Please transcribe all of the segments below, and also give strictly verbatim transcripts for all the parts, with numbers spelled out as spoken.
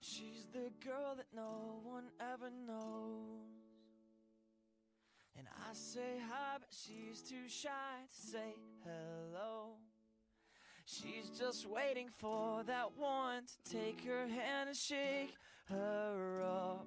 She's the girl that no one ever knows. And I say hi, but she's too shy to say hello. She's just waiting for that one to take her hand and shake her up.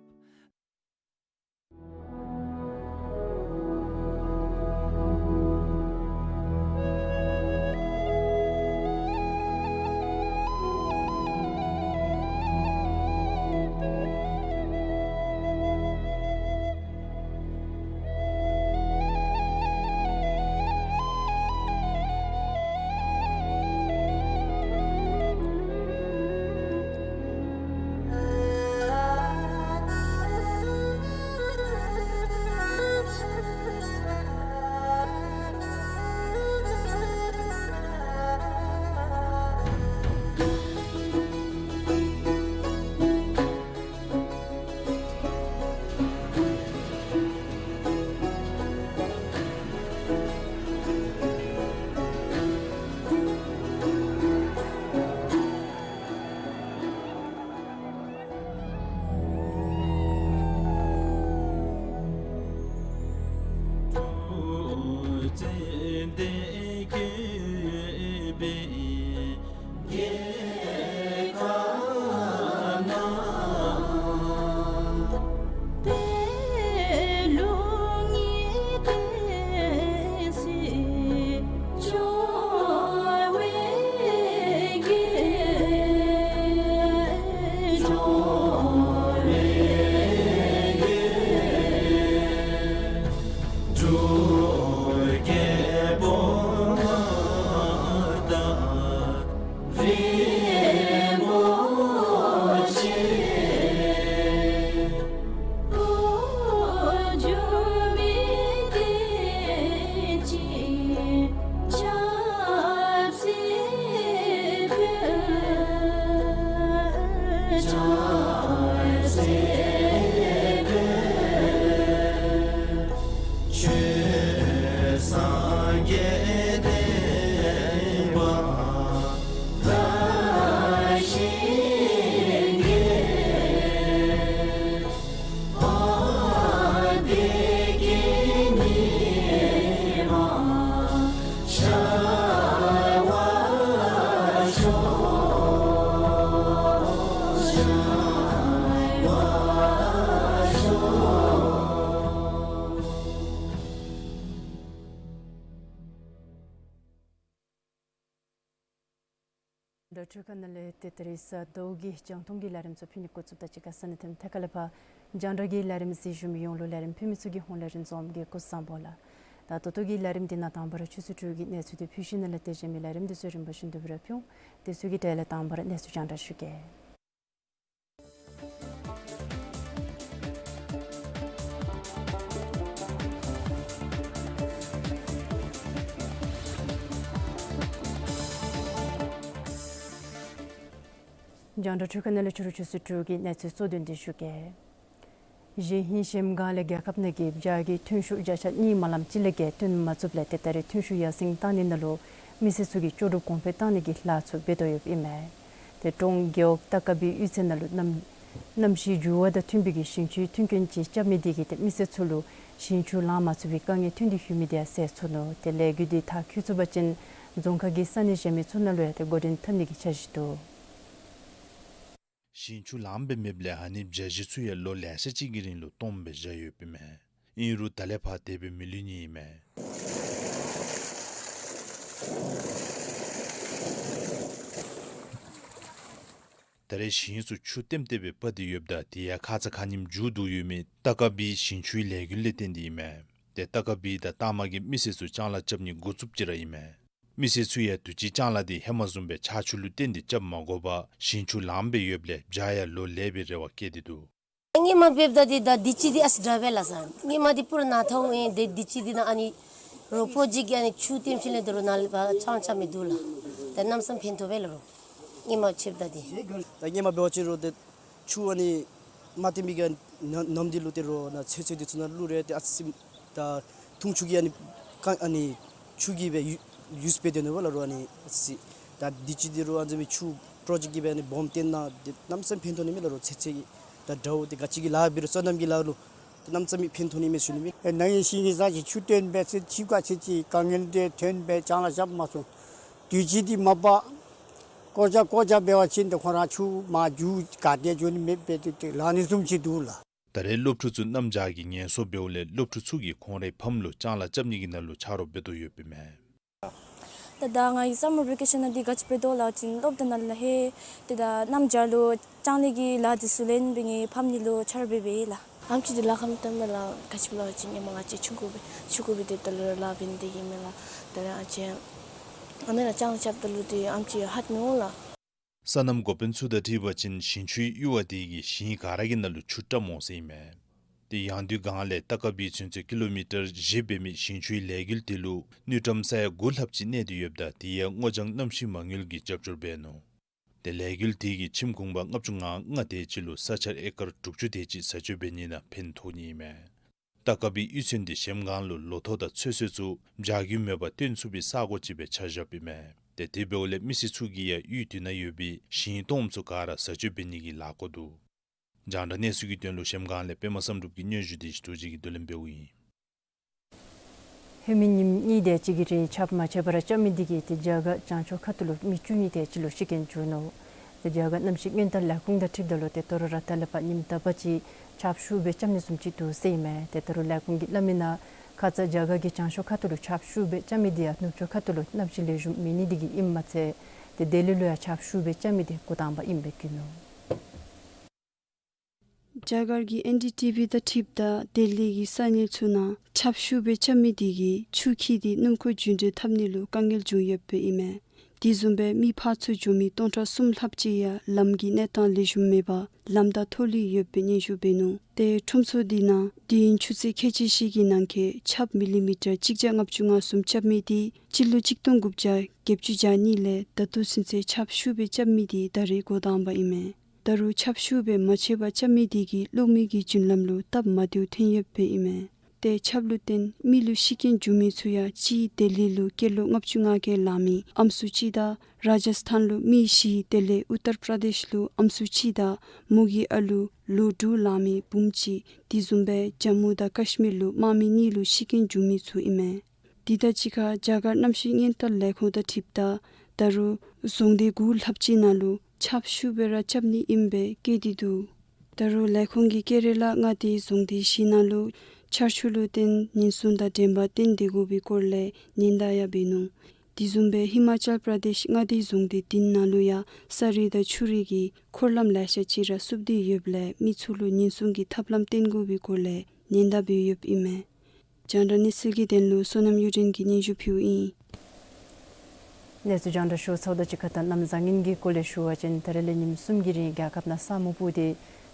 འགྲོ་འཕྲུལ་ཁང་ནང་ལས་ཏེ་ད་རིས་ཟླཝ་གི་རྒྱང་མཐོང་གི་ལས་རིམ་ཚུ་ཕུལ་ནི་འགོ་བཙུགསཔ་ད་གཅིག་ཁར་ས་གནས་ཐིམ་ཐེ་ཀ་ལས་ཕར་རྒྱང་བསྒྲགས་ཀྱི་ལས་རིམ་གཟིགས་ཞུ་མི་ཡོངས་ལུ་ལས་རིམ་ཕུལ་མི་ཚུ་གི་ཧོངས་ལས་རིན་འཛོམས་ཀྱིས་སྐུ་གཟུགས་བཟང་པོ་ལགས། ད་ད་ལྟོ་གི་ལས་རིམ་འདི་ནང་དང་པ་ར་ཆུ་ཚོད་དྲུག་གི་གནས་ཚུལ་འདི་ཕུལ་ཞིནམ་ལས་ཏེ་གཞན་མི་ལས་རིམ་འདི་ཚུ་རིམ་པ་བཞིན་དུ་སྤེལ་ར་ཕུལ་འོང་། དེ་ཚུ་གི་གྲས་ལས་དང་པ་ར་གནས་ཚུལ་རྒྱང་བསྒྲགས་ཞུ་གེ། རྒྱང་བསྒྲགས་འཕྲུལ་ཁང་ནང་ལས་ཕྱི་རུ་ཆུ་ཚོད་དྲུག་གི་གནས་ཚུལ་གཙོ་དོན་འདི་ཞུ་གེ། གཞེས་ཧིང་གཞེས་སྒང་ལས་རྒྱལ་ཁབ་ནང་གི་བྱཱ་གི་ཐོན་ཤུགས་བརྒྱ་ཆ་གཉིས་མ་ལམ་ཅིག་ལས་བརྒལ་བཏོན་མ་ཚུགསཔ་ལས་ཏེ་ད་རིས་ཐོན་ཤུགས་ཡར་སེང་བཏང་ནི་ནང་ལུ་མི་སེར་ཚུ་གིས་ལྕོགས་གྲུབ་གོང་འཕེལ་བཏང་ནི་གི་ལཱ་ཚུ་འབད་དོ་ཡོདཔ་ཨིན་མས། ཏེ་ཀྲོང་རྒེད་འོག་ཏ་ཀ་བི་གཡུས་ཚན་ནང་ལུ་གནམ་གནམ་གཤིས་འགྱུར་བ་དང་མཐུན་པའི་གི་ཞིང་ཆུའི་མཐུན་རྐྱེན་ཅིག་རྐྱབ་མི་འདི་གིས་ཏེ་མི་སེར་ཚུ་ལུ་ཞིང་ཆུ་ལང་མ་ཚུགས་པའི་དཀའ་ངལ་ཐོན་ཏེ་ཡོད་མི་འདི་ཡང་སེལ་ཚུགས་ནུག། ཏེ་ལས་འགུལ་འདི་མཐར་འཁྱོལ་ཚུགས་པ་ཅིན་རྫོང་ཁག་གི་ས་གནས་གཞན་མི་ཚུ་ནང་ལུ་ཡང་ཏེ་འགོ་འདྲེན་འཐབ་ནི་གི་འཆར་གཞི་འདུག། ཞིང་ཆུ་ལངམ་སྦེ་མེདཔ་ལས་ཨ་ནི་བྱཱ་གཞི་ཚུ་ཡང་ལོ་ལེ་ཤ་ཅིག་གི་རིང་ལུ་སྟོངམ་སྦེ་བཞག་ཡོདཔ་ཨིན་མས། ཨིན་རུང་ད་ལས་ཕར་དེ་སྦེ་མི་ལུས་ནི་ཨིན་མས། ད་རེས་ཞིང་ཚུ་ཆུ་ལྟེམ་ལྟེ་སྦེ་སྤར་ཏེ་ཡོདཔ་ད་དེ་ཡང་ཁ་ཙ་ཁ་ཉིནམ་མཇུག་བསྡུ་ཡོད་མི་ཏ་ཀ་བི་ཞིང་ཆུའི་ལས་འགུལ་ལས་བརྟེན་ཏེ་ཨིན་མས། ཏེ་ཏ་ཀ་བི་དང་ཏ་མ་གི་མི་སེར་ཚུ་ལྕང་ལཱ་རྐྱབ་ནི་འགོ་བཙུགསཔ་ཅིག་ར་ཨིན་མས། མི་སེར་ཚུ་ཡང་དུས་ཅི་ལྕང་ལཱ་འདི་ཧེ་མ་བཟུམ་སྦེ་ཆར་ཆུ་ལུ་བརྟེན་ཏེ་རྐྱབ་མ་དགོ་པར་ཞིང་ཆུ་ལངམ་སྦེ་ཡོདཔ་ལས་བྱཱ་ཡང་ལོ་ལེགས་པའི་རེ་བ་བསྐྱེད་དེ་འདུག། སྔོན་མ་འབདཝ་ད་འདི་ད་དུས་ཅི་འདི་ཨ་ཙི་དྲག་པས་ལགས་སོ། སྔོན་མ་འདི་པུ་ར་ནཱ་ཐོག་ཨིན། ཏེ་དུས་ཅི་འདི་ནང་ཨ་ནི་རོག་པོ་ཅིག་གིས་ཨ་ནི་ཆུ་ལྟེམ་ཞིནམ་ལས་ད་རུང་ནཱ་ལས་ཕར་ལྕང་ལྕང་མི་འདུག་ལགས། ད་གནམ་མེད་ས་མེད་ཕན་ཐོགས་པས་ལགས་རོགས། སྔོན་མ་ཕྱདཔ་ད་འདི། ད་སྔོན་མ་འབད་བ་ཅིན་རོགས་ཏེ་ཆུ་ཨ་ནི་མ་ལྟེམ་པའི་གི་ནམ་འདི་ལུ་ཏེ་རོགས་ནཱ་ཚོད་ཚོད་འདི་ཚུ་ནང་བླུག་རུང་ཏེ་ཨ་ཙི་ད་འཐུང་ཆུ་གི་ཨ་ནི་ཀ་ཨ་ནི་ཆུ་གི་སྦེ་ཡུ་ཡུས་འབད་དེ་ནུག་པ་ལགས་རོགས། ཨ་ནི་ཨ་ཙི་ད་དུས་ཅི་འདི་རོགས་ཨ་ཙི་མི་ཆུ་ པྲོ་ཇེཀཊ་ཀྱིས་སྦེ་ཨ་ནི་སྦོམ་བཏོན་ན་འདི་གནམ་མེད་ས་མེད་ཕན་ཐོགས་ནི་མས་ལགས། རོགས་ཚོད་ཚོད་ཀྱིས་ད་དྲཝ་འདི་ག་ཅི་གི་ལཱ་འབད་རུང་སོ་ནམ་གྱི་ལཱ་ལུ་ད་གནམ་མེད་ས་མེད་ཕན་ཐོགས་ནི་མས་ཟེར་ཞུ་ནི་མས། ཨེ་ནཱ་ཡང་ཞིང་གི་ས་ཅིག་ཆུ་བཏོན་སྦེ་ཚེ་ཕྱི་ཁ་ཚེ་ཅིག་དཀའ་ངལ་འདི་ཐོན་སྦེ་ལྕང་ལཱ་རྐྱབ་མ་ཚུགས། དུས་ཅི་འདི་མ་པ་ཀོ་ཅ་ཀོ་ཅ་འབད་བ་ཅིན་ཏེ་ཁོང་ར་ཆུ་མར་རྒྱུག་ག་ཏེ་འགྱོ་ནི་མེདཔ་སྦེ་ཏེ་ཏེ་ལང་ནི་བཟུམ་ཅིག་འདུག་ལགས། ད་རེས་སློབ་ཕྲུག་ཚུ་གནམ་བྱཱར་གྱིས་ངལ་གསོ་འབདཝ་ལས་སློབ་ཕྲུག་ཚུ་གིས་ཁོང་རའི་ཕམ་ལུ་ལྕང་ལཱ་རྐྱབ་ནི་གི་ནང་ལུ་ཆ་རོགས་འབད་དོ་ཡོདཔ་ཨིན་མས། ད་ད་ང་གིས་སམ་མར་བེ་ཀེ་ཤཱན་ནང་འདི་ག་ཅི་འབད་དོ་ལབ་པ་ཅིན་སློབ་གྲྭ་ནང་ལས་ལྷོད་དེ་ད་གནམ་བྱཱར་ལུ་ལྕང་ལཱ་གི་ལཱ་འདི་ཚུ་ལེན་སྦེ་ངེའི་ཕམ་གཉིས་ལུ་ཆ་རོགས་འབད་འབདཝ་ཨིན་ལགས། ཨམ་ཆི་འདི་ལཱ་ཁག་མི་འདུག་མས་ལགས། ག་ཅི་སླབ་པ་ཅིན་ཧེ་མ་ང་བཅས་ཆུང་ཀུ་སྦེ་ཆུང་ཀུ་སྦེ་སྡོདཔ་ད་ལུ་ར་ལཱ་འབད་ནི་འདི་གིས་མས་ལགས། ད་རེས་ཨ་ཙི་ཨ་ནི་ར་ལྕང་ལཱ་རྐྱབ་ད་ལུ་འདི་ཨམ་ཆི་ཧ་མི་འོང་ལགས། སོ་ནམ་འགོ་དཔོན་ཚུ་དང་འཁྲིལ་བ་ཅིན་ཞིང་ཆུའི་གཡུར་བ་དེ་གིས་ཞིང་ག་ར་གི་ནང་ལུ་ཆུ་བཀྲམ་འོང་ཟེར་ཨིན་མས། ཏེ་ཡང་སྡུད་སྒང་ལས་ཏ་ཀ་བི་ཚུན་ཚོད་ཀི་ལོ་མི་ཊར་བཞི་འབད་མི་ཞིང་ཆུའི་ལས་འགུལ་དེ་ལུ་དངུལ་ཀྲམ་ས་ཡ་དགུ་ལྷགཔ་ཅིག་གནས་ཏེ་ཡོདཔ་ད་དེ་ཡང་སྔོ་ལྗང་གནམ་གཤིས་མ་དངུལ་གྱིས་རྒྱབ་སྐྱོར་འབད་ནུག། ཏེ་ལས་འགུལ་དེ་གིས་ཁྱིམ་གུང་པ་ལྔ་བཅུ་ང་ལྔ་དེ་ཅིག་ལུ་ས་ཆ་ཨེ་ཀར་དྲུག་ཅུ་དེ་ཅིག་བཟའ་སྤྱོད་འབད་ནི་ནང་ཕན་ཐོགས་ནི་ཨིན་མས། ཏ་ཀ་བི་གཡུས་ཚན་འདི་གཞལམ་སྒང་ལུ་ལོ་ཐོག་དང་ཚོད་བསྲེ་ཚུ་བྱཱར་རྒྱུ་མེད་པར་བཏོན་ཚུགས་པའི་ས་གོ་ཅིག་སྦེ་ཆ་བཞགཔ་ཨིན་མས། ཏེ་དེ་འབདཝ་ལས་མི་སེར་ཚུ་གིས་ཡང་གཡུས་དེ་ནང་ཡོད་པའི་ཞིང་སྟོངམ་ཚུ་ག་ར་བཟའ་སྤྱོད་འབད་ནི་གི་ལཱ་བཀོད་འདུག། རྒྱང་བསྒྲགས་གནས་ཚུལ་གྱི་དོན་ལུ་གཞལམ་སྒང་ལས་པདྨ་བསམ་གྲུབ་ཀྱི་སྙན་ཞུ་དེ་ཞུ་དོ་ཅིག་གིས་བསྡུ་ལེན་འབདཝ་ཨིན། ཧེ་མའི་ཉིནམ་གཉིས་དེ་ཅིག་གི་རིང་ཆརཔ་མ་ཆད་པར་རྐྱབ་མི་དེ་གིས་ཏེ་རྒྱ་གར་བྱང་ཕྱོགས་ཁ་ཐུག་ལུ་མི་བཅུ་གཉིས་དེ་ཅིག་ལུ་ཤི་རྐྱེན་བྱུང་ནུག། ཏེ་རྒྱ་གར་གནམ་གཤིས་སྔོན་བརྡ་ལས་ཁུངས་དང་འཁྲིལཝ་ད་ལུ་ཏེ་ད་རུང་ར་ད་ལས་ཕར་ཉིནམ་ད་པ་ཅིག་ཆརཔ་ཤུགས་སྦེ་རྐྱབ་ནི་བཟུམ་ཅིག་འདུག་ཟེར་ཨིན་མས། ཏེ་ད་རུང་ལས་ཁུངས་ཀྱིས་སླབ་མི་ནང་ཁ་ཙ་རྒྱ་གར་གྱི་བྱང་ཕྱོགས་ཁ་ཐུག་ལུ་ཆརཔ་ཤུགས་སྦེ་རྐྱབ་མི་དེ་ཡང་ནུབ་ཕྱོགས་ཁ་ཐུག་ལུ་གནམ་གཤིས་ལེགས་ཤོམ་མེད་ནི་དེ་གིས་ཨིནམ་མ་ཚད་ཏེ་ལྡི་ལི་ལུ་ཡང་ཆརཔ་ཤུགས་སྦེ་རྐྱབ་མི་དེ་འགོ་དང་པ་ཨིནམ་སྦེ་བཀོད་ནུག། རྒྱ་གར་གྱི་ཨེན་ཌི་ཊི་ཝི་དང་འཁྲིལཝ་ད་ལྡི་ལི་གི་ས་གནས་ཚུ་ནང་ཆརཔ་ཤུགས་སྦེ་རྐྱབ་མི་དེ་གིས་ཆུ་འཁྱིལ་ཏེ་སྣུམ་འཁོར་རྒྱུན་འགྲུལ་འཐབ་ནི་ལུ་དཀའ་ངལ་བྱུང་ཡོདཔ་ཨིན་མས། དེ་བཟུམ་སྦེ་མི་ཕར་ཚུར་འགྱོ་མི་སྟོང་ཕྲག་གསུམ་ལྷགཔ་ཅིག་ཡང་ལམ་གྱི་གནས་སྟངས་ལེགས་ཤོམ་མེད་པར་ལམ་བདའ་ཐོག་ལུ་ཡོདཔ་སྦེ་སྙན་ཞུ་འབད་ནུག། ཏེ་ཁྲོམ་ཚོགས་དེ་ནང་དུས་ཡུན་ཆུ་ཚོད་ཁལ་གཅིག་བཞི་གི་ནང་འཁོད་ཆརཔ་མི་ལི་མི་ཊར་གཅིག་བརྒྱ་ལྔ་བཅུ་ང་གསུམ་རྐྱབ་མི་དེ་སྤྱི་ལོ་གཅིག་སྟོང་དགུ་བརྒྱ་བརྒྱད་ཅུ་གྱ་གཉིས་ལས་ད་ལྟོ་ཚུན་ཚོད་ཆརཔ་ཤུགས་སྦེ་རྐྱབ་མི་དེ་ད་རེས་འགོ་དང་པ་ཨིན་མས། ད་རུང་ཆརཔ་ཤུགས་སྦེ་མ་ཆད་པར་རྐྱབ་མི་དེ་གིས་གློག་མེ་གི་རྒྱུན་ལམ་ལུ་སྟབས་མ་བདེཝ་ཐོན་ཡོདཔ་ཨིན་མས། ཏེ་ཆརཔ་ལུ་བརྟེན་མི་ལུ་ཤི་རྐྱེན་བྱུང་མི་ཚུ་ཡང་གཅིག་ལྡི་ལི་ལུ་སྐྱེས་ལོ་ལྔ་བཅུ་ང་བརྒྱད་ལང་མི་ཨམ་སྲུ་གཅིག་དང་ར་ཇ་སི་ཐཱན་ལུ་མི་བཞི་དེ་ལས་ཨུ་ཏར་པྲ་དེཤ་ལུ་ཨམ་སྲུ་གཅིག་དང་མོ་གི་ཨ་ལུ་ལོ་དྲུག་ལང་མི་བུམོ་གཅིག་དེ་བཟུམ་སྦེ་ཇམ་མུ་དང་ཀཤ་མིར་ལུ་དམག་མི་གཉིས་ལུ་ཤི་རྐྱེན་བྱུང་མི་ཚུ་ཨིན་མས། དེ་དང་གཅིག་ཁར་རྒྱ་གར་གནམ་གཤིས་སྔོན་བརྡ་ལས་ཁུངས་དང་འཁྲིལཝ་ད་ད་རུང་རྫོང་སྡེ་དགུ་ལྷགཔ་ཅིག་ནང་ལུ་ཆརཔ་ཤུགས་སྦེ་ར་རྐྱབ་ནི་ཨིནམ་སྦེ་བཀོད་དེ་འདུག། ད་རུང་ལས་ཁུངས་ཀྱིས་ཀེ་ར་ལ་མངའ་སྡེའི་རྫོང་སྡེ་བཞི་ནང་ལུ་ཆར་ཆུ་ལུ་བརྟེན་ཉེན་སྲུང་དང་འགྲན་པ་བསྟེན་སྡོད་དགོ་པའི་སྐོར་ལས་ཉེན་བརྡ་ཡང་འབད་ནུག། དེ་བཟུམ་སྦེ་ཧི་མ་ཅལ་པྲ་དེཤ་མངའ་སྡེའི་རྫོང་སྡེ་བདུན་ནང་ལུ་ཡང་ས་རུད་དང་ཆུ་རུད་ཀྱི་འཁོར་ལམ་ལེ་ཤ་ཅིག་ར་བསུབ་སྟེ་ཡོདཔ་ལས་མི་ཚུ་ལུ་ཉེན་སྲུང་གི་ཐབས་ལམ་བསྟེན་དགོ་པའི་སྐོར་ལས་ཉེན་བརྡ་འབད་ཡོདཔ་ཨིན་མས། རྒྱང་བསྒྲགས་གནས་ཚུལ་གྱི་དོན་ལུ་བསོད་ནམས་གཡུ་སྒྲོན་གྱིས་སྙན་ཞུ་ཕུལཝ་ཨིན། གནས་ཚུལ་རྒྱང་བསྒྲགས་ཞུ་ཚརཝ་དང་གཅིག་ཁར་ད་གནམ་བཟང་ངན་གྱི་སྐོར་ལས་ཞུ་བ་ཅིན་ད་རེས་ལས་ཉིནམ་གསུམ་གྱི་རིང་རྒྱལ་ཁབ་ནང་ས་སྨུག་སྤུབས་ཏེ་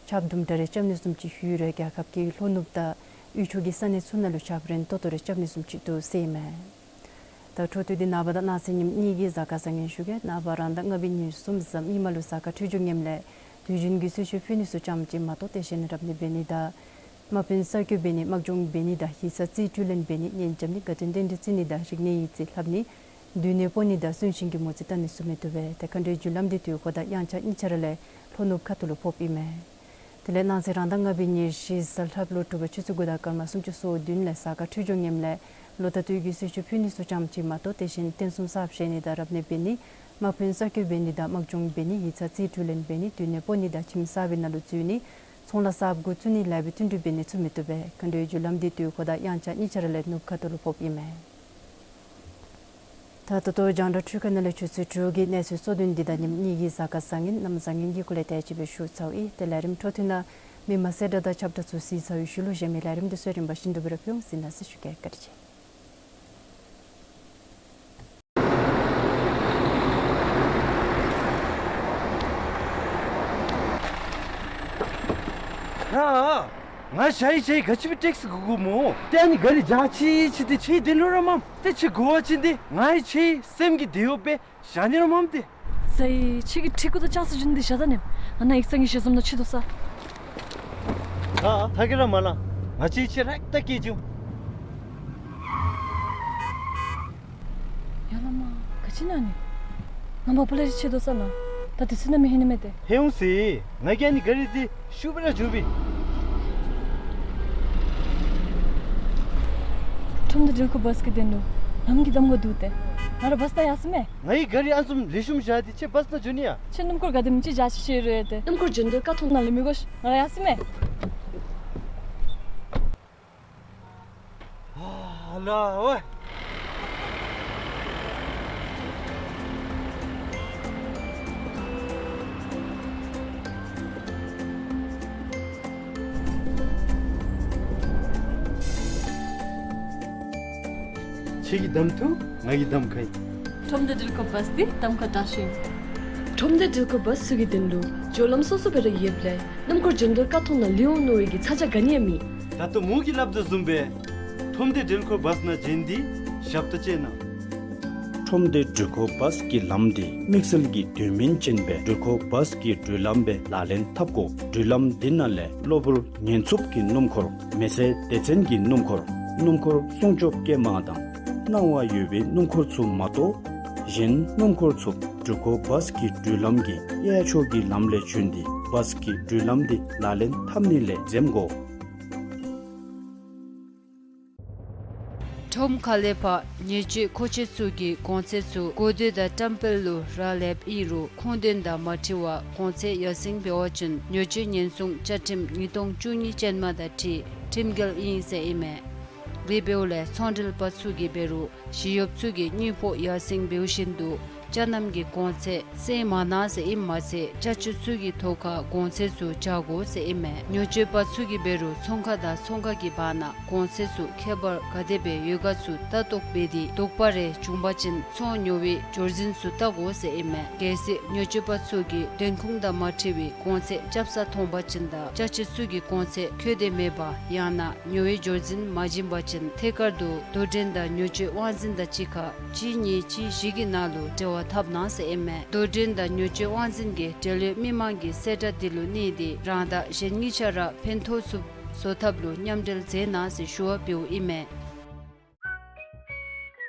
ཆརཔ་དུམ་གྲ་རེ་རྐྱབ་ནི་བཟུམ་ཅིག་ཡོད་རུང་རྒྱལ་ཁབ་ཀྱི་ལྷོ་ནུབ་དང་དབུས་ཕྱོགས་ཀྱི་ས་གནས་ཚུ་ནང་ལུ་ཆརཔ་རན་ཏོག་ཏོ་རེ་རྐྱབ་ནི་བཟུམ་ཅིག་འདུག་ཟེར་ཨིན་མས། ད་འཕྲོ་མཐུད་དེ་ནངས་པ་དང་གནངས་ཚེ་ཉིནམ་གཉིས་ཀྱི་གཟའ་སྐར་བཟང་ངན་ཞུ་གེ། ནངས་པ་རང་ཟླ་ལྔ་པའི་ཉེར་གསུམ་གཟའ་མིག་དམར་ལུ་གཟའ་སྐར་འཕྲོད་སྦྱོར་ངནམ་ལས་དུས་རྒྱུན་གྱི་གསོལ་མཆོད་ཕུལ་ནི་ཚུ་ཙམ་ཅིག་མ་གཏོགས་དེ་བཞིན་རབ་གནས་འབད་ནི་དང་དམག་དཔོན་གསར་བསྐོ་འབད་ནི་དམག་སྦྱོང་འབད་ནི་དང་ཡིག་ཚང་རྩིས་སྤྲོད་ལེན་འབད་ནི་གཉེན་རྐྱབ་ནི་དགའ་སྟོན་རྟེན་འབྲེལ་བརྩི་ནི་དང་རིག་གནས་ཡིག་རྩིས་ལྷབ་ནི་དུས་གནས་སྤོ་ནི་དང་གསོན་གཤིན་གྱི་མོ་རྩིས་བལྟ་ནི་ཚུ་མི་བཏུབ་པས། ཏེ་མཁའ་འགྲོའི་རྒྱུ་ལམ་འདི་དུས་འཁོར་དང་དབྱངས་འཆར་གཉིས་ཆ་ར་ལས་ལྷོ་ནུབ་ཁ་ཐུག་ལུ་ཕོགཔ་ཨིན་མས། དེ་ལས་གནངས་ཚེ་རང་ཟླ་ལྔ་པའི་ཉེར་བཞི་གཟའ་ལྷགཔ་ལུ་དྲོ་པ་ཆུ་ཚོད་དགུ་དང་སྐར་མ་སུམ་ཅུ་སོ་བདུན་ལས་གཟའ་སྐར་འཕྲོད་སྦྱོར་ངནམ་ལས་ལོ་ཟླ་སྟོད་ཀྱི་གསོལ་མཆོད་ཕུལ་ནི་ཚུ་ཙམ་ཅིག་མ་གཏོགས་དེ་བཞིན་རྟེན་གསུམ་གསརཔ་བཞེངས་ནི་དང་རབ་གནས་འབད་ནི་དམག་དཔོན་གསར་བསྐོ་འབད་ནི་དང་དམག་སྦྱོང་འབད་ནི་ཡིག་ཚང་རྩིས་སྤྲོད་ལེན་འབད་ནི་དུས་གནས་སྤོ་ནི་དང་ཁྱིམ་གསར་པའི་ནང་ལུ་འཛུལ་ནི་ཚོང་ལཱ་གསརཔ་འགོ་བཙུགས་ནི་ལེགས་པའི་བསྟུན་གྲོས་འབད་ནི་ཚུ་མི་བཏུབ་པས། མཁའ་འགྲོའི་རྒྱུ་ལམ་འདི་དུས་འཁོར་དང་དབྱངས་འཆར་གཉིས་ཆ་ར་ལས་ནུབ་ཁ་ཐུག་ལུ་ཕོགཔ་ཨིན་མས། ད་ད་ལྟོ་རྒྱང་བསྒྲགས་འཕྲུལ་ཁང་ནང་ལས་ཆུ་ཚོད་དྲུག་གི་གནས་ཚུལ་གཙོ་དོན་འདི་དང་ཉིནམ་གཉིས་ཀྱི་གཟའ་སྐར་བཟང་ངན་གནམ་བཟང་ངན་གྱི་སྐོར་ལས་དེ་ཅིག་སྦེ་ཞུ་ཚརཝ་ཨིན། ཏེ་ལས་རིམ་འཕྲོ་མཐུད་ནང་མི་མང་གསལ་བསྒྲགས་དང་ཁྱབ་བསྒྲགས་ཚུ་གཟིགས་ཚར་བའི་ཤུལ་ལུ་གཞན་མི་ལས་རིམ་འདི་ཚུ་རིམ་པ་བཞིན་དུ་སྦེ་ར་ཕུལ་འོང་། གཟིགས་གནང་ཟེར་ཞུ་གེ། བཀའ་དྲིན་ཆེ། ར། ང་ཞ་ཡི་ཞ་ཡི་ག་ཅི་སྦེ་ཊེག་སི་དགོ་དགོཔ་སྨོ། ཏེ་ཨ་ནི་གཱ་རི་འཇག་ཅི་ཅི་འདི་ཁྱོད་བདེན་ལོ་ར་མས། ཏེ་ཁྱོད་དགོ་པ་ཅིན་འདི་ང་ཡང་ཁྱོད་སེམས་ཀྱི་བདེ་འོབ་སྦེ་བཞག་ནི་ར་མས་ཏེ། ས་ཡི་ཁྱོད་ཀྱི་ཊིཀ་ཀུ་དང་ཆང་ས་བྱིན་འདི་བཞག་ད་ནི། ང་ནཱ་ཡིག་ཚང་གི་ཞལ་འཛོམས་ནང་ཅིག་སྡོད་ས། ད་ཐག་གི་ར་མ་ལང་། ང་བཅས་ཁྱོད་རེག་ཏ་སྐྱེལ་བྱིན་འོང་། ཡ་ལ་མ་ག་ཅི་ཨིན་ན་ནི། ང་མ་པ་ལས་ཅིག་སྡོད་ས་ལགས། ད་དུས་ཚོད་ནམ་ཡང་ཧིང་ནི་མས་ཏེ། ཧེ་འོང་ཟེར། ང་གིས་ཨ་ནི་གཱ་རི་འདི་ཤུགས་སྦེ་ར་འགྱོ་བས། ཁྲོམ་སྡེ་འགྲུལ་འཁོར་བཱས་ཀྱི་དོན་ལུ་ལམ་གྱི་གདམ་ཁ་འདུག་སྟེ། ང་ར་བཱས་ནང་ཡར་སོང་མས། ངེའི་གཱ་རི་ཨ་ནི་བཟུམ་ལེགས་ཤོམ་བཞག་སྟེ་ཁྱོད་བཱས་ནང་འགྱོ་ནི་ཡ། ཁྱོད་སྣུམ་འཁོར་ག་དེམ་ཅིག་བཞག་ཤེས་ཤེས་རུང་ཡང་ཏེ། སྣུམ་འཁོར་འགྱོ་དོ་ཁ་ཐུག་ནང་ལུ་མི་དགོ་ཤིག། ང་ར་ཡར་སོང་མས། ཨ་ལ་ཝེ། ཁྱོད་ཀྱིས་གདམ་ཐུབ། ང་གིས་གདམ་ཁ་ཨིན། ཁྲོམ་སྡེ་འགྲུལ་འཁོར་བཱས་འདི་གདམ་ཁ་དྲག་ཤོས་ཨིན། ཁྲོམ་སྡེ་འགྲུལ་འཁོར་བཱས་ཚུ་གི་དོན་ལུ་སྦྱོར་ལམ་སོ་སོ་སྦེ་ར་ཡོདཔ་ལས་སྣུམ་འཁོར་འགྱོ་དོ་ཁ་ཐུག་ནང་ལུས་འོང་མནོ་བའི་གི་ཚ་གྱང་ག་ནི་ཡང་མེད། ད་ལྟོ་མོ་གིས་སླབ་དོ་བཟུམ་སྦེ་ཁྲོམ་སྡེ་འགྲུལ་འཁོར་བཱས་ནང་འབྱོན་ཏེ་ཞབས་ཏོག་སྤྱོད་གནང་། ཁྲོམ་སྡེ་འགྲུལ་འཁོར་བཱས་ཀྱི་ལམ་འདི་དམིགས་བསལ་གྱི་དོན་སྨིན་ཅན་སྦེ་འགྲུལ་འཁོར་བཱས་ཀྱི་འགྲུལ་ལམ་སྦེ་ལག་ལེན་འཐབ་དགོ། འགྲུལ་ལམ་འདི་ནང་ལས་གློ་བུར་ཉེན་འཚུབ་ཀྱི་སྣུམ་འཁོར། མེ་སེར་སྡེ་ཚན་གྱི་སྣུམ་འཁོར། སྣུམ་འཁོར་སྲུང་སྐྱོབ་སྐྱེལ་མ་དང་སྣང་བ་ཡོད་པའི་སྣུམ་འཁོར་ཚུ་མ་གཏོགས་གཞན་སྣུམ་འཁོར་ཚུ་འགྲུལ་འཁོར་བཱས་ཀྱི་འགྲུལ་ལམ་གྱི་གཡས་ཕྱོགས་ཀྱི་ལམ་ལས་བྱོན་ཏེ་བཱས་ཀྱི་འགྲུལ་ལམ་འདི་ལག་ལེན་འཐབ་ནི་ལས་འཛེམ་དགོ། ཁྲོམ་ཁ་ལས་ཕར་ཉེས་སྤྱོད་མཁོ་ཆེ་ཚུ་གི་གོང་ཚད་ཚུ་གོ་བསྡུར་དང་བཀྲམ་སྤེལ་ལུ་རག་ལསཔ་ཨིན་རུང་ཁུངས་དོན་དང་མ་འཁྲིལ་བར་གོང་ཚད་ཡར་སེང་འབད་བ་ཅིན་ཉེས་སྤྱོད་ཉེན་སྲུང་བཅའ་ཁྲིམས་ཉིས་སྟོང་བཅུ་གཉིས་ཅན་མ་དང་འཁྲིལ་ཁྲིམས་འགལ་ཨིན་ཟེར་ཨིན་མས། དེ་འབདཝ་ལས་ཚོང་འབྲེལ་པ་ཚུ་གིས་འབད་རུང་ཞི་གཡོགཔ་ཚུ་གིས་དངུལ་ཕོགས་ཡར་སེང་འབདཝ་བཞིན་དུ་ཅ་ནམ་གྱི་གོང་ཚད་སེང་མ་གནང་ཟེར་ཨིནམ་མ་ཚད་ཅ་ཆས་ཚུ་གི་ཐོག་ཁར་གོང་ཚད་ཚུ་བཅག་དགོ་ཟེར་ཨིན་མས། ཉེས་སྤྱོད་པ་ཚུ་གིས་འབད་རུང་ཚོང་ཁང་དང་ཚོང་ཁང་གི་བར་ན་གོང་ཚད་ཚུ་ཁྱད་པར་ག་དེ་སྦེ་ཡོད་ག་ཚུ་ལྟ་རྟོག་འབད་དེ་དོགས་པ་རེ་བྱུང་པ་ཅིན་ཚོང་ཉོ་བའི་འབྱོར་འཛིན་ཚུ་བལྟ་དགོ་ཟེར་ཨིན་མས། གལ་སྲིད་ཉེས་སྤྱོད་པ་ཚུ་གིས་དོན་ཁུངས་དང་མ་འཁྲིལ་བའི་གོང་ཚད་རྐྱབ་ས་མཐོང་པ་ཅིན་དང་ཅ་ཆས་ཚུ་གི་གོང་ཚད་འཁོད་དེ་མེད་པ་ཡང་ན་ཉོ་བའི་འབྱོར་འཛིན་མ་བྱིན་པ་ཅིན་ཐད་ཀར་དུ་དོ་འགྲན་དང་ཉེས་སྤྱོད་དབང་འཛིན་དང་གཅིག་ཁར་གཅིག་གཉིས་གཅིག་བཞི་གི་ནང་ལུ་འབྲེལ་བ་འཐབ་གནང་ཟེར་ཨིན་མས། དོ་འགྲན་དང་ཉེས་སྤྱོད་དབང་འཛིན་གྱིས་འབྲེལ་ཡོད་མི་མང་གི་གསལ་བསྒྲགས་འདི་ལུ་གནས་ཏེ་རང་དང་གཞན་གཉིས་ཆ་ར་ཕན་ཐོགས་ཚུགསཔ་བཟོ་ཐབས་ལུ་མཉམ་འབྲེལ་མཛད་གནང་ཟེར་ཞུ་བ་འབདཝ་ཨིན་མས།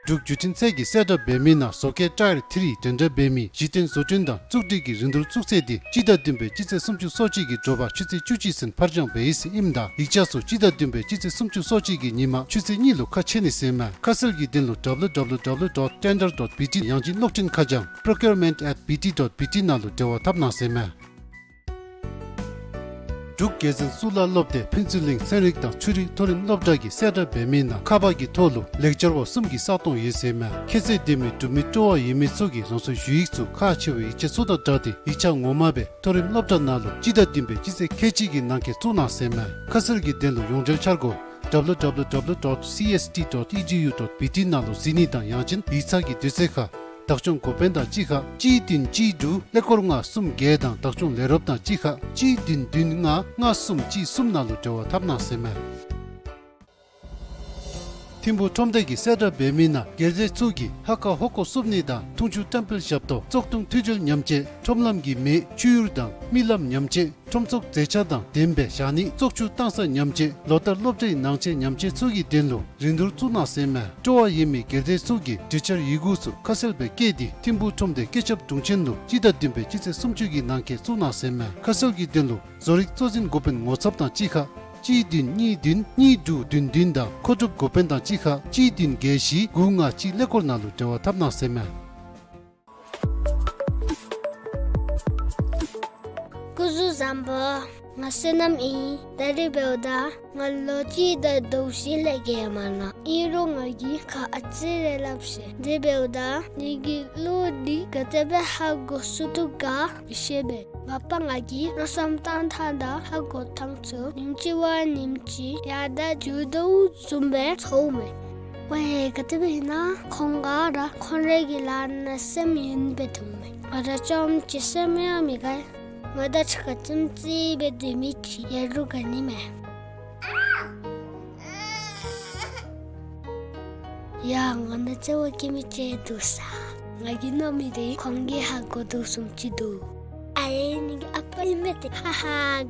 འབྲུག་བརྒྱུད་འཕྲིན་ཚད་ཀྱིས་གསལ་བསྒྲགས་འབད་མི་ནང་བཟོ་བཀོད་ཊ་ཡར་ཐི་རི་འགྲན་ཟླ་འབད་མི་གཞི་རྟེན་བཟོ་སྐྲུན་དང་བཙུགས་སྒྲིག་གི་རིན་བསྡུར་བཙུགས་ཚེས་འདི་སྤྱི་ཟླ་བདུན་པའི་སྤྱི་ཚེས་སུམ་ཅུ་སོ་གཅིག་གི་དྲོ་པ་ཆུ་ཚོད་བཅུ་གཅིག་ཚུན་ཕར་འགྱངས་འབད་ཡི་ཟེར་ཨིནམ་ད་ཡིག་ཆ་ཚུ་སྤྱི་ཟླ་བདུན་པའི་སྤྱི་ཚེས་སུམ་ཅུ་སོ་གཅིག་གི་ཉིན་མ་ཆུ་ཚོད་གཉིས་ལུ་ཁ་ཕྱེ་ནི་ཟེར་མས། ཁ་གསལ་གྱི་དོན་ལུ་W W W dot tender dot B T ཡང་ཅིན་གློག་འཕྲིན་ཁ་བྱང་procurement at B T dot B T ནང་ལུ་འབྲེལ་བ་འཐབ་གནང་ཟེར་མས། འབྲུག་རྒྱལ་འཛིན་གཙུག་ལག་སློབ་སྡེ་ཕུན་ཚོགས་གླིང་ཚན་རིག་དང་ཆོས་རིག་མཐོ་རིམ་སློབ་གྲྭ་གིས་གསལ་བསྒྲགས་འབད་མི་ནང་ཁ་པར་གྱི་ཐོག་ལུ་ལེགས་སྦྱར་བ་གསུམ་གྱི་ས་སྟོང་ཡོད་ཟེར་མས། ཁྱད་ཚད་ལྡན་མི་འབྲུག་མི་སྤྲོ་བ་ཡོད་མི་ཚུ་གིས་རང་སོའི་ཞུ་ཡིག་ཚུ་ཁག་ཆེ་བའི་ཡིག་ཆ་ཚུ་དང་སྦྲགས་ཏེ་ཡིག་ཆ་ངོ་མ་སྦེ་མཐོ་རིམ་སློབ་གྲྭ་ནང་ལུ་སྤྱི་ཟླ་བདུན་པའི་སྤྱི་ཚེས་ཁལ་གཅིག་གི་ནང་འཁོད་བཙུགས་གནང་ཟེར་མས། ཁ་གསལ་གྱི་དོན་ལུ་ཡོངས་འབྲེལ་འཆར་སྒོ་W W W dot C S T dot E D U dot B T ནང་ལུ་གཟིགས་ནི་དང་ཡང་ཅིན་ཡིག་ཚང་གི་དུས་ཚོད་ཁར་བདག་སྐྱོང་འགོ་དཔོན་དང་གཅིག་ཁར་གཅིག་བདུན་གཅིག་དྲུག་ཀླད་ཀོར་ལྔ་གསུམ་བརྒྱད་དང་བདག་སྐྱོང་ལས་རོགསཔ་དང་གཅིག་ཁར་གཅིག་བདུན་བདུན་ལྔ་ལྔ་གསུམ་གཅིག་གསུམ་ནང་ལུ་འབྲེལ་བ་འཐབ་གནང་ཟེར་མས། ཐིམ་ཕུག་ཁྲོམ་སྡེ་གིས་གསལ་བསྒྲགས་འབད་མི་ནང་སྒེར་སྡེ་ཚུ་གིས་ཧ་ཀ་ཧོ་ཀོ་བསུབ་ནི་དང་འཐུང་ཆུ་བཀྲམ་སྤེལ་ཞབས་ཏོག་བཙོག་འཐུང་འཐུས་སྦྱོར་ཉམས་བཅོས་ཁྲོམ་ལམ་གྱི་མེ་ཆུ་ཡུར་དང་རྨི་ལམ་ཉམས་བཅོས་ཁྲོམ་ཚོགས་མཛེས་ཆ་དང་ལྡནམ་སྦེ་བཞག་ནི་བཙོག་ཆུ་བཏང་ས་ཉམས་བཅོས་ལོ་ལྟར་སློབ་གྲྭའི་ནང་ཆས་ཉམས་བཅོས་ཚུ་གི་དོན་ལུ་རིན་བསྡུར་བཙུགས་གནང་ཟེར་མས། སྤྲོ་བ་ཡོད་མི་སྒེར་སྡེ་ཚུ་གིས་གྲོས་འཆར་ཡི་གུ་ཚུ་ཁ་གསལ་སྦེ་བཀོད་དེ་ཐིམ་ཕུག་ཁྲོམ་སྡེ་སྐུ་ཚབ་དྲུང་ཆེན་ལུ་སྤྱི་ཟླ་བདུན་པའི་སྤྱི་ཚེས་སུམ་ཅུ་གི་ནང་འཁོད་བཙུགས་གནང་ཟེར་མས། ཁ་གསལ་གྱི་དོན་ལུ་བཟོ་རིག་གཙོ་འཛིན་འགོ་དཔོན་ངོ་ཚབ་དང་གཅིག་ཁར་གཅིག་བདུན་གཉིས་བདུན་གཉིས་དྲུག་བདུན་བདུན་དང་མཁོ་སྒྲུབ་འགོ་དཔོན་དང་གཅིག་ཁར་གཅིག་བདུན་བརྒྱད་བཞི་དགུ་ལྔ་གཅིག་ཀླད་ཀོར་ནང་ལུ་འབྲེལ་བ་འཐབ་གནང་ཟེར་མས། སྐུ་གཟུགས་བཟང་པོ། ང་བསོད་ནམས་ཨིན། ད་རིས་འབདཝ་ད་ང་ལོ་གཅིག་དང་ཟླཝ་བཞི་ལས་བརྒལ་མ་ནུག། ཨིན་རུང་ང་གིས་ཁག་ཨ་ཙི་རེ་སླབ་ཤེས། དེ་འབདཝ་ད་ངེ་གི་གླུ་འདི་ག་དེ་སྦེ་ཧ་གོ་ཚུགས་དོ་ག་མི་ཤེས་པས། མ་པ་ང་གིས་མནོ་བསམ་བཏང་ཐངས་དང་ཧ་གོ་ཐངས་ཚུ་ཉིནམ་གཅིག་བ་ཉིནམ་གཅིག་ཡར་དང་འགྱོ་དོ་བཟུམ་སྦེ་ཚོརཝ་མས། ཝའེ་ག་དེ་སྦེ་ཨིན་ན་ཁོང་ག་ར་ཁོང་རའི་གི་ལཱ་ནང་སེམས་ཡེངས་སྦེ་འདུག་མས། ང་ར་ཅམ་ཅིག་སེམས་ཡང་མི་དགའ། ང་དང་གཅིག་ཁར་ཙིམ་ཙིག་སྦེ་སྡོད་མི་ཅིག་ཡོད་རུང་དགའ་ནི་མས། ཡ་ང་དང་བརྩེ་བ་སྐྱེ་མི་ཅིག་འདུག་ས། ང་གིས་མནོ་མི་འདི་ཁོང་གིས་ཧ་གོ་དོ་བཟུམ་ཅིག་འདུག། ཨ་ཡེ་ངེ་གི་ཨ་པ་ཨིན་མས་ཏེ། ཧ་ཧ་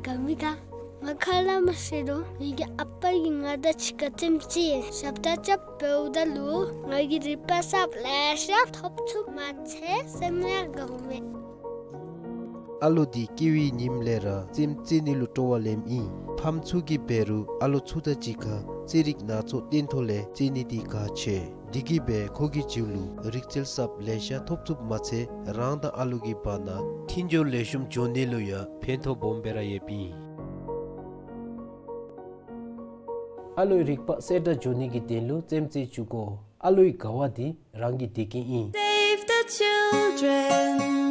དགའ་མི་དགའ། ང་ཁ་སླབ་མ་ཤེས་རུང་ངེ་གི་ཨ་པ་གིས་ང་དང་གཅིག་ཁར་ཙིམ་ཙིག་ཞབས་ཏོག་རྐྱབ་འབདཝ་ད་ལུ་ང་གིས་རིག་པ་གསརཔ་ལེ་ཤ་ཐོབ་ཚུགས་མ་ཚད་སེམས་ཡང་དགའཝ་མས། ཨ་ལོ་འདི་སྐྱེ་བའི་ཉིནམ་ལས་ར་རྩེདམོ་རྩེ་ནི་ལུ་སྤྲོ་བ་ལེནམ་ཨིན། ཕམ་ཚུ་གིས་འབད་རུང་ཨ་ལོ་ཚུ་དང་གཅིག་ཁར་རྩེད་རིགས་སྣ་ཚོགས་སྟོན་ཐོག་ལས་རྩེ་ནི་འདི་གལ་ཆེ། དེ་གིས་འབད་ཁོ་གི་རྒྱུད་ལུ་རིག་རྩལ་གསརཔ་ལེ་ཤ་ཐོབ་ཚུགསཔ་མ་ཚད་རང་དང་ཨ་ལོ་གི་བར་ན་མཐུན་སྦྱོར་ལེགས་ཤོམ་འགྱོ་ནི་ལུ་ཡང་ཕན་ཐོགས་སྦོམ་སྦེ་ར་ཡོདཔ་ཨིན། ཨ་ལོའི་རིག་པ་གསལ་དྲགས་འགྱོ་ནི་གི་དོན་ལུ་རྩེདམོ་རྩེ་བཅུག་དགོ། ཨ་ལོའི་དགའ་བ་འདི་རང་གི་བདེ་སྐྱིད་ཨིན། Save the children.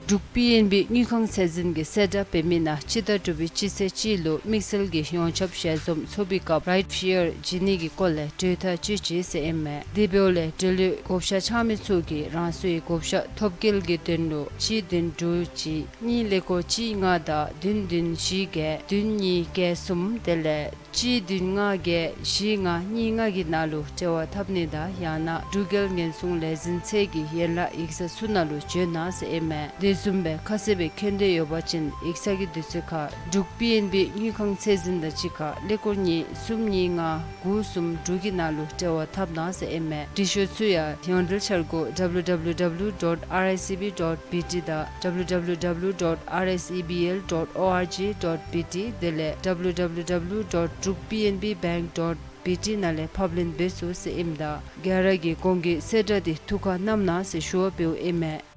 འབྲུག་པི་ཨེན་བི་དངུལ་ཁང་ཚད་འཛིན་གྱིས་གསལ་བསྒྲགས་འབད་མི་ནང་སྤྱི་ཟླ་དྲུག་པའི་སྤྱི་ཚེས་གཅིག་ལུ་དམིགས་བསལ་གྱི་ཡོངས་ཁྱབ་ཞལ་འཛོམས་ཚོགས་པའི་སྐབས་རའིཊ་ཕི་ཡར་བྱིན་ནི་གི་སྐོར་ལས་གྲོས་ཐག་བཅད་ཅི་ཟེར་ཨིན་མས། དེ་འབདཝ་ལས་འབྲེལ་ཡོད་བགོ་བཤའ་འཆང་མི་ཚུ་གིས་རང་སོའི་བགོ་བཤའ་ཐོབ་སྐལ་གྱི་དོན་ལུ་གཅིག་བདུན་དྲུག་གཅིག་གཉིས་ཀླད་ཀོར་གཅིག་ལྔ་དང་བདུན་བདུན་བཞི་བརྒྱད་བདུན་གཉིས་བརྒྱད་གསུམ་དེ་ལས་གཅིག་བདུན་ལྔ་བརྒྱད་བཞི་ལྔ་གཉིས་ལྔ་གི་ནང་ལུ་འབྲེལ་བ་འཐབ་ནི་དང་ཡང་ན་འབྲུག་རྒྱལ་ཉེན་སྲུང་ལས་འཛིན་ཚད་ཀྱི་ཡན་ལག་ཡིག་ཚང་ཚུ་ནང་ལུ་བྱོན་གནང་ཟེར་ཨིན་མས། དེ་བཟུམ་སྦེ་ཁ་གསལ་སྦེ་མཁྱེན་འདོད་ཡོད་པ་ཅིན་ཡིག་ཚང་གི་དུས་ཚོད་ཁར་འབྲུག་པི་ཨེན་བི་དངུལ་ཁང་ཚད་འཛིན་དང་གཅིག་ཁར་ཀླད་ཀོར་གཉིས་གསུམ་གཉིས་ལྔ་དགུ་གསུམ་དྲུག་གི་ནང་ལུ་འབྲེལ་བ་འཐབ་གནང་ཟེར་ཨིན་མས། འབྲི་ཤོག་ཚུ་ཡང་ཡོངས་འབྲེལ་འཆར་སྒོ་W W W dot R I C B dot B T དང་W W W dot R I C B L dot O R G dot B T དེ་ལས་W W W dot druk P N B bank dot B T ནང་ལས་ཕབ་ལེན་འབད་ཚུགས་ཟེར་ཨིནམ་ད་ག་ར་གིས་གོང་གི་གསལ་བསྒྲགས་འདི་ཐུགས་ཁར་བསྣམ་གནང་ཟེར་ཞུ་བ་འབདཝ་ཨིན་མས།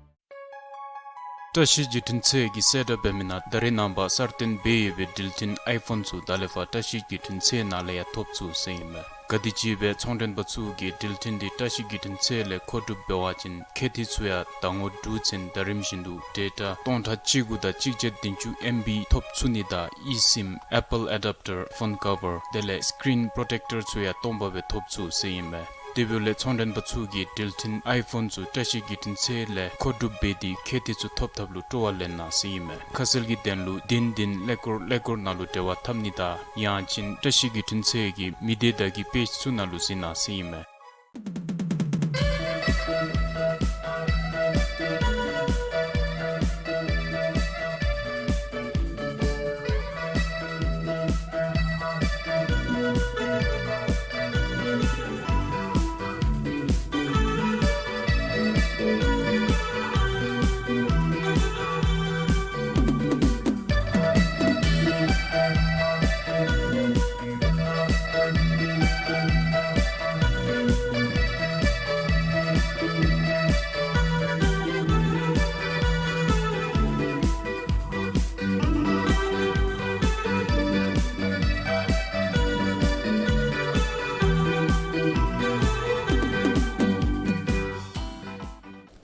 བཀྲ་ཤིས་བརྒྱུད་འཕྲིན་ཚད་ཀྱིས་གསལ་བསྒྲགས་འབད་མི་ནང་ད་རེས་ནངས་པ་གསར་བཏོན་འབད་ཡོད་པའི་འགྲུལ་འཕྲིན་ཨའི་ཕོན་ཚུ་ད་ལས་ཕར་བཀྲ་ཤིས་བརྒྱུད་འཕྲིན་ཚད་ནང་ལས་ཡང་ཐོབ་ཚུགས་ཟེར་ཨིན་མས། ག་དེམ་ཅིག་སྦེ་ཚོང་མགྲོན་པ་ཚུ་གིས་འགྲུལ་འཕྲིན་འདི་བཀྲ་ཤིས་བརྒྱུད་འཕྲིན་ཚད་ལས་མཁོ་སྒྲུབ་འབད་བ་ཅིན་ཁེ་ཏི་ཚུ་ཡང་ཟླ་ངོ་དྲུག་ཚུན་ཟླ་རིམ་བཞིན་དུ་ཌེ་ཊ་སྟོང་ཕྲག་བཅུ་དགུ་དང་གཅིག་བརྒྱ་བདུན་ཅུ་ཨེམ་བི་ཐོབ་ཚུགས་ནི་དང་ཨི་སིམ་ཨེ་པཱལ་ཨེ་ཌབ་ཊར་ཕོན་ཀ་བར་དེ་ལས་སི་ཀི་རིན་པོརོ་ཊེཀ་ཊར་ཚུ་ཡང་སྟོང་པ་སྦེ་ཐོབ་ཚུགས་ཟེར་ཨིན་མས། དེ་འབདཝ་ལས་ཚོང་མགྲོན་པ་ཚུ་གིས་འགྲུལ་འཕྲིན་ཨའི་ཕོན་ཚུ་བཀྲ་ཤིས་བརྒྱུད་འཕྲིན་ཚད་ལས་མཁོ་སྒྲུབ་འབད་དེ་ཁེ་ཏི་ཚུ་ཐོབ་ཐབས་ལུ་སྤྲོ་བ་ལེན་གནང་ཟེར་ཨིན་མས། ཁ་གསལ་གྱི་དོན་ལུ་བདུན་བདུན་ཀླད་ཀོར་ཀླད་ཀོར་ནང་ལུ་འབྲེལ་བ་འཐབ་ནི་དང་ཡང་ཅིན་བཀྲ་ཤིས་བརྒྱུད་འཕྲིན་ཚད་ཀྱི་མི་སྡེ་དང་གི་པེཇ་ཚུ་ནང་ལུ་གཟིགས་གནང་ཟེར་ཨིན་མས།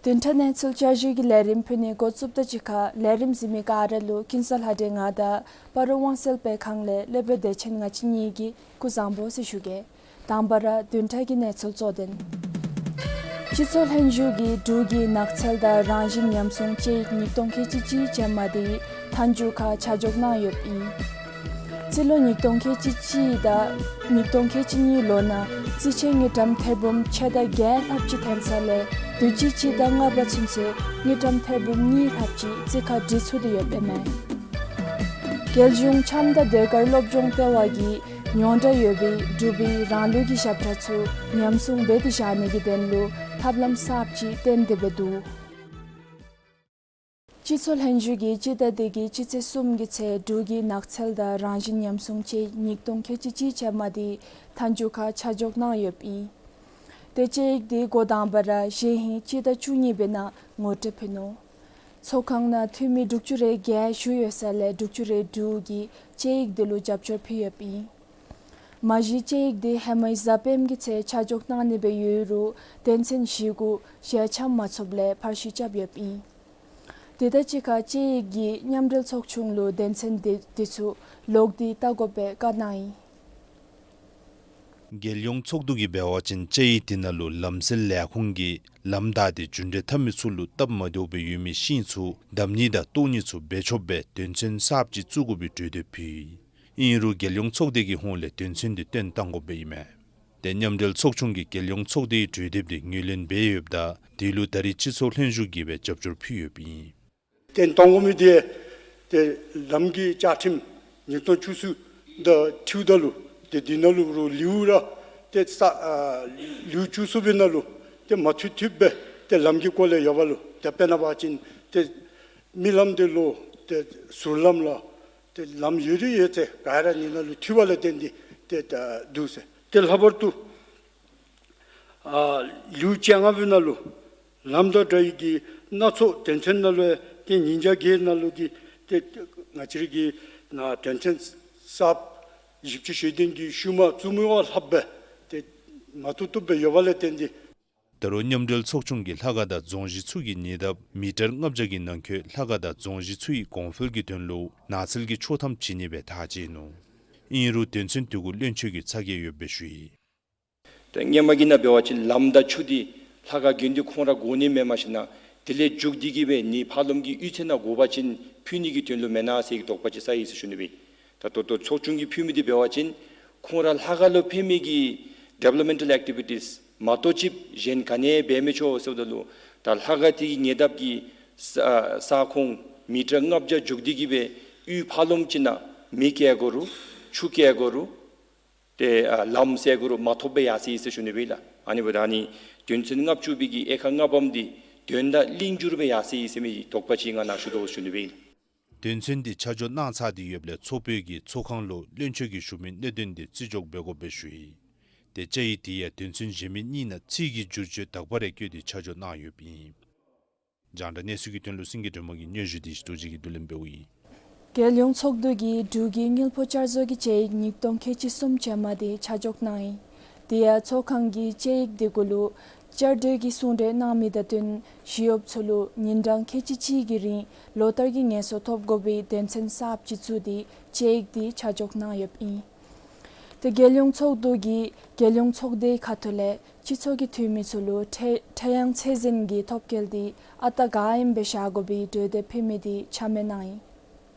བདུན་ཕྲག་གནས་ཚུལ་བསྐྱར་ཞུའི་ལས་རིམ་ཕུལ་ནི་འགོ་བཙུགསཔ་དང་གཅིག་ཁར་ལས་རིམ་གཟིགས་མི་ག་ར་ལུ་ཀུན་བཟང་ལྷ་སྒྲོན་ང་དང་སྤ་རོ་དབང་གསལ་སྤེལ་ཁང་ལས་ལེགས་པའི་བདེ་ཆེན་ང་བཅས་གཉིས་ཀྱིས་སྐུ་གཟུགས་བཟང་པོ་ཟེར་ཞུ་གེ། དང་པ་ར་བདུན་ཕྲག་གི་གནས་ཚུལ་གཙོ་དོན། སྤྱི་ཚོགས་ལྷན་བཞུགས་ཀྱིས་འབྲུག་གི་ནགས་ཚལ་དང་རང་བཞིན་ཉམས་སྲུང་དཔྱད་ཡིག་ཉིས་སྟོང་ཁལ་གཅིག་གཅིག་ཅན་མ་དེ་མཐའ་མཇུག་ཁར་ཆ་འཇོག་གནང་ཡོདཔ་ཨིན། རྩིས་ལོ་ཉིས་སྟོང་ཁལ་གཅིག་གཅིག་དང་ཉིས་སྟོང་ཁལ་གཅིག་གཉིས་ལོ་ནང་རྩིས་ཆད་དངུལ་ཀྲམ་ཐེར་འབུམ་ཕྱེད་དང་བརྒྱད་ལྷགཔ་ཅིག་ཐོན་ས་ལས་དུས་ཅི་སྤྱི་ཟླ་ལྔ་པ་ཚུན་ཚོད་དངུལ་ཀྲམ་ཐེར་འབུམ་གཉིས་ལྷགཔ་ཅིག་རྩིས་ཁ་སྒྲིག་ཚུགས་ཏེ་ཡོདཔ་ཨིན་མས། རྒྱལ་གཞུང་འཆམ་དང་ཟློས་གར་སློབ་སྦྱོང་ལྟེ་བ་གིས་ཡོངས་གྲགས་ཡོད་པའི་འབྲུག་པའི་རང་ལུགས་ཀྱི་ཞབས་ཁྲ་ཚུ་ཉམས་སྲུང་འབད་དེ་བཞག་ནི་གི་དོན་ལུ་ཐབས་ལམ་གསརཔ་ཅིག་བཏོན་ཏེ་འབད་འདུག། སྤྱི་ཚོགས་ལྷན་བཞུགས་ཀྱིས་སྤྱི་ཟླ་འདི་གི་སྤྱི་ཚེས་གསུམ་གྱི་ཚེས་འབྲུག་གི་ནགས་ཚལ་དང་རང་བཞིན་ཉམས་སྲུང་དཔྱད་ཡིག་ཉིས་སྟོང་ཁལ་གཅིག་གཅིག་ཅན་མ་དེ་མཐའ་མཇུག་ཁར་ཆ་འཇོག་གནང་ཡོདཔ་ཨིན། དེ་དཔྱད་ཡིག་དེ་འགོ་དང་པ་ར་གཞེས་ཧིང་སྤྱི་ཟླ་བཅུ་གཉིས་པའི་ནང་ངོ་སྤྲོད་ཕུལ་ནུག། ཚོགས་ཁང་ནང་འཐུས་མི་དྲུག་ཅུ་རེ་བརྒྱད་བཞུགས་ཡོད་ས་ལས་དྲུག་ཅུ་རེ་དྲུག་གིས་དཔྱད་ཡིག་དེ་ལུ་རྒྱབ་སྐྱོར་ཕུལ་ཡོདཔ་ཨིན། མ་གཞི་དཔྱད་ཡིག་དེ་ཧེ་མའི་གཟའ་སྤེནམ་གྱི་ཚེས་ཆ་འཇོག་གནང་ནི་སྦེ་ཡོད་རུང་དོན་ཚན་བཞི་གུ་ཞལ་འཆམ་མ་ཚུགསཔ་ལས་ཕར་བཤུད་རྐྱབ་ཡོདཔ་ཨིན། དེ་དང་གཅིག་ཁར་དཔྱད་ཡིག་གིས་མཉམ་འབྲེལ་ཚོགས་ཆུང་ལུ་དོན་ཚན་དེ་དེ་ཚུ་ལོག་སྟེ་བལྟ་དགོ་པའི་བཀའ་གནང་ཡི། རྒྱལ་ཡོངས་ཚོགས་འདུ་གིས་འབད་བ་ཅིན་དཔྱད་ཡིག་དེ་ནང་ལུ་ལམ་སེལ་ལས་ཁུངས་ཀྱིས་ལམ་བདའ་སྟེ་རྒྱུ་འབྲས་ཐོབ་མི་ཚུ་ལུ་སྟབས་མ་བདེཝ་སྦེ་ཡོད་མི་ཤིང་ཚུ་བསྡམ་ནི་དང་བཏོག་ནི་ཚུ་འབད་ཆོགཔ་སྦེ་དོན་ཚན་གསརཔ་ཅིག་བཙུགས་དགོ་པའི་གྲོས་འདེབས་ཕུལ་ཡི། ཨིན་རུང་རྒྱལ་ཡོངས་ཚོགས་སྡེ་གི་ཧོངས་ལས་དོན་ཚན་དེ་བཏོན་བཏང་དགོཔ་སྦེ་ཨིན་མས། ཏེ་མཉམ་འབྲེལ་ཚོགས་ཆུང་གིས་རྒྱལ་ཡོངས་ཚོགས་སྡེའི་གྲོས་འདེབས་དེ་ངོས་ལེན་འབད་ཡོདཔ་ད་དེ་ལུ་ད་རེས་སྤྱི་ཚོགས་ལྷན་བཞུགས་ཀྱིས་སྦེ་རྒྱབ་སྐྱོར་ཕུལ་ཡོདཔ་ཨིན། བཏོན་གཏང་དགོ་མི་དེ་ཏེ་ལམ་གྱི་བཅའ་ཁྲིམས་ཉིས་སྟོང་བཅུ་གསུམ་དང་འཁྲིལཝ་ད་ལུ་ཏེ་དེ་ནང་ལུ་རུང་ལེའུ་ར་ཏེ་ས་ཨ་ལེའུ་བཅུ་གསུམ་པའི་ནང་ལུ་ཏེ་མ་མཐུན་མཐུནམ་སྦེ་ཏེ་ལམ་གྱི་སྐོར་ལས་ཡོདཔ་ལུ་ ཏེ་དཔེར་ན་འབད་བ་ཅིན་ཏེ་རྨི་ལམ་འདི་ལུ་ཏེ་ཟུར་ལམ་ལུ་ཏེ་ལམ་ཡོད་རིགས་ཡོད་ཚད་ག་ར་ཨ་ནི་ནང་ལུ་འཐུས་པ་ལས་བརྟེན་ཏེ་ཏེ་ད་འདུག་ཟེར། ཏེ་ལྷག་པར་དུ་ཨ་ལེའུ་བཅོ་ལྔ་པའི་ནང་ལུ་ལམ་དང་འདྲ་བའི་གི་སྣ་ཚོགས་དོན་ཚན་ནང་ལུ་ཏེ་ཉིས་བརྒྱ་བརྒྱད་ནང་ལུ་ཏེ་ཏེ་ང་བཅས་རའི་གི་ནཱ་དོན་ཚན་གསརཔ་བཞི་བཅུ་ཞེ་བདུན་གྱི་ཤུལ་མ་བཙུགས་མི་བ་ལྷགཔ་སྦེ་ཏེ་མ་བཏུབ་བཏུབ་སྦེ་ཡོད་པ་ལས་བརྟེན་ཏེ། ད་རུང་མཉམ་འབྲེལ་ཚོགས་ཆུང་གིས་ལྷ་ཁང་དང་རྫོང་གཞི་ཚུ་གི་ཉེ་འདབས་མི་ཊར་ལྔ་བརྒྱ་གི་ནང་འཁོད་ལྷ་ཁང་དང་རྫོང་གཞི་ཚུ་ཡི་གོང་འཕེལ་གྱི་དོན་ལུ་ནགས་ཚལ་གྱི་ཆོག་ཐམ་བྱིན་ནི་སྦེ་ཐག་བཅད་ནུག། ཨིན་རུང་དོན་ཚན་དེ་གུ་བློན་ཆེན་གྱིས་ཚ་གྱང་ཡོདཔ་སྦེ་ཞུ་ཡི། ཏེ་སྔོན་མ་གི་ནང་འབད་བ་ཅིན་ལམ་དང་ཆུ་འདི་ལྷ་ཁང་དགོན་སྡེ་ཁོང་ར་དགོ་ནི་མེན། མ་གཞི་ནཱ་དེ་ལས་མཇུག་བསྡུ་གི་སྦེ་ནི་ཕར་ལོགས་ཀྱི་གཡུས་ཚན་ནང་དགོ་པ་ཅིན་ཕུལ་ནི་གི་དོན་ལུ་མེན་ན་ཟེར་གྱི་དོགས་པ་ཅིག་ཟ་ཡི་ཟེར་ཞུ་ནི་སྦེ། ད་ལྟོ་ལྟོ་ཚོགས་ཆུང་གིས་ཕུལ་མི་འདི་འབད་བ་ཅིན་ཁོང་ར་ལྷ་ཁང་ལུ་ཕན་མི་གི་ཌི་ཝེ་ལོབ་མེནཊལ་ཨེག་ཊི་བི་ཊིས་མ་གཏོགས་ཅིག་གཞན་ག་ནི་འབད་མི་ཆོག་ཟེརཝ་ད་ལུ་ད་ལྷ་ཁང་དེ་གི་ཉེ་འདབས་ཀྱི་ས་ས་ཁོངས་མི་ཊར་ལྔ་བརྒྱ་མཇུག་བསྡུ་གི་སྦེ་གཡུས་ཕར་ལོགས་ཅིག་ནང་མེ་བཀལ་དགོ་རུང་ཆུ་བཀལ་དགོ་རུང་ཏེ་ཨ་ལམ་བསལ་དགོ་རུང་མ་ཐོབ་སྦེ་ཡར་སོ་ཡི་ཟེར་ཞུ་ནི་སྦེ་ལགས། ཨ་ནི་འབདཝ་ད་ཨ་ནི་དོན་ཚན་ལྔ་བཅུ་པའི་གི་དབྱེ་ཁག་ལྔ་པམ་འདི་དོན་དག་ལིང་འགྱུར་སྦེ་ཡར་སོ་ཡི་ཟེར་མི་དོགས་པ་ཅིག་ང་ནཱ་ཞུ་དོ་ཞུ་ནི་སྦེ་ལགས། དོན་ཚན་འདི་ཆ་འཇོག་གནང་ཚར་ཏེ་ཡོདཔ་ལས་ཚོགས་པའི་གི་ཚོགས་ཁང་ལུ་བློན་ཆེན་གྱིས་ཞུ་མི་གནད་དོན་འདི་རྩིས་འཇོག་འབད་དགོཔ་སྦེ་ཞུ་ཡི། ཏེ་བཅའ་ཡིག་དེ་ཡང་དོན་ཚན་གཞན་མི་གཉིས་ནང་ཚིག་གི་བསྒྱུར་བཅོས་དག་པ་རེ་བཀོད་དེ་ཆ་འཇོག་གནང་ཡོདཔ་ཨིན། རྒྱང་བསྒྲགས་གནས་ཚུལ་གྱི་དོན་ལུ་སེང་གེ་སྒྲོལ་མ་གི་སྙན་ཞུ་འདི་ཞུ་དོ་ཅིག་གིས་བསྡུ་ལེན་འབདཝ་ཨིན། རྒྱལ་ཡོངས་ཚོགས་འདུ་གིས་འབྲུག་གི་དངུལ་ཕོགས་བསྐྱར་བཟོ་གི་བཅའ་ཡིག་ཉིས་སྟོང་ཁལ་གཅིག་གསུམ་ཅན་མ་དེ་ཆ་འཇོག་གནང་ཡི། དེ་ཡང་ཚོགས་ཁང་གིས་བཅའ་ཡིག་དེ་གུ་ལུ་བསྐྱར་ཟློས་ཀྱི་གསུང་གྲོས་གནང་མི་དང་བསྟུན་ཞི་གཡོགཔ་ཚུ་ལུ་ཉིན་གྲངས་ཁལ་གཅིག་གཅིག་གི་རིང་ལོ་ལྟར་གྱི་ངལ་གསོ་ཐོབ་དགོ་པའི་དོན་ཚན་གསརཔ་ཅིག་བཙུགས་ཏེ་བཅའ་ཡིག་དེ་ཆ་འཇོག་གནང་ཡོདཔ་ཨིན། ཏེ་རྒྱལ་ཡོངས་ཚོགས་འདུ་གིས་རྒྱལ་ཡོངས་ཚོགས་སྡེའི་ཁ་ཐུག་ལས་སྤྱི་ཚོགས་ཀྱི་འཐུས་མི་ཚུ་ལུ་ཁྲལ་ཁྲལ་ཡང་ཚད་འཛིན་གྱི་ཐོབ་སྐལ་དེ་ཨ་རྟག་ག་ཨིནམ་སྦེ་བཞག་དགོ་པའི་གྲོས་འདེབས་ཕུལ་མི་དེ་ཆ་མེད་གནང་ཡི།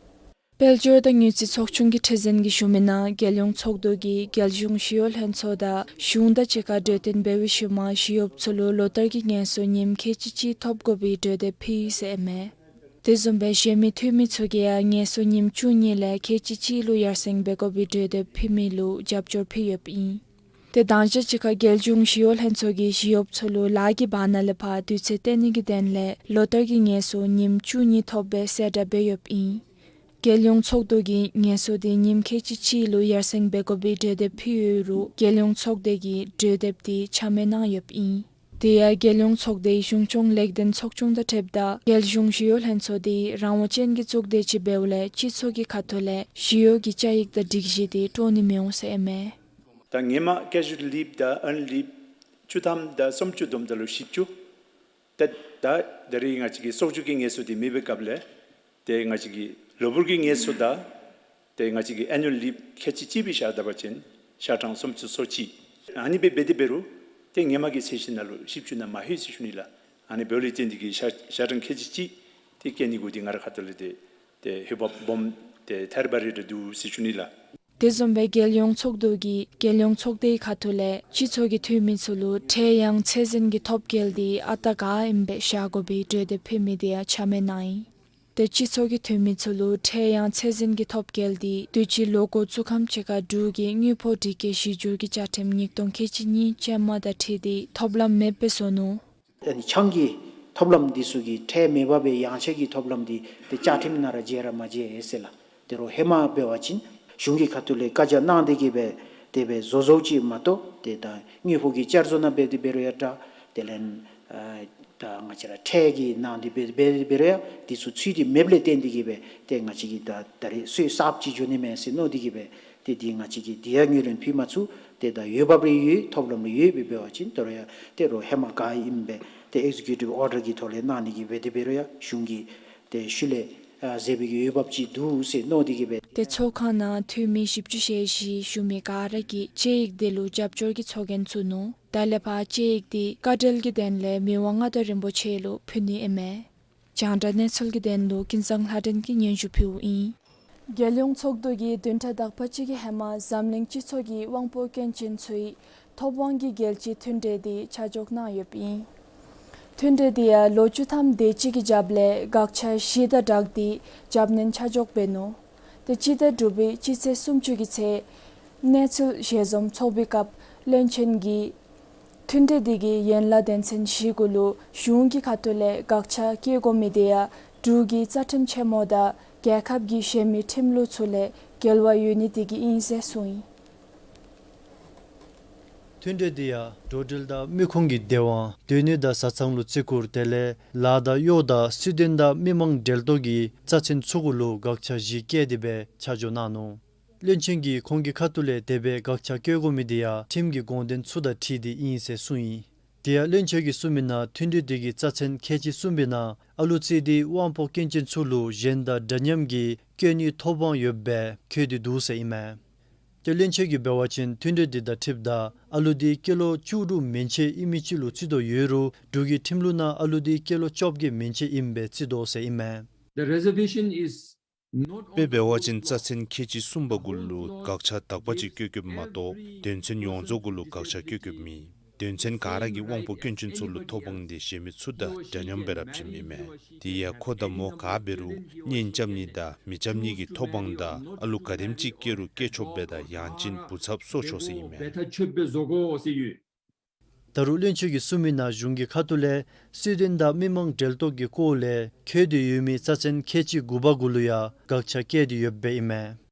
དཔལ་འབྱོར་དང་དངུལ་རྩིས་ཚོགས་ཆུང་གི་ཁྲི་འཛིན་གྱིས་ཞུ་མི་ནང་རྒྱལ་ཡོངས་ཚོགས་འདུ་གིས་རྒྱལ་གཞུང་ཞི་གཡོག་ལྷན་ཚོགས་དང་གཞུང་དང་གཅིག་ཁར་གྲོས་བསྟུན་འབད་བའི་ཤུལ་མ་ཞི་གཡོགཔ་ཚུ་ལུ་ལོ་ལྟར་གྱི་ངལ་གསོ་ཉིནམ་ཁལ་གཅིག་གཅིག་ཐོབ་དགོ་པའི་གྲོས་འདེབས་ཕུལ་ཡི་ཟེར་ཨིན་མས། དེ་བཟུམ་སྦེ་གཞན་མི་འཐུས་མི་ཚུ་གིས་ཡང་ངལ་གསོ་ཉིནམ་བཅུ་གཉིས་ལས་ཁལ་གཅིག་གཅིག་ལུ་ཡར་སེང་འབད་དགོ་པའི་གྲོས་འདེབས་ཕུལ་མི་ལུ་རྒྱབ་སྐྱོར་ཕུལ་ཡོདཔ་ཨིན། ཏེ་དང་ཞག་གཅིག་ཁར་རྒྱལ་གཞུང་ཞི་གཡོག་ལྷན་ཚོགས་ཀྱིས་ཞི་གཡོགཔ་ཚུ་ལུ་ལཱ་གི་བར་ན་ལས་ཕར་དུས་ཚོད་བཏོན་ནི་གི་དོན་ལས་ལོ་ལྟར་གྱི་ངལ་གསོ་ཉིནམ་བཅུ་གཉིས་ཐོབ་པའི་གསལ་བསྒྲགས་འབད་ཡོདཔ་ཨིན། རྒྱལ་ཡོངས་ཚོགས་འདུ་གིས་ངལ་གསོ་དེ་ཉིནམ་ཁལ་གཅིག་གཅིག་ལུ་ཡར་སེང་འབད་དགོ་པའི་གྲོས་འདེབས་ཕུལ་ཡོད་རུང་རྒྱལ་ཡོངས་ཚོགས་སྡེ་གིས་གྲོས་འདེབས་དེ་ཆ་མེད་གནང་ཡོདཔ་ཨིན། དེ་ཡང་རྒྱལ་ཡོངས་ཚོགས་སྡེའི་གཞུང་སྐྱོང་ལེགས་ལྡན་ཚོགས་ཆུང་དང་འཁྲིལཝ་ད་རྒྱལ་གཞུང་ཞི་གཡོག་ལྷན་ཚོགས་དེ་རང་དབང་ཅན་གྱི་གཙུག་སྡེ་ཅིག་འབདཝ་ལས་སྤྱི་ཚོགས་ཀྱི་ཁ་ཐུག་ལས་ཞི་གཡོག་གི་བཅའ་ཡིག་དང་སྒྲིག་གཞི་དེ་སྤྲོ་ནི་མི་འོང་ཟེར་ཨིན་མས། ད་སྔོན་མ་ཀེ་ཞུ་ལི་ཝི་དང་ཨརནཌ་ལི་ཝི་བཅུ་ཐམ་དང་སུམ་ཅུ་བསྡོམས་ད་ལུ་བཞི་བཅུ། ད་ད་ད་རེས་ང་བཅས་ཀྱི་གསོག་འཇོག་གི་ངལ་གསོ་དེ་མེད་པའི་སྐབས་ལས་ཏེ་ང་བཅས་ཀྱི་ལོ་བུར་གྱི་ངལ་གསོ་དང་ཏེ་ང་བཅས་ཀྱི་ཨེ་ནུ་ཨལ་ལི་ཝི་ཁལ་གཅིག་གཅིག་སྦེ་བཞག་ད་པ་ཅིན་ཞག་གྲངས་སུམ་ཅུ་སོ་གཅིག། ཨ་ནི་སྦེ་འབད་དེ་འབད་རུང་ཏེ་སྔོན་མ་གི་ཚད་གཞི་ནང་ལུ་བཞི་བཅུ་ནང་མ་ལྷོད་ཟེར་ཞུ་ནི་ལགས། ཨ་ནི་འབདཝ་ལས་བརྟེན་ཏེ་གིས་ཞག་ཞག་གྲངས་ཁལ་གཅིག་གཅིག་ཏེ་བཀལ་ནི་གུ་ཏེ་ང་རའི་ཁ་ཐུག་ལས་ཏེ་ཏེ་འོས་འབབ་སྦོམ་ཏེ་ཐར་པ་རེ་རེ་འདུག་ཟེར་ཞུ་ནི་ལགས། དེ་བཟུམ་སྦེ་རྒྱལ་ཡོངས་ཚོགས་འདུ་གིས་རྒྱལ་ཡོངས་ཚོགས་སྡེའི་ཁ་ཐུག་ལས་སྤྱི་ཚོགས་ཀྱི་འཐུས་མི་ཚུ་ལུ་ཁྲལ་ཡང་ཚད་འཛིན་གྱི་ཐོབ་སྐལ་དེ་ཨ་རྟག་ག་ཨིནམ་སྦེ་བཞག་དགོ་པའི་གྲོས་འདེབས་ཕུལ་མི་དེ་ཡང་ཆ་མེད་གནང་ཡི། ཏེ་སྤྱི་ཚོགས་ཀྱི་འཐུས་མི་ཚུ་ལུ་ཁྲལ་ཡང་ཚད་འཛིན་གྱི་ཐོབ་སྐལ་དེ་དུས་ཅི་ལོ་འགོ་བཙུགས་ཁམས་ཅིག་ཁར་འབྲུག་གི་དངུལ་ཕོགས་སྒྲིག་བཀོད་གཞི་འགྱུར་གྱི་བཅའ་ཁྲིམས་ཉིས་སྟོང་ཁལ་གཅིག་གཉིས་ཅན་མ་དང་འཁྲིལ་ཏེ་ཐོབ་ལམ་མེདཔ་སྦེ་བཟོ་ནུག། ཨ་ནི་ཆང་གི་ཐོབ་ལམ་འདི་ཚུ་གི་ཁྲལ་མེད་པར་སྦེ་ཡང་ཆད་ཀྱི་ཐོབ་ལམ་འདི་ཏེ་བཅའ་ཁྲིམས་ནང་ར་བཅད་ར་མ་བཅད་ཟེར་ལགས། དེ་རུང་ཧེ་མ་འབད་བ་ཅིན་གཞུང་གི་ཁ་ཐུག་ལས་བཀའ་རྒྱ་གནང་སྟེ་གིས་སྦེ་དེ་སྦེ་བཟོ་བཟོཝ་ཅིག་མ་གཏོགས་ཏེ་ད་དངུལ་ཕོགས་ཀྱི་བསྐྱར་བཟོ་ནང་འབད་དེ་འབད་རུང་ཡང་འདྲ། དེ་ལས་ཨ་ད་ང་བཅས་ར་ཁྲལ་གྱི་ནང་འདི་འབད་འབད་འབད་རུང་ཡང་འདི་ཚུ་ཚུད་དེ་མེདཔ་ལས་བརྟེན་ཏེ་གིས་སྦེ་ཏེ་ང་བཅས་ཀྱིས་ད་ད་རེས་སོ་གསརཔ་ཅིག་འགྱོ་ནི་མས་ཟེར་མནོ་སྟེ་གིས་སྦེ་ཏེ་འདི་ང་བཅས་ཀྱིས་འདི་ཡང་ངོས་ལེན་ཕུལ་མ་ཚུགས། ཏེ་ད་འོས་འབབ་རེ་ཡོད་ཐོབ་ལམ་རེ་ཡོད་སྦེ་འབད་བ་ཅིན་དོ་རུང་ཡང་ཏེ་རུང་ཧེ་མ་ག་ཨིནམ་སྦེ་ཏེ་ཨེག་ཟི་ཀིའུ་ཊིབ་ཨོར་ཌར་གྱི་ཐོག་ལས་གནང་ནི་གི་འབད་དེ་འབད་རུང་ཡང་གཞུང་གིས་ཏེ་ཤུལ་ལས་ཨ་ཟེར་བའི་གི་འོས་འབབ་ཅིག་འདུག་ཟེར་མནོ་སྟེ་གིས་སྦེ། ཏེ་ཚོགས་ཁང་ནང་འཐུས་མི་བཞི་བཅུ་ཞེ་བཞི་བཞུགས་མི་ག་ར་གིས་བཅའ་ཡིག་དེ་ལུ་རྒྱབ་སྐྱོར་གྱི་ཚོགས་རྒྱན་བཙུགས་ནུག། ད་ལས་ཕར་བཅའ་ཡིག་དེ་བཀའ་འཁྲོལ་གྱི་དོན་ལས་མི་དབང་མངའ་བདག་རིན་པོ་ཆེ་ལུ་ཕུལ་ནི་ཨིན་མས། རྒྱང་བསྒྲགས་གནས་ཚུལ་གྱི་དོན་ལུ་ཀུན་བཟང་ལྷ་སྒྲོན་གྱིས་སྙན་ཞུ་ཕུལཝ་ཨིན། རྒྱལ་ཡོངས་ཚོགས་འདུ་གིས་བདུན་ཕྲག་དག་པ་ཅིག་གི་ཧེ་མ་འཛམ་གླིང་སྤྱི་ཚོགས་ཀྱི་དབང་པོ་སྐྱོན་ཅན་ཚུའི་ཐོབ་དབང་གི་རྒྱལ་སྤྱིའི་མཐུན་གྲོས་དེ་ཆ་འཇོག་གནང་ཡོདཔ་ཨིན། མཐུན་གྲོས་དེ་ཡང་ལོ་བཅུ་ཐམ་དེ་ཅིག་གི་རྒྱབ་ལས་དགག་བྱ་བཞི་དང་སྦྲགས་ཏེ་རྒྱབ་སྣོན་ཆ་འཇོག་འབད་ནུག། ཏེ་སྤྱི་ཟླ་དྲུག་པའི་སྤྱི་ཚེས་སུམ་ཅུ་གི་ཚེ་གནས་ཚུལ་ཞལ་འཛོམས་ཚོགས་པའི་སྐབས་བློན་ཆེན་གྱིས་ མཐུན་གྲོས་འདི་གི་ཡན་ལག་དོན་ཚན་བཞི་གུ་ལུ་གཞུང་གི་ཁ་ཐུག་ལས་དགག་བྱ་བཀོད་དགོ་མི་དེ་ཡང་འབྲུག་གི་རྩ་ཁྲིམས་ཆེན་མོ་དང་རྒྱལ་ཁབ་ཀྱི་གཞན་མི་ཁྲིམས་ལུགས་ཚུ་ལས་འགལ་བ་ཡོད་ནི་དེ་གིས་ཨིན་ཟེར་གསུངས་ཡི། མཐུན་གྲོས་འདི་ཡང་འགྲོ་འགྲུལ་དང་མི་ཁུངས་ཀྱི་བདེ་དབང་སྡོད་གནས་དང་བཟའ་ཚང་ལུ་བརྩི་བཀུར་དེ་ལས་ལཱ་དང་གཡོག་དང་སྲིད་དོན་དང་མི་མང་འབྲེལ་གཏོགས་ཀྱི་རྩ་ཚན་ཚུ་གུ་ལུ་དགག་བྱ་བཞི་བཀོད་དེ་སྦེ་ཆ་འཇོག་གནང་ནུག། བློན་ཆེན་གྱིས་ཁོང་གི་ཁ་ཐུག་ལས་དེ་སྦེ་དགག་བྱ་བཀོད་དགོ་མི་དེ་ཡང་ཁྲིམས་ཀྱི་དགོངས་དོན་ཚུ་དང་འཁྲིལ་ཏེ་ཨིན་ཟེར་གསུངས་ཡི། དེ་ཡང་བློན་ཆེན་གྱིས་གསུངས་མི་ནང་མཐུན་གྲོས་འདི་གི་རྩ་ཚན་ཁལ་གཅིག་གསུམ་པའི་ནང་ཨ་ལུ་རྩིས་ཏེ་དབང་པོ་སྐྱོན་ཅན་ཚུ་ལུ་གཞན་དང་འདྲ་མཉམ་གྱི་བསྐྱོད་ནིའི་ཐོབ་དབང་ཡོདཔ་སྦེ་འཁོད་དེ་འདུག་ཟེར་ཨིན་མས། ཏེ་བློན་ཆེན་གྱིས་འབད་བ་ཅིན་མཐུན་གྲོས་འདི་དང་འཁྲིལཝ་ད་ཨ་ལུ་དེ་སྐྱེས་ལོ་བཅུ་དྲུག་མན་ཆད་ཨིན་མི་ཅིག་ལུ་རྩིས་དོ་ཡོད་རུང་འབྲུག་གི་ཁྲིམས་ལུགས་ནང་ཨ་ལུ་དེ་སྐྱེས་ལོ་བཅོ་བརྒྱད་མན་ཆད་ཨིནམ་སྦེ་རྩིས་དོ་ཟེར་ཨིན་མས། The reservation is དཔེ་འབད་བ་ཅིན་རྩ་ཚན་ཁལ་གཅིག་གསུམ་པ་གུ་ལུ་དགག་བྱ་དག་པ་ཅིག་བཀོད་བཀོདཔ་མ་གཏོགས་དོན་ཚན་ཡོངས་རྫོགས་གུ་ལུ་དགག་བྱ་བཀོད་བཀོདཔ་མེད། དོན་ཚན་ག་ར་གིས་དབང་པོ་སྐྱོན་ཅན་ཚུ་ལུ་ཐོབ་དབང་དེ་གཞན་མི་ཚུ་དང་འདྲ་མཉམ་སྦེ་ར་བྱིནམ་ཨིན་མས། དེ་ཡང་ཁོ་དང་མོ་ག་འབད་རུང་གཉེན་རྐྱབ་ནི་དང་མི་རྐྱབ་ནི་གི་ཐོབ་དབང་དང་ཨ་ལུ་ག་དེམ་ཅིག་སྐྱེ་རུང་སྐྱེ་ཆོགཔ་སྦེ་དང་ཡང་ཅིན་བུ་ཚབ་གསོ་ཆོག་ཟེར་ཨིན་མས། ད་རུང་བློན་ཆེན་གྱིས་གསུངས་མི་ནང་གཞུང་གི་ཁ་ཐུག་ལས་སྲིད་དོན་དང་མི་མང་འབྲེལ་གཏོགས་ཀྱི་སྐོར་ལས་འཁོད་དེ་ཡོད་མི་རྩ་ཚན་ཁལ་གཅིག་དགུ་པ་གུ་ལུ་ཡང་དགག་བྱ་བཀོད་དེ་ཡོདཔ་སྦེ་ཨིན་མས།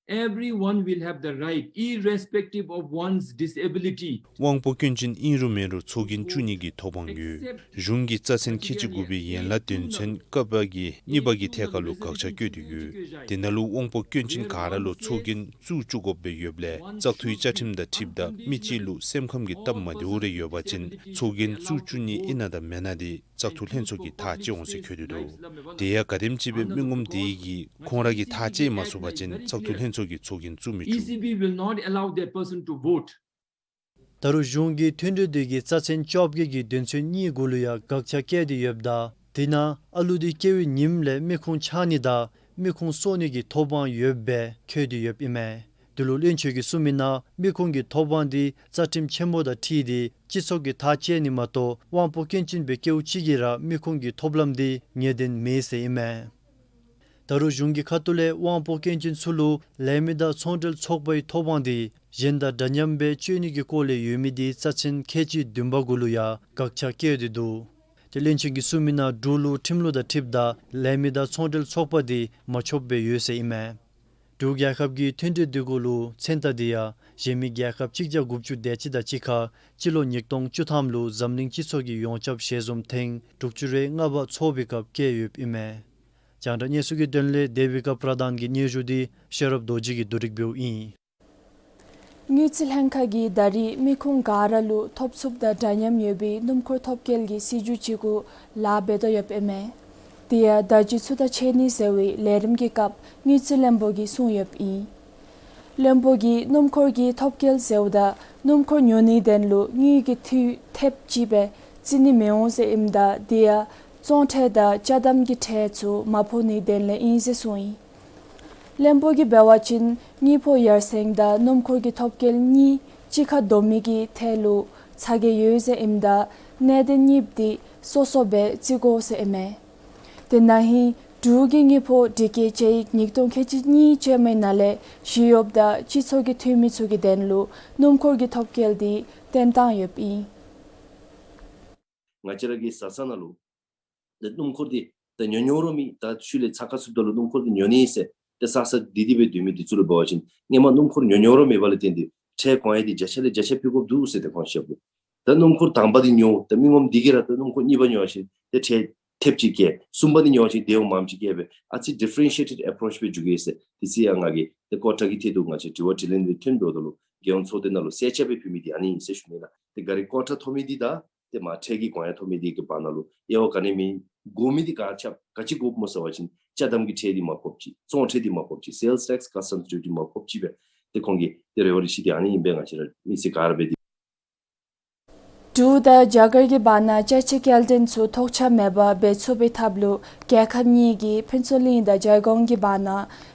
Everyone will have the right, irrespective of one's disability. དབང་པོ་སྐྱོན་ཅན་ཨིན་རུང་མེན་རུང་ཚོགས་རྒྱན་བཙུགས་ནི་གི་ཐོབ་དབང་ཡོད། གཞུང་གི་རྩ་ཚན་ཁལ་གཅིག་དགུ་པའི་ཡན་ལག་དོན་ཚན་ཀ་པ་གི་གཉིས་པ་གི་ཐད་ཁར་ལུ་དགག་བྱ་བཀོད་དེ་ཡོད། དེ་ནང་ལུ་དབང་པོ་སྐྱོན་ཅན་ག་ར་ལུ་ཚོགས་རྒྱན་བཙུགས་བཅུག་དགོཔ་སྦེ་ཡོདཔ་ལས་བཙག་འཐུའི་བཅའ་ཁྲིམས་དང་འཁྲིལཝ་ད་མི་གཅིག་ལུ་སེམས་ཁམས་ཀྱི་སྟབས་མ་བདེཝ་རེ་ཡོད་པ་ཅིན་ཚོགས་རྒྱན་བཙུགས་བཅུག་ནི་ཨིན་ན་དང་མེན་ན་དེ་བཙག་འཐུ་ལྷན་ཚོགས་ཀྱིས་ཐག་བཅད་འོང་ཟེར་འཁོད་དེ་འདུག། དེ་ཡང་ག་དེམ་ཅིག་སྦེ་མི་ངོམ་དེ་གིས་ཁོང་ར་གིས་ཐག་བཅད་མ་ཚུགས་པ་ཅིན་བཙག་འཐུ་ལྷན་ཚོགས་ཀྱིས་ཚོགས་རྒྱན་བཙུགས་མི་བཅུག། E C B will not allow that person to vote. ད་རུང་གཞུང་གིས་མཐུན་གྲོས་འདི་གི་རྩ་ཚན་བཅོ་བརྒྱད་ཀྱི་དོན་ཚན་གཉིས་གུ་ལུ་ཡང་དགག་བྱ་བཀོད་དེ་ཡོདཔ་ད་དེ་ནང་ཨ་ལུ་དེ་སྐྱེ་བའི་ཉིནམ་ལས་མི་ཁུངས་ཆག་ནི་དང་མི་ཁུངས་གསོ་ནི་གི་ཐོབ་དབང་ཡོདཔ་སྦེ་འཁོད་དེ་ཡོདཔ་ཨིན་མས། དེ་ལུ་བློན་ཆེན་གྱིས་གསུངས་མི་ནང་མི་ཁུངས་ཀྱི་ཐོབ་དབང་དེ་རྩ་ཁྲིམས་ཆེན་མོ་དང་འཁྲིལ་ཏེ་སྤྱི་ཚོགས་ཀྱིས་ཐག་བཅད་ནི་མ་གཏོགས་དབང་པོ་སྐྱོན་ཅན་སྦེ་སྐྱེཝ་ཅིག་གིས་ར་མི་ཁུངས་ཀྱི་ཐོབ་ལམ་དེ་ངེས་བདེན་མེད་ཟེར་ཨིན་མས། ད་རུང་གཞུང་གི་ཁ་ཐུག་ལས་དབང་པོ་སྐྱོན་ཅན་ཚུ་ལུ་ལས་མི་དང་ཚོང་འབྲེལ་ཚོགས་པའི་ཐོབ་དབང་དེ་གཞན་དང་འདྲ་མཉམ་སྦེ་སྤྱོད་ནི་གི་སྐོར་ལས་ཡོད་མི་དེ་རྩ་ཚན་ཁལ་གཅིག་བདུན་པ་གུ་ལུ་ཡང་དགག་བྱ་བཀོད་དེ་འདུག། ཏེ་བློན་ཆེན་གྱིས་གསུངས་མི་ནང་འབྲུག་ལུ་ཁྲིམས་ལུགས་དང་འཁྲིལཝ་ད་ལས་མི་དང་ཚོང་འབྲེལ་ཚོགས་པ་དེ་མ་ཆོགཔ་སྦེ་ཡོད་ཟེར་ཨིན་མས། འབྲུག་རྒྱལ་ཁབ་ཀྱིས་མཐུན་གྲོས་འདི་གུ་ལུ་མཚན་རྟགས་འདི་ཡང་གཞན་མི་རྒྱལ་ཁབ་གཅིག་བརྒྱ་དགུ་བཅུ་དེ་ཅིག་དང་གཅིག་ཁར་སྤྱི་ལོ་ཉིས་སྟོང་བཅུ་ཐམ་ལུ་འཛམ་གླིང་སྤྱི་ཚོགས་ཀྱི་ཡོངས་ཁྱབ་ཞལ་འཛོམས་ཐེངས་དྲུག་ཅུ་རེ་ལྔ་པ་ཚོགས་པའི་སྐབས་བཀོད་ཡོདཔ་ཨིན་མས། རྒྱང་བསྒྲགས་གནས་ཚུལ་གྱི་དོན་ལས་དེ་བི་ཀ་པྲ་དཱན་གྱི་སྙན་ཞུ་འདི་ཤེས་རབ་རྡོ་རྗེ་གིས་བསྡུ་སྒྲིག་འབདཝ་ཨིན། དངུལ་རྩིས་ལྷན་ཁག་གིས་ད་རེས་མི་ཁུངས་ག་ར་ལུ་ཐོབ་ཚུགསཔ་དང་འདྲ་མཉམ་ཡོད་པའི་སྣུམ་འཁོར་ཐོབ་སྐལ་གྱི་སྲིད་བྱུས་ཅིག་གུ་ལཱ་འབད་དོ་ཡོདཔ་ཨིན་མས། དེ་ཡང་བརྡ་བརྒྱུད་ཚུ་དང་འཕྱད་ནི་ཟེར་བའི་ལས་རིམ་གྱི་སྐབས་དངུལ་རྩིས་བློན་པོ་གིས་གསུངས་ཡོདཔ་ཨིན། བློན་པོ་གིས་སྣུམ་འཁོར་གྱི་ཐོབ་སྐལ་ཟེརཝ་ད་སྣུམ་འཁོར་ཉོ་ནིའི་དོན་ལུ་དངུལ་གྱི་འཐུས་ཐེབས་ཅིག་སྦེ་བརྩི་ནི་མི་འོང་ཟེར་ཨིནམ་ད་དེ་ཡང་བཙོང་ཁྲལ་དང་ཅ་དམ་གྱི་ཁྲལ་ཚུ་མ་ཕོག་ནིའི་དོན་ལས་ཨིན་ཟེར་གསུངས་ཡི། བློན་པོ་གིས་འབད་བ་ཅིན་དངུལ་ཕོགས་ཡར་སེང་དང་སྣུམ་འཁོར་གྱི་ཐོབ་སྐལ་གཉིས་གཅིག་ཁར་བསྡོམས་མི་གི་ཐད་ལུ་ཚ་གྱང་ཡོད་ཟེར་ཨིནམ་ད་གནད་དོན་གཉིསཔོ་དེ་སོ་སོ་སྦེ་བརྩི་དགོ་ཟེར་ཨིན་མས། དེ་ན་ཧིང་འབྲུག་གི་དངུལ་ཕོགས་སྒྲིག་བཀོད་དཔྱད་ཡིག་ཉིས་སྟོང་ཁལ་གཅིག་གཉིས་ཅན་མའི་ནང་ལས་ཞི་གཡོགཔ་དང་སྤྱི་ཚོགས་ཀྱི་འཐུས་མི་ཚུ་གི་དོན་ལུ་སྣུམ་འཁོར་གྱི་ཐོབ་སྐལ་དེ་བཏོན་བཏང་ཡོདཔ་ཨིན། ང་བཅས་ར་གི་བཟའ་ཚང་ནང་ལུ་ད་སྣུམ་འཁོར་འདི་ད་ཉོ་ཉོ་རུང་མེད། ད་ཤུལ་ལས་ཚ་ཁ་ཚུདཔ་ད་ལུ་སྣུམ་འཁོར་འདི་ཉོ་ནི་ཟེར་ཏེ་ས་ས་འདི་འདི་སྦེ་སྡོད་མི་འདི་ཚུ་ལུ་འབད་བ་ཅིན་སྔོན་མ་སྣུམ་འཁོར་ཉོ་ཉོ་རུང་མེདཔ་ལས་བརྟེན་ཏེ་ཁྲལ་གོང་ཡང་འདི་བརྒྱ་ཆ་ལས་བརྒྱ་ཆ་ཕུལ་དགོཔ་འདུག་ཟེར་ཏེ་ཁོང་བཤདཔ་འདུག། ད་སྣུམ་འཁོར་དང་པ་འདི་ཉོ་ད་མི་ངོམ་འདི་གིས་ར་ད་སྣུམ་འཁོར་གཉིས་པ་ཉོ་བ་ཅིན་ཏེ་ཁྲལ་ཐེབས་ཅིག་བཀལ། གསུམ་པ་འདི་ཉོ་བ་ཅིན་དེ་ཡང་མངམ་ཅིག་བཀལ་སྦེ་ཨ་ཙི་differentiated approach སྦེ་འགྱོ་གེ་ཟེར། དེ་ཚེ་ཡང་ང་གིས་ཏེ་ཀོ་ཊ་གི་ཐད་དུ་ང་བཅས་དྲི་བ་དྲིས་ལན་འདི་ཐོན་འགྱོཝ་ད་ལུ་རྒྱལ་ཡོངས་ཚོགས་སྡེ་ནང་ལུ་གསལ་ཆ་སྦེ་ཕུལ་མི་འདི་ཨ་ནི་ཨིན་ཟེར་ཞུ་ནི་ལགས། ཏེ་ག་ར་ཀོ་ཊ་ཐོབ་མི་འདི་དང་ཏེ་མ་ཁྲལ་གྱི་གོང་ཡང་ཐོབ་མི་འདི་གི་བར་ན་ལུ་དབྱེ་བ་ག་ནི་མེད། དགོ་མི་འདི་ག་ཆ་ག་ཅི་དགོཔ་སྨོ་ཟེར་བ་ཅིན་ཅ་དམ་གྱི་ཁྲལ་འདི་མ་ཕོགཔ་ཅིག། བཙོང་ཁྲལ་འདི་མ་ཕོགཔ་ཅིག། sales tax customs duty མ་ཕོགཔ་ཅིག་སྦེ་ཏེ་ཁོང་གིས་ཏེ་རེ་བ་རེ་ཆེ་འདི་ཨ་ནི་ཨིན་པས། ང་བཅས་ར་མི་སེར་ག་ར་འབད་དེ། འབྲུག་དང་རྒྱ་གར་གྱི་བར་ན་ཅ་ཆས་སྐྱེལ་འདྲེན་ཚུ་ཐོགས་ཆགས་མེད་པར་འབད་ཚུགས་པའི་ཐབས་ལུ་རྒྱལ་ཁབ་གཉིས་ཀྱིས་ཕུན་ཚོགས་གླིང་དང་རྒྱལ་གོང་གི་བར་ན་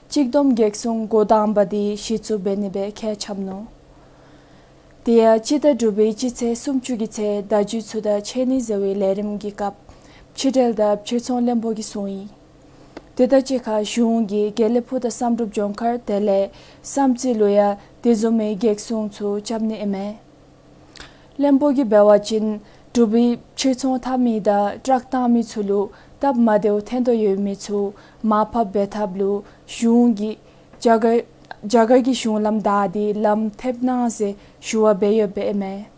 གཅིག་བསྡོམས་གེགས་སྲུང་འགོ་དང་པ་འདི་གཞི་བཙུགས་འབད་ནི་སྦེ་ཁས་འཆམ་ནུག། དེ་ཡང་སྤྱི་ཟླ་དྲུག་པའི་སྤྱི་ཚེས་སུམ་ཅུ་གི་ཚེ་བརྡ་བརྒྱུད་ཚུ་དང་འཕྱད་ནི་ཟེར་བའི་ལས་རིམ་གྱི་སྐབས་ཕྱི་འབྲེལ་དང་ཕྱིར་ཚོང་བློན་པོ་གིས་གསུངས་ཡི། དེ་དང་གཅིག་ཁར་གཞུང་གིས་དགེ་ལེགས་ཕུག་དང་བསམ་གྲུབ་ལྗོངས་མཁར་དེ་ལས་བསམ་རྩེ་ལུ་ཡང་དེ་བཟུམ་མའི་གེགས་སྲུང་ཚུ་རྐྱབ་ནི་ཨིན་མས། བློན་པོ་གིས་འབད་བ་ཅིན་འབྲུག་པའི་ཕྱིར་ཚོང་འཐབ་མི་དང་ཊཱརཀ་བཏང་མི་ཚུ་ལུ་སྟབས་མ་བདེཝ་ཐོན་དོ་ཡོད་མི་ཚུ་མར་ཕབ་འབད་ཐབས་ལུ་གཞུང་གིས་རྒྱ་གར་རྒྱ་གར་གྱི་གཞུང་ལམ་བདའ་སྟེ་ལམ་ཐེབས་གནང་ཟེར་ཞུ་བ་འབད་ཡོདཔ་ཨིན་མས།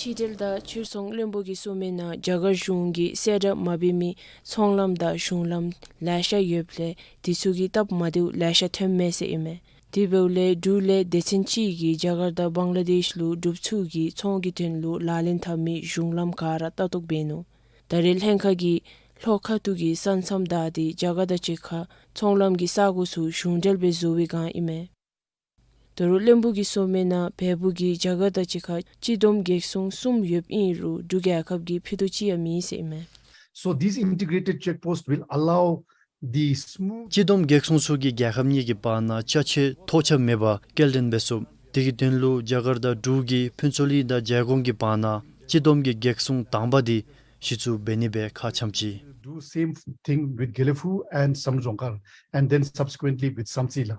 ཕྱི་འབྲེལ་དང་ཕྱིར་ཚོང་བློན་པོ་གིས་གསུངས་མི་ནང་རྒྱ་གར་གཞུང་གིས་གསལ་བསྒྲགས་མ་འབད་མི་ཚོང་ལམ་དང་གཞུང་ལམ་ལེ་ཤ་ཡོདཔ་ལས་དེ་ཚུ་གིས་སྟབས་མ་བདེཝ་ལེ་ཤ་ཐོནམ་མས་ཟེར་ཨིན་མས། དེ་འབདཝ་ལས་འབྲུག་ལས་སྡེ་ཚན་ཅིག་གིས་རྒྱ་གར་དང་བང་ལ་དེཤ་ལུ་འབྲུགཔ་ཚུ་གིས་ཚོང་གི་དོན་ལུ་ལག་ལེན་འཐབ་མི་གཞུང་ལམ་ག་ར་ལྟ་རྟོག་འབད་ནུག། ད་རེས་ལྷན་ཁག་གིས་ལྷོ་ཁ་ཐུག་གི་ས་མཚམས་བདའ་སྟེ་རྒྱ་གར་དང་གཅིག་ཁར་ཚོང་ལམ་གྱི་ས་གོ་ཚུ་གཞུང་འབྲེལ་སྦེ་བཟོ་བའི་སྒང་ཨིན་མས། ད་རུང་བློན་པོ་གིས་གསུངས་མི་ནང་བལ་པོ་གིས་རྒྱ་གར་དང་གཅིག་ཁར་སྤྱི་བསྡོམས་བགེགས་སྲུང་གསུམ་ཡོདཔ་ཨིན་རུང་འབྲུག་རྒྱལ་ཁབ་ཀྱིས་ཕུལ་དོ་ཅིག་ཡང་མེད་ཟེར་ཨིན་མས། So these integrated check posts will allow the smooth སྤྱི་བསྡོམས་བགེགས་སྲུང་ཚུ་གིས་རྒྱལ་ཁབ་གཉིས་ཀྱི་བར་ན་ཅ་ཆས་ཐོགས་ཆགས་མེད་པར་སྐྱེལ་འདྲེན་འབད་ཚུགས། དེ་གི་དོན་ལུ་རྒྱ་གར་དང་འབྲུག་གིས་ཕུན་ཚོགས་གླིང་དང་རྒྱལ་གོང་གི་བར་ན་སྤྱི་བསྡོམས་ཀྱི་བགེགས་སྲུང་དང་པ་དེ་གཞི་བཙུགས་འབད་ནི་སྦེ་ཁ་འཆམ་ཅི། Do same thing with Gelephu and Samdrup Dzongkhar and then subsequently with Samtse La.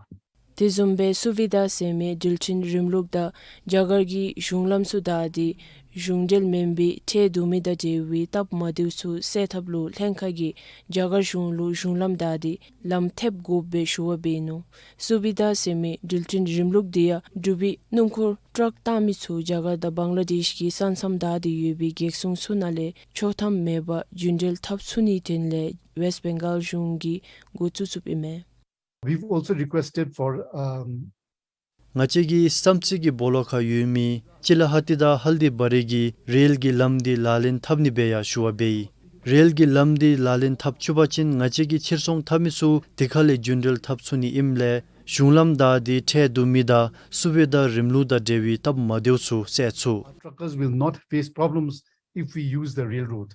དེ་བཟུམ་སྦེ་སུ་བི་དྷ་ཟེར་མི་འགྲུལ་འཕྲིན་རིམ་ལུགས་དང་རྒྱ་གར་གྱི་གཞུང་ལམ་ཚུ་བདའ་སྟེ་གཞུང་འབྲེལ་མེན་པའི་ཁྲལ་བསྡུ་མི་དང་འབྲེལ་བའི་སྟབས་མ་བདེཝ་ཚུ་སེལ་ཐབས་ལུ་ལྷན་ཁག་གིས་རྒྱ་གར་གཞུང་ལུ་གཞུང་ལམ་བདའ་སྟེ་ལམ་ཐེབས་དགོཔ་སྦེ་ཞུ་བ་འབད་ནུག། སུ་བི་དྷ་ཟེར་མི་འགྲུལ་འཕྲིན་རིམ་ལུགས་དེ་ཡང་འབྲུག་པའི་སྣུམ་འཁོར་ཊཱརཀ་བཏང་མི་ཚུ་རྒྱ་གར་དང་བང་ལ་དེཤ་གི་ས་མཚམས་བདའ་སྟེ་ཡོད་པའི་བགེགས་སྲུང་ཚུ་ནང་ལས་ཆོག་ཐམ་མེད་པར་རྒྱུན་འགྲུལ་འཐབ་ཚུགས་ནིའི་དོན་ལས་ཝེསཊ་བེང་གཱལ་གཞུང་གིས་འགོ་བཙུགས་བཙུགསཔ་ཨིན་མས། We've also requested for, um, ང་བཅས་ཀྱིས་བསམ་རྩེ་གི་སྦོ་ལོགས་ཁར་ཡོད་མི་ཅི་ལ་ཧ་ཏི་དང་ཧལ་དི་བ་རི་གི་རེལ་གྱི་ལམ་འདི་ལག་ལེན་འཐབ་ནི་སྦེ་ཡང་ཞུ་བ་འབད་ཡི། རེལ་གྱི་ལམ་འདི་ལག་ལེན་འཐབ་ཚུགས་པ་ཅིན་ང་བཅས་ཀྱི་ཕྱིར་ཚོང་འཐབ་མི་ཚུ་དེ་ཁ་ལས་རྒྱུན་འགྲུལ་འཐབ་ཚུགས་ནི་ཨིནམ་ལས་གཞུང་ལམ་བདའ་སྟེ་ཁྲལ་བསྡུ་མི་དང་སུ་བི་དྷ་རིམ་ལུགས་དང་འབྲེལ་བའི་སྟབས་མ་བདེཝ་ཚུ་སེལ་ཚུགས། Our truckers will not face problems if we use the railroad.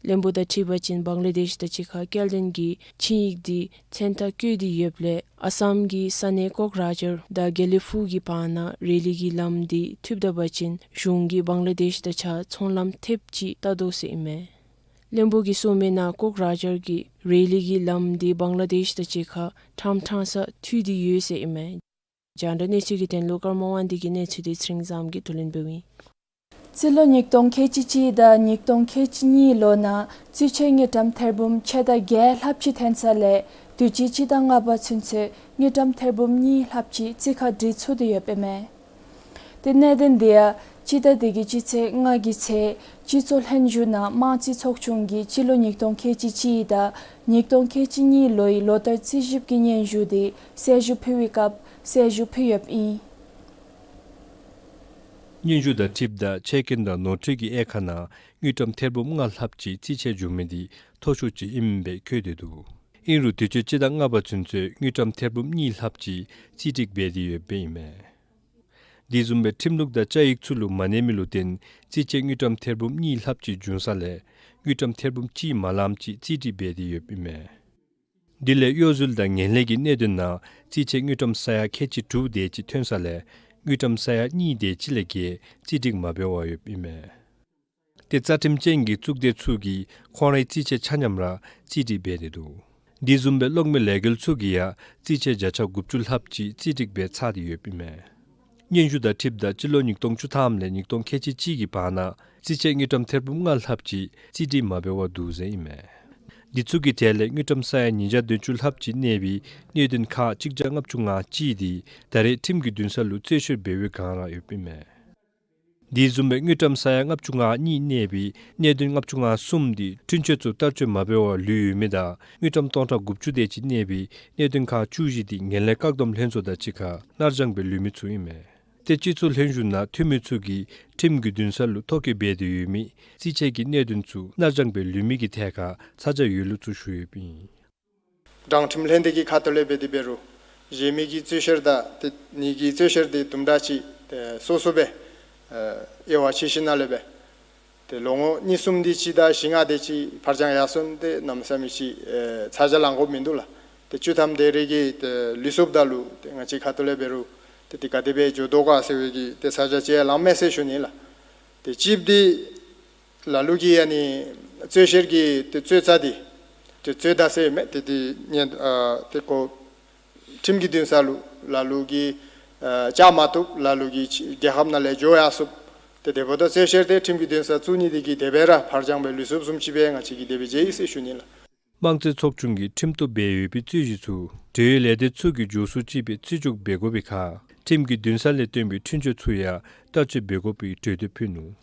བློན་པོ་དང་འཁྲིལ་བ་ཅིན་བང་ལ་དེཤ་དང་གཅིག་ཁར་སྐྱེལ་འདྲེན་གྱི་ཆིངས་ཡིག་འདི་མཚན་རྟགས་བཀོད་དེ་ཡོདཔ་ལས་ཨ་སམ་གྱི་ས་གནས་ཀོག་རཱ་ཇར་དང་དགེ་ལེགས་ཕུག་གི་བར་ན་རེ་ལི་གི་ལམ་འདི་ཐུབ་ད་པ་ཅིན་གཞུང་གིས་བང་ལ་དེཤ་དང་གཅིག་ཁར་ཚོང་ལམ་ཐེབས་ཅིག་བལྟ་དོ་ཟེར་ཨིན་མས། བློན་པོ་གིས་གསུངས་མི་ནང་ཀོག་རཱ་ཇར་གྱི་རེ་ལི་གི་ལམ་འདི་བང་ལ་དེཤ་དང་གཅིག་ཁར་ཕྲང་ཕྲང་ས་མཐུད་དེ་ཡོད་ཟེར་ཨིན་མས། རྒྱང་བསྒྲགས་གནས་ཚུལ་གྱི་དོན་ལུ་ཀརྨ་དབང་འདུས་ཀྱི་གནས་ཚུལ་འདི་ཚེ་རིང་བཟངམོ་གིས་བསྡུ་ལེན་འབདཝ་ཨིན། རྩིས་ལོ་ཉིས་སྟོང་ཁལ་གཅིག་གཅིག་དང་ཉིས་སྟོང་ཁལ་གཅིག་གཉིས་ལོ་ནང་རྩིས་ཆད་དངུལ་ཀྲམ་ཐེར་འབུམ་ཕྱེད་དང་བརྒྱད་ལྷགཔ་ཅིག་ཐོན་ས་ལས་དུས་ཅི་སྤྱི་ཟླ་ལྔ་པ་ཚུན་ཚོད་དངུལ་ཀྲམ་ཐེར་འབུམ་གཉིས་ལྷགཔ་ཅིག་རྩིས་ཁར་སྒྲིག་ཚུགས་ཏེ་ཡོདཔ་ཨིན་མས། ཏེ་གནད་དོན་དེ་ཡང་སྤྱི་ཟླ་འདི་གི་སྤྱི་ཚེས་ལྔ་གི་ཚེས་སྤྱི་ཚོགས་ལྷན་བཞུགས་ནང་དམངས་རྩིས་ཚོགས་ཆུང་གིས་སྤྱི་ལོ་ཉིས་སྟོང་ཁལ་གཅིག་གཅིག་དང་ཉིས་སྟོང་ཁལ་གཅིག་གཉིས་ལོའི་ལོ་བསྟར་རྩིས་ཞིབ་ཀྱི་སྙན་ཞུ་དེ་གསལ་ཞུ་ཕུལ་བའི་སྐབས་གསལ་ཞུ་ཕུལ་ཡོདཔ་ཨིན། སྙན་ཞུ་དང་འཁྲིལཝ་ད་ཆད་ཀྱིན་དང་ནོར་འཁྲུལ་གྱི་དབྱེ་ཁག་ནང་དངུལ་ཀྲམ་ཐེར་འབུམ་ལྔ་ལྷགཔ་ཅིག་རྩིས་ཆད་བྱུང་མི་འདི་མཐོ་ཤོས་ཅིག་ཨིནམ་སྦེ་བཀོད་དེ་འདུག། ཨིན་རུང་དུས་ཅི་སྤྱི་ཟླ་ལྔ་པ་ཚུན་ཚོད་དངུལ་ཀྲམ་ཐེར་འབུམ་གཉིས་ལྷགཔ་ཅིག་རྩིས་སྒྲིག་འབད་དེ་ཡོདཔ་ཨིན་མས། དེ་བཟུམ་སྦེ་ཁྲིམས་ལུགས་དང་བཅའ་ཡིག་ཚུ་ལུ་མ་གནས་མི་ལུ་བརྟེན་རྩིས་ཆད་དངུལ་ཀྲམ་ཐེར་འབུམ་གཉིས་ལྷགཔ་ཅིག་བྱུང་ས་ལས་དངུལ་ཀྲམ་ཐེར་འབུམ་གཅིག་མ་ལངམ་ཅིག་རྩིས་སྒྲིག་འབད་དེ་ཡོདཔ་ཨིན་མས། དེ་ལས་གཡོ་ཟོལ་དང་ངན་ལྷད་ཀྱི་གནད་དོན་ནང་རྩིས་ཆད་དངུལ་ཀྲམ་ས་ཡ་ཁལ་གཅིག་དྲུག་དེ་ཅིག་ཐོན་ས་ལས་དངུལ་ཀྲམ་ས་ཡ་གཉིས་དེ་ཅིག་ལས་བརྒལ་རྩིས་སྒྲིག་མ་འབད་བར་ཡོདཔ་ཨིན་མས། ཏེ་རྩ་ཁྲིམས་ཅན་གྱི་གཙུག་སྡེ་ཚུ་གིས་ཁོང་རའི་རྩིས་ཆད་ཆ་མཉམ་ར་རྩིས་སྒྲིག་འབད་དེ་འདུག། དེ་བཟུམ་སྦེ་གློག་མེ་ལས་འགུལ་ཚུ་གིས་ཡང་རྩིས་ཆད་བརྒྱ་ཆ་དགུ་བཅུ་ལྷགཔ་ཅིག་རྩིས་སྒྲིག་འབད་ཚར་ཏེ་ཡོདཔ་ཨིན་མས། སྙན་ཞུ་དང་འཁྲིལཝ་ད་སྤྱི་ལོ་ཉིས་སྟོང་བཅུ་ཐམ་ལས་ཉིས་སྟོང་ཁལ་གཅིག་གཅིག་གི་བར་ན་རྩིས་ཆད་དངུལ་ཀྲམ་ཐེར་འབུམ་ལྔ་ལྷགཔ་ཅིག་རྩིས་སྒྲིག་མ་འབད་བར་འདུག་ཟེར་ཨིན་མས། འདི་ཚུ་གི་གྲས་ལས་དངུལ་ཀྲམ་ས་ཡ་ཉིས་བརྒྱ་བདུན་ཅུ་ལྷགཔ་ཅིག་གནས་པའི་གནད་དོན་ཁག་གཅིག་བརྒྱ་ལྔ་བཅུ་ང་གཅིག་དེ་ད་རེས་ཁྲིམས་ཀྱི་འདུན་ས་ལུ་རྩོད་བཤེར་འབད་བའི་སྒང་ར་ཡོདཔ་ཨིན་མས། དེ་བཟུམ་སྦེ་དངུལ་ཀྲམ་ས་ཡ་ལྔ་བཅུ་ང་གཉིས་གནས་པའི་གནད་དོན་ལྔ་བཅུ་ང་གསུམ་དེ་འཁྲུན་ཆོད་ཚུ་བསྟར་སྤྱོད་མ་འབད་བར་ལུས་ཡོད་མི་དང་དངུལ་ཀྲམ་སྟོང་ཕྲག་དགུ་བཅུ་དེ་ཅིག་གནས་པའི་གནད་དོན་ཁག་བཅུ་བཞི་དེ་ངན་ལྷད་བཀག་སྡོམ་ལྷན་ཚོགས་དང་གཅིག་ཁར་ནར་འགྱངས་སྦེ་ལུས་མི་ཚུ་ཨིན་མས། ཏེ་སྤྱི་ཚོགས་ལྷན་བཞུགས་ནང་འཐུས་མི་ཚུ་གིས་ཁྲིམས་ཀྱི་འདུན་ས་ལུ་ཐོ་བཀོད་འབད་དེ་ཡོད་མི་རྩིས་ཆད་ཀྱི་གནད་དོན་ཚུ་ནར་འགྱངས་སྦེ་ལུས་མི་གི་ཐད་ཁར་ཚ་གྱང་ཡོད་ལུགས་ཚུ་ཞུ་ཡོདཔ་ཨིན། དྲང་ཁྲིམས་ལྷན་སྡེ་གི་ཁ་ཐུག་ལས་འབད་དེ་འབད་རུང་གཞན་མི་གི་རྩོད་བཤེར་དང་ཏེ་ངེ་གི་རྩོད་བཤེར་དེ་དུམ་གྲ་ཅིག་ཏེ་སོ་སོ་སྦེ་ཨེ་དབྱེ་བ་ཕྱེ་ཞིནམ་ལས་སྦེ་ཏེ་ལོ་ངོ་གཉིས་གསུམ་དེ་ཅིག་དང་བཞི་ལྔ་དེ་ཅིག་ཕར་འགྱངས་ཡར་སོང་སྟེ་གནམ་མེད་ས་མེད་ཅིག་ཨེ་ཚ་གྱང་ལང་དགོཔ་མིན་འདུག་ལགས། ཏེ་བཅུ་ཐམ་དེ་རེ་གི་ཏེ་ལུས་སོངམ་ད་ལུ་ཏེ་ང་བཅས་ཁ་ཐུག་ལས་འབད་རུང་ཏེ་དེ་ག་དེ་སྦེ་འགྱོ་དོ་ག་ཟེར་བའི་གི་ཏེ་ཚ་གྱང་ཅིག་ཡང་ལངམ་མས་ཟེར་ཞུ་ནི་ལགས། ཏེ་གཅིག་དེ་ལ་ལུ་གིས་ཨ་ནི་རྩོད་བཤེར་གྱི་ཏེ་རྩོད་རྩ་དེ་ཏེ་རྩོད་ཟླ་ཟེར་མི་དེ་དེ་ཉན་ཨ་ཏེ་ཁོ་ཁྲིམས་ཀྱི་འདུན་ས་ལུ་ལ་ལུ་གིས་ ཨ་བཅར་མ་བཏུབ་ལ་ལུ་གིས་རྒྱལ་ཁབ་ནང་ལས་འགྱོ་ཡར་སོཔ། ཏེ་དེ་འབདཝ་ད་རྩོད་བཤེར་དེ་ཁྲིམས་ཀྱི་འདུན་སར་བཙུགས་ནི་དེ་གིས་དེ་སྦེ་ར་ཕར་འགྱངས་སྦེ་ལུས་སོཔ་བཟུམ་ཅིག་སྦེ་ང་བཅས་ཀྱིས་དེ་སྦེ་མཇལ་ཡི་ཟེར་ཞུ་ནི་ལགས། དམངས་གཙོའི་ཚོགས་ཆུང་གིས་ཁྲིམས་གཏུག་འབད་ཡོད་པའི་རྩོད་གཞི་ཚུ་འབྲེལ་ཡོད་ལས་སྡེ་ཚུ་གིས་མགྱོགས་སུ་ཅིག་སྦེ་རྩོད་རྒྱུགས་འབད་དགོ་པའི་ཁར་ཁྲིམས་ཀྱི་འདུན་ས་ལས་བཏོན་པའི་འཁྲུན་ཆོད་ཚུ་ཡང་བསྟར་སྤྱོད་འབད་དགོ་པའི་གྲོས་འདེབས་ཕུལ་ནུག།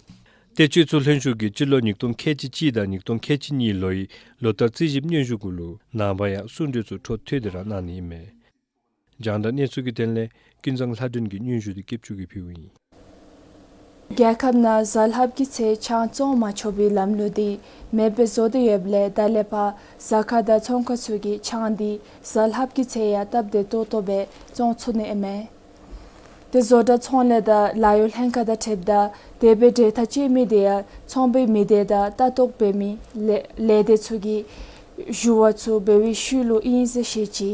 དེ་སྤྱི་ཚོགས་ལྷན་ཚོགས་ཀྱིས་སྤྱི་ལོ་ཉིས་སྟོང་ཁལ་གཅིག་གཅིག་དང་ཉིས་སྟོང་ཁལ་གཅིག་གཉིས་ལོའི་ལོ་བསྟར་རྩིས་ཞིབ་སྙན་ཞུ་གུ་ལུ་ནངས་པ་ཡང་གསུང་གྲོས་ཚུ་འཕྲོ་མཐུད་དེ་ར་གནང་ནི་ཨིན་མས། རྒྱང་བསྒྲགས་གནས་ཚུལ་གྱི་དོན་ལས་ཀུན་བཟང་ལྷ་སྒྲོན་གྱིས་སྙན་ཞུ་དེ་སྐྱིད་ཆུ་གིས་ཕུལཝ་ཨིན། རྒྱལ་ཁབ་ནང་གཟའ་ལྷགཔ་གི་ཚེ་ཆང་བཙོང་མ་ཆོག་པའི་ལམ་ལུགས་དེ་མེདཔ་བཟོ་སྟེ་ཡོདཔ་ལས་ད་ལས་ཕར་ཟ་ཁང་དང་ཚོང་ཁང་ཚུ་གིས་ཆང་དེ་གཟའ་ལྷགཔ་གི་ཚེ་ཡང་སྟབས་བདེ་ཏོག་ཏོ་སྦེ་བཙོང་ཚུགས་ནི་ཨིན་མས། དེ་བཟོ་གྲྭ་ཚོང་ལས་དང་ལཱ་གཡོག་ལྷན་ཁག་དང་འཁྲིལཝ་ད་དེ་སྦེ་འབྲེལ་ཐག་བཅད་མི་དེ་ཡང་ཚོང་པའི་མི་སྡེ་དང་ལྟ་རྟོག་འབད་མི་ལས་ལས་སྡེ་ཚུ་གིས་ཞུ་བ་ཚུ་འབད་བའི་ཤུལ་ལུ་ཨིན་ཟེར་བཤད་ཅི།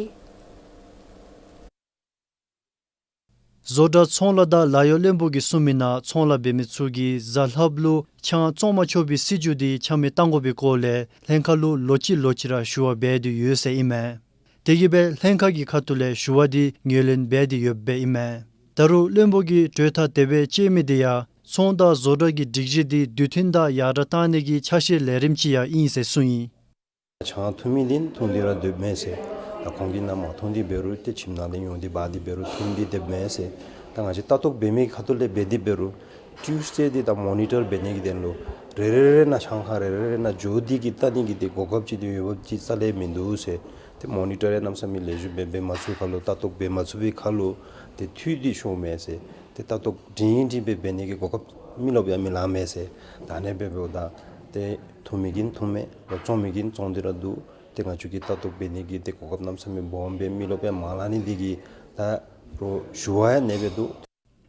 བཟོ་གྲྭ་ཚོང་ལཱ་དང་ལཱ་གཡོག་བློན་པོ་གིས་གསུངས་མི་ནང་ཚོང་ལཱ་འབད་མི་ཚུ་གིས་གཟའ་ལྷགཔ་ལུ་ཆང་བཙོང་མ་ཆོག་པའི་སྲིད་བྱུས་དེ་ཆ་མེད་གཏང་དགོ་པའི་སྐོར་ལས་ལྷན་ཁག་ལུ་ལོ་གཅིག་ལོ་གཅིག་ར་ཞུ་བ་འབད་དེ་ཡོད་ཟེར་ཨིན་མས། དེ་གིས་སྦེ་ལྷན་ཁག་གི་ཁ་ཐུག་ལས་ཞུ་བ་དེ་ངོས་ལེན་འབད་དེ་ཡོདཔ་སྦེ་ཨིན་མས། ད་རུང་བློན་པོ་གིས་གྲོས་ཐག་དེ་སྦེ་བཅད་མི་དེ་ཡང་ཚོང་དང་བཟོ་གྲྭ་གི་སྒྲིག་གཞི་དེ་དུས་མཐུན་དང་ཡར་དྲག་གཏང་ནི་གི་ཆ་ཤས་ལས་རིམ་ཅིག་ཡང་ཨིན་ཟེར་གསུངས་ཡི། ཆང་འཐུང་མི་འདི་འཐུང་སྟེ་ར་སྡོདཔ་མས་ཟེར། ད་ཁོང་གིས་ནཱ་མ་འཐུང་སྟེ་འབད་རུང་ཏེ་ཁྱིམ་ནང་ལས་ཡོང་སྟེ་འབག་སྟེ་འབད་རུང་འཐུང་སྟེ་སྡོདཔ་མས་ཟེར། ད་ང་བཅས་ལྟ་རྟོག་འབད་མི་ཁ་ཐུག་ལས་འབད་དེ་འབད་རུང་ཊིའུསི་ཌེ་འདི་ད་མོ་ནི་ཊར་འབད་ནི་གི་དོན་ལུ་རེ་རེ་རེ་ནང་ཆང་ཁང་རེ་རེ་རེ་ནང་འགྱོ་སྟེ་གིས་བལྟ་ནི་གི་ཏེ་གོ་སྐབས་ཅིག་ཏེ་ཡོདཔ་ཅིག་རྩ་ལས་མིན་འདུག་ཟེར། ཏེ་མོ་ནི་ཊར་ཡང་གནམ་མེད་ས་མེད་ལེགས་ཤོམ་སྦེ་འབད་མ་ཚུགས་ཁར་ལུ་ལྟ་རྟོག་འབད་མ་ཚུགས་པའི་ཁར་ལུ་ཏེ་འཐུས་ཏེ་ཤོརཝ་མས་ཟེར། ཏེ་ལྟ་རྟོག་སྒྲིང་སྒྲི་སྦེ་འབད་ནི་གི་གོ་སྐབས་མི་ལོག་ཡང་མི་ལང་མས་ཟེར། ད་ཨ་ནི་སྦེ་འབདཝ་ད་ཏེ་འཐུང་མི་གིས་འཐུང་མས། ལོག་བཙོང་མི་གིས་བཙོང་སྟེ་ར་འདུག། ཏེ་ང་བཅས་ཀྱིས་ལྟ་རྟོག་འབད་ནི་གི་ཏེ་གོ་སྐབས་གནམ་མེད་ས་མེད་སྦོམ་སྦེ་མི་ལོག་ཡང་མ་ལང་ནི་འདི་གིས་ད་རོགས་ཞུ་བ་ཡང་ཨ་ནི་སྦེ་འདུག།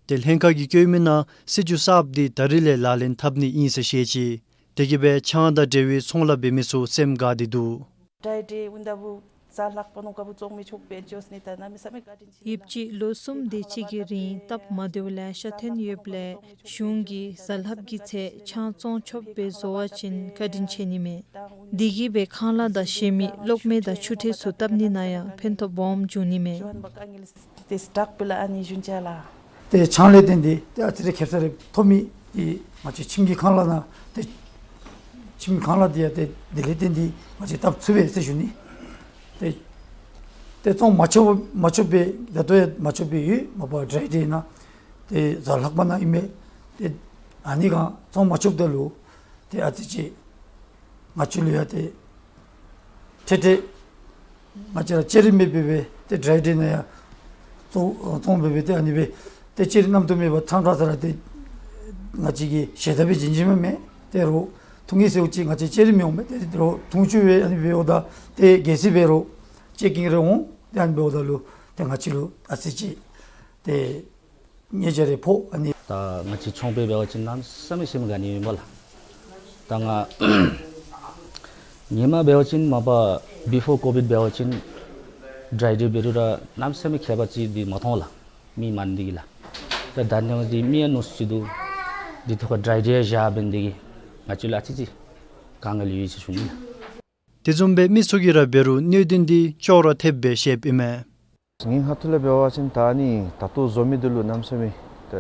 ཏེ་ལྷན་ཁག་གིས་བཀོད་མི་ནང་སྲིད་བྱུས་གསརཔ་འདི་ད་རིས་ལས་ལག་ལེན་འཐབ་ནི་ཨིན་ཟེར་བཤད་ཅི། དེ་གིས་སྦེ་ཆང་དང་འབྲེལ་བའི་ཚོང་ལཱ་འབད་མི་ཚུ་སེམས་དགའ་སྟེ་འདུག། ཌྲའི་ཌེ་འབདཝ་ད་བུ་གཟའ་ལྷགཔ་ནང་འགོ་བཙོང་མི་ཆོག་པའི་བཟོ་ནི་ད་གནམ་མེད་ས་མེད་བཀའ་དྲིན་ཆེ། ཡུདཔ་ཅིག་ལོ་གསུམ་དེ་ཅིག་གི་རིང་སྟབས་མ་བདེཝ་ལེ་ཤ་ཐོན་ཡོདཔ་ལས་གཞུང་གིས་གཟའ་ལྷགཔ་གི་ཚེ་ཆང་བཙོང་ཆོགཔ་སྦེ་བཟོ་བ་ཅིན་བཀའ་དྲིན་ཆེ་ནི་མས། དེ་གིས་སྦེ་ཁང་གླ་དང་གཞན་མི་གློག་མེ་དང་ཆུ་ཁྲལ་ཚུ་བཏབ་ནི་ནང་ཡང་ཕན་ཐོགས་སྦོམ་འབྱུང་ནི་མས། ཏེ་སྟག་པི་ལ་ཨ་ནི་ཞུན་ཅ་ལགས། ཏེ་ཆང་ལས་བརྟེན་ཏེ་ཏེ་ཨ་ཙི་རེ་ཁེབ་ས་རེ་ཐོབ་མི་འདི་ང་བཅས་ཁྱིམ་གྱི་ཁང་གླ་ནང་ཏེ་ཁྱིམ་ཁང་གླ་འདི་ཡང་ཏེ་དེ་ལས་བརྟེན་ཏེ་ང་བཅས་བཏབ་ཚུགས་པས་ཟེར་ཞུ་ནི། ཏེ་ཏེ་བཙོང་མ་ཆོག་མ་ཆོག་པའི་ད་ལྟོ་ཡང་མ་ཆོག་པའི་ཡོད། མ་པ་ཌྲའི་ཌེ་ནང་ཏེ་གཟའ་ལྷག་པ་ནང་ཨིན་མས། ཏེ་ཨ་ནི་གང་བཙོང་མ་ཆོགཔ་ད་ལུ་ཏེ་ཨ་ཙི་ཅིག་ང་བཅས་ལུ་ཡང་ཏེ་ཏེ་ཏེ་ང་བཅས་ར་ལྕགས་རི་མེདཔ་སྦེ་ཏེ་ཌྲའི་ཌེ་ནང་ཡང་བཙོང་བཙོང་སྦེ་སྦེ་ཏེ་ཨ་ནི་སྦེ་ཏེ་ལྕགས་རི་རྣམ་རྟོག་མེད་པར་ཐང་དྲགས་ས་ར་ཏེ་ང་བཅས་ཀྱིས་ཞལ་ཏ་སྦེ་བྱིན་བྱིནམ་མས། ཏེ་རོགས་འཐུང་གེ་ཟེརཝ་ཅིག་ང་བཅས་ལྕགས་རི་མི་འོང་མས། ཏེ་རོགས་འཐུང་བཅུག་སྦེ་ཨ་ནི་སྦེ་འོངམ་ད་ཏེ་གལ་སྲིད་འབད་རུང་ཅེཀ་ཀིང་རེ་འོང་། ཏེ་ཨ་ནི་འབདཝ་ད་ལུ་ཏེ་ང་བཅས་ལུ་ཨ་ཙི་ཅིག་ཏེ་ཉེས་ཆད་རེ་ཕོག། ཨ་ནི་ད་ང་བཅས་ཚོང་པ་འབད་བ་ཅིན་གནམ་མེད་ས་མེད་སེམས་དགའ་ནི་ཨིན་པས་ལགས། ད་ང་ཧེ་མ་འབད་བ་ཅིན་མ་པ་བི་ཕོར་ཀོ་བིཌ་འབད་བ་ཅིན་ཌྲའི་ཌེ་འབད་རུང་ར་གནམ་མེད་ས་མེད་ཁྱད་པར་ཅིག་འདི་མ་མཐོང་ལགས། མི་མང་ནི་འདི་གིས་ལགས། ད་ད་ནི་འདི་མི་ཡང་ནུས་ཅིག་འདུག། འདི་ཐོག་ཁར་ཌྲའི་ཌེ་བཞག་འབད་ནི་འདི་གིས་ང་བཅས་ལུ་ཨ་ཙི་ཅིག་དཀའ་ངལ་ཡོད་ཟེར་ཞུ་ནི་ལགས། དེ་བཟུམ་སྦེ་མི་ཚུ་གིས་ར་འབད་རུང་གནད་དོན་འདི་ཅོག་ར་འཐདཔ་སྦེ་བཤདཔ་ཨིན་མས། ངེའི་ཁ་ཐུག་ལས་འབད་བ་ཅིན་ད་ནི་ད་ལྟོ་བཟོ་མི་འདི་ལུ་གནམ་མེད་ས་མེད་ད་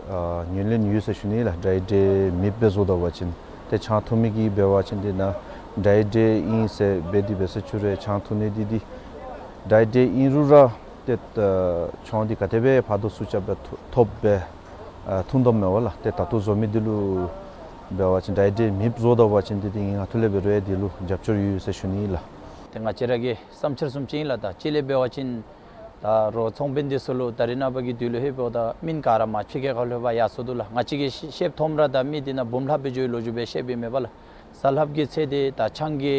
ཨ་ངོས་ལེན་ཡོད་ཟེར་ཞུ་ནི་ལགས། ཌྲའི་ཌེ་མེདཔ་སྦེ་བཟོ་ད་པ་ཅིན་ཏེ་ཆང་འཐུང་མི་གིས་འབད་བ་ཅིན་ཏེ་ནཱ་ཌྲའི་ཌེ་ཨིན་ཟེར་འབད་དེ་འབད་ཟེར་ཅིག་རེ་ཆང་འཐུང་ནི་འདི་འདི་ཌྲའི་ཌེ་ཨིན་རུང་ར་ཏེ་ད་ཆང་འདི་ག་དེ་སྦེ་ཕར་དོ་ཚུར་རྐྱབ་སྦེ་ཐོབ་སྦེ་ཨ་འཐུང་དོ་མས་པ་ལགས། ཏེ་ད་ལྟོ་བཟོ་མི་འདི་ལུ་འབད་བ་ཅིན་ཌྲའི་ཌེ་མེདཔ་བཟོ་ད་པ་ཅིན་ཏེ་ཏེ་ངེའི་ཁ་ཐུག་ལས་འབད་རུང་ཡང་འདི་ལུ་རྒྱབ་སྐྱོར་ཡོད་ཟེར་ཞུ་ནི་ལགས། ཏེ་ང་བཅས་ར་གི་བསམ་འཆར་བཟུམ་ཅིག་ཨིན་ལགས། ད་གཅིག་ལས་འབད་བ་ཅིན་ད་རོགས་ཚོང་དཔོན་འདི་ཚུ་ལུ་ད་རེས་ནངས་པ་གི་དུས་ལུ་ཧེ་འབདཝ་ད་མི་ག་ར་མ་ཕྱི་རྒྱལ་ཁ་ལུ་ཕར་ཡར་སོང་འདུག་ལགས། ང་བཅས་ཀྱིས་ཤེསཔ་ཐོནམ་ར་ད་མི་འདི་ནཱ་འབུམ་ལྷགཔ་སྦེ་འགྱོ་བའི་ལོ་རྒྱུས་སྦེ་བཤདཔ་ཨིན་མས་པ་ལགས། གཟའ་ལྷགཔ་གི་ཚེ་འདི་ད་ཆང་གི་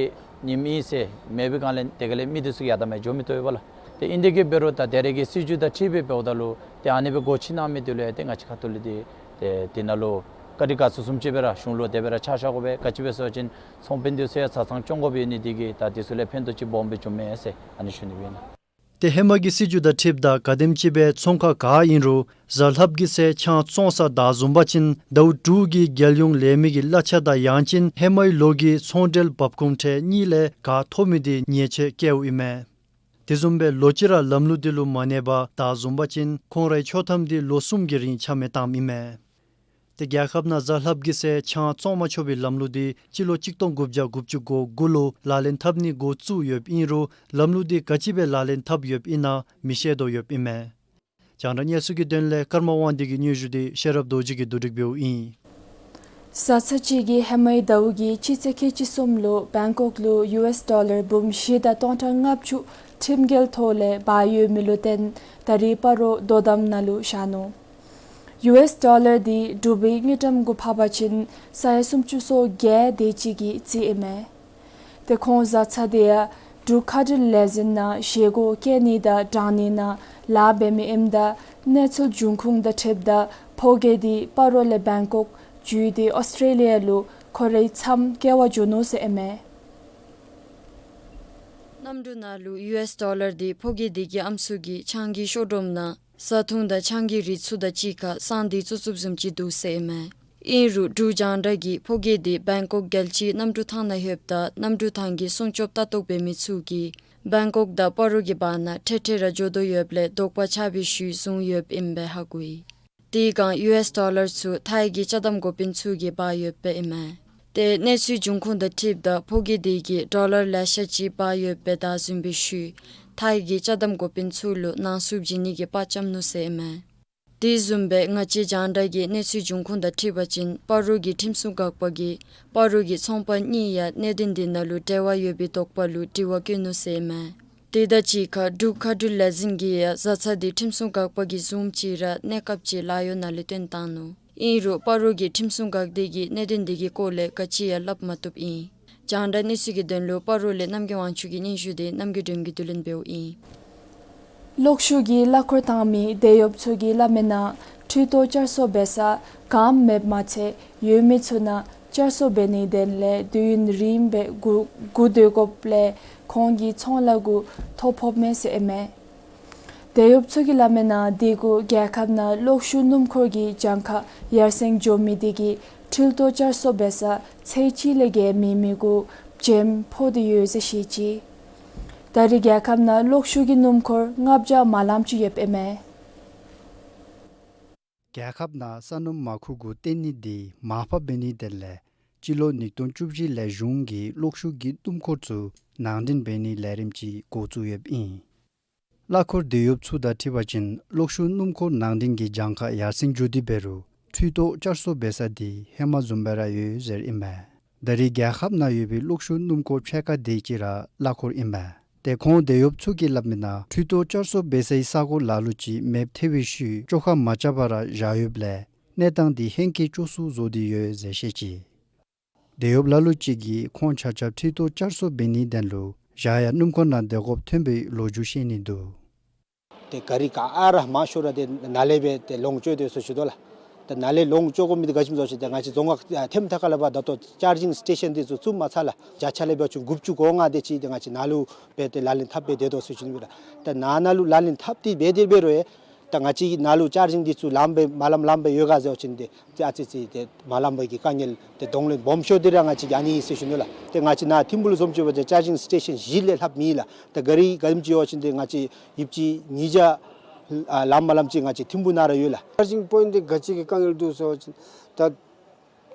ཉིནམ་ཨིན་ཟེར་མེད་པའི་སྒང་ལས་དེ་ག་ལས་མི་འདི་ཚུ་ཡར་དང་མར་འགྱོ་མི་བཏུབ་པས་པ་ལགས། ཏེ་ཨིན་དེ་གིས་འབད་རུང་ད་དེ་རེ་གི་སྲིད་བྱུས་དང་འཁྲིལ་སྦེ་འབདཝ་ད་ལུ་ཏེ་ཨ་ནི་སྦེ་སྒོ་ཕྱེ་གནང་མི་འདི་ལུ་ཡང་ཏེ་ང་བཅས་ཁ་ཐུག་ལས་ཏེ་ཏེ་དེ་ནང་ལུ་བཀའ་དྲིན་དགའ་ཚོར་བཟུམ་ཅིག་སྦེ་ར་གཞུང་ལུ་དེ་སྦེ་ར་ཕྱག་ཞུ་དགོ་པས། ག་ཅི་སྦེ་ཟེར་བ་ཅིན་ཚོང་དཔོན་འདི་ཚུ་ཡང་བཟའ་ཚང་སྐྱོང་དགོཔ་ཡོད་ནི་འདི་གིས་ད་འདི་ཚུ་ལས་ཕན་ཐོགས་ཅིག་སྦོམ་སྦེ་བྱུངམ་མས་ཟེར་ཨ་ནི་ཞུ་ནི་ཨིན་ལགས། ཏེ་ཧེ་མ་གི་སྲིད་བྱུས་དང་འཁྲིལཝ་ད་ག་དེམ་ཅིག་སྦེ་ཚོང་ཁང་ག་ཨིན་རུང་གཟའ་ལྷགཔ་གི་ཚེ་ཆང་བཙོང་ས་བདའ་བཟུང་པ་ཅིན་ཟླཝ་དྲུག་གི་རྒྱལ་ཡོངས་ལས་མི་གི་གླ་ཆ་དང་ཡང་ཅིན་ཧེ་མའི་ལོ་གི་ཚོང་འབྲེལ་འབབ་ཁུངས་ཁྲལ་གཉིས་ལས་བཀག་ཐོབ་མི་འདི་ཉེས་ཆད་བཀལཝ་ཨིན་མས། དེ་བཟུམ་སྦེ་ལོ་གཅིག་ར་ལམ་ལུགས་འདི་ལུ་མ་གནས་པར་ད་བཟུང་པ་ཅིན་ཁོང་རའི་ཆོག་ཐམ་འདི་ལོ་གསུམ་གྱི་རིང་ཆ་མེད་བཏངམ་ཨིན་མས། ཏེ་རྒྱལ་ཁབ་ནང་གཟའ་ལྷགཔ་གི་ཚེ་ཆང་བཙོང་མ་ཆོག་པའི་ལམ་ལུགས་འདི་སྤྱི་ལོ་གཅིག་སྟོང་དགུ་བརྒྱ་དགུ་བཅུ་གོ་དགུ་ལུ་ལག་ལེན་འཐབ་ནི་འགོ་བཙུགས་ཡོདཔ་ཨིན་རུང་ལམ་ལུགས་འདི་ག་ཅི་སྦེ་ལག་ལེན་འཐབ་ཡོདཔ་ཨིན་ན་མི་ཤེས་དོ་ཡོདཔ་ཨིན་མས། རྒྱང་བསྒྲགས་གནས་ཚུལ་གྱི་དོན་ལས་ཀརྨ་དབང་འདུས་ཀྱི་སྙན་ཞུ་འདི་ཤེས་རབ་རྡོ་རྗེ་གིས་བསྡུ་སྒྲིག་འབདཝ་ཨིན། གཟའ་ཚ་གཅིག་གི་ཧེ་མའི་ཟླཝ་གི་སྤྱི་ཚེས་ཁལ་གཅིག་གསུམ་ལུ་བེང་ཀོག་ལུ་ཡུ་ཨེསི་ཌོ་ལར་འབུམ་བཞི་དང་སྟོང་ཕྲག་ལྔ་བཅུ་ཁྲིམས་འགལ་ཐོག་ལས་འབག་ཡོད་མི་ལུ་བརྟེན་ད་རིས་སྤ་རོ་དོ་དམ་ནང་ལུ་བཞག་ནུག། ཡུ་ཨེསི་ཌོ་ལར་འདི་འབྲུག་པའི་དངུལ་ཀྲམ་གུ་ཕབ་པ་ཅིན་ས་ཡ་སུམ་ཅུ་སོ་བརྒྱད་དེ་ཅིག་གི་རྩིས་ཨིན་མས། ཏེ་ཁོང་གཟའ་ཚ་དེ་ཡང་འབྲུག་མཁའ་འགྲུལ་ལས་འཛིན་ནང་བཞེས་སྒོ་བསྐྱལ་ནི་དང་དྲང་ནི་ནང་ལཱ་འབད་མི་ཨིནམ་ད་གནས་ཚུལ་འབྱུང་ཁུངས་དང་འཁྲིལཝ་ད་ཕོ་རྒྱས་དེ་སྤ་རོ་ལས་བེང་ཀོག་བརྒྱུད་དེ་ཨོསི་ཊྲེ་ལི་ཡ་ལུ་ཁོ་རའི་མཚམས་བསྐྱལ་བར་འགྱོ་ནུག་ཟེར་ཨིན་མས། གནམ་གྲུ་ནང་ལུ་ཡུ་ཨེསི་ཌོ་ལར་དེ་ཕོ་རྒྱས་དེ་གི་ཨམ་སྲུ་གིས་ཆང་གི་གཤོག་སྒྲོམ་ནང་བཟའ་འཐུང་དང་ཆང་གི་རིགས་ཚུ་དང་གཅིག་ཁར་བསྲང་སྟེ་བཙུགས་བཙུགསཔ་བཟུམ་ཅིག་འདུག་ཟེར་ཨིན་མས། ཨིན་རུང་འབྲུག་རྒྱང་བསྒྲགས་ཀྱིས་ཕོ་རྒྱས་དེ་བེང་ཀོག་རྒྱལ་སྤྱིའི་གནམ་གྲུ་ཐང་ནང་ལྷོདཔ་ད་གནམ་གྲུ་ཐང་གི་སྲུང་སྐྱོབ་ལྟ་རྟོག་འབད་མི་ཚུ་གིས་བེང་ཀོག་དང་སྤ་རོ་གི་བར་ན་འཕྲལ་འཕྲལ་ར་འགྱོ་དོ་ཡོདཔ་ལས་དོགས་པ་ཆགས་པའི་ཤུལ་བཟུང་ཡོདཔ་ཨིན་པའི་ཧ་གོ་ཡི། དེའི་སྒང་ཡུ་ཨེསི་ཌོ་ལར་ཚུ་ཐའི་གི་ཅ་དམ་འགོ་དཔོན་ཚུ་གིས་འབག་ཡོདཔ་ཨིན་མས། ཏེ་གནས་ཚུལ་འབྱུང་ཁུངས་དང་འཁྲིལཝ་ད་ཕོ་རྒྱས་དེ་གིས་ཌོ་ལར་ལེ་ཤ་ཅིག་འབག་ཡོདཔ་བདའ་ཟུན་པའི་ཤུལ་ཐའི་གི་ཅ་དམ་འགོ་དཔོན་ཚུ་ལུ་ནང་བཙུགས་བྱིན་ནི་གི་དཔའ་བཅམ་ནུག་ཟེར་ཨིན་མས། དེ་བཟུམ་སྦེ་ང་བཅས་རྒྱང་བསྒྲགས་ཀྱི་གནས་ཚུལ་འབྱུང་ཁུངས་དང་འཁྲིལ་བ་ཅིན་སྤ་རོ་གི་ཁྲིམས་སྲུང་འགག་པ་གིས་སྤ་རོ་གི་ཚོང་པ་གཉིས་ཡང་གནད་དོན་དེ་ནང་ལུ་འབྲེལ་བ་ཡོད་པའི་དོགས་པ་ལུ་དྲི་བ་བཀོད་ནུག་ཟེར་ཨིན་མས། དེ་དང་གཅིག་ཁར་འབྲུག་མཁའ་འགྲུལ་ལས་འཛིན་གྱིས་ཡང་གཟའ་ཚ་དེ་ཁྲིམས་སྲུང་འགག་པ་གིས་བཟུང་ཅི་ར་གནས་སྐབས་ཅིག་ལཱ་གཡོག་ནང་ལས་བཏོན་བཏང་ནུག། ཨིན་རུང་སྤ་རོ་གི་ཁྲིམས་སྲུང་འགག་སྡེ་གིས་གནད་དོན་དེ་གི་སྐོར་ལས་ག་ཅི་ཡང་སླབ་མ་བཏུབ་ཨིན། རྒྱང་བསྒྲགས་གནས་ཚུལ་གྱི་དོན་ལུ་སྤ་རོ་ལས་རྣམ་རྒྱལ་དབང་ཕྱུག་གི་སྙན་ཞུ་དེ་རྣམ་རྒྱལ་སྒྲོལམ་གྱིས་བསྡུ་ལེན་འབདཝ་ཨིན། གློག་ཤུགས་ཀྱི་གླ་འཁོར་བཏང་མི་དེད་གཡོགཔ་ཚུ་གིས་སླབ་མི་ནང་འཕྲུལ་ཐོག་བསྐྱར་གསོ་འབད་ས་གངམ་མེདཔ་མ་ཚད་ཡོད་མི་ཚུ་ནང་བསྐྱར་གསོ་འབད་ནིའི་དོན་ལས་དུས་ཡུན་རིངམོ་སྦེ་སྒུག་སྒུག་སྡོད་དགོཔ་ལས་ཁོང་གི་ཚོང་ལཱ་གུ་ཐོ་ཕོགཔ་མས་ཟེར་ཨིན་མས། དེད་གཡོགཔ་ཚུ་གིས་སླབ་མི་ནང་དེ་གུ་རྒྱལ་ཁབ་ནང་གློག་ཤུགས་སྣུམ་འཁོར་གྱི་གྱངས་ཁ་ཡར་སེང་འགྱོ་མི་དེ་གིས་འཕྲུལ་ཐོག་བསྐྱར་གསོ་འབད་ས་ཚད་གཅིག་ལས་བརྒལ་མེད་མི་གུ་བྱེམ་ཕོག་སྟེ་ཡོད་ཟེར་བཤད་ཅི། ད་རེས་རྒྱལ་ཁབ་ནང་གློག་ཤུགས་ཀྱི་སྣུམ་འཁོར་ལྔ་བརྒྱ་མ་ལངམ་ཅིག་ཡོདཔ་ཨིན་མས། རྒྱལ་ཁབ་ནང་ས་སྣུམ་མར་ཁུ་གུ་བཏོན་ནི་དེ་མར་ཕབ་འབད་ནིའི་དོན་ལས་སྤྱི་ལོ་ཉིས་སྟོང་བཅུ་བཞི་ལས་གཞུང་གིས་གློག་ཤུགས་ཀྱི་སྣུམ་འཁོར་ཚུ་ནང་འདྲེན་འབད་ནིའི་ལས་རིམ་ཅིག་འགོ་བཙུགས་ཡོདཔ་ཨིན། གླ་འཁོར་དེད་གཡོགཔ་ཚུ་དང་འཁྲིལ་བ་ཅིན་གློག་ཤུགས་སྣུམ་འཁོར་ནང་འདྲེན་གྱི་གྱངས་ཁ་ཡར་སེང་འགྱོ་སྟེ་འབད་རུང་འཕྲུལ་ཐོག་བསྐྱར་གསོ་འབད་ས་དེ་ཧེ་མ་བཟུམ་སྦེ་ར་ཡོད་ཟེར་ཨིན་མས། ད་རེས་རྒྱལ་ཁབ་ནང་ཡོད་པའི་གློག་ཤུགས་སྣུམ་འཁོར་ཕྱེད་ཀ་དེ་ཅིག་ར་གླ་འཁོར་ཨིན་མས། ཏེ་ཁོང་དེད་གཡོགཔ་ཚུ་གིས་སླབ་མི་ནང་འཕྲུལ་ཐོག་བསྐྱར་གསོ་འབད་སའི་ས་གོ་ལ་ལུ་ཅིག་མེདཔ་ཐལ་བའི་ཤུལ་བཅོ་ཁ་མ་རྐྱབ་པར་ར་བཞག་ཡོདཔ་ལས་གནས་སྟངས་དེ་ཧེང་སྐལ་སྐྱོ་སུ་བཟོ་སྟེ་ཡོད་ཟེར་བཤད་ཅི། དེད་གཡོགཔ་ལ་ལུ་ཅིག་གིས་ཁོང་ཆ་ཁྱབ་འཕྲུལ་ཐོག་བསྐྱར་གསོ་འབད་ནིའི་དོན་ལུ་བཞག་ཡང་སྣུམ་འཁོར་ནང་སྡོད་དགོཔ་ཐོན་པའི་ལོ་རྒྱུས་བཤད་ནི་འདུག། ཏེ་ག་རི་ག་ཨ་ར་མང་ཤོས་ར་ཏེ་ནཱ་ལས་སྦེ་ཏེ་ལོངས་སྤྱོད་དོ་ཟེར་ཞུ་དོ་ལགས། ཏེ་ནཱ་ལས་ལོངས་སྤྱོད་དགོ་མི་འདི་ག་ཅི་སྨོ་ཟེར་བ་ཅིན་ཏེ་ང་བཅས་རྫོང་ཁག་ཐེམ་ཐ་ཁ་ལས་འབད་ད་ལྟོ་ཅར་ཇིང་སི་ཊེ་ཤཱན་འདི་ཚུ་བཙུགས་མ་ཚར་ལགས། བརྒྱ་ཆ་ལས་འབད་བ་ཅིན་དགུ་བཅུ་གོ་ལྔ་དེ་ཅིག་ཏེ་ང་བཅས་ནཱ་ལུ་སྦེ་ཏེ་ལག་ལེན་འཐབ་སྦེ་སྡོད་དོ་ཟེར་ཞུ་ནི་ཨིན་ལགས། ཏེ་ནཱ་ནཱ་ལུ་ལག་ལེན་འཐབ་སྟེ་འབད་དེ་འབད་རུང་ཡང་ད་ང་བཅས་ཀྱི་ནཱ་ལུ་ཅར་ཇིང་འདི་ཚུ་ལངམ་སྦེ་མ་ལངམ་ལངམ་སྦེ་ཡོད་ག་ཟེར་བ་ཅིན་ཏེ་ཏེ་ཨ་ཙི་ཙི་ཏེ་མ་ལངམ་སྦེ་གི་དཀའ་ངལ་ཏེ་གདོང་ལེན་སྦོམ་ཤོས་འདི་ར་ང་བཅས་ཀྱི་ཨ་ནི་ཨིན་ཟེར་ཞུ་ནི་ལགས། ཏེ་ང་བཅས་ནཱ་ཐིམ་ཕུག་ལུ་བཟུམ་ཅིག་འབད་བ་ཅིན་ཅར་ཇིང་སི་ཊེ་ཤཱན་བཞི་ལས་ལྷགཔ་མེད་ལགས། ཏེ་ག་རི་ག་དེམ་ཅིག་ཡོད་བ་ཅིན་ཏེ་ང་བཅས་ཡོདཔ་ཅིག་ཉིས་བརྒྱ་ཨ་ལངམ་མ་ལངམ་ཅིག་ང་བཅས་ཐིམ་ཕུག་ནང་ར་ཡོད་ལགས། ཅར་ཇིང་པོའིནཊ་འདི་ག་ཅི་གི་དཀའ་ངལ་འདུག་ཟེར་བ་ཅིན་ད་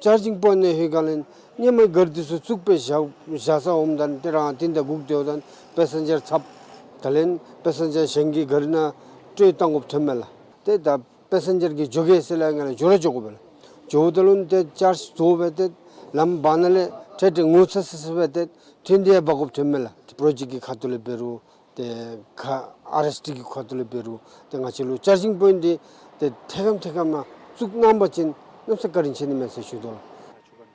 ཅར་ཇིང་པོའིནཊ་ནང་ལྷོད་ག་ལས་སྔོན་མའི་ག་རི་འདི་ཚུ་བཙུགས་སྦེ་བཞག་བཞག་ས་འོངམ་ད་ཏེ་རང་ཏིང་ཏ་སྒུག་སྡོད་ད་པེ་སེན་ཇར་ཚབ་ད་ལས་པེ་སེན་ཇར་གཞན་གྱི་ག་རི་ནང་སྤྲོད་བཏང་དགོཔ་ཐོནམ་མས་ལགས། ཏེ་ད་པེ་སེན་ཇར་གྱིས་འགྱོ་གེ་ཟེར་ལས་ང་ལས་འགྱོ་ར་འགྱོ་དགོ་པས་ལགས། འགྱོཝ་ད་ལུ་ཏེ་ཅརཇ་རྫོགས་སྦེ་ཏེ་ལམ་བར་ན་ལས་ཏེ་ཏེ་ངོ་ཚ་སི་སི་སྦེ་ཏེ་ཐོན་ཏེ་འབག་དགོཔ་ཐོནམ་མས་ལགས། ཏེ་པྲོ་ཇེཀཊ་གི་ཁ་ཐུག་ལས་འབད་རུང་ཏེ་ཁ་ཨར་ཨེསི་ཌི་གི་ཁ་ཐུག་ལས་འབད་རུང་ཏེ་ང་བཅས་ལུ་ཅར་ཇིང་པོའིནཊ་འདི་ཏེ་ཐད་ཀརམ་ཐད་ཀརམ་ནང་བཙུགས་གནང་པ་ཅིན་གནམ་ས་བཀའ་དྲིན་ཆེ་ནི་མས་ཟེར་ཞུ་དོ་ལགས།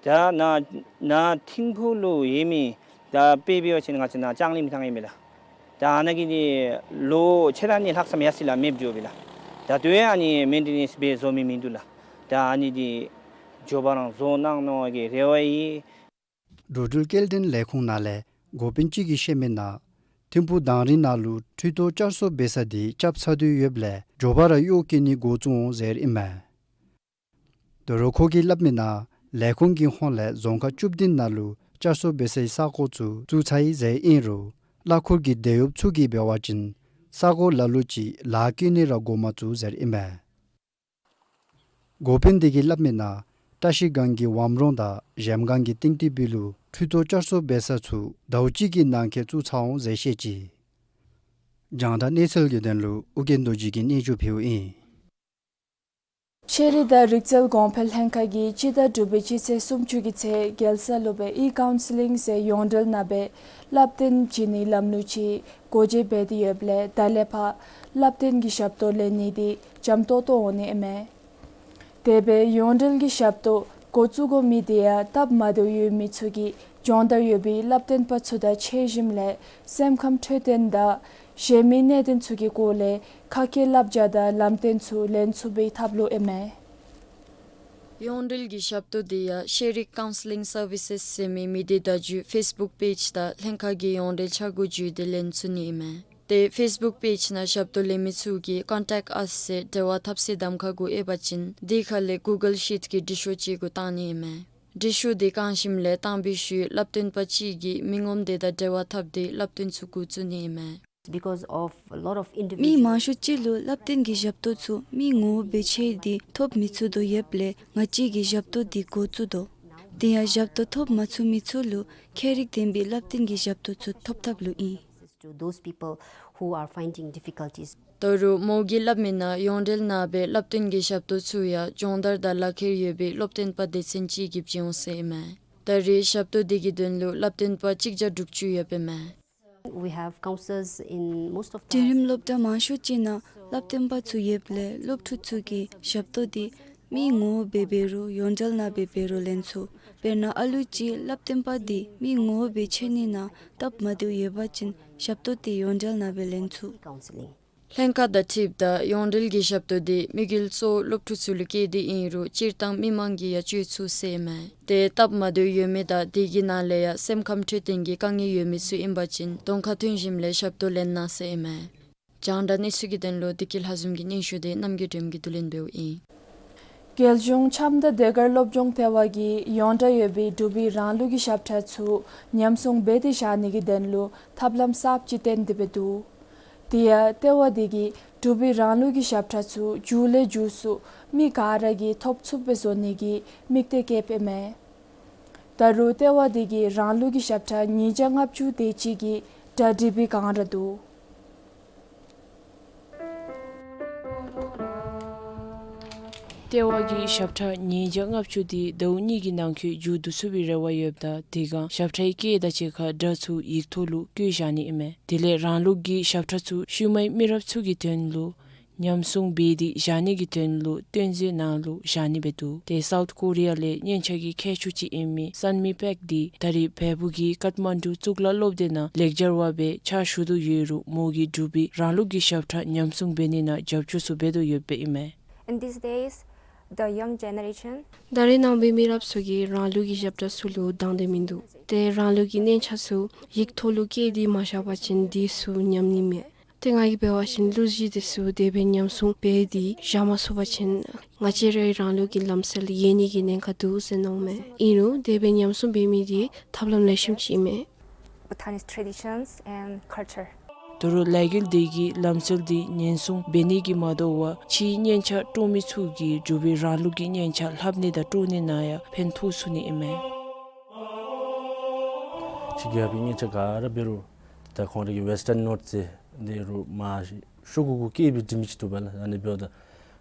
ད་ནཱ་ནཱ་ཐིམ་ཕུག་ལུ་ཡོད་མི་ད་དཔེ་འབད་བ་ཅིན་ང་བཅས་ནཱ་ལྕང་གླིང་མི་ཐང་ཨིན་མས་ལགས། ད་ཨ་ནཱ་གི་འདི་ལོ་ཕྱེད་དང་གཉིས་ལྷག་ཙམ་ཡར་སོང་ཡི་ལགས། མེདཔ་འགྱོ་སྦེ་ལགས། ད་ལྟོ་ཡང་ཨ་ནི་མེན་ཊེ་ནེནསི་འབད་བཟོ་མི་མིན་འདུག་ལགས། ད་ཨ་ནི་འདི་མགྱོགས་པ་རང་བཟོ་གནང་གནང་བའི་རེ་བ་ཡོད། འགྲོ་འགྲུལ་སྐྱེལ་འདྲེན་ལས་ཁུངས་ནང་ལས་འགོ་དཔོན་ཅིག་གིས་བཤད་མི་ནང་ཐིམ་ཕུག་དང་རི་ནང་ལུ་འཕྲུལ་ཐོག་བསྐྱར་གསོ་འབད་ས་དེ་རྐྱབ་ཚར་དོ་ཡོདཔ་ལས་མགྱོགས་པ་ར་གཡོག་བཀོལ་ནི་འགོ་བཙུགས་འོང་ཟེར་ཨིན་མས། དོ་རུང་ཁོ་གིས་སླབ་མི་ནང་ལས་ཁུངས་ཀྱི་ཧོངས་ལས་རྫོང་ཁག་བཅུ་བདུན་ནང་ལུ་བསྐྱར་གསོ་འབད་སའི་ས་གོ་ཚུ་བཙུགས་ཚར་ཡི་ཟེར་ཨིན་རུང་ གླ་འཁོར་གྱི་འདེད་གཡོགཔ་ཚུ་གིས་འབད་བ་ཅིན་ས་གོ་ལ་ལུ་ཅིག་ལཱ་བཀོལ་ནི་ར་འགོ་མ་བཙུགས་ཟེར་ཨིན་མས། འགོ་དཔོན་དེ་གིས་སླབ་མི་ནང་བཀྲ་ཤིས་སྒང་གི་ཝམ་རོང་དང་གཞལམ་སྒང་གི་ཏིང་ཏི་བི་ལུ་འཕྲུལ་ཐོག་བསྐྱར་གསོ་འབད་ས་ཚུ་ཟླཝ་གཅིག་གི་ནང་འཁོད་བཙུགས་ཚར་འོང་ཟེར་བཤད་ཅི། རྒྱང་བསྒྲགས་གནས་ཚུལ་གྱི་དོན་ལུ་ཨོ་རྒྱན་རྡོ་རྗེ་གིས་སྙན་ཞུ་ཕུལཝ་ཨིན། ཤེས་རིག་དང་རིག་རྩལ་གོང་འཕེལ་ལྷན་ཁག་གིས་སྤྱི་ཟླ་དྲུག་པའི་སྤྱི་ཚེས་སུམ་ཅུ་གི་ཚེས་རྒྱལ་ས་ལུ་སྦེ་ཨི་ཀའུན་སི་ལིང་ཟེར་ཡོངས་འབྲེལ་ནང་སྦེ་བསླབ་སྟོན་བྱིན་ནིའི་ལམ་ལུགས་ཅིག་སྒོ་འབྱེད་འབད་དེ་ཡོདཔ་ལས་ད་ལས་ཕར་བསླབ་སྟོན་གྱི་ཞབས་ཏོག་ལེན་ནི་འདི་འཇམ་ཏོང་ཏོ་འོང་ནི་ཨིན་མས། དེ་སྦེ་ཡོངས་འབྲེལ་གྱི་ཞབས་ཏོག་འགོ་བཙུགས་དགོ་མི་དེ་ཡང་སྟབས་མ་བདེཝ་ཡོད་མི་ཚུ་གིས་སྦྱོང་བརྡར་ཡོད་པའི་བསླབ་སྟོན་པ་ཚུ་དང་ཕྱད་ཞིནམ་ལས་སེམས་ཁམས་འཕྲོད་བསྟེན་དང་གཞན་མི་གནད་དོན་ཚུ་གི་སྐོར་ལས་ཁ་སྐད་བསླབ་བྱ་དང་ལམ་སྟོན་ཚུ་ལེན་ཚུགས་པའི་ཐབས་ལུ་ཨིན་མས། ཡོངས་འབྲེལ་གྱི་ཞབས་ཏོག་འདི་ཡང་ཤེས་རིག་ཀའུན་སི་ལིང་སར་བི་སེས་ཟེར་མི་མི་སྡེ་བརྡ་བརྒྱུད་ཕེསི་བུཀ་པེཇ་དང་ལྷན་ཁག་གི་ཡོངས་འབྲེལ་འཆར་སྒོ་བརྒྱུད་དེ་ལེན་ཚུགས་ནི་ཨིན་མས། ཏེ་ཕེསི་བུཀ་པེཇ་ནང་ཞབས་ཏོག་ལེན་མི་ཚུ་གིས་ཀོན་ཊེཀཊ་ཨས་ཟེར་འབྲེལ་བ་འཐབ་སའི་གདམ་ཁ་གུ་ཨེབ་པ་ཅིན་དེ་ཁ་ལས་གུ་གཱལ་ཤིཊ་གི་འབྲི་ཤོག་ཅིག་གུ་བཏང་ནི་ཨིན་མས། འབྲི་ཤོག་དེ་བཀང་ཞིནམ་ལས་བཏང་པའི་ཤུལ་བསླབ་སྟོན་པ་གཅིག་གིས་མི་ངོམ་དེ་དང་འབྲེལ་བ་འཐབ་སྟེ་བསླབ་སྟོན་ཚུ་འགོ་བཙུགས་ནི་ཨིན་མས། Because of a lot of individual མི་མང་ཤོས་ཅིག་ལུ་བསླབ་སྟོན་གྱི་ཞབས་ཏོག་ཚུ་མི་ངོ་མ་སྦེ་ཕྱད་དེ་ཐོབ་མི་ཚུགས་དོ་ཡོདཔ་ལས་ང་བཅས་ཀྱིས་ཞབས་ཏོག་འདི་འགོ་བཙུགས་དོ། དེ་ཡང་ཞབས་ཏོག་ཐོབ་མ་ཚུགས་མི་ཚུ་ལུ་ཁྱད་རིག་ལྡན་པའི་བསླབ་སྟོན་གྱི་ཞབས་ཏོག་ཚུ་ཐོབ་ཐབས་ལུ་ཨིན། To those people who are finding difficulties. ད་རུང་མོ་གིས་སླབ་མི་ནང་ཡོངས་འབྲེལ་ནང་སྦེ་བསླབ་སྟོན་གྱི་ཞབས་ཏོག་ཚུ་ཡང་སྦྱོང་བརྡར་དང་ལག་ཁྱེར་ཡོད་པའི་སློབ་སྟོན་པ་སྡེ་ཚན་གཅིག་གིས་བྱིན་འོང་ཟེར་ཨིན་མས། ད་རེས་ཞབས་ཏོག་འདི་གི་དོན་ལུ་བསླབ་སྟོན་པ་གཅིག་བརྒྱ་དྲུག་ཅུ་ཡོདཔ་ཨིན་མས། We have counselors in most of the འབྲིང་རིམ་colleges. སློབ་གྲྭ་མང་ཤོས་ཅིག་ནང་བསླབ་སྟོན་པ་ཚུ་ཡོདཔ་ལས་སློབ་ཕྲུག་ཚུ་གིས་ཞབས་ཏོག་འདི་མི་ངོ་མ་སྦེ་འབད་རུང་ཡོངས་འབྲེལ་ནང་སྦེ་འབད་རུང་ལེན་ཚུགས། དཔེར་ན་ཨ་ལུ་ཅིག་བསླབ་སྟོན་པ་འདི་མི་ངོ་མ་སྦེ་ཕྱད་ནི་ནང་སྟབས་མ་བདེཝ་ཡོད་པ་ཅིན་ཞབས་ཏོག་འདི་ཡོངས་འབྲེལ་ནང་སྦེ་ལེན་ཚུགས། Counseling. ལྷན་ཁག་དང་འཁྲིལཝ་ད་ཡོངས་འབྲེལ་གྱི་ཞབས་ཏོག་འདི་དམིགས་ཡུལ་གཙོ་བོ་སློབ་ཕྲུག་ཚུ་ལུ་བསྐྱེད་དེ་ཨིན་རུང་སྤྱིར་བཏང་མི་མང་གིས་ཡང་སྤྱོད་ཚུགས་ཟེར་ཨིན་མས། ཏེ་སྟབས་མ་བདེཝ་ཡོད་མི་དང་དེ་གི་ནང་ལས་ཡང་སེམས་ཁམས་འཕྲོད་བསྟེན་གྱི་དཀའ་ངལ་ཡོད་མི་ཚུ་ཨིན་པ་ཅིན་གདོང་ཁར་ཐོན་ཞིནམ་ལས་ཞབས་ཏོག་ལེན་གནང་ཟེར་ཨིན་མས། རྒྱང་བསྒྲགས་གནས་ཚུལ་གྱི་དོན་ལུ་བདེ་སྐྱིད་ལྷ་འཛོམས་ཀྱི་སྙན་ཞུ་དེ་རྣམ་རྒྱལ་སྒྲོལམ་གྱིས་བསྡུ་ལེན་འབདཝ་ཨིན། རྒྱལ་གཞུང་འཆམ་མཐུན་ཟློས་གར་སློབ་སྦྱོང་ལྟེ་བ་གིས་ཡོངས་གྲགས་ཡོད་པའི་འབྲུག་པའི་རང་ལུགས་ཀྱི་ཞབས་ཁྲ་ཚུ་ཉམས་སྲུང་འབད་དེ་བཞག་ནི་གི་དོན་ལུ་ཐབས་ལམ་གསརཔ་ཅིག་བཏོན་ཏེ་འབད་འདུག། དེ་ཡང་ལྟེ་བ་དེ་གིས་འབྲུག་པའི་རང་ལུགས་ཀྱི་ཞབས་ཁྲ་ཚུ་མགྱོགས་ལས་མགྱོགས་སུ་མི་ག་ར་གིས་ཐོབ་ཚུགསཔ་སྦེ་བཟོ་ནི་གི་དམིགས་གཏད་བསྐྱེདཔ་ཨིན་མས། ད་རུང་ལྟེ་བ་དེ་གིས་རང་ལུགས་ཀྱི་ཞབས་ཁྲ་ཉིས་བརྒྱ་ལྔ་བཅུ་དེ་ཅིག་གི་གྲ་སྒྲིག་འབད་བའི་བསྒང་ར་འདུག། ལྟེ་བ་གིས་ཞབས་ཁྲ་ཉིས་བརྒྱ་ལྔ་བཅུ་དེ་ཟླཝ་གཉིས་ཀྱི་ནང་འཁོད་མཇུག་བསྡུ་ཚུགས་པའི་རེ་བ་ཡོདཔ་ད་དེ་སྒང་ཞབས་ཁྲའི་སྐད་དང་གཅིག་ཁར་སྒྲ་ཚུ་ཡིག་ཐོག་ལུ་བཀོད་བཞག་ནི་ཨིན་མས། དེ་ལས་རང་ལུགས་ཀྱི་ཞབས་ཁྲ་ཚུ་ཤུལ་མའི་མི་རབས་ཚུ་གི་དོན་ལུ་ཉམས་སྲུང་འབད་དེ་བཞག་ནི་གི་དོན་ལུ་སྟོན་མཛོད་ནང་ལུ་བཞག་ནི་འབད་འདུག། ཏེ་སའུཐ་ཀོ་རི་ཡ་ལས་སྙན་ཆ་གི་མཁས་མཆོག་ཅིག་ཨིན་མི་སན་མི་པེཀ་འདི་ད་རེས་བལ་པོ་གི་ཀཏ་མན་ཌུ་གཙུག་ལག་སློབ་སྡེ་ནང་ལེགས་སྦྱར་བ་སྦེ་ཕྱག་ཞུ་དོ་ཡོད་རུང་མོ་གིས་འབྲུག་པའི་རང་ལུགས་ཀྱི་ཞབས་ཁྲ་ཉམས་སྲུང་འབད་ནི་ནང་རྒྱབ་སྐྱོར་ཚུ་འབད་དོ་ཡོདཔ་ཨིན་མས། In these days, the young generation ད་རེས་ནངས་པའི་མི་རབས་ཚུ་གིས་རང་ལུགས་ཀྱི་ཞབས་ཁྲ་ཚུ་ལུ་དང་འདོད་མིན་འདུག། ཏེ་རང་ལུགས་ཀྱི་སྙན་ཆ་ཚུ་ཡིག་ཐོག་ལུ་བཀོད་དེ་མ་བཞག་པ་ཅིན་དེ་ཚུ་ཉམས་ནི་མས། ཏེ་ང་གིས་འབད་བ་ཅིན་གླུ་གཞས་དེ་ཚུ་དེ་སྦེ་ཉམས་སྲུང་འབད་དེ་བཞག་མ་ཚུགས་པ་ཅིན་ང་བཅས་རའི་རང་ལུགས་ཀྱི་ལམ་སྲོལ་ཡལ་ནི་གི་ཉེན་ཁ་འདུག་ཟེར་མནོཝ་མས། ཨིན་རུང་དེ་སྦེ་ཉམས་སྲུང་འབད་མི་དེ་ཐབས་ལམ་ལེགས་ཤོམ་ཅིག་ཨིན་མས། Bhutanese traditions and culture. ད་རུང་ལས་འགུལ་དེ་གིས་ལམ་སྲོལ་དེ་ཉེན་སྲུང་འབད་ནི་གིས་མ་དོ་བར་ཕྱིའི་སྙན་ཆ་དཀྲོག་མི་ཚུ་གིས་འབྲུག་པའི་རང་ལུགས་ཀྱི་སྙན་ཆ་ལྷབ་ནི་དང་དཀྲོག་ནི་ནང་ཡང་ཕན་ཐོགས་ཚུགས་ནི་ཨིན་མས། ཕྱི་རྒྱལ་ཁབ་ཀྱི་སྙན་ཆ་ག་ར་འབད་རུང་ད་ཁོང་ར་གི་ཝེསི་ཊརན་ནོཊ་ཟེར་དེ་རུང་མ་ཤོག་གུ་གུ་བཀལ་སྦེ་འབྲི་མི་ཅིག་འདུག་པ་ལགས། ཨ་ནི་འབདཝ་ད་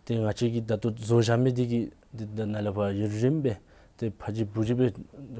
ཏེ་ང་བཅས་ཀྱིས་ད་ལྟོ་བཟོ་བཞག་མི་དེ་གིས་ཏེ་ད་ནཱ་ལས་ཕར་ཡུན་རིངམོ་སྦེ་ཏེ་ཕར་ཅིག་བུ་ཅིག་སྦེ་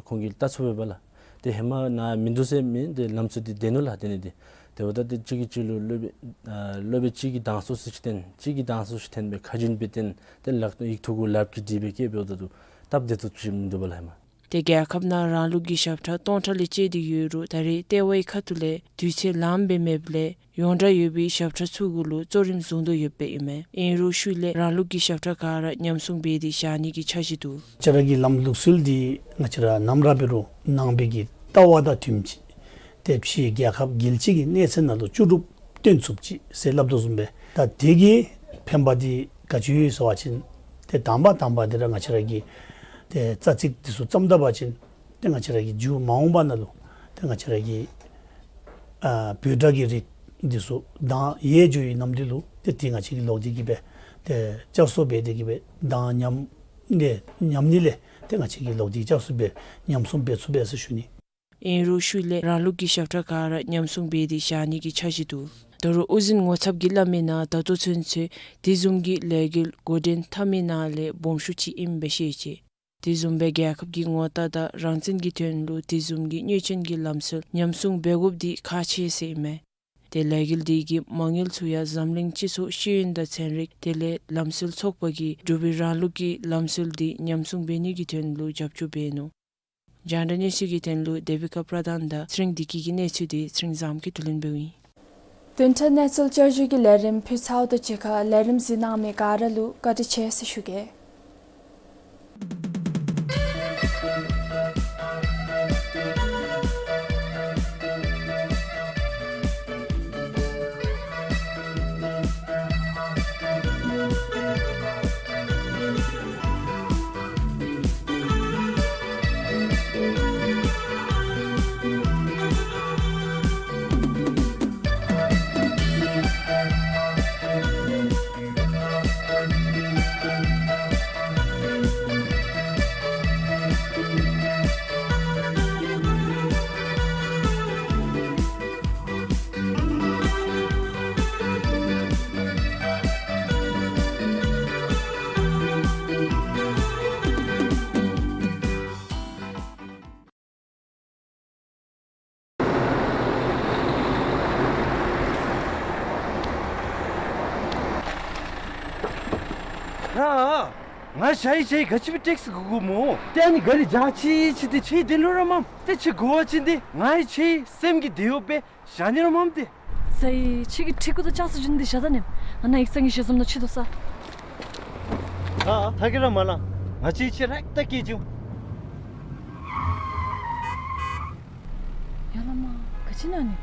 ཁོང་གིས་བལྟ་ཚུགས་པས་པ་ལགས། ཏེ་ཧེ་མ་ནཱ་མིན་འདུག་ཟེར་མི་ཏེ་ལམ་སྲོལ་དེ་བདེ་ནུག་ལགས། དེ་ནི་དེ་དེ་འབདཝ་ད་ཏེ་གཅིག་གིས་གཅིག་ལུ་སློབ་དཔོན་ཨ་སློབ་དཔོན་གཅིག་གིས་གདངས་ཚུགས་ཅིག་བཏོན་གཅིག་གིས་གདངས་ཚུགས་ཅིག་བཏོན་སྦེ་ཁ་རྒྱུན་སྦེ་བཏོན་ཏེ་ལག་ཡིག་ཐོག་གུ་ལགཔ་གིས་བྲིས་སྦེ་བཀལ་འབདཝ་ད་ལུ་སྟབས་བདེ་ཏོག་ཏོ་ཅིག་མིན་འདུག་པ་ལགས་ཧེ་མ། ཏེ་རྒྱལ་ཁབ་ནང་རང་ལུགས་ཀྱི་ཞབས་ཁྲ་སྟོང་ཕྲག་ལས་བཅད་དེ་ཡོད་རུང་ད་རེས་ལྟེ་བའི་ཁ་ཐུག་ལས་དུས་ཚོད་ལངམ་སྦེ་མེདཔ་ལས་ཡོངས་གྲགས་ཡོད་པའི་ཞབས་ཁྲ་ཚུ་གུ་ལུ་གཙོ་རིམ་བཟུང་དོ་ཡོདཔ་ཨིན་མས། ཨིན་རུང་ཤུལ་ལས་རང་ལུགས་ཀྱི་ཞབས་ཁྲ་ག་ར་ཉམས་སྲུང་འབད་དེ་བཞག་ནི་གི་འཆར་གཞི་འདུག། ང་བཅས་ར་གི་ལམ་ལུགས་སྲོལ་འདི་ང་བཅས་ར་ནམ་ར་འབད་རུང་ནང་པའི་གི་ལྟ་བ་དང་མཐུནམ་ཅིག་ཏེ་ཕྱིའི་རྒྱལ་ཁབ་རྒྱལ་སྤྱི་གི་གནས་ཚད་ནང་ལུ་ལྕོགས་གྲུབ་སྟོན་ཚུགསཔ་ཅིག་ཟེར་སླབ་དོ་བཟུམ་སྦེ་ད་དེ་གི་ཕན་པ་འདི་ག་ཅི་ཡོད་ཟེར་བ་ཅིན་ཏེ་དང་པ་དང་པ་འདི་ར་ང་བཅས་ར་གི་ཏེ་རྩ་ཚིག་འདི་ཚུ་བརྩམ་ད་པ་ཅིན་ཏེ་ང་བཅས་ར་གི་མཇུག་མ་འོངས་པ་ནང་ལུ་ཏེ་ང་བཅས་ར་གི་ ཨ་འབོད་སྒྲ་གི་རིགས་འདི་ཚུ་གདངས་ཡལ་འགྱོ་བའི་གནམ་དུས་ལུ་ཏེ་འདི་ང་བཅས་ཀྱིས་ལོག་སྟེ་གི་སྦེ་ཏེ་བསྐྱར་གསོ་འབད་དེ་གི་སྦེ་གདངས་ཉམས་ལས་ཉམས་ནི་ལས་ཏེ་ང་བཅས་ཀྱིས་ལོག་སྟེ་བསྐྱར་གསོ་འབད་ཉམས་སྲུང་འབད་ཚུགས་པས་ཟེར་ཞུ་ནི། ཨིན་རུང་ཤུལ་ལས་རང་ལུགས་ཀྱི་ཞབས་ཁྲ་ག་ར་ཉམས་སྲུང་འབད་དེ་བཞག་ནི་གི་འཆར་གཞི་འདུག། ད་རུང་དབུ་འཛིན་ངོ་ཚབ་ཀྱིས་སླབ་མིའི་ནང་ད་ལྟོ་ཚུན་ཚོད་དེ་བཟུམ་གྱི་ལས་འགུལ་འགོ་འདྲེན་འཐབ་མིའི་ནང་ལས་སྦོམ་ཤོས་ཅིག་ཨིནམ་སྦེ་ཤེས་ཅི། དེ་བཟུམ་སྦེ་རྒྱལ་ཁབ་ཀྱི་ངོ་རྟགས་དང་རང་བཙན་གྱི་དོན་ལུ་དེ་བཟུམ་གྱི་གནོད་སྐྱོན་གྱི་ལམ་སྲོལ་ཉམས་སྲུང་འབད་དགོཔ་འདི་ཁག་ཆེ་ཟེར་ཨིན་མས། ཏེ་ལས་འགུལ་འདི་གི་མ་དངུལ་ཚུ་ཡང་འཛམ་གླིང་སྤྱི་ཚོགས་ཤེས་ཡོན་དང་ཚན་རིག་དེ་ལས་ལམ་སྲོལ་ཚོགས་པ་གིས་འབྲུག་པའི་རང་ལུགས་ཀྱི་ལམ་སྲོལ་འདི་ཉམས་སྲུང་འབད་ནི་གི་དོན་ལུ་རྒྱབ་སྐྱོར་འབད་ནུག། རྒྱང་བསྒྲགས་གནས་ཚུལ་གྱི་དོན་ལུ་དེ་བི་ཀ་པྲ་དཱན་དང་ཚེ་རིང་བདེ་སྐྱིད་ཀྱི་གནས་ཚུལ་འདི་ཚེ་རིང་བཟངམོ་གིས་བསྡུ་ལེན་འབདཝ་ཨིན། བདུན་ཕྲག་གནས་ཚུལ་བསྐྱར་ཞུ་གི་ལས་རིམ་ཕུལ་ཚརཝ་དང་གཅིག་ཁར་ལས་རིམ་གཟིགས་གནང་མི་ག་ར་ལུ་བཀའ་དྲིན་ཆེ་ཟེར་ཞུ་གེ། ཡ། ང་ཞ་ཡི་ཞ་ཡི་ག་ཅི་སྦེ་ཊེག་སི་དགོ་དགོཔ་སྨོ། ཏེ་ཨ་ནི་ག་རི་བཞག་ཅི་ཅི་སྟེ་ཁྱོད་བདེ་ལུགས་ར་མས། ཏེ་ཁྱོད་དགོ་པ་ཅིན་ཏེ་ང་ཡང་ཁྱོད་སེམས་ཀྱི་བདེ་འོག་སྦེ་བཞག་ནི་ར་མས་ཏེ། ས་ཡི་ཁྱོད་ཀྱིས་ཁྲི་གུ་དང་ཅང་ས་བྱིན་ཏེ་བཞག་ད་ནི། ང་ནཱ་ཡིག་ཚང་གི་ཞལ་འཛོམས་ནང་ཁྱོད་སྡོད་ས། ཨ་ཐ་གི་ར་མ་ལང་། ང་ཁྱོད་ཁྱོད་ར་ད་སྐྱེལ་བྱིན། ཡ་ལ་མ། ག་ཅི་ཨིན་ན་ནི།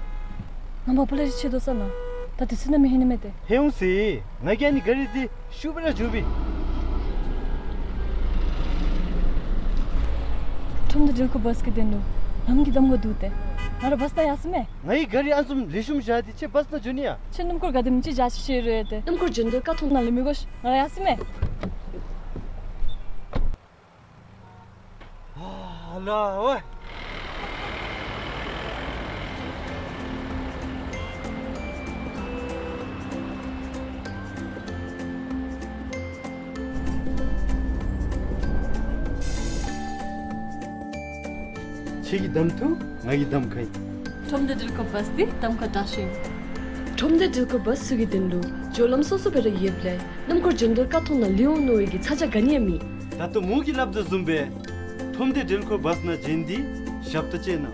ང་མ་པ་ལས་རི་ཁྱོད་སྡོད་ས་ནང་། ད་དེ་ཚུ་ནང་མི་ཧིང་ནི་མས་ཏེ། ཧེ་འོང་ཟེར། ང་གིས་ཨ་ནི་ག་རི་འདི་ཤུགས་སྦེ་ར་འགྱོ་བས། ཁྲོམ་སྡེ་འགྲུལ་འཁོར་བཱས་ཀྱི་དོན་ལུ་ལམ་གྱི་གདམ་ཁ་འདུག་སྟེ། ང་ར་བཱས་ནང་ཡར་སོང་མས། ང་གིས་ག་རི་ཨ་ནི་བཟུམ་ལེགས་ཤོམ་བཞག་སྟེ་ཁྱོད་བཱས་ནང་འགྱོ་ནི་ཡ། ཁྱོད་སྣུམ་འཁོར་ག་དེམ་ཅིག་བཞག་ཅི་ཤེས་རུང་ཡོད་དེ། སྣུམ་འཁོར་འགྱོ་དོ་ཀ་ཐོང་ནང་ལས་མི་དགོ་ཤིག། ང་ར་ཡར་སོང་མས། ཨ་ལ་ཝེ། ཁྱོད་ཀྱི་གདམ་ཁ་ང་གི་གདམ་ཁ་ཨིན། ཁྲོམ་སྡེ་འགྲུལ་འཁོར་བཱས་འདི་གདམ་ཁ་དྲག་ཤོས་ཨིན། ཁྲོམ་སྡེ་འགྲུལ་འཁོར་བཱས་ཚུ་གི་དོན་ལུ་སྦྱོར་ལམ་སོ་སོ་སྦེ་ར་ཡོདཔ་ལས་སྣུམ་འཁོར་འགྱོ་དོ་ཀ་ཐོང་ནང་ལུས་འོང་མནོ་བའི་གི་ཚ་གྱང་ག་ནི་ཡང་མེད། ད་ལྟོ་མོ་གིས་སླབ་དོ་བཟུམ་སྦེ་ཁྲོམ་སྡེ་འགྲུལ་འཁོར་བཱས་ནང་འགྱོ་སྟེ་ཞབས་ཏོག་སྤྱོད་གནང་།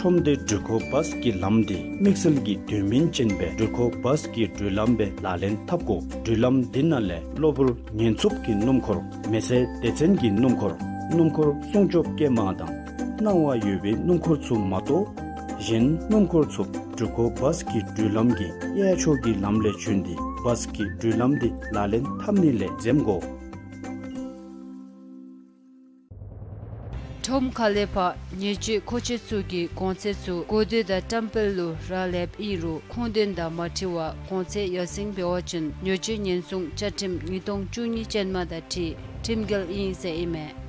ཁྲོམ་སྡེ་འགྲུལ་འཁོར་བཱས་ཀྱི་ལམ་འདི་དམིགས་བསལ་གྱི་དོན་སྨིན་ཅན་སྦེ་འགྲུལ་འཁོར་བཱས་ཀྱི་འགྲུལ་ལམ་སྦེ་ལག་ལེན་འཐབ་དགོ། འགྲུལ་ལམ་འདི་ནང་ལས་གློ་བུར་ཉེན་འཚུབ་ཀྱི་སྣུམ་འཁོར། མེ་སྲེག་སྡེ་ཚན་གྱི་སྣུམ་འཁོར། སྣུམ་འཁོར་སྲུང་སྐྱོབ་སྐྱེལ་མ་དང་སྣང་བ་ཡོད་པའི་སྣུམ་འཁོར་ཚུ་མ་གཏོགས་གཞན་སྣུམ་འཁོར་ཚུ་འགྲུལ་འཁོར་བཱས་ཀྱི་འགྲུལ་ལམ་གྱི་གཡས་ཕྱོགས་ཀྱི་ལམ་ལས་བྱོན་ཏེ་བཱས་ཀྱི་འགྲུལ་ལམ་འདི་ལག་ལེན་འཐབ་ནི་ལས་འཛེམ་དགོ། ཁྲོམ་ཁ་ལས་ཕར་ཉེས་སྤྱོད་མཁོ་ཆས་ཚུ་གི་གོང་ཚད་ཚུ་གོ་ཐོས་དང་བཀྲམ་སྤེལ་ལུ་རག་ལསཔ་ཨིན་རུང་ཁུངས་དོན་དང་མ་འཁྲིལ་བར་གོང་ཚད་ཡར་སེང་འབད་བ་ཅིན་ཉེས་སྤྱོད་ཉེན་སྲུང་བཅའ་ཁྲིམས་ཉིས་སྟོང་བཅུ་གཉིས་ཅན་མ་དང་འཁྲིལ་ཁྲིམས་འགལ་ཨིན་ཟེར་ཨིན་མས།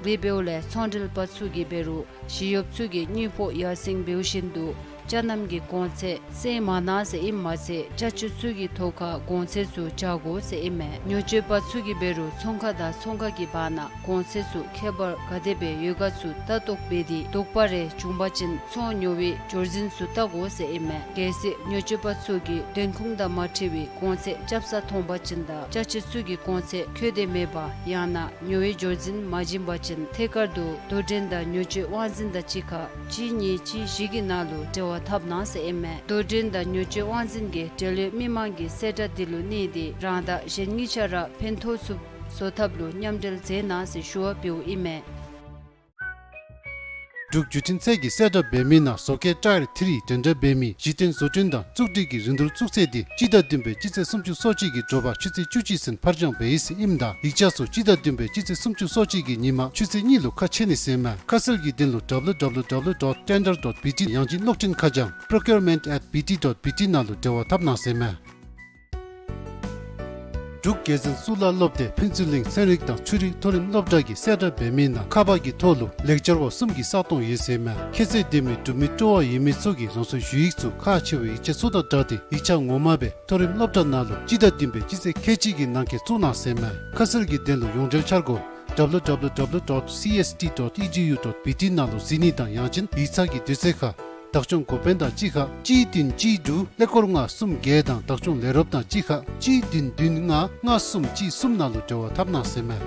དེ་འབདཝ་ལས་ཚོང་འབྲེལ་པ་ཚུ་གིས་འབད་རུང་ཞི་གཡོགཔ་ཚུ་གི་དངུལ་ཕོགས་ཡར་སེང་འབདཝ་བཞིན་དུ་ཅ་རྣམ་གྱི་གོང་ཚད་སེང་མ་གནང་ཟེར་ཨིནམ་མ་ཚད་ཅ་ཆས་ཚུ་གི་ཐོག་ཁར་གོང་ཚད་ཚུ་འཇགས་དགོ་ཟེར་ཨིན་མས། ཉེས་སྤྱོད་པ་ཚུ་གིས་འབད་རུང་ཚོང་ཁང་དང་ཚོང་ཁང་གི་བར་ན་གོང་ཚད་ཚུ་ཁྱད་པར་ག་དེ་སྦེ་ཡོད་ག་ཚུ་ལྟ་རྟོག་འབད་དེ་དོགས་པ་རེ་བྱུང་པ་ཅིན་ཚོང་ཉོ་བའི་འབྱོར་འཛིན་ཚུ་བལྟ་དགོ་ཟེར་ཨིན་མས། གལ་སྲིད་ཉེས་སྤྱོད་པ་ཚུ་གིས་དོན་ཁུངས་དང་མ་འཁྲིལ་བའི་གོང་ཚད་རྐྱབ་ས་མཐོང་པ་ཅིན་དང་ཅ་ཆས་ཚུ་གི་གོང་ཚད་ཁྱད་དེ་མེད་པ་ཡང་ན་ཉོ་བའི་འབྱོར་འཛིན་མ་བྱིན་པ་ཅིན་ཐད་ཀར་དུ་དོ་འགྲན་དང་ཉེས་སྤྱོད་དབང་འཛིན་དང་གཅིག་ཁར་གཅིག་གཉིས་གཅིག་བཞི་གི་ནང་ལུ་འབྲེལ་བ་འཐབ་གནང་ཟེར་ཨིན་མས། དོ་འགྲན་དང་ཉེས་སྤྱོད་དབང་འཛིན་གྱིས་འབྲེལ་ཡོད་མི་མང་གི་གསལ་བསྒྲགས་འདི་ལུ་གནས་ཏེ་རང་དང་གཞན་གཉིས་ཆ་ར་ཕན་ཐོགས་ཚུགསཔ་བཟོ་ཐབས་ལུ་མཉམ་འབྲེལ་མཛད་གནང་ཟེར་ཞུ་བ་འབདཝ་ཨིན་མས། འབྲུག་བརྒྱུད་འཕྲིན་ཚད་ཀྱིས་གསལ་བསྒྲགས་འབད་མི་ནང་བཟོ་མཁས་ཊ་ཡར་ཐི་རི་འགྲན་ཟླ་འབད་མི་གཞི་རྟེན་བཟོ་སྐྲུན་དང་བཙུགས་སྒྲིག་གི་རིན་བསྡུར་བཙུགས་ཚད་འདི་སྤྱི་ཟླ་བདུན་པའི་སྤྱི་ཚེས་སུམ་ཅུ་སོ་གཅིག་གི་དྲོ་པ་ཆུ་ཚོད་བཅུ་གཅིག་ཚུན་ཕར་འགྱངས་འབད་ཡི་ཟེར་ཨིནམ་ད་ཡིག་ཆ་ཚུ་སྤྱི་ཟླ་བདུན་པའི་སྤྱི་ཚེས་སུམ་ཅུ་སོ་གཅིག་གི་ཉིན་མ་ཆུ་ཚོད་གཉིས་ལུ་ཁ་ཕྱེ་ནི་ཟེར་མས། ཁ་གསལ་གྱི་དོན་ལུ་W W W dot tender dot B T ཡང་ཅིན་གློག་འཕྲིན་ཁ་བྱང་procurement at B T dot B T ནང་ལུ་འབྲེལ་བ་འཐབ་གནང་ཟེར་མས། འབྲུག་རྒྱལ་བཙུན་གཙུག་ལག་སློབ་སྡེ་ཕུན་ཚོགས་གླིང་ཚན་རིག་དང་ཆོས་རིག་མཐོ་རིམ་སློབ་གྲྭ་གིས་གསལ་བསྒྲགས་འབད་མི་ནང་ཁ་པར་གྱི་ཐོག་ལུ་ལེགས་སྦྱར་བ་གསུམ་གྱི་ས་སྟོང་ཡོད་ཟེར་མས། ཁྱད་ཚད་ལྡན་མི་འབྲུག་མི་སྤྲོ་བ་ཡོད་མི་ཚུ་གིས་རང་སོའི་ཞུ་ཡིག་ཚུ་ཁག་ཆེ་བའི་ཡིག་ཆ་ཚུ་དང་སྦྲགས་ཏེ་ཡིག་ཆ་ངོ་མ་སྦེ་མཐོ་རིམ་སློབ་གྲྭ་ནང་ལུ་སྤྱི་ཟླ་བདུན་པའི་སྤྱི་ཚེས་ཁལ་གཅིག་གི་ནང་འཁོད་བཙུགས་གནང་ཟེར་མས། ཁ་གསལ་གྱི་དོན་ལུ་ཡོངས་འབྲེལ་འཆར་སྒོ་W W W dot C S T dot E D U dot B T ནང་ལུ་གཟིགས་ནི་དང་ཡང་ཅིན་ཡིག་ཚང་གི་དུས་ཚོད་ཁར་བདག་སྐྱོང་འགོ་དཔོན་དང་གཅིག་ཁར་གཅིག་བདུན་གཅིག་དྲུག་ཀླད་ཀོར་ལྔ་གསུམ་བརྒྱད་དང་བདག་སྐྱོང་ལས་རོགསཔ་དང་གཅིག་ཁར་གཅིག་བདུན་བདུན་ལྔ་ལྔ་གསུམ་གཅིག་གསུམ་ནང་ལུ་འབྲེལ་བ་འཐབ་གནང་ཟེར་མས།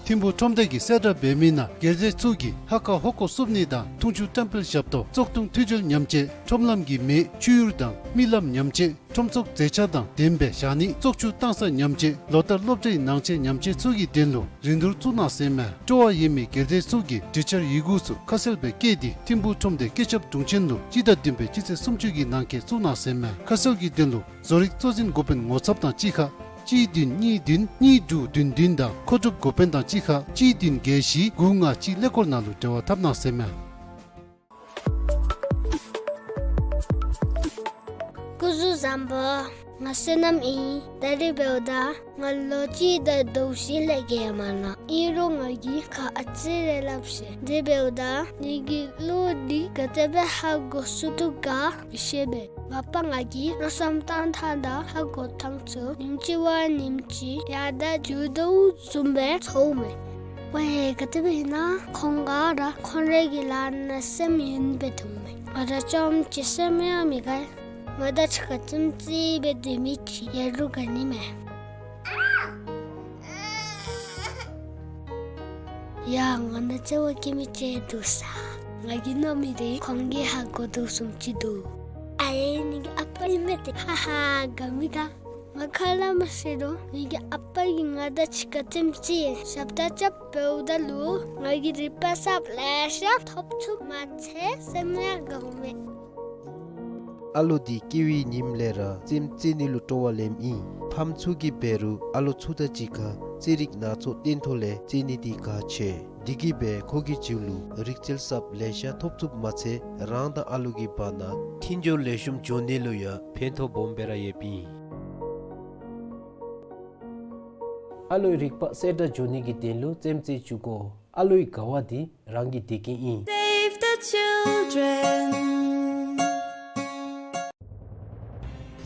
ཐིམ་ཕུག་ཁྲོམ་སྡེ་གིས་གསལ་བསྒྲགས་འབད་མི་ནང་སྒེར་སྡེ་ཚུ་གིས་ལྷ་ཁང་ཧོ་ཀོ་བསུབ་ནི་དང་འཐུང་ཆུ་བཀྲམ་སྤེལ་ཞབས་ཏོག་བཙོག་འཐུང་འཐུས་སྦྱོར་ཉམས་བཅོས་ཁྲོམ་ལམ་གྱི་མེ་ཆུ་ཡུར་དང་རྨི་ལམ་ཉམས་བཅོས་ཁྲོམ་ཚོགས་མཛེས་ཆ་དང་ལྡནམ་སྦེ་བཞག་ནི་བཙོག་ཆུ་བཏང་ས་ཉམས་བཅོས་ལོ་ལྟར་སློབ་གྲྭའི་ནང་ཆས་ཉམས་བཅོས་ཚུ་གི་དོན་ལུ་རིན་བསྡུར་བཙུགས་གནང་ཟེར་མས། སྤྲོ་བ་ཡོད་མི་སྒེར་སྡེ་ཚུ་གིས་གྲོས་འཆར་ཡི་གུ་ཚུ་ཁ་གསལ་སྦེ་བཀོད་དེ་ཐིམ་ཕུག་ཁྲོམ་སྡེ་སྐུ་ཞབས་དྲུང་ཆེན་ལུ་སྤྱི་ཟླ་བདུན་པའི་སྤྱི་ཚེས་སུམ་ཅུ་གི་ནང་འཁོད་བཙུགས་གནང་ཟེར་མས། ཁ་གསལ་གྱི་དོན་ལུ་བཟོ་རིག་གཙོ་འཛིན་འགོ་དཔོན་ངོ་ཚབ་དང་གཅིག་ཁར་གཅིག་བདུན་གཉིས་བདུན་གཉིས་དྲུག་བདུན་བདུན་དང་མཁོ་སྒྲུབ་འགོ་དཔོན་དང་གཅིག་ཁར་གཅིག་བདུན་བརྒྱད་བཞི་དགུ་ལྔ་གཅིག་ཀླད་ཀོར་ནང་ལུ་འབྲེལ་བ་འཐབ་གནང་ཟེར་མས། སྐུ་གཟུགས་བཟང་པོ། ང་བསོད་ནམས་ཨིན། ད་རིས་འབདཝ་ད་ང་ལོ་གཅིག་དང་ཟླཝ་བཞི་ལས་བརྒལ་མ་ནུག། ཨིན་རུང་ང་གིས་ཁ་ཨ་ཙི་རེ་སླབ་ཤེས། ད་རིས་འབདཝ་ད་ངེ་གི་གླུ་འདི་ག་དེ་སྦེ་ཧ་གོ་ཚུགས་ཐུབ་ག་མི་ཤེས་པས། ང་པ་ང་གིས་མནོ་བསམ་བཏང་ཐངས་དང་ཧ་གོ་ཐངས་ཚུ་ཉིནམ་གཅིག་བ་ཉིནམ་གཅིག་ཡར་དང་འགྱོ་དོ་བཟུམ་སྦེ་ཚོརཝ་མས། ཝའེ་ག་དེ་སྦེ་ཨིན་ན་ཁོང་ག་ར་ཁོང་རའི་གི་ལཱ་ནང་སེམས་ཡེངས་སྦེ་འདུག་མས། ང་ར་རྐྱངམ་གཅིག་སེམས་ཡེངས་མི་དགའ། ང་དང་གཅིག་ཁར་རྩེདམོ་རྩེ་སྦེ་སྡོད་མི་ཅིག་ཡོད་རུང་དགའ་ནི་མས། ཡ་ང་དང་རྩེདམོ་རྩེ་མི་ཅིག་འདུག་ས། ང་གིས་མནོ་མི་འདི་ཁོང་གིས་ཧ་གོ་དོ་བཟུམ་ཅིག་འདུག། ཨའེ་ངེ་གི་ཨ་པ་ཨིན་མས་ཏེ། ཧ་ཧ་དགའ་མི་དགའ། ང་ཁ་སླབ་མ་ཤེས་རུང་ངེ་གི་ཨ་པ་གིས་ང་དང་གཅིག་ཁར་རྩེདམོ་རྩེ་ཞབས་ཏོག་རྐྱབ་འབདཝ་ད་ལུ་ང་གིས་རིག་པ་གསརཔ་ལེ་ཤ་ཐོབ་ཚུགསཔ་མ་ཚད་སེམས་ཡང་དགའཝ་མས། ཨ་ལོ་འདི་སྐྱེ་བའི་ཉིནམ་ལས་ར་རྩེདམོ་རྩེ་ནི་ལུ་སྤྲོ་བ་ལེནམ་ཨིན། ཕམ་ཚུ་གིས་འབད་རུང་ཨ་ལོ་ཚུ་དང་གཅིག་ཁར་རྩེད་རིགས་སྣ་ཚོགས་སྟོན་ཐོག་ལས་རྩེ་ནི་འདི་ཁག་ཆེ། འདི་གིས་འབད་ཁོ་གི་རྒྱུད་ལུ་རིག་རྩལ་གསརཔ་ལེ་ཤ་ཐོབ་ཚུགསཔ་མ་ཚད་རང་དང་ཨ་ལོ་གི་བར་ན་མཐུན་སྦྱོར་ལེགས་ཤོམ་འགྱོ་ནི་ལུ་ཡང་ཕན་ཐོགས་སྦོམ་སྦེ་ར་ཡོདཔ་ཨིན། ཨ་ལོའི་རིག་པ་གསལ་དྲགས་འགྱོ་ནི་གི་དོན་ལུ་རྩེདམོ་རྩེ་བཅུག་དགོ། ཨ་ལོའི་དགའ་བ་འདི་རང་གི་བདེ་སྐྱིད་ཨིན། Save the children.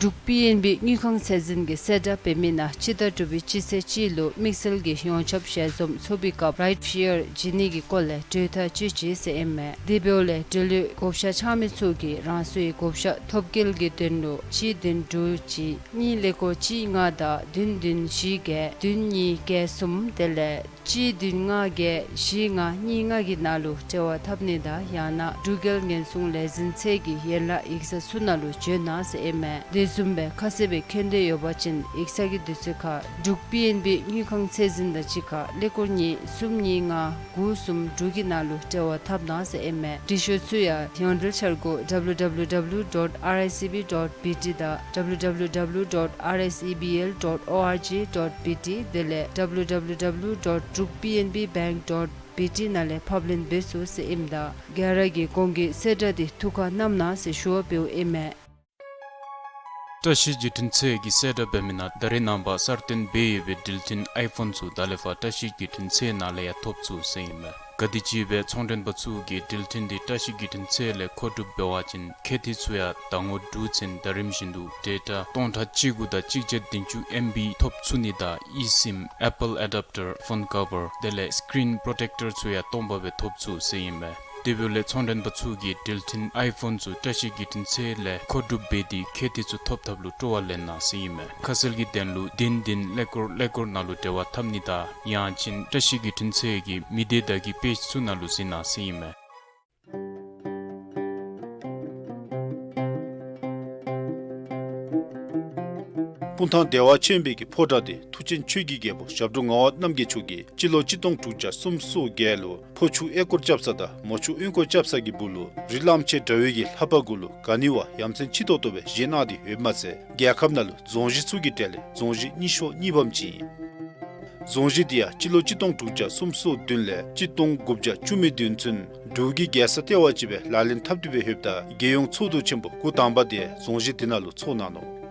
འབྲུག་པི་ཨེན་བི་དངུལ་ཁང་ཚད་འཛིན་གྱིས་གསལ་བསྒྲགས་འབད་མི་ནང་སྤྱི་ཟླ་དྲུག་པའི་སྤྱི་ཚེས་གཅིག་ལུ་དམིགས་བསལ་གྱི་ཡོངས་ཁྱབ་ཞལ་འཛོམས་ཚོགས་པའི་སྐབས་རའིཊ་ཤེར་བྱིན་ནི་གི་སྐོར་ལས་གྲོས་ཐག་བཅད་ཅི་ཟེར་ཨིན་མས། དེ་འབདཝ་ལས་འབྲེལ་ཡོད་བགོ་བཤའ་འཆང་མི་ཚུ་གིས་རང་སོའི་བགོ་བཤའ་ཐོབ་སྐལ་གྱི་དོན་ལུ་གཅིག་བདུན་དྲུག་གཅིག་གཉིས་ཀླད་ཀོར་གཅིག་ལྔ་དང་བདུན་བདུན་བཞི་བརྒྱད་བདུན་གཉིས་བརྒྱད་གསུམ་དེ་ལས་གཅིག་བདུན་ལྔ་བརྒྱད་བཞི་ལྔ་གཉིས་ལྔ་གི་ནང་ལུ་འབྲེལ་བ་འཐབ་ནི་དང་ཡང་ན་འབྲུག་རྒྱལ་ཉེན་སྲུང་ལས་འཛིན་ཚད་ཀྱི་ཡན་ལག་ཡིག་ཚང་ཚུ་ནང་ལུ་འབྱོན་གནང་ཟེར་ཨིན་མས། དེ་བཟུམ་སྦེ་ཁ་གསལ་སྦེ་མཁྱེན་འདོད་ཡོད་པ་ཅིན་ཡིག་ཚང་གི་དུས་ཚོད་ཁར་འབྲུག་པི་ཨེན་བི་དངུལ་ཁང་ཚད་འཛིན་དང་གཅིག་ཁར་ཀླད་ཀོར་གཉིས་གསུམ་གཉིས་ལྔ་དགུ་གསུམ་དྲུག་གི་ནང་ལུ་འབྲེལ་བ་འཐབ་གནང་ཟེར་ཨིན་མས། འབྲི་ཤོག་ཚུ་ཡང་ཡོངས་འབྲེལ་འཆར་སྒོ་W W W dot R S E B dot B T དང་W W W dot R S E B L dot org dot B T དེ་ལས་W W W dot drukpnbbank dot B T ནང་ལས་ཕབ་ལེན་འབད་ཚུགས་ཟེར་ཨིནམ་ད་ག་ར་གིས་གོང་གི་གསལ་བསྒྲགས་འདི་ཐུགས་ཁར་བསྣམ་གནང་ཟེར་ཞུ་བ་འབདཝ་ཨིན་མས། བཀྲ་ཤིས་བརྒྱུད་འཕྲིན་ཚད་ཀྱིས་གསལ་བསྒྲགས་འབད་མི་ནང་ད་རེས་ནངས་པ་གསར་བཏོན་འབད་ཡོད་པའི་འགྲུལ་འཕྲིན་ཨའི་ཕོན་ཚུ་ད་ལས་ཕར་བཀྲ་ཤིས་བརྒྱུད་འཕྲིན་ཚད་ནང་ལས་ཡང་ཐོབ་ཚུགས་ཟེར་ཨིན་མས། ག་དེམ་ཅིག་སྦེ་ཚོང་མགྲོན་པ་ཚུ་གིས་འགྲུལ་འཕྲིན་འདི་བཀྲ་ཤིས་བརྒྱུད་འཕྲིན་ཚད་ལས་མཁོ་སྒྲུབ་འབད་བ་ཅིན་ཁེ་ཏི་ཚུ་ཡང་ཟླ་ངོ་དྲུག་ཚུན་ཟླ་རིམ་བཞིན་དུ་ཌེ་ཊ་སྟོང་ཕྲག་གཅིག་དགུ་དང་གཅིག་བརྒྱ་བདུན་ཅུ་ཨེམ་བི་ཐོབ་ཚུགས་ནི་དང་ཨི་སིམ་ཨེ་པཱལ་ཨེ་ཌེབ་ཊར་ཕོན་ཀ་བར་དེ་ལས་སི་ཀི་རིན་པོརོ་ཊེཀ་ཊར་ཚུ་ཡང་སྟོང་པ་སྦེ་ཐོབ་ཚུགས་ཟེར་ཨིན་མས། དེ་འབདཝ་ལས་ཚོང་མགྲོན་པ་ཚུ་གིས་འགྲུལ་འཕྲིན་ཨའི་ཕོན་ཚུ་བཀྲ་ཤིས་བརྒྱུད་འཕྲིན་ཚད་ལས་མཁོ་སྒྲུབ་འབད་དེ་ཁེ་ཏི་ཚུ་ཐོབ་ཐབས་ལུ་སྤྲོ་བ་ལེན་གནང་ཟེར་ཨིན་མས། ཁ་གསལ་གྱི་དོན་ལུ་བདུན་བདུན་ཀླད་ཀོར་ཀླད་ཀོར་ནང་ལུ་འབྲེལ་བ་འཐབ་ནི་དང་ཡང་ཅིན་བཀྲ་ཤིས་བརྒྱུད་འཕྲིན་ཚད་ཀྱི་མི་སྡེ་བརྡ་བརྒྱུད་པེཇ་ཚུ་ནང་ལུ་གཟིགས་གནང་ཟེར་ཨིན་མས། སྤུངས་ཐང་བདེ་བ་ཆེན་པོའི་གི་ཕོ་བྲང་དེ་མཐུ་ཆེན་ཆོས་ཀྱི་རྒྱལ་པོ་ཞབས་དྲུང་ངག་དབང་རྣམ་རྒྱལ་མཆོག་གིས་སྤྱི་ལོ་གཅིག་སྟོང་དྲུག་བརྒྱ་སུམ་ཅུ་སོ་བརྒྱད་ལུ་ཕོ་ཆུ་ཨེ་སྐོར་རྐྱབ་ས་དང་མོ་ཆུ་གཡོན་སྐོར་རྐྱབ་ས་གི་སྦུག་ལུ་རི་གླང་ཆེན་འདྲ་བའི་གི་ལྷ་པ་གུ་ལུ་ག་ནི་བ་ཡ་མཚན་ཆེ་ཏོག་ཏོ་སྦེ་བཞེངས་གནང་སྟེ་ཡོདཔ་མ་ཚད་རྒྱལ་ཁབ་ནང་ལུ་རྫོང་གཞི་ཚུ་གི་གྲས་ལས་རྫོང་གཞི་རྙིང་ཤོས་གཉིས་པམ་ཅིག་ཨིན། རྫོང་གཞི་དེ་ཡང་སྤྱི་ལོ་གཅིག་སྟོང་དྲུག་བརྒྱ་སུམ་ཅུ་སོ་བདུན་ལས་གཅིག་སྟོང་དགུ་བརྒྱ་བཅུ་མེད་བདུན་ཚུན་འབྲུག་གི་རྒྱལ་ས་ལྟེ་བ་ཅིག་སྦེ་ལག་ལེན་འཐབ་སྟེ་སྦེ་ཡོདཔ་ད་རྒྱལ་ཡོངས་ཚོགས་འདུ་ཆེན་པོ་འགོ་དང་པ་དེ་རྫོང་གཞི་དེ་ནང་ལུ་ཚོགས་གནང་ནུག།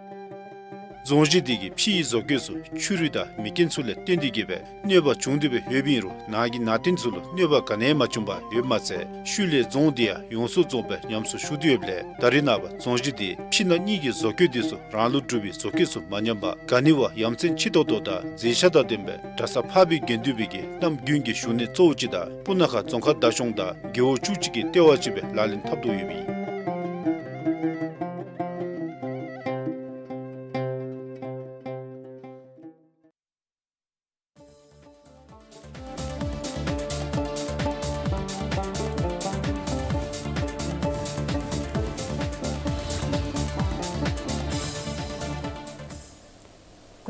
རྫོང་གཞི་དེ་གི་ཕྱི་ཡི་བཟོ་བཀོད་ཚུ་ཆུ་རུད་དང་མེ་རྐྱེན་ཚུ་ལས་བརྟེན་ཏེ་གི་སྦེ་གནོད་པ་བྱུང་སྟེ་སྦེ་ཡོདཔ་ཨིན་རུང་ནང་གི་ནང་རྟེན་ཚུ་ལུ་གནོད་པ་ག་ནི་ཡང་མ་བྱུང་པར་ཡོདཔ་མ་ཚད་ཤུལ་ལས་རྫོང་དེ་ཡང་ཡོངས་སུ་རྫོགསཔ་སྦེ་ཉམས་གསོ་ཞུ་སྟེ་ཡོདཔ་ལས་ད་རེས་ནངས་པ་རྫོང་གཞི་དེ་ཕྱི་ནང་གཉིས་ཀྱི་བཟོ་བཀོད་དེ་ཚུ་རང་ལུགས་གྲུབ་པའི་བཟོ་བཀོད་ཚུ་མ་ཉམས་པར་ག་ནི་བ་ཡ་མཚན་ཆེ་ཏོག་ཏོ་དང་མཛེས་ཆ་དང་ལྡན་པའི་གྲྭ་ས་འཕགས་པའི་དགེ་འདུན་པའི་གི་གནམ་དགུན་གྱི་བཞུགས་གནས་གཙོ་བོ་ཅིག་དང་སྤུ་ན་ཁ་རྫོང་ཁག་བདག་སྐྱོང་དང་རྒེད་འོག་བཅུ་གཅིག་གི་ལྟེ་བ་ཅིག་སྦེ་ལག་ལེན་འཐབ་དོ་ཡོདཔ་ཨིན།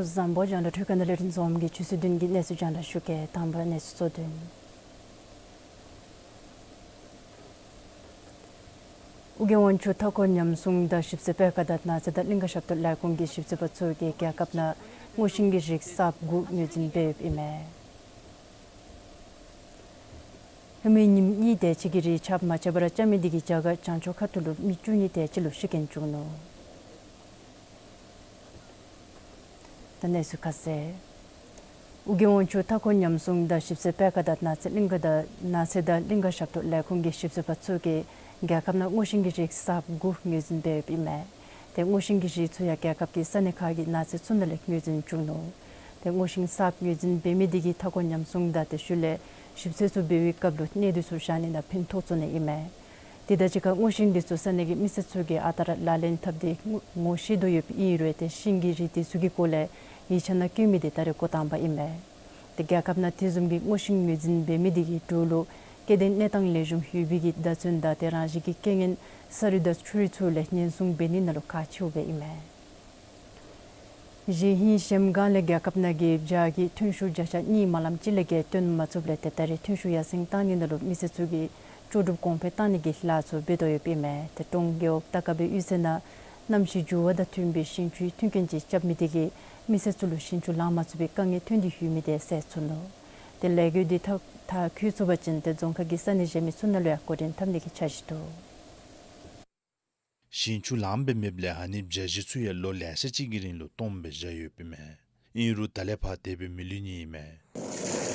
སྐུ་གཟུགས་བཟང་པོ། རྒྱང་བསྒྲགས་འཕྲུལ་ཁང་ནང་ལས་རིན་འཛོམས་ཀྱིས་ཆུ་ཚོད་བདུན་གྱི་གནས་ཚུལ་རྒྱང་བསྒྲགས་ཞུ་གེ། དང་པ་གནས་ཚུལ་གཙོ་དོན། ཨོ་རྒྱན་དབང་ཕྱུག་མཐའ་འཁོར་ཉམས་སྲུང་དང་ཞིབ་འཚོལ་སྤེལ་ཁང་དང་ནགས་ཚལ་དང་གླིང་ག་ཞབས་ཏོག་ལས་ཁུངས་ཀྱི་ཞིབ་འཚོལ་པ་ཚུ་གིས་རྒྱལ་ཁབ་ནང་སྔོ་ཤིང་གི་རིགས་གསརཔ་དགུ་ངོས་འཛིན་འབད་ཡོདཔ་ཨིན་མས། ཧེ་མའི་ཉིནམ་གཉིས་དེ་ཅིག་གི་རིགས་ཆརཔ་མ་ཆག་པར་རྐྱབ་མི་དེ་གིས་རྒྱ་གར་བྱང་ཕྱོགས་ཁ་ཐུག་ལུ་མི་བཅུ་གཉིས་དེ་ཅིག་ལུ་ཤི་རྐྱེན་བྱུང་ནུག། ད་གནས་ཚུལ་ཁ་གསལ། ཨོ་རྒྱན་དབང་ཕྱུག་མཐའ་འཁོར་ཉམས་སྲུང་དང་ཞིབ་འཚོལ་སྤེལ་ཁང་དང་ནགས་ཚལ་གླིང་ག་དང་ནགས་ཚལ་དང་གླིང་ག་ཞབས་ཏོག་ལས་ཁུངས་ཀྱི་ཞིབ་འཚོལ་པ་ཚུ་གིས་རྒྱལ་ཁབ་ནང་སྔོ་ཤིང་གི་རིགས་གསརཔ་དགུ་ངོས་འཛིན་འབད་ཡོདཔ་ཨིན་མས། ཏེ་སྔོ་ཤིང་གི་རིགས་ཚུ་ཡང་རྒྱལ་ཁབ་ཀྱི་ས་གནས་ཁག་གི་ནགས་ཚལ་ཚུ་ནང་ལས་ངོས་འཛིན་བྱུང་ནུག། ཏེ་སྔོ་ཤིང་གསརཔ་ངོས་འཛིན་འབད་མི་དེ་གིས་མཐའ་འཁོར་ཉམས་སྲུང་དང་ཏེ་ཤུལ་ལས་ཞིབ་འཚོལ་ཚུ་འབད་བའི་སྐབས་ལུ་གནས་སྡུས་ཚུ་བཞག་ནི་དང་ཕན་ཐོགས་བཙུགས་ནི་ཨིན་མས། དེ་དང་གཅིག་ཁར་སྔོ་ཤིང་དེ་ཚུ་ས་གནས་ཀྱི་མི་སེར་ཚུ་གིས་ཨ་རྟག་ར་ལག་ལེན་འཐབ་སྟེ་ངོ་ངོ་ཤེས་དོ་ཡོདཔ་ཨིན་རུང་ཏེ་ཤིང་གི་རིགས་དེ་ཚུ་གི་སྐོར་ལས་ཡིག་ཆ་ནང་བཀོད་མི་དེ་ད་རེས་འགོ་དང་པ་ཨིན་མས། ཏེ་རྒྱལ་ཁབ་ནང་དེ་བཟུམ་གྱི་སྔོ་ཤིང་ངོས་འཛིན་འབད་མི་དེ་གིས་འབྲུག་ལུ་སྐྱེ་ལྡན་གནས་སྟངས་ལེགས་ཤོམ་ཡོད་པའི་གི་བརྡ་མཚོན་དང་ཏེ་རང་བཞིན་གྱི་རྐྱེན་ངན་ས་རུད་དང་ཆུ་རུད་ཚུ་ལས་ཉེན་སྲུང་འབད་ནི་ནང་ལུ་ཁག་ཆེཝ་སྦེ་ཨིན་མས། གཞེས་ཧིང་གཞལམ་སྒང་ལས་རྒྱལ་ཁབ་ནང་གི་བྱཱ་གི་ཐོན་ཤུགས་བརྒྱ་ཆ་གཉིས་མ་ལམ་གཅིག་ལས་བརྒལ་བཏོན་མ་ཚུགསཔ་ལས་ཏེ་ད་རེས་ཐོན་ཤུགས་ཡར་སེང་བཏང་ནི་ནང་ལུ་མི་སེར་ཚུ་གིས་ལྕོགས་གྲུབ་གོང་འཕེལ་བཏང་ནི་གི་ལཱ་ཚུ་འབད་དོ་ཡོདཔ་ཨིན་མས། ཏེ་ཀྲོང་རྒེད་འོག་ཏ་ཀ་བི་གཡུས་ཚན་ནང་གནམ་གཤིས་འགྱུར་བ་དང་མཐུན་པའི་ཞིང་ཆུའི་མཐུན་རྐྱེན་ཅིག་རྐྱབ་མི་དེ་གིས་མི་སེར་ཚུ་ལུ་ཞིང་ཆུ་ལང་མ་ཚུགས་པའི་དཀའ་ངལ་ཐོན་ཏེ་ཡོད་མི་དེ་གསལ་ཚུགས་ནུག། ཏེ་ལས་འགུལ་དེ་མཐར་མཐར་འཁྱོལ་ཚུགས་པ་ཅིན་ཏེ་རྫོང་ཁག་གི་ས་གནས་གཞན་མི་ཚུ་ནང་ལུ་ཡང་འགོ་འདྲེན་འཐབ་ནི་གི་འཆར་གཞི་འདུག། ཞིང་ཆུ་ལངམ་སྦེ་མེདཔ་ལས་ཨ་ནི་བྱཱ་གཞི་ཚུ་ཡང་ལོ་ལེ་ཤ་ཅིག་གི་རིང་ལུ་སྟོངམ་སྦེ་བཞག་ཡོདཔ་ཨིན་མས། ཨིན་རུང་ད་ལས་ཕར་དེ་སྦེ་མི་ལུས་ནི་ཨིན་མས།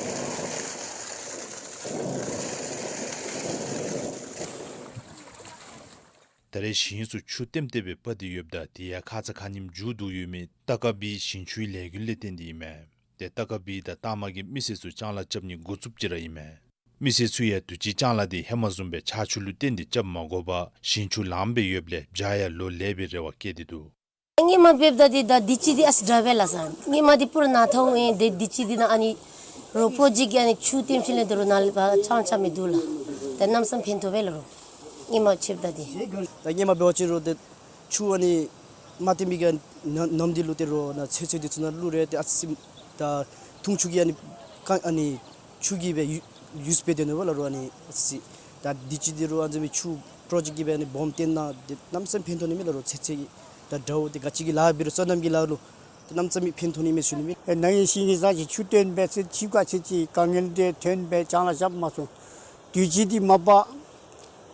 ད་རེས་ཞིང་ཚུ་ཆུ་ལྟེམ་ལྟེ་སྦེ་སྤར་ཏེ་ཡོདཔ་ད་དེ་ཡང་ཁ་ཙ་ཁ་ཉིནམ་མཇུག་བསྡུ་ཡོད་མི་ཏ་ཀ་བི་ཞིང་ཆུའི་ལས་འགུལ་ལས་བརྟེན་ཏེ་ཨིན་མས། ཏེ་ཏ་ཀ་བི་དང་ཏ་མ་གི་མི་སེར་ཚུ་ལྕང་ལཱ་རྐྱབ་ནི་འགོ་བཙུགསཔ་ཅིག་ར་ཨིན་མས། མི་སེར་ཚུ་ཡང་དུས་ཅི་ལྕང་ལཱ་དེ་ཧེ་མ་བཟུམ་སྦེ་ཆར་ཆུ་ལུ་བརྟེན་ཏེ་རྐྱབ་མ་དགོ་པར་ཞིང་ཆུ་ལངམ་སྦེ་ཡོདཔ་ལས་བྱཱ་ཡང་ལོ་ལེགས་པའི་རེ་བ་བསྐྱེད་དེ་འདུག། སྔོན་མ་འབདཝ་ད་འདི་ད་འདི་ཅིག་འདི་ཨ་ཙི་དྲག་པས་ལགས་སོ། སྔོན་མ་འདི་པུ་ར་ནཱ་ཐོག་ཨིན། འདི་འདི་ཅིག་འདི་ནཱ་ཨ་ནི་རོ་པོ་ཅིག་གིས་ཨ་ནི་ཆུ་ལྟེམ་ཞིནམ་ལས་འདི་རུ་ནཱ་ལས་ཕར་ལྕང་ལཱ་རྐྱབ་མི་འདུག་ལགས། ད་གནམ་མེད་ས་མེད་ཕན་ཐོགས་པས་ལགས་རོ། སྔོན་མ་ཕྱདཔ་ད་འདི། ད་སྔོན་མ་འབད་བ་ཅིན་རོ་འདི་ཆུ་ཨ་ནི་མ་ལྟེམ་པའི་གི་ནམ་ནམ་འདི་ལུ་ཏེ་རོ་ནཱ་ཚོད་ཚོད་འདི་ཚུ་ནང་བླུག་རུང་ཏེ་ཨ་ཙི་ད་འཐུང་ཆུ་གི་ཨ་ནི་ཀ་ཨ་ནི་ཆུ་གིས་སྦེ་ཡུ་ཡུས་འབད་དེ་ནུག་པ་ལགས་རོ། ཨ་ནི་ཨ་ཙི་ད་འདི་ཅིག་འདི་རོ་ཨ་ཙི་མི་ཆུ་པྲོ་ཇེཀཊ་ཀྱིས་སྦེ་ཨ་ནི་སྦོམ་བཏོན་ནང་འདི་གནམ་མེད་ས་མེད་ཕན་ཐོགས་ནི་མས་ལགས་རོ། ཚོད་ཚོད་ཀྱི་ད་དགྲ་བོ་འདི་ག་ཅི་གི་ལཱ་འབད་རུང་སོ་ནམ་གྱི་ལཱ་ལུ་ད་གནམ་མེད་ས་མེད་ཕན་ཐོགས་ནི་མས་ཟེར་ཞུ་ནི་མས། ཨེ་ནཱ་ཡི་ཞིང་གི་ས་ཅིག་ཆུ་བཏོན་སྦེ་ཚེ་ཕྱི་ཁ་ཚེ་ཅིག་དཀའ་ངལ་འདི་ཐོན་སྦེ་ལྕང་ལཱ་རྐྱབ་མ་ཚུགས། དུས་ཅི་འདི་མ་པ་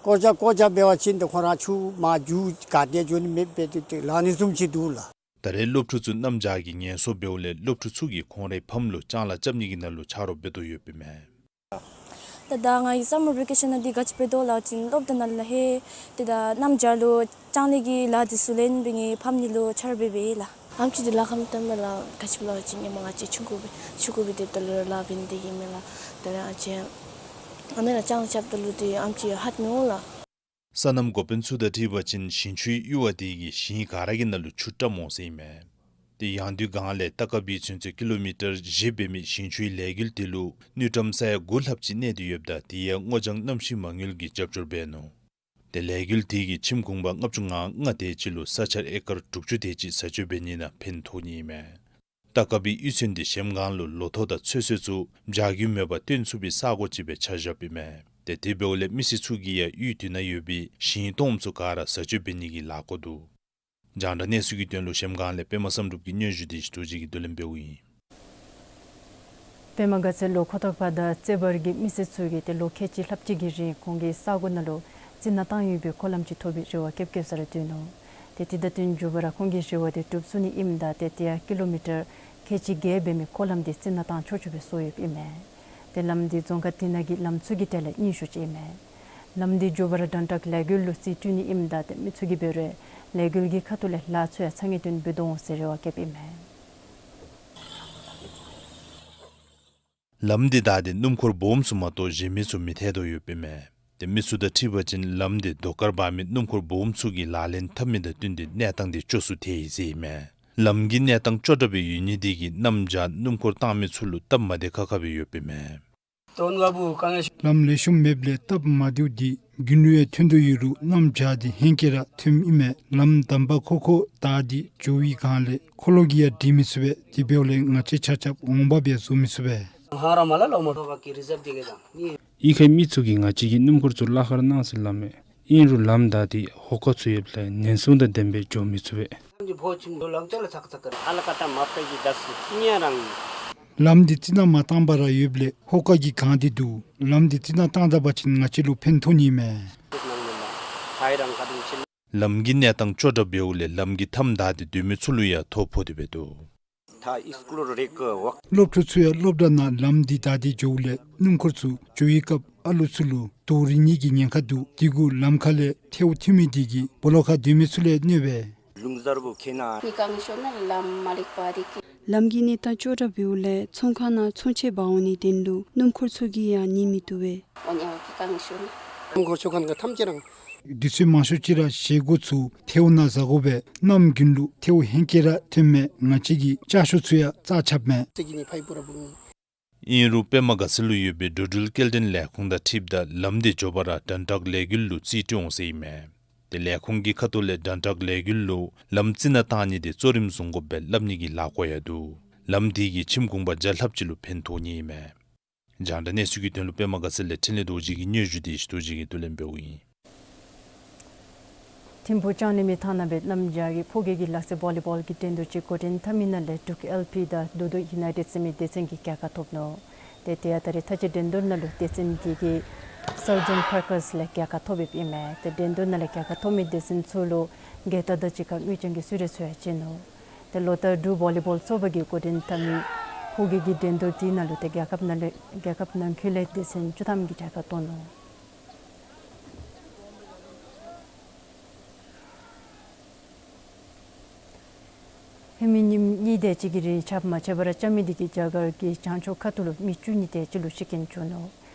ཀོ་ཅ་ཀོ་ཅ་འབད་བ་ཅིན་ཏེ་ཁོང་ར་ཆུ་མར་རྒྱུག་ག་ཏེ་འགྱོ་ནི་མེདཔ་སྦེ་ཏེ་ཏེ་ལང་ནི་བཟུམ་ཅིག་འདུག་ལགས། ད་རེས་སློབ་ཕྲུག་ཚུ་གནམ་བྱཱར་གྱི་ངལ་གསོ་འབདཝ་ལས་སློབ་ཕྲུག་ཚུ་གིས་ཁོང་རའི་ཕམ་ལུ་ལྕང་ལཱ་རྐྱབ་ནི་གི་ནང་ལུ་ཆ་རོགས་འབད་དོ་ཡོདཔ་ཨིན་མས། ད་ད་ང་གིས་སམ་མར་བེ་ཀེ་ཤཱན་ནང་འདི་ག་ཅི་འབད་དོ་ལགས་ཟེར་བ་ཅིན་སློབ་གྲྭ་ནང་ལས་ལྷོད་དེ་ད་གནམ་བྱཱར་ལུ་ལྕང་ལཱ་གི་ལཱ་འདི་ཚུ་ལེན་སྦེ་ངེའི་ཕམ་གཉིས་ལུ་ཆ་རོགས་འབད་འབདཝ་ཨིན་ལགས། ཨེམ་ཆི་འདི་ལཱ་ཁག་མེན་ན་ལགས། ག་ཅི་སྦེ་ལགས་ཟེར་བ་ཅིན་སྔོན་མ་ང་བཅས་ཆུང་ཀུ་སྦེ་ཆུང་ཀུ་སྦེ་སྡོདཔ་ད་ལུ་ར་ལཱ་འབད་ནི་འདི་གིས་མེན་ལགས། ད་རེས་ང་བཅས་ཨ་ནི་ལཱ་ལྕང་ལཱ་རྐྱབ་ད་ལུ་འདི་ཨེམ་ཆི་ཧཱཌ་མི་འོང་ལགས། སོ་ནམ་འགོ་དཔོན་ཚུ་དང་འཁྲིལ་བ་ཅིན་ཞིང་ཆུའི་གཡུར་བ་དེ་གིས་ཞིང་ག་ར་གི་ནང་ལུ་ཆུ་བཀྲམ་འོང་ཟེར་ཨིན་མས། ཏེ་ཡང་དུས་སྒང་ལས་ཏ་ཀ་བི་ཚུན་ཚོད་ཀི་ལོ་མི་ཊར་བཞི་འབད་མི་ཞིང་ཆུའི་ལས་འགུལ་དེ་ལུ་དངུལ་ཀྲམ་ས་ཡ་དགུ་ལྷགཔ་ཅིག་གནས་ཏེ་ཡོདཔ་ད་དེ་ཡང་སྔོ་ལྗང་གནམ་གཤིས་མ་དངུལ་གྱིས་རྒྱབ་སྐྱོར་འབད་ནུག། ཏེ་ལས་འགུལ་དེ་གིས་ཁྱིམ་གུང་པ་ལྔ་བཅུ་ང་ལྔ་དེ་ཅིག་ལུ་ས་ཆ་ཨེ་ཀར་དྲུག་ཅུ་དེ་ཅིག་བཟའ་སྤྱོད་འབད་ནི་ནང་ཕན་ཐོགས་ནི་ཨིན་མས། ཏ་ཀ་པི་གཡུས་ཚན་དེ་གཞལམ་སྒང་ལུ་ལོ་ཐོག་དང་ཚོད་བསྲེ་ཚུ་འཇའ་གུ་མེད་པར་སྟོན་ཚུགས་པའི་ས་གོ་ཅིག་སྦེ་ཆ་བཞགཔ་ཨིན་མས། ཏེ་དེ་འབདཝ་ལས་མི་སེར་ཚུ་གིས་ཡང་གཡུས་དེ་ནང་ཡོད་པའི་ཞིང་སྟོངམ་ཚུ་ག་ར་བཟའ་སྤྱོད་འབད་ནི་གི་ལཱ་བཀོད་འདུག། རྒྱང་བསྒྲགས་གནས་ཚུལ་གྱི་དོན་ལུ་གཞལམ་སྒང་ལས་པདྨ་བསམ་གྲུབ་ཀྱི་སྙན་ཞུ་དེ་ཞུ་དོ་ཅིག་གིས་བསྡུ་ལེན་འབདཝ་ཨིན། པདྨ་དགའ་ཚལ་ལུ་ཁོ་ཐང་པ་དང་རྩེ་བར་གྱི་མི་སེར་ཚུ་གིས་ཏེ་ལོ་ཁལ་གཅིག་ལྷགཔ་ཅིག་གི་རིང་ཁོང་གི་ས་གོ་ནང་ལུ་རྩི་ནག་བཏང་ཡོད་པའི་འཁོར་ལམ་ཅིག་ཐོབ་པའི་རེ་བ་བསྐྱེདཔ་བསྐྱེདཔ་ས་ར་སྡོད་ནུག། ཏེ་དེ་དང་བསྟུན་མཇུག་པ་ར་ཁོང་གིས་རེ་བ་དེ་འགྲུབ་ཚུགས་ནི་ཨིནམ་ད་ཏེ་དེ་ཡང་ཀི་ལོ་མི་ཊར་ཁལ་གཅིག་བརྒྱད་འབད་མི་འཁོར་ལམ་དེ་རྩི་ནག་བཏང་ཆོག་ཆོག་སྦེ་བཟོ་ཡོདཔ་ཨིན་མས། ཏེ་ལམ་དེ་རྫོང་ཁག་དེ་ནང་གི་ལམ་ཚུ་གི་གྲས་ལས་རྙིང་ཤོས་ཅིག་ཨིན་མས། ལམ་དེ་མགྱོགས་པ་ར་དྲན་དྲག་ལས་འགུལ་ལུ་རྩིས་སྤྲོད་ནི་ཨིནམ་ད་ཏེ་མི་ཚུ་གིས་འབད་རུང་ལས་འགུལ་གྱི་ཁ་ཐུག་ལས་ལཱ་ཚུ་ཡང་ཚ་ངེས་དོན་འབད་དོ་འོང་ཟེར་རེ་བ་བསྐྱེདཔ་ཨིན་མས། ལམ་དེ་བདའ་སྟེ་སྣུམ་འཁོར་སྦོམ་ཚུ་མ་གཏོགས་གཞན་མི་ཚུ་མི་ཐལ་དོ་ཡོདཔ་ཨིན་མས། ཏེ་མི་ཚུ་དང་འཁྲིལ་བ་ཅིན་ལམ་དེ་རྡོ་དཀར་འབག་མི་སྣུམ་འཁོར་སྦོམ་ཚུ་གིས་ལག་ལེན་འཐབ་མི་དང་བསྟུན་ཏེ་གནས་སྟངས་དེ་སྐྱོ་སུ་ཐལ་ཡི་ཟེར་ཨིན་མས། ལམ་གྱི་གནས་སྟངས་སྐྱོ་དྲགས་སྦེ་ཡོད་ནི་དེ་གིས་གནམ་བྱཱར་སྣུམ་འཁོར་བཏང་མི་ཚུ་ལུ་སྟབས་མ་བདེ་ཁག་ཁ་སྦེ་ཡོདཔ་ཨིན་མས། ལམ་ལེགས་ཤོམ་མེདཔ་ལས་སྟབས་མ་བདེཝ་དེ་རྒྱུན་ལུ་ཡང་ཐོན་དོ་ཡོད་རུང་གནམ་བྱཱར་དེ་ཧེང་སྐལ་ར་ཐོནམ་ཨིན་མས། ལམ་དམ་པ་ཁོ་ཁོ་བདའ་སྟེ་འགྱོ་བའི་སྒང་ལས་འཁོར་ལོ་གིས་ཡང་འདྲེན་མི་ཚུགས་པས། དེ་འབདཝ་ལས་ང་བཅས་ཆ་ཁྱབ་འོང་འབབ་ཡང་བཟོ་མི་ཚུགས་པས། གཡུས་ཁའི་མི་ཚུ་གིས་ང་བཅས་ཀྱི་སྣུམ་འཁོར་ཚུ་གླ་ཁར་གནང་ཟེར་སླབ་མས། ཨིན་རུང་ལམ་བདའ་སྟེ་ཧོ་ཀ་ཚུ་ཡོདཔ་ལས་ཉེན་སྲུང་དང་ལྡནམ་སྦེ་འགྱོ་མི་ཚུགས་པས། ལམ་འདི་རྩི་ནག་མ་བཏང་པར་ར་ཡོདཔ་ལས་ཧོ་ཀ་གིས་གང་སྟེ་འདུག། ལམ་འདི་རྩི་ནག་བཏང་ད་པ་ཅིན་ང་བཅས་ལུ་ཕན་ཐོགས་ནི་མས། ལམ་གྱི་གནས་སྟངས་སྐྱོ་དྲགས་འབདཝ་ལས་ལམ་གྱི་མཐའམ་བདའ་སྟེ་སྡོད་མི་ཚུ་ལུ་ཡང་ཐོ་ཕོག་སྟེ་འབད་འདུག། སློབ་ཕྲུག་ཚུ་ཡང་སློབ་གྲྭ་ནང་ལམ་འདི་བདའ་སྟེ་འགྱོཝ་ལས་སྣུམ་འཁོར་ཚུ་འགྱོ་བའི་སྐབས་ཨ་ལུ་ཚུ་ལུ་རྡོ་རིལ་ནི་གི་ཉེན་ཁ་འདུག། དེ་གུ་ལམ་ཁ་ལས་ཐལཝ་ཐོན་མི་དེ་གིས་སྦོ་ལོགས་ཁར་སྡོད་མི་ཚུ་ལུ་གནོད་པས། ལམ་གྱི་གནས་སྟངས་སྐྱོ་དྲགས་འབདཝ་ལས་ཚོང་ཁང་ནང་ཚོང་ཆས་འབག་འོང་ནི་དོན་ལུ་སྣུམ་འཁོར་ཚུ་གིས་ཡང་ཉན་མི་བཏུབ་པས། དུས་ཚོད་མང་ཤོས་ཅིག་ར་བཞེས་སྒོ་ཚུ་ཐལཝ་ནང་བཟའ་དགོ་པས། གནམ་དགུན་ལུ་ཐལཝ་ཧེང་སྐལ་ར་ཐོནམ་མས། ང་བཅས་ཀྱི་ལྕགས་ཤོག་ཚུ་ཡང་རྩ་ཆགཔ་མས། ཨིན་རུང་པདྨ་དགའ་ཚལ་ལུ་ཡོད་པའི་འགྲོ་འགྲུལ་སྐྱེལ་འདྲེན་ལས་ཁུངས་དང་འཁྲིལཝ་ད་ལམ་དེ་མགྱོགས་པ་ར་དྲན་དྲག་ལས་འགུལ་ལུ་རྩིས་སྤྲོད་འོང་ཟེར་ཨིན་མས། ཏེ་ལས་ཁུངས་ཀྱི་ཁ་ཐུག་ལས་དྲན་དྲག་ལས་འགུལ་ལུ་ལམ་རྩི་ནག་བཏང་ནི་དེ་གཙོ་རིམ་བཟུང་དགོཔ་སྦེ་སླབ་ནི་གི་ལཱ་བཀོད་ཡང་འདུག། ལམ་དེ་གིས་ཁྱིམ་གུང་པ་བརྒྱ་ལྷགཔ་ཅིག་ལུ་ཕན་ཐོགས་ནི་ཨིན་མས། རྒྱང་བསྒྲགས་གནས་ཚུལ་གྱི་དོན་ལུ་པདྨ་དགའ་ཚལ་ལས་འཕྲིན་ལས་རྡོ་རྗེ་གི་སྙན་ཞུ་དེ་ཞུ་དོ་རྗེ་གིས་བསྡུ་ལེན་འབདཝ་ཨིན། ཐིམ་ཕུག་ལྕང་གླིང་མི་ཐང་ནང་སྦེ་གནམ་བྱཱར་གྱི་ཕོ་སྐྱེས་ཀྱི་ལག་རྩེད་བོ་ལི་བོལ་གྱི་འགྲན་བསྡུར་ཅིག་འགོ་འདྲེན་འཐབ་མི་ནང་ལས་འབྲུག་ཨེལ་པི་དང་དོ་དོ་ཡུ་ནའི་ཊེཌ་ཟེར་མི་སྡེ་ཚན་གྱིས་རྒྱལ་ཁ་ཐོབ་ནུག། ཏེ་དེ་ཡང་ད་རེས་མཐའ་དཔྱད་འགྲན་བསྡུར་ནང་ལུ་སྡེ་ཚན་དེ་གིས་སའུ་ཛོན་ཁྲེ་ཀརས་ལས་རྒྱལ་ཁ་ཐོབ་ཡོདཔ་ཨིན་མས། ཏེ་འགྲན་བསྡུར་ནང་ལས་རྒྱལ་ཁ་ཐོབ་མི་སྡེ་ཚན་ཚུ་ལུ་རྒྱལ་རྟགས་དང་གཅིག་ཁར་དངུལ་རྐྱང་གི་གསོལ་རས་ཚུ་ཡང་བྱིན་ནུག། ཏེ་ལོ་ལྟར་འབྲུག་བོ་ལི་བོལ་ཚོགས་པ་གིས་འགོ་འདྲེན་འཐབ་མི་ཕོ་སྐྱེས་ཀྱི་འགྲན་བསྡུར་དེ་ནང་ལུ་ཏེ་རྒྱལ་ཁབ་ནང་ལས་རྒྱལ་ཁབ་ནང་འཁོད་ལས་སྡེ་ཚན་བཅུ་ཐམ་གྱིས་རྒྱལ་ཁ་ཐོབ་ནུག། ཧེ་མའི་ཉིནམ་གཉིས་དེ་ཅིག་གི་རིང་ཆརཔ་མ་ཆད་པར་རྐྱབ་མི་དེ་གིས་རྒྱ་གར་གྱི་བྱང་ཕྱོགས་ཁ་ཐུག་ལུ་མི་བཅུ་གཉིས་དེ་ཅིག་ལུ་ཤི་རྐྱེན་བྱུང་ནུག།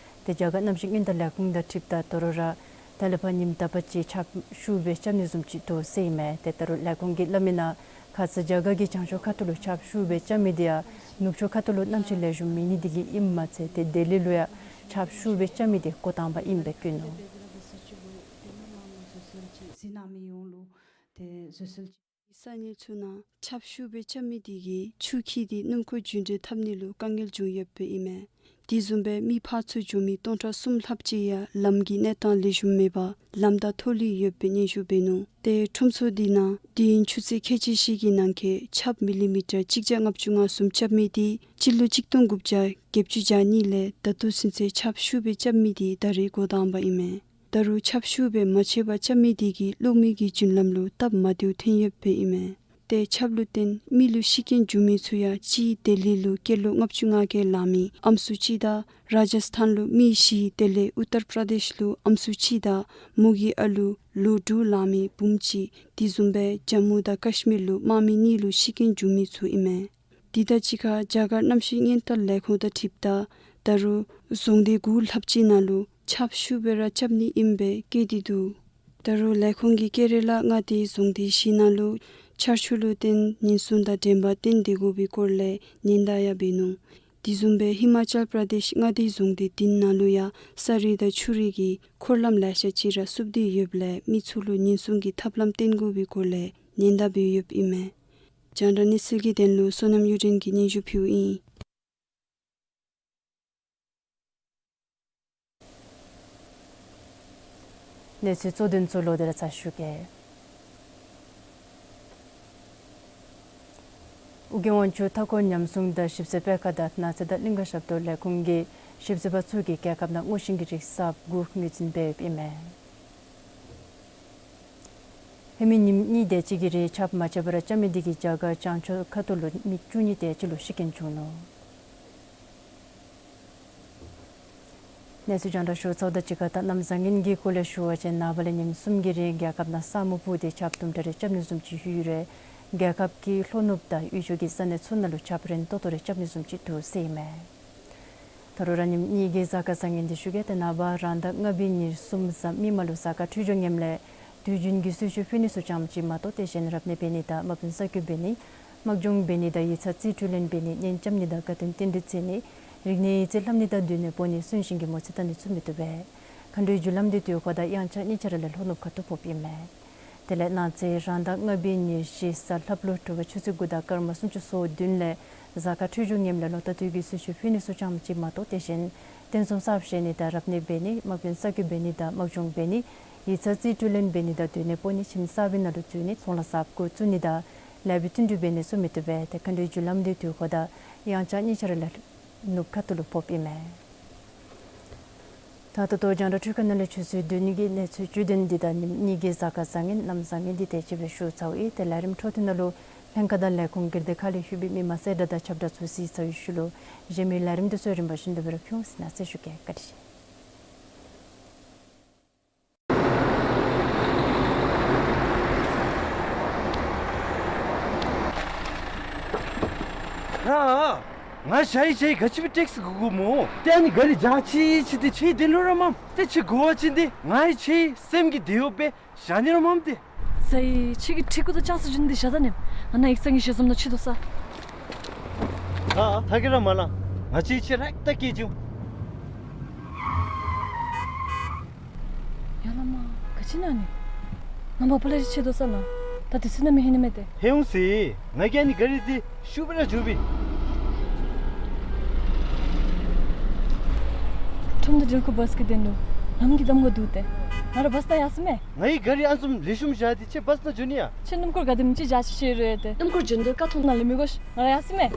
ཏེ་རྒྱ་གར་གནམ་གཤིས་སྔོན་བརྡ་ལས་ཁུངས་དང་འཁྲིལཝ་ད་དོ་རུང་ར་ད་ལས་ཕར་ཉིནམ་དག་པ་ཅིག་ཆརཔ་ཤུགས་སྦེ་རྐྱབ་ནི་བཟུམ་ཅིག་འདུག་ཟེར་ཨིན་མས། ཏེ་ད་རུང་ལས་ཁུངས་ཀྱིས་སླབ་མི་ནང་ཁ་ཙ་རྒྱ་གར་གྱི་བྱང་ཕྱོགས་ཁ་ཐུག་ལུ་ཆརཔ་ཤུགས་སྦེ་རྐྱབ་མི་དེ་ཡང་ནུབ་ཕྱོགས་ཁ་ཐུག་ལུ་གནམ་གཤིས་ལེགས་ཤོམ་མེད་ནི་དེ་གིས་ཨིནམ་མ་ཚད་ཏེ་ལྡི་ལི་ལུ་ཡང་ཆརཔ་ཤུགས་སྦེ་རྐྱབ་མི་དེ་འགོ་དང་པ་ཨིནམ་སྦེ་བཀོད་ནུག། ས་གནས་ཚུ་ནང་ཆརཔ་ཤུགས་སྦེ་རྐྱབ་མི་དེ་གིས་ཆུ་འཁྱིལ་ཏེ་སྣུམ་འཁོར་རྒྱུན་འགྲུལ་འཐབ་ནི་ལུ་དཀའ་ངལ་བྱུང་ཡོདཔ་ཨིན་མས། དེ་བཟུམ་སྦེ་མི་ཕར་ཚུར་འགྱོ་མི་སྟོང་ཕྲག་གསུམ་ལྷགཔ་ཅིག་ཡང་ལམ་གྱི་གནས་སྟངས་ལེགས་ཤོམ་མེད་པར་ལམ་བདའ་ཐོག་ལུ་ཡོདཔ་སྦེ་སྙན་ཞུ་འབད་ནུག། ཏེ་ཁྲོམ་ཚོགས་དེ་ནང་དུས་ཡུན་ཆུ་ཚོད་ཁལ་གཅིག་བཞི་གི་ནང་འཁོད་ཆརཔ་མི་ལི་མི་ཊར་གཅིག་བརྒྱ་ལྔ་བཅུ་ང་གསུམ་རྐྱབ་མི་དེ་སྤྱི་ལོ་གཅིག་སྟོང་དགུ་བརྒྱ་བརྒྱད་ཅུ་གྱ་གཉིས་ལས་ད་ལྟོ་ཚུན་ཚོད་ཆརཔ་ཤུགས་སྦེ་རྐྱབ་མི་དེ་ད་རེས་འགོ་དང་པ་ཨིན་མས། ད་རུང་ཆརཔ་ཤུགས་སྦེ་མ་ཆད་པར་རྐྱབ་མི་དེ་གིས་གློག་མེ་གི་རྒྱུན་ལམ་ལུ་སྟབས་མ་བདེཝ་ཐོན་ཡོདཔ་ཨིན་མས། ཏེ་ཆརཔ་ལུ་བརྟེན་མི་ལུ་ཤི་རྐྱེན་བྱུང་མི་ཚུ་ཡང་གཅིག་ལྡི་ལི་ལུ་སྐྱེས་ལོ་ལྔ་བཅུ་ང་བརྒྱད་ལང་མི་ཨམ་སྲུ་གཅིག་དང་ར་ཇ་སི་ཐཱན་ལུ་མི་བཞི་དེ་ལས་ཨུ་ཏར་པྲ་དེཤ་ལུ་ཨམ་སྲུ་གཅིག་དང་མོ་གི་ཨ་ལུ་ལོ་དྲུག་ལང་མི་བུམོ་གཅིག། དེ་བཟུམ་སྦེ་ཇམ་མུ་དང་ཀཤ་མིར་ལུ་དམག་མི་གཉིས་ལུ་ཤི་རྐྱེན་བྱུང་མི་ཚུ་ཨིན་མས། དེ་དང་གཅིག་ཁར་རྒྱ་གར་གནམ་གཤིས་སྔོན་བརྡ་ལས་ཁུངས་དང་འཁྲིལཝ་ད་ད་རུང་རྫོང་སྡེ་དགུ་ལྷགཔ་ཅིག་ནང་ལུ་ཆརཔ་ཤུགས་སྦེ་ར་རྐྱབ་ནི་ཨིནམ་སྦེ་བཀོད་དེ་འདུག། ད་རུང་ལས་ཁུངས་ཀྱིས་ཀེ་ར་ལ་མངའ་སྡེའི་རྫོང་སྡེ་བཞི་ནང་ལུ་ཆར་ཆུ་ལུ་བརྟེན་ཉེན་སྲུང་དང་འགྲན་པ་བསྟེན་སྡོད་དགོ་པའི་སྐོར་ལས་ཉེན་བརྡ་ཡང་འབད་ནུག། དེ་བཟུམ་སྦེ་ཧི་མ་ཅལ་པྲ་དེཤ་མངའ་སྡེའི་རྫོང་སྡེ་བདུན་ནང་ལུ་ཡང་ས་རུད་དང་ཆུ་རུད་ཀྱི་འཁོར་ལམ་ལེ་ཤ་ཅིག་ར་བསུབ་སྟེ་ཡོདཔ་ལས་མི་ཚུ་ལུ་ཉེན་སྲུང་གི་ཐབས་ལམ་བཏོན་དགོ་པའི་སྐོར་ལས་ཉེན་བརྡ་འབད་ཡོདཔ་ཨིན་མས། རྒྱང་བསྒྲགས་གནས་ཚུལ་གྱི་དོན་ལུ་བསོད་ནམས་གཡུ་སྒྲོན་གྱིས་སྙན་ཞུ་ཕུལཝ་ཨིན། གནས་ཚུལ་གཙོ་དོན་ཚུ་ལོག་སྟེ་ར་ཚར་ཞུ་གེ། ཨོ་རྒྱན་དབང་ཕྱུག་མཐའ་འཁོར་ཉམས་སྲུང་དང་ཞིབ་འཚོལ་སྤེལ་ཁང་དང་གནའ་རྫས་དང་གླིང་ག་ཞབས་ཏོག་ལས་ཁུངས་ཀྱིས་ཞིབ་འཚོལ་པ་ཚུ་གིས་རྒྱལ་ཁབ་ནང་སྔོ་ཤིང་གི་རིགས་གསརཔ་དགུ་ངོས་འཛིན་འབད་ཡོདཔ་ཨིན་མས། ཧེ་མའི་ཉིནམ་གཉིས་དེ་ཅིག་གི་རིང་ཆརཔ་མ་ཆད་པར་རྐྱབ་མི་དེ་གིས་རྒྱ་གར་བྱང་ཕྱོགས་ཁ་ཐུག་ལུ་མི་བཅུ་གཉིས་དེ་ཅིག་ལུ་ཤི་རྐྱེན་བྱུང་ནུག། གནས་ཚུལ་རྒྱང་བསྒྲགས་ཞུ་ཚརཝ་དང་གཅིག་ཁར་ད་གནམ་བཟང་ངན་གྱི་སྐོར་ལས་ཞུ་བ་ཅིན་ནངས་པ་ལས་ཉིནམ་གསུམ་གྱི་རིང་རྒྱལ་ཁབ་ནང་ས་སྨུག་སྤུབས་ཏེ་ཆརཔ་དུམ་གྲ་རེ་རྐྱབ་ནི་བཟུམ་ཅིག་ཡོད་རུང་རྒྱལ་ཁབ་ཀྱི་ལྷོ་ནུབ་དང་དབུས་ཕྱོགས་ཀྱི་ས་གནས་ཚུ་ནང་ལུ་ཆརཔ་རན་ཏོག་ཏོ་རེ་རྐྱབ་ནི་བཟུམ་ཅིག་འདུག་ཟེར་ཨིན་མས། ད་རུང་ར་ཉིནམ་གཉིས་ཀྱི་གཟའ་སྐར་བཟང་ངན་འདི་ཞུ་གེ། ཏེ་ནངས་པ་རང་ཟླ་ལྔ་པའི་ཉེར་གསུམ་གཟའ་མིག་དམར་ལུ་གཟའ་སྐར་འཕྲོད་སྦྱོར་ངནམ་ལས་དུས་རྒྱུན་གྱི་གསོལ་མཆོད་ཕུལ་ནི་ཚུ་ཙམ་ཅིག་མ་གཏོགས་དེ་བཞིན་རབ་གནས་འབད་ནི་དང་དམག་དཔོན་གསར་བསྐོ་འབད་ནི་དམག་སྦྱོང་འབད་ནི་དང་ཡིག་ཚང་རྩིས་སྤྲོད་ལེན་འབད་ནི་གཉེན་རྐྱབ་ནི་དང་དགའ་སྟོན་རྟེན་འབྲེལ་བརྩི་ནི་རིག་གནས་ཡིག་རྩིས་ལྷབ་ནི་དང་སྡོད་གནས་སྤོ་ནི་གསོན་གཤིན་གྱི་མོ་རྩིས་བལྟ་ནི་ཚུ་མི་བཏུབ་པས། མཁའ་འགྲོའི་རྒྱུ་ལམ་འདི་དུས་འཁོར་དང་དབྱངས་འཆར་གཉིས་ཆ་ར་ལས་ལྷོ་ནུབ་ཁ་ཐུག་ཕོགཔ་ཨིན་མས། དེ་ལས་གནངས་ཚེ་རང་ཟླ་ལྔ་པའི་ཉེར་བཞི་གཟའ་ལྷགཔ་ལུ་དྲོ་པ་ཆུ་ཚོད་དགུ་དང་སྐར་མ་སུམ་ཅུ་སོ་བདུན་ལས་གཟའ་སྐར་འཕྲོད་སྦྱོར་ངནམ་ལས་ལོ་རྟགས་དུས་ཀྱི་གསོལ་མཆོད་ཕུལ་ནི་ཚུ་ཙམ་ཅིག་མ་གཏོགས་དེ་བཞིན་རྟེན་གསུམ་གསརཔ་བཞེངས་ནི་དང་རབ་གནས་འབད་ནི་དམག་དཔོན་གསར་བསྐོ་འབད་ནི་དང་དམག་སྦྱོང་འབད་ནི་ཡིག་ཚང་རྩིས་སྤྲོད་ལེན་འབད་ནི་དང་སྡོད་གནས་སྤོ་ནི་ཁྱིམ་གསར་པའི་ནང་ལུ་འཛུལ་ནི་ཚོང་ལཱ་གསརཔ་འགོ་བཙུགས་ནི་དང་ལས་པའི་བསྟུན་གྲོས་འབད་ནི་ཚུ་མི་བཏུབ་པས། ཏེ་མཁའ་འགྲོའི་རྒྱུ་ལམ་འདི་དུས་འཁོར་དང་དབྱངས་འཆར་གཉིས་ཆ་ར་ལས་ནུབ་ཁ་ཐུག་ལུ་ཕོགཔ་ཨིན་མས། ད་ད་ལྟོ་རྒྱང་བསྒྲགས་འཕྲུལ་ཁང་ནང་ལས་ཆུ་ཚོད་བདུན་གྱི་གནས་ཚུལ་བརྗོད་དོན་འདི་དང་ཉིནམ་གཉིས་ཀྱི་གཟའ་སྐར་བཟང་ངན་གནམ་བཟང་ངན་འདི་དེ་ཅིག་སྦེ་ཞུ་ཚརཝ་ཨིན། ཏེ་ལས་རིམ་འཕྲོ་མཐུད་ནང་ལུ་ལྷན་ཁག་དང་ལས་ཁུངས་སྒེར་སྡེ་ཁག་ལས་ལྷོད་པའི་མི་མང་གསལ་བསྒྲགས་དང་ཁྱབ་བསྒྲགས་ཚུ་གཟིགས་ཚར་བའི་ཤུལ་ལུ་གཞན་མི་ལས་རིམ་འདི་ཚུ་རིམ་པ་བཞིན་དུ་སྦེ་ར་ཕུལ་འོང་ཟེར་ན་ཟེར་ཞུ་གེ། བཀའ་དྲིན་ཆེ། ར། ང་ཞ་ཡི་ཞ་ཡི་ག་ཅི་སྦེ་ཊེག་སི་དགོ་དགོཔ་སྨོ། ཏེ་ཨ་ནི་ག་རི་འཇག་ཅི་ཅི་ཏེ་ཁྱོད་དེ་ལུ་ར་མམ། ཏེ་ཁྱོད་དགོ་བ་ཅིན་ཏེ་ང་ཡང་ཁྱོད་སེམས་ཀྱི་དེ་ཡོདཔ་སྦེ་བཞག་ནི་ར་མམ་ཏེ། ཟ་ཡི་ཁྱོད་ཀྱི་ཊི་ཀུ་དང་ཅང་སི་ཇུན་འདི་བཞག་ད་ནི། ང་ནཱ་ཡིག་ཚང་གི་ཞལ་འཛོམས་ནང་ཕྱད་དོ་ས། ཨ་ཐ་གི་ར་མ་ལང་། ང་ཁྱོད་ཁྱོད་རེག་ད་སྐྱེལ་བཅུག། ཡ་ལ་མ། ག་ཅི་ཨིན་ན་ནི། ང་མ་པ་ལས་ཕྱད་དོ་ས་ན། ད་དུས་ཚོད་ནང་མི་ལྷོད་ནི་མས་ཏེ། ལྷོད་འོང་ཟེར། ང་གིས་ཨ་ནི་ག་རི་འདི་ཤུགས་སྦེ་ར་རྒྱུག་པས། ཁྲོམ་སྡེ་འགྲུལ་འཁོར་བཱས་ཀྱི་དོན་ལུ་ལམ་གྱི་གདམ་ཁ་འདུག་སྟེ། ང་ར་བཱས་ནང་ཡར་སོང་མས། ང་གིས་ག་རི་ཨ་ནི་བཟུམ་ལེགས་ཤོམ་བཞག་སྟེ་ཁྱོད་བཱས་ནང་འགྱོ་ནི་ཡ། ཁྱོད་སྣུམ་འཁོར་ག་དེམ་ཅིག་འཇག་ཅི་ཤེས་རུང་ཡ་ཏེ། སྣུམ་འཁོར་འགྱོ་དོ་ཀ་ཐོག་ནང་ལུ་མི་དགོ་ཤིག། ང་ར་ཡར་སོང་མས།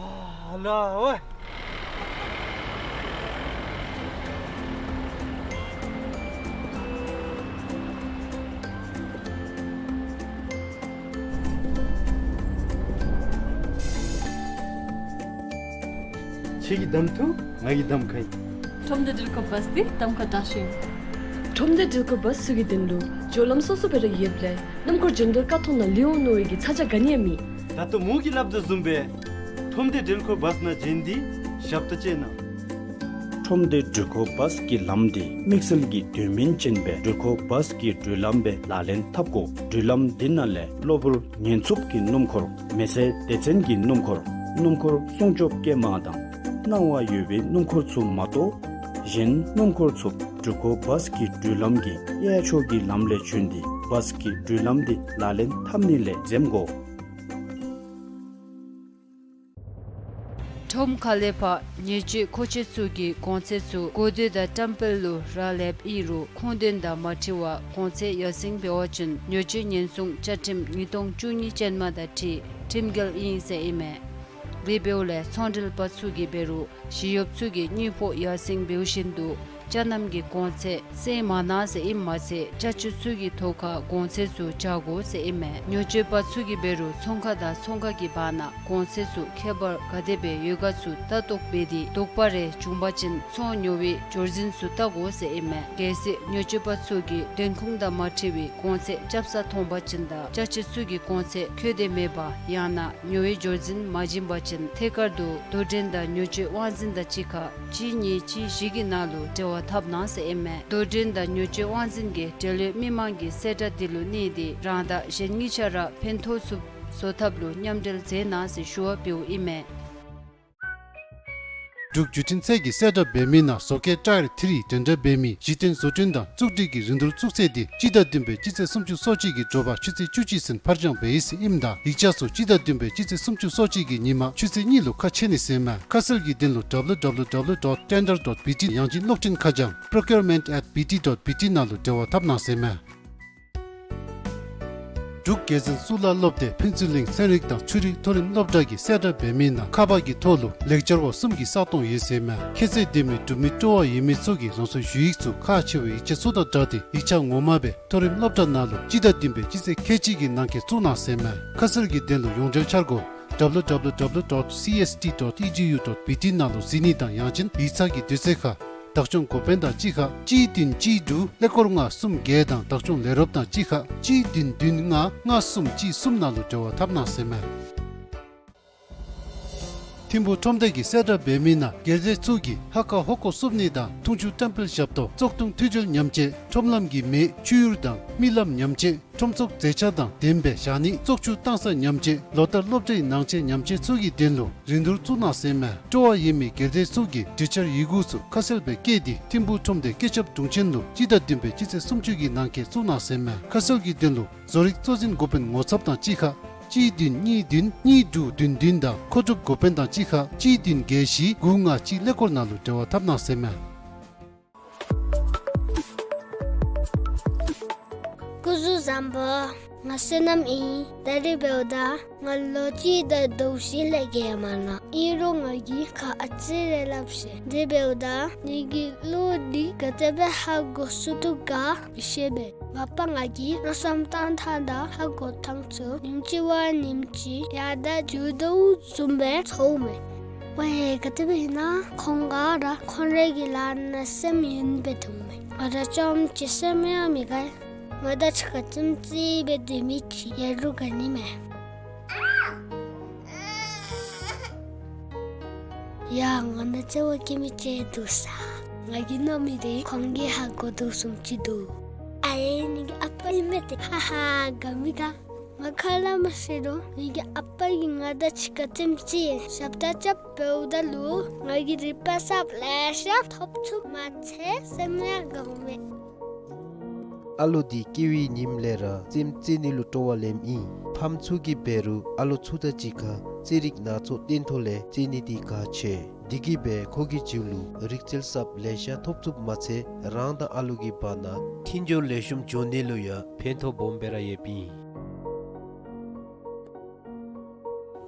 ཨ་ལ་ཝེ། ཁྱོད་ཀྱིས་གདམ་ཐུབ། ང་གིས་གདམ་ཁ་ཨིན། ཁྲོམ་སྡེ་འགྲུལ་འཁོར་བཱས་འདི་གདམ་ཁ་དྲག་ཤོས་ཨིན། ཁྲོམ་སྡེ་འགྲུལ་འཁོར་བཱས་ཚུ་གི་དོན་ལུ་སྦྱོར་ལམ་སོ་སོ་སྦེ་ར་ཡོདཔ་ལས་སྣུམ་འཁོར་འགྱོ་དོ་ཀ་ཐོག་ནང་ལུས་འོང་མནོ་བའི་གི་ཚ་གྱང་ག་ནི་ཡང་མེད། ད་ལྟོ་མོ་གིས་སླབ་དོ་བཟུམ་སྦེ་ཁྲོམ་སྡེ་འགྲུལ་འཁོར་བཱས་ནང་འགྱོ་ནི་འདི་ཞབས་ཏོག་ཅིག་ཨིན་ན། ཁྲོམ་སྡེ་འགྲུལ་འཁོར་བཱས་ཀྱི་ལམ་འདི་དམིགས་བསལ་གྱི་དོན་སྨིན་ཅན་སྦེ་འགྲུལ་འཁོར་བཱས་ཀྱི་འགྲུལ་ལམ་སྦེ་ལག་ལེན་འཐབ་དགོ། འགྲུལ་ལམ་འདི་ནང་ལས་གློ་བུར་ཉེན་འཚུབ་ཀྱི་སྣུམ་འཁོར་མེ་སེར་སྡེ་ཚན་གྱི་སྣུམ་འཁོར་སྣུམ་འཁོར་སྲུང་སྐྱོབ་སྐྱེལ་མ་དང་སྣང་བ་ཡོད་པའི་སྣུམ་འཁོར་ཚུ་མ་གཏོགས་གཞན་སྣུམ་འཁོར་ཚུ་འགྲུལ་འཁོར་བཱས་ཀྱི་འགྲུལ་ལམ་གྱི་གཡས་ཕྱོགས་ཀྱི་ལམ་ལས་བྱོན་ཏེ་བཱས་ཀྱི་འགྲུལ་ལམ་འདི་ལག་ལེན་འཐབ་ནི་ལས་འཛེམ་དགོ། ཁྲོམ་ཁ་ལས་ཕར་ཉེས་སྤྱོད་མཁོ་ཆས་ཚུ་གི་གོང་ཚད་ཚུ་གོ་ཐོས་དང་བཀྲམ་སྤེལ་ལུ་རག་ལསཔ་ཨིན་རུང་ཁུངས་དོན་དང་མ་འཁྲིལ་བར་གོང་ཚད་ཡར་སེང་འབད་བ་ཅིན་ཉེས་སྤྱོད་ཉེན་སྲུང་བཅའ་ཁྲིམས་ཉིས་སྟོང་བཅུ་གཉིས་ཅན་མ་དང་འཁྲིལ་ཁྲིམས་འགལ་ཨིན་ཟེར་ཨིན་མས། དེ་འབདཝ་ལས་ཚོང་འབྲེལ་པ་ཚུ་གིས་འབད་རུང་ཞི་གཡོགཔ་ཚུ་གིས་དངུལ་ཕོགས་ཡར་སེང་འབདཝ་བཞིན་དུ་ཅ་རྣམ་གྱི་གོང་ཚད་སེང་མ་གནང་ཟེར་ཨིནམ་མ་ཚད་ཅ་ཆས་ཚུ་གི་ཐོག་ཁར་གོང་ཚད་ཚུ་བཅག་དགོ་ཟེར་ཨིན་མས། ཉེས་སྤྱོད་པ་ཚུ་གིས་འབད་རུང་ཚོང་ཁང་དང་ཚོང་ཁང་གི་བར་ན་གོང་ཚད་ཚུ་ཁྱད་པར་ག་དེ་སྦེ་ཡོད་ག་ཚུ་ལྟ་རྟོག་འབད་དེ་དོགས་པ་རེ་བྱུང་པ་ཅིན་ཚོང་ཉོ་བའི་འབྱོར་འཛིན་ཚུ་བལྟ་དགོ་ཟེར་ཨིན་མས། གལ་སྲིད་ཉེས་སྤྱོད་པ་ཚུ་གིས་བདེན་ཁུངས་དང་མ་འཁྲིལ་བའི་གོང་ཚད་རྐྱབ་ས་མཐོང་པ་ཅིན་དང་ཅ་ཆས་ཚུ་གི་གོང་ཚད་འཁོད་དེ་མེད་པ་ཡང་ན་ཉོ་བའི་འབྱོར་འཛིན་མ་བྱིན་པ་ཅིན་ཐད་ཀར་དུ་དོ་འགྲན་དང་ཉེས་སྤྱོད་དབང་འཛིན་དང་གཅིག་ཁར་གཅིག་གཉིས་གཅིག་བཞི་གི་ནང་ལུ་འབྲེལ་བ་འཐབ་གནང་ཟེར་ཨིན་མས། དོ་འགྲན་དང་ཉེས་སྤྱོད་དབང་འཛིན་གྱིས་འབྲེལ་ཡོད་མི་མང་གི་གསལ་བསྒྲགས་འདི་ལུ་གནས་ཏེ་རང་དང་གཞན་གཉིས་ཆ་ར་ཕན་ཐོགས་ཚུགསཔ་ བཟོ་ཐབས་ལུ་མཉམ་འབྲེལ་མཛད་གནང་ཟེར་ཞུ་བ་འབདཝ་ཨིན་མས། འབྲུག་བརྒྱུད་འཕྲིན་ཚད་ཀྱིས་གསལ་བསྒྲགས་འབད་མི་ནང་བཟོ་བཀོད་ཊའིར་ཐི་རི་འགྲན་ཟླ་འབད་མི་གཞི་རྟེན་བཟོ་སྐྲུན་དང་བཙུགས་སྒྲིག་གི་རིན་བསྡུར་བཙུགས་ཚད་འདི་སྤྱི་ཟླ་བདུན་པའི་སྤྱི་ཚེས་སུམ་ཅུ་སོ་གཅིག་གི་དྲོ་པ་ཆུ་ཚོད་བཅུ་གཅིག་ཚུན་ཕར་འགྱངས་འབད་ཡི་ཟེར་ཨིནམ་ད་ཡིག་ཆ་ཚུ་སྤྱི་ཟླ་བདུན་པའི་སྤྱི་ཚེས་སུམ་ཅུ་སོ་གཅིག་གི་ཉིན་མ་ཆུ་ཚོད་གཉིས་ལུ་ཁ་ཕྱེ་ནི་ཟེར་མས། ཁ་གསལ་གྱི་དོན་ལུ་W W W dot tender dot B T ཡང་ཅིན་གློག་འཕྲིན་ཁ་བྱང་procurement at B T dot B T ནང་ལུ་འབྲེལ་བ་འཐབ་གནང་ཟེར་མས། འབྲུག་རྒྱལ་འཛིན་གཙུག་ལག་སློབ་སྡེ་ཕུན་ཚོགས་གླིང་ཚན་རིག་དང་ཆོས་རིག་མཐོ་རིམ་སློབ་གྲྭ་གིས་གསལ་བསྒྲགས་འབད་མི་ནང་ཁ་པར་གྱི་ཐོག་ལུ་ལེགས་སྦྱར་བ་གསུམ་གྱི་ས་སྟོང་ཡོད་ཟེར་མས། ཁྱད་ཚད་ལྡན་མི་འབྲུག་མི་སྤྲོ་བ་ཡོད་མི་ཚུ་གིས་རང་སོའི་ཞུ་ཡིག་ཚུ་ཁག་ཆེ་བའི་ཡིག་ཆ་ཚུ་དང་སྦྲགས་ཏེ་ཡིག་ཆ་ངོ་མ་སྦེ་མཐོ་རིམ་སློབ་གྲྭ་ནང་ལུ་སྤྱི་ཟླ་བདུན་པའི་སྤྱི་ཚེས་ཁལ་གཅིག་གི་ནང་འཁོད་བཙུགས་གནང་ཟེར་མས། ཁ་གསལ་གྱི་དོན་ལུ་ཡོངས་འབྲེལ་འཆར་སྒོ་W W W dot C S T dot E D U dot B T ནང་ལུ་གཟིགས་ནི་དང་ཡང་ཅིན་ཡིག་ཚང་གི་དུས་ཚོད་ཁར་བདག་སྐྱོང་འགོ་དཔོན་དང་གཅིག་ཁར་གཅིག་བདུན་གཅིག་དྲུག་ཀླད་ཀོར་ལྔ་གསུམ་བརྒྱད་དང་བདག་སྐྱོང་ལས་རོགསཔ་དང་གཅིག་ཁར་གཅིག་བདུན་བདུན་ལྔ་ལྔ་གསུམ་གཅིག་གསུམ་ནང་ལུ་འབྲེལ་བ་འཐབ་གནང་ཟེར་མས། ཐིམ་ཕུག་ཁྲོམ་སྡེ་གིས་གསལ་བསྒྲགས་འབད་མི་ནང་སྒེར་སྡེ་ཚུ་གིས་ཧ་ཀ་ཧོ་ཀོ་བསུབ་ནི་དང་འཐུང་ཆུ་བཀྲམ་སྤེལ་ཞབས་ཏོག་བཙོག་འཐུང་འཐུས་སྦྱོར་ཉམས་བཅོས་ཁྲོམ་ལམ་གྱི་མེ་ཆུ་ཡུར་དང་རྨི་ལམ་ཉམས་བཅོས་ཁྲོམ་ཚོགས་མཛེས་ཆ་དང་ལྡནམ་སྦེ་བཞག་ནི་བཙོག་ཆུ་བཏང་ས་ཉམས་བཅོས་ལོ་ལྟར་སློབ་གྲྭའི་ནང་ཆས་ཉམས་བཅོས་ཚུ་གི་དོན་ལུ་རིན་བསྡུར་བཙུགས་གནང་ཟེར་མས། སྤྲོ་བ་ཡོད་མི་སྒེར་སྡེ་ཚུ་གིས་འབྲི་འཆར་ཡི་གུ་ཚུ་ཁ་གསལ་སྦེ་བཀོད་དེ་ཐིམ་ཕུག་ཁྲོམ་སྡེ་སྐུ་ཞབས་དྲུང་ཆེན་ལུ་སྤྱི་ཟླ་བདུན་པའི་སྤྱི་ཚེས་སུམ་ཅུ་གི་ནང་འཁོད་བཙུགས་གནང་ཟེར་མས། ཁ་གསལ་གྱི་དོན་ལུ་བཟོ་རིག་གཙོ་འཛིན་འགོ་དཔོན་ངོ་ཚབ་དང་གཅིག་ཁར་གཅིག་བདུན་གཉིས་བདུན་གཉིས་དྲུག་བདུན་བདུན་དང་མཁོ་སྒྲུབ་འགོ་དཔོན་དང་གཅིག་ཁར་གཅིག་བདུན་བརྒྱད་བཞི་དགུ་ལྔ་གཅིག་ཀླད་ཀོར་ནང་ལུ་འབྲེལ་བ་འཐབ་གནང་ཟེར་མས། སྐུ་གཟུགས་བཟང་པོ། ང་བསོད་ནམས་ཨིན། ད་རིས་འབདཝ་ད་ང་ལོ་གཅིག་དང་ཟླཝ་བཞི་ལས་བརྒལ་མ་ནུག། ཨིན་རུང་ང་གིས་ཁག་ཨ་ཙི་རེ་སླབ་ཤེས། དེ་འབདཝ་ད་ངེ་གི་གླུ་འདི་ག་དེ་སྦེ་ཧ་གོ་ཚུགས་དོ་ག་མི་ཤེས་པས། མ་པ་ང་གིས་མནོ་བསམ་བཏང་ཐངས་དང་ཧ་གོ་ཐངས་ཚུ་ཉིནམ་གཅིག་བ་ཉིནམ་གཅིག་ཡར་དང་འགྱོ་དོ་བཟུམ་སྦེ་ཚོརཝ་མས། ཝའེ་ག་དེ་སྦེ་ཨིན་ན་ཁོང་ག་ར་ཁོང་རའི་གི་ལཱ་ནང་སེམས་ཡེངས་སྦེ་འདུག་མས། ང་ར་རྐྱངམ་གཅིག་སེམས་ཡང་མི་དགའ། ང་དང་གཅིག་ཁར་རྩེདམོ་རྩེ་སྦེ་སྡོད་མི་ཅིག་ཡོད་རུང་ག་ནི་མས། ཡ་ང་དང་རྩེདམོ་རྩེ་མི་ཅིག་འདུག་ས། ང་གིས་མནོ་མི་འདི་ཁོང་གིས་ཧ་གོ་དོ་བཟུམ་ཅིག་འདུག། ཨའེ་ངེ་གི་ཨ་པ་ཨིན་མས་ཏེ། ཧ་ཧ་དགའ་མི་དགའ། ང་ཁ་སླབ་མ་ཤེས་རུང་ངེ་གི་ཨ་པ་གིས་ང་དང་གཅིག་ཁར་རྩེདམོ་རྩེ་ཞབས་ཏ་རྐྱབ་འབདཝ་ད་ལུ་ང་གིས་རིག་པ་གསརཔ་ལེ་ཤ་ཐོབ་ཚུགསཔ་མ་ཚད་སེམས་ཡང་དགའཝ་མས། ཨ་ལོ་འདི་སྐྱེ་བའི་ཉིནམ་ལས་ར་རྩེདམོ་རྩེ་ནི་ལུ་སྤྲོ་བ་ལེནམ་ཨིན། ཕམ་ཚུ་གིས་འབད་རུང་ཨ་ལོ་ཚུ་དང་གཅིག་ཁར་རྩེད་རིགས་སྣ་ཚོགས་སྟོན་ཐོག་ལས་རྩེ་ནི་འདི་གལ་ཆེ། འདི་གིས་སྦེ་ཁོ་གི་རྒྱུད་ལུ་རིག་རྩལ་གསརཔ་ལེ་ཤ་ཐོབ་ཚུགསཔ་མ་ཚད་རང་དང་ཨ་ལོ་གི་བར་ན་མཐུན་སྦྱོར་ལེགས་ཤོམ་འགྱོ་ནི་ལུ་ཡང་ཕན་ཐོགས་སྦོམ་སྦེ་ར་ཡོདཔ་ཨིན།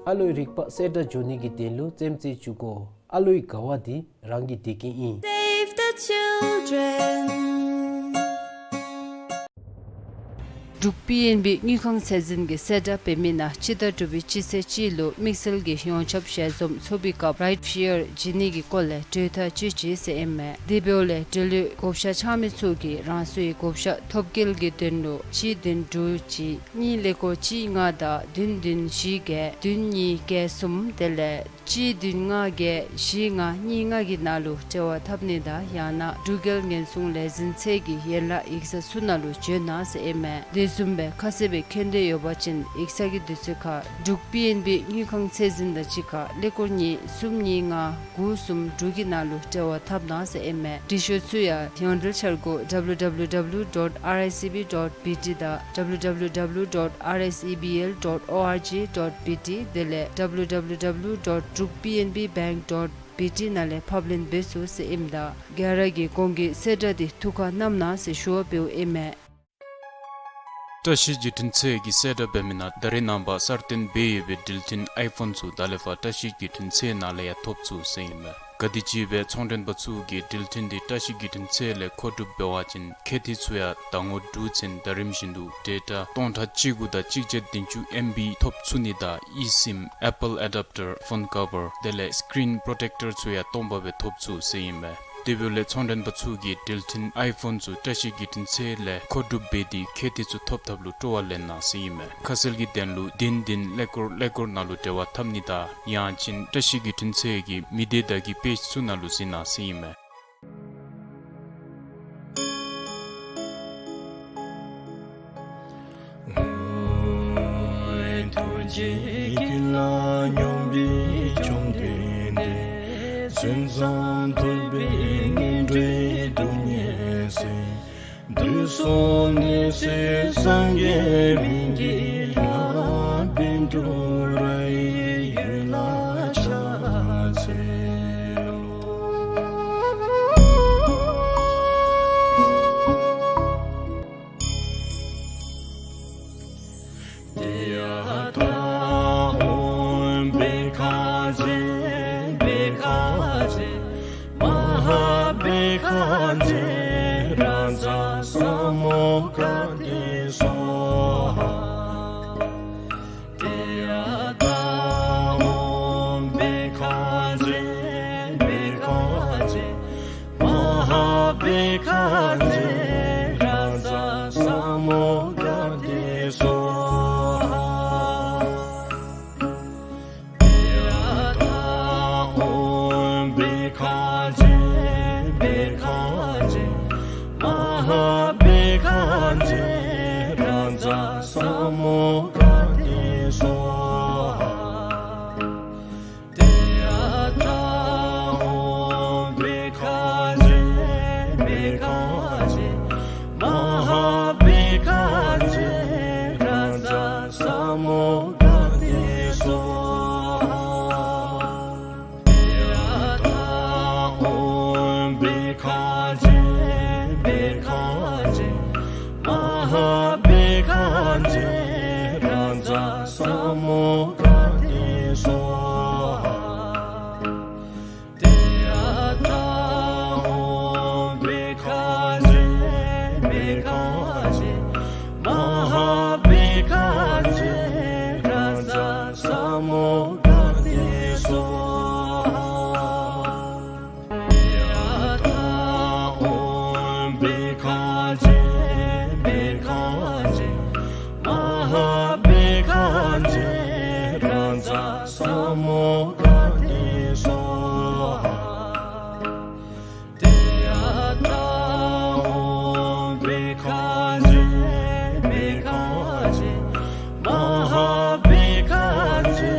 ཨ་ལོའི་རིག་པ་གསལ་དྲགས་འགྱོ་ནི་གི་དོན་ལུ་རྩེདམོ་རྩེ་བཅུག་དགོ། ཨ་ལོའི་དགའ་བ་འདི་རང་གི་བདེ་སྐྱིད་ཨིན། Save the Children. འབྲུག་པི་ཨེན་བི་དངུལ་ཁང་ཚད་འཛིན་གྱིས་གསལ་བསྒྲགས་འབད་མི་ནང་སྤྱི་ཟླ་དྲུག་པའི་སྤྱི་ཚེས་གཅིག་ལུ་དམིགས་བསལ་གྱི་ཡོངས་ཁྱབ་ཞལ་འཛོམས་ཚོགས་པའི་སྐབས་རའིཊ་ཕི་ཡར་བྱིན་ནི་གི་སྐོར་ལས་གྲོས་ཐག་བཅད་ཅི་ཟེར་ཨིན་མས། དེ་འབདཝ་ལས་འབྲེལ་ཡོད་བགོ་བཤའ་འཆང་མི་ཚུ་གིས་རང་སོའི་བགོ་བཤའ་ཐོབ་སྐལ་གྱི་དོན་ལུ་གཅིག་བདུན་དྲུག་གཅིག་གཉིས་ཀླད་ཀོར་གཅིག་ལྔ་དང་བདུན་བདུན་བཞི་བརྒྱད་བདུན་གཉིས་བརྒྱད་གསུམ་དེ་ལས་གཅིག་བདུན་ལྔ་བརྒྱད་བཞི་ལྔ་གཉིས་ལྔ་གི་ནང་ལུ་འབྲེལ་བ་འཐབ་ནི་དང་ཡང་ན་འབྲུག་རྒྱལ་ཉེན་སྲུང་ལས་འཛིན་ཚད་ཀྱི་ཡན་ལག་ཡིག་ཚང་ཚུ་ནང་ལུ་བྱོན་གནང་ཟེར་ཨིན་མས། དེ་བཟུམ་སྦེ་ཁ་གསལ་སྦེ་མཁྱེན་འདོད་ཡོད་པ་ཅིན་ཡིག་ཚང་གི་དུས་ཚོད་ཁར་འབྲུག་པི་ཨེན་བི་དངུལ་ཁང་ཚད་འཛིན་དང་གཅིག་ཁར་ཀླད་ཀོར་གཉིས་གསུམ་གཉིས་ལྔ་དགུ་གསུམ་དྲུག་གི་ནང་ལུ་འབྲེལ་བ་འཐབ་གནང་ཟེར་ཨིན་མས། འབྲི་ཤོག་ཚུ་ཡང་ཡོངས་འབྲེལ་འཆར་སྒོ་W W W dot R I C B dot B T དང་W W W dot R S E B L dot O R G dot B T དེ་ལས་W W W dot druk P N B bank dot B T ནང་ལས་ཕབ་ལེན་འབད་ཚུགས་ཟེར་ཨིནམ་ད་ག་ར་གིས་གོང་གི་གསལ་བསྒྲགས་འདི་ཐུགས་ཁར་བསྣམ་གནང་ཟེར་ཞུ་བ་འབདཝ་ཨིན་མས། བཀྲ་ཤིས་བརྒྱུད་འཕྲིན་ཚད་ཀྱིས་གསལ་བསྒྲགས་འབད་མི་ནང་ད་རེས་ནངས་པ་གསར་བཏོན་འབད་ཡོད་པའི་འགྲུལ་འཕྲིན་ཨའི་ཕོན་ཚུ་ད་ལས་ཕར་བཀྲ་ཤིས་བརྒྱུད་འཕྲིན་ཚད་ནང་ལས་ཡང་ཐོབ་ཚུགས་ཟེར་ཨིན་མས། ག་དེམ་ཅིག་སྦེ་ཚོང་མགྲོན་པ་ཚུ་གིས་འགྲུལ་འཕྲིན་འདི་བཀྲ་ཤིས་བརྒྱུད་འཕྲིན་ཚད་ལས་མཁོ་སྒྲུབ་འབད་བ་ཅིན་ཁལ་འདི་ཚུ་ཡང་ཟླ་ངོ་དྲུག་ཚུན་ཟླ་རིམ་བཞིན་དུ་ཌེ་ཊ་སྟོང་ཕྲག་བཅུ་དགུ་དང་གཅིག་བརྒྱ་བདུན་ཅུ་ཨེམ་བི་ཐོབ་ཚུགས་ནི་དང་ཨི་སིམ་ཨེ་པཱལ་ཨེ་ཌབ་ཊར་ཕོན་ཀ་བར་དེ་ལས་སི་ཀི་རིན་པོརོ་ཊེཀ་ཊར་ཚུ་ཡང་སྟོང་པ་སྦེ་ཐོབ་ཚུགས་ཟེར་ཨིན་མས། དེ་འབདཝ་ལས་ཚོང་མགྲོན་པ་ཚུ་གིས་འགྲུལ་འཕྲིན་ཨའི་ཕོན་ཚུ་བཀྲ་ཤིས་བརྒྱུད་འཕྲིན་ཚད་ལས་མཁོ་སྒྲུབ་འབད་དེ་ཁལ་འདི་ཚུ་ཐོབ་ཐབས་ལུ་སྤྲོ་བ་ལེན་གནང་ཟེར་ཨིན་མས། ཁ་གསལ་གྱི་དོན་ལུ་བདུན་བདུན་ཀླད་ཀོར་ཀླད་ཀོར་ནང་ལུ་འབྲེལ་བ་འཐབ་ནི་དང་ཡང་ཅིན་བཀྲ་ཤིས་བརྒྱུད་འཕྲིན་ཚད་ཀྱི་མི་སྡེ་བརྡ་བརྒྱུད་པེཇ་ཚུ་ནང་ལུ་གཟིགས་གནང་ཟེར་ཨིན་མས། ཀྱེ་ཀུན་ལ་སྙོམས་པའི་བཅོམ་ལྡན་འདས། མཚན་ཙམ་ཐོས་པས་ངན་འགྲོའི་སྡུག་བསྔལ་སེལ། དུས་གསུམ་ནད་སེལ་སངས་རྒྱས་སྨན་གྱི་བླ། བཻ་ཌཱུརྱ་ཡི་ཡུལ་ལ་ཕྱག་འཚལ་ལོ། ཏདྱ་ཐཱ། ཨོཾ་བཻ་ཥ་ཛྱེ་བཻ་ཥ་ཛྱེ་མ་ཧཱ་བཻ་ཥ་ཛྱེ་རཱ་ཛ་ས་མུདྒ་ཏེ་སྭཱ་ཧཱ། ཏདྱ་ཐཱ། ཨོཾ་བཻ་ཥ་ཛྱེ་བཻ་ཥ་ཛྱེ་མ་ཧཱ་བཻ་ཥ་ཛྱེ་རཱ་ཛ་ས་མུདྒ་ཏེ་སྭཱ་ཧཱ། ཏདྱ་ཐཱ། ཨོཾ་བཻ་ཥ་ཛྱེ་བཻ་ཥ་ཛྱེ་མ་ཧཱ་བཻ་ཥ་ཛྱེ་རཱ་ཛ་ས་མུདྒ་ཏེ་སྭཱ་ཧཱ། ཏདྱ་ཐཱ། ཨོཾ་བཻ་ཥ་ཛྱེ་བཻ་ཥ་ཛྱེ་མ་ཧཱ་བཻ་ཥ་ཛྱེ་རཱ་ཛ་ས་མུདྒ་ཏེ་སྭཱ་ཧཱ། ཏདྱ་ཐཱ། ཨོཾ་བཻ་ཥ་ཛྱེ་བཻ་ཥ་ཛྱེ་མ་ཧཱ་བཻ་ཥ་ཛྱེ་རཱ་ཛ་ས་མུདྒ་ཏེ་སྭཱ་ཧཱ། ཏདྱ་ཐཱ། ཨོཾ་བཻ་ཥ་ཛྱེ་བཻ་ཥ་ཛྱེ་མ་ཧཱ་བཻ་ཥ་ཛྱེ་རཱ་ཛ་ས་མུདྒ་ཏེ་སྭཱ་ཧཱ། ཏདྱ་ཐཱ། ཨོཾ་བཻ་ཥ་ཛྱེ་བཻ་ཥ་ཛྱེ་མ་ཧཱ་བཻ་ཥ་ཛྱེ་རཱ་ཛ་ས་མུདྒ་ཏེ་སྭཱ་ཧཱ། ཏདྱ་ཐཱ། ཨོཾ་བཻ་ཥ་ཛྱེ་བཻ་ཥ་ཛྱེ་མ་ཧཱ་བཻ་ཥ་ཛྱེ་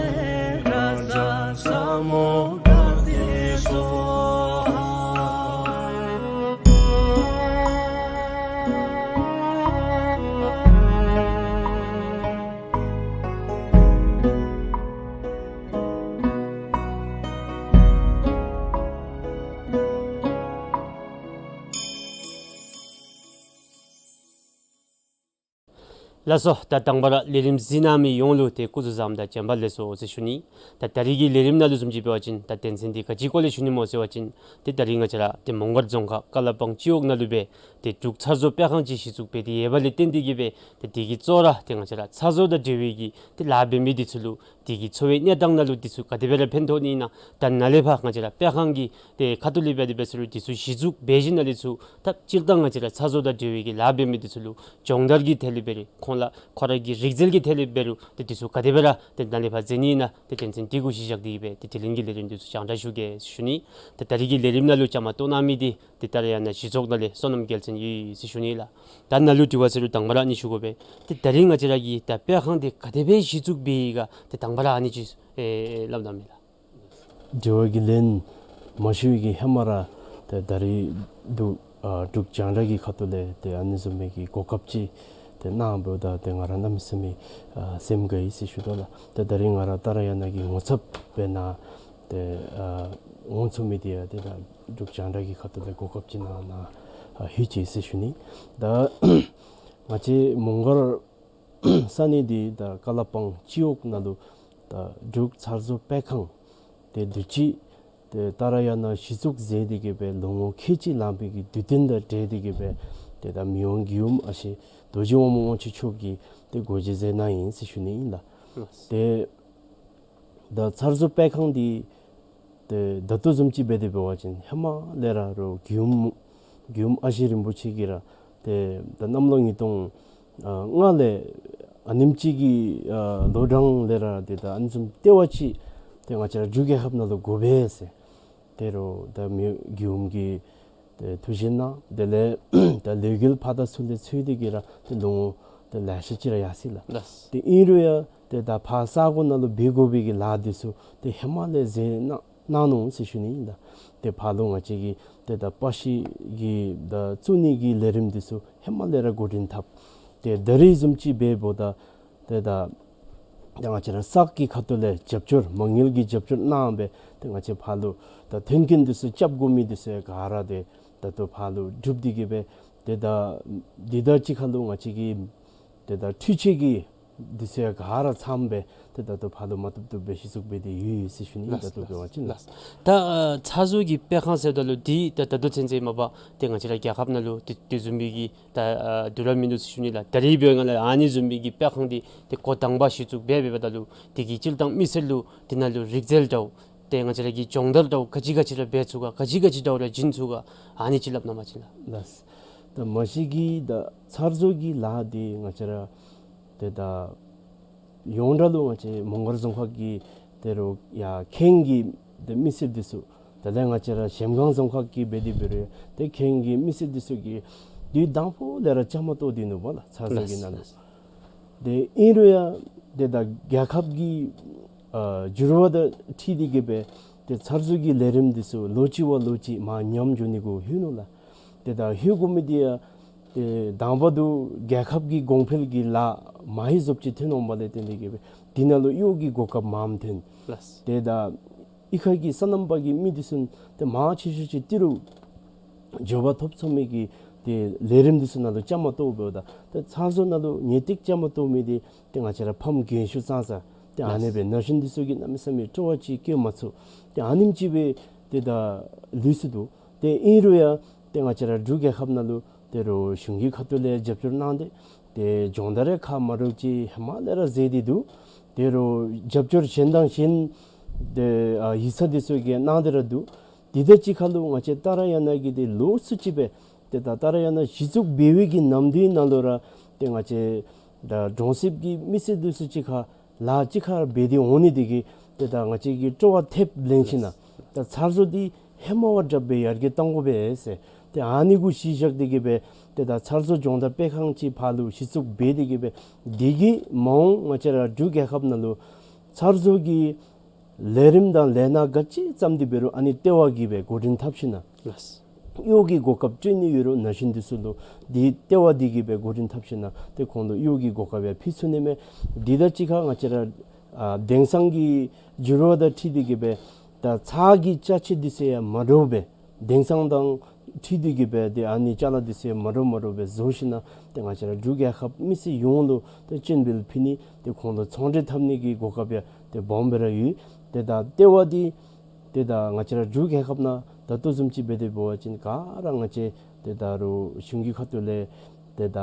རཱ་ཛ་ས་མུདྒ་ཏེ་སྭཱ་ཧཱ། ལགས་སོ། ད་དང་པ་ར་ལས་རིམ་གཟིགས་གནང་མི་ཡོངས་ལུ་ཏེ་སྐུ་གཟུགས་བཟང་དང་བྱོན་པ་ལེགས་སོ་ཟེར་ཞུ་ནི། ད་ད་རིས་ཀྱི་ལས་རིམ་ནང་ལུ་བཟུམ་ཅིག་འབད་བ་ཅིན་ད་དོན་ཚན་འདི་ག་ཅིའི་སྐོར་ལས་ཞུ་ནི་སྨོ་ཟེར་བ་ཅིན་ཏེ་ད་རིས་ང་བཅས་ར་ཏེ་མོང་སྒར་རྫོང་ཁག་ཀ་ལ་པང་སྤྱི་འོག་ནང་ལུ་སྦེ་ཏེ་འབྲུག་ཚར་བཟོ་དཔེ་ཁང་ཅིག་གཞི་བཙུགས་འབད་དེ་ཡོད་པ་ལས་བརྟེན་ཏེ་གིས་སྦེ་ཏེ་དེ་གི་གཙོ་བོ་ར་ཏེ་ང་བཅས་ར་ཚར་བཟོ་དང་འབྲེལ་བའི་གི་ཏེ་ལཱ་འབད་མི་འདི་ཚུ་ལུ་དེ་གི་འཚོ་བའི་གནས་སྟངས་ནང་ལུ་འདི་ཚུ་ག་དེ་སྦེ་ར་ཕན་ཐོགས་ནི་ཨིན་ན། ད་ནཱ་ལས་ཕར་ང་བཅས་ར་དཔེ་ཁང་གི་ཏེ་ཁ་ཐུག་ལས་འབད་དེ་འབད་ས་ལུ་འདི་ཚུ་གཞི་བཙུགས་འབད་ཞིནམ་ལས་ཚུར་ད་སྤྱིར་བཏང་ང་བཅས་ར་ཚར་བཟོ་དང་འབྲེལ་བའི་གི་ལཱ་འབད་མི་འདི་ཚུ་ལུ་སྦྱོང་བརྡར་གྱི་ཐད་ལས་འབད་རུང་ཁོང་ལུ་ཁོ་ར་གི་རིག་རྩལ་གྱི་ཐད་ལས་འབད་རུང་ཏེ་འདི་ཚུ་ག་དེ་སྦེ་ར་ཏེ་ནཱ་ལས་ཕར་མཛད་ནི་ཨིན་ན་ཏེ་དོན་ཚན་འདི་གུ་གཞི་བཞག་སྟེ་གིས་སྦེ་ཏེ་དེ་ལས་ཀྱི་ལས་རིམ་འདི་ཚུ་རྒྱང་བསྒྲགས་ཞུ་གེ་ཟེར་ཞུ་ནི། ཏེ་ད་རིས་ཀྱི་ལས་རིམ་ནང་ལུ་བཅའ་མར་གཏོགས་གནང་མི་འདི་ཏེ་ཏཱ་ར་ཡ་ན་གཞི་ཚོགས་ནང་ལས་བསོད་ནམས་རྒྱལ་མཚན་ཡོད་ཟེར་ཞུ་ནི་ལགས། ད་ནཱ་ལུ་དྲི་བ་ཟེར་རུང་དང་པ་ར་ཨ་ནི་ཞུ་དགོ་པས། ཏེ་ད་རིས་ང་བཅས་ར་གི་ད་དཔེ་ཁང་འདི་ག་དེ་སྦེ་གཞི་བཙུགས་འབད་ཡི་ག་ཏེ་དང་པ་ར་ཨ་ནི་ཅིག་ཨེ་སླབ་གནང་མས་ལགས། དྲི་བ་གི་ལན་མ་ཞུ་བའི་གི་ཧེ་མ་ར་ཏེ་ད་རིས་འབྲུག་ཨ་འབྲུག་རྒྱང་བསྒྲགས་ཀྱི་ཁ་ཐུག་ལས་ཏེ་ཨ་ནི་བཟུམ་མའི་གི་གོ་སྐབས་ཅིག་ཏེ་གནང་འབདཝ་ད་ཏེ་ང་ར་གནམ་མེད་ས་མེད་ཨ་སེམས་དགའ་ཡི་ཟེར་ཞུ་དོ་ལགས། ཏེ་ད་རིས་ང་ར་ཏཱ་ར་ཡ་ན་གི་ངོ་ཚབ་སྦེ་ནཱ་ཏེ་ཨ་འོང་ཚུགས་མི་འདི་ཡང་ཏེ་ད་འབྲུག་རྒྱང་བསྒྲགས་ཀྱི་ཁ་ཐུག་ལས་གོ་སྐབས་ཅིག་གནང་གནང་ཨ་ཧིང་ཆེ་ཟེར་ཞུ་ནི། ད་ང་བཅས་མོང་སྒར་ས་གནས་འདི་ད་ཀ་ལ་པང་སྤྱི་འོག་ནང་ལུ་ད་འབྲུག་ཚར་བཟོ་དཔེ་ཁང་ཏེ་དུས་ཅི་ཏེ་ཏཱ་ར་ཡ་ན་གཞི་བཙུགས་མཛད་དེ་གིས་སྦེ་ལོ་ངོ་ཁལ་གཅིག་ལང་པའི་གི་དུས་སྟོན་དང་འབྲེལ་ཏེ་གིས་སྦེ་ཏེ་ད་མི་དབང་མགྱོནམ་ཨ་ཞེ་རྡོ་རྗེ་དབང་མོ་དབང་ཕྱུག་མཆོག་གིས་ཏེ་སྒོ་འབྱེད་མཛད་གནང་ཡི་ཟེར་ཞུ་ནི་ཨིན་ལགས། ཏེ་ད་ཚར་བཟོ་དཔེ་ཁང་འདི་ཏེ་ད་ལྟོ་བཟུམ་ཅིག་འབད་དེ་འབད་བ་ཅིན་ཧེ་མ་ལས་ར་རུང་མགྱོནམ་མགྱོནམ་ཨ་ཞེ་རིན་པོ་ཆེ་གིས་ར་ཏེ་ད་གནམ་ལོ་ཉིས་སྟོང་ཨ་ལྔ་ལས་ཨ་ནེམ་ཅིག་གི་ཨ་ལོ་གྲངས་ལས་ར་ཏེ་ད་ཨ་ནི་བཟུམ་ལྟེ་བ་ཅིག་ཏེ་ང་བཅས་ར་འབྲུག་རྒྱལ་ཁབ་ནང་ལུ་དགོ་པས་ཟེར། ཏེ་རུང་ད་མི་མགྱོནམ་གིས་ཏེ་ཐུགས་བཞེད་གནང་། དེ་ལས་ད་ལས་འགུལ་ཕར་དང་ཚུར་ལས་ཚུད་དེ་གིས་ར་ཏེ་ལོ་ངོ་ཏེ་ལེ་ཤ་ཅིག་ར་ཡར་སོ་ཡི་ལགས། ལགས། ཏེ་ཨིན་རུང་ཡང་ཏེ་ ཏེ་ད་ཕར་ས་གོ་ནང་ལུ་འབད་དགོ་པའི་གི་ལཱ་འདི་ཚུ་ཏེ་ཧེ་མ་ལས་མཛད་གནང་གནང་ནུག་ཟེར་ཞུ་ནི་ཨིན། ད་ཏེ་ཕར་ལུ་ང་བཅས་ཀྱི་ཏེ་ད་པར་ཤིང་གི་ད་བཙུགས་ནི་གི་ལས་རིམ་འདི་ཚུ་ཧེ་མ་ལས་ར་འགོ་འདྲེན་འཐབ། ཏེ་ད་རིས་བཟུམ་ཅིག་འབདཝ་ད་ཏེ་ད་ད་ང་བཅས་ར་ས་གི་ཁ་ཐུག་ལས་རྒྱབ་སྐྱོར་མ་དངུལ་གྱི་རྒྱབ་སྐྱོར་གནང་སྦེ་ཏེ་ང་བཅས་ཕར་ལུ་ད་མཐུན་རྐྱེན་འདི་ཚུ་རྐྱབ་དགོ་མི་འདི་ཚུ་ག་ར་ཏེ་ད་ལྟོ་ཕར་ལུ་གྲུབ་སྟེ་གི་སྦེ་ཏེ་ད་འདི་དང་གཅིག་ཁར་ལུ་ང་བཅས་ཀྱི་ཏེ་ད་འཕྲུལ་ཆས་ཀྱི་འདི་ཚུ་ཡང་ག་ར་ཚངམ་སྦེ་ཏེ་ད་ལྟོ་ཕར་ལུ་མ་བཏུབ་བཏུབ་སྦེ་གཞི་བཙུགས་འབད་དེ་ཡོད་ཡོད་ཟེར་ཞུ་ནི། ད་ལྟོ་འབད་བ་ཅིན་ལགས། ད་ཨ་ཚ་བཟོ་གི་པད་ཁང་ཟེརཝ་ད་ལུ་འདི་ད་ད་ལྟོ་ཚུན་ཚོད་མ་པ་ཏེ་ང་བཅས་ར་རྒྱལ་ཁབ་ནང་ལུ་དེ་དེ་བཟུམ་མའི་གི་ད་ཨ་དུས་རབས་མིན་འདུག་ཟེར་ཞུ་ནི་ལགས། ད་རིས་འབདཝ་ད་ལུ་ཨ་ནི་བཟུམ་མའི་གི་པད་ཁང་འདི་ཏེ་འགོ་དང་པ་གཞི་བཙུགས་འབད་འབདཝ་ད་ལུ་དེ་གི་སྤྱིར་བཏང་མི་སེར་ལུ་དེ་ནང་ལུ་རིག་རྩལ་འདྲཝ་ཏེ་ང་བཅས་ར་གི་སྦྱོང་བརྡར་འདྲཝ་ག་ཅི་ག་ཅི་ར་འབད་ཚུགས་ག་ག་ཅི་ག་ཅི་འདྲཝ་ར་བྱིན་ཚུགས་ག་ཨ་ནི་ཅིག་སླབ་གནང་པ་ཅིན་ལགས། ལགས། ད་མ་གཞི་གི་ད་ཚ་བཟོ་གི་ལཱ་འདི་ང་བཅས་ར་ཏེ་ད་ཡོངས་གྲགས་ལུ་ང་བཅས་མོང་སྒར་རྫོང་ཁག་གི་ད་རུང་ཡར་ཁེངས་ཀྱི་ཏེ་མི་སེར་འདི་ཚུ་དེ་ལས་ང་བཅས་ར་གཞལམ་སྒང་རྫོང་ཁག་གི་འབད་དེ་འབད་རུང་ཏེ་ཁེངས་ཀྱི་མི་སེར་འདི་ཚུ་གིས་དུས་དང་པོ་ལས་ར་བཅའ་མར་གཏོགས་ཏེ་ནུག་པ་ལགས། ཚ་བཟོ་གི་ནང་ལུ། ཏེ་ཨིན་རུང་ཡང་ཏེ་ད་རྒྱལ་ཁབ་ཀྱི་ཨ་འགྱུར་བ་དང་འཁྲིལ་ཏེ་གི་སྦེ་ཏེ་ཚ་བཟོ་གི་ལས་རིམ་འདི་ཚུ་ལོ་གཅིག་བ་ལོ་གཅིག་མར་ཉམས་འགྱོ་ནི་གུ་ལྷོད་ནུག་ལགས། ཏེ་ད་ལྷོད་དགོ་མི་འདི་ཡང་ཏེ་དང་པ་འདི་རྒྱལ་ཁབ་ཀྱི་གོང་འཕེལ་གྱི་ལཱ་མ་ཧེ་བཟོཝ་ཅིག་ཐོན་འོང་པ་ལས་བརྟེན་ཏེ་གི་སྦེ་འདི་ནང་ལུ་གཡོག་གི་གོ་སྐབས་མངམ་ཐོན། ལགས། ཏེ་ད་གཡུས་ཁ་གི་སོ་ནམ་པ་གི་མི་འདི་ཚུ་ཏེ་མང་ཆེ་ཤོས་ཅིག་ཏི་རུ་འགྱོ་བ་ཐོབ་ཚུགས་མི་གི་ཏེ་ལས་རིམ་འདི་ཚུ་ནང་ལུ་བཅའ་མར་གཏོགས་འབདཝ་ད་ཏེ་ཚ་བཟོ་ནང་ལུ་ངེས་ཏིག་བཅའ་མར་གཏོགས་མི་འདི་ཏེ་ང་བཅས་ར་ཕམ་རྒན་ཤོས་ཙང་ཙ་ཏེ་ཨ་ནི་སྦེ་ན་གཞོན་འདི་ཚུ་གིས་གནམ་མེད་ས་མེད་སྤྲོ་བ་ཅིག་བསྐྱེད་མ་ཚུགས། ཏེ་ཨ་ནེམ་ཅིག་སྦེ་ཏེ་ད་ལུས་སོ་ནུག། ཏེ་ཨིན་རུང་ཡང་ཏེ་ང་བཅས་ར་འབྲུག་རྒྱལ་ཁབ་ནང་ལུ་ད་རུང་གཞུང་གི་ཁ་ཐུག་ལས་རྒྱབ་སྐྱོར་གནང་སྟེ་ཏེ་སྦྱོང་བརྡར་ཡང་ཁག་མ་འདྲཝ་ཅིག་ཧེ་མ་ལས་ར་མཛད་དེ་འདུག། ད་རུང་རྒྱབ་སྐྱོར་གཞན་དང་གཞན་ཏེ་ཨ་ཡིག་ཚང་འདི་ཚུ་གིས་གནང་སྟེ་ར་འདུག། དེ་དང་གཅིག་ཁར་ལུ་ང་བཅས་ཏཱ་ར་ཡ་ན་གི་ཏེ་ལོགས་སུ་ཅིག་སྦེ་ཏེ་ད་ཏཱ་ར་ཡ་ན་གཞི་བཙུགས་འབད་བའི་གི་ནམ་དུས་ནང་ལུ་ར་ཏེ་ང་བཅས་ད་གྲོང་གསེབ་ཀྱི་མི་སེར་འདི་ཚུ་གཅིག་ཁར་ལཱ་གཅིག་ཁར་འབད་དེ་འོང་ནི་འདི་གིས་ཏེ་ད་ང་བཅས་ཀྱིས་སྤྲོ་བ་ཐེབས་ལེན་ཞིན་ན་ད་ཚ་བཟོ་འདི་ཧེ་མ་བ་དྲགཔ་སྦེ་ཡར་རྒྱས་གཏང་དགོ་པས་ཟེར་ཏེ་ཨ་ནི་གུ་གཞི་བཞག་སྟེ་གི་སྦེ་ཏེ་ད་ཚ་བཟོ་སྦྱོང་བརྡར་སྤེལ་ཁང་ཅིག་ཕར་ལུ་གཞི་བཙུགས་འབད་དེ་གི་སྦེ་འདི་གིས་མ་འོངས་ང་བཅས་ར་འབྲུག་རྒྱལ་ཁབ་ནང་ལུ་ཚ་བཟོ་གི་ལས་རིམ་དང་ལས་སྣ་ག་ཅི་བརྩམས་ཏེ་འབད་རུང་ཨ་ནི་ལྟེ་བ་གིས་སྦེ་འགོ་འདྲེན་འཐབ་ཞིན་ན་ལགས། གཡོག་གི་གོ་སྐབས་སྤྲོད་ནི་ཡོད་རུང་ན་གཞོན་འདི་ཚུ་ལུ་འདི་ལྟེ་བ་འདི་གིས་སྦེ་འགོ་འདྲེན་འཐབ་ཞིན་ན་ཏེ་ཁོང་ལུ་གཡོག་གི་གོ་སྐབས་ཡང་ཕུལ་ཚུགས་ནི་མས། འདི་དང་གཅིག་ཁར་ང་བཅས་ར་ཨ་དེང་སང་གི་འགྱུར་བ་དང་འཁྲིལ་ཏེ་གི་སྦེ་ད་ཚྭ་གི་ཅ་ཆས་འདི་ཚུ་ཡང་མ་འདྲཝ་སྦེ་དེང་སང་དང་འཁྲིལ་ཏེ་གི་སྦེ་ཏེ་ཨ་ནི་ཅ་ལ་འདི་ཚུ་ཡང་མ་འདྲཝ་མ་འདྲཝ་སྦེ་བཟོ་ཞིན་ན་ཏེ་ང་བཅས་ར་འབྲུག་རྒྱལ་ཁབ་མི་སེར་ཡོངས་ལུ་ཏེ་སྤྱན་འབུལ་ཕུལ་ནི་ཏེ་ཁོང་ལུ་ཚོང་འབྲེལ་འཐབ་ནི་གི་གོ་སྐབས་ཡང་ཏེ་སྦོམ་སྦེ་ར་ཡོད། ཏེ་ད་ལྟེ་བ་འདི་ཏེ་ད་ང་བཅས་ར་འབྲུག་རྒྱལ་ཁབ་ནང་ད་ལྟོ་བཟུམ་ཅིག་འབད་དེ་འབད་བ་ཅིན་ག་ར་ང་བཅས་ཏེ་ད་རུང་གཞུང་གི་ཁ་ཐུག་ལས་ཏེ་ད་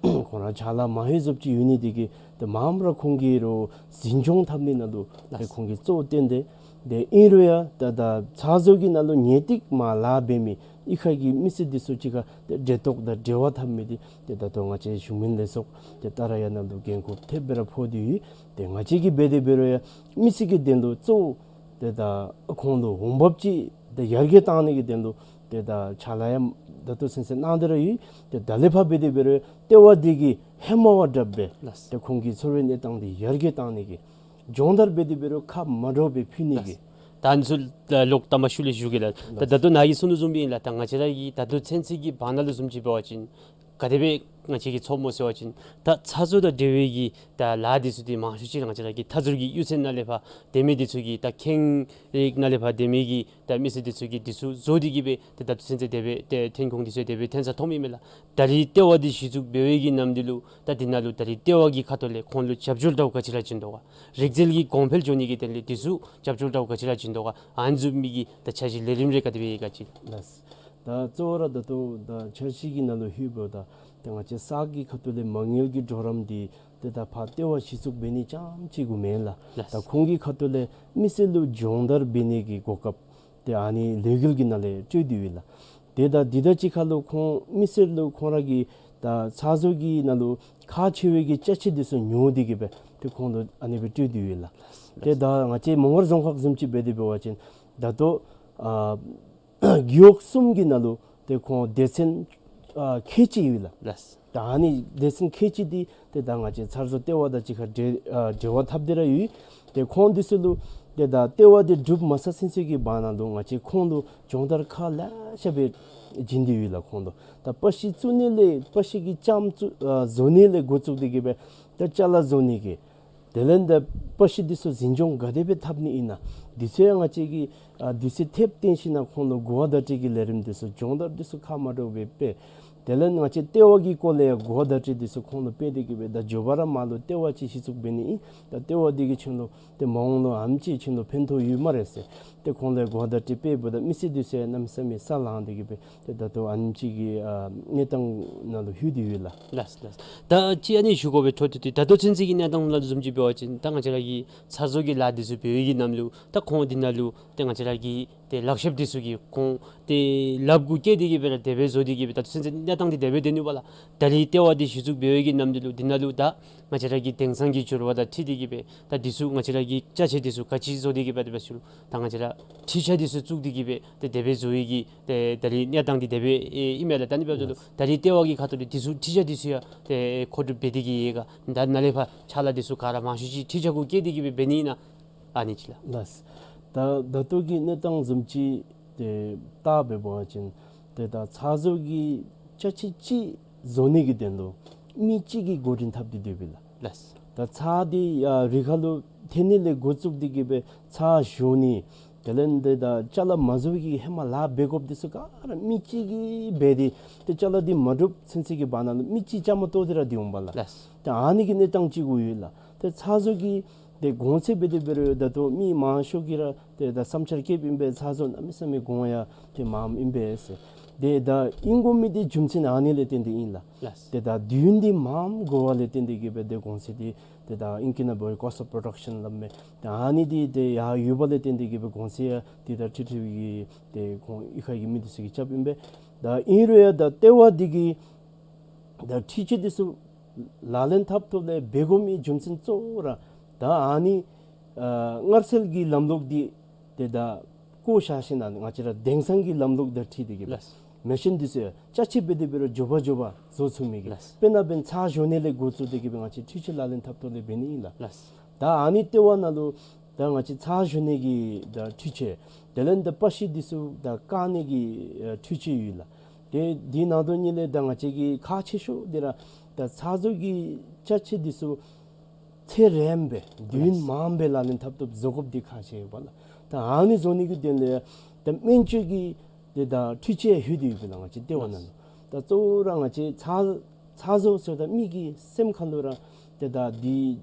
ཁོང་ར་ཕྱག་ལཱ་མ་ཧེ་བཟོཝ་ཅིག་ཡོད་ནི་འདི་གིས་ཏེ་མངམ་ར་ཁོང་གིས་རུང་འཛིན་སྐྱོང་འཐབ་ནི་ནང་ལུ་ཏེ་ཁོང་གིས་གཙོ་བོ་བཏོན་ཏེ་ཏེ་ཨིན་རུང་ཡང་ད་ད་ཚ་བཟོ་གི་ནང་ལུ་ངེས་ཏིག་མར་ལཱ་འབད་མི་གཡུས་ཁ་གི་མི་སེར་འདི་ཚུ་གཅིག་ཁར་ཏེ་འབྲེལ་གཏོགས་དང་འབྲེལ་བ་འཐབ་མི་འདི་ཏེ་ད་ལྟོ་ང་བཅས་གཞུང་མིན་ལས་ཚོགས་ཏེ་ཏཱ་ར་ཡ་ན་ལུ་འགན་ཁུར་ཐེབས་སྦེ་ར་ཕོག་སྟེ་ཡོད། ཏེ་ང་བཅས་ཀྱིས་འབད་དེ་འབད་རུང་ཡང་མི་སེར་གྱི་དོན་ལུ་གཙོ་བོ་ཏེ་ད་ཁོང་ལུ་འོང་འབབ་ཅིག་ཏེ་ཡར་རྒྱས་གཏང་ནི་གི་དོན་ལུ་ཏེ་ད་ཕྱག་ལཱ་ཡང་ད་ལྟོ་ཚུན་ཚོད་གནང་སྟེ་ར་ཡོད། ཏེ་ད་ལས་ཕར་འབད་དེ་འབད་རུང་ལྟེ་བ་འདི་གིས་ཧེ་མ་བ་དྲགཔ་སྦེ་ལགས། ཏེ་ཁོང་གི་འཚོ་བའི་གནས་སྟངས་འདི་ཡར་རྒྱས་གཏང་ནི་གི་སྦྱོང་བརྡར་འབད་དེ་འབད་རུང་ཁག་མ་འདྲཝ་སྦེ་ཕུལ་ནི་གི་ལགས། ད་ཨ་ནི་ཚུ་ལོག་ལྟ་མ་ཤུལ་ལས་ཞུ་གེ་ལགས། ད་ལགས། ད་ལྟོ་ནཱ་གིས་གསུངས་དོ་བཟུམ་སྦེ་ཨིན་ལགས། ད་ང་བཅས་ར་གི་ད་ལྟོ་ཚུན་ཚོད་ཀྱི་བར་ན་ལུ་བཟུམ་ཅིག་འབད་བ་ཅིན་ག་དེ་སྦེ་ང་བཅས་ཀྱིས་ཚོརཝ་སྨོ་ཟེར་བ་ཅིན་ད་ཚ་བཟོ་དང་འབྲེལ་བའི་གི་ད་ལཱ་འདི་ཚུ་འདི་མང་ཤོས་ཅིག་ང་བཅས་ར་གི་མཐའ་ཟུར་གྱི་གཡུས་ཚན་ནང་ལས་ཕར་སྡོད་མི་འདི་ཚུ་གིས་ད་ཁེངས་རིགས་ནང་ལས་ཕར་སྡོད་མི་གི་ད་མི་སེར་འདི་ཚུ་གིས་འདི་ཚུ་བཟོ་སྟེ་གི་སྦེ་ཏེ་ད་ལྟོ་ཚུན་ཚོད་དེ་སྦེ་ཏེ་ཐོན་ཁུངས་འདི་ཚུ་དེ་སྦེ་ཐོན་ས་མཐོངམ་ཨིན་མས་ལགས། ད་རིས་ལྟེ་བ་འདི་གཞི་བཙུགས་འབད་བའི་གི་ནམ་དུས་ལུ་ད་འདི་ནང་ལུ་ད་རིས་ལྟེ་བ་གི་ཁ་ཐུག་ལས་ཁོང་ལུ་རྒྱབ་སྐྱོར་འདྲཝ་ག་ཅི་ར་བྱིན་དོ་ག། རིག་རྩལ་གྱི་གོང་འཕེལ་འགྱོ་ནི་གི་དོན་ལས་འདི་ཚུ་རྒྱབ་སྐྱོར་འདྲཝ་ག་ཅི་ར་བྱིན་དོ་ག། ཨ་ནི་བཟུམ་མའི་གི་ད་འཆར་གཞི་ལས་རིམ་རེ་ག་དེ་སྦེ་ཡོད་ག་ཅིག། ལགས། ད་གཙོ་བོ་ར་ད་ལྟོ་ད་འཆར་གཞི་གི་ནང་ལུ་ལྷོདཔ་ད་ཏེ་ང་བཅས་ས་གི་ཁ་ཐུག་ལས་མ་དངུལ་གྱི་གྲོགས་རམ་འདི་ཏེ་ད་ཕར་ལྟེ་བ་གཞི་བཙུགས་འབད་ནི་རྐྱངམ་ཅིག་གུ་མེན་ལགས། ལགས། ད་ཁོང་གི་ཁ་ཐུག་ལས་མི་སེར་ལུ་སྦྱོང་བརྡར་འབད་ནི་གི་གོ་སྐབས་ཏེ་ཨ་ནི་ལས་འགུལ་གྱི་ནང་ལས་སྤྲོད་དེ་ཡོད་ལགས། ཏེ་ད་འདི་དང་གཅིག་ཁར་ལུ་ཁོང་མི་སེར་ལུ་ཁོང་ར་གི་ད་ཚ་བཟོ་གི་ནང་ལུ་ཁག་ཆེ་བའི་གི་ཅ་ཆས་འདི་ཚུ་ཉོ་སྟེ་གི་སྦེ་ཏེ་ཁོང་ལུ་ཨ་ནི་སྦེ་སྤྲོད་དེ་ཡོད་ལགས། ཏེ་ད་ང་བཅས་མོང་སྒར་རྫོང་ཁག་བཟུམ་ཅིག་འབད་དེ་འབད་བ་ཅིན་ད་ལྟོ་ཨ་རྒེད་འོག་གསུམ་གྱི་ནང་ལུ་ཏེ་ཁོང་སྡེ་ཚན་ཨ་ཁལ་གཅིག་ཡོད་ལགས། ལགས། ད་ཨ་ནི་སྡེ་ཚན་ཁལ་གཅིག་འདི་ཏེ་ད་ང་བཅས་ཚར་བཟོ་ལྟེ་བ་དང་གཅིག་ཁར་འབྲེལ་ཨ་འབྲེལ་བ་འཐབ་སྟེ་ར་ཡོད། ཏེ་ཁོང་འདི་ཚུ་ལུ་ཏེ་ད་ལྟེ་བ་འདི་གྲུབ་མ་ཚར་ཚུན་ཚོད་ཀྱི་བར་ན་ལུ་ང་བཅས་ཁོང་ལུ་སྦྱོང་བརྡར་ཁག་ལེ་ཤ་སྦེ་བྱིན་ཏེ་ཡོད་ལགས། ཁོང་ལུ་ད་པ་ཤི་བཙུགས་ནི་ལས་པ་ཤི་གི་ལྕངམ་བཙུགས་ཨ་བཟོ་ནི་ལས་འགོ་བཙུགས་ཏེ་གི་སྦེ་ད་ཅ་ལ་བཟོ་ནི་གི་དེ་ལས་ད་པ་ཤི་འདི་ཚུ་འཛིན་སྐྱོང་ག་དེ་སྦེ་འཐབ་ནི་ཨིན་ན། འདི་ཚུ་ཡང་ང་བཅས་ཀྱིས་ཨ་དུས་ཚོད་ཐེབས་བཏོན་ཞིན་ན་ཁོང་ལུ་གོ་བ་བརྡ་སྤྲོད་ཀྱི་ལས་རིམ་འདི་ཚུ་སྦྱོང་བརྡར་འདི་ཚུ་ཁག་མ་འདྲཝ་སྦེ་སྤེལ། དེ་ལས་ང་བཅས་ལྟེ་བ་གི་སྐོར་ལས་ཡང་གོ་བ་བརྡ་སྤྲོད་འདི་ཚུ་ཁོང་ལུ་སྤེལ་ཏེ་གི་སྦེ་ད་མགྱོགས་པ་ར་མར་ལུ་ལྟེ་བ་ཅིག་གཞི་བཙུགས་འབད་ནི་ཨིན། ད་ལྟེ་བ་འདི་གིས་ཁྱོད་ལུ་ཏེ་མ་འོངས་ལུ་ཨེམ་ཅིག་ཁྱོད་ལུ་ཕན་ཐོགས་ཡོད་སྨ་རེ་ཟེར། ཏེ་ཁོང་ལུ་གོ་བ་བརྡ་སྤྲོད་སྤེལཝ་ད་མི་སེར་འདི་ཚུ་ཡང་གནམ་མེད་ས་མེད་ས་ལངས་ཏེ་གི་སྦེ་ཏེ་ད་ལྟོ་ཨ་ནེམ་ཅིག་གི་ཨ་གནས་སྟངས་ནང་ལུ་ལྷོད་དེ་ཡོད་ལགས། ལགས་ལགས། ད་ཅི་ཨ་ནི་ཞུ་དགོ་པའི་འཕྲོ་མཐུད་དེ་ད་ལྟོ་ཚུན་ཚོད་ཀྱི་གནས་སྟངས་ལུ་བཟུམ་ཅིག་འབད་བ་ཅིན་ད་ང་བཅས་ར་གི་ཚར་བཟོ་གི་ལཱ་འདི་ཚུ་འབད་བའི་གི་ནམ་ལུ་ད་ཁོང་འདི་ནང་ལུ་ཏེ་ང་བཅས་ར་གི་ཏེ་ལག་ཤེསཔ་འདི་ཚུ་གིས་ཁོང་ཏེ་ལགཔ་གུ་བཀལ་ཏེ་གི་སྦེ་ར་དེ་སྦེ་བཟོ་སྟེ་གི་སྦེ་ད་ལྟོ་ཚུན་ཚོད་གནས་སྟངས་འདི་དེ་སྦེ་སྡོད་ནུག་པ་ལགས། ད་རིས་ལྟེ་བ་འདི་གཞི་བཙུགས་འབད་བའི་གི་ནམ་འདི་ལུ་འདི་ནང་ལུ་ད་ང་བཅས་ར་གི་དེང་སང་གི་འགྱུར་བ་དང་འཁྲིལ་ཏེ་གི་སྦེ་ད་འདི་ཚུ་ང་བཅས་ར་གི་ཅ་ཆས་འདི་ཚུ་ག་ཅི་བཟོ་སྟེ་གི་སྦེ་དེ་སྦེ་ཞུ་ད་ང་བཅས་ར་འཕྲུལ་ཆས་འདི་ཚུ་བཙུགས་ཏེ་གི་སྦེ་ཏེ་དེ་སྦེ་བཟོ་བའི་གི་ཏེ་ད་རིས་གནས་སྟངས་འདི་དེ་སྦེ་ཨིན་མས་ལགས། ད་ཨ་ནི་འབདཝ་ད་ལུ་ད་རིས་ལྟེ་བ་གི་ཁ་ཐུག་ལས་འདི་ཚུ་འཕྲུལ་ཆས་འདི་ཚུ་ཡང་ཏེ་མཁོ་སྒྲུབ་འབད་དེ་གི་ཡོད་ག། ད་ནཱ་ལས་ཕར་ཕྱག་ལཱ་འདི་ཚུ་ག་ར་མང་ཤོས་ཅིག་འཕྲུལ་ཆས་གུ་བཀལ་ཏེ་གི་སྦེ་འབད་ནི་ཨིན་ན། ཨ་ནི་ཅིག་ལགས། ལགས། ད་ད་ལྟོ་གི་གནས་སྟངས་བཟུམ་ཅིག་ཏེ་བལྟ་སྦེ་འབད་བ་ཅིན་ཏེ་ད་ཚར་བཟོ་གི་ཅ་ཆས་ཅིག་བཟོ་ནི་གི་དོན་ལུ་མི་གཅིག་གིས་འགོ་འདྲེན་འཐབ་སྟེ་སྡོདཔ་ཨིན་ལགས། ལགས། ད་ཚར་འདི་ཡར་རི་ཁ་ལུ་འཐེན་ནི་ལས་འགོ་བཙུགས་ཏེ་གི་སྦེ་ཚར་བཞོ་ནི་དེ་ལས་ཏེ་ད་ཅ་ལ་མ་བཟོ་བའི་གི་ཧེ་མ་ལཱ་འབད་དགོཔ་འདི་ཚུ་ག་ར་མི་གཅིག་གིས་འབད་དེ་ཏེ་ཅ་ལ་འདི་མ་གྲུབ་ཚུན་ཚོད་ཀྱི་བར་ན་ལུ་མི་གཅིག་བཅའ་མར་གཏོགས་ཏེ་ར་སྡོད་འོང་པ་ལགས། ལགས། ཏེ་ཨ་ནི་གི་གནས་སྟངས་ཅིག་གུ་ཡོད་ལགས། ཏེ་ཚར་བཟོ་གི་ཏེ་གོང་ཚད་འབད་དེ་འབད་རུང་ད་ལྟོ་མི་མང་ཤོས་ཀྱིས་ར་ཏེ་ད་བསམ་འཆར་བསྐྱེདཔ་ཨིན་པས། ཚར་བཟོ་གནམ་མེད་ས་མེད་གོང་ཡང་ཏེ་མངམ་ཨིན་པས་ཟེར། ཏེ་ད་ཨིན་དགོ་མི་འདི་རྒྱུ་མཚན་ཨ་ནི་ལས་བརྟེན་ཏེ་ཨིན་ལགས། ལགས། ཏེ་ད་དུས་ཡུན་འདི་མངམ་འགོར་བ་ལས་བརྟེན་ཏེ་གི་སྦེ་ཏེ་གོང་ཚད་འདི་ཏེ་ད་ཨིང་སྐད་ནང་འབད་བ་ཅིན་cost of production སླབ་མས། ཏེ་ཨ་ནི་འདི་ཏེ་ཡར་ཡོད་པ་ལས་བརྟེན་ཏེ་གི་སྦེ་གོང་ཚད་ཡང་འདི་ད་ཁྲི་ཁྲི་གི་ཏེ་ཁོང་གཡུས་ཁ་གི་མི་འདི་ཚུ་གིས་རྐྱབ་ཨིན་པས། ད་ཨིན་རུང་ཡང་ད་ལྟེ་བ་འདི་གིས་ད་འཕྲུལ་ཆས་འདི་ཚུ་ལག་ལེན་འཐབ་ཐོག་ལས་འབད་དགོ་མི་རྒྱུ་མཚན་གཙོ་བོ་ར་ད་ཨ་ནི་ཨ་མངར་ཚིལ་གྱི་ལམ་ལུགས་འདི་ཏེ་ད་བཀོ་བཞག་ཞིན་ན་ང་བཅས་ར་དེང་སང་གི་ལམ་ལུགས་དང་འཁྲིལ་ཏེ་གི་སྦེ་ལགས། མེ་ཤིན་འདི་ཚུ་ཡང་ཅ་ཆས་འབད་དེ་འབད་རུང་མགྱོགས་པ་མགྱོགས་པ་བཟོ་ཚུགས་མི་གི། ལགས། དཔེར་ན་འབདན་ཚར་བཞོ་ནི་ལས་འགོ་བཙུགས་ཏེ་གི་སྦེ་ང་བཅས་འཕྲུལ་ཆས་ལག་ལེན་འཐབ་ཐོག་ལས་འབད་ནི་ཨིན་ལགས། ལགས། ད་ཨ་ནི་ལྟེ་བ་ནང་ལུ་ད་ང་བཅས་ཚར་བཞོ་ནི་གི་ད་འཕྲུལ་ཆས་དེ་ལས་ད་པ་ཤི་འདི་ཚུ་ད་བཀག་ནི་གི་ཨ་འཕྲུལ་ཆས་ཡོད་ལགས། ཏེ་འདི་ནང་དོན་ཉིད་ལས་ད་ང་བཅས་ཀྱི་ཁག་ཆེ་ཤོས་འདི་ར་ད་ཚར་བཟོ་གི་ཅ་ཆས་འདི་ཚུ་ཚེ་རིངམོ་སྦེ་དུས་ཡུན་ལགས། མངམ་སྦེ་ལག་ལེན་འཐབ་ཐོག་བཟོ་དགོཔ་འདི་ཁག་ཆེ་ཡོདཔ་ལགས། ད་ཨ་ནི་བཟོ་ནི་གི་དོན་ལས་ད་སྨན་བཅོས་ཀྱི་ཏེ་ད་འཕྲུལ་ཆས་ལྷོད་དེ་ཡོདཔ་ལགས། ང་བཅས་ལྟེ་བ་ནང་ལུ། ལགས། ད་གཙོ་བོ་ར་ང་བཅས་ཚར་ཚར་བཟོ་ཟེརཝ་ད་མི་གི་སེམས་ཁ་ལུ་ར་ཏེ་ད་འདི་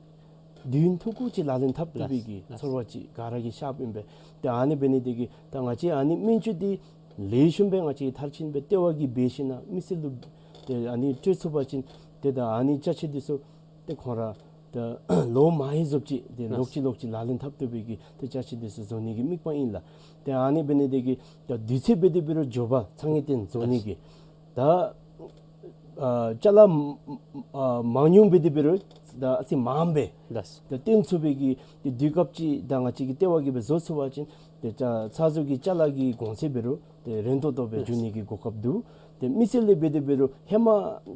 དུས་ཡུན་ཐུང་ཀུ་ཅིག་ལག་ལེན་འཐབ་བཏུབ་པའི་གི། ལགས། ཚོར་བ་ཅིག་ག་ར་གིས་ཤརཝ་ཨིན་པས། ཏེ་ཨ་ནི་འབད་ནི་དེ་གིས་ད་ང་བཅས་ཨ་ནི་སྨན་བཅོས་འདི་ལེགས་ཤོམ་སྦེ་ང་བཅས་མཐར་ཕྱིན་སྦེ་ལྟེ་བ་གིས་འབད་ཞིན་ན་མི་སེར་ལུ་ཏེ་ཨ་ནི་སྤྲོད་ཚུགས་པ་ཅིན་ཏེ་ད་ཨ་ནི་ཅ་ཆས་འདི་ཚུ་ཏེ་ཁོང་ར་ད་ལོ་མང་ཡི་བཟུམ་ཅིག་ཏེ། ལགས། ལོག་ཅི་ལོག་ཅི་ལག་ལེན་འཐབ་བཏུབ་པའི་གི་ཏེ་ཅ་ཆས་འདི་ཚུ་བཟོ་ནི་གི་དམིགས་པ་ཨིན་ལགས། ཏེ་ཨ་ནི་འབད་ནི་དེ་གིས་ད་དུས་ཚོད་འབད་དེ་འབད་རུང་མགྱོགས་པ་ཚ་ངེས་བརྟན་བཟོ་ནི་གི། ད་ཨ་ཅ་ལ་ཨ་མང་ཉུང་འབད་དེ་འབད་རུང་ད་ཨ་ཙི་མངམ་སྦེ། ལགས། ད་བཏོན་ཚུགས་པའི་གི་ཏེ་དུས་སྐབས་ཅིག་ད་ང་བཅས་ཀྱི་ལྟེ་བ་གིས་སྦེ་བཟོ་ཚུགས་པ་ཅིན་ཏེ་ཅ་ཚར་བཟོ་གི་ཅ་ལ་གི་གོང་ཚད་འབད་རུང་ཏེ་རན་ཏོག་ཏོ་སྦེ། ལགས། འགྱོ་ནི་གི་གོ་སྐབས་འདུག། ཏེ་མི་སེར་ལས་འབད་དེ་འབད་རུང་ཧེ་མ་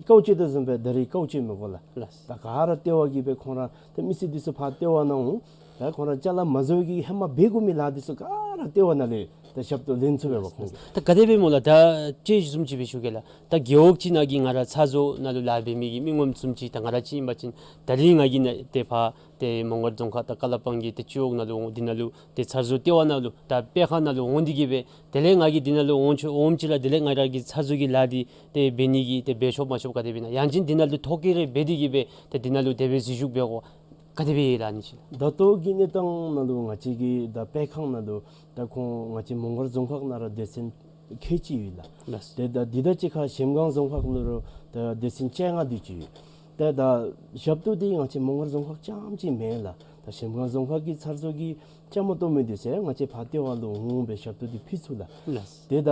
དཀའཝ་སྤྱད་དོ་བཟུམ་སྦེ་ད་རིས་དཀའཝ་སྤྱད་མི་དགོ་ལགས། ལགས། ད་ག་ར་ལྟེ་བ་གིས་སྦེ་ཁོང་ར་ཏེ་མི་སེར་འདི་ཚུ་ཕར་ལྟེ་བ་ནང་འོང་། ད་ཁོང་ར་ཅ་ལ་མ་བཟོ་གི་ཧེ་མ་འབད་དགོ་མི་ལཱ་འདི་ཚུ་ག་ར་ལྟེ་བ་ནང་ལས་ད་ཞབས་ཏོག་ལེན་ཚུགས་པས་ཁོང་གིས། ད་ག་དེ་སྦེ་སྨོ་ལགས། ད་ཅི་བཟུམ་ཅིག་སྦེ་ཞུ་གེ་ལགས། ད་རྒེད་འོག་ཅིག་ནང་གི་ང་ར་ཚར་བཟོ་ནང་ལུ་ལཱ་འབད་མི་གི་མི་ངོམ་བཟུམ་ཅིག་ད་ང་ར་ཅིག་ཨིན་པ་ཅིན་ད་རིས་ང་གིས་ནཱ་ཏེ་ཕར་ཏེ་མོང་སྒར་རྫོང་ཁག་ད་ཀ་ལ་པང་གི་ཏེ་སྤྱི་འོག་ནང་ལུ་འོང་འདི་ནང་ལུ་ཏེ་ཚར་བཟོ་ལྟེ་བ་ནང་ལུ་ད་སྤེལ་ཁང་ནང་ལུ་འོང་སྟེ་གི་སྦེ་དེ་ལས་ང་གིས་འདི་ནང་ལུ་འོང་ཆོག་འོངམ་ཅིག་ལུ་དེ་ལས་ང་ར་གི་ཚར་བཟོ་གི་ལཱ་འདི་ཏེ་འབད་ནི་གི་ཏེ་འབད་ཆོག་མ་ཆོག་ག་དེ་སྦེ་ཨིན་ན། ཡང་ཅིན་འདི་ནང་ལུ་ཐོ་བཀོད་རེ་འབད་དེ་གི་སྦེ་ཏེ་འདི་ནང་ལུ་དེ་སྦེ་འཛུལ་ཞུགས་འབད་དགོ་ག་དེ་སྦེ་ཨིན་ལགས་ཨ་ནི་ཅིག། ད་ལྟོ་གི་གནས་སྟངས་ནང་ལུ་ང་བཅས་ཀྱི་ད་སྤེལ་ཁང་ནང་ལུ་ད་ཁོང་ང་བཅས་མོང་སྒར་རྫོང་ཁག་ནང་ར་སྡེ་ཚན་ཁལ་གཅིག་ཡོད་ལགས། ལགས། ཏེ་ད་འདི་དང་གཅིག་ཁར་གཞལམ་སྒང་རྫོང་ཁག་ལུ་རུང་ད་སྡེ་ཚན་བཅོ་ལྔ་དེ་ཅིག་ཡོད། ཏེ་ད་ཞབས་ཏོག་འདི་ང་བཅས་མོང་སྒར་རྫོང་ཁག་རྐྱངམ་ཅིག་མེན་ལགས། ད་གཞལམ་སྒང་རྫོང་ཁག་གི་ཚར་བཟོ་གི་བཅའ་མར་གཏོགས་མི་འདི་ཚུ་ང་བཅས་ཕར་ལྟེ་བ་ལུ་འོང་སྦེ་ཞབས་ཏོག་འདི་ཕུལ་ཚུགས་ལགས། ལགས། ཏེ་ད་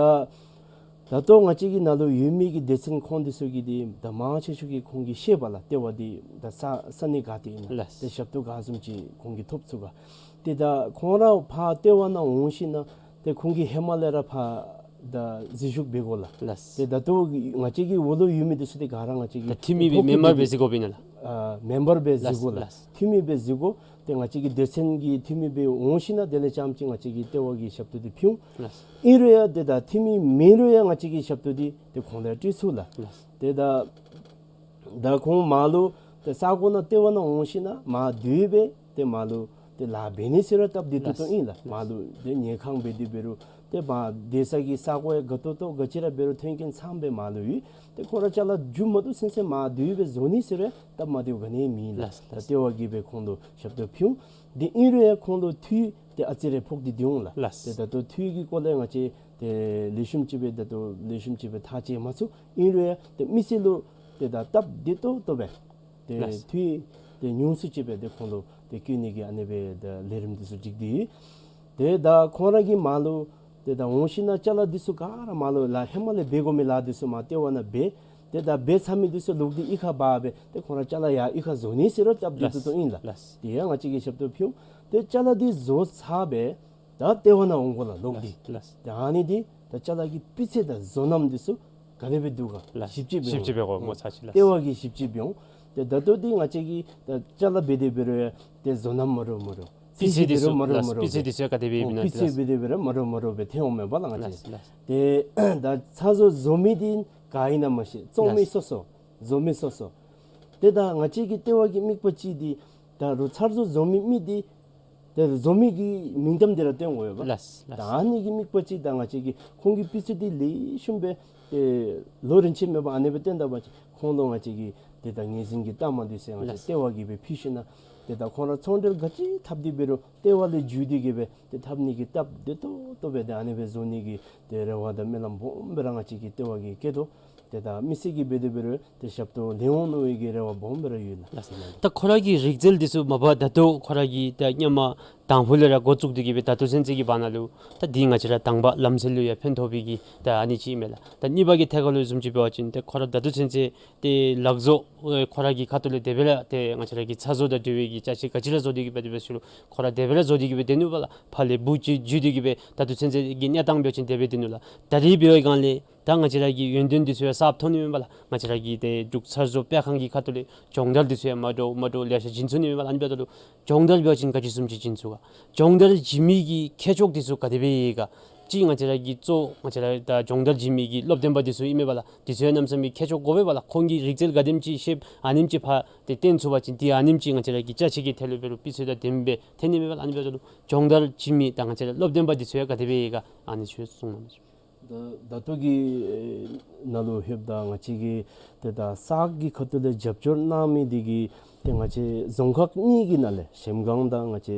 ད་ལྟོ་ང་བཅས་ཀྱི་ནང་ལུ་ཡོད་མི་གི་སྡེ་ཚན་ཁོང་འདི་ཚུ་གིས་འདི་ད་མང་ཆེ་ཤོས་ཀྱིས་ཁོང་གིས་ཤེས་པས་ལགས། ལྟེ་བ་འདི་ད་ས་ས་གནས་ག་ཏེ་ཨིན་ན། ལགས། ཏེ་ཞབས་ཏོག་ག་བཟུམ་ཅིག་ཁོང་གིས་ཐོབ་ཚུགས་ག། ཏེ་ད་ཁོང་ར་ཕར་ལྟེ་བ་ནང་འོང་ཞིན་ན་ཏེ་ཁོང་གིས་ཧེ་མ་ལས་ར་ཕར་ ད་འཛུལ་ཞུགས་འབད་དགོ་ལགས། ལགས། ཏེ་ད་ལྟོ་ང་བཅས་ཀྱི་འོག་ལུ་ཡོད་མི་འདི་ཚུ་ཏེ་ག་ར་ང་བཅས་ཀྱི་ད་འཐུས་མི་སྦེ་མེམ་བར་སྦེ་འཛུལ་དགོཔ་ཨིན་ན་ལགས། ཨ་མེམ་བར་སྦེ་འཛུལ་དགོ་ལགས། ལགས། འཐུས་མི་སྦེ་འཛུལ་དགོ། ཏེ་ང་བཅས་ཀྱི་སྡེ་ཚན་གྱི་འཐུས་མི་སྦེ་འོང་ཞིན་ན་དེ་ལས་རྐྱངམ་ཅིག་ང་བཅས་ཀྱིས་ལྟེ་བ་གི་ཞབས་ཏོག་འདི་ཕུལ་འོང་། ལགས། ཨིན་རུང་ཡང་ཏེ་ད་འཐུས་མི་མེད་རུང་ཡང་ང་བཅས་ཀྱིས་ཞབས་ཏོག་འདི་ཏེ་ཁོང་ལུ་ཡང་སྤྲོད་ཚུགས་ལགས། ལགས། ཏེ་ད་ད་ཁོང་མར་ལུ་ཏེ་ས་གོ་ནང་ལྟེ་བ་ནང་འོང་ཞིན་ན་མར་སྡོད་སྦེ་ཏེ་མར་ལུ་ཏེ་ལཱ་འབད་ནི་ཟེར་རུང་སྟབས་བདེ་ཏོག་ཏོ་ཨིན་ལགས། ལགས། མར་ལུ་ཏེ་ཉལ་ཁང་འབད་དེ་འབད་རུང་ཏེ་མར་སྡོད་ས་གི་ས་གོ་ཡང་དགའ་ཏོག་ཏོ་ག་ཅི་ར་འབད་རུང་མཐུན་རྐྱེན་ཚངམ་སྦེ་མར་ལུ་ཡོད། ཏེ་ཁོང་ར་ཅ་ལ་རྒྱུ་མ་བཏུབ་ཚུན་ཚོད་མར་སྡོད་སྦེ་བཟོ་ནི་ཟེར་རུང་སྟབས་མ་བདེཝ་ག་ནི་ཡང་མེད་ལགས། ལགས། ད་ལྟེ་བ་གིས་སྦེ་ཁོང་ལུ་ཞབས་ཏོག་ཕུལ་འོང་། ཏེ་ཨིན་རུང་ཡང་ཁོང་ལུ་འཐུས་ཏེ་ཨ་ཙི་རེ་ཕོག་སྟེ་སྡོད་འོང་ལགས། ལགས། ཏེ་ད་ལྟོ་འཐུས་ཀྱི་སྐོར་ལས་ང་བཅས་ཏེ་ལེགས་ཤོམ་ཅིག་སྦེ་ད་ལྟོ་ལེགས་ཤོམ་ཅིག་སྦེ་ཐག་བཅད་མ་ཚུགས། ཨིན་རུང་ཡང་ཏེ་མི་སེར་ལུ་ཏེ་ད་སྟབས་བདེ་ཏོག་ཏོ་སྦེ་ཏེ་ལགས། འཐུས་ཏེ་ཉུང་སུ་ཅིག་སྦེ་ཏེ་ཁོང་ལུ་ཏེ་བསྐྱོད་ནི་གི་ཨ་ནི་སྦེ་ད་ལས་རིམ་འདི་ཚུ་སྒྲིག་སྟེ་ཡོད། ཏེ་ད་ཁོང་ར་གིས་མར་ལུ་ཏེ་ད་འོང་ཞིན་ན་ཅ་ལ་འདི་ཚུ་ག་ར་མར་ལུ་ལཱ་ཧེ་མ་ལས་འབད་དགོ་མི་ལཱ་འདི་ཚུ་མར་ལྟེ་བ་ནང་འབད། ཏེ་ད་འབད་ཚར་མི་འདི་ཚུ་ལོག་སྟེ་གཡུས་ཁར་འབག་སྦེ་ཏེ་ཁོང་ར་ཅ་ལ་ཡར་གཡུས་ཁར་བཟོ་ནི་ཟེར་རུང་སྟབས་བདེ་ཏོག་ཏོ་ཨིན་ལགས། ལགས། ཏེ་ཡང་ང་བཅས་ཀྱིས་ཞབས་ཏོག་ཕུལ་འོང་། ཏེ་ཅ་ལ་འདི་བཟོ་ཚར་སྦེ་ད་ལྟེ་བ་ནང་འོང་དགོ་ལགས་ལོག་སྟེ། ལགས། ལགས། ཏེ་ཨ་ནི་འདི་ད་ཅ་ལ་གི་སྤུས་ཚད་དང་བཟོ་རྣམ་འདི་ཚུ་ག་དེ་སྦེ་འདུག་ག། ལགས། ཞིབ་དཔྱད་འབད་ཞིབ་དཔྱད་འབད་དགོ། འོང་། སྨོ་ཚར་ཅིག་ལགས། ལྟེ་བ་གིས་ཞིབ་དཔྱད་འབད་འོང་། ཏེ་ད་ལྟོ་འདི་ང་བཅས་ཀྱིས་ད་ཅ་ལ་འབད་དེ་འབད་རུང་ཏེ་བཟོ་རྣམ་མ་འདྲཝ་མ་འདྲཝ། སྤུས་ཚད་འདི་ཚུ་མ་འདྲཝ་ལགས། མ་འདྲཝ་སྤུས་ཚད་འདི་ཚུ་ག་དེ་སྦེ་ཨིན་ན། འོང་། སྤུས་ཚད་འབད་དེ་འབད་རུང་མ་འདྲཝ་མ་འདྲཝ་སྦེ་ཐོན་འོང་མས་པ་ལགས་ང་བཅས། ལགས། ལགས། ཏེ་ད་ཚར་བཟོ་བཟོ་མི་འདི་ག་ཨིན་ན་མ་ཤེས། བཙོང་མི་ལགས། སོ་སོ། བཟོ་མི་སོ་སོ། ཏེ་ད་ང་བཅས་ཀྱི་ལྟེ་བ་གི་དམིགས་པ་ཅིག་འདི་ད་རུང་ཚར་བཟོ་བཟོ་མི་མི་འདི་ཏེ་བཟོ་མི་གི་མིང་གཏམ་འདི་ར་སྟོན་དགོ་པས་པ། ལགས། ལགས། ད་ཨ་ནི་གི་དམིགས་པ་ཅིག་ད་ང་བཅས་ཀྱིས་ཁོང་གི་སྤུས་ཚད་འདི་ལེགས་ཤོམ་སྦེ་ཏེ་ལོ་རིན་ཆེན་མེད་པར་ཨ་ནི་སྦེ་བཏོན་ད་པ་ཅིན་ཁོང་ལུ་ང་བཅས་ཀྱིས་ཏེ་ད་ངོས་འཛིན་གྱི་རྟགས་མ་འདི་ཚུ་ང་བཅས། ལགས། ལྟེ་བ་གིས་སྦེ་ཕུལ་ཞིན་ན་ཏེ་ད་ཁོང་ར་ཚོང་འབྲེལ་ག་ཅི་འཐབ་སྟེ་འབད་རུང་ལྟེ་བ་ལས་བརྒྱུད་དེ་གི་སྦེ་ཏེ་འཐབ་ནི་གི་སྟབས་བདེ་ཏོག་ཏོ་སྦེ་ཏེ་ཨ་ནི་སྦེ་བཟོ་ནི་གི་ཏེ་རེ་བ་དང་སྨོན་ལམ་སྦོམ་སྦེ་ར་ང་བཅས་ཀྱི་ལྟེ་བ་གིས་བསྐྱེད་དོ། ཏེ་ད་མི་སེར་གྱིས་འབད་དེ་འབད་རུང་ཏེ་ཞབས་ཏོག་ལེན་འོང་མནོ་བའི་གི་རེ་བ་སྦོམ་སྦེ་ར་ཡོད་ལགས། ལགས་སོ་ལགས། ད་ཁོ་ར་གི་རིག་རྩལ་འདི་ཚུ་མ་པ་ད་ལྟོ་ཁོ་ར་གིས་ད་སྔོན་མ་དང་ཕུ་ལས་ར་འགོ་བཙུགས་ཏེ་གི་སྦེ་ད་ལྟོ་ཚུན་ཚོད་ཀྱི་བར་ན་ལུ་ད་འདི་ང་བཅས་ར་དང་པ་ལམ་སྲོལ་ལུ་ཡང་ཕན་ཐོགས་པའི་གི་ད་ཨ་ནི་ཅིག་ཨིན་མས་ལགས། ད་གཉིས་པ་གི་ཐད་ཁར་ལུ་བཟུམ་ཅིག་འབད་བ་ཅིན་ཏེ་ཁོ་ར་ད་ལྟོ་ཚུན་ཚོད་ཏེ་ལག་བཟོ་ཨེ་ཁོ་ར་གི་ཁ་ཐུག་ལས་དེ་སྦེ་ར་ཏེ་ང་བཅས་ར་གི་ཚ་བཟོ་དང་འབྲེལ་བའི་གི་ཅ་ཆས་ག་ཅི་ར་བཟོ་སྟེ་གི་སྦེ་དེ་སྦེ་ཞུ་རུང་ཁོ་ར་དེ་སྦེ་ར་བཟོ་སྟེ་གི་སྦེ་སྡོད་ནུག་པ་ལགས། ཕར་ལས་འབུ་ཅིག་བརྒྱུད་དེ་གི་སྦེ་ད་ལྟོ་ཚུན་ཚོད་ཀྱི་གནས་སྟངས་འབད་བ་ཅིན་དེ་སྦེ་སྡོད་ནུག་ལགས། ད་རེས་འབད་བའི་སྒང་ལས་ད་ང་བཅས་ར་གི་ཡོན་ཏན་འདི་ཚུ་ཡང་གསརཔ་ཐོན་ནི་མས་པ་ལགས། ང་བཅས་ར་གི་ཏེ་འབྲུག་ཚ་བཟོ་སྤེལ་ཁང་གི་ཁ་ཐུག་ལས་སྦྱོང་བརྡར་འདི་ཚུ་ཡང་མ་འདྲཝ་མ་འདྲཝ་ལེ་ཤ་བྱིན་ཚུགས་ནི་མས་པ་ལགས། ཨ་ནི་འབདཝ་ད་ལུ་སྦྱོང་བརྡར་འབད་བ་ཅིན་ག་ཅི་བཟུམ་ཅིག་བྱིན་ཚུགས་ག། སྦྱོང་བརྡར་བྱིན་མི་གི་ཁྱད་ཆོས་འདི་ཚུ་ག་དེ་སྦེ་ཡོད་ག། ཅིག་ང་བཅས་ར་གི་གཙོ་ང་བཅས་ར་ད་སྦྱོང་བརྡར་བྱིན་མི་གི་སློབ་སྟོན་པ་འདི་ཚུ་ཨིན་མས་པ་ལགས། འདི་ཚུ་ཡང་གནམ་མེད་ས་མེད་ཁྱད་ཆོས་དགོ་པས་པ་ལགས། ཁོང་གིས་རིག་རྩལ་ག་དེམ་ཅིག་ཤེསཔ་ཨ་ནེམ་ཅིག་ཕར་ཏེ་སྟོན་ཚུགས་པ་ཅིན་ཏེ་ཨ་ནེམ་ཅིག་ང་བཅས་ར་གི་ཅ་ཆས་ཀྱི་ཐད་ལུ་འབད་རུང་སྤུས་ཚད་དང་ལྡནམ་སྦེ་ཐོན་ནི་མས་པ་ལགས། ཨ་ནི་འབདཝ་ད་ལུ་སྦྱོང་བརྡར་བྱིན་མི་དང་ང་བཅས་ར་སློབ་སྟོན་པ་འདི་ཚུ་ཡང་ག་དེ་སྦེ་ཡོད་ག། ཨ་ནི་ཚུ་གསུངས་གནང་། ད་ད་ལྟོ་གི་ཨེ་ནང་ལུ་ལྷོདཔ་ད་ང་བཅས་ཀྱིས་ཏེ་ད་གསར་གྱི་ཁ་ཐུག་ལས་རྒྱབ་སྐྱོར་གནང་མི་འདི་གིས་ཏེ་ང་བཅས་རྫོང་ཁག་གཉིས་ཀྱི་ནང་ལས་གཞལམ་སྒང་དང་ང་བཅས་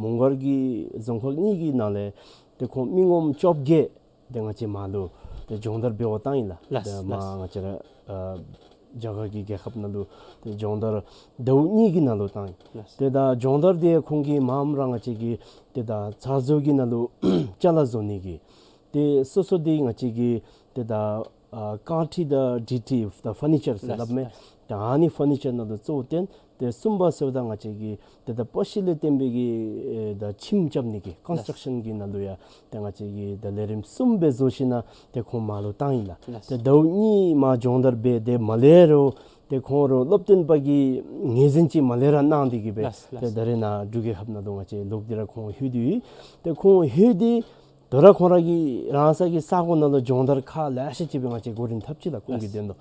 མོང་སྒར་གྱི་རྫོང་ཁག་གཉིས་ཀྱི་ནང་ལས་ཏེ་ཁོང་མི་ངོམ་བཅོ་བརྒྱད་ཏེ་ང་བཅས་མར་ལུ་ཏེ་སྦྱོང་བརྡར་འབད་བར་བཏང་ཡི་ལགས། ལགས། ཏེ་མར་ལགས། ང་བཅས་ར་ཨ་རྒྱ་གར་གྱི་རྒྱལ་ཁབ་ནང་ལུ་ཏེ་སྦྱོང་བརྡར་ཟླཝ་གཉིས་ཀྱི་ནང་ལུ་བཏང་ཡི། ལགས། ཏེ་ད་སྦྱོང་བརྡར་འདི་ཁོང་གིས་མངམ་ར་ང་བཅས་ཀྱི་ཏེ་ད་ཚ་བཟོ་གི་ནང་ལུ་ཅ་ལ་བཟོ་ནི་གི་ཏེ་སོ་སོ་འདི་ང་བཅས་ཀྱི་ཏེ་ད་ཨ་ཀར་ཊི་དང་ཌི་ཊི་ད་ཕར་ནི་ཅར་ཟེར་ལགས། སླབ་མས། ལགས། ད་ཨ་ནི་ཕར་ནི་ཅར་ནང་ལུ་གཙོ་བོ་བཏོན། ཏེ་གསུམ་པ་ཟེརཝ་ད་ང་བཅས་ཀྱི་ཏེ་ད་པ་ཤི་ལས་བརྟེན་པའི་གི་ཨེ་ད་ཁྱིམ་རྐྱབ་ནི་གི་ཀོན་སི་ཊྲག་ཤཱན་གྱི་ནང་ལུ་ཡང་ཏེ་ང་བཅས་ཀྱིས་ད་ལས་རིམ་གསུམ་སྦེ་བཟོ་ཞིན་ན་ཏེ་ཁོང་མར་ལུ་བཏང་ཡི་ལགས། ལགས། ཏེ་ཟླཝ་གཉིས་མར་སྦྱོང་བརྡར་འབད་དེ་མ་ལས་རུང་ཏེ་ཁོང་ར་སློབ་སྟོན་པ་གི་ངོས་འཛིན་ཅིག་མ་ལས་ར་གནང་སྟེ་གི་སྦེ། ལགས། ཏེ་ལགས། ད་རེས་ནཱ་འབྲུག་རྒྱལ་ཁབ་ནང་ལུ་ང་བཅས་ལོག་སྟེ་ར་ཁོང་ལྷོད་དེ་ཡོད། ཏེ་ཁོང་ལྷོད་དེ་དོ་རུང་ཁོང་ར་གི་རང་སོ་གི་ས་གོ་ནང་ལུ་སྦྱོང་བརྡར་ཁག་ལེ་ཤ་ཅིག་སྦེ་ང་བཅས་འགོ་འདྲེན་འཐབ་ཅི་ལགས། ཁོང་གི་ལགས། དོན་དུ།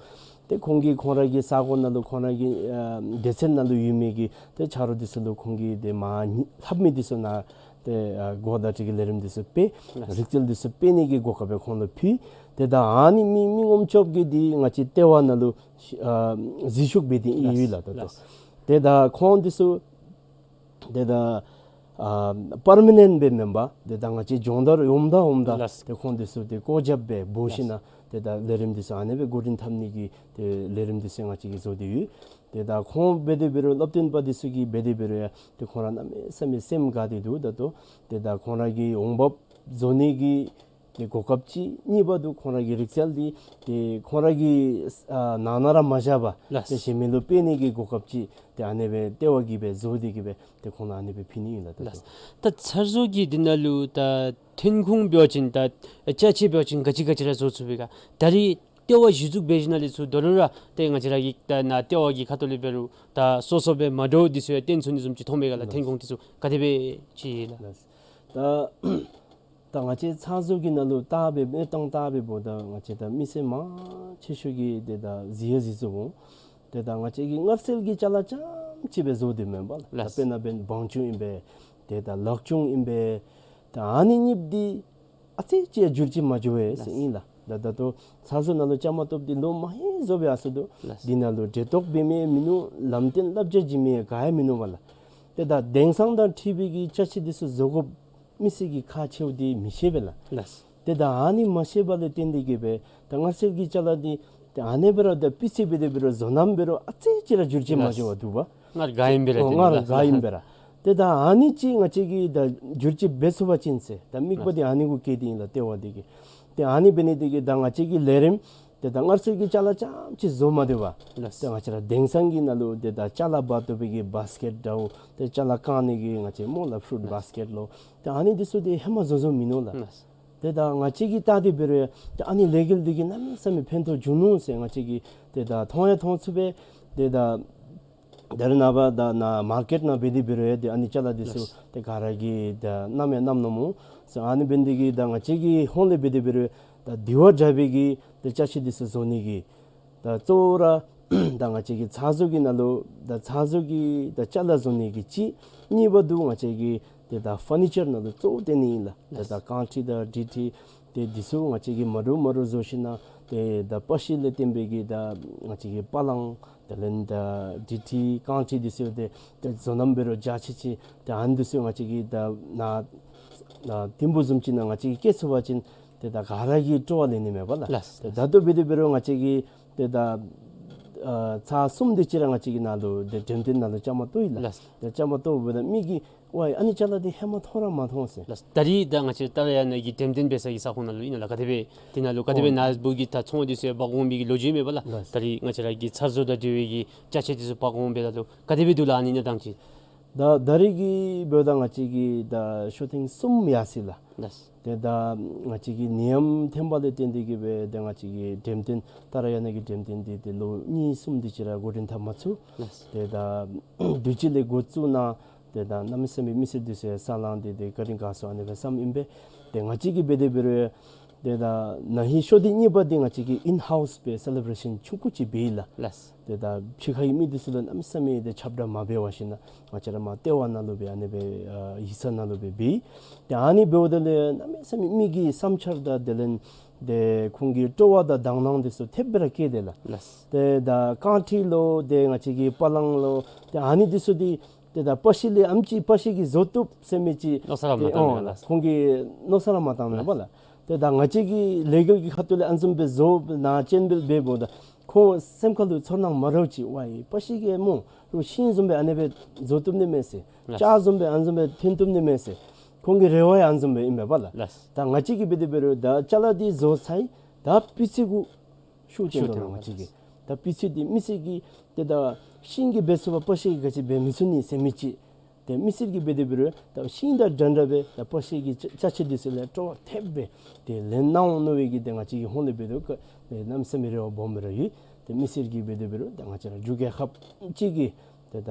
ཏེ་ཁོང་གིས་ཁོང་ར་གི་ས་གོ་ནང་ལུ་ཁོང་ར་གི་ཨ་སྡེ་ཚན་ནང་ལུ་ཡོད་མི་གི་ཏེ་ཆ་རོགས་འདི་ཚུ་ལུ་ཁོང་གིས་ཏེ་མར་ལྷབ་མི་འདི་ཚུ་ནཱ་ཏེ་ཨ་གོ་བརྡ་སྤྲོད་ཀྱི་ལས་རིམ་འདི་ཚུ་སྤེལ། ལགས། རིག་རྩལ་འདི་ཚུ་སྤེལ་ནི་གི་གོ་སྐབས་སྦེ་ཁོང་ལུ་ཕུལ། ཏེ་ད་ཨ་ནི་མི་མི་ངོམ་བཅོ་བརྒྱད་འདི་ང་བཅས་ལྟེ་བ་ནང་ལུ་ཨ་འཛུལ་ཞུགས་འབད་དེ་ཨིན་ཡོད་ལགས། ད་ལྟོ། ལགས། ཏེ་ད་ཁོང་འདི་ཚུ་ཏེ་ད་ཨ་པར་མ་ནེནཊ་སྦེ་མེན་པར་ཏེ་ད་ང་བཅས་སྦྱོང་བརྡར་འོངམ་ད་འོངམ་ད། ལགས། ཏེ་ཁོང་འདི་ཚུ་ཏེ་བཀོད་ཁྱབ་སྦེ་འབོ་ཞིན་ན། ལགས། ཏེ་ད་ལས་རིམ་འདི་ཚུ་ཨ་ནེ་སྦེ་འགོ་འདྲེན་འཐབ་ནི་གི་ཏེ་ལས་རིམ་འདི་ཚུ་ང་བཅས་ཀྱིས་བཟོ་སྟེ་ཡོད། ཏེ་ད་ཁོང་འབད་དེ་འབད་རུང་སློབ་སྟོན་པ་འདི་ཚུ་གིས་འབད་དེ་འབད་རུང་ཡང་ཏེ་ཁོང་ར་གནམ་མེད་ས་མེད་སེམས་དགའ་སྟེ་འདུག། ད་ལྟོ་ཏེ་ད་ཁོང་ར་གི་འོང་འབབ་བཟོ་ནི་གི་ ཏེ་གོ་སྐབས་ཅིག། གཉིས་པ་འདི་ཁོང་ར་གི་རིག་རྩལ་འདི་ཏེ་ཁོང་ར་གི་ཨ་ནང་ན་ར་མ་བཞག་པར་ལགས། ཏེ་གཞན་མི་ལུ་སྤེལ་ནི་གི་གོ་སྐབས་ཅིག། ཏེ་ཨ་ནི་སྦེ་ལྟེ་བ་གིས་སྦེ་བཟོ་སྟེ་གིས་སྦེ་ཏེ་ཁོང་ལུ་ཨ་ནི་སྦེ་ཕུལ་ནི་ཨིན་ལགས། ད་ལགས། ལྟོ་ད་ཚར་བཟོ་གི་འདི་ནང་ལུ་ད་ཐོན་ཁུངས་འབད་བ་ཅིན་ད་ཅ་ཆས་འབད་བ་ཅིན་ག་ཅི་ག་ཅི་ར་བཟོ་ཚུགས་པས་ག། ད་རིས་ལྟེ་བ་གཞི་བཙུགས་འབད་ཞིནམ་ལས་ཚུར་དོ་རུང་ར་ཏེ་ང་བཅས་ར་གི་ད་ནཱ་ལྟེ་བ་གི་ཁ་ཐུག་ལས་འབད་རུང་ད་སོ་སོ་སྦེ་མ་འདྲཝ་འདི་ཚུ་ཡང་བཏོན་ཚུགས་ནི་བཟུམ་ཅིག་མཐོང་མས་ག་ལགས། ལགས། ཐོན་ཁུངས་འདི་ཚུ་ག་དེ་སྦེ་ཅིག་ལགས། ལགས། ད་ད་ང་བཅས་ཚར་བཟོ་གི་ནང་ལུ་བལྟ་སྦེ་གནས་སྟངས་བལྟ་སྦེ་འབདཝ་ད་ང་བཅས་ད་མི་སེར་མང་ཆེ་ཤོས་ཀྱིས་ཏེ་ད་གཟིགས་ཡང་གཟིགས་ཚུགས་འོང་། ཏེ་ད་ང་བཅས་ཀྱིས་མངར་ཟས་ཀྱི་ཅ་ལ་རྐྱངམ་ཅིག་སྦེ་བཟོ་སྟེ་མེན་པ་ལགས། ད་ལགས། དཔེར་ན་འབདན་བང་ཆུ་ཨིན་པས། ཏེ་ད་ལག་ཆུང་ཨིན་པས། ད་ཨ་ནི་གཉིས་འདི་ཨ་ཙི་ཅིག་ཡང་འགྱུར་བཅོས་མ་འགྱོ་བས་ཟེར་ཨིན་ལགས། ད་ད་ལྟོ་ཚར་བཟོ་ནང་ལུ་བཅའ་མར་གཏོགསཔ་འདི་ལོ་མ་ཧེ་བཟོ་སྦེ་ཡར་སོང་དོ། ལགས། འདི་ནང་ལུ་འབྲེལ་གཏོགས་འབད་མི་ཡང་མིན་ནུག། ལམ་སྟོན་བསླབ་བྱ་བྱིན་མི་ཡང་ག་ཡང་མིན་ནུག་པ་ལགས། ཏེ་ད་དེང་སང་དང་འཁྲིལ་བའི་གི་ཅ་ཆས་འདི་ཚུ་བཟོ་དགོཔ་མི་སེར་གྱིས་ཁག་ཆེཝ་འདི་མི་ཤེས་པས་ལགས། ལགས། ཏེ་ད་ཨ་ནི་མ་ཤེས་པ་ལས་བརྟེན་ཏེ་གིས་སྦེ་ད་མངར་ཟས་ཀྱི་ཅ་ལ་འདི་ཏེ་ཨ་ནི་སྦེ་ར་ད་སྤུས་ཚད་འབད་དེ་འབད་རུང་བཟོ་རྣམ་འབད་རུང་ཨ་ཙི་ཅིག་ར་འགྱུར་བཅོས་མ་འགྱོ་བར་འདུག་པ། སྔར་ག་ཨིནམ་སྦེ་ར། ཨོ་སྟོན་སྔར་ལགས། ག་ཨིནམ་སྦེ་ར། ཏེ་ད་ཨ་ནི་ཅིག་ང་བཅས་ཀྱིས་ད་འགྱུར་བཅོས་འབད་ཚུགས་པ་ཅིན་ཟེར། ད་དམིགས་པ་འདི་ཨ་ནི་གུ་བསྐྱེད་དེ་ཨིན་ལགས་ལྟེ་བ་འདི་གིས། ཏེ་ཨ་ནི་འབད་ནི་འདི་གིས་ད་ང་བཅས་ཀྱིས་ལས་རིམ་ཏེ་ད་མངར་ཟས་ཀྱི་ཅ་ལ་རྐྱངམ་ཅིག་བཟོ་མ་སྡོད་པར། ལགས། ཏེ་ང་བཅས་ར་དེང་སང་གི་ནང་ལུ་ཏེ་ད་ཅ་ལ་འབག་བཏུབ་པའི་གི་བཱསི་ཀེཊ་འདྲཝ་ཏེ་ཅ་ལ་བཀང་ནི་གི་ང་བཅས་སྨོ་ལགས་ཕུ་རུཊ་ལགས། བཱསི་ཀེཊ་ལོ། ཏེ་ཨ་ནི་འདི་ཚུ་འདི་ཧེ་མ་བཟོ་བཟོཝ་མིན་ནུག་ལགས། ལགས། ཏེ་ད་ང་བཅས་ཀྱིས་བལྟ་སྟེ་འབད་རུང་ཡང་ཏེ་ཨ་ནི་ལས་འགུལ་འདི་གིས་གནམ་མེད་ས་མེད་ཕན་ཐོགས་བྱུང་ནུག་ཟེར་ང་བཅས་ཀྱིས་ཏེ་ད་མཐོང་ཡང་མཐོང་ཚུགས་པས། ཏེ་ད་ད་རེས་ནངས་པ་ད་ནཱ་མར་ཀེཊ་ནང་འབད་དེ་འབད་རུང་ཡང་ཏེ་ཨ་ནི་ཅ་ལ་འདི་ཚུ་ལགས། ཏེ་ག་ར་གིས་ད་བསྣམ་ཡང་བསྣམ་ནུག་སྨོ་ཟེར། ཨ་ནི་འབད་ནི་འདི་གིས་ད་ང་བཅས་ཀྱི་ཧོངས་ལས་འབད་དེ་འབད་རུང་ད་དེ་བ་འདྲ་བའི་གི་ཏེ་ཅ་ཆས་འདི་ཚུ་བཟོ་ནི་གི་ད་གཙོ་བོ་ར་ད་ང་བཅས་ཀྱི་ཚར་བཟོ་གི་ནང་ལུ་ད་ཚར་བཟོ་གི་ད་ཅ་ལ་བཟོ་ནི་གི་གཅིག། གཉིས་པ་འདི་ང་བཅས་ཀྱི་ཏེ་ད་ཕར་ནི་ཅར་ནང་ལུ་གཙོ་བོ་བཏོན་ནི་ཨིན་ལགས། ཏེ་ད་རྐང་ཁྲི་དང་སྒྲིག་ཁྲི་ཏེ་འདི་ཚུ་ང་བཅས་ཀྱིས་མ་འདྲཝ་མ་འདྲཝ་བཟོ་ཞིནམ་ལས་ཏེ་ད་པ་ཤི་ལས་བརྟེན་པའི་གི་ད་ང་བཅས་ཀྱི་པ་ལང་དེ་ལས་ད་སྒྲིག་ཁྲི་རྐང་ཁྲི་འདི་ཚུ་ཏེ་ད་བཟོ་རྣམ་འབད་རུང་འཇའ་ཆི་ཆི། ཏེ་ཨ་ནི་འདི་ཚུ་ང་བཅས་ཀྱིས་ད་ནཱ་ནཱ་ཐིམ་ཕུག་བཟུམ་ཅིག་ནང་ང་བཅས་ཀྱིས་བཀལ་ཚུགས་པ་ཅིན་ཏེ་ད་ག་ར་གིས་སྤྲོ་བ་ལེན་ནི་མས་པ་ལགས། ལགས། ཏེ་ད་ལྟོ་འབད་དེ་འབད་རུང་ང་བཅས་ཀྱིས་ཏེ་ད་ཨ་ཚར་གསུམ་དེ་ཅིག་ར་ང་བཅས་ཀྱིས་ནཱ་ལུ་ཏེ་འགྲེམས་སྟོན་ནང་ལུ་བཅའ་མར་གཏོགས་ཡི་ལགས། ལགས། ཏེ་བཅའ་མར་གཏོགསཔ་ད་མི་གིས་ཝའི་ཨ་ནི་ཅ་ལ་འདི་ཧེ་མ་མཐོང་ར་མ་མཐོང་ཟེར། ལགས། ད་རིས་ད་ང་བཅས་ཏཱ་ར་ཡ་ན་གི་འགྲེམས་སྟོན་འབད་ས་གི་ས་ཁོངས་ནང་ལུ་ཨིན་ན་ལགས། ག་དེ་སྦེ་དེ་ནང་ལུ་ག་དེ་སྦེ་ཨོ་ནཱ་བུ་གི་ད་ཚོང་འདི་ཚུ་འབག་འོང་མི་གི་ལོ་རྒྱུས་མས་པ་ལགས། ལགས། ད་རིས་ང་བཅས་ར་གི་ཚར་བཟོ་དང་འབྲེལ་བའི་གི་ཅ་ཆས་འདི་ཚུ་འབག་འོང་འབདཝ་ད་ལུ་ག་དེ་སྦེ་འདུག་ལགས་ཨ་ནི་གནས་སྟངས་ཅིག། ད་ད་རིས་ཀྱི་འབདཝ་ད་ང་བཅས་ཀྱིས་ད་ཤོ་ཐེངས་གསུམ་ཡར་སོ་ཡི་ལགས། ལགས། ཏེ་ད་ང་བཅས་ཀྱི་ནད་ཡམས་ཐོན་པ་ལས་བརྟེན་ཏེ་གིས་སྦེ་ཏེ་ང་བཅས་ཀྱི་འགྲེམས་སྟོན་ཏཱ་ར་ཡ་ན་གི་འགྲེམས་སྟོན་འདི་ཏེ་ལོ་གཉིས་གསུམ་དེ་ཅིག་ར་འགོ་འདྲེན་འཐབ་མ་ཚུགས། ལགས། ཏེ་ད་དུས་ཅི་ལས་འགོ་བཙུགས་ནི་ཏེ་ད་གནམ་མེད་ས་མེད་མི་སེར་འདི་ཚུ་ཡང་ས་ལང་སྟེ་ཏེ་བཀའ་དྲིན་དགའ་སོང་ཨ་ནི་སྦེ་བསམ་ཨིན་པས། ཏེ་ང་བཅས་ཀྱིས་འབད་དེ་འབད་རུང་ཏེ་ད་ན་ཧིང་ཤོ་ལྡབ་གཉིས་པ་འདི་ང་བཅས་ཀྱིས་ཨིན་ཧའུསི་སྦེ་སེ་ལེ་བྲེ་ཤཱན་ཆུང་ཀུ་ཅིག་འབད་ཡི་ལགས། ལགས། ཏེ་ད་ཕྱི་ཁ་གི་མི་འདི་ཚུ་ལུ་གནམ་མེད་ས་མེད་ཏེ་ཁྱབ་བསྒྲགས་མ་འབད་བར་ཞིནམ་ལས་ང་བཅས་ར་མར་ལྟེ་བ་ནང་ལུ་སྦེ་ཨ་ནི་སྦེ་ཨ་ཡིག་ཚང་ནང་ལུ་སྦེ་འབད་ཡི། ཏེ་ཨ་ནི་འབདཝ་ད་ལུ་གནམ་མེད་ས་མེད་མི་གི་བསམ་འཆར་དང་དེ་ལས་ཏེ་ཁོང་གི་སྤྲོ་བ་དང་དང་སྣང་འདི་ཚུ་ཐེབས་སྦེ་ར་བསྐྱེད་དེ་ལགས། ལགས། ཏེ་ད་རྐང་ཁྲི་ལོ་ཏེ་ང་བཅས་ཀྱི་པ་ལང་ལོ་ཏེ་ཨ་ནི་འདི་ཚུ་འདི་ཏེ་ད་པ་ཤི་ལས་ཨེམ་ཅིག་པ་ཤི་གིས་བཟོ་བཏུབ་ཟེར་མི་ཅིག་མནོ་བསམ་ར་མ་ཏེ་བཏང་ཨོ་མས་ལགས། ཁོང་གིས་མནོ་བསམ་ར་མ་བཏང་མས་པ་ལགས། ཏེ་ད་ང་བཅས་ཀྱི་ལས་འགུལ་གྱི་ཁ་ཐུག་ལས་ཨ་ནི་བཟུམ་སྦེ་བཟོ་ནང་སྤྱན་འབུལ་འབདཝ་ད་ཁོང་སེམས་ཁ་ལུ་ཚོར་སྣང་མ་འདྲཝ་ཅིག་ཝའི་པ་ཤི་གིས་སྨོ་རུང་ཤིང་བཟུམ་སྦེ་ཨ་ནི་སྦེ་བཟོ་བཏུབ་ནི་མས་ཟེར། ལགས། ལྕགས་བཟུམ་སྦེ་ཨ་ནི་བཟུམ་སྦེ་ཐོན་བཏུབ་ནི་མས་ཟེར། ཁོང་གི་རེ་བ་ཡང་ཨ་ནི་བཟུམ་སྦེ་ཨིན་པས་པ་ལགས། ལགས། ད་ང་བཅས་ཀྱིས་འབད་དེ་འབད་རུང་ད་ཅ་ལ་འདི་བཟོ་ཚར་ཡི། ད་སྤུས་ཚད་གུ་ཤུགས་བཏོན་ཤུགས་དོ་ལགས་བཏོན་ང་བཅས་ཀྱིས། ད་སྤུས་ཚད་འདི་མི་སེར་གྱིས་ཏེ་ད་ཤིང་གིས་འབད་ཚུགས་པ་པ་ཤི་གིས་ག་ཅི་འབད་མི་ཚུགས་ནི་ཟེར་མི་ཅིག། ཏེ་མི་སེར་གྱིས་འབད་དེ་འབད་རུང་ད་ཤིང་དང་འདྲན་འདྲ་སྦེ་ད་པ་ཤི་གི་ཅ་ཅ་ཆས་འདི་ཚུ་ལུ་སྤྲོ་བ་ཐེབས་སྦེ་ཏེ་ལེན་གནང་འོང་མནོ་བའི་གི་ཏེ་ང་བཅས་ཀྱི་ཧོངས་ལས་འབད་དོ་ཏེ་གནམ་མེད་ས་མེད་རེ་བ་སྦོམ་སྦེ་ར་ཡོད། ཏེ་མི་སེར་གྱིས་འབད་དེ་འབད་རུང་ད་ང་བཅས་ར་འབྲུག་རྒྱལ་ཁབ་ཅིག་གི་ཏེ་ད་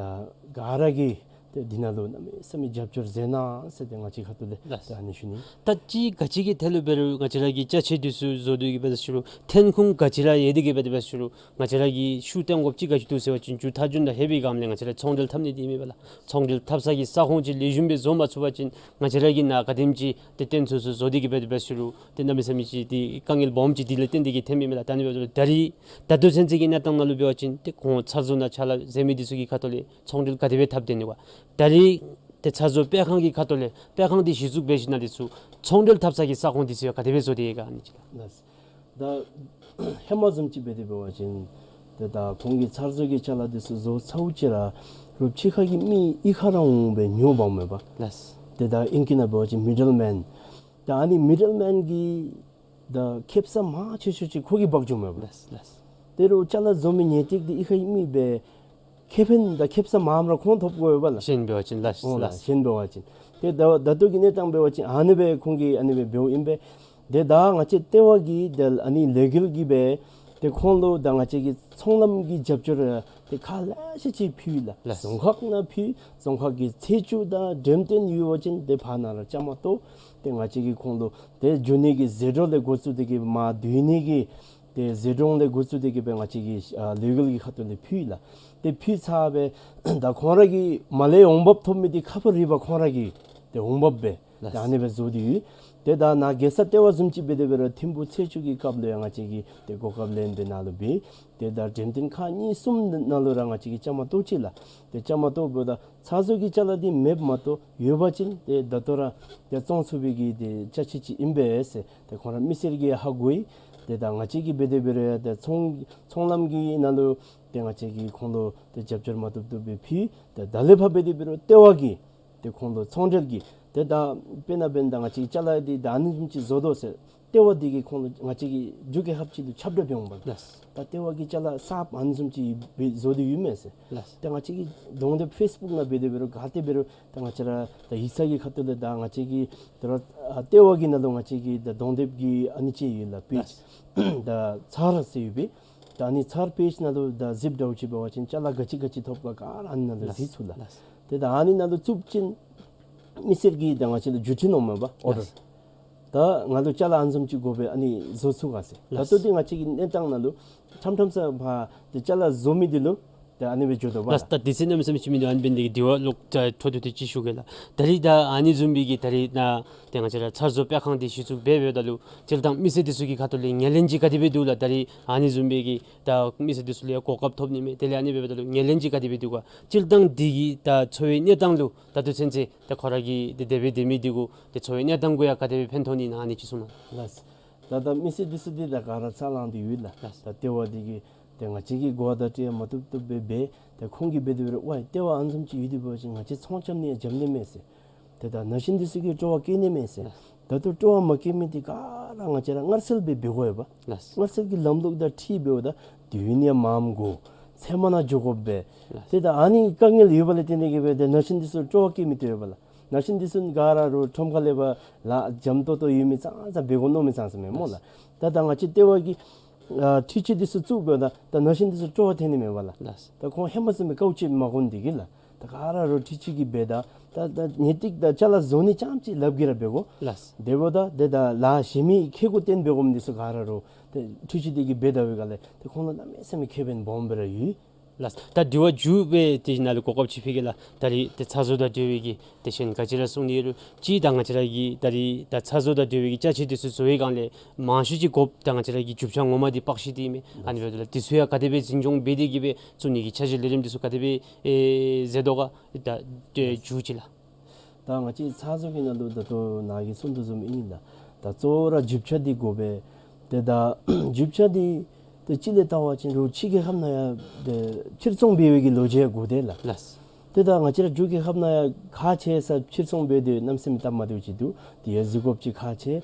ག་ར་གིས་ཏེ་འདི་ནང་ལུ་གནམ་མེད་ས་མེད་རྒྱབ་སྐྱོར་མཛད་གནང་ཟེར་ཏེ་ང་བཅས་ཁ་ཐུག་ལས་ལགས། ད་ཨ་ནི་ཞུ་ནི། ད་ཅི་ག་ཅི་གི་ཐད་ལུ་འབད་རུང་ང་བཅས་ར་གི་ཅ་ཆས་འདི་ཚུ་བཟོ་སྟེ་གིས་འབད་ཟེར་ཞུ་རུང་ཐོན་ཁུངས་ག་ཅི་ར་ཡོད་དེ་གིས་འབད་དེ་འབད་ཟེར་ཞུ་རུང་ང་བཅས་ར་གིས་ཤུགས་བཏོན་དགོཔ་ཅིག་ག་ཅི་འདུག་ཟེར་བ་ཅིན་མཇུག་མཐའ་མཇུག་ནང་ལྷོད་པའི་སྒང་ལས་ང་བཅས་ར་ཚོང་འབྲེལ་འཐབ་ནི་འདི་ཨིན་མས་པ་ལགས། ཚོང་འབྲེལ་འཐབ་ས་གི་ས་ཁོངས་ཅིག་ལེགས་ཤོམ་སྦེ་བཟོ་མ་ཚུགས་པ་ཅིན་ང་བཅས་ར་གིས་ནཱ་ག་དེམ་ཅིག་ཏེ་བཏོན་ཚུགས་ཚུགས་བཟོ་སྟེ་གིས་འབད་དེ་འབད་ཟེར་ཞུ་རུང་ཏེ་གནམ་མེད་ས་མེད་ཅིག་ཏེ་དཀའ་ངལ་སྦོམ་ཅིག་འདི་ལས་བརྟེན་ཏེ་གིས་ཐོནམ་ཨིན་མས་ལགས། ད་ཨ་ནི་འབདཝ་ད་ད་རིས་ད་ལྟོ་ཚུན་ཚོད་ཀྱི་གནས་སྟངས་ནང་ལུ་འབད་བ་ཅིན་ཏེ་ཁོང་ཚར་བཟོ་ནང་ཕྱག་ལཱ་མཛད་མི་འདི་ཚུ་གི་ཁ་ཐུག་ལས་ཚོང་འབྲེལ་ག་དེ་སྦེ་འཐབ་སྡོད་ནི་ག། ད་རིས་ཏེ་ཚར་བཟོ་སྤེལ་ཁང་གི་ཁ་ཐུག་ལས་སྤེལ་ཁང་འདི་གཞི་བཙུགས་འབད་ཞིནམ་ལས་ཚུར་ཚོང་འབྲེལ་འཐབ་ས་གི་ས་ཁོངས་འདི་ཚུ་ཡང་ག་དེ་སྦེ་བཟོ་སྟེ་ཡོད་ག་ཨ་ནི་ཅིག་ལགས། ལགས། ད་ཧེ་མ་བཟུམ་ཅིག་འབད་དེ་འབད་བ་ཅིན་ཏེ་ད་ཁོང་གིས་ཚར་བཟོ་གི་ཅ་ལ་འདི་ཚུ་བཟོ་ཚརཝ་ཅིག་ར་རུང་ཕྱི་ཁ་གི་མི་གཡུས་ཁར་ར་འོང་སྦེ་ཉོ་འབག་མས་པ། ལགས། ཏེ་ད་ཨིང་སྐད་ནང་འབད་བ་ཅིན་མི་ཌལ་མེན་ ད་ཨ་ནི་མི་ཌལ་མེན་གི་ད་ཁེབ་ས་མང་ཆེ་ཤོས་ཅིག་ཁོ་གིས་འབག་འགྱོཝ་མས་པ། ལགས་ལགས། དེ་རུང་ཅ་ལ་བཟོ་མི་ཉེས་སྟེགས་འདི་གཡུས་ཁའི་མི་སྦེ་ཁེ་ཕན་དང་ཁེབ་ས་མངམ་ར་ཁོང་ཐོབ་དགོ་པས་ལགས། གཞན་འབད་བ་ཅིན་ལགས། འོང་ལགས། ལགས། གཞན་འབད་བ་ཅིན། ཏེ་ད་ད་ལྟོ་གི་གནས་སྟངས་འབད་བ་ཅིན་ཨ་ནི་སྦེ་ཁོང་གིས་ཨ་ནི་སྦེ་འབདཝ་ཨིན་པས། ཏེ་ད་ང་བཅས་ལྟེ་བ་གིས་ཏེ་ཨ་ནི་ལི་གལ་གྱི་སྦེ་ཏེ་ཁོང་ལུ་ད་ང་བཅས་ཀྱིས་ཚོང་ལམ་གྱི་རྒྱབ་སྐྱོར་ཏེ་ཁག་ལེ་ཤ་ཅིག་ཕུལ་ཡི་ལགས། ལགས། རྫོང་ཁག་ནང་ཕུལ། རྫོང་ཁག་གི་ཚེས་བཅུ་དང་འགྲེམས་སྟོན་ཡོད་པ་ཅིན་ཏེ་ཕར་ནང་ར་བཅའ་མར་གཏོགས། ཏེ་ང་བཅས་ཀྱིས་ཁོང་ལུ་ཏེ་འགྱོ་ནི་གི་ཟད་འགྲོ་ལས་འགོ་བཙུགས་ཏེ་གི་མར་སྡོད་ནི་གི་ཏེ་ཟད་འགྲོ་ལས་འགོ་བཙུགས་ཏེ་གི་སྦེ་ང་བཅས་ཀྱིས་ཨ་ལི་གལ་གྱི་ཁ་ཐུག་ལས་ཕུལ་ཡི་ལགས། ཏེ་ཕུལ་ཚར་སྦེ་ད་ཁོང་ར་གིས་མར་ལས་འོང་འབབ་ཐོབ་མི་འདི་ཁ་ཕོ་རི་བ་ཁོང་ར་གི་ཏེ་འོང་འབབ་སྦེ་ལགས། ད་ཨ་ནི་སྦེ་བཟོ་སྟེ་ཡོད། ཏེ་ད་ནཱ་རྒྱལ་ས་ལྟེ་བ་བཟུམ་ཅིག་འབད་དེ་འབད་རུང་ཐིམ་ཕུག་ཚེས་བཅུ་གི་སྐབས་ལུ་ཡང་ང་བཅས་ཀྱིས་ཏེ་གོ་སྐབས་ལེན་སྦེ་ནཱ་ལུ་འབད། ཏེ་ད་འགྲེམས་སྟོན་ཁག་གཉིས་གསུམ་ནང་ལུ་ར་ང་བཅས་ཀྱིས་བཅའ་མར་གཏོགས་ཅི་ལགས། ཏེ་བཅའ་མར་གཏོགསཔ་ད་ཚ་བཟོ་གི་ཅ་ལ་འདི་མེདཔ་མ་གཏོགས་ཡོད་པ་ཅིན་ཏེ་ད་ལྟོ་ར་ཏེ་བཙོང་ཚུགས་པའི་གི་ཏེ་ཅ་ཆས་ཅིག་ཨིན་པས་ཟེར་ཏེ་ཁོང་ར་མི་སེར་གྱིས་ཧ་གོ་ཡི། ཏེ་ད་ང་བཅས་ཀྱིས་འབད་དེ་འབད་རུང་ཡང་ཏེ་ཚོང་ཚོང་ལམ་གྱི་ནང་ལུ་ཏེ་ང་བཅས་ཀྱིས་ཁོང་ལུ་ཏེ་རྒྱབ་སྐྱོར་མ་བཏུབ་བཏུབ་སྦེ་ཕུལ། ཏེ་ད་ལས་ཕར་འབད་དེ་འབད་རུང་ལྟེ་བ་གིས་ཏེ་ཁོང་ལུ་ཚོང་འབྲེལ་གྱི་ཏེ་ད་དཔེར་ན་འབདན་ད་ང་བཅས་ཅ་ལ་འདི་ད་ཨ་ནི་བཟུམ་ཅིག་བཟོ་དོ་ཟེར་ལྟེ་བ་འདི་གིས་ཁོང་ལུ་ང་བཅས་ཀྱི་རྒྱུ་རྐྱེན་ཧབ་ཅིག་ལུ་ཁྱབ་བསྒྲགས་འབད་འོང་པ་ལགས། ལགས། ད་ལྟེ་བ་གིས་ཅ་ལ་གསརཔ་ཨ་ནི་བཟུམ་ཅིག་སྦེ་བཟོ་སྟེ་ཡོད་མས་ཟེར། ལགས། ད་ང་བཅས་ཀྱི་གདོང་དེབ་ཕེསི་བུཀ་ནང་འབད་དེ་འབད་རུང་ག་ཏེ་འབད་རུང་ད་ང་བཅས་ར་ད་ཡིག་ཚང་གི་ཁ་ཐུག་ལས་ད་ང་བཅས་ཀྱི་ད་ར་ཨ་ལྟེ་བ་གི་ནང་ལུ་ང་བཅས་ཀྱི་ད་གདོང་དེབ་ཀྱི་ཨ་ནི་ཅིག་ཡོད་ལགས། པེཇ། ལགས། ད་ཚར་ཟེར་ཡོད་པས། ད་ཨ་ནི་ཚར་པེཇ་ནང་ལུ་ད་གཟིགསཔ་འདྲཝ་ཅིག་འབད་བ་ཅིན་ཅ་ལ་ག་ཅི་ག་ཅི་ཐོབ་ག་ག་ར་ཨ་ནི་ནང་ལུ་ལགས། གཟིགས་ཚུགས་ལགས། ལགས། ཏེ་ད་ཨ་ནི་ནང་ལུ་བཙུགས་པ་ཅིན་མི་སེར་གྱིས་ད་ང་བཅས་ལུ་བརྒྱུད་འཕྲིན་འོངམ་མས་པ། ཨོར་ཌར། ལགས། ད་ང་ལུ་ཅ་ལ་ཨ་ནི་བཟུམ་ཅིག་དགོ་པས་ཨ་ནི་བཟོ་ཚུགས་ག་ཟེར། ད་ལགས། ལྟོ་འདི་ང་བཅས་ཀྱི་གནས་སྟངས་ནང་ལུ་ཁྲམ་ཁྲམ་ས་ཕར་ཏེ་ཅ་ལ་བཟོ་མི་འདི་ལུ་ཏེ་ཨ་ནི་སྦེ་འགྱོ་དོ་པ། ལགས། ད་དུས་ཚོད་གནམ་མེད་ས་མེད་ཅིག་མིན་འདུག། ཨ་ནི་འབདན་འདི་གིས་དེ་བ་ལོག་ད་འཕྲོ་མཐུད་དེ་ཅིག་ཞུ་གེ་ལགས། ད་རིས་ད་ཨ་ནི་བཟུམ་སྦེ་གི་ད་རིས་ནཱ་ཏེ་ང་བཅས་ར་ཚ་བཟོ་སྤེལ་ཁང་འདི་གཞི་བཙུགས་འབད་འབདཝ་ད་ལུ་སྤྱིར་བཏང་མི་སེར་འདི་ཚུ་གི་ཁ་ཐུག་ལས་ངོས་ལེན་ཅིག་ག་དེ་སྦེ་འདུག་ལགས། ད་རིས་ཨ་ནི་བཟུམ་སྦེ་གི་ད་མི་སེར་འདི་ཚུ་ལས་གོ་སྐབས་ཐོབ་ནི་མས། དེ་ལས་ཨ་ནི་འབདཝ་ད་ལུ་ངོས་ལེན་ཅིག་ག་དེ་སྦེ་འདུག་ག། སྤྱིར་བཏང་འདི་གི་ད་འཚོ་བའི་གནས་སྟངས་ལུ་ད་ལྟོ་ཚུན་ཚོད་ད་ཁོ་ར་གི་ཏེ་དེ་སྦེ་སྡོད་མི་འདི་གུ་ཏེ་འཚོ་བའི་གནས་སྟངས་གུ་ཡང་ག་དེ་སྦེ་ཕན་ཐོགས་ནི་ཨིན་ན་ཨ་ནི་ཅིག་གསུང་གནང་། ལགས། ད་ད་མི་སེར་འདི་ཚུ་འདི་ད་ག་ར་ཚ་ལང་སྟེ་ཡོད་ལགས། ལགས། ད་ལྟེ་བ་འདི་གིས་ཏེ་ང་བཅས་ཀྱིས་གོ་བརྡ་སྤྲོད་ཡང་མ་བཏུབ་བཏུབ་སྦེ་འབད། ཏེ་ཁོང་གིས་འབད་དེ་འབད་རུང་ཝའི་ལྟེ་བ་ཨ་ནི་བཟུམ་ཅིག་ཡོད་དེ་འབད་བ་ཅིན་ང་བཅས་ཚོང་རྐྱབ་ནི་ཡང་འཇམ་ནི་མས་ཟེར། ཏེ་ད་ན་གཞོན་འདི་ཚུ་གིས་སྤྲོ་བ་བསྐྱེད་ནི་མས་ཟེར། ད་ལྟོ་སྤྲོ་བ་མ་བསྐྱེད་མི་འདི་ག་ར་ང་བཅས་ར་མངར་གསལ་སྦེ་འབད་དགོ་པས། ལགས། མངར་གསལ་གྱི་ལམ་ལུགས་དང་འཁྲིལ་འབདཝ་ད་དུས་ཡུན་ཡང་མངམ་འགོར། ཚལ་མ་ནང་འགྱོ་དགོ་པས། ལགས། ཏེ་ད་ཨ་ནི་དཀའ་ངལ་ཡོད་པ་ལས་བརྟེན་ཏེ་གི་སྦེ་ཏེ་ན་གཞོན་འདི་ཚུ་སྤྲོ་བ་བསྐྱེད་མི་བཏུབ་པས་ལགས། ན་གཞོན་འདི་ཚུ་ག་ར་རུང་ཁྲོམ་ཁ་ལས་ཕར་ལཱ་འཇམ་ཏོང་ཏོ་ཡོད་མི་ཙང་ཙང་འབད་དགོ་མནོ་མི་ཙང་ཙང་མས་སྨོ་ལགས། ད་ད་ང་བཅས་ལྟེ་བ་གིས་ཨ་འཕྲུལ་ཆས་འདི་ཚུ་བཙུགས་འབདཝ་ད་ད་ན་གཞོན་འདི་ཚུ་སྤྲོ་བ་ཐོན་ནི་མས་པ་ལགས། ལགས། ད་ཁོང་ཧེ་མ་བཟུམ་སྦེ་དཀའཝ་སྤྱད་མ་དགོ་ནི་འདི་གིས་ལགས། ད་ག་ར་རུང་འཕྲུལ་ཆས་ཀྱིས་འབད་ད་ད་ད་ངེས་ཏིག་ད་ཅ་ལ་བཟོ་ནི་རྐྱངམ་ཅིག་ལགཔ་གིས་ར་འབད་དགོ། ལགས། དེ་འབདཝ་ད་ཏེ་ད་ལཱ་གཞན་མི་ཁེ་ཀོ་བཏོན་འབད་དགོ་མི་འདི་ཚུ་ག་ར་རུང་ཏེ་འཕྲུལ་ཆས་འདི་གིས་འབད་ད་བའི་སྒང་ལས་ཏེ་ཁོང་ལུ་གནམ་མེད་ས་མེད་ཁེ་ཕན་སྦོམ་སྦེ་ར་ཡོད། ལགས། ད་དེ་བ་མཇུག་སྦེ་དེ་ནང་ལུ་གོ་སྐབས་ཅིག་ཕུལ་གེ་ལགས། ད་རིས་ཏེ་ཚ་བཟོ་དང་འབྲེལ་བའི་གི་ཏེ་གཞན་ག་ཅི་ར་གསུང་ནི་ཡོད་རུང་ཅིག་ད་ང་བཅས་ར་གི་ད་རིས་ད་ཚ་བཟོ་དང་འབྲེལ་བའི་གི་ཅ་ཆས་འདི་ཚུ་བཟོ་བའི་སྒང་ལས་མང་ཤོས་ཅིག་དགོཔ་ད་ང་བཅས་ར་གི་རྒྱུ་ཆ་ངོ་མ་འདི་པགས་ཤིང་འདི་ཨིན་མས། ཨ་ནི་འབདཝ་ད་ལུ་འདི་ཚུ་ཡང་ག་དེ་སྦེ་འཛིན་སྐྱོང་འབད་དེ་གི་སྦེ་བཙུགས་ནི་གི་འཆར་གཞི་ལས་རིམ་འདི་ཚུ་ག་དེ་སྦེ་ཨེ་མཛད་དོ་ག། ད་ཏེ་མཇུག་ཅིག་ལགས། ད་ང་བཅས་ཚ་བཟོ་གི་ནང་ལུ་ད་ལྟོ་ནཱ་གིས་གསུངས་དོ་བཟུམ་ཨིན་ལགས། ད་གཙོ་བོ་ར་རྒྱུ་ཆ་འདི་དགོ་པས། ཏེ་ད་རྒྱུ་ཆ་འདི་ཏེ་སྤྱིར་ལས་བལྟ་བ་ཅིན་རོགས་ཕྱི་རྒྱལ་ཁབ་ནང་ཡང་ཏེ་ཕྱིར་ཚོང་འབད་བའི་གི་ལོ་རྒྱུས་ཡང་དགོ་དེ་ལགས། ལགས། ཏེ་ད་ང་བཅས་ར་རྒྱུ་རྐྱེན་ཁབ་ནང་ཡང་ཁག་ཆེ་ས་ཕྱིར་ཚོང་འབད་དེ་གནམ་མེད་ས་མེད་སྟབས་མ་བདེཝ་ཅིག་འདུག། དེ་ཡང་གཟིགས་དགོཔ་ཅིག་ཁག་ཆེ།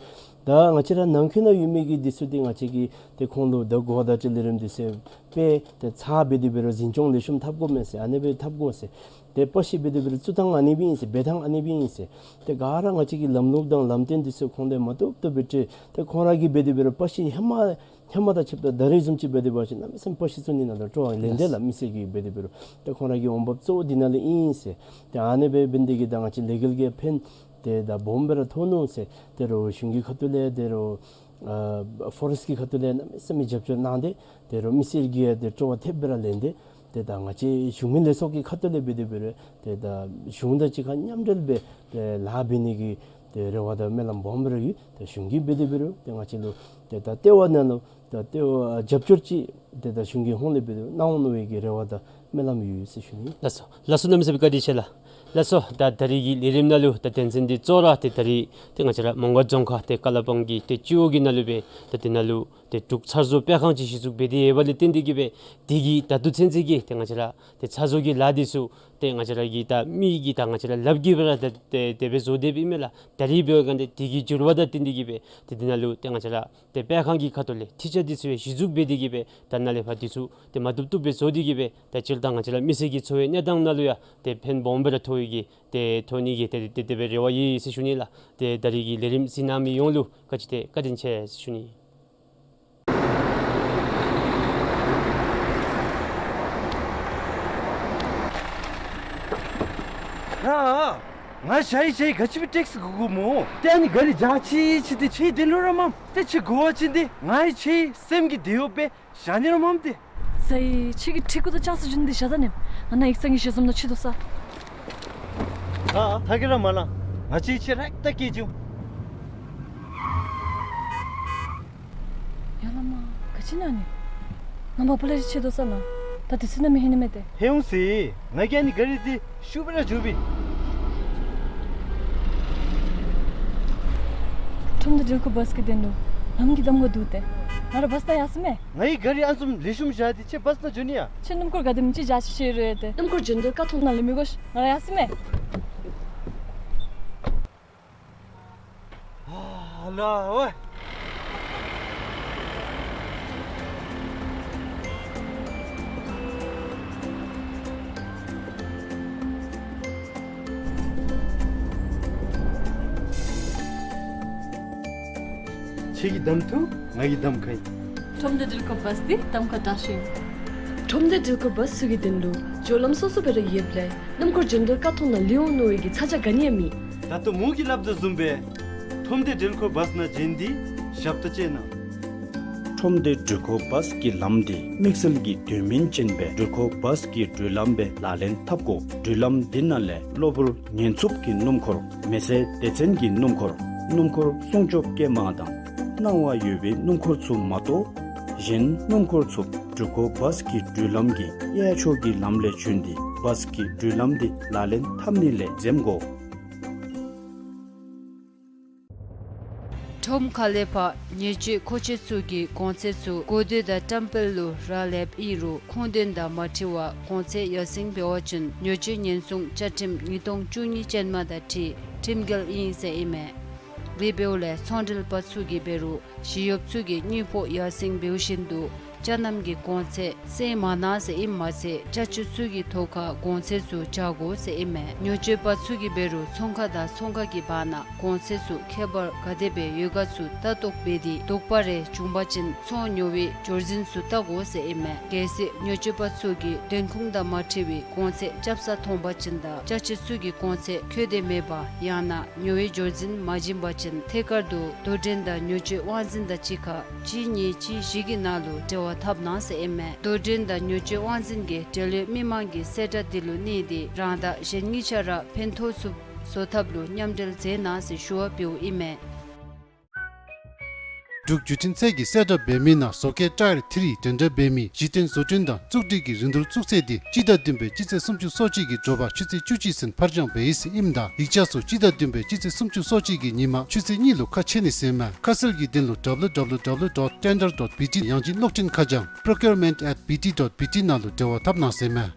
ད་ང་བཅས་ར་ནང་འཁོད་ནང་ཡོད་མི་གི་འདི་ཚུ་འདི་ང་བཅས་ཀྱིས་ཏེ་ཁོང་ལུ་ད་གོ་བརྡ་སྤྲོད་ལས་རིམ་འདི་ཚུ་སྦེ་ཏེ་ཚ་འབད་དེ་འབད་རུང་འཛིན་སྐྱོང་ལེགས་ཤོམ་འཐབ་དགོ་མས་ཟེར། ཨ་ནི་སྦེ་འཐབ་དགོ་ཟེར། ཏེ་པགས་ཤིང་འབད་དེ་འབད་རུང་བཙུགས་ཐངས་ཨ་ནི་སྦེ་ཨིན་ཟེར། འབད་ཐངས་ཨ་ནི་སྦེ་ཨིན་ཟེར། ཏེ་ག་ར་ང་བཅས་ཀྱི་ལམ་ལུགས་དང་ལམ་སྟོན་འདི་ཚུ་ཁོང་ལུ་མ་བཏུབ་བཏུབ་སྦེ་སྤྲོད། ཏེ་ཁོང་ར་གིས་འབད་དེ་འབད་རུང་པགས་ཤིང་ཧེ་མ་ཧེ་མ་དང་ཕྱདཔ་ད་ད་རིས་བཟུམ་ཅིག་འབད་དེ་འབད་བ་ཅིན་གནམ་མེད་ས་མེད་པགས་ཤིང་བཙུགས་ནི་ནང་ལུ་སྤྲོ་བ་ལེན་ཏེ་ལགས། མི་སེར་གྱིས་འབད་དེ་འབད་རུང་ཏེ་ཁོང་ར་གི་འོང་འབབ་གཙོ་བོ་འདི་ནང་ལས་ཨིན་ཟེར། ཏེ་ཨ་ནི་སྦེ་འབད་ནི་འདི་གིས་ད་ང་བཅས་ལི་གལ་གྱི་ཕན་ཏེ་ད་སྦོམ་སྦེ་ར་ཐོགས་ནུག་ཟེར། ཏེ་རོགས་གཞུང་གི་ཁ་ཐུག་ལས་ཏེ་རོགས་ཨ་ཕོ་རེསཊ་ཀྱི་ཁ་ཐུག་ལས་གནམ་མེད་ས་མེད་རྒྱབ་སྐྱོར་གནང་སྟེ་ཏེ་རོགས་མི་སེར་གྱིས་ཡང་ཏེ་སྤྲོ་བ་ཐེབས་སྦེ་ར་ལེན་ཏེ་ཏེ་ད་ང་བཅས་གཞུང་མིན་ལས་ཚོགས་ཀྱི་ཁ་ཐུག་ལས་འབད་དེ་འབད་རུང་ཏེ་ད་གཞུང་དང་གཅིག་ཁར་མཉམ་འབྲེལ་སྦེ་ཏེ་ལཱ་འབད་ནི་གི་ཏེ་རེ་བ་དང་སྨོན་ལམ་སྦོམ་སྦེ་ར་ཡོད། ཏེ་གཞུང་གིས་འབད་དེ་འབད་རུང་ཏེ་ང་བཅས་ལུ་ཏེ་ད་ལྟེ་བ་ནང་ལུ་ད་ལྟེ་བ་རྒྱབ་སྐྱོར་ཅིག་ཏེ་ད་གཞུང་གི་ཧོངས་ལས་འབད་དེ་གནང་འོང་མནོ་བའི་གི་རེ་བ་དང་སྨོན་ལམ་ཡོད་ཟེར་ཞུ་ནི། ལགས་སོ། ལགས་སོ། གནམ་མེད་ས་མེད་བཀའ་དྲིན་ཆེ་ལགས། ལགས་སོ། ད་ད་རིས་ཀྱི་ལས་རིམ་ནང་ལུ་ད་དོན་ཚན་འདི་གཙོ་བོ་ར་ཏེ་ད་རིས་ཏེ་ང་བཅས་ར་མོང་སྒར་རྫོང་ཁག་ཏེ་ཀ་ལ་པང་གི་ཏེ་སྤྱི་འོག་གི་ནང་ལུ་སྦེ་ད་དེ་ནང་ལུ་ ཏེ་འབྲུག་ཚར་བཟོ་སྤེལ་ཁང་ཅིག་གཞི་བཙུགས་འབད་དེ་ཡོདཔ་ལས་བརྟེན་ཏེ་གིས་སྦེ་དེ་གིས་ད་ལྟོ་ཚུན་ཚོད་ཀྱི་ཏེ་ང་བཅས་ར་ཏེ་ཚར་བཟོ་གི་ལཱ་འདི་ཚུ་ཏེ་ང་བཅས་ར་གི་ད་མི་གི་ད་ང་བཅས་ར་ལགཔ་གིས་སྦེ་ར་ད་ཏེ་དེ་སྦེ་བཟོ་སྡོདཔ་ཨིན་མས་ལགས། ད་རིས་འབད་བ་ཅིན་ཏེ་དེ་གི་འགྱུར་བ་དང་བསྟུན་ཏེ་གིས་སྦེ་ཏེ་དེ་ནང་ལུ་ཏེ་ང་བཅས་ར་ཏེ་སྤེལ་ཁང་གི་ཁ་ཐུག་ལས་ཁྲི་ཆ་འདི་ཚུ་ཡང་གཞི་བཙུགས་འབད་དེ་གིས་སྦེ་ད་ནཱ་ལས་ཕར་འདི་ཚུ་ཏེ་མ་བཏུབ་བཏུབ་སྦེ་བཟོ་སྟེ་གིས་སྦེ་ད་སྤྱིར་བཏང་ང་བཅས་ར་མི་སེར་གྱི་འཚོ་བའི་གནས་སྟངས་ནང་ལུ་ཡང་ཏེ་ཕན་སྦོམ་སྦེ་ར་ཐོགས་ཡི་གི་ཏེ་ཐོགས་ནི་གི་ཏེ་ཏེ་དེ་སྦེ་རེ་བ་ཡོད་ཟེར་ཞུ་ནི་ལགས། ཏེ་ད་རིས་ཀྱི་ལས་རིམ་གཟིགས་གནང་མི་ཡོངས་ལུ་བཀའ་དྲིན་ཆེ་བཀའ་དྲིན་ཆེ་ཟེར་ཞུ་ནི། ཨ་ཨ། ང་ཞ་ཡི་ཞ་ཡི་ག་ཅི་སྦེ་ཊེག་སི་དགོ་དགོཔ་སྨོ། ཏེ་ཨ་ནི་ག་རི་འཇག་ཅི་ཅི་ཏེ་ཁྱོད་དོན་ལུ་ར་མས། ཏེ་ཁྱོད་དགོ་པ་ཅིན་ཏེ་ང་ཡང་ཁྱོད་སེམས་ཀྱི་དེ་ཡོད་པས། ཞག་ནི་ར་མས་ཏེ། ས་ཡི་ཁྱོད་ཀྱི་ཁྲི་གུ་དང་ལྕགས་སི་རྒྱུན་འདི་བཞག་ད་ནི། ང་ནཱ་ཡིག་ཚང་གི་ཞལ་འཛོམས་ནང་ཕྱད་དོ་ས། ཨ་ཨ་ཐ་གི་ར་མ་ལང་། ང་བཅས་ཁྱོད་ར་ད་སྐྱེལ་འགྱོ། ཡ་ལ་མ་ག་ཅི་ཨིན་ན་ནི། ང་མ་པ་ལས་ཕྱད་དོ་ས་ལགས། ད་དུས་ཚོད་གནམ་མེད་ས་མེད་མེད་ཏེ། ཧེ་འོང་ཟེར། ང་གིས་ཨ་ནི་ག་རི་འདི་ཤུགས་སྦེ་ར་འགྱོ་བས། ཁྲོམ་སྡེ་འགྲུལ་འཁོར་བཱས་ཀྱི་དོན་ལུ་ལམ་གྱི་གདམ་ཁ་འདུག་ཏེ། ང་ར་བཱས་ནང་ཡར་སོང་མས། ང་གིས་ག་རི་ཨ་ནི་བཟུམ་ལེགས་ཤོམ་བཞག་སྟེ་ཁྱོད་བཱས་ནང་འགྱོ་ནི་ཡ། ཁྱོད་སྣུམ་འཁོར་ག་དེམ་ཅིག་འཇགས་ཅི་ཤེས་རུང་ཡོད་ཏེ། སྣུམ་འཁོར་འགྱོ་འདོད་ཀ་ཐོང་ནང་ལས་མི་དགོ་ཤིག། ང་ར་ཡར་སོང་མས། ཨ་ལ་ཝེ། ཁྱོད་ཀྱིས་གདམ་འཐུ། ང་གིས་གདམ་ཁ་ཡི། ཁྲོམ་སྡེ་འགྲུལ་འཁོར་བཱས་འདི་གདམ་ཁ་དྲག་ཤོས་ཨིན། ཁྲོམ་སྡེ་འགྲུལ་འཁོར་བཱས་ཚུ་གི་དོན་ལུ་འགྱོ་ལམ་སོ་སོ་སྦེ་ར་ཡོདཔ་ལས་སྣུམ་འཁོར་འགྱོ་འདོད་ཀ་ཐོང་ནང་ལུས་འོང་མནོ་བའི་གི་ཚ་གྱང་ག་ནི་ཡང་མེད། ད་ལྟོ་མོ་གིས་སླབ་དོ་བཟུམ་སྦེ་ཁྲོམ་སྡེ་འགྲུལ་འཁོར་བཱས་ནང་འགྱོ་སྟེ་ཞབས་ཏོག་སྤྱོད་གནང་། ཁྲོམ་སྡེ་འགྲུལ་འཁོར་བཱས་ཀྱི་ལམ་འདི་དམིགས་བསལ་གྱི་དོན་སྨིན་ཅན་སྦེ་འགྲུལ་འཁོར་བཱས་ཀྱི་འགྲུལ་ལམ་སྦེ་ལག་ལེན་འཐབ་དགོ། འགྲུལ་ལམ་འདི་ནང་ལས་གློ་བུར་ཉེན་འཚུབ་ཀྱི་སྣུམ་འཁོར་མེ་སྲེག་སྡེ་ཚན་གྱི་སྣུམ་འཁོར་སྣུམ་འཁོར་སྲུང་སྐྱོབ་སྐྱེལ་མ་དང་སྣང་བ་ཡོད་པའི་སྣུམ་འཁོར་ཚུ་མ་གཏོགས་གཞན་སྣུམ་འཁོར་ཚུ་འགྲུལ་འཁོར་བཱས་ཀྱི་འགྲུལ་ལམ་གྱི་གཡས་ཕྱོགས་ཀྱི་ལམ་ལས་བྱོན་ཏེ་བཱས་ཀྱི་འགྲུལ་ལམ་འདི་ལག་ལེན་འཐབ་ནི་ལས་འཛེམ་དགོ། ཁྲོམ་ཁ་ལས་ཕར་ཉེས་སྤྱོད་མཁོ་ཆས་ཚུ་གི་གོང་ཚད་ཚུ་གོ་བསྡུར་དང་བཀྲམ་སྤེལ་ལུ་རག་ལསཔ་ཨིན་རུང་ཁུངས་དོན་དང་མ་འཁྲིལ་བར་གོང་ཚད་ཡར་སེང་འབད་བ་ཅིན་ཉེས་སྤྱོད་ཉེན་སྲུང་བཅའ་ཁྲིམས་ཉིས་སྟོང་བཅུ་གཉིས་ཅན་མ་དང་འཁྲིལ་ཁྲིམས་འགལ་ཨིན་ཟེར་ཨིན་མས། དེ་འབདཝ་ལས་ཚོང་འབྲེལ་པ་ཚུ་གིས་འབད་རུང་ཞི་གཡོགཔ་ཚུ་གིས་དངུལ་ཕོགས་ཡར་སེང་འབདཝ་བཞིན་དུ་ཅ་རྣམ་གྱི་གོང་ཚད་སེང་མ་གནང་ཟེར་ཨིནམ་མ་ཚད་ཅ་ཆས་ཚུ་གི་ཐོག་ཁར་གོང་ཚད་ཚུ་བཅག་དགོ་ཟེར་ཨིན་མས། ཉེས་སྤྱོད་པ་ཚུ་གིས་འབད་རུང་ཚོང་ཁང་དང་ཚོང་ཁང་གི་བར་ན་གོང་ཚད་ཚུ་ཁྱད་པར་ག་དེ་སྦེ་ཡོད་ག་ཚུ་ལྟ་རྟོག་འབད་དེ་དོགས་པ་རེ་བྱུང་པ་ཅིན་ཚོང་ཉོ་བའི་འབྱོར་འཛིན་ཚུ་བལྟ་དགོ་ཟེར་ཨིན་མས། གལ་སྲིད་ཉེས་སྤྱོད་པ་ཚུ་གིས་དོན་ཁུངས་དང་མ་འཁྲིལ་བའི་གོང་ཚད་རྐྱབ་ས་མཐོང་པ་ཅིན་དང་ཅ་ཆས་ཚུ་གི་གོང་ཚད་ཁྱད་དེ་མེད་པ་ཡང་ན་ཉོ་བའི་འབྱོར་འཛིན་མ་བྱིན་པ་ཅིན་ཐད་ཀར་དུ་དོ་འགྲན་དང་ཉེས་སྤྱོད་དབང་འཛིན་དང་གཅིག་ཁར་གཅིག་གཉིས་གཅིག་བཞི་གི་ནང་ལུ་འབྲེལ་བ་འཐབ་གནང་ཟེར་ཨིན་མས། དོ་འགྲན་དང་ཉེས་སྤྱོད་དབང་འཛིན་གྱིས་འབྲེལ་ཡོད་མི་མང་གི་གསལ་བསྒྲགས་འདི་ལུ་གནས་ཏེ་རང་དང་གཞན་གཉིས་ཆ་ར་ཕན་ཐོགས་ཚུགསཔ་བཟོ་ཐབས་ལུ་མཉམ་འབྲེལ་མཛད་གནང་ཟེར་ཞུ་བ་འབདཝ་ཨིན་མས། འབྲུག་བརྒྱུད་འཕྲིན་ཚད་ཀྱིས་གསལ་བསྒྲགས་འབད་མི་ནང་བཟོ་བཀོད་ཊ་ཡར་ཐི་རི་འགྲན་ཟླ་འབད་མི་གཞི་རྟེན་བཟོ་སྐྲུན་དང་བཙུགས་སྒྲིག་གི་རིན་བསྡུར་བཙུགས་ཚེས་འདི་སྤྱི་ཟླ་བདུན་པའི་སྤྱི་ཚེས་སུམ་ཅུ་སོ་གཅིག་གི་དྲོ་པ་ཆུ་ཚོད་བཅུ་གཅིག་ཚུན་ཕར་འགྱངས་འབད་ཡི་ཟེར་ཨིནམ་ད་ཡིག་ཆ་ཚུ་སྤྱི་ཟླ་བདུན་པའི་སྤྱི་ཚེས་སུམ་ཅུ་སོ་གཅིག་གི་ཉིན་མ་ཆུ་ཚོད་གཉིས་ལུ་ཁ་ཕྱེ་ནི་ཟེར་མས། ཁ་གསལ་གྱི་དོན་ལུ་W W W dot tender dot B T ཡང་ཅིན་གློག་འཕྲིན་ཁ་བྱང་procurement at B T dot B T ནང་ལུ་འབྲེལ་བ་འཐབ་གནང་ཟེར་མས།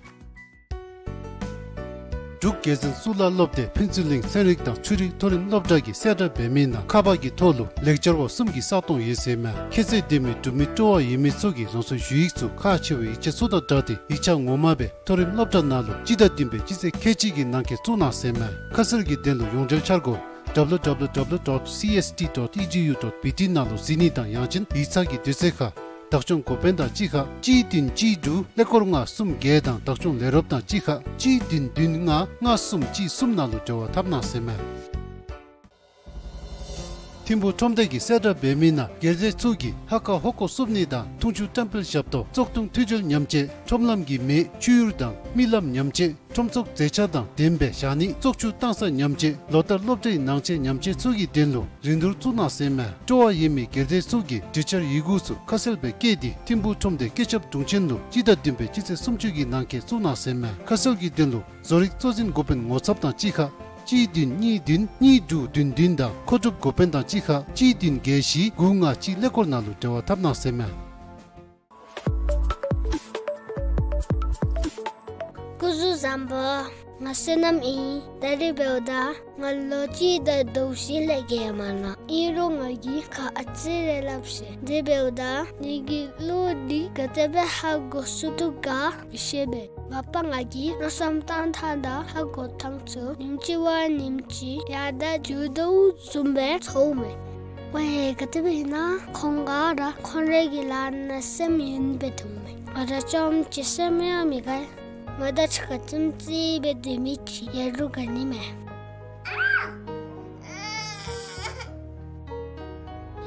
འབྲུག་རྒྱལ་འཛིན་གཙུག་ལག་སློབ་སྡེ་ཕུན་ཚོགས་གླིང་ཚན་རིག་དང་ཆོས་རིག་མཐོ་རིམ་སློབ་གྲྭ་གིས་གསལ་བསྒྲགས་འབད་མི་ནང་ཁ་པར་གྱི་ཐོག་ལུ་ལེགས་སྦྱར་བ་གསུམ་གྱི་ས་སྟོང་ཡོད་ཟེར་མས། ཁྱད་ཚད་ལྡན་མི་འབྲུག་མི་སྤྲོ་བ་ཡོད་མི་ཚུ་གིས་རང་སོའི་ཞུ་ཡིག་ཚུ་ཁག་ཆེ་བའི་ཡིག་ཆ་ཚུ་དང་སྦྲགས་ཏེ་ཡིག་ཆ་ངོ་མ་སྦེ་མཐོ་རིམ་སློབ་གྲྭ་ནང་ལུ་སྤྱི་ཟླ་བདུན་པའི་སྤྱི་ཚེས་ཁལ་གཅིག་གི་ནང་འཁོད་བཙུགས་གནང་ཟེར་མས། ཁ་གསལ་གྱི་དོན་ལུ་ཡོངས་འབྲེལ་འཆར་སྒོ་W W W dot C S T dot E D U dot B T ནང་ལུ་གཟིགས་ནི་དང་ཡང་ཅིན་ཡིག་ཚང་གི་དུས་ཚོད་ཁར་བདག་སྐྱོང་འགོ་དཔོན་དང་གཅིག་ཁར་གཅིག་བདུན་གཅིག་དྲུག་ཀླད་ཀོར་ལྔ་གསུམ་བརྒྱད་དང་བདག་སྐྱོང་ལས་རོགསཔ་དང་གཅིག་ཁར་གཅིག་བདུན་བདུན་ལྔ་ལྔ་གསུམ་གཅིག་གསུམ་ནང་ལུ་འབྲེལ་བ་འཐབ་གནང་ཟེར་མས། ཐིམ་ཕུག་ཁྲོམ་སྡེ་གིས་གསལ་བསྒྲགས་འབད་མི་ནང་སྒེར་སྡེ་ཚུ་གིས་ཧ་ཀ་ཧོ་ཀོ་བསུབ་ནི་དང་འཐུང་ཆུ་བཀྲམ་སྤེལ་ཞབས་ཏོག་བཙོག་འཐུང་འཐུས་སྦྱོར་ཉམས་བཅོས་ཁྲོམ་ལམ་གྱི་མེ་བཅུད་ཡུར་དང་རྨི་ལམ་ཉམས་བཅོས་ཁྲོམ་ཚོགས་མཛེས་ཆ་དང་ལྡནམ་སྦེ་བཞག་ནི་བཙོག་ཆུ་བཏང་ས་ཉམས་བཅོས་ལོ་ལྟར་སློབ་གྲྭའི་ནང་ཆས་ཉམས་བཅོས་ཚུ་གི་དོན་ལུ་རིན་བསྡུར་བཙུགས་གནང་ཟེར་མས། སྤྲོ་བ་ཡོད་མི་སྒེར་སྡེ་ཚུ་གིས་གྲོས་འཆར་ཡི་གུ་ཚུ་ཁ་གསལ་སྦེ་བཀོད་དེ་ཐིམ་ཕུག་ཁྲོམ་སྡེ་སྐུ་ཞབས་དྲུང་ཆེན་ལུ་སྤྱི་ཟླ་བདུན་པའི་སྤྱི་ཚེས་སུམ་ཅུ་གི་ནང་འཁོད་བཙུགས་གནང་ཟེར་མས། ཁ་གསལ་གྱི་དོན་ལུ་བཟོ་རིག་གཙོ་འཛིན་འགོ་དཔོན་ངོ་ཚབ་དང་གཅིག་ཁར་ གཅིག་བདུན་གཉིས་བདུན་གཉིས་དྲུག་བདུན་བདུན་དང་མཁོ་སྒྲུབ་འགོ་དཔོན་དང་གཅིག་ཁར་གཅིག་བདུན་བརྒྱད་བཞི་དགུ་ལྔ་གཅིག་ཀླད་ཀོར་ནང་ལུ་འབྲེལ་བ་འཐབ་གནང་ཟེར་མས། སྐུ་གཟུགས་བཟང་པོ། ང་བསོད་ནམས་ཨིན། ད་རིས་འབདཝ་ད་ང་ལོ་གཅིག་དང་ཟླཝ་བཞི་ལས་བརྒལ་མ་ནུམ། ཨིན་རུང་ང་གིས་ཁ་ཨ་ཙི་རེ་སླབ་ཤེས། དེ་འབདཝ་ད་ངེ་གི་གླུ་འདི་ག་དེ་སྦེ་ཧ་གོ་ཚུགས་དོ་ག་མི་ཤེས་པས། མ་པ་ང་གིས་མནོ་བསམ་བཏང་ཐངས་དང་ཧ་གོ་ཐངས་ཚུ་ཉིནམ་གཅིག་བ་ཉིནམ་གཅིག་ཡར་དང་རྒྱུག་དོ་བཟུམ་སྦེ་ཚོརཝ་མས། ཝའེ་ག་དེ་སྦེ་ཨིན་ན་ཁོང་ག་ར་ཁོང་རའི་གི་ལཱ་ནང་སེམས་ཡེངས་སྦེ་འདུག་མས། ང་ར་རྐྱངམ་གཅིག་སེམས་ཡང་མི་དགའ། ང་དང་གཅིག་ཁར་ཙིམ་ཙིམ་སྦེ་སྡོད་མི་ཅིག་ཡོད་རུང་དགའ་ནི་མས།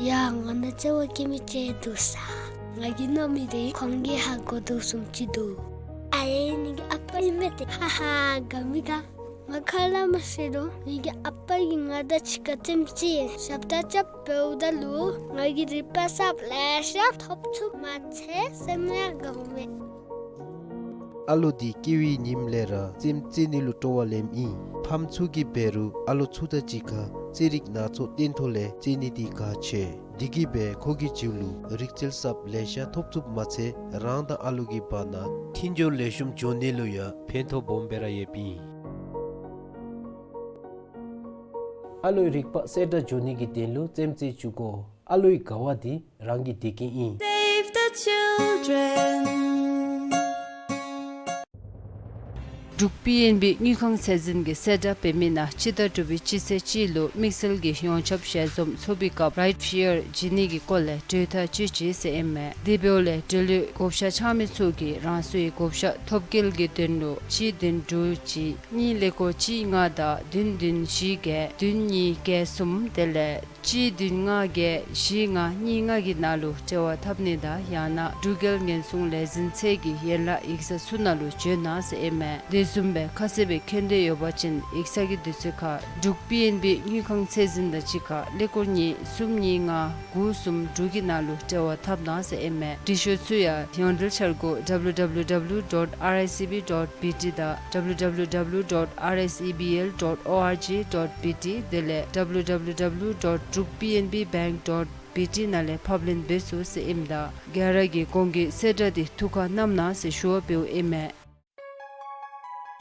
ཡ་ང་ནང་བརྩེ་བ་བསྐྱེད་མི་ཅིག་འདུག་ས། ང་གིས་མནོ་མི་འདི་ཁོང་གིས་ཧ་གོ་དོ་བཟུམ་ཅིག་འདུག། ཨའེ་ངེ་གི་ཨ་པ་ཨིན་མས་ཏེ། ཧ་ཧ་དགའ་མི་དགའ། ང་ག་ར་མ་ཤེས་རུང་ངེ་གི་ཨ་པ་གིས་ང་དང་གཅིག་ཁར་ཙིམ་ཙིམ་ཞབས་ཏ་རྐྱབ་འབདཝ་ད་ལུ་ང་གིས་རིག་པ་གསརཔ་ལེ་ཤ་ཐོབ་ཚུགསཔ་མ་ཚད་སེམས་ཡང་དགའཝ་མས། ཨ་ལོ་འདི་སྐྱེ་བའི་ཉིནམ་ལས་ར་རྩེདམོ་རྩེ་ནི་ལུ་སྤྲོ་བ་ལེནམ་ཨིན། ཕམ་ཚུ་གིས་འབད་རུང་ཨ་ལོ་ཚུ་དང་གཅིག་ཁར་རྩེད་རིགས་སྣ་ཚོགས་སྟོན་ཐོག་ལས་རྩེ་ནི་འདི་དགའ་ཆེ། འདི་གིས་འབད་ཁོ་གི་རྒྱུད་ལུ་རིག་རྩལ་གསརཔ་ལེ་ཤ་ཐོབ་ཚུགསཔ་མ་ཚད་རང་དང་ཨ་ལོ་གི་བར་ན་མཐུན་སྦྱོར་ལེགས་ཤོམ་འགྱོ་ནི་ལུ་ཡང་ཕན་ཐོགས་སྦོམ་སྦེ་ར་ཡོདཔ་ཨིན། ཨ་ལོའི་རིག་པ་གསལ་དྲགས་འགྱོ་ནི་གི་དོན་ལུ་རྩེདམོ་རྩེ་བཅུག་དགོ། ཨ་ལོའི་དགའ་བ་འདི་རང་གི་བདེ་སྐྱིད་ཨིན། Save the Children. འབྲུག་པི་ཨེན་བི་དངུལ་ཁང་ཚད་འཛིན་གྱིས་གསལ་བསྒྲགས་འབད་མི་ནང་སྤྱི་ཟླ་དྲུག་པའི་སྤྱི་ཚེས་གཅིག་ལུ་དམིགས་བསལ་གྱི་ཡོངས་ཁྱབ་ཞལ་འཛོམས་ཚོགས་པའི་སྐབས་Ride Share བྱིན་ནི་གི་སྐོར་ལས་གྲོས་ཐག་བཅད་ཅི་ཟེར་ཨིན་མས། དེ་འབདཝ་ལས་འབྲེལ་ཡོད་བགོ་བཤའ་འཆང་མི་ཚུ་གིས་རང་སོའི་བགོ་བཤའ་ཐོབ་སྐྱེལ་གྱི་དོན་ལུ་གཅིག་བདུན་དྲུག་གཅིག་གཉིས་ཀླད་ཀོར་གཅིག་ལྔ་དང་བདུན་བདུན་བཞི་བརྒྱད་བདུན་གཉིས་བརྒྱད་གསུམ་དེ་ལས་གཅིག་བདུན་ལྔ་བརྒྱད་བཞི་ལྔ་གཉིས་ལྔ་གི་ནང་ལུ་འབྲེལ་བ་འཐབ་ནི་དང་ཡང་ན་འབྲུག་རྒྱལ་ཉེན་སྲུང་ལས་འཛིན་ཚད་ཀྱི་ཡན་ལག་ཡིག་ཚང་ཚུ་ནང་ལུ་བྱོན་གནང་ཟེར་ཨིན་མས། དེ་བཟུམ་སྦེ་ཁ་གསལ་སྦེ་མཁྱེན་འདོད་ཡོད་པ་ཅིན་ཡིག་ཚང་གི་དུས་ཚོད་ཁར་འབྲུག་པི་ཨེན་བི་དངུལ་ཁང་ཚད་འཛིན་དང་གཅིག་ཁར་ཀླད་ཀོར་གཉིས་གསུམ་གཉིས་ལྔ་དགུ་གསུམ་དྲུག་གི་ནང་ལུ་འབྲེལ་བ་འཐབ་གནང་ཟེར་ཨིན་མས། འབྲི་ཤོག་ཚུ་ཡང་ཡོངས་འབྲེལ་འཆར་སྒོ་W W W dot R I C B dot B T དང་W W W dot R S E B L dot O R G dot B T དེ་ལས་W W W dot drukpnbbank dot B T ནང་ལས་ཕབ་ལེན་འབད་ཚུགས་ཟེར་ཨིནམ་ད་ག་ར་གིས་གོང་གི་གསལ་བསྒྲགས་འདི་ཐུགས་ཁར་བསྣམ་གནང་ཟེར་ཞུ་བ་འབདཝ་ཨིན་མས།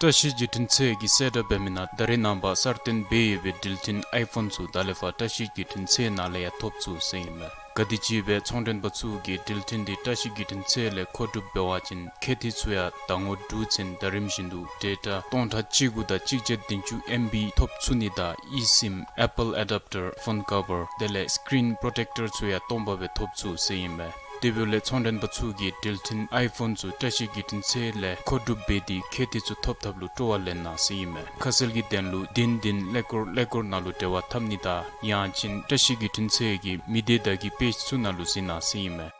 བཀྲ་ཤིས་བརྒྱུད་འཕྲིན་ཚད་ཀྱིས་གསལ་བསྒྲགས་འབད་མི་ནང་ད་རེས་ནངས་པ་གསར་བཏོན་འབད་ཡོད་པའི་འགྲུལ་འཕྲིན་ཨའི་ཕོན་ཚུ་ད་ལས་ཕར་བཀྲ་ཤིས་བརྒྱུད་འཕྲིན་ཚད་ནང་ལས་ཡང་ཐོབ་ཚུགས་ཟེར་ཨིན་མས། ག་དེམ་ཅིག་སྦེ་ཚོང་མགྲོན་པ་ཚུ་གིས་འགྲུལ་འཕྲིན་འདི་བཀྲ་ཤིས་བརྒྱུད་འཕྲིན་ཚད་ལས་མཁོ་སྒྲུབ་འབད་བ་ཅིན་ཁེ་ཏི་ཚུ་ཡང་ཟླ་ངོ་དྲུག་ཚུན་ཟླ་རིམ་བཞིན་དུ་ཌེ་ཊ་སྟོང་ཕྲག་གཅིག་དགུ་དང་གཅིག་བརྒྱ་བདུན་ཅུ་ཨེམ་བི་ཐོབ་ཚུགས་ནི་དང་ཨི་སིམ་ཨེ་པཱལ་ཨེ་ཌབ་ཊར་ཕོན་ཀ་བར་དེ་ལས་སི་ཀི་རིན་པོརོ་ཊེཀ་ཊར་ཚུ་ཡང་སྟོང་པ་སྦེ་ཐོབ་ཚུགས་ཟེར་ཨིན་མས། དེ་འབདཝ་ལས་ཚོང་མགྲོན་པ་ཚུ་གིས་འགྲུལ་འཕྲིན་ཨའི་ཕོན་ཚུ་བཀྲ་ཤིས་བརྒྱུད་འཕྲིན་ཚད་ལས་མཁོ་སྒྲུབ་འབད་དེ་ཁེ་ཏི་ཚུ་ཐོབ་ཐབས་ལུ་སྤྲོ་བ་ལེན་གནང་ཟེར་ཨིན་མས། ཁ་གསལ་གྱི་དོན་ལུ་བདུན་བདུན་ཀླད་ཀོར་ཀླད་ཀོར་ནང་ལུ་འབྲེལ་བ་འཐབ་ནི་དང་ཡང་ཅིན་བཀྲ་ཤིས་བརྒྱུད་འཕྲིན་ཚད་ཀྱི་མི་སྡེ་བདག་གི་པེཇ་ཚུ་ནང་ལུ་གཟིགས་གནང་ཟེར་ཨིན་མས།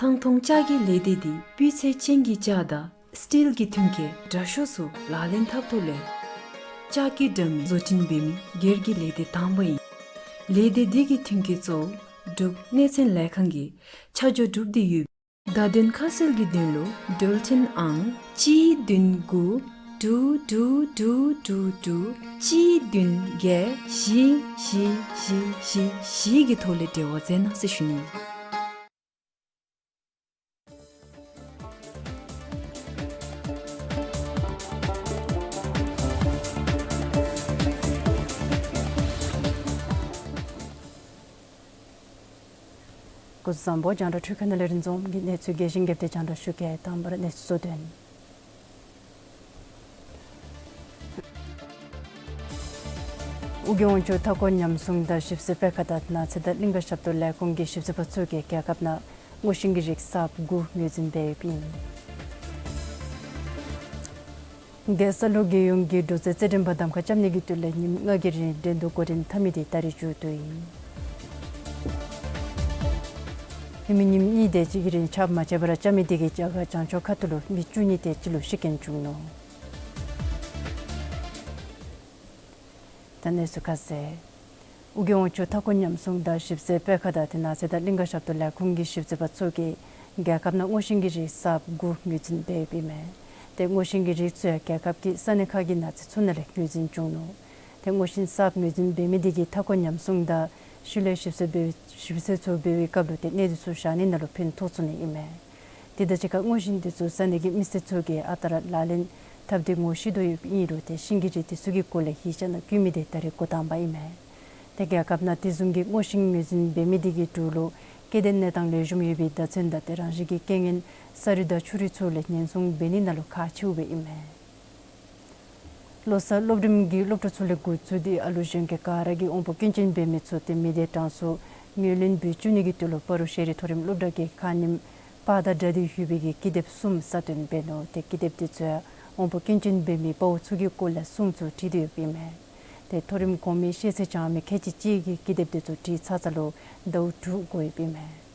ཨང་ཐོང་ལྕགས་ཀྱི་ལས་སྡེ་འདི་སྤུས་ཚད་ཅན་གྱི་ལྕགས་དང་སི་ཊིལ་གྱི་མཐུན་རྐྱེན་དྲག་ཤོས་ཚུ་ལག་ལེན་འཐབ་ཐོག་ལས་ལྕགས་ཀྱི་དྲ་མིག་བཟོ་སྐྲུན་འབད་མི་སྒེར་གྱི་ལས་སྡེ་དང་པ་ཨིན། ལས་སྡེ་འདི་གི་མཐུན་རྐྱེན་གཙོ་བོ་འབྲུག་གནས་ཚད་ལས་ཁང་གིས་ཆ་འཇོག་གྲུབ་སྟེ་ཡོད། བརྡ་དོན་ཁ་གསལ་གྱི་དོན་ལུ་འགྲུལ་འཕྲིན་ཨང་གཅིག་བདུན་དགུ་དྲུག་དྲུག་དྲུག་དྲུག་དྲུག་གཅིག་བདུན་བརྒྱད་བཞི་བཞི་བཞི་བཞི་བཞི་གི་ཐོག་ལས་འབྲེལ་བ་མཛད་གནང་ཟེར་ཞུ་ནི། སྐུ་གཟུགས་བཟང་པོ། རྒྱང་བསྒྲགས་འཕྲུལ་ཁང་ནང་ལས་རིན་འཛོམས་ཀྱིས་གནས་ཚུལ་རྒྱས་ཤིང་རྒྱས་པ་དེ་རྒྱང་བསྒྲགས་ཞུ་གེ། དང་པ་ར་གནས་ཚུལ་གཙོ་དོན། ཨོ་རྒྱན་དབང་ཕྱུག་མཐའ་འཁོར་ཉམས་སྲུང་དང་ཞིབ་འཚོལ་སྤེལ་ཁང་དང་གནའ་རྫས་དང་གླིང་ག་ཞབས་ཏོག་ལས་ཁུངས་ཀྱི་ཞིབ་འཚོལ་པ་ཚུ་གིས་རྒྱལ་ཁབ་ནང་སྔོ་ཤིང་གི་རིགས་གསརཔ་དགུ་ངོས་འཛིན་འབད་ཡོདཔ་ཨིན། རྒྱལ་ས་ལྷོ་རྒྱལ་ཡོངས་ཀྱིས་འབྲུག་རྩེད་རྩེད་འགྲན་པ་གདམ་ཁ་རྐྱབ་ནི་གི་དོན་ལས་ཉིནམ་ལྔ་གི་རིང་འགྲན་བསྡུར་འགོ་འདྲེན་འཐབ་མི་དེ་ད་རིས་མཇུག་བསྡུཝ་ཨིན། ཧེ་མའི་ཉིནམ་གཉིས་དེ་ཅིག་གི་རིང་ཆརཔ་མ་རྐྱབ་པར་རྐྱབ་མི་དེ་གིས་རྒྱ་གར་བྱང་ཕྱོགས་ཁ་ཐུག་ལུ་མི་བཅུ་གཉིས་དེ་ཅིག་ལུ་ཤི་རྐྱེན་བྱུང་ནུག། ད་གནས་ཚུལ་ཁ་གསལ། ཨོ་རྒྱན་དབང་ཕྱུག་མཐའ་འཁོར་ཉམས་སྲུང་དང་ཞིབ་འཚོལ་སྤེལ་ཁང་དང་ཏེ་གནའ་རྫས་དང་གླིང་ག་ཞབས་ཏོག་ལས་ཁུངས་ཀྱི་ཞིབ་འཚོལ་པ་ཚུ་གིས་རྒྱལ་ཁབ་ནང་སྔོ་ཤིང་གི་རིགས་གསརཔ་དགུ་ངོས་འཛིན་འབད་ཡོདཔ་ཨིན་མས། ཏེ་སྔོ་ཤིང་གི་རིགས་ཚུ་ཡང་རྒྱལ་ཁབ་ཀྱི་ས་གནས་ཁག་གི་གནའ་རྫས་ཚུ་ནང་ལས་ངོས་འཛིན་བྱུང་ནུག། ཏེ་སྔོ་ཤིང་གསརཔ་ངོས་འཛིན་འབད་མི་དེ་གིས་མཐའ་འཁོར་ཉམས་སྲུང་དང་ཤུལ་ལས་ཞིབ་འཚོལ་འབད་ཞིབ་འཚོལ་ཚུ་འབད་བའི་སྐབས་ལུ་ཏེ་གནས་སྡུད་ཚུ་བཞག་ནི་ནང་ལུ་ཕན་ཐོགས་ཚུགས་ནི་ཨིན་མས། དེ་དང་གཅིག་ཁར་སྔོ་ཤིང་དེ་ཚུ་ས་གནས་ཀྱི་མི་སེར་ཚུ་གིས་ཨ་རྟག་ར་ལག་ལེན་འཐབ་སྟེ་ངོ་ཤེས་དོ་ཡོདཔ་ཨིན་རུང་ཏེ་ཤིང་གི་རིགས་དེ་ཚུ་གི་སྐོར་ལས་ཡིག་ཆ་ནང་བཀོད་མི་དེ་ད་རིས་འགོ་དང་པ་ཨིན་མས། ཏེ་རྒྱལ་ཁབ་ནང་དེ་བཟུམ་གྱི་སྔོ་ཤིང་ངོས་འཛིན་འབད་མི་དེ་གི་འབྲུག་ལུ་སྐྱེ་ལྡན་གནས་སྟངས་ལེགས་ཤོམ་ཡོད་པའི་བརྡ་མཚོན་དང་ཏེ་རང་བཞིན་གྱི་རྐྱེན་ངན་ས་རུད་དང་ཆུ་རུད་ཚུ་ལས་ཉེན་སྲུང་འབད་ནི་ནང་ལུ་ཁག་ཆེཝ་སྦེ་ཨིན་མས། བློ་གསར་སློབ་རིམ་གྱི་སློབ་ཕྲུག་ཚུ་ལས་འགོ་བཙུགས་ཏེ་ཨ་ལུ་གཞོན་སྐྱེས་ག་ར་གིས་དབང་པོ་སྐྱོན་ཅན་འབད་མི་ཚུ་ཏེ་མི་སྡེ་གྲངས་སུ་ངོས་ལེན་འབད་བཅུག་ནི་གི་དོན་ལུ་སྤ་རོ་ཤེས་རིག་མཐོ་རིམ་སློབ་གྲྭ་གིས་ཁ་ཉིནམ་པར་དང་སྦྲགས་ཏེ་ཡོད་པའི་གི་ཀི་དེབ་གསུམ་གསར་བཏོན་འབད་ནུག། ཏེ་ཀི་དེབ་དེ་ཚུ་ཡང་དབང་པོ་སྐྱོན་ཅན་འབད་མི་དཔའ་བོ་ཚུ་གི་སྐོར་ལས་གསུང་ཚུ་བྲིས་ཏེ་ཡོདཔ་ཨིན་མས། ཏེ་མཐོ་རིམ་གོང་མའི་ཤེས་ཚད་སྦྱང་མི་ཁལ་གཅིག་གཅིག་གིས་ཀི་དེབ་དེ་ཚུ་བྲིས་ཚར་ཚར་ལུ་ཟླཝ་དྲུག་འགོར་ཡོདཔ་ཨིན་མས།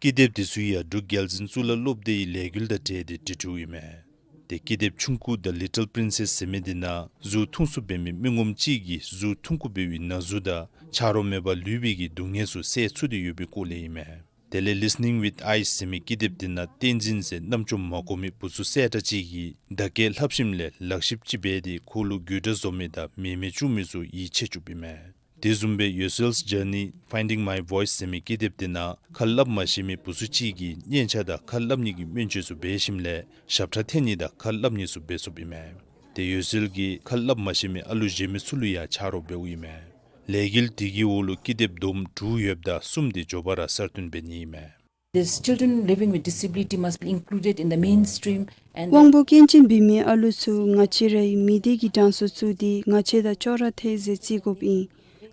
ཀི་དེབ་དེ་ཚུ་ཡང་འབྲུག་རྒྱལ་འཛིན་གཙུག་ལག་སློབ་སྡེའི་ལས་འགུལ་དང་འབྲེལ་ཏེ་བྲིས་གྲུབ་ཨིན་མས། ཏེ་ཀི་དེབ་ཆུང་ཀུ་The Little Princess ཟེར་མི་དེ་ནང་གཟུགས་ཐུང་སུ་འབད་མི་མི་ངོམ་གཅིག་གིས་གཟུགས་ཐུང་ཀུ་འབད་བའི་ན་ཟུག་དང་ཆ་རོགས་མེད་པར་ལུས་པའི་གི་སྡུག་བསྔལ་ཚུ་བསལ་ཚུགས་ཏེ་ཡོད་པའི་སྐོར་ལས་ཨིན་མས། དེ་ལས་Listening with Eyes ཟེར་མི་ཀི་དེབ་དེ་ནང་བསྟན་འཛིན་ཟེར་རྣམ་ཅོ་མ་གོ་མི་བུ་ཚུ་གསལ་དྲགས་ཅིག་གིས་བརྡ་སྐད་ལྷབ་ཞིནམ་ལས་ལག་ཞིབ་ཅིག་འབད་དེ་ཁོ་ལུ་རྒུད་དྲགས་བཟོ་མི་དང་མེ་མེ་བཅུག་མི་ཚུ་ཡིད་ཆེས་བཅུགཔ་ཨིན་མས། དེ་བཟུམ་སྦེ་Yosel's Journey, Finding My Voice ཟེར་མི་ཀི་དེབ་དེ་ནང་ཁ་སླབ་མ་ཤེས་མི་བུ་ཚུ་གཅིག་གིས་སྙན་ཆ་དང་ཁ་སླབ་ནི་གི་སྨན་བཅོས་ཚུ་འབད་ཞིནམ་ལས་ཞབས་ཁྲ་འཐེན་ནི་དང་ཁ་སླབ་ནི་ཚུ་འབད་ཚུགསཔ་ཨིན་མས། ཏེ་ཡོ་སེལ་གྱིས་ཁ་སླབ་མ་ཤེས་མི་ཨ་ལུ་གཞན་མི་ཚུ་ལུ་ཡང་ཆ་རོགས་འབདཝ་ཨིན་མས། ལས་འགུལ་དེ་གི་འོག་ལུ་ཀི་དེབ་བསྡོམས་དྲུག་ཡོདཔ་ད་གསུམ་དེ་མགྱོགས་པ་ར་གསར་བཏོན་འབད་ནི་ཨིན་མས། These children living with disability must be included in the mainstream and དབང་པོ་སྐྱོན་ཅན་འབད་མི་ཨ་ལུ་ཚུ་ང་བཅས་རའི་མི་སྡེ་གི་གྲངས་སུ་བཙུགས་ཏེ་ང་བཅས་དང་ཅོག་ར་འཐདཔ་བཟུམ་བརྩི་དགོཔ་ཨིན།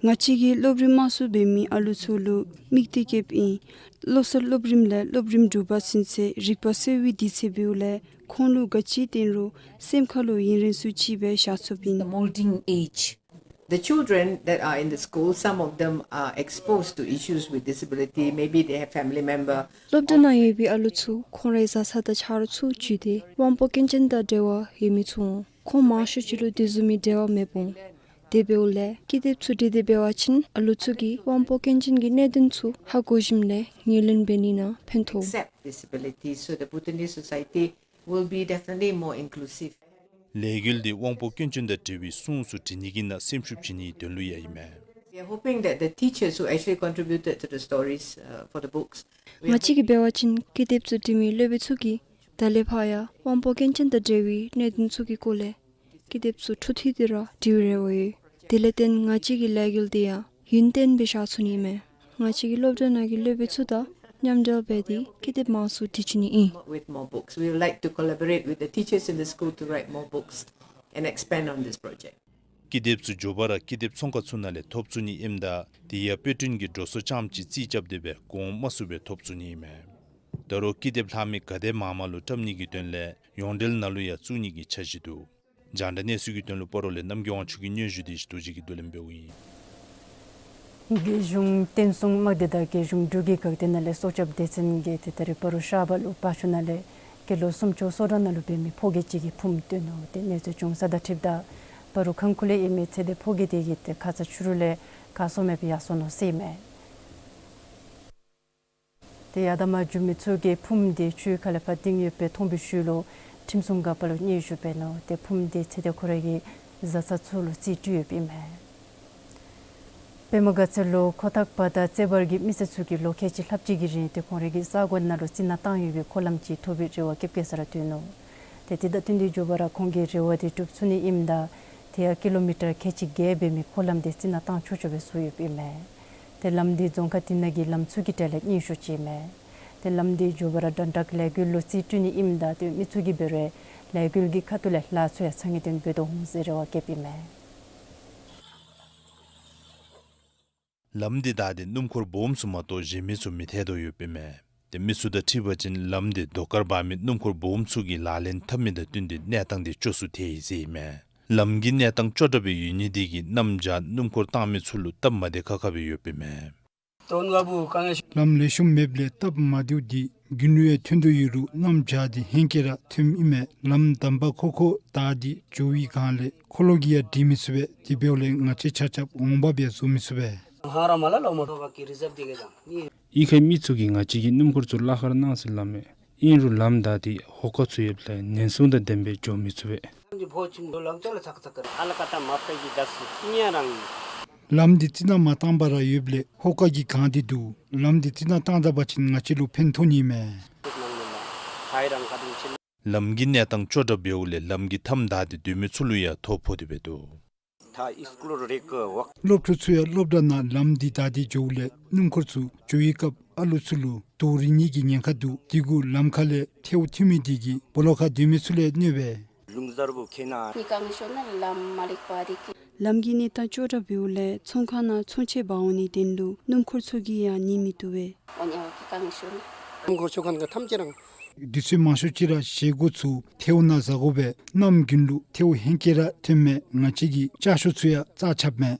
ང་བཅས་ཀྱིས་སློབ་རིམ་དམའ་སུ་འབད་མི་ཨ་ལུ་ཚུ་ལུ་དམིགས་གཏད་བསྐྱེདཔ་ཨིན། བློ་གསར་སློབ་རིམ་ལས་སློབ་རིམ་དྲུག་པ་ཚུན་ཚོད་རིག་པ་གསོ་བའི་དུས་ཚོད་འབདཝ་ལས་ཁོང་ལུ་ག་ཅི་བསྟན་རུང་སེམས་ཁ་ལུ་ཡུན་རིང་སུ་ཅིག་སྦེ་བཞག་ཚུགསཔ་ཨིན། The molding age. The children that are in the school, some of them are exposed to issues with disability, maybe they have family member. སློབ་གྲྭ་ནང་ཡོད་པའི་ཨ་ལུ་ཚུ་ཁོང་རའི་བཟའ་ཚང་དང་ཆ་རོགས་ཚུ་བརྒྱུད་དེ་དབང་པོ་སྐྱོན་ཅན་དང་འབྲེལ་བ་ཡོད་མི་ཚུ་འོང་། ཁོང་མང་ཤོས་ཅིག་ལུ་དེ་བཟུམ་མའི་འབྲེལ་བ་མེདཔ་འོང་། དེ་འབདཝ་ལས་ཀི་དེབ་ཚུ་འབྲི་སྟེ་འབད་བ་ཅིན་ཨ་ལུ་ཚུ་གིས་དབང་པོ་སྐྱོན་ཅན་གྱི་གནད་དོན་ཚུ་ཧ་གོ་ཞིནམ་ལས་ངོས་ལེན་འབད་ནི་ནང་ཕན་ཐོགས། Accept disability, so the Bhutanese society will be definitely more inclusive. ལས་འགུལ་འདི་དབང་པོ་སྐྱོན་ཅན་དང་འབྲེལ་བའི་སྲུང་སུ་བྲི་ནི་གི་ནང་སེམས་ཤུགས་བྱིན་ནིའི་དོན་ལུ་ཡང་ཨིན་མས། We are hoping that the teachers who actually contributed to the stories, uh, for the books, we ང་བཅས་ཀྱིས་འབད་བ་ཅིན་ཀི་དེབ་ཚུ་འབྲི་མི་སློབ་དཔོན་ཚུ་གིས་ད་ལས་ཕར་ཡང་དབང་པོ་སྐྱོན་ཅན་དང་འབྲེལ་བའི་གནད་དོན་ཚུ་གི་སྐོར་ལས་ཀི་དེབ་ཚུ་འཕྲོ་མཐུད་དེ་ར་འབྲིཝ་རེ་བ་ཡོད། དེ་ལས་བརྟེན་ང་བཅས་ཀྱི་ལས་འགུལ་འདི་ཡང་ཡུན་བརྟན་སྦེ་བཞག་ཚུགས་ནི་མས། ང་བཅས་ཀྱིས་སློབ་གྲྭ་ནང་གི་སློབ་དཔོན་ཚུ་དང་མཉམ་འབྲེལ་འབད་དེ་ཀི་དེབ་མང་སུ་འབྲི་བཅུག་ནི་ཨིན། With more books. We would like to collaborate with the teachers in the school to write more books and expand on this project. ཀི་དེབ་ཚུ་མགྱོགས་པ་ར་ཀི་དེབ་ཚོང་ཁང་ཚུ་ནང་ལས་ཐོབ་ཚུགས་ནི་ཨིནམ་ད་དེ་ཡང་དཔེ་སྐྲུན་གྱི་འགྲོ་སོང་རྐྱངམ་ཅིག་རྩིས་རྐྱབ་སྟེ་སྦེ་གོང་དམའ་སུ་སྦེ་ཐོབ་ཚུགས་ནི་ཨིན་མས། ད་རུང་ཀི་དེབ་ལྷག་མི་ག་དེ་མང་མང་ལུ་བཀྲམ་ནི་གི་དོན་ལས་ཡོངས་འབྲེལ་ནང་ལུ་ཡང་བཙུགས་ནི་གི་འཆར་གཞི་འདུག། རྒྱང་བསྒྲགས་གནས་ཚུལ་གྱི་དོན་ལུ་སྤ་རོ་ལས་རྣམ་རྒྱལ་དབང་ཕྱུག་གི་སྙན་ཞུ་འདི་ཞིག་རྡོ་རྗེ་གིས་བསྡུ་ལེན་འབདཝ་ཨིན། རྒྱལ་གཞུང་བསྟན་སྲུང་དམག་སྡེ་དང་རྒྱལ་གཞུང་འབྲུག་རྒྱལ་འགག་སྡེ་ནང་ལས་སྲོག་སྐྱབས་སྡེ་ཚན་གྱིས་ཏེ་ད་རིས་སྤ་རོ་ཤར་པ་ལུ་བ་ཤུ་ནང་ལས་སྐྱེས་ལོ་སུམ་ཅུ་སོ་གྲངས་ནང་ལུ་འབད་མི་ཕོ་སྐྱེས་ཅིག་གི་ཕུངམ་བཏོན་ནུག། ཏེ་གནས་ཚུལ་བྱུང་ས་དང་འཁྲིལཝ་ད་སྤ་རོ་ཁང་ཁུལ་ལས་ཨིན་མི་ཚེ་འདས་ཕོ་སྐྱེས་དེ་གིས་ཏེ་ཁ་ཙ་ཕྱི་རུ་ལས་ག་སོང་མེདཔ་ཡར་སོང་ནུག་ཟེར་ཨིན་མས། ཏེ་ཡར་དམག་འཇུ་མི་ཚུ་གིས་ཕུངམ་དེ་ཆུའི་ཁ་ལས་ཕར་བཏིང་ཡོདཔ་སྦེ་མཐོང་བའི་ཤུལ་ལུ་ཁྲིམས་སྲུང་འགག་པ་ལུ་སྙན་ཞུ་འབད་ནུག། ཏེ་ཕུངམ་དེ་ཚེ་འདས་ཁོ་ར་གི་བཟའ་ཚང་ཚུ་ལུ་རྩིས་སྤྲོད་ཡོདཔ་ཨིན་མས། པདྨ་དགའ་ཚལ་ལུ་ཁོ་ཐང་པ་དང་རྩེ་བར་གྱི་མི་སེར་ཚུ་གིས་ལོ་ཁལ་གཅིག་ལྷགཔ་ཅིག་གི་རིང་ཏེ་ཁོང་རའི་གི་ས་གོ་ནང་ལུ་རྩི་ནག་བཏང་ཡོད་པའི་འཁོར་ལམ་ཅིག་ཐོབ་པའི་རེ་བ་བསྐྱེད་བསྐྱེད་ས་ར་ཐོན་ནུག། ཏེ་དེ་དང་བསྟུན་ཏེ་འགྱོ་བ་ར་ཁོང་གིས་རེ་བ་དེ་འགྲུབ་ཚུགས་ནི་ཨིནམ་ད་དེ་ཡང་ཀི་ལོ་མི་ཊར་ཁལ་གཅིག་བརྒྱད་འབད་མི་འཁོར་ལམ་དེ་རྩི་ནག་བཏང་ཆོག་ཆོག་སྦེ་བཟོ་ཡོདཔ་ཨིན་མས། ཏེ་ལམ་དེ་རྫོང་ཁག་དེ་ནང་གི་ལམ་ཚུ་གི་གྲས་ལས་སྙན་ཤོས་ཅིག་ཨིན་མས། ཏེ་ལམ་དེ་འགྱོ་བ་ར་དྲན་དྲག་ལས་འགུལ་ལུ་རྩིས་སྤྲོད་ནི་ཨིནམ་ད་ཏེ་མི་ཚུ་གིས་འབད་རུང་ལས་འགུལ་གྱི་ཁ་ཐུག་ལས་ལཱ་ཚུ་ཡང་ཚ་ངེས་དོན་འབད་དོ་འོང་ཟེར་རེ་བ་བསྐྱེདཔ་ཨིན་མས། ལམ་འདི་བདའ་སྟེ་སྣུམ་འཁོར་སྦོམ་ཚུ་མ་གཏོགས་གཞན་མི་ཚུ་མི་ཐལ་དོ་ཡོདཔ་ཨིན་མས། ཏེ་མི་ཚུ་དང་འཁྲིལ་བ་ཅིན་ལམ་འདི་རྡོ་དཀར་འབག་མི་སྣུམ་འཁོར་སྦོམ་ཚུ་གིས་ལག་ལེན་འཐབ་མི་དང་བསྟུན་ཏེ་གནས་སྟངས་འདི་སྐྱོ་སུ་ཐལ་ཡི་ཟེར་ཨིན་མས། ལམ་གྱི་གནས་སྟངས་སྐྱོ་དྲགས་སྦེ་ཡོད་ནི་འདི་གིས་གནམ་བྱཱར་སྣུམ་འཁོར་བཏང་མི་ཚུ་ལུ་སྟབས་མ་བདེ་ཁག་ཁ་སྦེ་ཡོདཔ་ཨིན་མས། ལམ་ལེགས་ཤོམ་མེདཔ་ལས་སྟབས་མ་བདེཝ་འདི་རྒྱུན་ལུ་ཡང་ཐོན་དོ་ཡོད་རུང་གནམ་བྱཱར་འདི་ཧེང་སྐལ་ར་ཐོནམ་ཨིན་མས། ལམ་དམ་པ་ཁོ་ཁོ་བདའ་སྟེ་འགྱོ་བའི་སྒང་ལས་འཁོར་ལོ་གིས་ཡང་འགྲུལ་མི་ཚུགས་པས། དེ་འབདཝ་ལས་ང་བཅས་ཆ་ཁྱབ་འོང་འབབ་ཡང་བཟོ་མི་ཚུགས་པས། གཡུས་ཁའི་མི་ཚུ་གིས་ང་བཅས་ཀྱི་སྣུམ་འཁོར་ཚུ་གླ་ཁར་གནང་ཟེར་སླབ་མས། ཨིན་རུང་ལམ་བདའ་སྟེ་ཧོ་ཀ་ཚུ་ཡོདཔ་ལས་ཉེན་སྲུང་དང་ལྡནམ་སྦེ་འགྱོ་མི་ཚུགས་པས། ལམ་འདི་རྩི་ནག་མ་བཏང་པར་ར་ཡོདཔ་ལས་ཧོ་ཀ་གིས་གང་སྟེ་འདུག། ལམ་འདི་རྩི་ནག་བཏང་ད་པ་ཅིན་ང་བཅས་ལུ་ཕན་ཐོགས་ནི་མས། ལམ་གྱི་གནས་སྟངས་སྐྱོ་དྲགས་འབདཝ་ལས་ལམ་གྱི་མཐའམ་བདའ་སྟེ་སྡོད་མི་ཚུ་ལུ་ཡང་ཐོ་ཕོག་སྟེ་འབད་དོ། སློབ་ཕྲུག་ཚུ་ཡང་སློབ་གྲྭ་ནང་ལམ་འདི་བདའ་སྟེ་འགྱོཝ་ལས་སྣུམ་འཁོར་ཚུ་འགྱོ་བའི་སྐབས་ཨ་ལུ་ཚུ་ལུ་དོག་རིལ་ནི་གི་ཉེན་ཁ་འདུག། དེ་གུ་ལམ་ཁ་ལས་ཐལཝ་ཐོན་མི་དེ་གིས་སྦོ་ལོགས་ཁར་སྡོད་མི་ཚུ་ལུ་གནོད་པས། ལམ་གྱི་གནས་སྟངས་སྐྱོ་དྲགས་འབདཝ་ལས་ཚོང་ཁང་ནང་ཚོང་ཆས་འབག་འོང་ནིའི་དོན་ལུ་སྣུམ་འཁོར་ཚུ་གིས་ཡང་ཉན་མི་བཏུབ་པས། དུས་ཚོད་མང་ཤོས་ཅིག་ར་བཞེས་སྒོ་ཚུ་ཐལཝ་ནང་བཟའ་དགོ་པས། གནམ་དགུན་ལུ་ཐལཝ་ཧེང་སྐལ་ར་ཐོནམ་མས། ང་བཅས་ཀྱི་ལྕགས་ཤོག་ཚུ་ཡང་རྩ་ཆགཔ་མས།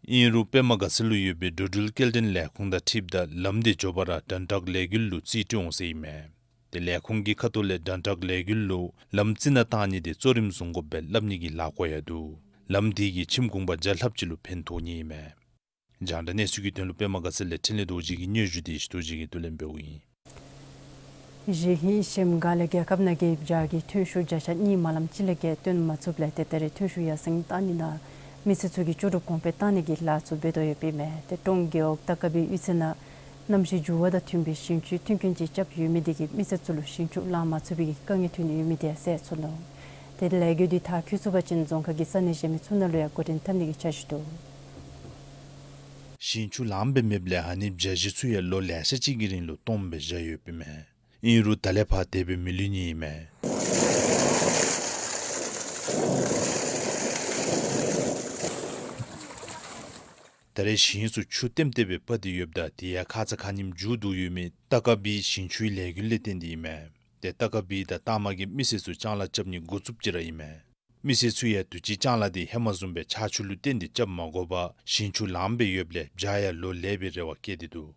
ཨིན་རུང་པདྨ་དགའ་ཚལ་ལུ་ཡོད་པའི་འགྲོ་འགྲུལ་སྐྱེལ་འདྲེན་ལས་ཁུངས་དང་འཁྲིལཝ་ད་ལམ་འདི་འགྱོ་བར་དྲན་དྲག་ལས་འགུལ་ལུ་རྩིས་སྤྲོད་འོང་ཟེར་ཨིན་མས། ཏེ་ལས་ཁུངས་ཀྱི་ཁ་ཐུག་ལས་དྲན་དྲག་ལས་འགུལ་ལུ་ལམ་རྩི་ནག་བཏང་ནི་དེ་གཙོ་རིམ་བཟུང་དགོཔ་སྦེ་སླབ་ནི་གི་ལཱ་བཀོད་ཡང་འདུག། ལམ་དེ་གིས་ཁྱིམ་གུང་པ་བརྒྱ་ལྷགཔ་ཅིག་ལུ་ཕན་ཐོགས་ནི་ཨིན་མས། རྒྱང་བསྒྲགས་གནས་ཚུལ་གྱི་དོན་ལུ་པདྨ་དགའ་ཚལ་ལས་འཕྲིན་ལས་རྡོ་རྗེ་གི་སྙན་ཞུ་འདི་ཞིག་རྡོ་རྗེ་གིས་བསྡུ་ལེན་འབདཝ་ཨིན། གཞེས་ཧིང་གཞེས་སྒར་ལས་རྒྱལ་ཁབ་ནང་གི་བྱཱར་གྱི་ཐོན་ཤུགས་བརྒྱ་ཆ་གཉིས་མ་ལམ་ཅིག་ལས་བརྒལ་བཏོན་མ་ཚུགསཔ་ལས་ཏེ་ད་རེས་ཐོན་ཤུགས་ཡར་སེང་གཏང་ནི་དང་མི་སེར་ཚུ་གི་ལྕོགས་གྲུབ་གོང་འཕེལ་གཏང་ནི་གི་ལཱ་ཚུ་འབད་དོ་ཡོདཔ་ཨིན་མས། ཏེ་ཀྲོང་རྒེད་འོག་ཏ་ཀ་པི་གཡུས་ཚན་ནང་གནམ་གཤིས་འགྱུར་བ་དང་མཐུན་པའི་ཞིང་ཆུའི་མཐུན་རྐྱེན་ཅིག་རྐྱབ་ཡོད་མི་དེ་གིས་མི་སེར་ཚུ་ལུ་ཞིང་ཆུ་ལང་མ་ཚུགས་པའི་གི་དཀའ་ངལ་ཐོན་ཡོད་མི་དེ་ཡང་སེལ་ཚུགས་ནུག། ཏེ་ལས་འགུལ་འདི་མཐར་འཁྱོལ་ཚུགས་པ་ཅིན་རྫོང་ཁག་གི་ས་གནས་གཞན་མི་ཚུ་ནང་ལུ་ཡང་འགོ་འདྲེན་འཐབ་ནི་གི་འཆར་གཞི་འདུག། ཞིང་ཆུ་ལངམ་སྦེ་མེདཔ་ལས་ཨ་ནི་བྱཱར་གཞི་ཚུ་ཡང་ལོ་ལེ་ཤ་ཅིག་གི་རིང་ལུ་སྟོངམ་སྦེ་བཞག་ཡོདཔ་ཨིན་མས། ཨིན་རུང་ད་ལས་ཕར་དེ་སྦེ་མི་ལུས་ནི་ཨིན་མས། ད་རེས་ཞིང་ཚུ་ཆུ་ལྟེམ་ལྟེ་སྦེ་སྤར་ཏེ་ཡོདཔ་ད་དེ་ཡང་ཁ་ཙ་ཁ་ཉིནམ་མཇུག་བསྡུ་ཡོད་མི་ཏ་ཀ་པི་ཞིང་ཆུའི་ལས་འགུལ་ལས་བརྟེན་ཏེ་ཨིན་མས། ཏེ་ཏ་ཀ་པི་དང་ཏ་མ་གི་མི་སེར་ཚུ་ལྕང་ལཱ་རྐྱབ་ནི་འགོ་བཙུགསཔ་ཅིག་ར་ཨིན་མས། མི་སེར་ཚུ་ཡང་དུས་ཅི་ལྕང་ལཱ་དེ་ཧེ་མ་བཟུམ་སྦེ་ཆར་ཆུ་ལུ་བརྟེན་ཏེ་རྐྱབ་མ་དགོ་པར་ཞིང་ཆུ་ལངམ་སྦེ་ཡོདཔ་ལས་བྱཱར་ཡང་ལོ་ལེགས་པའི་རེ་བ་བསྐྱེད་དེ་འདུག།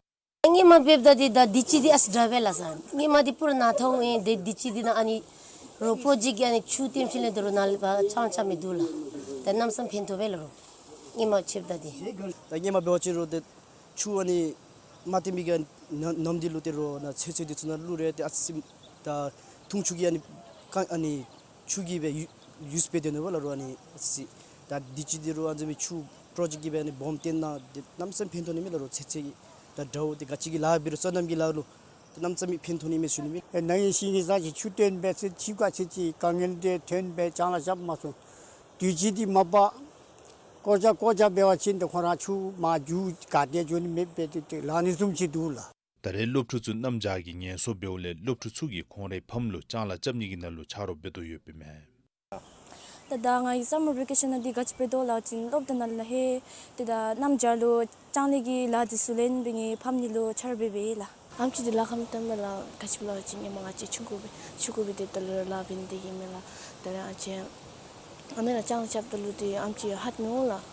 སྔོན་མ་འབདཝ་ད་འདི་ད་དུས་ཅི་འདི་ཨ་ཙི་དྲག་པས་ལགས་སོ། སྔོན་མ་འདི་པུ་ར་ནཱ་ཐོག་ཨིན། ཏེ་དུས་ཅི་འདི་ནང་ཨ་ནི་རོག་པོ་ཅིག་གིས་ཨ་ནི་ཆུ་ལྟེམ་ཞིནམ་ལས་ད་རུང་ནཱ་ལས་ཕར་ལྕང་ལྕང་མི་འདུག་ལགས། ད་གནམ་མེད་ས་མེད་ཕན་ཐོགས་པས་ལགས་རོགས། སྔོན་མ་ཕྱདཔ་ད་འདི། ད་སྔོན་མ་འབད་བ་ཅིན་རོགས་ཏེ་ཆུ་ཨ་ནི་མ་ལྟེམ་པའི་གི་ནམ་འདི་ལུ་ཏེ་རོགས་ནཱ་ཚོད་ཚོད་འདི་ཚུ་ནང་བླུག་རུང་ཏེ་ཨ་ཙི་ད་འཐུང་ཆུ་གི་ཨ་ནི་ཀ་ཨ་ནི་ཆུ་གིས་སྦེ་ཡུ་ཡུས་འབད་དེ་ནུག་པ་ལགས་རོགས། ཨ་ནི་ཨ་ཙི་ད་དུས་ཅི་འདི་རོགས་ཨ་ནི་བཟུམ་མའི་ཆུ་པྲོ་ཇེཀཊ་གིས་སྦེ་ཨ་ནི་སྦོམ་བཏོན་ན་ཏེ་གནམ་མེད་ས་མེད་ཕན་ཐོགས་ནི་མས་ལགས་རོགས། ཚོད་ཚོད་ཀྱི་ད་དགྲ་བོ་ཏེ་ག་ཅི་གི་ལཱ་འབད་རུང་སོ་ནམ་གྱི་ལཱ་ལུ་ཏེ་གནམ་མེད་ས་མེད་ཕན་ཐོགས་ནི་མས་ཟེར་ཞུ་ནི་མས། ཨེ་ནཱ་ཡི་ཞིང་གི་ས་ཅིག་ཆུ་བཏོན་སྦེ་ཚེ་ཕྱི་ཁ་ཚེ་ཅིག་དཀའ་ངལ་འདི་ཐོན་སྦེ་ལྕང་ལཱ་རྐྱབ་མ་ཚུགས། དུས་ཅི་འདི་མ་པ་ཀོ་ཅ་ཀོ་ཅ་འབད་བ་ཅིན་ཏེ་ཁོང་ར་ཆུ་མར་རྒྱུག་ག་ཏེ་འགྱོ་ནི་མེདཔ་སྦེ་ཏེ་ཏེ་ལང་ནི་བཟུམ་ཅིག་འདུག་ལགས། ད་རེས་སློབ་ཕྲུག་ཚུ་གནམ་བྱཱར་གྱི་ངལ་གསོ་འབདཝ་ལས་སློབ་ཕྲུག་ཚུ་གིས་ཁོང་རའི་ཕམ་ལུ་ལྕང་ལཱ་རྐྱབ་ནི་གི་ནང་ལུ་ཆ་རོགས་འབད་དོ་ཡོདཔ་ཨིན་མས། ད་ད་ང་གིས་སམ་མར་བེ་ཀེ་ཤཱན་ནང་འདི་ག་ཅི་འབད་དོ་ལབ་པ་ཅིན་སློབ་གྲྭ་ནང་ལས་ཧེ་ཏེ་ད་གནམ་བྱཱར་ལུ་ལྕང་ལཱ་གི་ལཱ་འདི་ཚུ་ལེན་སྦེ་ངེའི་ཕམ་ནི་ལུ་ཆ་རོགས་འབད་འབདཝ་ཨིན་ལགས། ཨམ་ཆི་འདི་ལཱ་ཁག་མི་བཏང་མས་ལགས། ག་ཅི་སྦེ་ལཱ་ཅིག་ཨིན་མས། ང་བཅས་ཆུང་ཀུ་སྦེ་ཆུང་ཀུ་སྦེ་སྡོདཔ་ད་ལུ་ར་ལཱ་འབད་ནི་འདི་གིས་མས་ལགས། ད་རེས་ཨ་ཅེ་ཨ་མེ་ར་ཅང་རྐྱབ་ད་ལུ་འདི་ཨམ་ཆི་ཧ་མི་འོང་ལགས།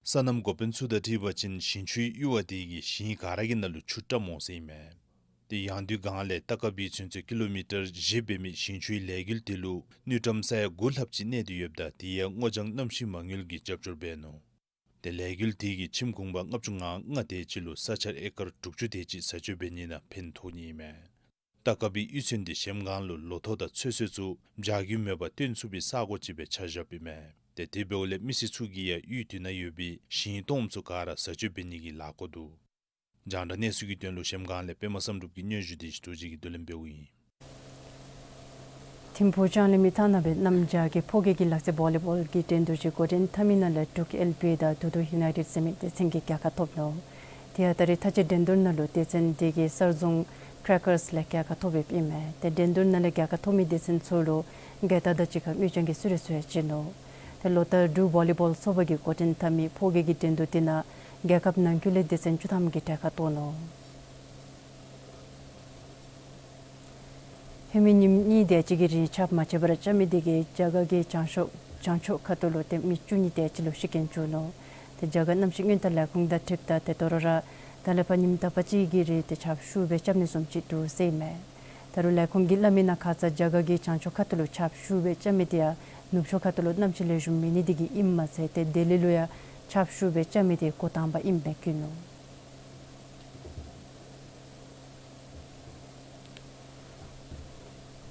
སོ་ནམ་འགོ་དཔོན་ཚུ་དང་འཁྲིལ་བ་ཅིན་ཞིང་ཆུའི་ཡུར་བ་དེ་གིས་ཞིང་ག་ར་གི་ནང་ལུ་ཆུ་བཀྲམ་འོང་ཟེར་ཨིན་མས། དེ་ཡང་དུས་སྒང་ལས་ཏ་ཀ་བི་ཚུན་ཚོད་ཀི་ལོ་མི་ཊར་བཞི་འབད་མི་ཞིང་ཆུའི་ལས་འགུལ་དེ་ལུ་དངུལ་ཀྲམ་ས་ཡ་དགུ་ལྷགཔ་ཅིག་གནས་ཏེ་ཡོདཔ་ད་དེ་ཡང་སྔོ་ལྗང་གནམ་གཤིས་མ་དངུལ་གྱིས་རྒྱབ་སྐྱོར་འབད་ནུག། དེ་ལས་འགུལ་དེ་གིས་ཁྱིམ་གུང་པ་ལྔ་བཅུ་ང་ལྔ་དེ་ཅིག་ལུ་ས་ཆ་ཨེ་ཀར་དྲུག་ཅུ་དེ་ཅིག་བཟའ་སྤྱོད་འབད་ནི་ནང་ཕན་ཐོགས་ནི་ཨིན་མས། ཏ་ཀ་བི་གཡུས་ཚན་དེ་གཞལམ་སྒང་ལུ་ལོ་ཐོག་དང་ཚོད་བསྲེ་ཚུ་འཇའ་གུ་མེད་པར་སྟོན་ཚུགས་པའི་ས་གོ་ཅིག་སྦེ་ཆ་བཞགཔ་ཨིན་མས། དེ་དེ་འབདཝ་ལས་མི་སེར་ཚུ་གིས་ཡང་གཡུས་དེ་ནང་ཡོད་པའི་ཞིང་སྟོངམ་ཚུ་ག་ར་བཟའ་སྤྱོད་འབད་ནི་གི་ལཱ་འགོ་འདུག། རྒྱང་བསྒྲགས་གནས་ཚུལ་གྱི་དོན་ལུ་གཞལམ་སྒང་ལས་པདྨ་བསམ་གྲུབ་ཀྱི་སྙན་ཞུ་དེ་ཞིག་ཐུགས་རྗེ་གིས་བསྡུ་ལེན་འབདཝ་ཨིན། ཐིམ་ཕུག་ལྕང་གླིང་མི་ཐང་ནང་སྦེ་གནམ་བྱཱར་གྱི་ཕོ་སྐྱེས་ཀྱི་ལག་རྩེད་བོ་ལི་བོལ་གྱི་འགྲན་བསྡུར་ཅིག་འགོ་འདྲེན་འཐབ་མི་ནང་ལས་འབྲུག་ཨེལ་པི་དང་དུ་དུ་ཡུ་ནའི་ཊེཌ་ཟེར་མི་སྡེ་ཚན་གྱིས་རྒྱལ་ཁ་ཐོབ་ནུག། དེ་ཡང་ད་རེས་མཐའ་དཔྱད་འགྲན་བསྡུར་ནང་ལུ་སྡེ་ཚན་དེ་གིས་གསར་རྫོང་ཀྲེ་ཀརས་ལས་རྒྱལ་ཁ་ཐོབ་ཡོདཔ་ཨིན་མས། དེ་འགྲན་བསྡུར་ནང་ལས་རྒྱལ་ཁ་ཐོབ་མི་སྡེ་ཚན་ཚུ་ལུ་རྒྱལ་རྟགས་དང་གཅིག་ཁར་དངུལ་རྐྱང་གི་གསོལ་རས་ཚུ་ཡང་བྱིན་ནུག། དེ་ལོ་ལྟར་འབྲུག་བོ་ལི་བོལ་ཚོགས་པ་གིས་འགོ་འདྲེན་འཐབ་མི་ཕོ་སྐྱེས་ཀྱི་འགྲན་བསྡུར་དེ་ནང་རྒྱལ་ཁབ་ནང་འཁོད་ལས་སྡེ་ཚན་བཅུ་ཐམ་གྱིས་གྲལ་ཁར་གཏོགས་ནུག། ཧེ་མའི་ཉིནམ་གཉིས་དེ་ཅིག་གི་རིང་ཆརཔ་མ་ཆད་པར་རྐྱབ་མི་དེ་གིས་རྒྱ་གར་གྱི་བྱང་ཕྱོགས་བྱང་ཕྱོགས་ཁ་ཐུག་ལུ་ཏེ་མི་བཅུ་གཉིས་དེ་ཅིག་ལུ་ཤི་རྐྱེན་བྱུང་ནུག། ཏེ་རྒྱ་གར་གནམ་གཤིས་སྔོན་བརྡ་ལས་ཁུངས་དང་འཁྲིལཝ་ད་ཏེ་དོ་རུང་ར་ད་ལས་ཕར་ཉིནམ་དག་པ་ཅིག་གི་རིང་ཏེ་ཆརཔ་ཤུགས་སྦེ་རྐྱབ་ནི་བཟུམ་ཅིག་འདུག་ཟེར་ཨིན་མས། ད་རུང་ལས་ཁུངས་ཀྱིས་སླབ་མི་ནང་ཁ་ཙ་རྒྱ་གར་གྱི་བྱང་ཕྱོགས་ཁ་ཐུག་ལུ་ཆརཔ་ཤུགས་སྦེ་རྐྱབ་མི་དེ་ཡང་ནུབ་ཕྱོགས་ཁ་ཐུག་ལུ་གནམ་གཤིས་ལེགས་ཤོམ་མེད་ནི་དེ་གིས་ཨིནམ་མ་ཚད་ཏེ་ལྡི་ལི་ལུ་ཡང་ཆརཔ་ཤུགས་སྦེ་རྐྱབ་མི་དེ་འགོ་དང་པ་ཨིནམ་སྦེ་བཀོད་ནུག།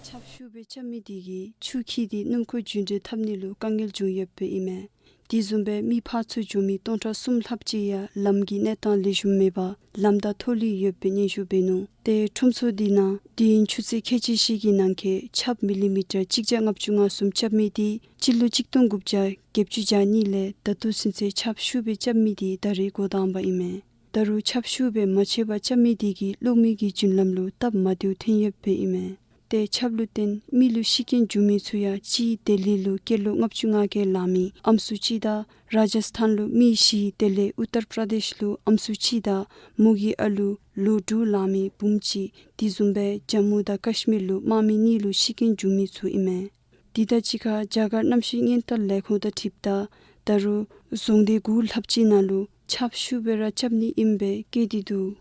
ཆརཔ་ཤུགས་སྦེ་རྐྱབ་མི་དེ་གིས་ཆུ་འཁྱིལ་ཏེ་སྣུམ་འཁོར་རྒྱུན་འགྲུལ་འཐབ་ནི་ལུ་དཀའ་ངལ་བྱུང་ཡོདཔ་ཨིན་མས། དེ་བཟུམ་སྦེ་མི་ཕར་ཚུར་འགྱོ་མི་སྟོང་ཕྲག་གསུམ་ལྷགཔ་ཅིག་ཡང་ལམ་གྱི་གནས་སྟངས་ལེགས་ཤོམ་མེད་པར་ལམ་བདའ་ཐོག་ལུ་ཡོདཔ་སྦེ་སྙན་ཞུ་འབད་ནུག། ཏེ་ཁྲོམ་ཚོགས་དེ་ནང་དུས་ཡུན་ཆུ་ཚོད་ཁལ་གཅིག་བཞི་གི་ནང་འཁོད་ཆརཔ་མི་ལི་མི་ཊར་གཅིག་བརྒྱ་ལྔ་བཅུ་ང་གསུམ་རྐྱབ་མི་དེ་སྤྱི་ལོ་གཅིག་སྟོང་དགུ་བརྒྱ་བརྒྱད་ཅུ་གྱ་གཉིས་ལས་ད་ལྟོ་ཚུན་ཚོད་ཆརཔ་ཤུགས་སྦེ་རྐྱབ་མི་དེ་ད་རེས་འགོ་དང་པ་ཨིན་མས། ད་རུང་ཆརཔ་ཤུགས་སྦེ་མ་ཆད་པར་རྐྱབ་མི་དེ་གིས་གློག་མེ་གི་རྒྱུན་ལམ་ལུ་སྟབས་མ་བདེཝ་ཐོན་ཡོདཔ་ཨིན་མས། ཏེ་ཆརཔ་ལུ་བརྟེན་མི་ལུ་ཤི་རྐྱེན་བྱུང་མི་ཚུ་ཡང་གཅིག་ལྡི་ལི་ལུ་སྐྱེས་ལོ་ལྔ་བཅུ་ང་བརྒྱད་ལང་མི་ཨམ་སྲུ་གཅིག་དང་ར་ཇ་སི་ཐཱན་ལུ་མི་བཞི་དེ་ལས་ཨུ་ཏར་པྲ་དེཤ་ལུ་ཨམ་སྲུ་གཅིག་དང་མོ་གི་ཨ་ལུ་ལོ་དྲུག་ལང་མི་བུམོ་གཅིག་དེ་བཟུམ་སྦེ་ཇམ་མུ་དང་ཀཤ་མིར་ལུ་དམག་མི་གཉིས་ལུ་ཤི་རྐྱེན་བྱུང་མི་ཚུ་ཨིན་མས། དེ་དང་གཅིག་ཁར་རྒྱ་གར་གནམ་གཤིས་སྔོན་བརྡ་ལས་ཁུངས་དང་འཁྲིལཝ་ད་ད་རུང་རྫོང་སྡེ་དགུ་ལྷགཔ་ཅིག་ནང་ལུ་ཆརཔ་ཤུགས་སྦེ་ར་རྐྱབ་ནི་ཨིནམ་སྦེ་བཀོད་དེ་འདུག།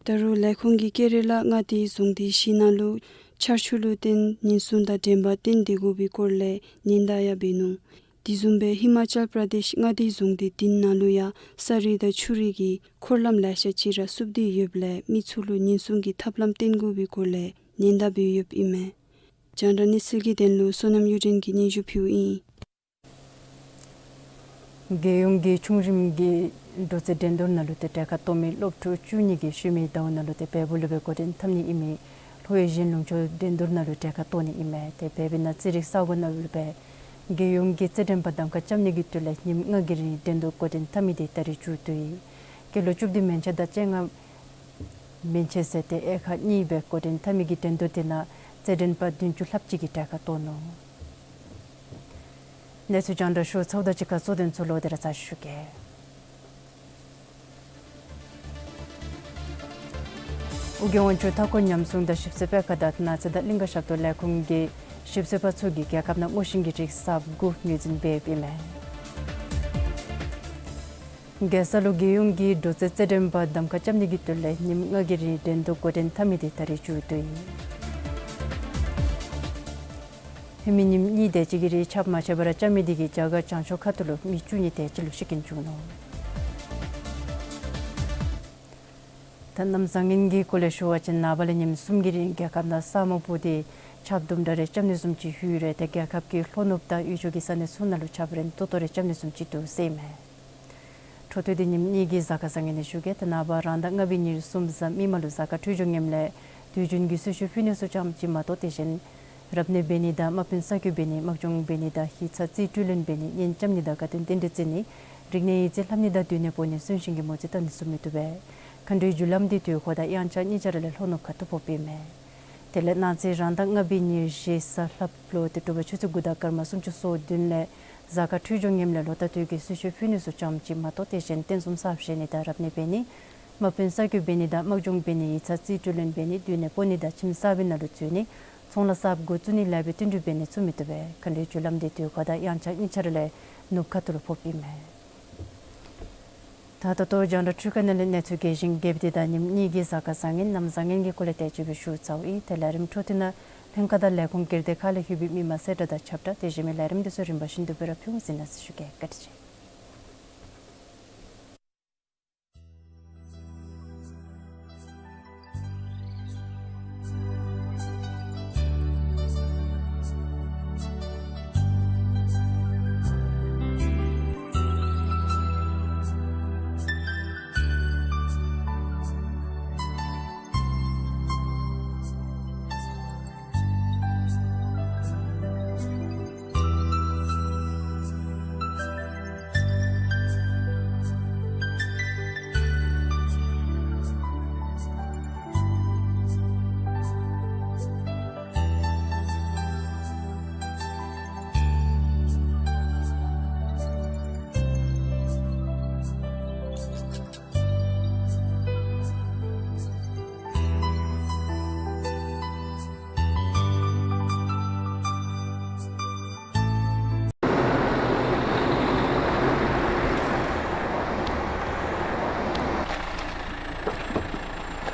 ད་རུང་ལས་ཁུངས་ཀྱིས་ཀེ་ར་ལ་མངའ་སྡེའི་རྫོང་སྡེ་བཞི་ནང་ལུ་ཆར་ཆུ་ལུ་བརྟེན་ཉེན་སྲུང་དང་འགྲན་པ་བསྟེན་ཏེ་དགོ་པའི་སྐོར་ལས་ཉེན་བརྡ་ཡང་འབད་ནུག། དེ་བཟུམ་སྦེ་ཧི་མ་ཅལ་པྲ་དེཤ་མངའ་སྡེའི་རྫོང་སྡེ་བདུན་ནང་ལུ་ཡང་ས་རུད་དང་ཆུ་རུད་ཀྱིས་འཁོར་ལམ་ལེ་ཤ་ཅིག་ར་བསུབ་སྟེ་ཡོདཔ་ལས་མི་ཚུ་ལུ་ཉེན་སྲུང་གི་ཐབས་ལམ་བསྟེན་དགོ་པའི་སྐོར་ལས་ཉེན་བརྡ་འབད་ཡོདཔ་ཨིན་མས། རྒྱང་བསྒྲགས་གནས་ཚུལ་གྱི་དོན་ལུ་བསོད་ནམས་གཡུ་སྒྲོན་གྱིས་སྙན་ཞུ་ཕུལཝ་ཨིན། རྒྱལ་ཡོངས་ཀྱི་ཆུང་རིམ་གྱི་འགྲོ་རྩིས་འགྲན་བསྡུར་ནང་ལུ་ཏེ་གྲལ་ཁར་གཏོགས་མི་སློབ་ཕྲུག་བཅུ་གཉིས་ཀྱིས་ཤུལ་མའི་ཟླཝ་ནང་ལུ་ཏེ་བལ་པོ་ལུ་སྦེ་འགོ་འདྲེན་འཐབ་ནི་ཨིན་མི་ལྷོ་ཡུལ་གཞན་ལུང་ཕྱོགས་འགྲན་བསྡུར་ནང་ལུ་གྲལ་ཁར་གཏོགས་ནི་ཨིན་མས། ཏེ་བལ་པོའི་ནང་རྩིས་རིག་ས་གོ་ནང་ལུ་སྦེ་རྒྱལ་ཡོངས་ཀྱི་རྩེད་འགྲན་པ་གདམ་ཁ་རྐྱབ་ནི་གི་དོན་ལས་ཉིནམ་ལྔ་གི་རིང་འགྲན་བསྡུར་འགོ་འདྲེན་འཐབ་མི་དེ་ད་རེས་མཇུག་བསྡུ་ཡི། སྐྱེས་ལོ་བཅུ་བདུན་མན་ཆད་དང་བཅོ་ལྔ་མན་ཆད་ཟེར་ཏེ་དབྱེ་ཁག་གཉིས་སྦེ་འགོ་འདྲེན་འཐབ་མི་གི་འགྲན་བསྡུར་དེ་ནང་རྩེད་འགྲན་པ་བདུན་ཅུ་ལྷགཔ་ཅིག་གིས་གྲལ་ཁར་གཏོགས་ནུག། གནས་ཚུལ་རྒྱང་བསྒྲགས་ཞུ་ཚརཝ་དང་གཅིག་ཁར་གཙོ་དོན་ཚུ་ལོག་སྟེ་ར་ཚར་ཞུ་གེ། ཨོ་རྒྱན་དབང་ཕྱུག་མཐའ་འཁོར་ཉམས་སྲུང་དང་ཞིབ་འཚོལ་པའི་ཁ་དང་གནའ་རྫས་དང་གླིང་ག་ཞབས་ཏོག་ལས་ཁུངས་ཀྱི་ཞིབ་འཚོལ་པ་ཚུ་གིས་རྒྱལ་ཁབ་ནང་སྔོ་ཤིང་གི་རིགས་གསརཔ་དགུ་ངོས་འཛིན་འབད་ཡོདཔ་ཨིན་མས། རྒྱལ་ས་ལུ་རྒྱལ་ཡོངས་ཀྱི་འགྲོ་རྩིས་རྩེད་འགྲན་པ་གདམ་ཁ་རྐྱབ་ནི་གི་དོན་ལས་ཉིནམ་ལྔ་གི་རིང་འགྲན་བསྡུར་འགོ་འདྲེན་འཐབ་མི་དེ་ད་རེས་མཇུག་བསྡུ་ཡི། ཧེ་མའི་ཉིནམ་གཉིས་དེ་ཅིག་གི་རིང་ཆརཔ་མ་ཆད་པར་རྐྱབ་མི་དེ་གིས་རྒྱ་གར་བྱང་ཕྱོགས་ཁ་ཐུག་ལུ་མི་བཅུ་གཉིས་དེ་ཅིག་ལུ་ཤི་རྐྱེན་བྱུང་ནུག། ད་གནམ་བཟང་ངན་གྱི་སྐོར་ལས་ཞུ་བ་ཅིན་ནངས་པ་ལས་ཉིནམ་གསུམ་གྱི་རིང་རྒྱལ་ཁབ་ནང་ས་སྨུག་སྤུབས་ཏེ་ཆརཔ་དུམ་གྲ་རེ་རྐྱབ་ནི་བཟུམ་ཅིག་ལྷོད་ཡོད་རུང་ཏེ་རྒྱལ་ཁབ་ཀྱི་ལྷོ་ནུབ་དང་དབུས་ཕྱོགས་ཀྱི་ས་གནས་ཚུ་ནང་ལུ་ཆརཔ་རན་ཏོག་ཏོ་རེ་རྐྱབ་ནི་བཟུམ་ཅིག་འདུག་ཟེར་ཨིན་མས། འཕྲོ་མཐུད་དེ་ཉིནམ་གཉིས་ཀྱི་གཟའ་སྐར་བཟང་ངན་ཞུ་གེ། ད་ནངས་པ་རང་ཟླ་ལྔ་པའི་ཉེར་གསུམ་གཟའ་མིག་དམར་ལུ་གཟའ་སྐར་འཕྲོད་སྦྱོར་ངནམ་ལས་དུས་རྒྱུན་གྱི་གསོལ་མཆོད་ཕུལ་ནི་ཚུ་ཙམ་ཅིག་མ་གཏོགས་དེ་བཞིན་རབ་གནས་འབད་ནི་དང་དམག་དཔོན་གསར་བསྐོ་འབད་ནི་དམག་སྦྱོང་འབད་ནི་དང་ཡིག་ཚང་རྩིས་སྤྲོད་ལེན་འབད་ནི་གཉེན་རྐྱབ་ནི་དང་དགའ་སྟོན་རྟེན་འབྲེལ་བརྩི་ནི་རིག་གནས་ཡིག་རྩིས་ལྷབ་ནི་དང་སྡོད་གནས་སྤོ་ནི་གསོན་གཤིན་གྱི་མོ་རྩིས་བཏང་ནི་ཚུ་མི་བཏུབ་པས། མཁའ་འགྲོའི་རྒྱུ་ལམ་དེ་དུས་འཁོར་དང་དབྱངས་འཆར་གཉིས་ཆ་ར་ལས་ལྷོ་ནུབ་ཁ་ཐུག་ཕོགཔ་ཨིན་མས། དེ་ལས་གནངས་ཚེ་རང་ཟླ་ལྔ་པའི་ཉེར་བཞི་གཟའ་ལྷགཔ་ལུ་ཏེ་དྲོ་པ་ཆུ་ཚོད་དགུ་དང་སྐར་མ་སུམ་ཅུ་སོ་བདུན་ལས་གཟའ་སྐར་འཕྲོད་སྦྱོར་ངནམ་ལས་ལོ་ཟླ་སྟོད་ཀྱི་གསོལ་མཆོད་ཕུལ་ནི་ཚུ་ཙམ་ཅིག་མ་གཏོགས་དེ་བཞིན་རྟེན་གསུམ་གསར་བཞེངས་ནི་དང་རབ་གནས་འབད་ནི་ དམག་དཔོན་གསར་བསྐོ་འབད་ནི་དང་དམག་སྦྱོང་འབད་ནི་ཡིག་ཚང་རྩིས་སྤྲོད་ལེན་འབད་ནི་མདུན་ནས་སྤོ་ནི་དང་ཁྱིམ་གསར་པའི་ནང་ལུ་འཛུལ་ནི་ཚོང་ལཱ་གསརཔ་འགོ་བཙུགས་ནི་ལཱ་འབད་བསྟུན་གྲོས་འབད་ནི་ཚུ་མི་བཏུབ་པས། མཁའ་འགྲོའི་རྒྱུ་ལམ་འདི་དུས་ཁ་དང་དབྱངས་འཆར་གཉིས་ཆ་ར་ལས་ནུབ་ཁ་ཐུག་ལུ་ཕོགཔ་ཨིན་མས། ད་ད་ལྟོ་རྒྱང་བསྒྲགས་འཕྲུལ་ཁང་ནང་ལས་གནས་ཚུལ་རྒྱས་ཤིང་རྒྱསཔ་འདི་ད་ཉིནམ་གཉིས་ཀྱི་གཟའ་སྐར་བཟང་ངན་གནམ་བཟང་ངན་གྱི་སྐོར་ལས་དེ་ཅིག་སྦེ་ཞུ་ཚརཝ་ཨིན། ཏེ་ལས་རིམ་འཕྲོ་མཐུད་ནང་ལྷན་ཁག་དང་ལས་ཁུངས་སྒེར་སྡེ་ཁག་ལས་ལྷོད་པའི་མི་མང་གསལ་བསྒྲགས་དང་ཁྱབ་བསྒྲགས་དེ་བཞིན་མི་ལས་རིམ་འདི་ཚུ་རིམ་པ་བཞིན་དུ་སྦེ་ར་ཕུལ་འོང་ཟེར་གནང་ཞུ་གེ། བཀའ་དྲིན་ཆེ།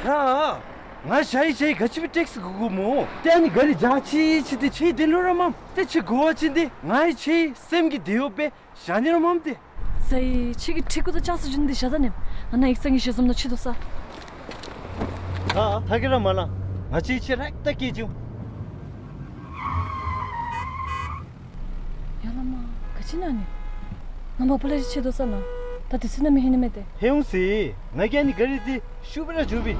ཡ། ང་ཞ་ཡི་ཞ་ཡི་ག་ཅི་སྦེ་ཊེག་སི་དགོ་དགོཔ་སྨོ། ཏེ་ཨ་ནི་ག་རི་འཇག་ཅི་ཅི་སྟེ་ཁྱོད་ཡི་དོན་ལུ་ར་མས། ཏེ་ཁྱོད་དགོ་པ་ཅིན་ཏེ་ང་ཡི་ཁྱོད་ཡི་སེམས་ཀྱི་དེ་ཡོད་པས། ཞག་ནི་ར་མས་ཏེ། ཟ་ཡི་ཁྱོད་ཀྱིས་ཁྲིག་ཀུ་དང་ཅང་སུ་འཇུ་ནི་འདི་བཞག་ད་ནི། ང་ནཱ་ཡིག་ཚང་གི་ཞལ་འཛོམས་ནང་ཕྱད་དོ་ས། ཨ་ཨ་ཐ་གི་ར་མ་ལང་། ང་བཅས་ཁྱོད་ར་ད་སྐྱེལ་འགྱོ། ཡ་ལ་མ་ག་ཅི་ཨིན་ན་ནི། ང་མ་པ་ལས་ཕྱད་དོ་ས་ལགས། ད་དུས་ཚོད་ནམ་ཧེ་ནི་མས་ཏེ། ཧེ་འོང་ཟེར། ང་གིས་ཨ་ནི་ག་རི་འདི་ཤུགས་སྦེ་ར་འཇུ་བས།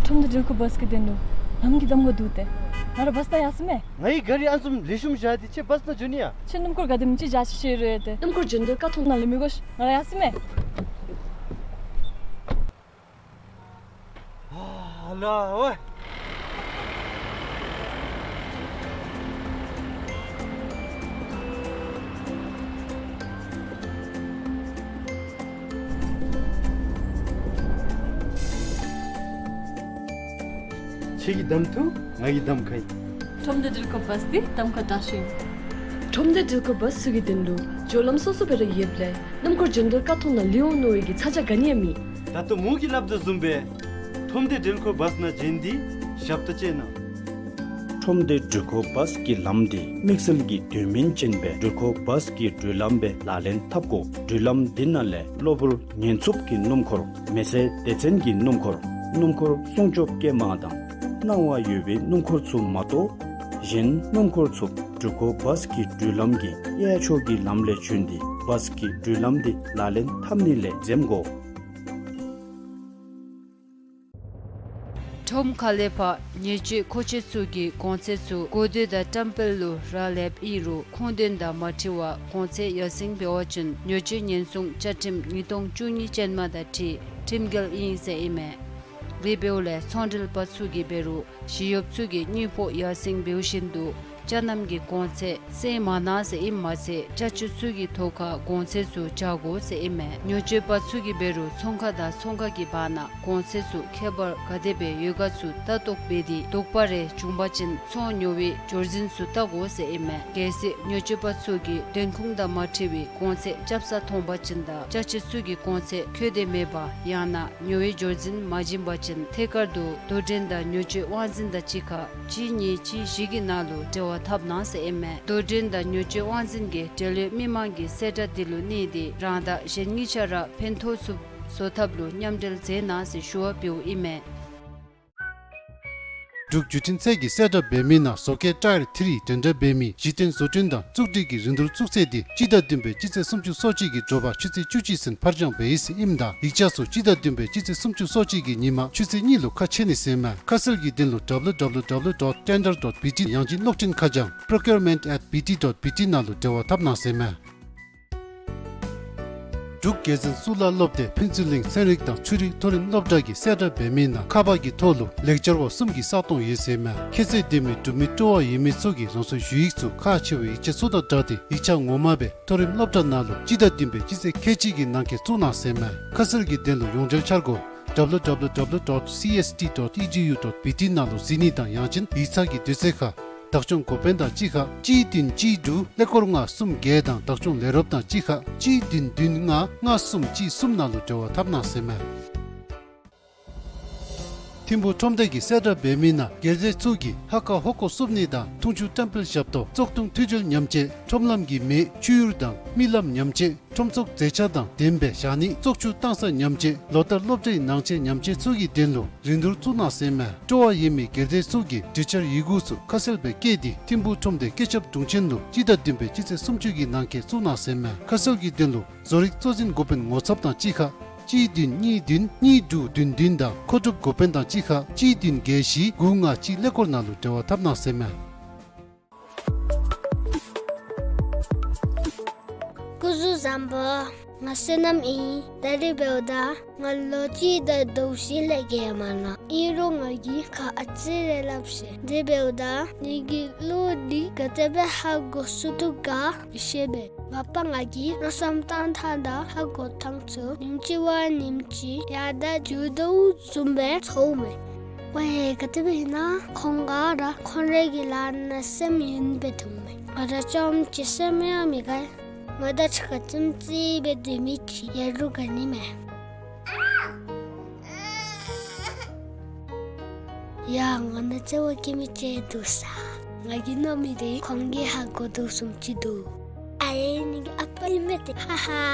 ཁྲོམ་སྡེ་འགྲུལ་འཁོར་བཱས་ཀྱི་དོན་ལུ་ལམ་གྱི་གདམ་ཁ་འདུག་སྟེ། ང་ར་བཱས་བལྟ་ཡར་སོང་མས། ང་གིས་ག་རི་ཨ་ནི་བཟུམ་ལེགས་ཤོམ་བཞག་སྟེ་ཁྱོད་བཱས་ནང་འགྱོ་ནི་ཡ། ཁྱོད་སྣུམ་འཁོར་ག་དེམ་ཅིག་འཇག་ཅི་ཤེས་རུང་ཡོད་དེ། སྣུམ་འཁོར་འགྱོ་དོ་ཁ་ཐུག་ནང་ལས་མི་དགོ་ཤིག། ང་ར་ཡར་སོང་མས། ཨ་ལ་ཝེ། ཁྱོད་ཀྱིས་གདམ་འཐུ། ང་གིས་གདམ་ཁ་ཡི། ཁྲོམ་སྡེ་འགྲུལ་འཁོར་བཱས་འདི་གདམ་ཁ་དྲག་ཤོས་ཨིན། ཁྲོམ་སྡེ་འགྲུལ་འཁོར་བཱས་ཚུ་གི་དོན་ལུ་འགྱོ་ལམ་སོ་སོ་སྦེ་ར་ཡོདཔ་ལས་སྣུམ་འཁོར་འགྱོ་དོ་ཁ་ཐུག་ནང་ལུས་འོང་མནོ་བའི་གི་ཚ་གྱང་ག་ནི་ཡང་མེད། ད་ལྟོ་མོ་གིས་སླབ་དོ་བཟུམ་སྦེ་ཁྲོམ་སྡེ་འགྲུལ་འཁོར་བཱས་ནང་འགྱོ་ནི་འདི་ཞབས་ཏོག་ཅིག་ཨིན། ཁྲོམ་སྡེ་འགྲུལ་འཁོར་བཱས་ཀྱི་ལམ་འདི་དམིགས་བསལ་གྱི་དོན་སྨིན་ཅན་སྦེ་འགྲུལ་འཁོར་བཱས་ཀྱི་འགྲུལ་ལམ་སྦེ་ལག་ལེན་འཐབ་དགོ། འགྲུལ་ལམ་འདི་ནང་ལས་གློ་བུར་ཉེན་འཚུབ་ཀྱི་སྣུམ་འཁོར། མེ་སེར་སྡེ་ཚན་གྱི་སྣུམ་འཁོར། སྣུམ་འཁོར་སྲུང་སྐྱོབ་སྐྱེལ་མ་དང་སྣང་བ་ཡོད་པའི་སྣུམ་འཁོར་ཚུ་མ་གཏོགས་གཞན་སྣུམ་འཁོར་ཚུ་འགྲུལ་འཁོར་བཱས་ཀྱི་འགྲུལ་ལམ་གྱི་གཡས་ཕྱོགས་ཀྱི་ལམ་ལས་བྱོན་ཏེ་བཱས་ཀྱི་འགྲུལ་ལམ་འདི་ལག་ལེན་འཐབ་ནི་ལས་འཛེམ་དགོ། ཁྲོམ་ཁ་ལས་ཕར་ཉེས་སྤྱོད་མཁོ་ཆེ་ཚུ་གི་གོང་ཚད་ཚུ་གོ་ཐོས་དང་བཀྲམ་སྤེལ་ལུ་རག་ལསཔ་ཨིན་རུང་ཁུངས་ལྡན་དང་མ་འཁྲིལ་བར་གོང་ཚད་ཡར་སེང་འབད་བ་ཅིན་ཉེས་སྤྱོད་ཉེན་སྲུང་བཅའ་ཁྲིམས་ཉིས་སྟོང་བཅུ་གཉིས་ཅན་མ་དང་འཁྲིལ་ཁྲིམས་འགལ་ཨིན་ཟེར་ཨིན་མས། དེ་འབདཝ་ལས་ཚོང་འབྲེལ་པ་ཚུ་གིས་འབད་རུང་ཞི་གཡོགཔ་ཚུ་གིས་དངུལ་ཕོགས་ཡར་སེང་འབདཝ་བཞིན་དུ་ཅ་རྣམ་གྱི་གོང་ཚད་སེང་མ་གནང་ཟེར་ཨིནམ་མ་ཚད་ཅ་ཆས་ཚུ་གི་ཐོག་ཁར་གོང་ཚད་ཚུ་འཇགས་དགོ་ཟེར་ཨིན་མས། ཉོ་སྤྱོད་པ་ཚུ་གིས་འབད་རུང་ཚོང་ཁང་དང་ཚོང་ཁང་གི་བར་ན་གོང་ཚད་ཚུ་ཁྱད་པར་ག་དེ་སྦེ་ཡོད་ག་ཚུ་ལྟ་རྟོག་འབད་དེ་དོགས་པ་རེ་བྱུང་པ་ཅིན་ཚོང་ཉོ་བའི་འབྱོར་འཛིན་ཚུ་བལྟ་དགོ་ཟེར་ཨིན་མས། གལ་སྲིད་ཉོ་སྤྱོད་པ་ཚུ་གིས་དོན་ཁུངས་དང་མ་འཁྲིལ་བའི་གོང་ཚད་རྐྱབ་ས་མཐོང་པ་ཅིན་དང་ཅ་ཆས་ཚུ་གི་གོང་ཚད་འཁོད་དེ་མེད་པ་ཡང་ན་ཉོ་བའི་འབྱོར་འཛིན་མ་བྱིན་པ་ཅིན་ཐད་ཀར་དུ་དོ་འགྲན་དང་ཉོ་སྤྱོད་དབང་འཛིན་དང་གཅིག་ཁར་གཅིག་གཉིས་གཅིག་བཞི་གི་ནང་ལུ་འབྲེལ་བ་འཐབ་གནང་ཟེར་ཨིན་མས། དོ་འགྲན་དང་ཉོ་སྤྱོད་དབང་འཛིན་གྱིས་འབྲེལ་ཡོད་མི་མང་གི་གསལ་བསྒྲགས་འདི་ལུ་གནས་ཏེ་རང་དང་གཞན་གཉིས་ཆ་ར་ཕན་ཐོགས་ཚུགསཔ་བཟོ་ཐབས་ལུ་མཉམ་འབྲེལ་མཛད་གནང་ཟེར་ཞུ་བ་འབདཝ་ཨིན་མས། འབྲུག་བརྒྱུད་འཕྲིན་ཚད་ཀྱི་གསལ་བསྒྲགས་འབད་མི་ནང་བཟོ་བཀོད་ཊའི་ཡར་ཐིར་གྱི་འགྲན་བསྡུར་འབད་མི་གཞི་རྟེན་བཟོ་སྐྲུན་དང་བཙུགས་སྒྲིག་གི་རིན་བསྡུར་བཙུགས་ཚད་འདི་སྤྱི་ཟླ་བདུན་པའི་སྤྱི་ཚེས་སུམ་ཅུ་སོ་གཅིག་གི་དྲོ་པ་ཆུ་ཚོད་བཅུ་གཅིག་ཚུན་ཕར་འགྱངས་འབད་ཡི་ཟེར་ཨིནམ་ད་ཡིག་ཆ་ཚུ་སྤྱི་ཟླ་བདུན་པའི་སྤྱི་ཚེས་སུམ་ཅུ་སོ་གཅིག་གི་ཉིན་མ་ཆུ་ཚོད་གཉིས་ལུ་ཁ་ཕྱེ་ནི་ཟེར་ཨིན་མས། ཁ་གསལ་གྱི་དོན་ལུ་W W W dot tender dot B T ཡང་ཅིན་གློག་འཕྲིན་ཁ་བྱང་procurement at B T dot B T ནང་ལུ་འབྲེལ་བ་འཐབ་གནང་ཟེར་ཨིན་མས། འབྲུག་རྒྱལ་འཛིན་གཙུག་ལག་སློབ་སྡེ་ཕུན་ཚོགས་གླིང་ཚན་རིག་དང་ཆོས་རིག་མཐོ་རིམ་སློབ་གྲྭ་གིས་གསལ་བསྒྲགས་འབད་མི་ནང་ཁ་པར་གྱི་ཐོག་ལུ་ལེགས་སྦྱར་བ་གསུམ་གྱི་ས་སྟོང་ཡོད་ཟེར་མས། ཁྱད་ཚད་ལྡན་མི་འབྲུག་མི་སྤྲོ་བ་ཡོད་མི་ཚུ་གིས་རང་སོའི་ཞུ་ཡིག་ཚུ་ཁག་ཆེ་བའི་ཡིག་ཆ་ཚུ་དང་སྦྲགས་ཏེ་ཡིག་ཆ་ངོ་མ་སྦེ་མཐོ་རིམ་སློབ་གྲྭ་ནང་ལུ་སྤྱི་ཟླ་བདུན་པའི་སྤྱི་ཚེས་ཁལ་གཅིག་གི་ནང་འཁོད་བཙུགས་གནང་ཟེར་མས། ཁ་གསལ་གྱི་དོན་ལུ་ཡོངས་འབྲེལ་འཆར་སྒོ་W W W dot C S T dot E D U dot B T ནང་ལུ་གཟིགས་ནི་དང་ཡང་ཅིན་ཡིག་ཚང་གི་དུས་ཚོད་ཁར་བདག་སྐྱོང་འགོ་དཔོན་དང་གཅིག་ཁར་གཅིག་བདུན་གཅིག་དྲུག་ཀླད་ཀོར་ལྔ་གསུམ་བརྒྱད་དང་བདག་སྐྱོང་ལས་རོགསཔ་དང་གཅིག་ཁར་གཅིག་བདུན་བདུན་ལྔ་ལྔ་གསུམ་གཅིག་གསུམ་ནང་ལུ་འབྲེལ་བ་འཐབ་གནང་ཟེར་མས། ཐིམ་ཕུག་ཁྲོམ་སྡེ་གིས་གསལ་བསྒྲགས་འབད་མི་ནང་དགེ་རྩ་ཚུ་གིས་ཧ་ཀ་ཧོ་ཀོ་བསུབ་ནི་དང་འཐུང་ཆུ་བཀྲམ་སྤེལ་ཞབས་ཏོག་བཙོག་འཐུང་འཐུང་ཆུ་ཉམས་བཅོས་ཁྲོམ་ལམ་གྱི་མེ་བཅུད་ཡུར་དང་རྨི་ལམ་ཉམས་བཅོས་ཁྲོམ་ཚོགས་མཛེས་ཆ་དང་ལྡནམ་སྦེ་བཞག་ནི་བཙོག་ཆུ་བཏང་ས་ཉམས་བཅོས་ལོ་ལྟར་སློབ་གྲྭའི་ནང་ཆས་ཉམས་བཅོས་ཚུ་གི་དོན་ལུ་རིན་བསྡུར་བཙུགས་གནང་ཟེར་མས། སྤྲོ་བ་ཡོད་མི་དགེ་རྩ་ཚུ་གིས་གྲོས་འཆར་ཡི་གུ་ཚུ་ཁ་གསལ་སྦེ་བཀོད་དེ་ཐིམ་ཕུག་ཁྲོམ་སྡེ་སྐུ་ཞབས་དྲུང་ཆེན་ལུ་སྤྱི་ཟླ་བདུན་པའི་སྤྱི་ཚེས་སུམ་ཅུ་གི་ནང་འཁོད་བཙུགས་གནང་ཟེར་མས། ཁ་གསལ་གྱི་དོན་ལུ་བཟོ་རིག་གཙོ་འཛིན་འགོ་དཔོན་ངོ་ཚབ་དང་གཅིག་ཁར་གཅིག་བདུན་གཉིས་བདུན་གཉིས་དྲུག་བདུན་བདུན་དང་མཁོ་སྒྲུབ་འགོ་དཔོན་དང་གཅིག་ཁར་གཅིག་བདུན་བརྒྱད་བཞི་དགུ་ལྔ་གཅིག་ཀླད་ཀོར་ནང་ལུ་འབྲེལ་བ་འཐབ་གནང་ཟེར་མས། སྐུ་གཟུགས་བཟང་པོ། ང་བསོད་ནམས་ཨིན། ད་རིས་འབདཝ་ད་ང་ལོ་གཅིག་དང་ཟླཝ་བཞི་ལས་བརྒལ་མ་ལང་། ཨིན་རུང་ང་གིས་ཁ་ཨ་ཙི་རེ་སླབ་ཤེས། དེ་འབདཝ་ད་ངེ་གི་བློ་འདི་ག་དེ་སྦེ་ཧ་གོ་ཚུགས་དོ་ག་མི་ཤེས་པས། མ་པ་ང་གིས་མནོ་བསམ་བཏང་ཐངས་དང་ཧ་གོ་ཐངས་ཚུ་ཉིནམ་གཅིག་བ་ཉིནམ་གཅིག་ཡར་དང་རྒྱུག་དོ་བཟུམ་སྦེ་ཚོརཝ་མས། ཝའེ་ག་དེ་སྦེ་ཨིན་ན་ཁོང་ག་ར་ཁོང་རའི་གི་ལཱ་ནང་སེམས་ཡེངས་སྦེ་འདུག་མས། ང་ར་ཅམ་ཅིག་སེམས་ཡང་མི་དགའ། ང་དང་གཅིག་ཁར་ཙིམ་ཙི་སྦེ་སྡོད་མི་ཅིག་ཡོད་རུང་དགའ་ནི་མས། ཡ་ང་ནང་བརྩེ་བ་བསྐྱེད་མི་ཅིག་འདུག་ས། ང་གིས་མནོ་མི་དེ་ཁོང་གིས་ཧ་གོ་དོ་བཟུམ་ཅིག་འདུག། ཨ་ཡེ་ངེ་གི་ཨ་པ་ཨིན་མས་ཏེ། ཧ་ཧ་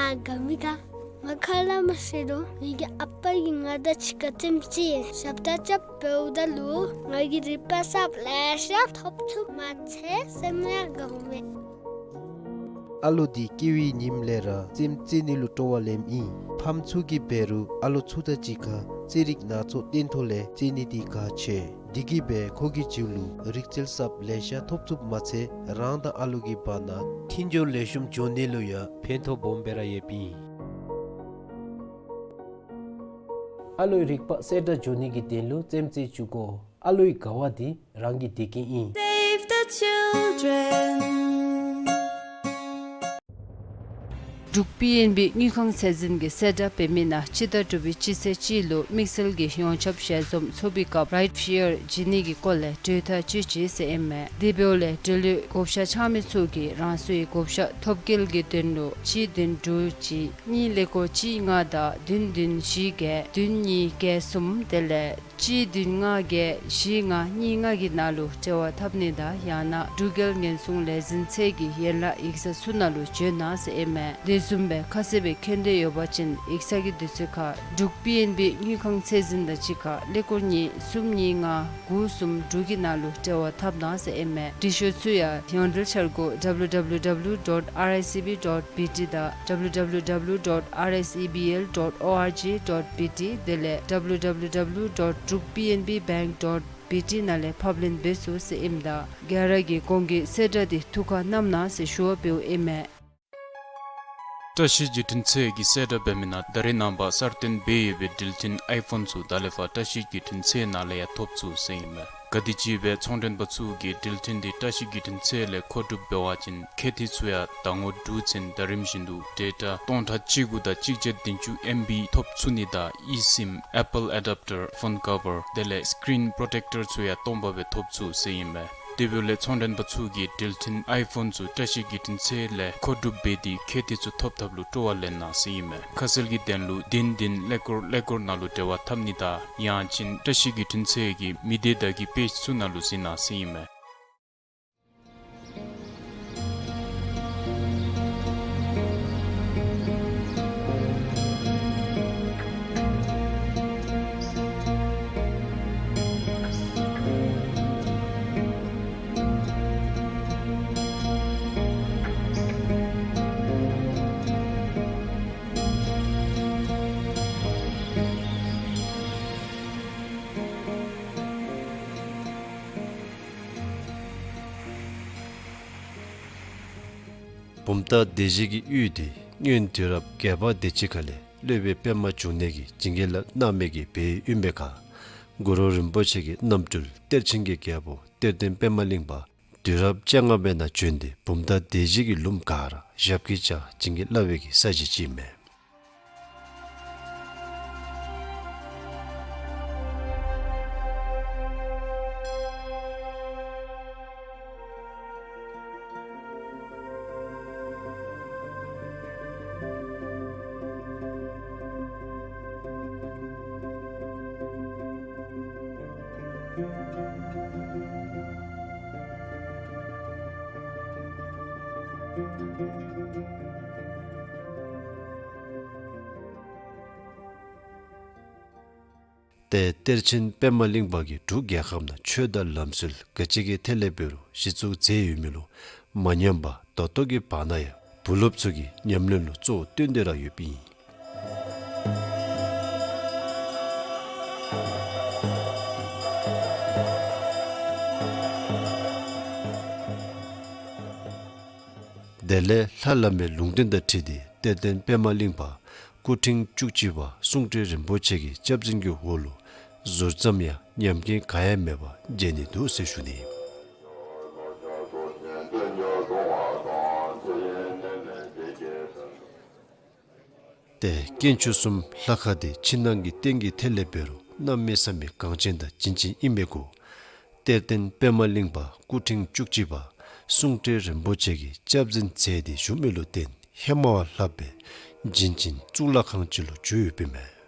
དགའ་མི་དགའ། ང་ཁ་སླབ་མ་ཤེས་རུང་ངེ་གི་ཨ་པ་གིས་ང་དང་གཅིག་ཁར་ཙིམ་ཙི་ཞབས་ཏོག་རྐྱབ་འབདཝ་ད་ལུ་ང་གིས་རིག་པ་གསརཔ་ལེ་ཤ་ཐོབ་ཚུགསཔ་མ་ཚད་སེམས་ཡང་དགའཝ་མས། ཨ་ལོ་འདི་སྐྱེ་བའི་ཉིནམ་ལས་ར་ཙིམ་རྩེ་ནི་ལུ་སྤྲོ་བ་ལེནམ་ཨིན། ཕམ་ཚུ་གིས་འབད་རུང་ཨ་ལོ་ཚུ་དང་གཅིག་ཁར་རྩེད་རིགས་སྣ་ཚོགས་སྟོན་ཐོག་ལས་རྩེད་ནི་འདི་གལ་ཆེ། འདི་གིས་འབད་ཁོ་གི་རྒྱུད་ལུ་རིག་རྩལ་གསརཔ་ལེ་ཤ་ཐོབ་ཚུགསཔ་མ་ཚད་རང་དང་ཨ་ལོ་གི་བར་ན་མཐུན་སྦྱོར་ལེགས་ཤོམ་འགྱོ་ནི་ལུ་ཡང་ཕན་ཐོགས་སྦོམ་སྦེ་ར་ཡོདཔ་ཨིན། ཨ་ལོའི་རིག་པ་གསལ་དྲགས་འགྱོ་ནི་གི་དོན་ལུ་རྩེདམོ་རྩེ་བཅུག་དགོ། ཨ་ལོའི་དགའ་བ་འདི་རང་གི་བདེ་སྐྱིད་ཨིན། Save the children. འབྲུག་པི་ཨེན་བི་དངུལ་ཁང་ཚད་འཛིན་གྱིས་གསལ་བསྒྲགས་འབད་མི་ནང་སྤྱི་ཟླ་དྲུག་པའི་སྤྱི་ཚེས་གཅིག་ལུ་དམིགས་བསལ་གྱི་ཡོངས་ཁྱབ་ཞལ་འཛོམས་ཚོགས་པའི་སྐབས་རའིཊ་ཕི་ཡར་བྱིན་ནི་གི་སྐོར་ལས་གྲོས་ཐག་བཅད་ཅི་ཟེར་ཨིན་མས། དེ་འབདཝ་ལས་འབྲེལ་ཡོད་བགོ་བཤའ་འཆང་མི་ཚུ་གིས་རང་སོའི་བགོ་བཤའ་ཐོབ་སྐལ་གྱི་དོན་ལུ་གཅིག་བདུན་དྲུག་གཅིག་གཉིས་ཀླད་ཀོར་གཅིག་ལྔ་དང་བདུན་བདུན་བཞི་བརྒྱད་བདུན་གཉིས་བརྒྱད་གསུམ་དེ་ལས་གཅིག་བདུན་ལྔ་བརྒྱད་བཞི་ལྔ་གཉིས་ལྔ་གི་ནང་ལུ་འབྲེལ་བ་འཐབ་ནི་དང་ཡང་ན་འབྲུག་རྒྱལ་ཉེན་སྲུང་ལས་འཛིན་ཚད་ཀྱི་ཡན་ལག་ཡིག་ཚང་ཚུ་ནང་ལུ་བྱོན་གནང་ཟེར་ཨིན་མས། དེ་བཟུམ་སྦེ་ཁ་གསལ་སྦེ་མཁྱེན་འདོད་ཡོད་པ་ཅིན་ཡིག་ཚང་གི་དུས་ཚོད་ཁར་འབྲུག་པི་ཨེན་བི་དངུལ་ཁང་ཚད་འཛིན་དང་གཅིག་ཁར་ཀླད་ཀོར་གཉིས་གསུམ་གཉིས་ལྔ་དགུ་གསུམ་དྲུག་གི་ནང་ལུ་འབྲེལ་བ་འཐབ་གནང་ཟེར་ཨིན་མས། འབྲི་ཤོག་ཚུ་ཡང་ཡོངས་འབྲེལ་འཆར་སྒོ་W W W dot R I C B dot B T དང་W W W dot R S E B L dot O R G dot B T དེ་ལས་W W W dot drukpnbbank dot B T ནང་ལས་ཕབ་ལེན་འབད་ཚུགས་ཟེར་ཨིནམ་ད་ག་ར་གིས་གོང་གི་གསལ་བསྒྲགས་འདི་ཐུགས་ཁར་བསྣམ་གནང་ཟེར་ཞུ་བ་འབདཝ་ཨིན་མས། བཀྲ་ཤིས་བརྒྱུད་འཕྲིན་ཚད་ཀྱིས་གསལ་བསྒྲགས་འབད་མི་ནང་ད་རེས་ནངས་པ་གསར་བཏོན་འབད་ཡོད་པའི་འགྲུལ་འཕྲིན་ཨའི་ཕོན་ཚུ་ད་ལས་ཕར་བཀྲ་ཤིས་བརྒྱུད་འཕྲིན་ཚད་ནང་ལས་ཡང་ཐོབ་ཚུགས་ཟེར་ཨིན་མས། ག་དེམ་ཅིག་སྦེ་ཚོང་མགྲོན་པ་ཚུ་གིས་འགྲུལ་འཕྲིན་འདི་བཀྲ་ཤིས་བརྒྱུད་འཕྲིན་ཚད་ལས་མཁོ་སྒྲུབ་འབད་བ་ཅིན་ཁེ་ཏི་ཚུ་ཡང་ཟླ་ངོ་དྲུག་ཚུན་ཟླ་རིམ་བཞིན་དུ་ཌེ་ཊ་སྟོང་ཕྲག་གཅིག་དགུ་དང་གཅིག་བརྒྱ་བདུན་ཅུ་ཨེམ་བི་ཐོབ་ཚུགས་ནི་དང་ཨི་སིམ་ཨེ་པཱལ་ཨེ་ཌབ་ཊར་ཕོན་ཀ་བར་དེ་ལས་སི་ཀི་རིན་པོརོ་ཊེཀ་ཊར་ཚུ་ཡང་སྟོང་པ་སྦེ་ཐོབ་ཚུགས་ཟེར་ཨིན་མས། དེ་འབདཝ་ལས་ཚོང་མགྲོན་པ་ཚུ་གིས་འགྲུལ་འཕྲིན་ཨའི་ཕོན་ཚུ་བཀྲ་ཤིས་བརྒྱུད་འཕྲིན་ཚད་ལས་མཁོ་སྒྲུབ་འབད་དེ་ཁེ་ཏི་ཚུ་ཐོབ་ཐབས་ལུ་སྤྲོ་བ་ལེན་གནང་ཟེར་ཨིན་མས། ཁ་གསལ་གྱི་དོན་ལུ་བདུན་བདུན་ཀླད་ཀོར་ཀླད་ཀོར་ནང་ལུ་འབྲེལ་བ་འཐབ་ནི་དང་ཡང་ཅིན་བཀྲ་ཤིས་བརྒྱུད་འཕྲིན་ཚད་ཀྱི་མི་སྡེ་དང་གི་པེཇ་ཚུ་ནང་ལུ་གཟིགས་གནང་ཟེར་ཨིན་མས། བུམ་ཐང་སྡེ་བཞི་གི་ཡུལ་འདི་ སྔོན་དུས་རབས་བརྒྱད་པ་དེ་ཅིག་ཁ་ལས་སློབ་དཔོན་པདྨ་འབྱུང་གནས་ཀྱིས་བྱིན་གྱིས་བརླབས་གནང་མི་གི་སྦེ་ཨིན་པའི་ཁར། གུ་རུ་རིན་པོ་ཆེ་གི་རྣམ་སྤྲུལ་གཏེར་ཆེན་གྱི་རྒྱལ་པོ་གཏེར་སྟོན་པདྨ་གླིང་པ་དུས་རབས་བཅོ་ལྔ་པའི་ནང་བྱོན་ཏེ་བུམ་ཐང་སྡེ་བཞི་གི་ལུངམ་ག་ར་ཞབས་ཀྱིས་བཅགས་བྱིན་གྱིས་བརླབས་པའི་གི་ས་གཞི་ཅིག་ཨིན་མས། ཏེ་གཏེར་ཆེན་པདྨ་གླིང་པ་གིས་འབྲུག་རྒྱལ་ཁབ་ནང་ཆོས་དང་ལམ་སྲོལ་ག་ཅི་གི་ཐད་ལས་འབད་རུང་གཞི་བཙུགས་མཛད་ཡོད་མི་ལུ་མ་ཉམས་པར་ད་ལྟོ་གི་བར་ན་ཡང་བུ་སློབ་ཚུ་གིས་ཉམས་ལེན་ལུ་གཙོ་བོ་བཏོན་ཏེ་ར་ཡོདཔ་ཨིན། དེ་ལས་ལྷ་བླ་མའི་ལུང་བསྟན་དང་འཁྲིལ་ཏེ་གཏེར་སྟོན་པདྨ་གླིང་པ་སྐུ་ཕྲེང་བཅུ་གཅིག་པ་གསུང་སྤྲུལ་རིན་པོ་ཆེ་གི་སྐྱབས་འཛིན་གྱི་འོག་ལུ་ཟུར་ཙམ་ཡང་ཉམས་རྐྱེན་ག་ཡང་མེད་པར་མཇལ་ནི་འདུག་ཟེར་ཞུ་ནི། ཏེ་དཀོན་མཆོག་གསུམ་ལྷ་ཁང་འདི་ཕྱི་ནང་གི་རྟེན་གྱི་ཐད་ལས་འབད་རུང་གནམ་མེད་ས་མེད་གང་ཅན་དང་བྱིན་ཅན་ཨིན་མི་གུ་གཏེར་སྟོན་པདྨ་གླིང་པ་སྐུ་ཕྲེང་བཅུ་གཅིག་པ་གསུང་སྤྲུལ་རིན་པོ་ཆེ་གིས་སྐྱབས་འཛིན་མཛད་དེ་བཞུགས་མི་ལུ་བརྟེན་ཧེ་མ་བ་ལྷག་པའི་བྱིན་ཅན་གཙུག་ལག་ཁང་ཅིག་ལུ་གྱུར་ཡོདཔ་ཨིན་མས།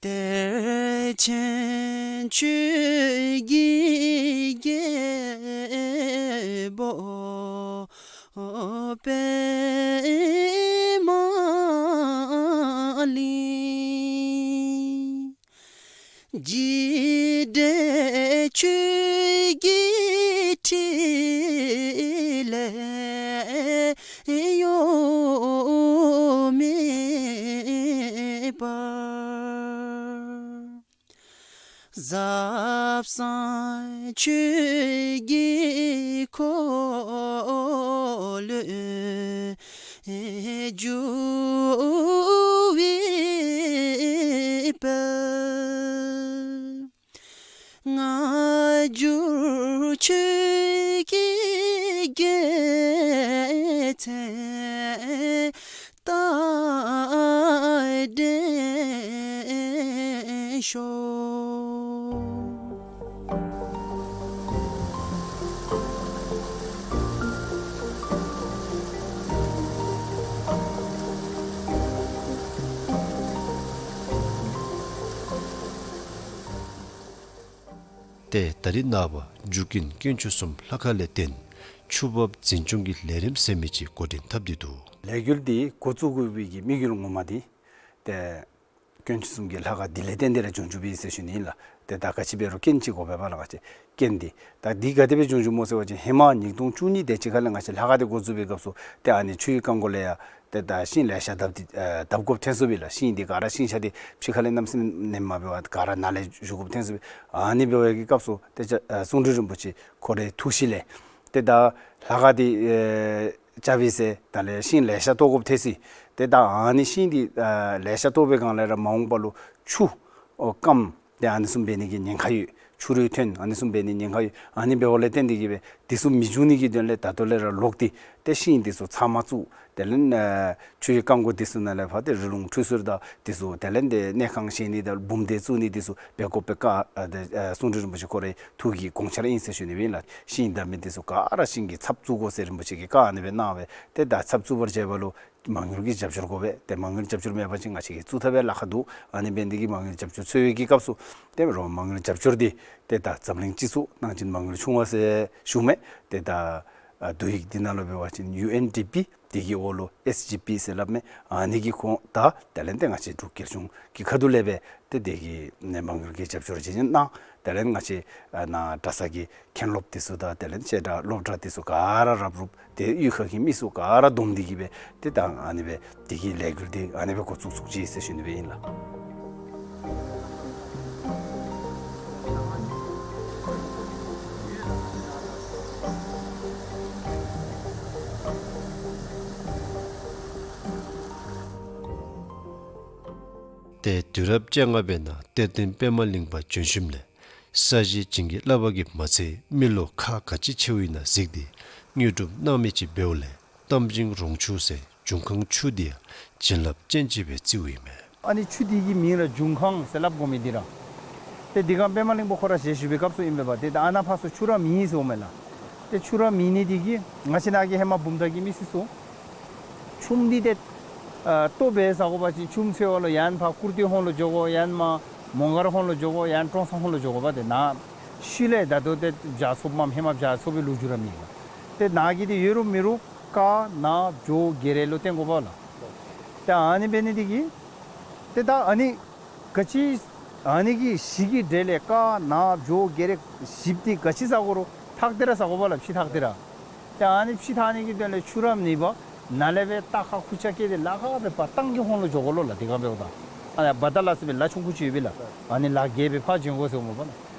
གཏེར་ཆེན་ཆོས་ཀྱི་རྒྱལ་པོ་པདྨ་གླིང་། འཇིགས་བྲལ་ཆོས་ཀྱི་ཁྲི་ལས་གཡོ་མེད་པར། ཟབ་གསང་ཆོས་ཀྱི་འཁོར་ལོས་སྒྱུར་བའི་དཔལ། སྔ་འགྱུར་ཆོས་ཀྱི་རྒྱལ་མཚན་རྟག་བརྟན་ཤོག། ཏེ་ད་རིས་ནངས་པ་འཇུག་མཁན་དཀོན་མཆོག་གསུམ་ལྷ་ཁང་ལས་བརྟེན་ཆུ་འབབ་འཛིན་སྐྱོང་གི་ལས་རིམ་ཟེར་མི་ཅིག་འགོ་འདྲེན་འཐབ་སྟེ་འདུག། ལས་འགུལ་འདི་འགོ་བཙུགས་དགོ་པའི་གི་དམིགས་ཡུལ་ངོ་མ་འདི་ཏེ་དཀོན་མཆོག་གསུམ་གྱི་ལྷ་ཁང་འདི་ལས་བརྟེན་ཏེ་ར་བྱུང་བྱུངམ་ཨིན་ཟེར་ཞུ་ནི་ཨིན་ལགས། ཏེ་ད་ག་ཅི་འབད་རུང་རྐྱེན་ཅིག་དགོ་པས་པ་ལགས། ང་བཅས་རྐྱེན་འདི་ད་འདི་ག་དེ་སྦེ་བྱུང་བྱུངམ་སྨོ་ཟེར་བ་ཅིན་ཧེ་མ་ཉིས་སྟོང་བཅུ་གཉིས་དེ་ཅིག་ཁ་ལས་ང་བཅས་ལྷ་ཁང་འདི་འགོ་བཙུགས་པའི་སྐབས་སུ་ཏེ་ཨ་ནི་ཆུའི་རྐང་མགོ་ལས་ཡར་ཏེ་ད་ཤིང་ལེ་ཤ་བརྡབ་སྟེ་ཨེ་བརྡབ་དགོཔ་ཐོན་སོ་བས་ལགས། ཤིང་འདི་ག་ར་ཤིང་ཆ་འདི་ཕྱི་ཁ་ལས་གནམ་མེད་ས་མེད་མ་འབད་བར་ག་ར་ནང་ལས་བཞུགས་དགོཔ་ཐོན་སོ་བས། ཨ་ནི་འབད་བའི་གི་སྐབས་སུ་ཏེ་ཨེ་གསུང་སྤྲུལ་རིན་པོ་ཆེ་ཁོ་རའི་ཐུགས་བཞེད་ལས་ཏེ་ད་ལྷ་ཁང་འདི་ཨེ་རྐྱབ་པའི་ཚེ་ད་ལས་ཤིང་ལེ་ཤ་བཏོག་དགོཔ་ཐོན་སོ་ཡི། ཏེ་ད་ཨ་ནི་ཤིང་འདི་ཨེ་ལེ་ཤ་བཏོག་པའི་སྒང་ལས་ར་མ་འོངས་པ་ལུ་ཆུ་ཨོ་སྐམ་ཏེ་ཨ་ནི་བཟུམ་འབད་ནི་གི་ཉེན་ཁ་ཡོད། ཆུ་རུད་ཐོན་ཨ་ནི་བཟུམ་འབད་ནི་ཉེན་ཁ་ཡོད། ཨ་ནི་འབདཝ་ལས་བརྟེན་ཏེ་གིས་སྦེ་འདི་ཚུ་མི་འབྱུང་ནི་གི་དོན་ལས་ད་ལྟོ་ལས་ར་ལོག་སྟེ་ཏེ་ཤིང་འདི་ཚུ་ཚང་མ་བཙུགས། དེ་ལས་ཨེ་ཆུའི་རྐང་མགོ་འདི་ཚུ་ནང་ལས་ཕར་ཏེ་རི་ལུང་ཁྲུས་གསོལ་དང་འདི་ཚུ་དེ་ལས་ཏེ་གནས་ཁང་བཞེངས་ནི་དང་བུམ་སྡེ་བཙུགས་ནི་འདི་ཚུ་འབད་དགོ་པའི་བཀའ་ཨ་ཏེ་ཨེ་གསུང་སྤྲུལ་རིན་པོ་ཆེ་ཁོ་རའི་ཐུགས་ཀྱི་དགོངས་འཆར་ཨིན་ཟེར་ཞུ་ནི་སྦེ་ཨིན་ལགས། ཤིང་བརྡབ་མི་འདི་ཚུ་ག་ར་ཤིང་གི་ཚབ་བཙུགས་དགོ་ཟེར་རིན་པོ་ཆེ་གིས་བཀའ་ཨ་ནི་སྦེ་གནང་བས། ཏེ་ད་ཚབ་བཙུགས་པར་བྱེད་པ་ལུ་མ་དངུལ་གྱི་རྒྱབ་སྐྱོར་དགོ་པས། ཏེ་མ་དངུལ་རྒྱབ་སྐྱོར་མེད་པ་ཅིན་ང་བཅས་ཀྱིས་བཙུགས་ཐབས་ཡང་ལཱ་ཁག་འདུག། ཨ་ནི་འབད་ནི་འདི་གིས་མ་དངུལ་རྒྱབ་སྐྱོར་འཚོལ་བའི་གི་སྐབས་སུ་ཏེ་རོགས་མ་དངུལ་རྒྱབ་སྐྱོར་འདི་ཏེ་ད་འཛམ་གླིང་སྤྱི་ཚོགས་ནང་བཞིན་མ་དངུལ་ཆུང་བ་ཟེར་ཞུ་མས། ཏེ་ད་ཨ་བསྡུ་ཡིག་འདི་ནང་ལུ་འབད་བ་ཅིན་ཡུ་ཨེན་ཌི་པི་འདི་གི་འོག་ལུ་ཨེས་ཇི་པི་ཟེར་སླབ་མས། ཨ་ནི་གི་ཁོངས་ད་དེ་ལས་ཏེ་ང་བཅས་འབྲུག་རྒྱལ་གཞུང་གི་ཁ་ཐུག་ལས་སྦེ་ཏེ་དེ་གི་ནི་མ་དངུལ་གྱི་རྒྱབ་སྐྱོར་བྱིན་གནང་། དེ་ལས་ང་བཅས་ཨ་ནཱ་གྲྭ་ཚང་གི་མཁན་སློབ་འདི་ཚུ་དང་དེ་ལས་བཤད་གྲྭ་སློབ་གྲྭ་འདི་ཚུ་ག་ར་རབ་རུབ་ཏེ་གཡུས་ཁ་གི་མི་ཚུ་ག་ར་བསྡོམས་ཏེ་གིས་སྦེ་ཏེ་ད་ཨ་ནི་སྦེ་དེ་གི་ལས་འགུལ་འདི་ཨ་ནི་སྦེ་འགོ་བཙུགས་བཙུགས་ཅི་ཟེར་ཞུ་ནི་སྦེ་ཨིན་ལགས། ཏེ་དུས་རབས་བཅོ་ལྔ་པའི་ནང་གཏེར་སྟོན་པདྨ་གླིང་པ་བྱོན་ཞིནམ་ལས་ས་གཞི་བྱིན་གྱིས་བརླབས་པ་གིས་མ་ཚད་མི་ལོ་ཁག་ག་ཅི་ཆེཝ་ཨིན་ན་གཟིགས་ཏེ་དངོས་གྲུབ་གནང་མི་ཅིག་འབདཝ་ལས་གཏམ་ཆེན་རོང་ཆུ་ཟེར་འབྱུང་ཁང་ཆུ་འདི་ཡང་བྱིན་རླབས་ཅན་ཅིག་སྦེ་བརྩིཝ་ཨིན་མས། ཨ་ནི་ཆུ་འདི་གི་མིང་ར་འབྱུང་ཁང་ཟེར་སླབ་དགོ་མི་འདི་ར། ཏེ་འདི་སྒང་པདྨ་གླིང་པ་ཁོ་ར་ཞལ་བཞུགས་པའི་སྐབས་སུ་ཨིན་པས་པ། ཏེ་ཨ་ནཱ་ཕར་ཚུར་ཆུ་ར་མེད་ཟེརཝ་མས་ལགས། ཏེ་ཆུ་ར་མེད་ནི་འདི་གིས་ང་བཅས་ནཱ་གི་ཧེ་མ་བུམ་ཐང་གི་མི་སེར་ཚུ་ཆུམ་འདི་ཏེ་ཨ་ལྟོ་འབད་ཟ་དགོ་པ་ཅིན་ཆུམ་འཚོལ་བ་ལུ་ཡང་ཕར་ཀུར་སྟོད་ཧོང་ལུ་འགྱོ་དགོ། ཡང་མར་མོང་སྒར་ཧོང་ལུ་འགྱོ་དགོ། ཡང་ཀྲོང་གསར་ཧོང་ལུ་འགྱོ་དགོ་པ། ཏེ་ནཱ་ཤུལ་ལས་ད་ལྟོ་ཏེ་བྱཱར་ཚུ་མམ་ཧེ་མ་བྱཱར་ཚུ་སྦེ་ལོ་རྒྱུས་ར་མེད་ལགས། ཏེ་ནཱ་གི་འདི་ཡོད་རུང་མེད་རུང་ཀ་ན་བྱོ་གེ་རེ་ལུ་བརྟེན་དགོ་པས་ལགས། ཏེ་ཨ་ནི་འབད་ནི་འདི་གིས་ཏེ་ད་ཨ་ནི་ག་ཅི་ཨ་ནི་གི་གཞི་གི་གྲས་ལས་ཀ་ན་བྱོ་གེ་རེ་བཞི་པོ་འདི་ག་ཅི་ཟ་དགོ་རུང་ཐག་འདི་ར་ཟ་དགོ་པས་ལགས། ཕྱེ་ཐག་འདི་ར། ཏེ་ཨ་ནི་ཕྱེ་ཐག་ནི་གི་དོན་ལས་ཆུ་ར་མེད་པར་ནཱ་ལས་སྦེ་རྟ་ཁ་ཁུར་ཆ་བཀལ་ཏེ་ལ་ཁ་སྦེ་ཕར་ཏང་གི་ཧོང་ལུ་འགྱོ་དགོ་ལོ་ལགས། དེ་སྒང་འབདཝ་ད་ཨ་ནི་བ་ཏ་ལ་ཟེར་བའི་ལ་ཆུང་ཀུ་ཅིག་ཡོད་པས་ལགས། ཨ་ནི་ལ་བརྒལ་སྦེ་ཕར་འབྱོན་དགོ་ཟེརཝ་མས་པ་ལགས།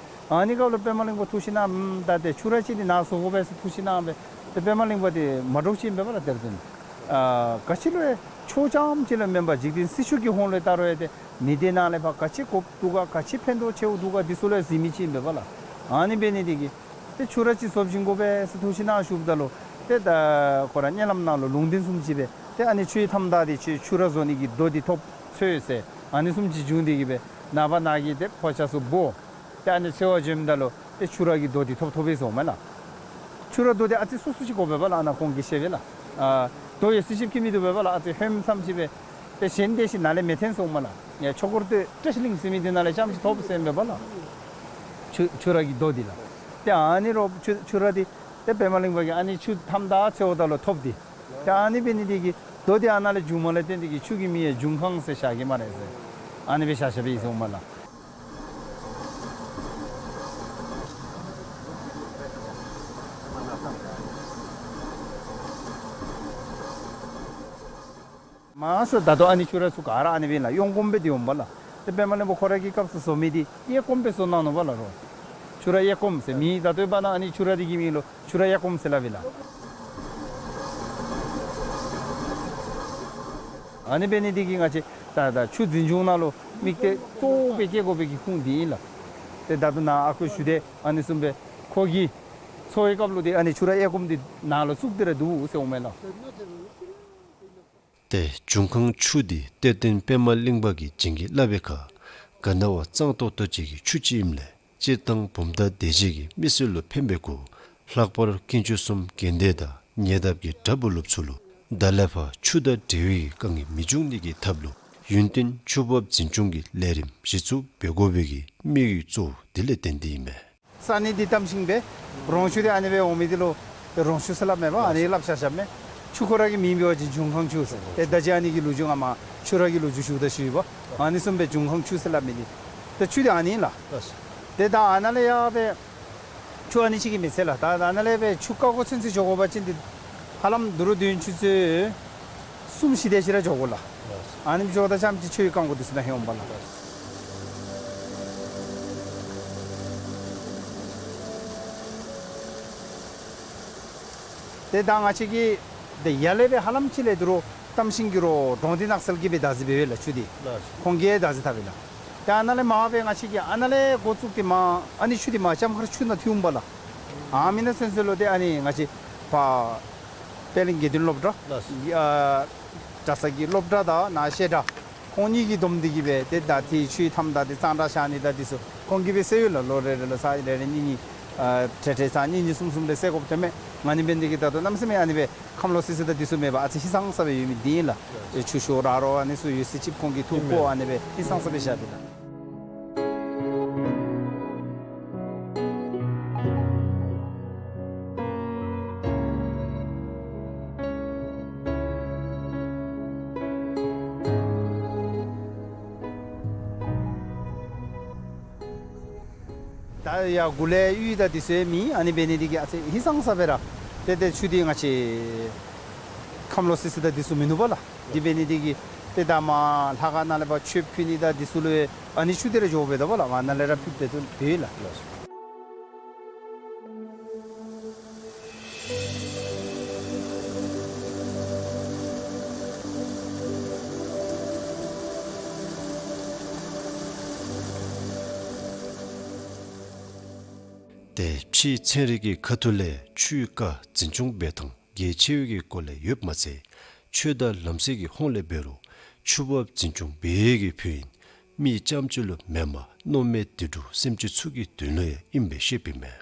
ཨ་ནི་སྐབས་ལུ་པདྨ་གླིང་པ་ཐུགས་ཞིབ་གནང་། ཨམ་ད་ཏེ་ཆུ་ར་ཅིག་འདི་ནཱ་བཟོ་དགོ་པས་ཟེར་ཐུགས་ཞིབ་གནང་སྦེ། ཏེ་པདྨ་གླིང་པ་འདི་མ་འདྲོག་ཅིག་ཨིན་པས་པ་ལགས། དེར་བརྟེན་ཨ་ག་ཅི་ལུ་ཡང་ཆོས་རྐྱངམ་ཅིག་ལུ་མེན་པར་འཇིག་རྟེན་སྲིད་ཕྱོགས་ཀྱི་ཧོང་ལུ་ལྟ་རུང་ཡང་ཏེ་མི་སྡེ་ནང་ལས་ཕར་ག་ཅི་དགོཔ་འདུག་ག་ག་ཅི་ཕན་ཐོགས་ཆེཝ་འདུག་ག་འདི་ཚུ་ལུ་ཡང་གཟིགས་མི་ཅིག་ཨིན་པས་པ་ལགས། ཨ་ནི་འབད་ནི་འདི་གིས་ཏེ་ཆུ་ར་ཅིག་བཟོ་བྱིན་དགོ་པས་ཟེར་ཐུགས་ཞིབ་གནང་ཞུཝ་ད་ལུ་ཏེ་ད་ཁོ་ར་མནལ་ལམ་ནང་ལུ་ལུང་བསྟན་བཟུམ་ཅིག་སྦེ་ཏེ་ཨ་ནི་ཆུའི་མཐའམ་དག་འདི་ཆུ་ཆུ་ར་བཟོ་ནི་གི་རྡོ་འདི་ཐོབ་འཚོལ་ཟེར་ཨ་ནི་བཟུམ་ཅིག་བྱུང་སྟེ་གིས་སྦེ་ནངས་པ་ནཱ་གི་ཏེ་ཕོ་རྒྱས་ཚུ་འབོ་ཏེ་ཨ་ནི་འཚོལ་བར་བྱོནམ་ད་ལུ་ཏེ་ཆུ་ར་གི་རྡོ་འདི་ཐོབ་ཐོབ་པས་ཟེརཝ་མས་ལགས། ཆུ་ར་རྡོ་འདི་ཨ་ཙི་སོ་སོ་ཅིག་དགོ་པས་པ་ལགས། ཨ་ནཱ་ཁོང་གིས་བཤད་པས་ལགས། ཨ་རྡོ་ཡོད་ས་ཅིག་ཁྱད་མིན་འདུག་པས་པ་ལགས། ཨ་ཙི་ཧོནམ་ཙམ་ཅིག་སྦེ་ཏེ་གཞན་དེ་ཅིག་ནཱ་ལས་མི་ཐོན་ཟེརཝ་མས་ལགས། ཡ་ཆོས་འཁོར་སྟོད་བཀྲ་ཤིས་གླིང་ཟེར་མི་འདི་ནང་ལས་རྐྱངམ་ཅིག་ཐོབ་ཟེར་མས་པ་ལགས། ཆུ་ཆུ་ར་གི་རྡོ་འདི་ལགས། ཏེ་ཨ་ནི་རོགས་ཆུ་ཆུ་ར་འདི་ཏེ་པདྨ་གླིང་པ་གིས་ཨ་ནི་ཆུ་མཐའམ་དག་འཚོལཝ་ད་ལུ་ཐོབ་སྟེ་ཏེ་ཨ་ནི་འབད་ནི་འདི་གིས་རྡོ་འདི་ཨ་ནཱ་ལས་བྱུངམ་ལས་བརྟེན་ཏེ་གིས་ཆུ་གི་མིང་ཡང་འབྱུང་ཁང་ཟེར་བཞག་གེ་སྨ་རེ་ཟེར་ཨ་ནི་སྦེ་བཞག་བཞགཔ་ཨིན་ཟེརཝ་མས་ལགས། མ་ཟད་ད་ལྟོ་ཨ་ནི་ཆུ་ར་ཚུ་ག་ར་ཨ་ནི་སྦེ་ལགས། གཡོན་སྐོརམ་སྦེ་སྡོདཔ་མས་པ་ལགས། ཏེ་པདྨ་གླིང་པ་ཁོ་ར་གི་སྐབས་སུ་བཟོ་མི་འདི་གཡས་སྐོརམ་སྦེ་བཟོ་གནང་ནུག་པ་ལགས་རོགས། ཆུ་ར་གཡས་སྐོརམ་ཟེར་མི་ད་ལྟོ་འབདན་ཨ་ནི་ཆུ་ར་འདི་གི་མིང་ལུ་ཆུ་ར་གཡས་སྐོརམ་ཟེར་སླབ་ཨིན་ལགས། ཨ་ནི་འབད་ནི་འདི་གིས་ང་བཅས་ད་ད་ཆུ་འཛིན་སྐྱོང་ནང་ལུ་དམིགས་གཏད་གཙོ་བོ་སྦེ་བསྐྱེད་དགོ་པའི་གི་ཁུངས་འདི་ཨིན་ལགས། ཏེ་ད་ལྟོ་ནཱ་ཨ་ཁུ་ཞུ་དེ་ཨ་ནི་བཟུམ་སྦེ་ཁོ་གིས་འཚོལ་བའི་སྐབས་ལུ་ཏེ་ཨ་ནི་ཆུ་ར་གཡས་སྐོརམ་འདི་ནང་ལུ་བཙུགས་ཏེ་ར་འདུག་ཟེརཝ་མས་ལགས། ཏེ་འབྱུང་ཁང་ཆུ་འདི་གཏེར་སྟོན་པདྨ་གླིང་པ་གིས་བྱིན་གྱིས་བརླབས་པའི་ཁར་ག་ན་བ་གཙང་ཏོག་ཏོ་ཅིག་གི་ཆུ་ཅིག་ཨིནམ་ལས་སྤྱིར་བཏང་བུམ་ཐང་སྡེ་བཞི་གི་མི་སེར་ལུ་ཕན་པའི་སྐོར་ལྷག་པར་དཀོན་མཆོག་གསུམ་དགོན་སྡེ་དང་ཉེ་འདབས་ཀྱི་གྲྭ་བུ་སློབ་ཚུ་ལུ་ད་ལས་ཕར་ཆུ་དང་འབྲེལ་བའི་དཀའ་ངལ་མི་འབྱུང་ནི་གི་ཐབས་ལུ་ཡུན་བརྟན་ཆུ་འབབ་འཛིན་སྐྱོང་གི་ལས་རིམ་གཞི་བཙུགས་འབད་དགོ་པའི་གི་དམིགས་ཡུལ་གཙོ་བོ་དེ་ལས་བརྟེན་ཏེ་ཨིན་མས། ས་གནས་འདི་གཏམ་ཤིང་སྦེ་རོང་ཆུ་འདི་ཨ་ནི་སྦེ་འོང་མི་འདི་ལུ་རོང་ཆུ་ཟེར་སླབ་མས་པ། ཨ་ནི་སླབ་བཞག་བཞགཔ་མས། ཆུ་ཁོ་ར་གི་མིང་འབད་བ་ཅིན་འབྱུང་ཁང་ཆུ་ཟེར། ཏེ་ད་ཅི་ཨ་ནི་གི་ལོ་རྒྱུས་ང་མ་ཆུ་ར་གི་ལོ་རྒྱུས་ཞུཝ་ད་ཞུ་ཡི་པ། ཨ་ནི་བཟུམ་སྦེ་འབྱུང་ཁང་ཆུ་ཟེར་སླབ་མི་འདི་ཏེ་ཆུ་འདི་ཨ་ནི་ལགས། ཏེ་ད་ཨ་ནཱ་ལས་ཡར་སྦེ་ཆུ་ཨ་ནི་ཅིག་གིས་མི་ཚད་ལགས། ད་ཨ་ནཱ་ལས་སྦེ་ཆུ་བཀག་དགོ་ཚུན་ཚོད་འགྱོ་དགོ་པ་ཅིན་འདི་ཧ་ལམ་དུ་རུ་དུས་ཡུན་ཆུ་ཚོད་གསུམ་བཞི་དེ་ཅིག་ར་འགྱོ་དགོ་ལགས། ཨ་ནི་འགྱོཝ་ད་རྐྱངམ་ཅིག་ཆུ་ཡང་བཀག་དགོ་དེ་ཚུ་ནང་འོང་པ་ལགས། ཏེ་ད་ང་བཅས་ཀྱིས་ཏེ་ཡར་ལས་སྦེ་ཧ་ལམ་ཅིག་ལས་དུ་རུ་གཏམ་ཤིང་གི་རོགས་འབྲོང་འདི་ནགས་ཚལ་གྱིས་སྦེ་བདག་འཛིན་འབད་བས་ལགས། ཆུ་འདི་ཁོང་གིས་བདག་འཛིན་འཐབ་པས་ལགས། ཏེ་ཨ་ནཱ་ལས་མར་སྦེ་ང་བཅས་ཀྱིས་ཨ་ནཱ་ལས་འགོ་བཙུགས་ཏེ་མར་ཨ་ནི་ཆུ་འདི་མར་ལྕམ་མཁར་ཆུ་ནང་ཐིམ་པས་ལགས། ཨ་མི་ནང་ཚུན་ཚོད་ལུ་ཏེ་ཨ་ནི་ང་བཅས་ཕར་པད་གླིང་དགེ་འདུན་སློབ་གྲྭ་ཨ་གྲྭ་ཚང་གི་སློབ་གྲྭ་དང་ནཱ་བཤད་གྲྭ་ཁོང་གཉིས་ཀྱིས་བསྡོམས་ཏེ་གིས་སྦེ་ཏེ་ད་ཏེ་ཆུའི་མཐའམ་དག་འདི་གཙང་སྦྲ་བཞག་ནི་དང་འདི་ཚུ་ཁོང་གིས་སྦེ་སེལ་ཡོད་ལགས། ལོ་རེ་རེ་ལུ་ཚར་རེ་རེ་གཉིས་གཉིས་ཨ་ཏེ་ཏེ་ཚར་གཉིས་གཉིས་གསུམ་གསུམ་ལས་སེལ་དགོཔ་ཐོནམ་མས། ང་ནི་འབད་ནི་འདི་གིས་ད་ལྟོ་གནམ་མེད་ས་མེད་ཨ་ནི་སྦེ་ཁམས་ལོག་སི་སི་དང་འདི་ཚུ་མེད་པར་ཨ་ཙི་ཧིང་སངས་ས་སྦེ་ཡོད་མི་འདི་ཨིན་ལགས། ཨེ་ཆུ་ཤོག་ར་རོ་ཨ་ནི་ཚུ་ཡོད་ས་ཅིག་ཁོང་གིས་འཐུ་བཀོ་ཨ་ནི་སྦེ་ཧིང་སངས་ས་སྦེ་བཞག་སྟེ་ལགས། ད་ཡར་གུ་ལས་གཡུས་དང་འདི་ཚུ་ཡང་མེད། ཨ་ནི་འབད་ནི་འདི་གིས་ཨ་ཙི་ཧིང་སངས་ས་སྦེ་ར་ཏེ་ཏེ་ཆུ་འདི་ང་བཅས་ཁམས་ལོག་སི་སི་དང་འདི་ཚུ་མིན་ནུག་པ་ལགས། འདི་འབད་ནི་འདི་གིས་ཏེ་ད་མར་ལྷ་ཁང་ནང་ལས་ཕར་མཆོད་ཕུལ་ནི་དང་འདི་ཚུ་ལུ་ཡང་ཨ་ནི་ཆུ་འདི་ར་འགྱོ་སྦེ་ད་པ་ལགས། ཨ་ནཱ་ལས་ར་ཕུལ་སྦེ་ཏེ་འབད་ཡི་ལགས། ཏེ་ཕྱིའི་ཚན་རིག་གི་ཁ་ཐུག་ལས་ཆུའི་རྐ་འཛིན་སྐྱོང་འབད་ཐངས་གལ་ཆེ་བའི་གི་སྐོར་ལས་ཡོདཔ་མ་ཚད་ཆོས་དང་ལམ་སྲོལ་གྱི་ཧོངས་ལས་འབད་རུང་ཆུ་འབབ་འཛིན་སྐྱོང་འབད་ཡས་ཀྱི་ཕུལ་ཨིན། མི་རྐྱངམ་ཅིག་ལུ་མེན་པར་མནོ་མེད་དུད་འགྲོ་སེམས་ཅན་ཚུ་གི་དོན་ལུ་ཡང་ཨིནམ་སྦེ་བཤདཔ་ཨིན་མས།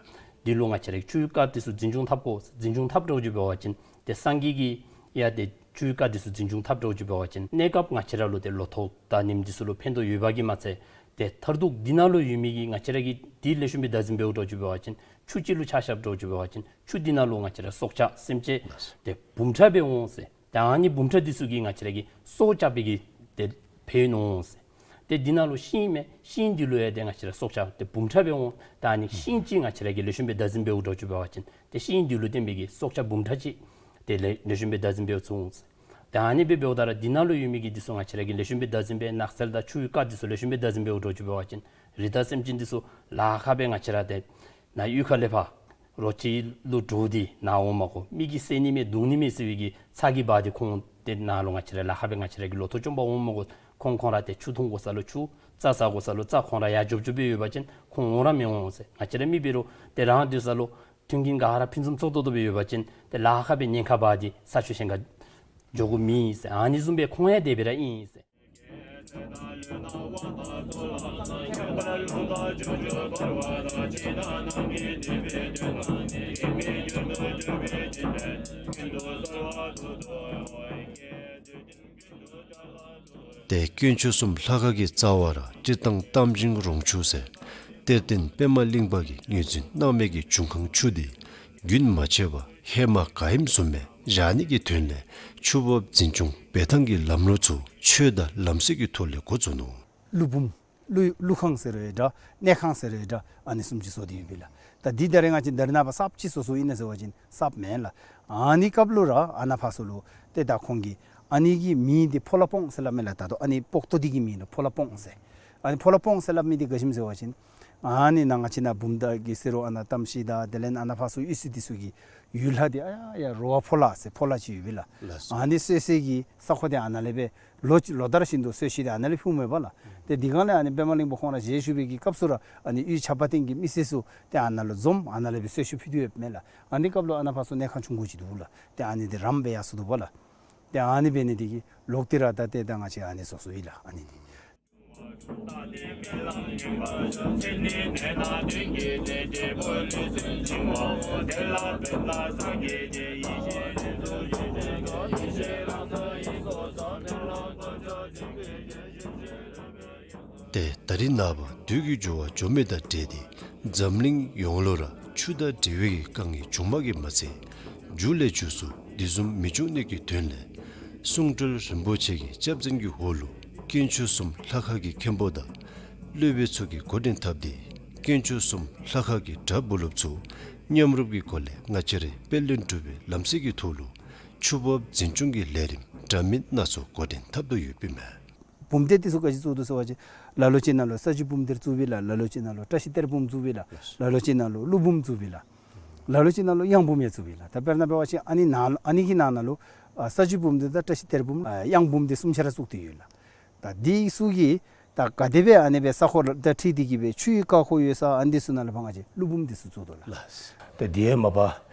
འདི་ལུ་ང་བཅས་ར་ཆུའི་རྐ་འདི་ཚུ་འཛིན་སྐྱོང་འཐབ་དགོ། འཛིན་སྐྱོང་འཐབ་འདྲཝ་ཅིག་འབད་བ་ཅིན་ཏེ་སངས་རྒྱས་ཀྱིས་ཡང་ཏེ་ཆུའི་རྐ་འདི་ཚུ་འཛིན་སྐྱོང་འཐབ་འདྲཝ་ཅིག་འབད་བ་ཅིན་གནས་སྐབས་ང་བཅས་ར་ལུ་ཏེ་ལོ་ཐོག་དང་ཉིནམ་འདི་ཚུ་ལུ་ཕན་ཐོགས་ཡོདཔ་གིས་མ་ཚད་ཏེ་མཐར་ཐུག་འདི་ནང་ལུ་ཡོད་མི་གི་ང་བཅས་ར་གིས་འདི་ལེགས་ཤོམ་སྦེ་བདག་འཛིན་འབདཝ་འདྲཝ་ཅིག་འབད་བ་ཅིན་ཆུ་ཅིག་ལུ་ཆ་བཞགཔ་འདྲཝ་ཅིག་འབད་བ་ཅིན་ཆུ་འདི་ནང་ལུ་ང་བཅས་ར་སྲོག་ཆགས་སེམས་ཅན་ཏེ་འབུམ་ཕྲག་སྦེ་འོང་ཟེར། ཏེ་ཨ་ནི་འབུམ་ཕྲག་འདི་ཚུ་གིས་ང་བཅས་ར་གི་སྲོག་སྐྱབས་པའི་གི་ཏེ་ཕན་ཡོན་འོང་ཟེར། ཏེ་འདི་ནང་ལུ་ཤིང་མས། ཤིང་འདི་ལུ་ཡང་ཏེ་ང་བཅས་ར་སྲོག་ཆགས་ཏེ་འབུམ་ཕྲག་སྦེ་འོང་། ད་ཨ་ནི་ཤིང་ཅིག་ང་བཅས་ར་གིས་ལེགས་ཤོམ་སྦེ་བདག་འཛིན་འབདཝ་འདྲཝ་ཅིག་འབད་བ་ཅིན་ཏེ་ཤིང་འདི་ལུ་བརྟེན་པའི་གི་སྲོག་ཆགས་འབུམ་ཕྲག་ཅིག་ཏེ་ལེགས་ལེགས་ཤོམ་སྦེ་བདག་འཛིན་འབདཝ་ཚུགས་འོང་ཟེར། ཏེ་ཨ་ནི་སྦེ་འབདཝ་ད་ར་འདི་ནང་ལུ་ཡོད་མི་གི་འདི་ཚུ་ང་བཅས་ར་གིས་ལེགས་ཤོམ་སྦེ་བདག་འཛིན་འབད་ནགས་ཚལ་དང་ཆུའི་རྐ་འདི་ཚུ་ལེགས་ཤོམ་སྦེ་བདག་འཛིན་འབདཝ་འདྲཝ་ཅིག་འབད་བ་ཅིན་རི་དྭགས་སེམས་ཅན་འདི་ཚུ་ལཱ་ཁག་སྦེ་ང་བཅས་ར་ཏེ་ནཱ་གཡུས་ཁ་ལས་ཕར་རོ་ཁྱི་ལུ་འདྲོག་སྟེ་ནཱ་འོང་མ་དགོ། མི་གིས་བསད་ནི་མས་བརྡུང་ནི་མས་ཟེར་བའི་གི་ཚ་གྱང་འབག་སྟེ་ཁོང་ཏེ་ནཱ་ལུ་ང་བཅས་ར་ལཱ་ཁག་སྦེ་ང་བཅས་ར་གི་ལོ་ཐོག་བཅོམ་པར་འོང་མ་དགོ། ཁོང་ཁོང་ར་ཏེ་ཆུ་འཐུང་དགོ་ས་ལུ་ཆུ་རྩྭ་ཟ་དགོ་ས་ལུ་རྩྭ་ཁོང་ར་ཡར་འཇོབ་འཇོབ་སྦེ་ཡོད་པ་ཅིན་ཁོང་འོང་ར་མི་འོང་ཟེར། ང་བཅས་ར་མི་འབད་རུང་ཏེ་རང་སྡོད་ས་ལུ་མཐུན་རྐྱེན་ག་ར་ཕུན་སུམ་ཚོགས་ཏོག་ཏོ་སྦེ་ཡོད་པ་ཅིན་ཏེ་ལཱ་ཁག་སྦེ་ཉེན་ཁ་འབག་སྟེ་ས་ཆུ་གཞན་ཁར་འགྱོ་དགོཔ་མེད་ཟེར། ཨ་ནི་བཟུམ་སྦེ་ཁོང་ཡང་དེ་སྦེ་ར་ཨིན་ཟེར། ཏེ་དཀོན་མཆོག་གསུམ་ལྷ་ཁང་གི་རྩ་བར་སྤྱིར་བཏང་རྟ་མགྲིན་རོང་ཆུ་ཟེར་གཏེར་སྟོན་པདྨ་གླིང་པ་གིས་ངོས་འཛིན་གནང་མི་གི་འབྱུང་ཁུངས་ཆུ་འདི་རྒྱུན་མ་ཆད་པར་ཧེ་མ་ག་ཨིནམ་བཟུམ་སྦེ་བཞག་ནི་གི་དོན་ལས་ཆུ་འབབ་འཛིན་སྐྱོང་འབད་ཐངས་ཀྱི་ལམ་ལུགས་ཚུ་ཆོས་དང་ལམ་སྲོལ་གྱི་ཐོག་ལས་འགོ་བཙུགས་ནུག། ཀླུ་འབུམ། ཀླུ་ཀླུ་ཁང་ཟེར་རུང་འདྲ། གནས་ཁང་ཟེར་རུང་འདྲ། ཨ་ནི་བཟུམ་ཅིག་བཟོ་སྟེ་ཡོདཔ་ཨིན་ལགས། ད་འདི་ད་རེས་ང་བཅས་ད་རེས་ནངས་པ་གསརཔ་ཅིག་བཟོ་བཟོཝ་ཨིན་ན་ཟེར་བ་ཅིན་གསརཔ་མེན་ལགས། ཨ་ནི་སྐབས་ལུ་ར་ཨ་ནཱ་ཕར་ཚུ་ལུ་ཏེ་ད་ཁོང་གིས་ཨ་ནི་གི་མིང་འདི་ཕོ་ལྷ་སྤོང་ཟེར་སླབ་མས་ལགས། ད་ལྟོ་ཨ་ནི་སྤོག་ཏོ་འདི་གི་མིང་ལུ་ཕོ་ལྷ་སྤོང་ཟེར། ཨ་ནི་ཕོ་ལྷ་སྤོང་ཟེར་སླབ་མི་འདི་ག་ཅི་སྨོ་ཟེར་བ་ཅིན་ཨ་ནི་ནཱ་ང་བཅས་ནཱ་བུམ་ཐང་གི་ཟེར་རུང་ཨ་ནཱ་རྟ་མཆོག་དང་དེ་ལས་ཨ་ནཱ་ཕར་ཚུ་གཡུས་ཚན་འདི་ཚུ་གི་ཡུལ་ལྷ་འདི་ཨ་ཡར་ཡར་རོ་བ་ཕོ་ལྷ་ཟེར་ཕོ་ལྷ་ཅིག་ཡོདཔ་ཨིན་ལགས། ལགས་སོ། ཨ་ནི་གསོལ་སའི་གི་ས་ཁོངས་འདི་ཨ་ནཱ་ལས་སྦེ་ལོ་ལོ་ལྟར་བཞིན་དུ་གསོལ་ཇ་འདི་ཨ་ནཱ་ལས་ཕུལཝ་མས་པ་ལགས། ཏེ་དེ་སྒང་ལས་ཨ་ནི་པདྨ་གླིང་པ་ཁོང་ར་ཞལ་བཞུགས་པའི་གི་སྐབས་སུ་ར་ཨ་ནི་གཡུས་ཆབ་དཔལ་སྟེང་གི་མི་སེར་ཚུ་ཏེ་ཨ་ནཱ་ལུ་འཛོམས་ཨ་ནཱ་ལས་སྦེ་གསོལ་ཇ་ཕུལ་ཏེ་ཡོདཔ་མས་ལགས། ཨ་ནི་སྐབས་ལུ་ཨ་ནཱ་ཕར་ཚུ་གནས་ཁང་ཆུང་ཀུ་ཅིག་འདུག་ལགས། ཏེ་ཨ་ནི་འདི་རམ་སྦེ་ཡར་སོང་འདུག་པ་ལགས། ཏེ་ཨ་ནི་འབད་ནི་འདི་གིས་ལོག་སྟེ་ར་ད་ཏེ་ད་ང་བཅས་ཨ་ནི་བཟོ་བཟོཝ་ཨིན་ལགས། ཨ་ནི་འདི། ཏེ་ད་རེས་ནངས་པ་དུས་ཀྱི་འགྱུར་བ་འགྱོ་མི་དང་འབྲེལ་ཏེ་འཛམ་གླིང་ཡོངས་ལུ་ར་ཆུ་དང་འབྲེལ་བའི་དཀའ་ངལ་བྱུངམ་གིས་མ་ཚད་མཇུག་ལས་མཇུག་སུ་དེ་བཟུམ་མི་འབྱུང་ནི་གི་དོན་ལས་གསུང་སྤྲུལ་རིན་པོ་ཆེ་གི་སྐྱབས་འཛིན་གྱི་འོག་ལུ་དཀོན་མཆོག་གསུམ་ལྷ་ཁང་གི་མཁན་པོ་དང་སློབ་དཔོན་ཚུ་གིས་འགོ་འདྲེན་འཐབ་སྟེ་དཀོན་མཆོག་གསུམ་ལྷ་ཁང་གི་གྲྭ་བུ་སློབ་ཚུ་མཉམ་རུབ་ཀྱི་སྒོ་ལས་ང་བཅས་རའི་དཔལ་ལྡན་འབྲུག་པའི་ལམ་སྲོལ་གྱི་ཐོག་ལུ་ཆུ་འབབ་འཛིན་སྐྱོང་གི་ལས་རིམ་འདྲ་མིན་སྣ་ཚོགས་འགོ་འདྲེན་འཐབ་དོ་ཡོདཔ་ཨིན་མས། བུམ་གཏེར་འདི་ཚུ་ག་ཅི་བཙུགས་དོ་ཟེར་བ་ཅིན་ལ་ལུ་ཅིག་ནང་ལུ་ས་བཅུད་བུམ་གཏེར་བཙུགསཔ་ཨིན་ལགས། ལ་ལུ་ཅིག་ནང་ལུ་བཀྲ་ཤིས་གཏེར་བུམ་བཙུགསཔ་ཨིན་ལགས། ལ་ལུ་ཅིག་ནང་ལུ་ཀླུ་བུམ་བཙུགསཔ་ཨིན་ལགས། ལ་ལུ་ཅིག་ནང་ལུ་གཡང་བུམ་ཡང་བཙུགསཔ་ཨིན་ལགས། ད་དཔེར་ན་འབད་བ་ཅིན་ཨ་ནི་ནང་ཨ་ནི་གི་ནང་ན་ལུ་ཨ་ས་བཅུད་བུམ་གཏེར་དང་བཀྲ་ཤིས་གཏེར་བུམ་ཨ་གཡང་བུམ་འདི་གསུམ་ཆ་ར་བཙུགས་ཏེ་ཡོད་ལགས། ད་འདི་ཚུ་གིས་ད་ག་དེ་སྦེ་ཨ་ནི་སྦེ་ས་ཁོངས་དང་འཁྲིལ་ཏེ་གི་སྦེ་ཆུའི་རྐ་འཁོར་ཡོད་ས་ཨ་ནི་འདི་ཚུ་ནང་ལུ་ཕར་ང་བཅས་ཀླུ་བུམ་འདི་ཚུ་བཙུགས་དོ་ལགས། ལགས། ད་དེ་མ་པ་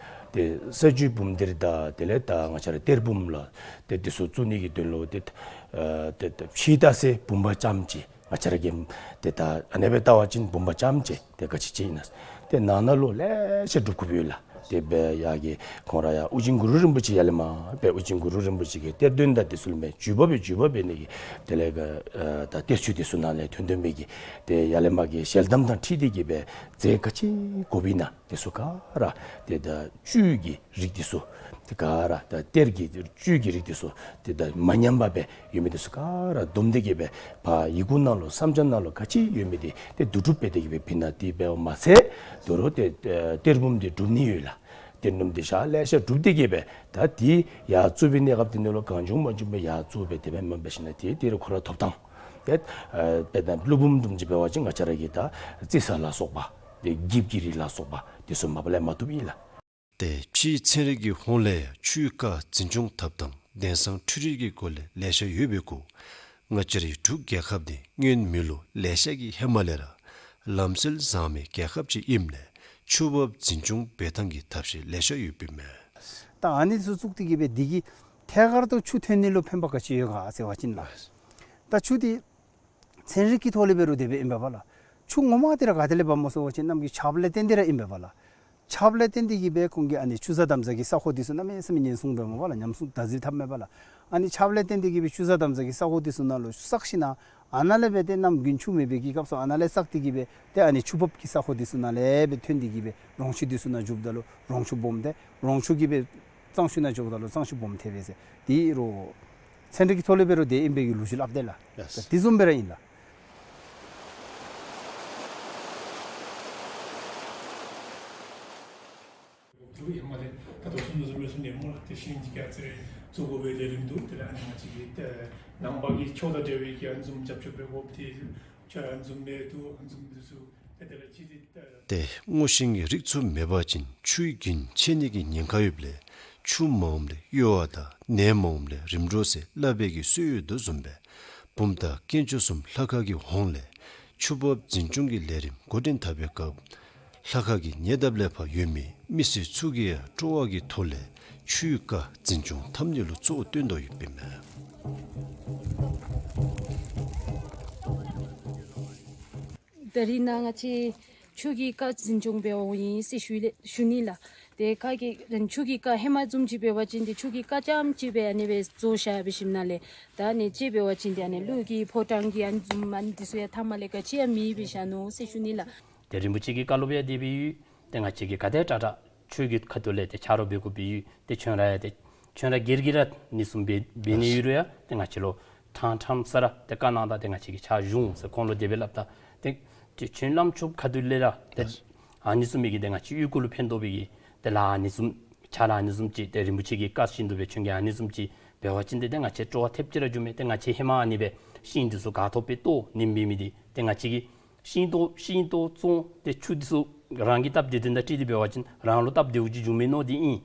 ཏེ་ས་བཅུད་བུམ་གཏེར་དང་དེ་ལས་ད་ང་བཅས་ར་གཏེར་བུམ་ལགས། ཏེ་འདི་ཚུ་བཙུགས་ནི་གི་དོན་ལུ་ཏེ་ཨ་ཏེ་ཏེ་ཕྱི་ལྟ་སའི་བུམ་པ་རྐྱངམ་ཅིག་ང་བཅས་ར་གིས་ཏེ་ད་ཨ་ནེ་སྦེ་བལྟ་བ་ཅིན་བུམ་པ་རྐྱངམ་ཅིག་ཏེ་ག་ཅི་ཅིག་ཨིན་ན། ཏེ་ནང་ན་ལུ་ལེ་ཤ་སྒྲུབ་དགོཔ་ཡོད་ལགས། ཏེ་སྦེ་ཡར་གྱི་ཁོང་ར་ཡར་ཨོ་རྒྱན་གུ་རུ་རིན་པོ་ཆེ་ཡར་ལས་མར་སྦེ་ཨོ་རྒྱན་གུ་རུ་རིན་པོ་ཆེ་གི་གཏེར་སྟོན་དང་འདི་ཚུ་ལུ་མས་བརྒྱུད་པ་སྦེ་བརྒྱུད་པ་འབད་ནི་གི་དེ་ལས་ག་ཨ་ད་གཏེར་ཆོས་འདི་ཚུ་ནང་ལས་ཐོན་ཐོན་མི་གི་ཏེ་ཡར་ལས་མར་གྱི་ཞལ་གདམས་དང་འཁྲིལ་ཏེ་གི་སྦེ་རྫས་ག་ཅི་དགོཔ་ཨིན་ན་འདི་ཚུ་ག་ར་ཏེ་ད་བཅུད་ཀྱི་རིགས་འདི་ཚུ་ཏེ་ག་ར་ད་གཏེར་གྱི་བཅུད་ཀྱི་རིགས་འདི་ཚུ་ཏེ་ད་མ་ཉམས་པ་སྦེ་ཡོད་མི་འདི་ཚུ་ག་ར་བསྡོམས་ཏེ་གི་སྦེ་ཕར་ཡི་གུ་ནང་ལུ་བསམ་འཆར་ནང་ལུ་ག་ཅི་ཡོད་མི་འདི་ཏེ་བསྡུ་སྒྲུབ་འབད་དེ་གི་སྦེ་ཕུལ་ནི་འདི་འབདཝ་མ་ཚད་དོ་རུང་ཏེ་ཨ་གཏེར་བུམ་འདི་སྒྲུབ་ནི་ཡོད་ལགས། གཏེར་བུམ་འདི་ཞག་ལེ་ཤ་སྒྲུབ་སྟེ་གི་སྦེ་ད་འདི་ཡར་བཙུགས་པའི་གནས་སྐབས་འདི་ནང་ལུ་གང་བྱུང་མང་བྱུང་སྦེ་ཡར་བཙུགས་སྦེ་དེ་སྦེ་མ་འབད་ཞིན་ན་ཏེ་དེ་རུང་ཁོ་ར་ཐོབ་ཐངས་ཏེ་ཨ་དཔེར་ན་ཀླུ་བུམ་བཟུམ་ཅིག་འབད་བ་ཅིན་ང་བཅས་ར་གིས་ད་རྩི་ས་ལ་སོགས་པ་ཏེ་འགྱིབ་ཀྱི་རིགས་ལ་སོགས་པ་འདི་ཚུ་མ་པ་ལས་མ་བཏུབ་ཨིན་ལགས། ཏེ་ཕྱིའི་ཚན་རིག་གི་ཧོངས་ལས་ཡང་ཆུའི་རྐ་འཛིན་སྐྱོང་འཐབ་ཐངས་དེང་སང་འཕྲུལ་རིག་གི་སྒོ་ལས་ལེ་ཤ་ཡོད་པའི་གུ་ང་བཅས་རའི་འབྲུག་རྒྱལ་ཁབ་འདི་སྔོན་མེ་ལོ་ལེ་ཤ་གི་ཧེ་མ་ལས་ར་ལམ་སྲོལ་བཟང་མི་རྒྱལ་ཁབ་ཅིག་ཨིནམ་ལས་ ཆུ་འབབ་འཛིན་སྐྱོང་འབད་ཐངས་ཀྱི་ཐབས་ཤེས་ལེ་ཤ་ཡོདཔ་ཨིན་མས། ད་ཨ་ནི་ཚུ་བཙུགས་ཏེ་གི་སྦེ་འདི་གིས་ཐད་ཀར་དུ་ཆུ་ཐོན་ནི་ལུ་ཕན་པ་ག་ཅི་ཡོད་ག་ཟེར་བ་ཅིན་ལགས། ད་ཆུ་འདི་ཚན་རིག་གི་ཐོག་ལས་འབད་རུང་དེ་སྦེ་ཨིན་པས་པ་ལགས། ཆུ་ངོ་མ་འདི་ར་ག་ཏེ་ལས་འབབ་སྨོ་ཟེར་བ་ཅིན་གནམ་གྱི་ཆརཔ་ལས་བརྟེན་ཏེ་ར་ཨིན་པས་པ་ལགས། ཆརཔ་ལས་བརྟེན་ཏེ་གི་སྦེ་ཁོང་གིས་ཨ་ནི་ཆུ་གཟར་འདམ་གཟར་གྱི་ས་ཁོངས་འདི་ཚུ་གནམ་མེད་ས་མེད་ཉམས་སྲུང་འབད་སྨོ་པ་ལགས། ཉམས་སྲུང་བདག་འཛིན་འཐབ་མས་པ་ལགས། ཨ་ནི་ཆརཔ་ལས་བརྟེན་ཏེ་གི་སྦེ་ཆུ་གཟར་འདམ་གཟར་གྱི་ས་ཁོངས་འདི་ཚུ་ནང་ལུ་བསགས་ཞིན་ན་ཨ་ནཱ་ལས་སྦེ་ཏེ་གནམ་དགུན་ཆུ་མེད་པའི་གི་སྐབས་སུ་ཨ་ནཱ་ལས་བསགས་ཏེ་གི་སྦེ་ཏེ་ཨ་ནི་ཆུ་འབབ་ཀྱི་ས་ཁོངས་འདི་ཚུ་ནང་ལས་སྦེ་ཐོན་ཏེ་གི་སྦེ་རོང་ཆུ་འདི་ཚུ་ནང་འཇུགཔ་ད་ལུ་རོང་ཆུ་སྦོམ་སྟེ་རོང་ཆུ་གིས་སྦེ་གཙང་ཆུ་ནང་འཇུགཔ་ད་ལུ་གཙང་ཆུ་སྦོམ་ཐལ་བས་ཟེར། དེ་རུང་ཚན་རིག་གི་ཐོག་ལས་འབད་རུང་དེ་ཨིན་པའི་གི་ལོ་རྒྱུས་སླབ་དེས་ལགས། ཡེས། དེ་བཟུམ་སྦེ་ར་ཨིན་ལགས། འདུག་ཡ་མ་ལས་ད་ལྟོ་ཚུན་ཚོད་མེད་སོང་ནི་སྨོ་ལགས། ཏེ་ཤིང་གཅིག་ཀྱང་ཚེ་རིང་བཙུགས་དགོ་པའི་དེ་རིམ་འདུག། དེ་ལས་ཨ་ནི་ང་བཅས་ཀྱི་ཏེ་ནང་པ་གི་ཆོས་དང་འབྲེལ་བའི་གི་ཨ་ནི་བཟུམ་རྒྱབ་སྐྱོར་འབད་དགོཔ་དེ་ཆོས་ཨ་ནི་བཟུམ་མེད་འདུག། ཨ་ནི་བཟུམ་འདི་ཚུ་ཏེ་དེ་ལས་ཅི་སྟེ་ཏེ། ཏེ་སྔོ་ཤིང་གི་རིགས་ཚུ་མེད་པ་ཅིན་ཆུའི་རྒྱུན་ཆད་ནི་གི་ཉེན་ཁ་ཡོདཔ་ལས་ཆུ་མ་འོངམ་ལས་གཡོ་བ་དང་ནད་མ་འོངམ་ལས་རིམ་གྲོ་ཟེར་སླབ་པའི་གི་སྲོལ་ཡོད་དོ་བཟུམ་སྦེ་བུམ་ཐང་དཀོན་མཆོག་གསུམ་ལྷ་ཁང་གི་ཧོངས་ལས་ཆུ་འབབ་འཛིན་སྐྱོང་གི་ལས་རིམ་འགོ་འདྲེན་འཐབ་པའི་སྐབས་ལྷ་ཁང་གི་ཉེ་འདབས་ལས་ཕར་ཡོད་མི་མི་སེར་ཚུ་གིས་ཡང་སྤྲོ་བ་གི་ཐོག་ལས་ཆུའི་རྐ་འཛིན་སྐྱོང་འཐབ་ནི་ལུ་གཙོ་བོ་བཏོན་དོ་ཡོདཔ་ཨིན་མས། ད་རིས་ནཱ་ང་བཅས་ཆུ་གི་རྐ་འཛིན་སྐྱོང་འབད་འོང་ཡི་ཟེར་ཞུ་ལེ་ཞུ་ནི་ལགས། ཏེ་ཁ་གི་ཆུ་གི་རྐ་ཧེ་མ་བཟུམ་ཅིག་འབད་བ་ཅིན་ཏེ་ཆུ་གི་རྐ་རྐྱངམ་ཅིག་སྦེ་ཨ་ནི་སྦེ་བཟོ་བཞག་འབད་ཞིནམ་ལས་ད་ཨ་ནི་ཅིག་འབད་བ་ཅིན་ཏེ་ཨ་ནི་ཀླུ་གི་ཕོ་བྲང་གི་ཨ་ནི་བཟུམ་ཨ་ནི་འདི་ཚུ་ཡང་མཐའ་མ་ལས་ག་ཅི་ཡང་མེདཔ་སྦེ་བཞག་ནུག་ཟེར་ཞུ་ནི་ལགས། ཏེ་རིན་པོ་ཆེ་གི་བཀའ་སློབ་ཡང་དེ་སྦེ་ཡོད། ཏེ་ང་བཅས་ཀྱིས་ག་དེ་དྲག་དྲག་ཆོས་ཀྱི་ཁ་ཐུག་ལས་ཏེ་ཆ་རོགས་འབད་དགོཔ་སྦེ་ཡོད། ཏེ་ཁྱོད་ར་ཡང་ཏེ་ཁྱོད་ར་སྒེར་གྱིས་ར་ཨ་ནི་བཟུམ་འབད་འབད་ནི་ཡོད་རུང་ཡང་ཏེ་ང་བཅས་ལུ་ཕྲང་ཕྲང་ས་ར་ཏེ་བཀའ་གནང་ད་ཏེ་ང་བཅས་ཀྱིས་ཕྱག་ཞུ་འོང་ཟེར་ཁོང་ལུ་དེ་སྦེ་སླབ་ད། ཏེ་ཏེ་ཁྱོད་བླམ་ཆོསཔ་ཁ་ཐུག་ལས་ར་ཏེ་ཨ་ནི་བཟུམ་མའི་གི་ཏེ་ང་བཅས་གཡུས་སྒོ་ལུ་ཕན་ཐོགས་པའི་གི་ཏེ་ལཱ་ཨ་ནི་བཟུམ་ཕྱག་ལཱ་ཨ་ནི་བཟུམ་ཅིག་ཏེ་རིན་པོ་ཆེ་གི་བཀའ་བཞིན་དུ་སྦེ་ཁྱོད་ཀྱིས་ཨ་ནི་བཟུམ་ཅིག་འབད་བ་ཅིན་ཏེ་ཏེ་ང་བཅས་སྤྲོ་བ་ཐེབས་ཅིག་ར་འགྱོཝ་མས། ཏེ་ང་བཅས་ཧེ་མ་ཨ་ནི་སྦེ་ཤིང་འདི་ཚུ་ག་ཐོབ་སྦེ་བཏོག་ནིམ་འབད་མི་འདི་ཏེ་ང་བཅས་ཀྱིས་ཤིང་ཏོག་ཤིང་ཏོག་བཙོང་ཏེ་ཆུ་འདི་ཚུ་རང་གི་སྟབས་བདེ་དོན་དང་འཁྲིལ་ཏེ་འབད་བ་ཅིན་རང་ལུ་སྟབས་བདེཝ་ཅིག་འབྱུང་མས་མནོ་སྟེ་ཨིན།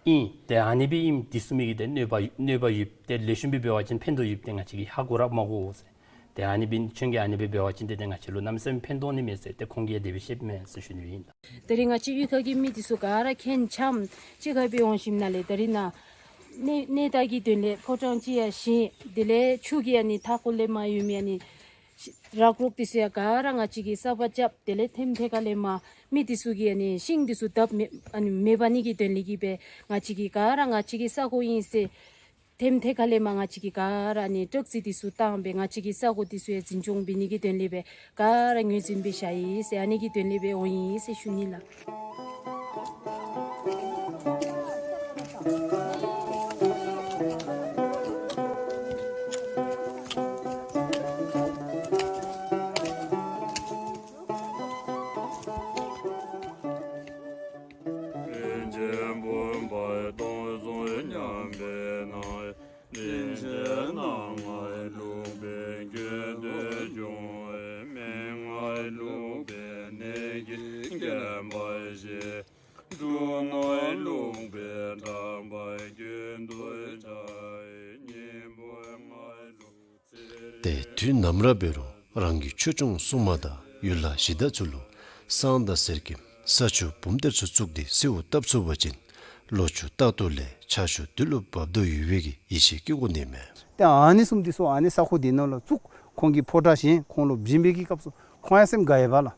ཨིན། ཏེ་ཨ་ནི་སྦེ་ཨིནམ་འདི་ཚུ་མི་གི་ཏེ་གནོད་པ་གནོད་པ་ཡོདཔ་ཏེ་ལེགས་ཤོམ་སྦེ་འབད་བ་ཅིན་ཕན་ཐོགས་ཡོདཔ་ཏེ་ང་བཅས་ཀྱིས་ཧ་གོ་ར་མ་གོ་ཟེར། ཏེ་ཨ་ནི་སྦེ་ཁྱོད་ཀྱིས་ཨ་ནི་སྦེ་འབད་བ་ཅིན་ཏེ་ཏེ་ང་བཅས་ལུ་གནམ་མེད་ས་མེད་ཕན་ཐོགས་ནི་མས་ཟེར་ཏེ་ཁོང་གིས་དེ་སྦེ་བཤདཔ་མས་ཟེར་ཞུ་ནི་ཨིན། ད་རིས་ང་བཅས་གཡུས་ཁ་གི་མི་འདི་ཚུ་ག་ར་ཁྱེད་ཆམ་གཅིག་ཁར་སྦེ་འོང་ཞིནམ་ལས་ད་རིས་ནཱ་གནས་གནས་བདག་གི་དོན་ལས་ཕོ་བྲང་ཅིག་ཡང་བཞེངས། དེ་ལས་ཆུ་གི་ཨ་ནི་མཐའ་འཁོར་ལས་མར་ཡོད་མི་ཨ་ནི་རག་རོག་འདི་ཚུ་ཡང་ག་ར་ང་བཅས་ཀྱིས་གསརཔ་རྐྱབ། དེ་ལས་ཐེམ་ཐེ་ཁ་ལས་མར་མི་འདི་ཚུ་གིས་ཨ་ནི་ཤིང་འདི་ཚུ་བརྡབ་མེད་ཨ་ནི་མེད་པ་ནི་གི་དོན་ལས་ཀྱི་སྦེ་ང་བཅས་ཀྱིས་ག་ར་ང་བཅས་ཀྱི་ས་གོ་ཨིན་ཟེར་ཐེམ་ཐེ་ཁ་ལས་མར་ང་བཅས་ཀྱིས་ག་ར་ཨ་ནི་བསྒྲགས་རྩིས་འདི་ཚུ་བཏང་སྦེ་ང་བཅས་ཀྱི་ས་གོ་འདི་ཚུ་ཡང་འཛིན་སྐྱོང་འབད་ནི་གི་དོན་ལས་སྦེ་ག་ར་ངོས་འཛིན་འབད་བཞག་ཡི་ཟེར་ཨ་ནི་གི་དོན་ལས་སྦེ་འོང་ཡི་ཟེར་ཞུ་ནི་ལགས། ཏེ་དུས་ནམ་ར་འབད་རུང་རང་གི་ཆོས་སྐྱོང་སྲུང་མ་དང་ཡུལ་ལྷ་གཞི་བདག་ཚུ་ལུ་བསང་དང་གསེར་སྐྱེམས་ས་ཆུ་བུམ་གཏེར་ཚུ་བཙུགས་ཏེ་གསོལཝ་བཏབ་ཚུགས་པ་ཅིན་ལོ་ཕྱུགས་རྟག་ཏུ་ལེགས། ཆར་ཆུ་དུས་ལུ་འབབ་དོ་ཡོད་པའི་གི་ཡིད་ཆེས་བསྐྱེད་དགོ་ནི་མས། ཏེ་ཨ་ནི་བཟུམ་འདི་ཚུ་ཨ་ནི་ས་ཁོངས་འདི་ནང་ལུ་བཙུགས། ཁོང་གིས་ཕོ་བྲང་བཞེངས། ཁོང་ལུ་བྱིན་པའི་གི་སྐབས་སུ་ཁོང་ཡང་སེམས་དགའ་ཡི་པ་ལགས།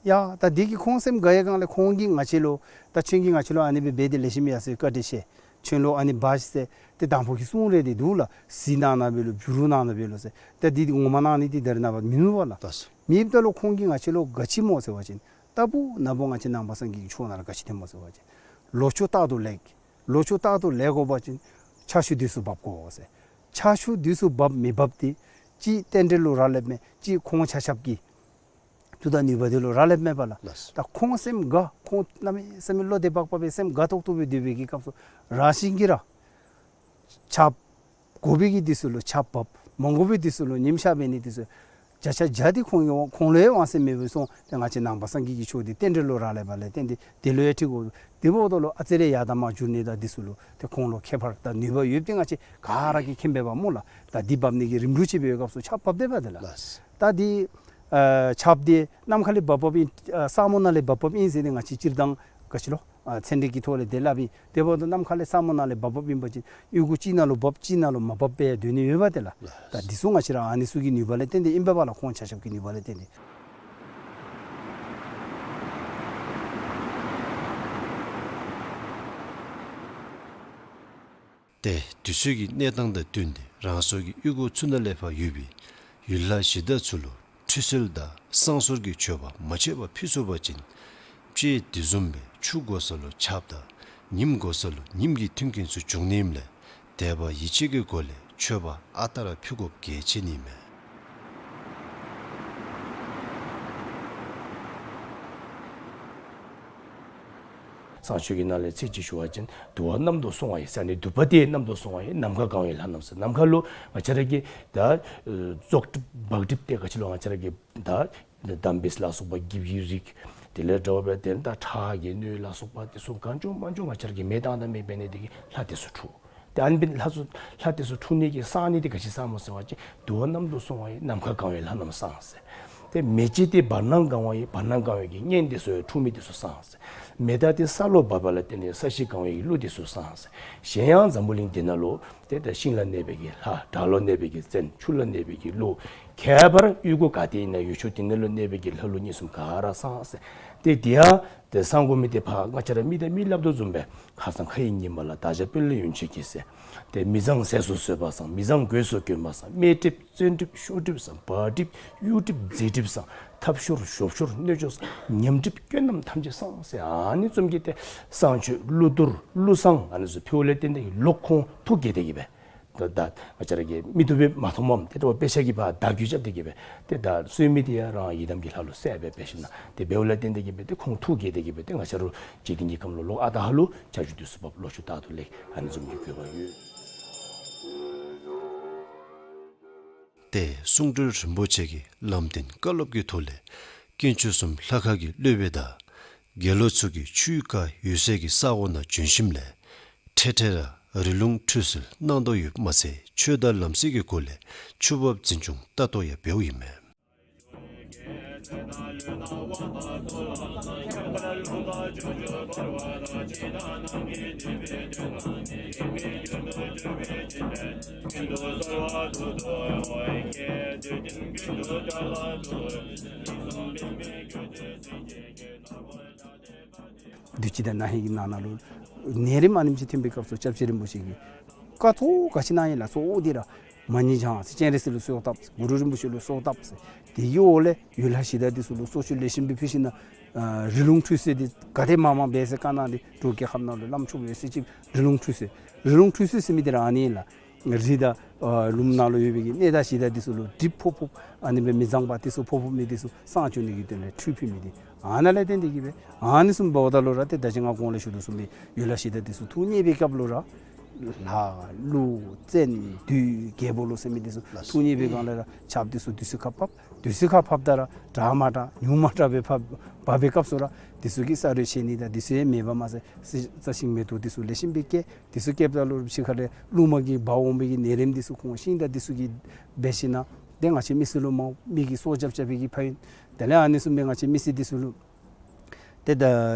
ཡ་ད་འདི་གིས་ཁོང་སེམས་དགའ་ཡི་སྒང་ལས་ཁོང་གིས་ང་བཅས་ལུ་ད་ཁྱོད་ཀྱིས་ང་བཅས་ལུ་ཨ་ནི་སྦེ་འབད་དེ་ལེགས་ཤོམ་ཡ་ཟེར་བཀའ་དྲིན་ཆེ། ཁྱོད་ལུ་ཨ་ནི་འབག་ཤིག་ཟེར་ཏེ་དང་ཕུ་གི་གསུང་རེ་འདི་འདུག་ལགས། གཟི་གནང་གནང་འབད་ལོ་བྱུ་རུ་གནང་གནང་འབད་ལོ་ཟེར། ད་འདི་འདི་ངོ་མ་གནང་ནི་འདི་ད་རེས་ནངས་པ་མིན་འདུག་པ་ལགས། མེདཔ་ད་ལུ་ཁོང་གིས་ང་བཅས་ལུ་ག་ཅི་སྨོ་ཟེར་བ་ཅིན་ལྟ་བུ་ན་བུ་ང་བཅས་ནང་པ་སངས་རྒྱས་ཀྱི་ཆོས་ནང་ལུ་ག་ཅི་ཐོནམ་སྨོ་ཟེར་བ་ཅིན་ལོ་ཕྱུགས་རྟག་ཏུ་ལེགས། ལོ་ཕྱུགས་རྟག་ཏུ་ལེགས་དགོ་པ་ཅིན་ཆར་ཆུ་དུས་སུ་འབབ་དགོ་ཟེར། ཆར་ཆུ་དུས་སུ་འབབ་མི་འབབ་འདི་གཅིག་རྟེན་འབྲེལ་ལུ་རག་ལསཔ་མས། གཅིག་ཁོང་ཆ་ཁྱབ་ཀྱི་མཐུ་དང་ནུས་པ་འདི་ལུ་རག་ལསཔ་མས་པ་ལགས། ལགས། ད་ཁོང་སེམས་དགའ། ཁོང་གནམ་མེད་ས་མེད་བློ་བདེ་བག་ཕེབས་སྦེ་སེམས་དགའ་ཏོག་ཏོ་སྦེ་སྡོད་པའི་གི་སྐབས་སུ་རང་བཞིན་གྱིས་ར་ཆརཔ་དགོ་པའི་གི་དུས་སུ་ལུ་ཆརཔ་འབབ། མ་དགོ་པའི་དུས་སུ་ལུ་ཉིམ་ཤར་འབད་ནི་དུས་སུ་བརྒྱ་ཆ་བརྒྱ་འདི་ཁོང་གི་ཁོང་ལུ་ཡང་དབང་ཚད་མེད་པའི་སོང་། ཏེ་ང་བཅས་ནང་པ་སངས་རྒྱས་ཀྱི་ཆོས་འདི་རྟེན་འབྲེལ་ལུ་རག་ལས་པ་ལས་བརྟེན་ཏེ་དེ་ལུ་ཡང་འཁྲིལ་དགོ། དེ་འབདཝ་ད་ལུ་ཨ་ཙི་རེ་ཡར་དང་མར་འགྱུར་ནི་དང་འདི་ཚུ་ལུ་ཏེ་ཁོང་ལུ་ཁྱད་པར་དང་ནུས་པ་ཡོདཔ་འདི་ང་བཅས་ག་ར་གིས་མཁྱེན་པས་པ་སྨོ་ལགས། ད་འདི་འབབ་ནི་གི་རིམ་གྲོ་ཅིག་འབད་བའི་སྐབས་སུ་ཆརཔ་འབབ་སྡོདཔ་འདི་ལགས། ལགས། ད་འདི་ ཨ་ཆརཔ་འདི་ནམ་མཁའ་ལས་འབབ་འབབ་ཨིན། ཨ་ས་སྨུག་ནང་ལས་འབབ་འབབ་ཨིན་ཟེར་ཏེ་ང་བཅས་སྤྱིར་བཏང་ག་ཅི་ལོ། ཨ་ཚན་རིག་གི་ཐོག་ལས་དེ་སླབ་ཨིན། དེ་འབདཝ་ད་ནམ་མཁའ་ལས་ས་སྨུག་ནང་ལས་འབབ་འབབ་ཨིན་པ་ཅིན་གཡུས་སྒོ་གཅིག་ནང་ལུ་འབབ་གཅིག་ནང་ལུ་མ་འབབ་པར་སྡོད་ནི་ཡོད་པ་དེ་ལགས། ད་འདི་ཚུ་ང་བཅས་ར་ཨ་ནི་ཚུ་གི་ནུས་པ་ལས་བརྟེན་ཏེ་ཨིན་པས་པ་ལགས། ཁོང་ཆ་ཁྱབ་ཀྱི་ནུས་པ་ལས་བརྟེན་ཏེ། ཏེ་དུས་ཚོད་ཀྱི་གནས་སྟངས་དང་བསྟུན་ཏེ་རང་སོའི་གཡུས་སྒོ་ཚུ་ནང་ལས་ཕར་ཡོད་པའི་ཡུལ་ལྷ་གཞི་བདག་ཚུ་ལུ་ཁྲུས་གསོལ་དང་བསང་གསོལ་གྱི་མཆོད་པ་མ་ཆད་པར་ཕུལ་ཚུགས་པ་ཅིན་དཔྱེ་དེ་བཟུམ་སྦེ་ཆུ་དགོ་ས་ལུ་ཆརཔ་དང་ཉིམ་དགོ་ས་ལུ་ཉིམ་གྱི་མཐུན་རྐྱེན་ཚུ་འབྱུང་ནི་ཨིནམ་ལས་དད་པ་ཡིད་ཆེས་ཀྱི་སྒོ་ལས་མཆོད་པ་ཨ་རྟག་ར་ཕུལ་དགོཔ་གལ་ཆེ་ནི་མས། བསང་མཆོད་ཀྱི་ནང་ལས་ཚིག་གཅིག་ཞུ་བ་ཅིན་དུ་བ་གནམ་དུ་སོང་བ་ཡི་ཟེར་ནི་དུ་བ་དེ་གནམ་དུ་སོང་བ་ཡི་ནམ་མཁའ་གང་བའི་ལྷ་རྣམས་ཟེར། ནམ་མཁའ་ལུ་ང་བཅས་ར་གི་ད་ཨེ་བཙོག་གྲིབ་བག་གྲིབ་དེ་ག་ཅི་ལོ་ང་བཅས་ར་གི་ད་འདམ་སྦིས་ལ་སོགས་པ་འགྱིབ་ཀྱི་རིགས་དེ་ལས་འདྲ་བ་སྦེ་དེ་ད་ཁྲག་གི་སྣོད་ལ་སོགས་པ་དེ་ཚུ་གང་བྱུང་མང་བྱུང་ང་བཅས་ར་གི་མེ་བཏང་ད་མེ་འབད་ནི་དེ་གིས་ལྷ་དེ་ཚུ་འཁྲུགས། ཏེ་ཨ་ནི་འབད་ལྷ་ཚུ་ལྷ་དེ་ཚུ་འཁྲུགས་ནི་གི་བསང་ནི་དེ་ག་ཅི་བསངམ་སྨོ་ཟེར་བ་ཅིན་དུ་བ་གནམ་དུ་སོང་བ་ཡི་ནམ་མཁའ་གང་བའི་ལྷ་རྣམས་བསངས་ཟེར། ཏེ་མེ་ལྕེ་དེ་བར་སྣང་གང་བ་ཡི་བར་སྣང་གང་བའི་གི་གཉན་དེ་ཚུ་འཁྲུགས་མི་དེ་ཚུ་བསངས་ཟེར། མེ་སྟག་དེ་ས་ལུ་བབས་པ་ལ་བརྟེན་ནས་ས་གཞི་གང་བའི་གི་ཀླུ་དེ་ཚུ་བསངས་ཟེར། གཞན་ཡང་འཛམ་བུ་གླིང་འདི་ནང་ལུ་ཏེ་ད་ཤིང་ལ་གནས་པའི་གི་ལྷ། བྲག་ལུ་གནས་པའི་གི་བཙན། ཆུ་ལ་གནས་པའི་གི་ཀླུ། ཁྱད་པར་གཡུས་སྒོ་ག་ཏེ་ཨིན་ན་ཡུལ་ཕྱོགས་དེ་ནང་ལུ་གནས་པའི་གི་ལྷ་ཀླུ་གཉན་གསུམ་ག་ར་བསངས་ཟེར། ཏེ་དེ་ཡང་ཏེ་བསང་དགོ་མི་དེ་ཕར་ང་བཅས་ར་མི་དང་མི་སླབ་དོ་བཟུམ་སྦེ་ཁ་སང་ཁ་ཡི་ཉི་མ་ལ་བདག་ཅག་དཔོན་སློབ་ཡོན་མཆོད་ཀྱིས་ཟེར། ཏེ་མི་བཟང་ཟས་སུ་ཟོས་པ་བསངས། མི་བཟང་གོས་སུ་གྱོན་པ་བསངས། དམེ་གྲིབ་བཙན་གྲིབ་ཤོར་གྲིབ་བསངས། བག་གྲིབ་གཡུ་གྲིབ་མཛེ་གྲིབ་བསངས། ཐབ་ཤོར་ཞོབ་ཤོར་སྣོད་སྐྱོ་བསངས། ཉམས་གྲིབ་སྐྱོན་རྣམས་ཐམས་ཅད་བསངས་ཟེར། ཨ་ནི་བཟུམ་གྱི་ཏེ་བསང་མཆོད་ཀླུ་གཏོར་ཀླུ་བསང་ཨ་ནི་ཚུ་ཕུལཝ་ལས་བརྟེན་ཏེ་ལོག་ཁོང་ཐུགས་དགྱེས་ཏེ་གི་སྦེ་ད་ད་ང་བཅས་ར་གིས་མིག་ཏོ་སྦེ་མ་མཐོངམ་ཏེ་ད་དཔེ་ཆ་གིས་ཕར་བརྡ་བརྒྱུད་རྐྱབ་སྟེ་གི་སྦེ་ཏེ་ད་གསོལ་མི་དེ་ཡང་རང་ཡི་དམ་གྱི་ལྷ་ལུ་གསལ་སྦེ་འབད་ཞིནམ་ལས་ཏེ་འབདཝ་ལས་བརྟེན་ཏེ་གི་སྦེ་ཏེ་ཁོང་ཐུགས་དགྱེས་ཏེ་གི་སྦེ་ཏེ་ང་བཅས་ར་འཇིག་རྟེན་གྱི་ཁམས་ལུ་ལོག་ཨ་རྟག་ཧ་ལུགས་ཆར་ཆུ་དུས་སུ་བབས། ལོ་ཕྱུགས་རྟག་ཏུ་ལེགས། ཨ་ནི་བཟུམ་གྱི་དགོས་པ་ཡོད། ཏེ་གསུང་སྤྲུལ་རིན་པོ་ཆེ་གིས་ལམ་སྟོན་བཀའ་སློབ་ཀྱི་ཐོག་ལས་དཀོན་མཆོག་གསུམ་ལྷ་ཁང་གི་སློབ་དཔོན་དང་དགེ་སློང་ཚུ་གིས་ཆུའི་རྐ་ཡོད་སའི་གི་ས་གོ་ནང་བྱོན་ཞིནམ་ལས་འཕྲལ་འཕྲལ་ར་རི་ལུང་ཁྲུས་གསོལ་གནང་དོ་ཡོདཔ་མ་ཚད་ཆོས་དང་ལམ་སྲོལ་གྱི་སྒོ་ལས་ཆུ་འབབ་འཛིན་སྐྱོང་ལྟ་རྟོག་ཡང་འབདཝ་ཨིན་མས། དུས་ཅི་དང་ན་ཧིང་གི་ནང་ན་ལུ་ནད་རིམས་ཨ་ནེམ་ཅིག་ཐོན་པའི་སྐབས་སུ་སྐྱབས་རྗེ་རིན་པོ་ཆེ་གིས་བཀའ་ཐོག་ག་ཅི་གནང་ཡི་ལགས་སོ། འོ་དེ་ར་མ་ཎི་བགྱང་ཟེར། སྤྱན་རས་གཟིགས་ལུ་གསོལཝ་བཏབ་ཟེར། གུ་རུ་རིན་པོ་ཆེ་ལུ་གསོལཝ་བཏབ་ཟེར། དེ་གི་འོག་ལས་ཡུལ་ལྷ་གཞི་བདག་དེ་ཚུ་ལུ་གསོལ་མཆོད་ལེགས་ཤོམ་སྦེ་ཕུལ་ཞིནམ་ལས་ཨ་རི་ལུང་ཁྲུས་གསོལ་དེ་ག་དེ་མང་མང་འབད་ཟེར་བཀའ་གནང་སྟེ་འབྲུག་རྒྱལ་ཁབ་ནང་ལུ་བླམ་ཆོསཔ་ཡོད་ཚད་ཅིག་རི་ལུང་ཁྲུས་གསོལ། རི་ལུང་ཁྲུས་གསོལ་ཟེར་མི་དེ་ར་ཨ་ནི་ཨིན་ལགས། རི་དང་ཨ་ལུངམ་ནང་ལུ་ཡོད་པའི་གི་གནས་བདག་གཞི་བདག་དེ་ཚུ་ལུ་གྲིབ་ཕོག་ཕོགཔ་ཨ་ནི་སྦེ་མི་བཟང་པ་དེ་ཚུ་ཕོག་ཕོག་མི་དེ་ཚུ་བསང་བྱོན་ནི་གི་དོན་ལས་ཁྲུས་ཕུལ་མི་དེ་ཨ་ནཱ་ལས་བརྟེན་ཏེ་གི་སྦེ་ཨ་ནི་བཟུམ་འབདཝ་ད་ལུ་ར་ཏེ་ད་ཅི་ང་གོང་ལས་ཞུ་དོ་བཟུམ་སྦེ་ཡུལ་ལྷ་གཞི་བདག་དེ་ཚུ་ཐུགས་མཉེས་པའི་སྐབས་ལུ་ར་ལྷ་ཀླུ་བཙན་བདུད་རྒྱལ་པོ་ལོ་ཟེར་མི་དེ་ཚུ་ཐུགས་མཉེས་པའི་སྒང་ལས་ར་ཆརཔ་དེ་ཚུ་དུས་སུ་ཁར་ཕབ། དུས་སུ་ཁར་ཕབ་ད་ར་དྲག་མ་དྲག་ཉུང་མ་དྲག་སྦེ་ཕབ་ཕབ་པའི་སྐབས་སུ་ར་དེ་ཚུ་གིས་ས་རོད་ཆད་ནི་དང་དེ་ཚུ་ཡང་མེད་པར་མ་ཚད་རྩི་རྩྭ་ཤིང་མེ་ཏོག་དེ་ཚུ་ལེགས་ཤོམ་སྦེ་སྐྱེ། དེ་ཚུ་སྐྱེཝ་ད་ལུ་ཕྱི་ཁ་ལས་རླུང་མ་གིས་འབག་འོང་བའི་གི་ནད་རིམས་དེ་ཚུ་ཁོང་ཤིང་དང་དེ་ཚུ་གིས་འབད་ཞིནམ་ལས་ཏེ་ང་བཅས་མི་སེར་ལུ་མ་མི་གིས་སྲོག་སྐྱབས་རྐྱབ་པའི་གི་ཕན་ཡོན་དེ་ལས་ཨ་ནི་བཟུམ་སྦེ་ང་བཅས་མི་སེར་དེ་ཚུ་ལུ་ཏེ་ད་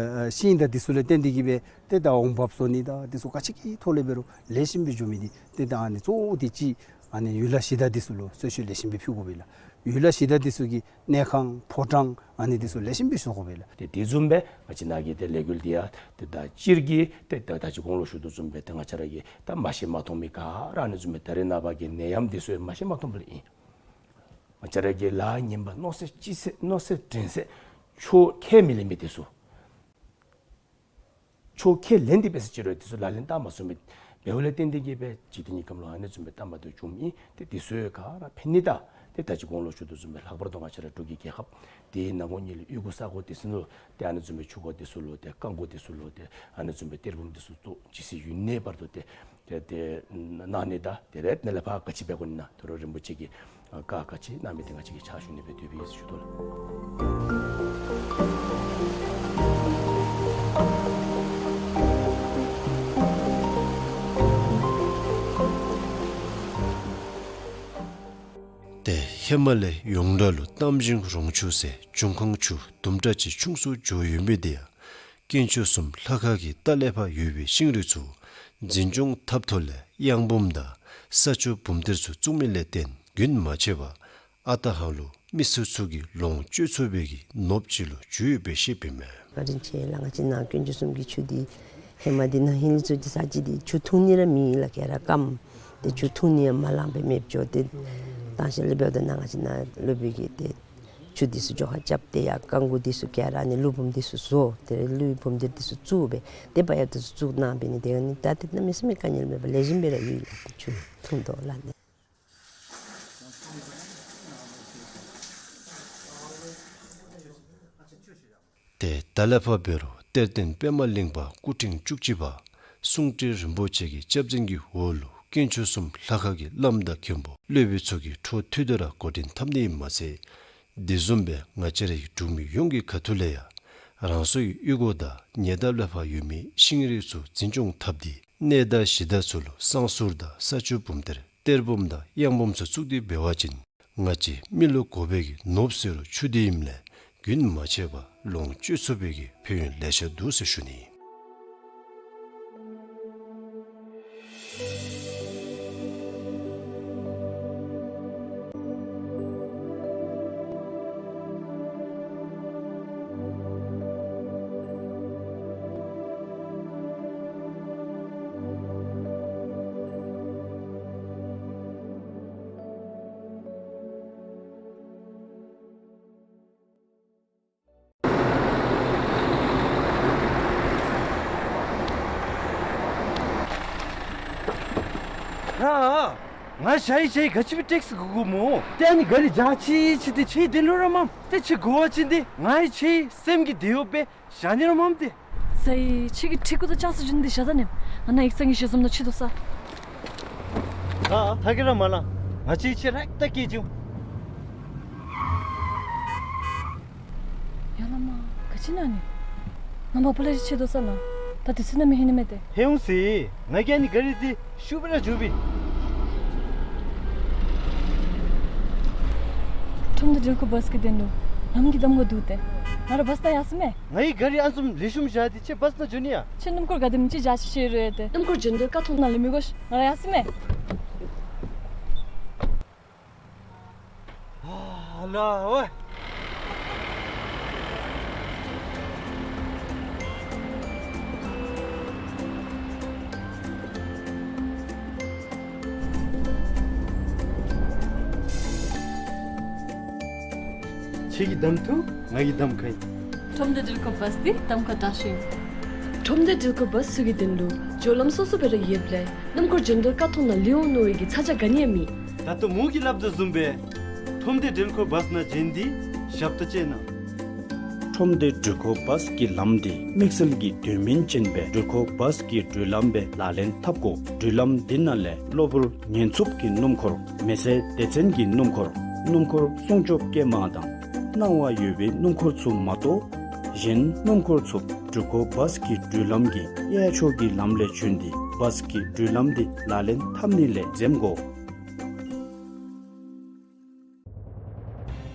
ཤིང་དང་དེ་ཚུ་ལས་བརྟེན་ཏེ་གི་སྦེ་ཏེ་ད་འོང་འབབ་བཟོ་ནི་དང་དེ་ཚུ་ག་ཅི་གི་ཐོག་ལས་འབད་རུང་ལེགས་ཤོམ་སྦེ་འགྱོ་མི་དེ་ཏེ་ད་ཨ་ནི་གཙོ་བོ་དེ་ཅིག་ཨ་ནི་ཡུལ་ལྷ་གཞི་བདག་དེ་ཚུ་ལུ་གསོལ་མཆོད་ལེགས་ཤོམ་སྦེ་ཕུལ་དགོ་པས་ལགས། ཡུལ་ལྷ་གཞི་བདག་དེ་ཚུ་གི་གནས་ཁང་ཕོ་བྲང་ཨ་ནི་དེ་ཚུ་ལེགས་ཤོམ་སྦེ་བཟོ་དགོ་པས་ལགས། ཏེ་དེ་བཟུམ་སྦེ་ང་བཅས་ནཱ་གི་ཏེ་ལས་འགུལ་འདི་ཡང་ཏེ་ད་སྤྱིར་གྱི་ཏེ་ད་ད་ཅི་གོང་ལུ་ཞུ་དོ་བཟུམ་སྦེ་ཏེ་ང་བཅས་ར་གིས་ད་མ་ཤེས་མ་མཐོང་མི་ག་ར་ཨ་ནི་བཟུམ་སྦེ་ད་རེས་ནངས་པ་གི་ནད་ཡམས་དེ་ཚུ་ཡང་མ་ཤེས་མ་མཐོང་པ་ལས་ཨིན། ང་བཅས་ར་གི་ལཱ་ངན་པ་མནོ་ཚད་ཅི་ཚད་མནོ་ཚད་འདྲེན་ཚད་ཆོས་ཁས་མི་ལེན་མི་དེ་ཚུ། ཆོས་ཁས་ལེན་ཏེ་འབད་ཟེར་ཅི་རུང་དེ་ཚུ་ལག་ལེན་བསྟར་མ་ཚུགས་མི་འབདཝ་ལས་བརྟེན་ཏེ་གི་སྦེ་འཇིག་རྟེན་གྱི་ཁམས་ལུ་ཨ་ནི་བཟུམ་སྦེ་བསྟར་མ་བཏུབ་བྱུངམ་ཨིན། ཏེ་དེ་ཚུ་ག་ར་ཕན་ནི་དང་ཏེ་ད་ཅི་གོང་ལུ་ཞུ་དོ་བཟུམ་སྦེ་ལྷག་པར་དུ་ང་བཅས་ར་འབྲུག་གི་རྒྱལ་ཁབ་དེའི་ནང་ངོ་ཉིད་ལུ་གཡུས་སྒོ་ས་གོ་དེ་ཚུ་ལུ་ཏེ་ཨ་ནི་བཟུམ་སྦེ་ཆུ་སྒོ་དེ་ཚུ་ལུ་ཏེ་རྐང་སྒོ་དེ་ཚུ་ལུ་ཏེ་ཨ་ནི་བཟུམ་སྦེ་གཏེར་བུམ་དེ་ཚུ་བཙུགས་ཇི་སྲིད་ཡུན་གནས་བར་དུ་ཏེ་ཏེ་ཏེ་གནང་ནི་དང་དེ་རེ་ནཱ་ལས་ཕར་ག་ཅི་འབད་དགོ་ནི་ན་དོ་རུང་རིན་པོ་ཆེ་གིས་ཨ་བཀའ་ག་ཅི་གནང་མི་དེ་ང་བཅས་ཀྱིས་ཕྱག་ཞུ་ནི་སྦེ་འདོད་པའི་ཞུ་དོ་ལགས། ཏེ་ཧེ་མ་ལས་ཡོངས་གྲགས་ལུ་གཏམ་ཞིང་རོང་ཆུ་ཟེར་འབྱུང་ཁུངས་ཆུ་དུམ་གྲ་ཅིག་ཆུང་སུ་འགྱོ་ཡོད་མི་དེ་ཡང་དཀོན་མཆོག་གསུམ་ལྷ་ཁང་གི་ལྟག་ལས་ཕར་ཡོད་པའི་ཤིང་རིགས་ཚུ་འཛིན་སྐྱོང་འཐབ་ཐོག་ལས་གཡང་འབུམ་དང་ས་ཆུ་འབུམ་གཏེར་ཚུ་བཙུགས་མི་ལས་བརྟེན་རྒྱུན་མ་ཆད་པར་ཨ་རྟག་ཧ་ལུགས་མི་སེར་ཚུ་གིས་ལོངས་སྤྱོད་ཚུགས་པའི་གི་ནོར་བུ་ཅིག་ལུ་གྱུར་ཡོད་པའི་ཤེས་པས་མས། བཀའ་དྲིན་ཆེ་ལགས། ང་བཅས་ནཱ་དཀོན་མཆོག་གསུམ་གྱི་ཆུ་འདི་ཧེ་མ་འདི་ནང་ཧིན་ལི་ཚུ་འདི་ས་ཅིག་འདི་ཆུ་འཐུང་ནི་ར་མེད་ལགས། ཁེ་ར་སྐམ། ཏེ་ཆུ་འཐུང་ནི་ཡང་མ་ལང་པའི་མེདཔ་འགྱོ། ཏེ་དང་ཤེས་ལས་འབདཝ་ད་ནཱ་ང་བཅས་ནཱ་སློབ་དཔོན་གྱིས་ཏེ་ཆུ་འདི་ཚུ་འགྱོ་ཁ་རྐྱབ་སྟེ་ཡར་རྐང་གུ་འདི་ཚུ་བཀལ་ར་ནི་ཀླུ་འབུམ་འདི་ཚུ་བཟོ། ཏེ་ཀླུ་འབུམ་འདི་འདི་ཚུ་བཙུགས་སྦེ་ཏེ་བ་ཡབ་འདི་ཚུ་བཙུགས་གནང་སྦེ་ནི་དེ་ནི་ད་ཏེ་གནམ་མེད་ས་མེད་དཀའ་ངལ་མེད་པར་ལེགས་ཤོམ་སྦེ་ར་ཡོད་ལགས། ཆུ་འཐུང་དོ་ལགས་ནི། ཏེ་ད་ལས་ཕར་འབད་རུང་གཏེར་སྟོན་པདྨ་གླིང་པ་སྐུ་ཕྲེང་བཅུ་གཅིག་པ་གསུང་སྤྲུལ་རིན་པོ་ཆེ་གི་སྐྱབས་འཛིན་གྱི་འོག་ལུ་དཀོན་མཆོག་གསུམ་ལྷ་ཁང་གི་བླམ་དང་མཁན་པོ་སློབ་དཔོན་ཚུ་གིས་འཕྲོ་མཐུད་དེ་ར་འགོ་འདྲེན་འཐབ་ནི་ཨིནམ་མ་ཚད་དེ་བཟུམ་སྦེ་ང་བཅས་རའི་འབྲུག་མི་ཡོངས་ཀྱི་ཁ་ཐུག་ལས་ཡང་རང་སོའི་གཡུས་སྒོ་དང་ཉེ་འདབས་ལས་ཕར་ཡོད་མི་ཤིང་རིགས་ཚུ་འཛིན་སྐྱོང་འཐབ་སྟེ་གནས་བདག་གཞི་བདག་ཚུ་ལུ་བསང་གསུར་དང་ས་ཆུ་འབུམ་གཏེར་གཏེར་བུམ་དང་གཡང་བུམ་ཚུ་བཙུགས་ཏེ་འབད་བ་ཅིན་ང་བཅས་མི་ལུ་དགོ་པའི་གི་ནོར་བུ་ཟེར་རུང་ཆུ་འདི་ཨིནམ་ལས་རྒྱུན་མ་ཆད་པར་ལོངས་སྤྱོད་ཚུགས་པའི་གི་ཕན་ཡོན་ལེ་ཤ་འདུག་ཟེར་ཞུ་ནི། ར། ང་ཞ་ཡི་ཞ་ཡི་ག་ཅི་སྦེ་ཊེག་སི་དགོ་དགོ་སྨོ། ཏེ་ཨ་ནི་ག་རི་འཇག་ཅི་ཅི་ཏེ་ཁྱོད་དེ་ལུ་ར་མམ། ཏེ་ཁྱོད་དགོ་བ་ཅིན་ཏེ་ང་ཡི་ཁྱོད་སེམས་ཀྱི་དེ་ཡོད་པས་བཞག་ནི་ར་མམ་ཏེ། ས་ཡི་ཁྱོད་ཀྱི་ཁྲི་གུ་དང་ཅང་ས་བྱིན་ཏེ་བཞག་ད་ནི། ང་ནཱ་ཡིག་ཚང་གི་ཞལ་འཛོམས་ནང་ཁྱོད་དོ་ས། ཨ་ཐ་གི་ར་མ་ལ། ང་ཁྱོད་ཁྱོད་ར་ད་སྐྱེལ་བྱུང་། ཡ་ལ་མ། ག་ཅི་ན་ནི། ང་མ་པ་ལ་རི་ཆེ་དོ་ས་ན། ད་དེ་ཚུ་ན་མི་ཧེ་ནི་མེད་དེ། ཧེ་འོང་སི། ང་གིས་ཨ་ནི་ག་རི་དེ་ཤུགས་སྦེ་ར་འཇུ་བི། ཁྲོམ་སྡེ་འགྲུལ་འཁོར་བཱས་ཀྱི་དོན་ལུ་ལམ་གྱི་གདམ་ཁ་འདུག་སྟེ། ང་ར་བཱས་ད་ཡར་སོང་མས། ང་ཡི་ག་རི་ཨ་ནི་བཟུམ་ལེགས་ཤོམ་བཞག་སྟེ་ཁྱོད་བཱས་ནང་འགྱོ་ནི་ཡ། ཁྱོད་སྣུམ་འཁོར་ག་དེམ་ཅིག་འཇག་ཅི་ཤེས་རུང་ཡོད་དེ། སྣུམ་འཁོར་འགྱོ་འདོད་ཀ་ཐོག་ནང་ལས་མི་དགོ་ཤིག། ང་ར་ཡར་སོང་མས། ཨ་ལ་ཝེ། ཁྱོད་ཀྱིས་གདམ་འཐུ། ང་གིས་གདམ་ཁ་ཡི། ཁྲོམ་སྡེ་འགྲུལ་འཁོར་བཱས་འདི་གདམ་ཁ་དྲག་ཤོས་ཨིན། ཁྲོམ་སྡེ་འགྲུལ་འཁོར་བཱས་ཚུ་གི་དོན་ལུ་སྦྱོར་ལམ་སོ་སོ་སྦེ་ར་ཡོདཔ་ལས་སྣུམ་འཁོར་འགྱོ་འདོད་ཀ་ཐོག་ནང་ལུས་འོང་མནོ་བའི་གི་ཚ་གྱང་ག་ནི་ཡང་མེད། ད་ལྟོ་མོ་གིས་སླབ་དོ་བཟུམ་སྦེ་ཁྲོམ་སྡེ་འགྲུལ་འཁོར་བཱས་ནང་འཛུལ་ཏེ་ཞབས་ཏོག་སྤྱོད་གནང་། ཁྲོམ་སྡེ་འགྲུལ་འཁོར་བཱས་ཀྱི་ལམ་འདི་དམིགས་བསལ་གྱི་དོན་སྨིན་ཅན་སྦེ་འགྲུལ་འཁོར་བཱས་ཀྱི་འགྲུལ་ལམ་སྦེ་ལག་ལེན་འཐབ་དགོ། འགྲུལ་ལམ་འདི་ནང་ལས་གློ་བུར་ཉེན་འཚུབ་ཀྱི་སྣུམ་འཁོར། མེ་བསད་སྡེ་ཚན་གྱི་སྣུམ་འཁོར། སྣུམ་འཁོར་སྲུང་སྐྱོབ་སྐྱེལ་མ་དང་སྣང་བ་ཡོད་པའི་སྣུམ་འཁོར་ཚུ་མ་གཏོགས་གཞན་སྣུམ་འཁོར་ཚུ་འགྲུལ་འཁོར་བཱས་ཀྱི་འགྲུལ་ལམ་གྱི་གཡས་ཕྱོགས་ཀྱི་ལམ་ལས་བྱོན་ཏེ་བཱས་ཀྱི་འགྲུལ་ལམ་འདི་ལག་ལེན་འཐབ་ནི་ལས་འཛེམ་དགོ།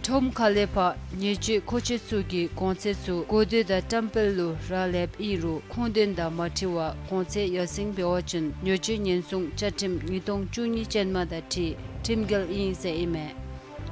ཁྲོམ་ཁ་ལས་ཕར་ཉེས་སྤྱོད་མཁོ་ཆེ་ཚུ་གི་གོང་ཚད་ཚུ་གོ་བསྡུར་དང་བཀྲམ་སྤེལ་ལུ་རག་ལསཔ་ཨིན་རུང་ཁུངས་དོན་དང་མ་འཁྲིལ་བར་གོང་ཚད་ཡར་སེང་འབད་བ་ཅིན་ཉེས་སྤྱོད་ཉེན་སྲུང་བཅའ་ཁྲིམས་ཉིས་སྟོང་བཅུ་གཉིས་ཅན་མ་དང་འཁྲིལ་ཁྲིམས་འགལ་ཨིན་ཟེར་ཨིན་མས།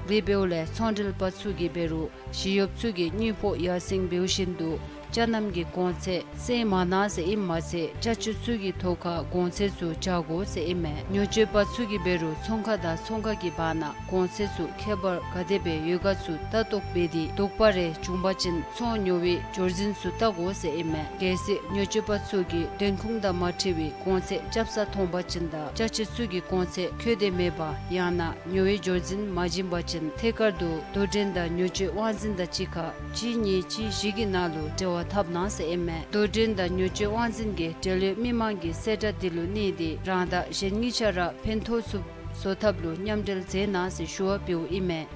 དེ་འབདཝ་ལས་ཚོང་འབྲེལ་པ་ཚུ་གིས་འབད་རུང་ཞི་གཡོགཔ་ཚུ་གིས་དངུལ་ཕོགས་ཡར་སེང་འབདཝ་བཞིན་དུ་ཅ་རྣམ་གྱི་གོང་ཚད་སེང་མ་གནང་ཟེར་ཨིནམ་མ་ཚད་ཅ་ཆས་ཚུ་གི་ཐོག་ཁར་གོང་ཚད་ཚུ་འཇགས་དགོ་ཟེར་ཨིན་མས། ཉོ་སྤྱོད་པ་ཚུ་གིས་འབད་རུང་ཚོང་ཁང་དང་ཚོང་ཁང་གི་བར་ན་གོང་ཚད་ཚུ་ཁྱད་པར་ག་དེ་སྦེ་ཡོད་ག་ཚུ་ལྟ་རྟོག་འབད་དེ་དོགས་པ་རེ་བྱུང་པ་ཅིན་ཚོང་ཉོ་བའི་འབྱོར་འཛིན་ཚུ་བལྟ་དགོ་ཟེར་ཨིན་མས། གལ་སྲིད་ཉོ་སྤྱོད་པ་ཚུ་གིས་དོན་ཁུངས་དང་མ་འཁྲིལ་བའི་གོང་ཚད་རྐྱབ་ས་མཐོང་པ་ཅིན་དང་ཅ་ཆས་ཚུ་གི་གོང་ཚད་འཁོད་དེ་མེད་པ་ཡང་ན་ཉོ་བའི་འབྱོར་འཛིན་མ་བྱིན་པ་ཅིན་ཐད་ཀར་དུ་དོ་འགྲན་དང་ཉོ་སྤྱོད་དབང་འཛིན་དང་གཅིག་ཁར་གཅིག་གཉིས་གཅིག་བཞི་གི་ནང་ལུ་འབྲེལ་བ་འཐབ་གནང་ཟེར་ཨིན་མས། དོ་འགྲན་དང་ཉོ་སྤྱོད་དབང་འཛིན་གྱིས་འབྲེལ་ཡོད་མི་མང་གི་གསལ་བསྒྲགས་འདི་ལུ་གནས་ཏེ་རང་དང་གཞན་གཉིས་ཆ་ར་ཕན་ཐོགས་ཚུགསཔ་བཟོ་ཐབས་ལུ་མཉམ་འབྲེལ་མཛད་གནང་ཟེར་ཞུ་བ་འབདཝ་ཨིན་མས།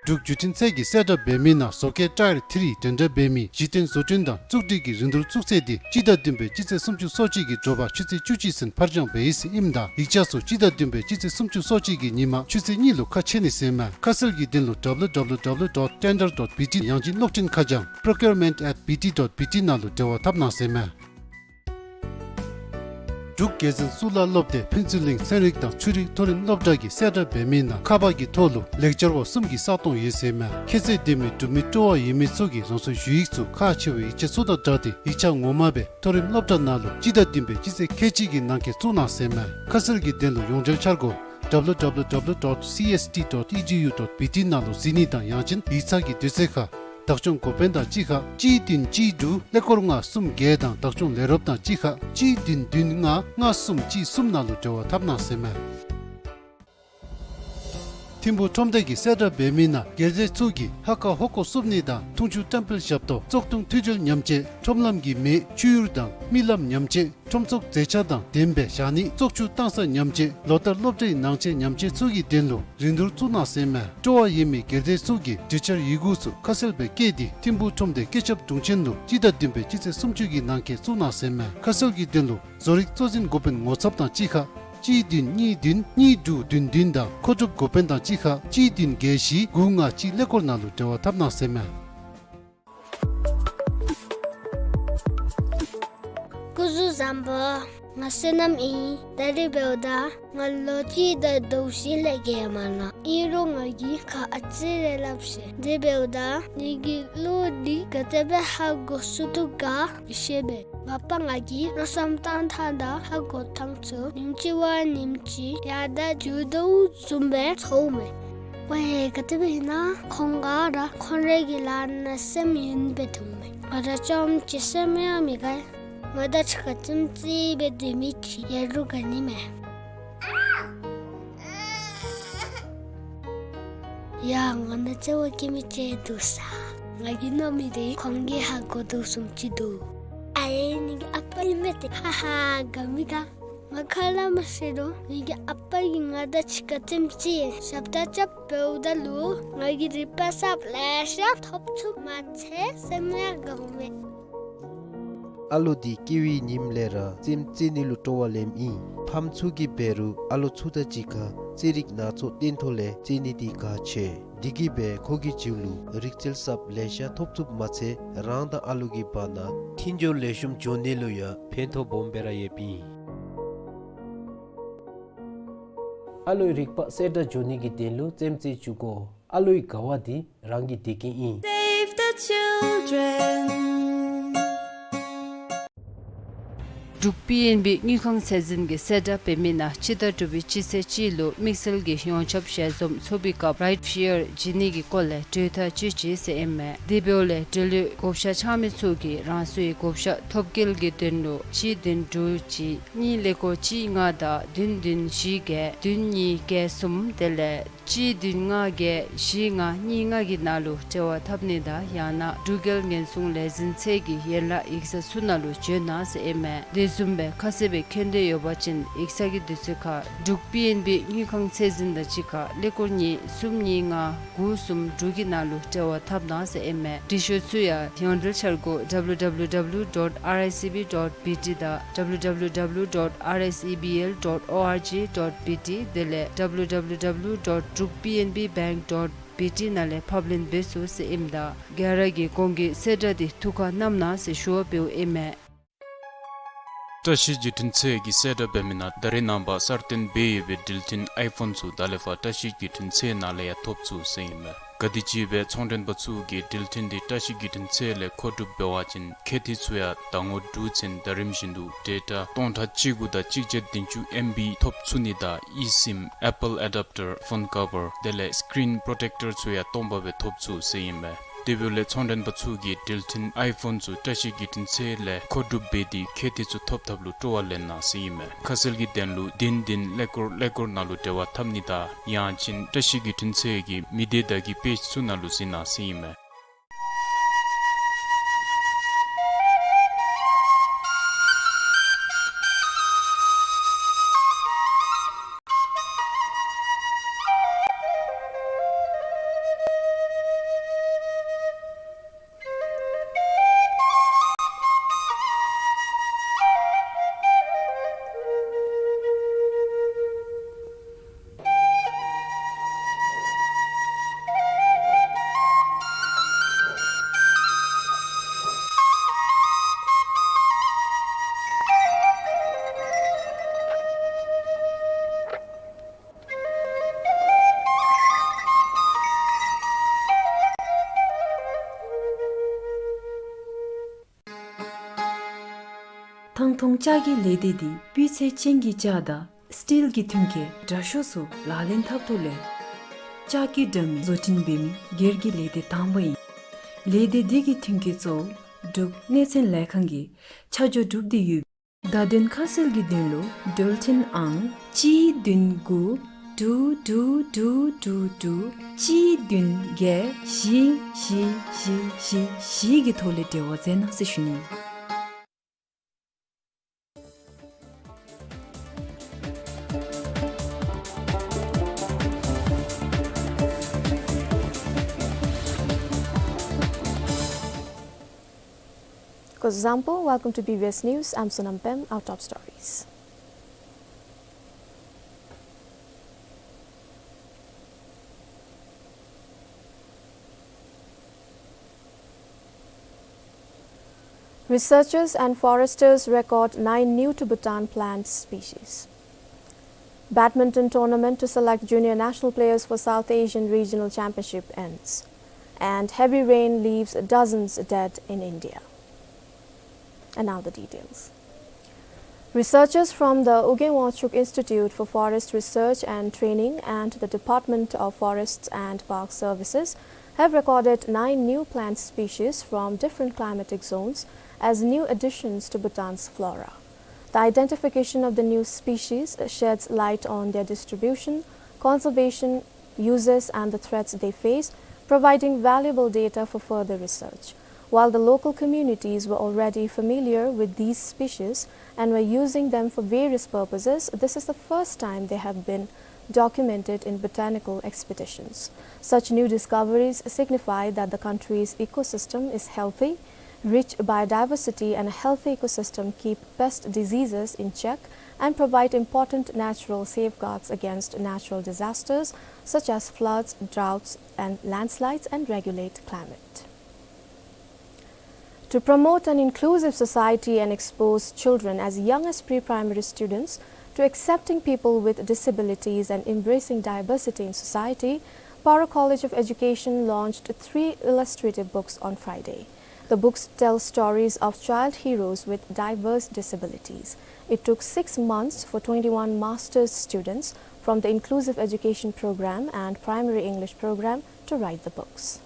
འབྲུག་བརྒྱུད་འཕྲིན་ཚད་ཀྱི་གསལ་བསྒྲགས་འབད་མི་ནང་བཟོ་བཀོད་ཊའེར་ཐི་རི་འགྲན་ཟླ་འབད་མི་གཞི་རྟེན་བཟོ་སྐྲུན་དང་བཙུགས་སྒྲིག་གི་རིན་བསྡུར་བཙུགས་ཚད་འདི་སྤྱི་ཟླ་བདུན་པའི་སྤྱི་ཚེས་སུམ་ཅུ་སོ་གཅིག་གི་དྲོ་པ་ཆུ་ཚོད་བཅུ་གཅིག་ཚུན་ཕར་འགྱངས་འབད་ཡི་ཟེར་ཨིནམ་ད་ཡིག་ཆ་ཚུ་སྤྱི་ཟླ་བདུན་པའི་སྤྱི་ཚེས་སུམ་ཅུ་སོ་གཅིག་གི་ཉིན་མ་ཆུ་ཚོད་གཉིས་ལུ་ཁ་ཕྱེ་ནི་ཟེར་མས། ཁ་གསལ་གྱི་དོན་ལུ་W W W dot tender dot B T ཡང་ཅིན་གློག་འཕྲིན་ཁ་བྱང་procurement at B T dot B T ནང་ལུ་འབྲེལ་བ་འཐབ་གནང་ཟེར་མས། འབྲུག་རྒྱལ་འཛིན་གཙུག་ལག་སློབ་སྡེ་ཕུན་ཚོགས་གླིང་ཚན་རིག་དང་ཆོས་རིག་མཐོ་རིམ་སློབ་གྲྭ་གི་གསལ་བསྒྲགས་འབད་མི་ནང་ཁ་པར་གྱི་ཐོག་ལུ་ལེགས་སྦྱར་བ་གསུམ་གྱི་ས་སྟོང་ཡོད་ཟེར་མས། ཁྱད་ཚད་ལྡན་མི་འབྲུག་མི་སྤྲོ་བ་ཡོད་མི་ཚུ་གིས་རང་སོའི་ཞུ་ཡིག་ཚུ་ཁག་ཆེ་བའི་ཡིག་ཆ་ཚུ་དང་སྦྲགས་ཏེ་ཡིག་ཆ་ངོ་མ་སྦེ་མཐོ་རིམ་སློབ་གྲྭ་ནང་ལུ་སྤྱི་ཟླ་བདུན་པའི་སྤྱི་ཚེས་ཁལ་གཅིག་གི་ནང་འཁོད་བཙུགས་གནང་ཟེར་མས། ཁ་གསལ་གྱི་དོན་ལུ་ཡོངས་འབྲེལ་འཆར་སྒོ་W W W dot C S T dot E D U dot B T ནང་ལུ་གཟིགས་ནི་དང་ཡང་ཅིན་ཡིག་ཚང་གི་དུས་ཚོད་ཁར་བདག་སྐྱོང་འགོ་དཔོན་དང་གཅིག་ཁར་གཅིག་བདུན་གཅིག་དྲུག་ཀླད་ཀོར་ལྔ་གསུམ་བརྒྱད་དང་བདག་སྐྱོང་ལས་རོགསཔ་དང་གཅིག་ཁར་གཅིག་བདུན་བདུན་ལྔ་ལྔ་གསུམ་གཅིག་གསུམ་ནང་ལུ་འབྲེལ་བ་འཐབ་གནང་ཟེར་མས། ཐིམ་ཕུག་ཁྲོམ་སྡེ་གི་གསལ་བསྒྲགས་འབད་མི་ནང་སྒེར་སྡེ་ཚུ་གིས་ཧ་ཀ་ཧོ་ཀོ་བསུབ་ནི་དང་འཐུང་ཆུ་བཀྲམ་སྤེལ་ཞབས་ཏོག་བཙོག་འཐུང་འཐུས་སྦྱོར་ཉམས་བཅོས་ཁྲོམ་ལམ་གྱི་མེ་ཆུ་ཡུར་དང་རྨི་ལམ་ཉམས་བཅོས་ཁྲོམ་ཚོགས་མཛེས་ཆ་དང་ལྡནམ་སྦེ་བཞག་ནི་བཙོག་ཆུ་བཏང་ས་ཉམས་བཅོས་ལོ་ལྟར་སློབ་གྲྭའི་ནང་ཆས་ཉམས་བཅོས་ཚུ་གི་དོན་ལུ་རིན་བསྡུར་བཙུགས་གནང་ཟེར་མས། སྤྲོ་བ་ཡོད་མི་སྒེར་སྡེ་ཚུ་གིས་གྲོས་འཆར་ཡི་གུ་ཚུ་ཁ་གསལ་སྦེ་བཀོད་དེ་ཐིམ་ཕུག་ཁྲོམ་སྡེ་སྐུ་ཞབས་དྲུང་ཆེན་ལུ་སྤྱི་ཟླ་བདུན་པའི་སྤྱི་ཚེས་སུམ་ཅུ་གི་ནང་འཁོད་བཙུགས་གནང་ཟེར་མས། ཁ་གསལ་གྱི་དོན་ལུ་བཟོ་རིག་གཙོ་འཛིན་འགོ་དཔོན་ངོ་ཚབ་དང་གཅིག་ཁར་གཅིག་བདུན་གཉིས་བདུན་གཉིས་དྲུག་བདུན་བདུན་དང་མཁོ་སྒྲུབ་འགོ་དཔོན་དང་གཅིག་ཁར་གཅིག་བདུན་བརྒྱད་བཞི་དགུ་ལྔ་གཅིག་ཀླད་ཀོར་ནང་ལུ་འབྲེལ་བ་འཐབ་གནང་ཟེར་མས། སྐུ་གཟུགས་བཟང་པོ། ང་བསོད་ནམས་ཨིན། ད་རིས་འབདཝ་ད་ང་ལོ་གཅིག་དང་ཟླཝ་བཞི་ལས་བརྒལ་མ་ལང་། ཨིན་རུང་ང་གིས་ཁ་ཨ་ཙི་རེ་སླབ་ཤེས། དེ་འབདཝ་ད་ངེ་གི་གླུ་འདི་ག་དེ་སྦེ་ཧ་གོ་ཚུགས་ཐུབ་ག་མི་ཤེས་པས། མ་པ་ང་གིས་མནོ་བསམ་བཏང་ཐངས་དང་ཧ་གོ་ཐངས་ཚུ་ཉིནམ་གཅིག་བ་ཉིནམ་གཅིག་ཡར་དང་རྒྱུག་དོ་བཟུམ་སྦེ་ཚོརཝ་མས། ཝའེ་ག་དེ་སྦེ་ཨིན་ན། ཁོང་ག་ར་ཁོང་རའི་གི་ལཱ་ནང་སེམས་ཡེངས་སྦེ་འདུག་མས། ང་ར་ཅམ་ཅིག་སེམས་ཡང་མི་དགའ། ང་དང་གཅིག་ཁར་ཙིམ་ཙི་སྦེ་སྡོད་མི་ཅིག་ཡོད་རུང་དགའ་ནི་མས། ཡ་ང་དང་བརྩེ་བ་བསྐྱེད་མི་ཅིག་འདུག་ས། ང་གིས་མནོ་མི་དེ་ཁོང་གིས་ཧ་གོ་དོ་བཟུམ་ཅིག་འདུག། ཨའེ་ངེ་གི་ཨ་པ་ཨིན་མས་ཏེ། ཧ་ཧ་དགའ་མི་དགའ། ང་ཁ་སླབ་མ་ཤེས་རུང་ངེ་གི་ཨ་པ་གིས་ང་དང་གཅིག་ཁར་ཙིམ་ཙི་ཞབས་ཁྲ་རྐྱབ་འབདཝ་ད་ལུ་ང་གིས་རིག་པ་གསརཔ་ལེ་ཤ་ཐོབ་ཚུགས་མ་ཚད་སེམས་ཡང་དགའཝ་མས། ཨ་ལོ་འདི་སྐྱེ་བའི་ཉིནམ་ལས་ར་ཙིམ་ཙི་ནི་ལུ་སྤྲོ་བ་ལེནམ་ཨིན། ཕམ་ཚུ་གིས་འབད་རུང་ཨ་ལོ་ཚུ་དང་གཅིག་ཁར་རྩེད་རིགས་སྣ་ཚོགས་སྟོན་ཐོག་ལས་རྩེད་ནི་འདི་ཁག་ཆེ། འདི་གིས་འབད་ཁོ་གི་རྒྱུད་ལུ་རིག་རྩལ་གསརཔ་ལེ་ཤ་ཐོབ་ཚུགསཔ་མ་ཚད་རང་དང་ཨ་ལོ་གི་བར་ན་མཐུན་སྦྱོར་ལེགས་ཤོམ་འགྱོ་ནི་ལུ་ཡང་ཕན་ཐོགས་སྦོམ་སྦེ་ར་ཡོདཔ་ཨིན། ཨ་ལོའི་རིག་པ་གསལ་དྲགས་འགྱོ་ནི་གི་དོན་ལུ་རྩེདམོ་རྩེ་བཅུག་དགོ། ཨ་ལོའི་དགའ་བ་འདི་རང་གི་བདེ་སྐྱིད་ཨིན། Save the children. འབྲུག་པི་ཨེན་བི་དངུལ་ཁང་ཚད་འཛིན་གྱི་གསལ་བསྒྲགས་འབད་མི་ནང་སྤྱི་ཟླ་དྲུག་པའི་སྤྱི་ཚེས་གཅིག་ལུ་དམིགས་བསལ་གྱི་ཡོངས་ཁྱབ་ཞལ་འཛོམས་ཚོགས་པའི་སྐབས་རའིཊ་ཕི་ཡར་བྱིན་ནི་གི་སྐོར་ལས་གྲོས་ཐག་བཅད་ཅི་ཟེར་ཨིན་མས། དེ་འབདཝ་ལས་འབྲེལ་ཡོད་བགོ་བཤའ་འཆང་མི་ཚུ་གིས་རང་སོའི་བགོ་བཤའ་ཐོབ་སྐལ་གྱི་དོན་ལུ་གཅིག་བདུན་དྲུག་གཅིག་གཉིས་ཀླད་ཀོར་གཅིག་ལྔ་དང་བདུན་བདུན་བཞི་བརྒྱད་བདུན་གཉིས་བརྒྱད་གསུམ་དེ་ལས་གཅིག་བདུན་ལྔ་བརྒྱད་བཞི་ལྔ་གཉིས་ལྔ་གི་ནང་ལུ་འབྲེལ་བ་འཐབ་ནི་དང་ཡང་ན་འབྲུག་རྒྱལ་ཉེན་སྲུང་ལས་འཛིན་ཚད་ཀྱི་ཡན་ལག་ཡིག་ཚང་ཚུ་ནང་ལུ་འབྱོན་གནང་ཟེར་ཨིན་མས། དེ་བཟུམ་སྦེ་ཁ་གསལ་སྦེ་མཁྱེན་འདོད་ཡོད་པ་ཅིན་ཡིག་ཚང་གི་དུས་ཚོད་ཁར་འབྲུག་པི་ཨེན་བི་དངུལ་ཁང་ཚད་འཛིན་དང་གཅིག་ཁར་ཀླད་ཀོར་གཉིས་གསུམ་གཉིས་ལྔ་དགུ་གསུམ་དྲུག་གི་ནང་ལུ་འབྲེལ་བ་འཐབ་གནང་ཟེར་ཨིན་མས། འབྲི་ཤོག་ཚུ་ཡང་ཡོངས་འབྲེལ་འཆར་སྒོ་W W W dot R S E B dot B T དང་W W W dot R S E B L dot org dot B T དེ་ལས་W W W dot druk P N B bank dot B T ནང་ལས་ཕབ་ལེན་འབད་ཚུགས་ཟེར་ཨིནམ་ད་ག་ར་གིས་གོང་གི་གསལ་བསྒྲགས་འདི་ཐུགས་ཁར་བསྣམ་གནང་ཟེར་ཞུ་བ་འབདཝ་ཨིན་མས། བཀྲ་ཤིས་བརྒྱུད་འཕྲིན་ཚད་ཀྱི་གསལ་བསྒྲགས་འབད་མི་ནང་ད་རེས་ནངས་པ་གསར་བཏོན་འབད་ཡོད་པའི་འགྲུལ་འཕྲིན་ཨའི་ཕོན་ཚུ་ད་ལས་ཕར་བཀྲ་ཤིས་བརྒྱུད་འཕྲིན་ཚད་ནང་ལས་ཡང་ཐོབ་ཚུགས་ཟེར་ཨིན་མས། ག་དེམ་ཅིག་སྦེ་ཚོང་མགྲོན་པ་ཚུ་གིས་འགྲུལ་འཕྲིན་འདི་བཀྲ་ཤིས་བརྒྱུད་འཕྲིན་ཚད་ལས་མཁོ་སྒྲུབ་འབད་བ་ཅིན་ཁེ་ཏི་ཚུ་ཡང་ཟླ་ངོ་དྲུག་ཚུན་ཟླ་རིམ་བཞིན་དུ་ཌེ་ཊ་སྟོང་ཕྲག་གཅིག་དགུ་དང་གཅིག་བརྒྱ་བདུན་ཅུ་ཨེམ་བི་ཐོབ་ཚུགས་ནི་དང་ཨི་སིམ་ཨེ་པཱལ་ཨེ་ཌབ་ཊར་ཕོན་ཀ་བར་དེ་ལས་སི་ཀི་རིན་པོརོ་ཊེཀ་ཊར་ཚུ་ཡང་སྟོང་པ་སྦེ་ཐོབ་ཚུགས་ཟེར་ཨིན་མས། དེ་འབདཝ་ལས་ཚོང་མགྲོན་པ་ཚུ་གིས་འགྲུལ་འཕྲིན་ཨའི་ཕོན་ཚུ་བཀྲ་ཤིས་བརྒྱུད་འཕྲིན་ཚད་ལས་མཁོ་སྒྲུབ་འབད་དེ་ཁེ་ཏི་ཚུ་ཐོབ་ཐབས་ལུ་སྤྲོ་བ་ལེན་གནང་ཟེར་ཨིན་མས། ཁ་གསལ་གྱི་དོན་ལུ་བདུན་བདུན་ཀླད་ཀོར་ཀླད་ཀོར་ནང་ལུ་འབྲེལ་བ་འཐབ་ནི་དང་ཡང་ཅིན་བཀྲ་ཤིས་བརྒྱུད་འཕྲིན་ཚད་ཀྱི་མི་སྡེ་བརྡ་བརྒྱུད་པེཇ་ཚུ་ནང་ལུ་གཟིགས་གནང་ཟེར་ཨིན་མས། ཁོང་ལྕགས་ཀྱི་ལས་སྡེ་འདི་སྤུས་ཚད་ཅན་གྱི་ལྕགས་དང་སི་ཊིལ་གྱི་མཐུན་རྐྱེན་དྲག་ཤོས་སུ་ལག་ལེན་འཐབ་ཐོག་ལས་ལྕགས་ཀྱི་དྲ་མིག་བཟོ་སྐྲུན་འབད་མི་སྒེར་གྱི་ལས་སྡེ་དང་པ་ཨིན། ལས་སྡེ་འདི་གི་མཐུན་རྐྱེན་གཙོ་བོ་འབྲུག་གནས་ཚད་ལས་ཁང་གིས་ཆ་འཇོག་གྲུབ་སྟེ་ཡོད། བརྡ་དོན་ཁ་གསལ་གྱི་དོན་ལུ་འབྲེལ་མཐུད་ཨང་གཅིག་བདུན་དགུ་དྲུག་དྲུག་དྲུག་དྲུག་དྲུག་གཅིག་བདུན་བརྒྱད་བཞི་བཞི་བཞི་བཞི་བཞི་གི་ཐོག་ལས་འབྲེལ་བ་མཛད་གནང་ཟེར་ཞུ་ནི། Kuzuzangpo, welcome to B B S News. I'm Sonam Pem. Our top stories. Researchers and foresters record nine new to Bhutan plant species. Badminton tournament to select junior national players for South Asian Regional Championship ends. And heavy rain leaves dozens dead in India. And now the details. Researchers from the Ugyen Wangchuck Institute for Forest Research and Training and the Department of Forests and Park Services have recorded nine new plant species from different climatic zones as new additions to Bhutan's flora. The identification of the new species sheds light on their distribution, conservation, uses and the threats they face, providing valuable data for further research. While the local communities were already familiar with these species and were using them for various purposes, this is the first time they have been documented in botanical expeditions. Such new discoveries signify that the country's ecosystem is healthy, rich biodiversity and a healthy ecosystem keep pest diseases in check and provide important natural safeguards against natural disasters such as floods, droughts, and landslides, and regulate climate. To promote an inclusive society and expose children as young as pre-primary students to accepting people with disabilities and embracing diversity in society, Paro College of Education launched three illustrative books on Friday. The books tell stories of child heroes with diverse disabilities. It took six months for twenty-one master's students from the Inclusive Education Program and Primary English Program to write the books.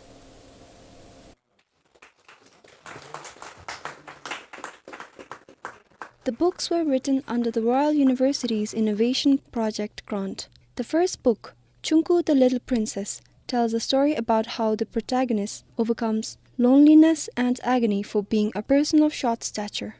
The books were written under the Royal University's Innovation Project grant. The first book, Chungku the Little Princess, tells a story about how the protagonist overcomes loneliness and agony for being a person of short stature.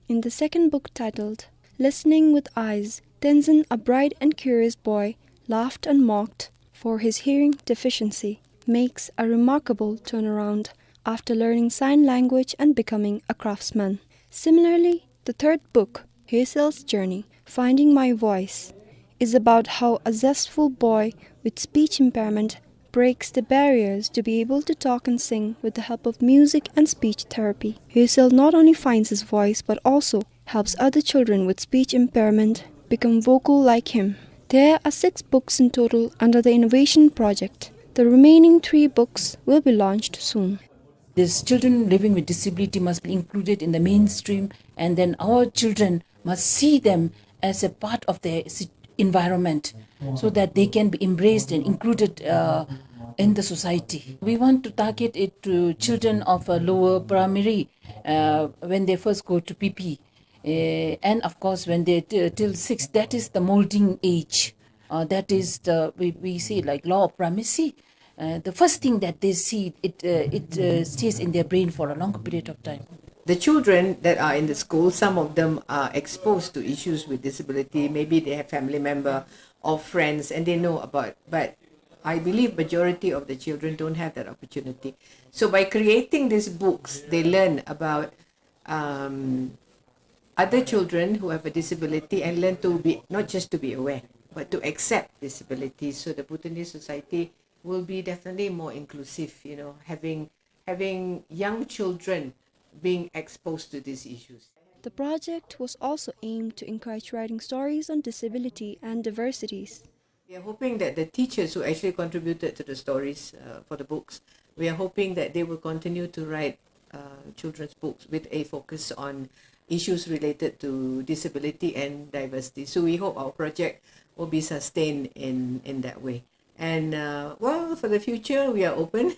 In the second book, titled Listening with Eyes, Tenzin, a bright and curious boy, laughed and mocked for his hearing deficiency, makes a remarkable turnaround after learning sign language and becoming a craftsman. Similarly, the third book, Hyesel's Journey, Finding My Voice, is about how a zestful boy with speech impairment breaks the barriers to be able to talk and sing with the help of music and speech therapy. Hysel not only finds his voice but also helps other children with speech impairment become vocal like him. There are six books in total under the Innovation Project. The remaining three books will be launched soon. These children living with disability must be included in the mainstream, and then our children must see them as a part of their si-, environment, so that they can be embraced and included, uh, in the society. We want to target it to children of a lower primary, uh, when they first go to P P. Uh, and of course, when they t-, till six, that is the molding age. Uh, that is the, we, we say, like, law of primacy. Uh, the first thing that they see, it, uh, it, uh, stays in their brain for a longer period of time. The children that are in the school, some of them are exposed to issues with disability. Maybe they have family member or friends and they know about, but I believe majority of the children don't have that opportunity. So by creating these books, they learn about, um, other children who have a disability and learn to be, not just to be aware, but to accept disability. So the Bhutanese society will be definitely more inclusive, you know, having, having young children being exposed to these issues. The project was also aimed to encourage writing stories on disability and diversities. We are hoping that the teachers who actually contributed to the stories, uh, for the books, we are hoping that they will continue to write, uh, children's books with a focus on, issues related to disability and diversity. So we hope our project will be sustained in, in that way. And, uh, well, for the future, we are open,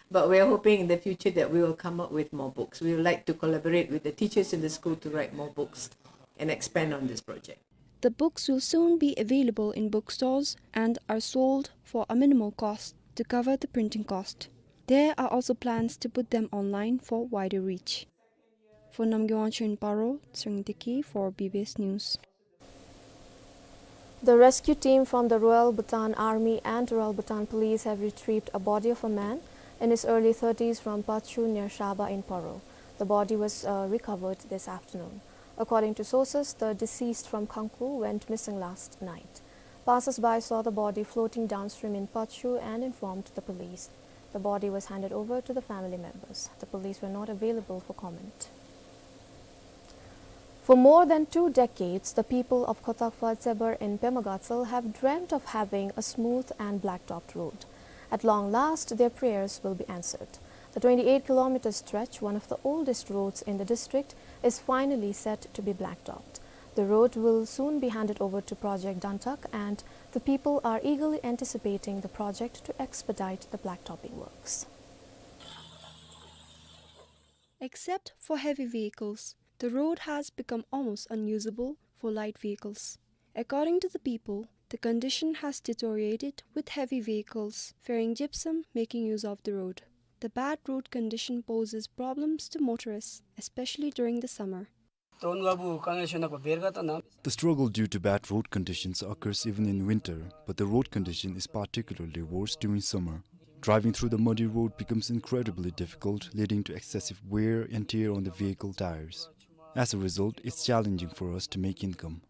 but we are hoping in the future that we will come up with more books. We would like to collaborate with the teachers in the school to write more books and expand on this project. The books will soon be available in bookstores and are sold for a minimal cost to cover the printing cost. There are also plans to put them online for wider reach. For Namgay Wangchuk in Paro, Tshering Deki for B B S News. The rescue team from the Royal Bhutan Army and Royal Bhutan Police have retrieved a body of a man in his early thirties from Pachu near Shaba in Paro. The body was, uh, recovered this afternoon. According to sources, the deceased from Khangku went missing last night. Passers-by saw the body floating downstream in Pachu and informed the police. The body was handed over to the family members. The police were not available for comment. For more than two decades, the people of Khotakwa Tsebar in Pema Gatshel have dreamt of having a smooth and blacktopped road. At long last, their prayers will be answered. The twenty-eight kilometer stretch, one of the oldest roads in the district, is finally set to be blacktopped. The road will soon be handed over to Project Dantak, and the people are eagerly anticipating the project to expedite the blacktopping works. Except for heavy vehicles, the road has become almost unusable for light vehicles. According to the people, the condition has deteriorated, with heavy vehicles ferrying gypsum making use of the road. The bad road condition poses problems to motorists, especially during the summer. The struggle due to bad road conditions occurs even in winter, but the road condition is particularly worse during summer. Driving through the muddy road becomes incredibly difficult, leading to excessive wear and tear on the vehicle tires. As a result, it's challenging for us to make income.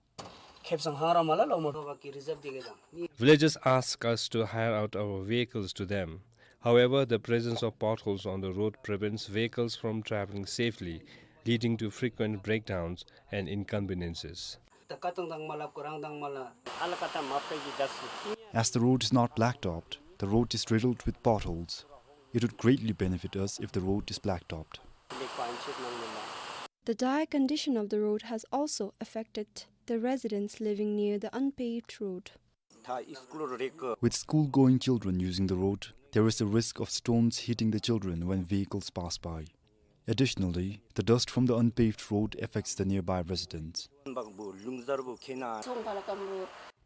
Villagers ask us to hire out our vehicles to them. However, the presence of potholes on the road prevents vehicles from traveling safely, leading to frequent breakdowns and inconveniences. As the road is not blacktopped, the road is riddled with potholes. It would greatly benefit us if the road is blacktopped. The dire condition of the road has also affected the residents living near the unpaved road. With school-going children using the road, there is a risk of stones hitting the children when vehicles pass by. Additionally, the dust from the unpaved road affects the nearby residents.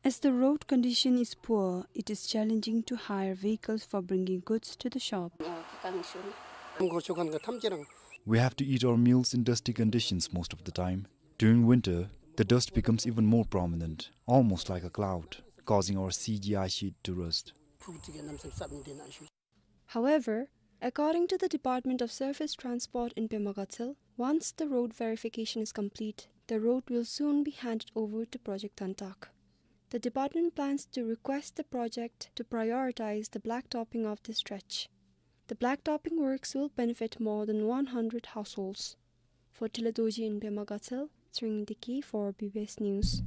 As the road condition is poor, it is challenging to hire vehicles for bringing goods to the shop. We have to eat our meals in dusty conditions most of the time. During winter, the dust becomes even more prominent, almost like a cloud, causing our C G I sheet to rust. However, according to the Department of Surface Transport in Pema Gatshel, once the road verification is complete, the road will soon be handed over to Project Dantak. The department plans to request the project to prioritize the blacktopping of this stretch. The blacktopping works will benefit more than one hundred households. For Tila Dorji in Pema Gatshel, Tshering Deki for B B S News.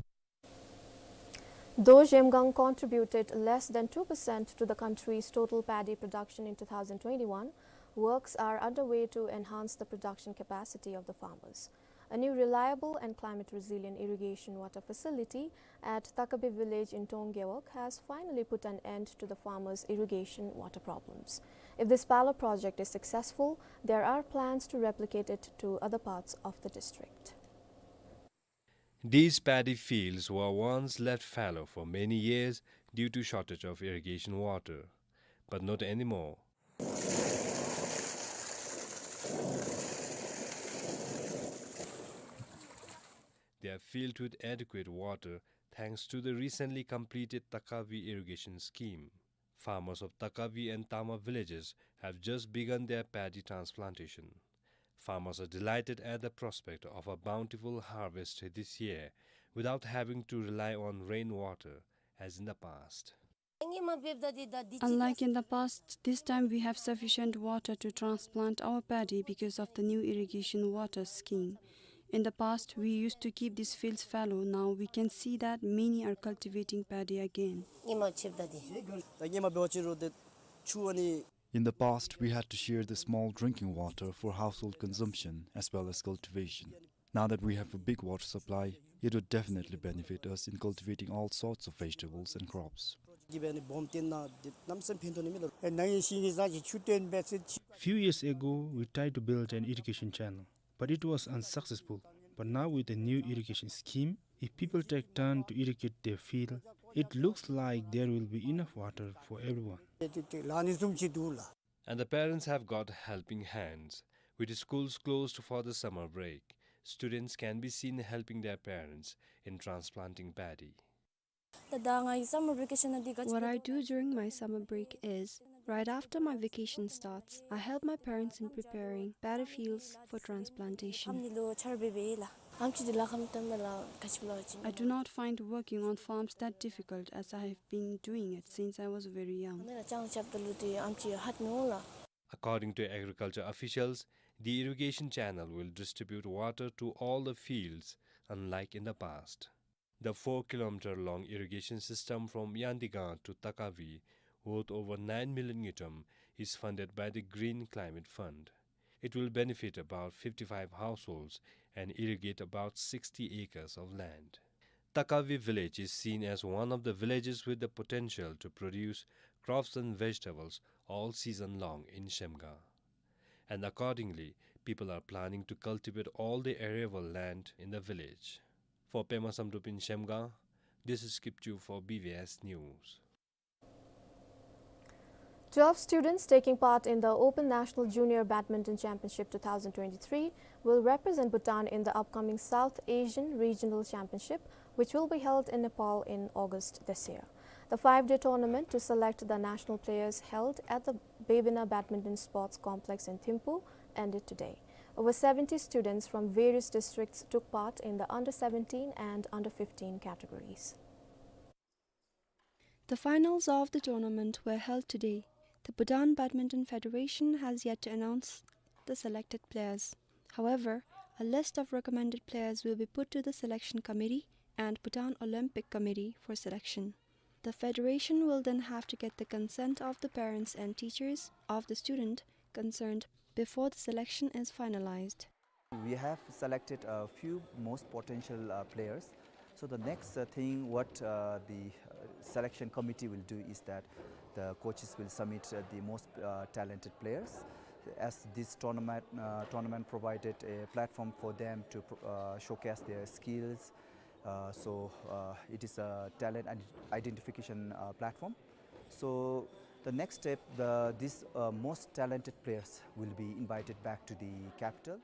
Though Zhemgang contributed less than two percent to the country's total paddy production in two thousand twenty-one, works are underway to enhance the production capacity of the farmers. A new reliable and climate-resilient irrigation water facility at Takabi village in Tong Gewog has finally put an end to the farmers' irrigation water problems. If this pilot project is successful, there are plans to replicate it to other parts of the district. These paddy fields were once left fallow for many years due to shortage of irrigation water, but not anymore. They are filled with adequate water thanks to the recently completed Takavi irrigation scheme. Farmers of Takavi and Tama villages have just begun their paddy transplantation. Farmers are delighted at the prospect of a bountiful harvest this year without having to rely on rainwater as in the past. Unlike in the past, this time we have sufficient water to transplant our paddy because of the new irrigation water scheme. In the past, we used to keep these fields fallow. Now we can see that many are cultivating paddy again. In the past, we had to share the small drinking water for household consumption as well as cultivation. Now that we have a big water supply, it would definitely benefit us in cultivating all sorts of vegetables and crops. Few years ago, we tried to build an irrigation channel, but it was unsuccessful. But now with the new irrigation scheme, if people take turn to irrigate their field, it looks like there will be enough water for everyone. And the parents have got helping hands. With the schools closed for the summer break, students can be seen helping their parents in transplanting paddy. What I do during my summer break is, right after my vacation starts, I help my parents in preparing paddy fields for transplantation. I do not find working on farms that difficult, as I have been doing it since I was very young. According to agriculture officials, the irrigation channel will distribute water to all the fields, unlike in the past. The four kilometer long irrigation system from Yandigang to Takavi, worth over nine million ngultrum, is funded by the Green Climate Fund. It will benefit about fifty-five households and irrigate about sixty acres of land. Takavi village is seen as one of the villages with the potential to produce crops and vegetables all season long in Shemga. And accordingly, people are planning to cultivate all the arable land in the village. For Pema Samdrup in Shemga, this is Kipchu for B V S News. Twelve students taking part in the Open National Junior Badminton Championship two thousand twenty-three will represent Bhutan in the upcoming South Asian Regional Championship, which will be held in Nepal in August this year. The five-day tournament to select the national players held at the Bebina Badminton Sports Complex in Thimphu ended today. Over seventy students from various districts took part in the under seventeen and under fifteen categories. The finals of the tournament were held today. The Bhutan Badminton Federation has yet to announce the selected players. However, a list of recommended players will be put to the selection committee and Bhutan Olympic Committee for selection. The federation will then have to get the consent of the parents and teachers of the student concerned before the selection is finalized. We have selected a few most potential, uh, players. So the next, uh, thing what, uh, the, uh, selection committee will do is that the coaches will submit, uh, the most, uh, talented players, as this tournament, uh, tournament provided a platform for them to pro-, uh, showcase their skills. Uh, so, uh, it is a talent and identification, uh, platform. So the next step, the, these, uh, most talented players will be invited back to the capital.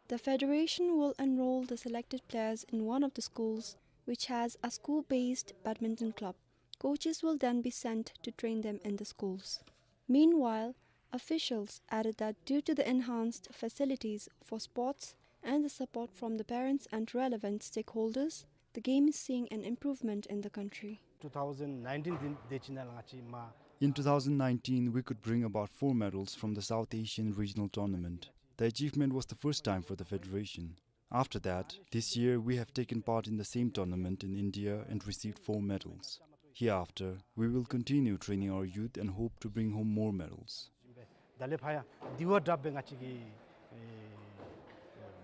The federation will enroll the selected players in one of the schools, which has a school-based badminton club. Coaches will then be sent to train them in the schools. Meanwhile, officials added that due to the enhanced facilities for sports and the support from the parents and relevant stakeholders, the game is seeing an improvement in the country. Two thousand nineteen དེ་ཕྱི་ནང་ལུ་ང་བཅས་མ། In two thousand nineteen, we could bring about four medals from the South Asian Regional Tournament. The achievement was the first time for the federation. After that, this year we have taken part in the same tournament in India and received four medals. Hereafter, we will continue training our youth and hope to bring home more medals. ད་ལས་ཕར་ཡང་དེ་བ་དྲག་སྦེ་ང་བཅས་ཀྱིས་ཨེ་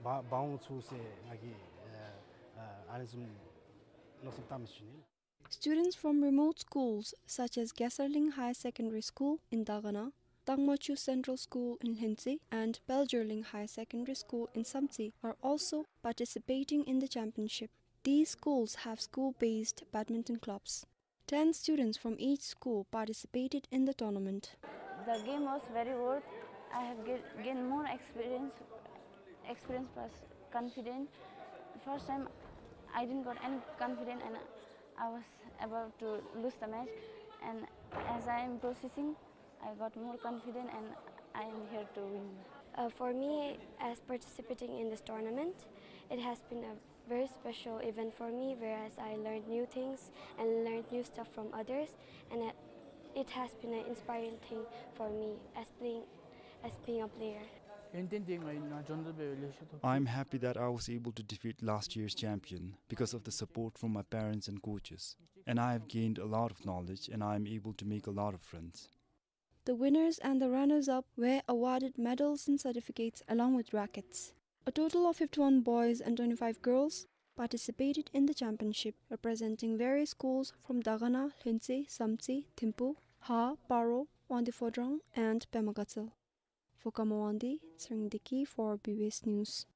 འབད་འབད་འོང་ཚུགས་ཟེར་ང་གིས་ཨ་ཨ་ཨ་ནི་བཟུམ་མནོ་བསམ་བཏང་ཞུ་ནི། Students from remote schools such as Gesarling Higher Secondary School in Dagana, Tangmachu Central School in Lhentse, and Peljerling Higher Secondary School in Samtse are also participating in the championship. These schools have school-based badminton clubs. Ten students from each school participated in the tournament. The game was very worth. I have ga-, gained more experience, experience plus confidence. First time, I didn't got any confidence, and I was about to lose the match. And as I am processing, I got more confident and I am here to win. Uh, for me, as participating in this tournament, it has been a very special event for me, whereas I learned new things and learned new stuff from others, and it, it has been an inspiring thing for me as playing, as being a player. ཏན་ཏན་དེ་ང་ཡི་ནང་འཇོན་ཏོག་ཏོ་སྦེ་ལེགས་ཤོམ་ཏོག་ཏོ། I am happy that I was able to defeat last year's champion because of the support from my parents and coaches, and I have gained a lot of knowledge and I am able to make a lot of friends. The winners and the runners-up were awarded medals and certificates along with rackets. A total of fifty-one boys and twenty-five girls participated in the championship, representing various schools from Dagana, Lhuentse, Samtse, Thimphu, Ha, Paro, Wangdue Phodrang, and Pema Gatshel. For Kama Wangdi, Tshering Deki for B B S News.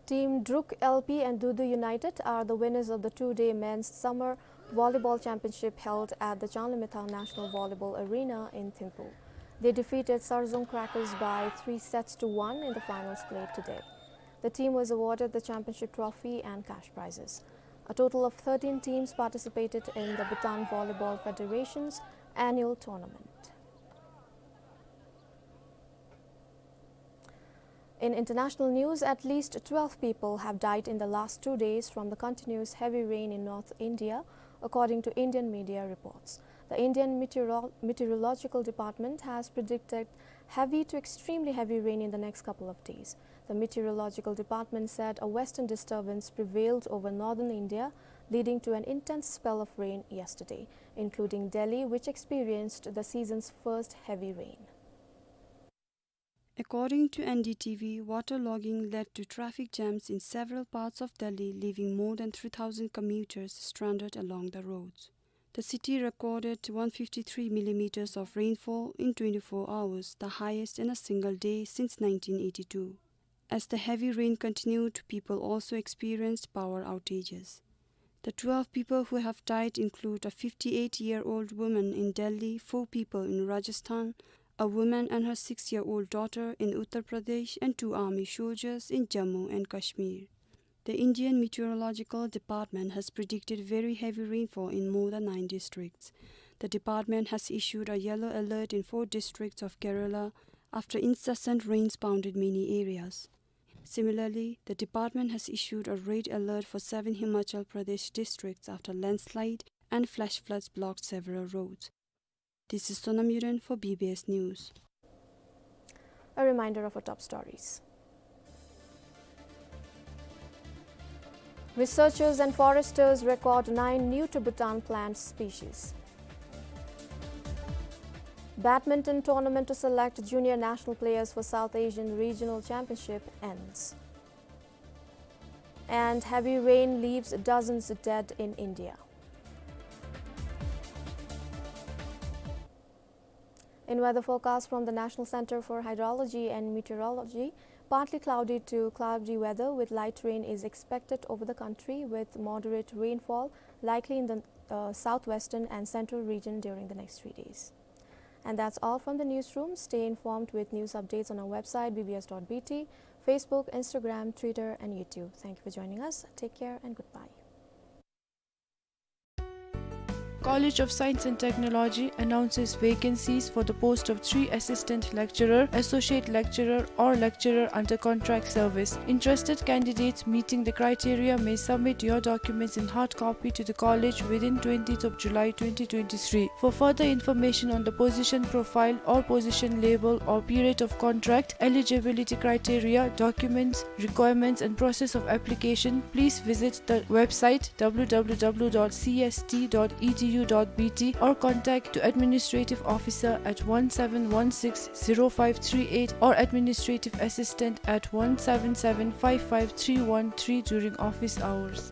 Team Druk L P and Dudu United are the winners of the two-day men's summer volleyball championship held at the Changlimithang National Volleyball Arena in Thimphu. They defeated Sarzung Crackers by three sets to one in the finals played today. The team was awarded the championship trophy and cash prizes. A total of thirteen teams participated in the Bhutan Volleyball Federation's annual tournament. In international news, at least twelve people have died in the last two days from the continuous heavy rain in North India, according to Indian media reports. The Indian Meteorol-, Meteorological Department has predicted heavy to extremely heavy rain in the next couple of days. The Meteorological Department said a western disturbance prevailed over northern India, leading to an intense spell of rain yesterday, including Delhi, which experienced the season's first heavy rain. According to N D T V, water logging led to traffic jams in several parts of Delhi, leaving more than three thousand commuters stranded along the roads. The city recorded one fifty-three millimeters of rainfall in twenty-four hours, the highest in a single day since nineteen eighty-two. As the heavy rain continued, people also experienced power outages. The twelve people who have died include a fifty-eight-year-old woman in Delhi, four people in Rajasthan, a woman and her six-year-old daughter in Uttar Pradesh, and two army soldiers in Jammu and Kashmir. The Indian Meteorological Department has predicted very heavy rainfall in more than nine districts. The department has issued a yellow alert in four districts of Kerala after incessant rains pounded many areas. Similarly, the department has issued a red alert for seven Himachal Pradesh districts after landslide and flash floods blocked several roads. This is Sonam Yuren for B B S News. A reminder of our top stories. Researchers and foresters record nine new to Bhutan plant species. Badminton tournament to select junior national players for South Asian Regional Championship ends. And heavy rain leaves dozens dead in India. In weather forecast from the National Center for Hydrology and Meteorology, partly cloudy to cloudy weather with light rain is expected over the country, with moderate rainfall likely in the, uh, southwestern and central region during the next three days. And that's all from the newsroom. Stay informed with news updates on our website, B B S dot B T, Facebook, Instagram, Twitter, and YouTube. Thank you for joining us. Take care and goodbye. College of Science and Technology announces vacancies for the post of three assistant lecturer, associate lecturer, or lecturer under contract service. Interested candidates meeting the criteria may submit your documents in hard copy to the college within twentieth of July twenty twenty-three. For further information on the position profile or position label or period of contract, eligibility criteria, documents, requirements and process of application, please visit the website w w w dot c s t dot e d u dot b t or contact to administrative officer at one seven one six zero five three eight or administrative assistant at one seven seven five five three one three during office hours.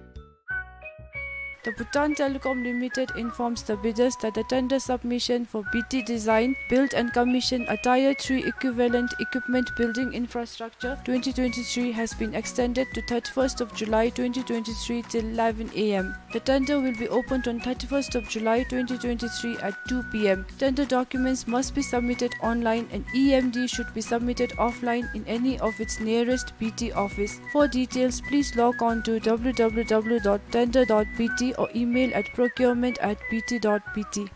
The Bhutan Telecom Limited informs the bidders that the tender submission for B T design, build and commission a Tier three equivalent equipment building infrastructure twenty twenty-three has been extended to thirty-first of July twenty twenty-three till eleven a m. The tender will be opened on thirty-first of July twenty twenty-three at two p m. Tender documents must be submitted online and E M D should be submitted offline in any of its nearest B T office. For details, please log on to w w w dot tender dot b t or email at procurement at b t dot b t.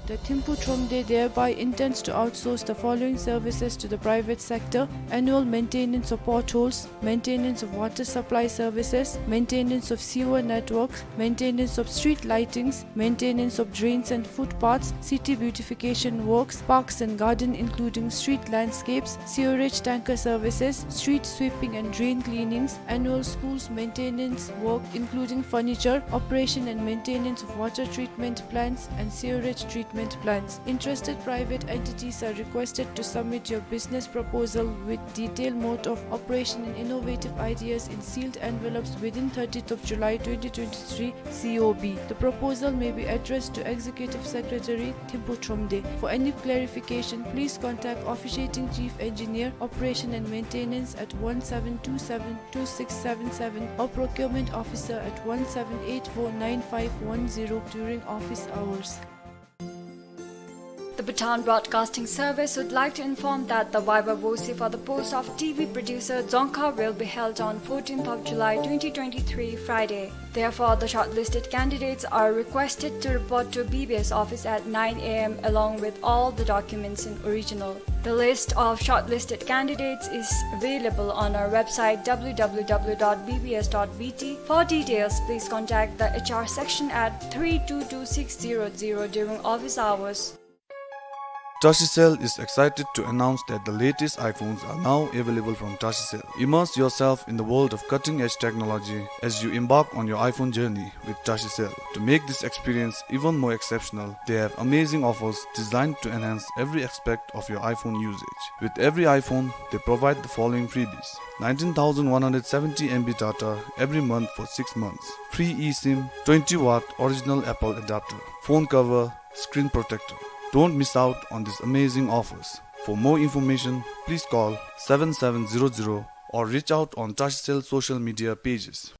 The Thimphu Thromde thereby intends to outsource the following services to the private sector: annual maintenance of potholes, maintenance of water supply services, maintenance of sewer networks, maintenance of street lightings, maintenance of drains and footpaths, city beautification works, parks and garden including street landscapes, sewerage tanker services, street sweeping and drain cleanings, annual schools maintenance work including furniture, operation and maintenance of water treatment plants and sewerage treatment treatment plants. Interested private entities are requested to submit your business proposal with detailed mode of operation and innovative ideas in sealed envelopes within thirtieth of July twenty twenty-three C O B. The proposal may be addressed to Executive Secretary Thimphu Thromde. For any clarification, please contact Officiating Chief Engineer, Operation and Maintenance at one seven two seven two six seven seven or Procurement Officer at one seven eight four nine five one zero during office hours. The Bhutan Broadcasting Service would like to inform that the viva voce for the post of T V producer Dzongkha will be held on fourteenth of July twenty twenty-three, Friday. Therefore, the shortlisted candidates are requested to report to B B S office at nine A M along with all the documents in original. The list of shortlisted candidates is available on our website, W W W dot B B S dot B T. For details, please contact the H R section at three two two six zero zero during office hours. Tashicell is excited to announce that the latest iPhones are now available from Tashicell. Immerse yourself in the world of cutting-edge technology as you embark on your iPhone journey with Tashicell. To make this experience even more exceptional, they have amazing offers designed to enhance every aspect of your iPhone usage. With every iPhone, they provide the following freebies: nineteen thousand one hundred seventy M B data every month for six months, free eSIM, twenty watt original Apple adapter, phone cover, screen protector. Don't miss out on these amazing offers. For more information, please call seven seven zero zero or reach out on Tashicell social media pages.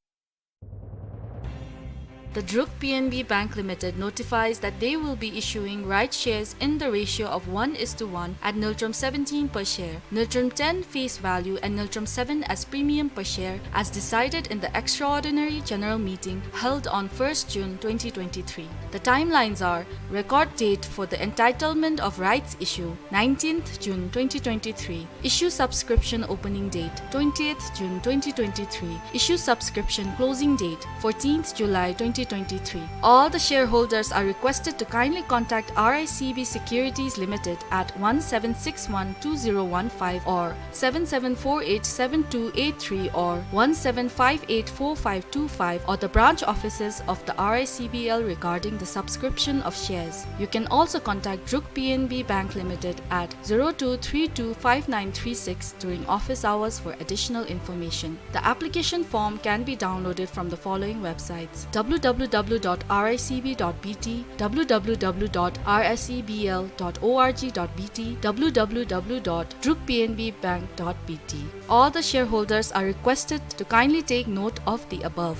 The Druk P N B Bank Limited notifies that they will be issuing rights shares in the ratio of one is to one at ngultrum seventeen per share, ngultrum ten face value and ngultrum seven as premium per share as decided in the extraordinary general meeting held on first June twenty twenty-three. The timelines are: record date for the entitlement of rights issue, nineteenth June twenty twenty-three, issue subscription opening date, twentieth June twenty twenty-three, issue subscription closing date, fourteenth July twenty twenty-three. All the shareholders are requested to kindly contact R I C B Securities Limited at one seven six one two zero one five or seven seven four eight seven two eight three or one seven five eight four five two five or the branch offices of the R I C B L regarding the subscription of shares. You can also contact Druk P N B Bank Limited at zero two three two five nine three six during office hours for additional information. The application form can be downloaded from the following websites: W W W dot R I C B dot B T, W W W dot R I C B L dot org dot B T, W W W dot druk P N B bank dot B T. All the shareholders are requested to kindly take note of the above.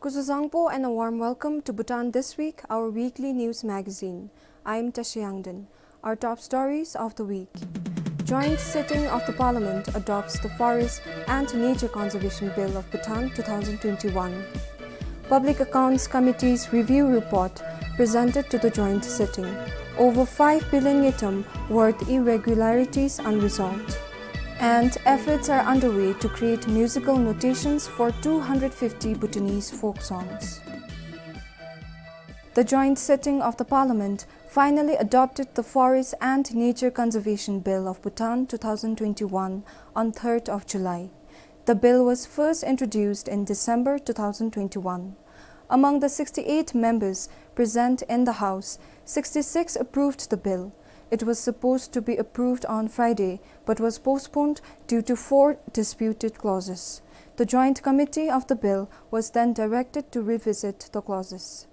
Kuzuzangpo and a warm welcome to Bhutan This Week, our weekly news magazine. I am Tashi Yangden. Our top stories of the week. Joint sitting of the Parliament adopts the Forest and Nature Conservation Bill of Bhutan two thousand twenty-one. Public Accounts Committee's review report presented to the joint sitting. Over five billion ngultrum worth irregularities unresolved. And efforts are underway to create musical notations for two hundred fifty Bhutanese folk songs. The joint sitting of the Parliament finally adopted the Forest and Nature Conservation Bill of Bhutan two thousand twenty-one on third of July. The bill was first introduced in December two thousand twenty-one. Among the sixty-eight members present in the House, sixty-six approved the bill. It was supposed to be approved on Friday, but was postponed due to four disputed clauses. The Joint Committee of the bill was then directed to revisit the clauses.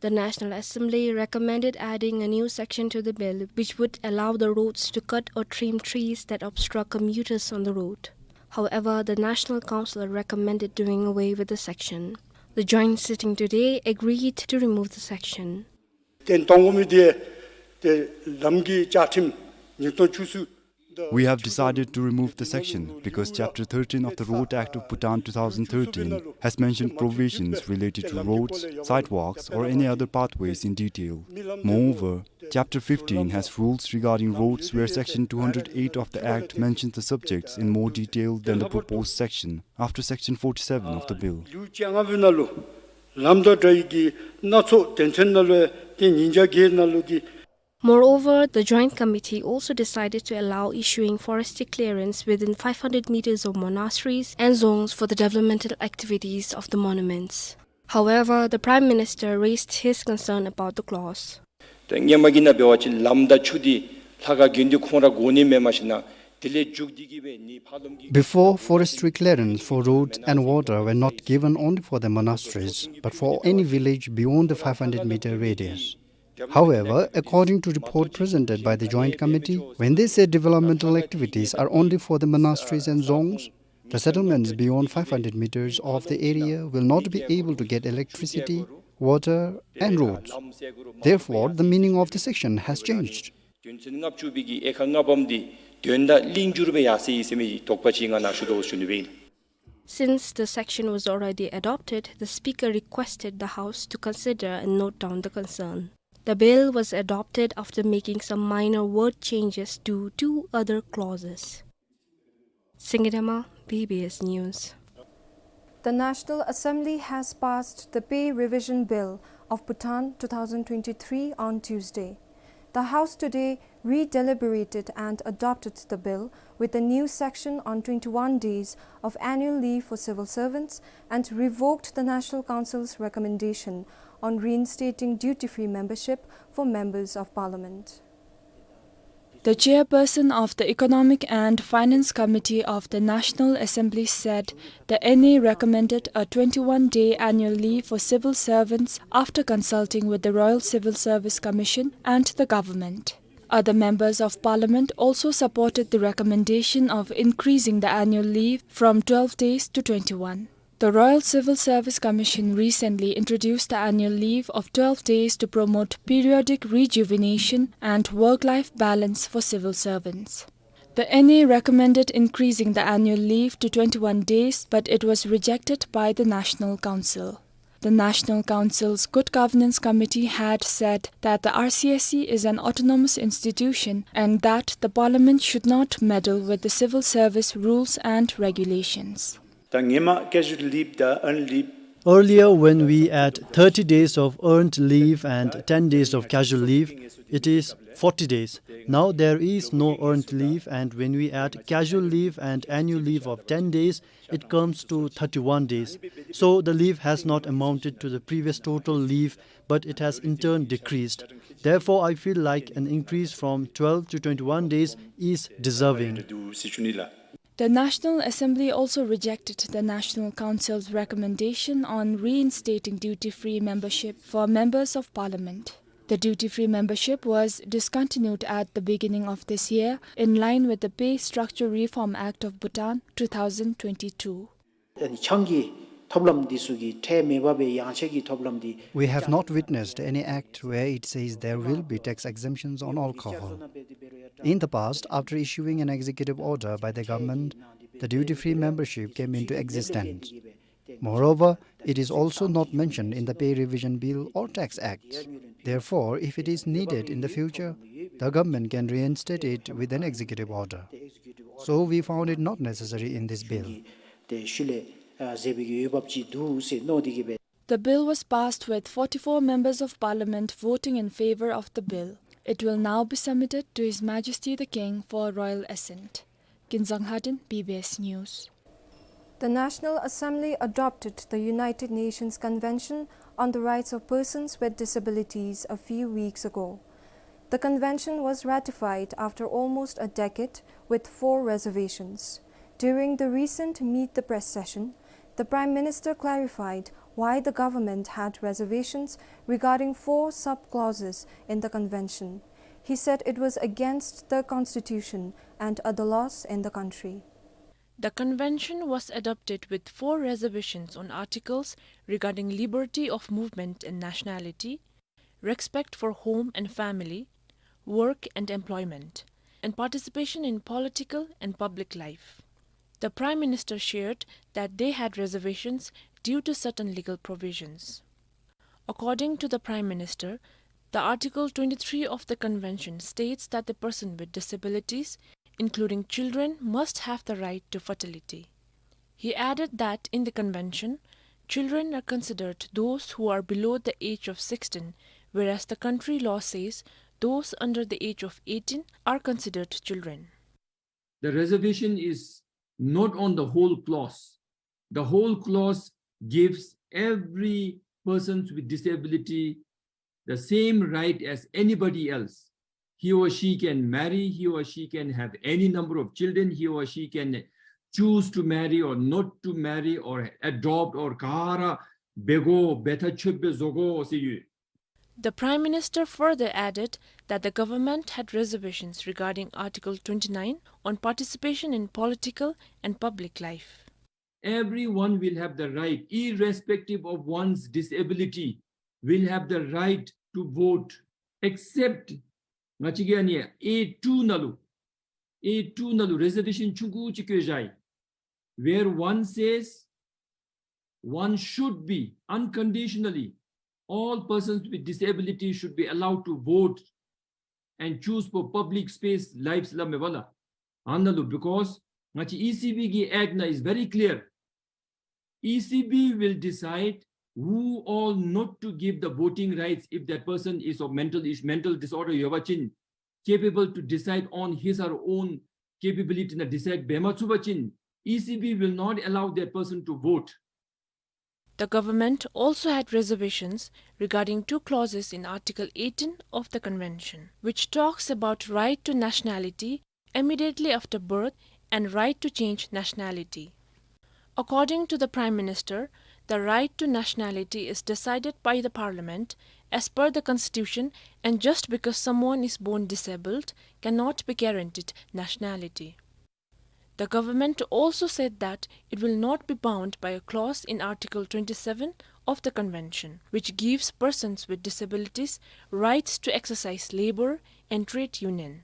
The National Assembly recommended adding a new section to the bill which would allow the roads to cut or trim trees that obstruct commuters on the road. However, the National Council recommended doing away with the section. The joint sitting today agreed to remove the section. བརྟན་གཏང་དགོ་མི་དེ་ཏེ་ལམ་གྱི་བཅའ་ཁྲིམས་ཉིས་སྟོང་བཅུ་གསུམ། We have decided to remove the section because Chapter thirteen of the Road Act of Bhutan two thousand thirteen has mentioned provisions related to roads, sidewalks, or any other pathways in detail. Moreover, Chapter fifteen has rules regarding roads where Section two hundred eight of the Act mentions the subjects in more detail than the proposed section after Section forty-seven of the bill. ལེའུ་བཅོ་ལྔ་པའི་ནང་ལུ་ལམ་དང་སྦྲགས་ཀྱི་སྣ་ཚོགས་དོན་ཚན་ནང་ལུ་ཏེ་ཉིས་བརྒྱ་བརྒྱད་ནང་ལུ་ཏེ། Moreover, the joint committee also decided to allow issuing forestry clearance within five hundred meters of monasteries and zones for the developmental activities of the monuments. However, the Prime Minister raised his concern about the clause. ད་སྔོན་མ་གི་ནང་འབད་བ་ཅིན་ལམ་དང་ཆུ་འདི་ལྷ་ཁང་དགོན་སྡེ་ཁོང་ར་དགོ་ནི་མེན། མ་གཞི་ནཱ་དེ་ལས་མཇུག་སྡུད་ཀྱི་སྦེ་ནི་ཕར་ལོགས་ཀྱི། Before, forestry clearance for roads and water were not given only for the monasteries, but for any village beyond the five hundred meter radius. However, according to report presented by the Joint Committee, when they say developmental activities are only for the monasteries and zongs, the settlements beyond five hundred meters of the area will not be able to get electricity, water, and roads. Therefore, the meaning of the section has changed. དོན་ཚན་ལྔ་བཅུ་པའི་གི་དབྱེ་ཁག་ལྔ་པམ་འདི་དོན་དག་ལྷིང་འགྱུར་སྦེ་ཡར་སོ་ཡི་ཟེར་མི་དོགས་པ་ཅིག་ང་ནཱ་ཞུ་དོ་ཞུ་ནི་སྦེ་ཨིན། Since the section was already adopted, the Speaker requested the House to consider and note down the concern. The bill was adopted after making some minor word changes to two other clauses. Singye Dema, B B S News. The National Assembly has passed the Pay Revision Bill of Bhutan two thousand twenty-three on Tuesday. The House today re-deliberated and adopted the bill with a new section on twenty-one days of annual leave for civil servants and revoked the National Council's recommendation on reinstating duty-free membership for members of parliament. The chairperson of the Economic and Finance Committee of the National Assembly said the N A recommended a twenty-one-day annual leave for civil servants after consulting with the Royal Civil Service Commission and the government. Other members of parliament also supported the recommendation of increasing the annual leave from twelve days to twenty-one. The Royal Civil Service Commission recently introduced the annual leave of twelve days to promote periodic rejuvenation and work-life balance for civil servants. The N A recommended increasing the annual leave to twenty-one days, but it was rejected by the National Council. The National Council's Good Governance Committee had said that the R C S C is an autonomous institution and that the Parliament should not meddle with the civil service rules and regulations. ད་སྔོན་མ་casual leave དང་earned leave། Earlier, when we add thirty days of earned leave and ten days of casual leave, it is forty days. Now there is no earned leave, and when we add casual leave and annual leave of ten days, it comes to thirty-one days. So the leave has not amounted to the previous total leave, but it has in turn decreased. Therefore, I feel like an increase from twelve to twenty-one days is deserving. The National Assembly also rejected the National Council's recommendation on reinstating duty-free membership for members of parliament. The duty-free membership was discontinued at the beginning of this year, in line with the Pay Structure Reform Act of Bhutan two thousand twenty-two. ཨ་ནི་ཆང་གི་ཐོབ་ལམ་འདི་ཚུ་གི་ཁྲལ་མེད་པར་སྦེ་ཡངས་ཆག་གི་ཐོབ་ལམ་འདི། We have not witnessed any act where it says there will be tax exemptions on alcohol. In the past, after issuing an executive order by the government, the duty-free membership came into existence. Moreover, it is also not mentioned in the Pay Revision Bill or Tax Acts. Therefore, if it is needed in the future, the government can reinstate it with an executive order. So we found it not necessary in this bill. ཏེ་ཤུལ་ལས་ཨ་མཛད་པའི་གི་འོས་འབབ་ཅིག་འདུག་ཟེར་མནོ་སྟེ་གི་སྦེ། The bill was passed with forty-four members of parliament voting in favor of the bill. It will now be submitted to His Majesty the King for royal assent. Kinzang Haden, B B S News. The National Assembly adopted the United Nations Convention on the Rights of Persons with Disabilities a few weeks ago. The convention was ratified after almost a decade with four reservations. During the recent Meet the Press session, the Prime Minister clarified why the government had reservations regarding four sub-clauses in the convention. He said it was against the constitution and other laws in the country. The convention was adopted with four reservations on articles regarding liberty of movement and nationality, respect for home and family, work and employment, and participation in political and public life. The Prime Minister shared that they had reservations due to certain legal provisions. According to the Prime Minister, the Article twenty-three of the Convention states that the person with disabilities, including children, must have the right to fertility. He added that in the Convention, children are considered those who are below the age of sixteen, whereas the country law says those under the age of eighteen are considered children. The reservation is not on the whole clause. The whole clause gives every person with disability the same right as anybody else. He or she can marry, he or she can have any number of children, he or she can choose to marry or not to marry or adopt or ག་ར་འབད་དགོ་འབད་ཐག་ཆོད་པའི་བཟོ་དགོ་ཟེར་ཡོད། The Prime Minister further added that the government had reservations regarding Article twenty-nine on participation in political and public life. Everyone will have the right, irrespective of one's disability, will have the right to vote, except ང་བཅས་ཀྱི་ཨ་ནི་A two ནང་ལུ། A two ནང་ལུ་reservation ཆུང་ཀུ་ཅིག་བཀོད་བཞག་ཡི། Where one says one should be unconditionally, all persons with disability should be allowed to vote and choose for public space lives སླབ་མས་པ་ལགས། ཨ་ནཱ་ལུ་because ང་བཅས་E C B གི་act ནང་is very clear. E C B will decide who all not to give the voting rights if that person is of mental is- mental disorder ཡོད་པ་ཅིན། Capable to decide on his or own capability ནང་decide འབད་མ་ཚུགས་པ་ཅིན། E C B will not allow that person to vote. The government also had reservations regarding two clauses in Article eighteen of the Convention, which talks about right to nationality immediately after birth and right to change nationality. According to the Prime Minister, the right to nationality is decided by the Parliament as per the Constitution, and just because someone is born disabled cannot be guaranteed nationality. The government also said that it will not be bound by a clause in Article twenty-seven of the Convention, which gives persons with disabilities rights to exercise labor and trade union.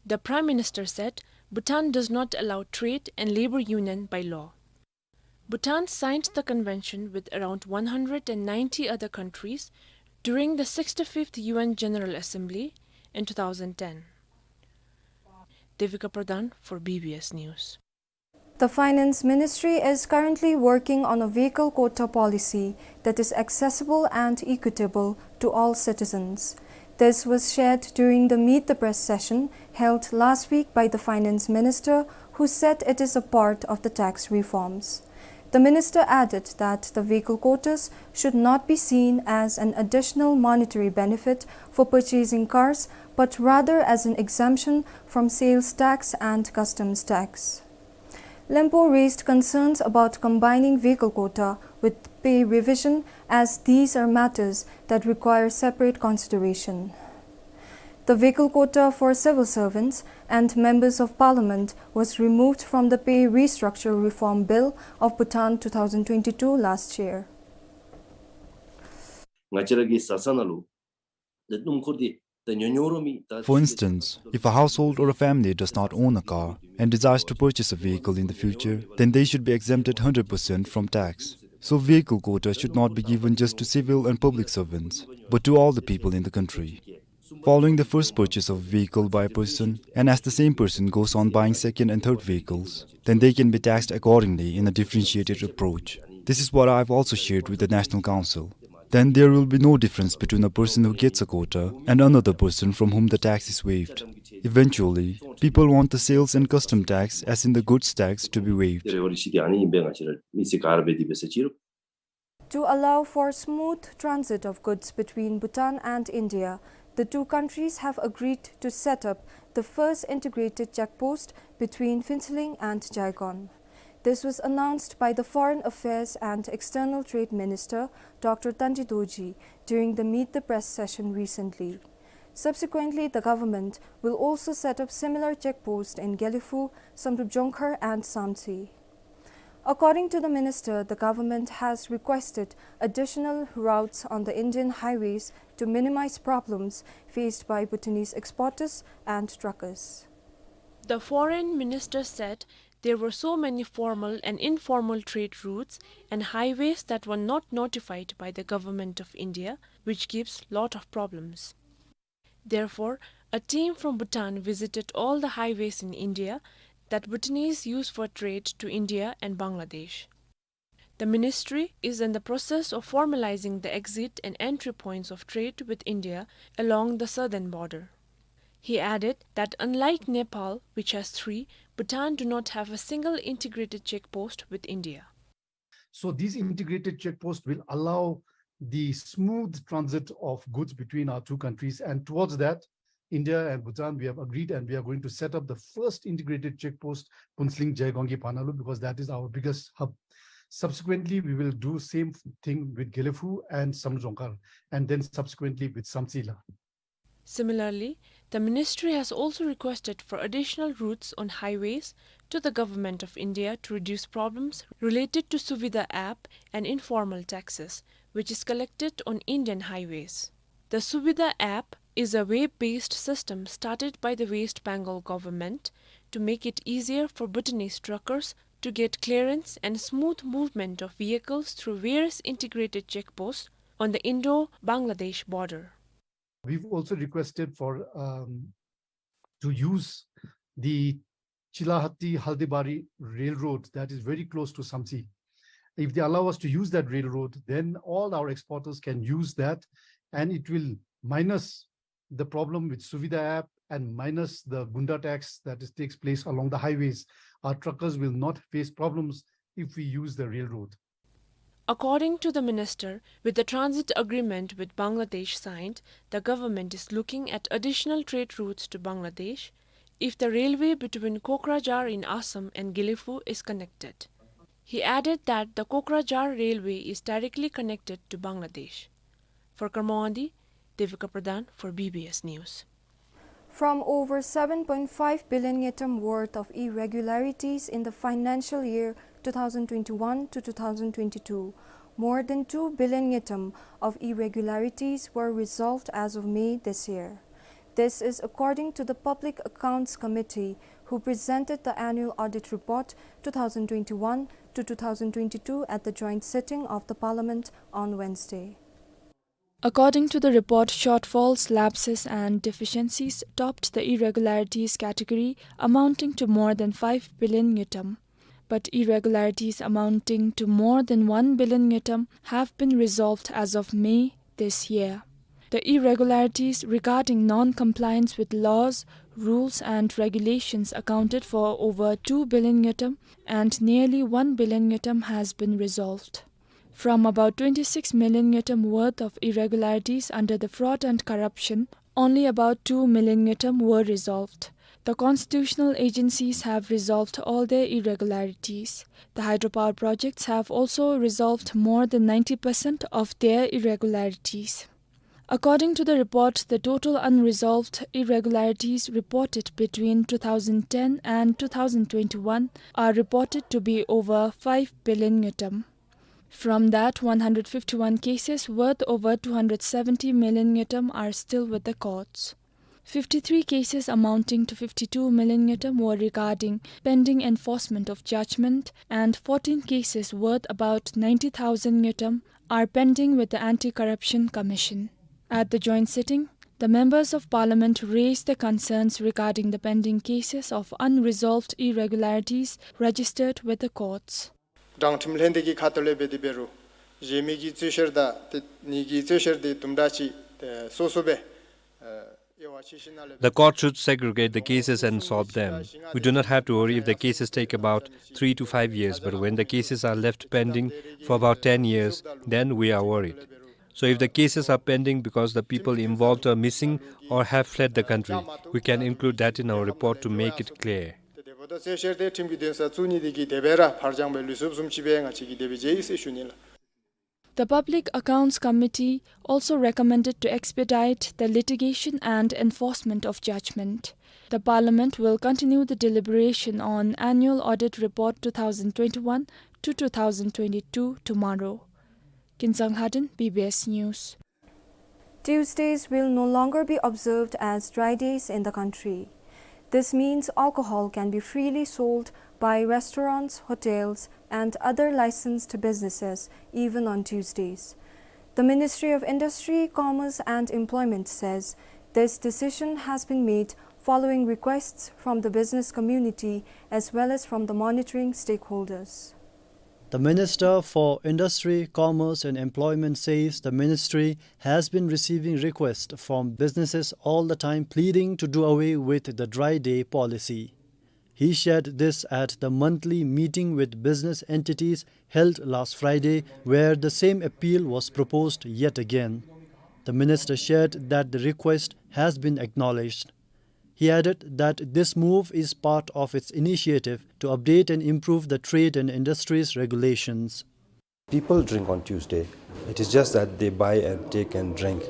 The Prime Minister said Bhutan does not allow trade and labor union by law. Bhutan signed the convention with around one hundred and ninety other countries during the sixty-fifth U N General Assembly in two thousand ten. Devika Pradhan for B B S News. The Finance Ministry is currently working on a vehicle quota policy that is accessible and equitable to all citizens. This was shared during the Meet the Press session held last week by the Finance Minister, who said it is a part of the tax reforms. The minister added that the vehicle quotas should not be seen as an additional monetary benefit for purchasing cars, but rather as an exemption from sales tax and customs tax. Lempo raised concerns about combining vehicle quota with pay revision, as these are matters that require separate consideration. The vehicle quota for civil servants and members of parliament was removed from the Pay Restructure Reform Bill of Bhutan two thousand twenty-two last year. ང་བཅས་ར་གི་བཟའ་ཚང་ནང་ལུ་ཏེ་སྣུམ་འཁོར་འདི་ད་ཉོ་ཉོ་རུང་མི་ད། For instance, if a household or a family does not own a car and desires to purchase a vehicle in the future, then they should be exempted hundred percent from tax. So vehicle quota should not be given just to civil and public servants, but to all the people in the country. Following the first purchase of a vehicle by a person, and as the same person goes on buying second and third vehicles, then they can be taxed accordingly in a differentiated approach. This is what I've also shared with the National Council. Then there will be no difference between a person who gets a quota and another person from whom the tax is waived. Eventually, people want the sales and custom tax, as in the goods tax, to be waived. ཏེ་རེ་བ་རེ་ཤི་ཏེ་ཨ་ནི་ཨིན་པས། ང་བཅས་ར་མི་སེར་ག་ར་འབད་དེ་འབད་ས་ཅིག་རུང་། To allow for smooth transit of goods between Bhutan and India, the two countries have agreed to set up the first integrated check post between Phuentsholing and Jaigaon. This was announced by the Foreign Affairs and External Trade Minister, Doctor Tandri Dorji, during the Meet the Press session recently. Subsequently, the government will also set up similar checkposts in Gelephu, Samdrup Jongkhar and Samtse. According to the minister, the government has requested additional routes on the Indian highways to minimize problems faced by Bhutanese exporters and truckers. The foreign minister said there were so many formal and informal trade routes and highways that were not notified by the government of India, which gives lot of problems. Therefore, a team from Bhutan visited all the highways in India that Bhutanese use for trade to India and Bangladesh. The ministry is in the process of formalizing the exit and entry points of trade with India along the southern border. He added that unlike Nepal, which has three, Bhutan do not have a single integrated check post with India. So these integrated check posts will allow the smooth transit of goods between our two countries, and towards that, India and Bhutan, we have agreed, and we are going to set up the first integrated check post, Phuentsholing Jaiganggi Phanalu, because that is our biggest hub. Subsequently, we will do same thing with Gelephu and Samdrup Jongkhar, and then subsequently with Samtse la. Similarly, the ministry has also requested for additional routes on highways to the Government of India to reduce problems related to Suvidha app and informal taxes, which is collected on Indian highways. The Suvidha app is a web-based system started by the West Bengal government to make it easier for Bhutanese truckers to get clearance and smooth movement of vehicles through various integrated checkposts on the Indo-Bangladesh border. We've also requested for, um, to use the Chilahati Haldibari railroad that is very close to Samtse. If they allow us to use that railroad, then all our exporters can use that, and it will minus the problem with Suvidha app and minus the gunda tax that is, takes place along the highways. Our truckers will not face problems if we use the railroad. According to the minister, with the transit agreement with Bangladesh signed, the government is looking at additional trade routes to Bangladesh if the railway between Kokrajhar in Assam and Gelephu is connected. He added that the Kokrajhar railway is directly connected to Bangladesh. For Karmawandi, Devika Pradhan for B B S News. From over seven point five billion ngultrum worth of irregularities in the financial year two thousand twenty-one to two thousand twenty-two, more than two billion ngultrum of irregularities were resolved as of May this year. This is according to the Public Accounts Committee, who presented the annual audit report two thousand twenty-one to two thousand twenty-two at the joint sitting of the Parliament on Wednesday. According to the report, shortfalls, lapses and deficiencies topped the irregularities category, amounting to more than five billion ngultrum. But irregularities amounting to more than one billion ngultrum have been resolved as of May this year. The irregularities regarding non-compliance with laws, rules and regulations accounted for over two billion ngultrum, and nearly one billion ngultrum has been resolved. From about twenty-six million ngultrum worth of irregularities under the fraud and corruption, only about two million ngultrum were resolved. The constitutional agencies have resolved all their irregularities. The hydropower projects have also resolved more than ninety percent of their irregularities. According to the report, the total unresolved irregularities reported between two thousand ten and two thousand twenty-one are reported to be over five billion ngultrum. From that, one hundred fifty-one cases worth over two hundred seventy million ngultrum are still with the courts. Fifty-three cases amounting to fifty-two million ngultrum were regarding pending enforcement of judgment, and fourteen cases worth about ninety thousand ngultrum are pending with the Anti-Corruption Commission. At the joint sitting, the members of parliament raised the concerns regarding the pending cases of unresolved irregularities registered with the courts. དྲང་ཁྲིམས་ལྷན་སྡེ་གི་ཁ་ཐུག་ལས་འབད་དེ་འབད་རུང་གཞན་མི་གི་རྩོད་བཤེར་དང་ཏེ་ངེ་གི་རྩོད་བཤེར་དེ་དུམ་གྲ་ཅིག་ཏེ་སོ་སོ་སྦེ་ཨེ་དབྱེ་བ་ཕྱེ་ཞིནམ་ལས། The court should segregate the cases and solve them. We do not have to worry if the cases take about three to five years, but when the cases are left pending for about ten years, then we are worried. So if the cases are pending because the people involved are missing or have fled the country, we can include that in our report to make it clear. ཏེ་དེ་འབདཝ་ད་རྩོད་བཤེར་དེ་ཁྲིམས་ཀྱི་འདུན་ས་བཙུགས་ནི་དེ་གིས་དེ་སྦེ་ར་ཕར་འགྱངས་སྦེ་ལུས་སོཔ་བཟུམ་ཅིག་སྦེ་ང་བཅས་ཀྱིས་དེ་སྦེ་མཇལ་ཡི་ཟེར་ཞུ་ནི་ལགས། The Public Accounts Committee also recommended to expedite the litigation and enforcement of judgment. The Parliament will continue the deliberation on Annual Audit Report two thousand twenty-one to two thousand twenty-two tomorrow. Kinsang Hadin, B B S News. Tuesdays will no longer be observed as dry days in the country. This means alcohol can be freely sold by restaurants, hotels, and other licensed businesses even on Tuesdays. The Ministry of Industry, Commerce and Employment says this decision has been made following requests from the business community as well as from the monitoring stakeholders. The Minister for Industry, Commerce and Employment says the ministry has been receiving requests from businesses all the time pleading to do away with the dry day policy. He shared this at the monthly meeting with business entities held last Friday, where the same appeal was proposed yet again. The minister shared that the request has been acknowledged. He added that this move is part of its initiative to update and improve the trade and industries regulations. People drink on Tuesday. It is just that they buy and take and drink.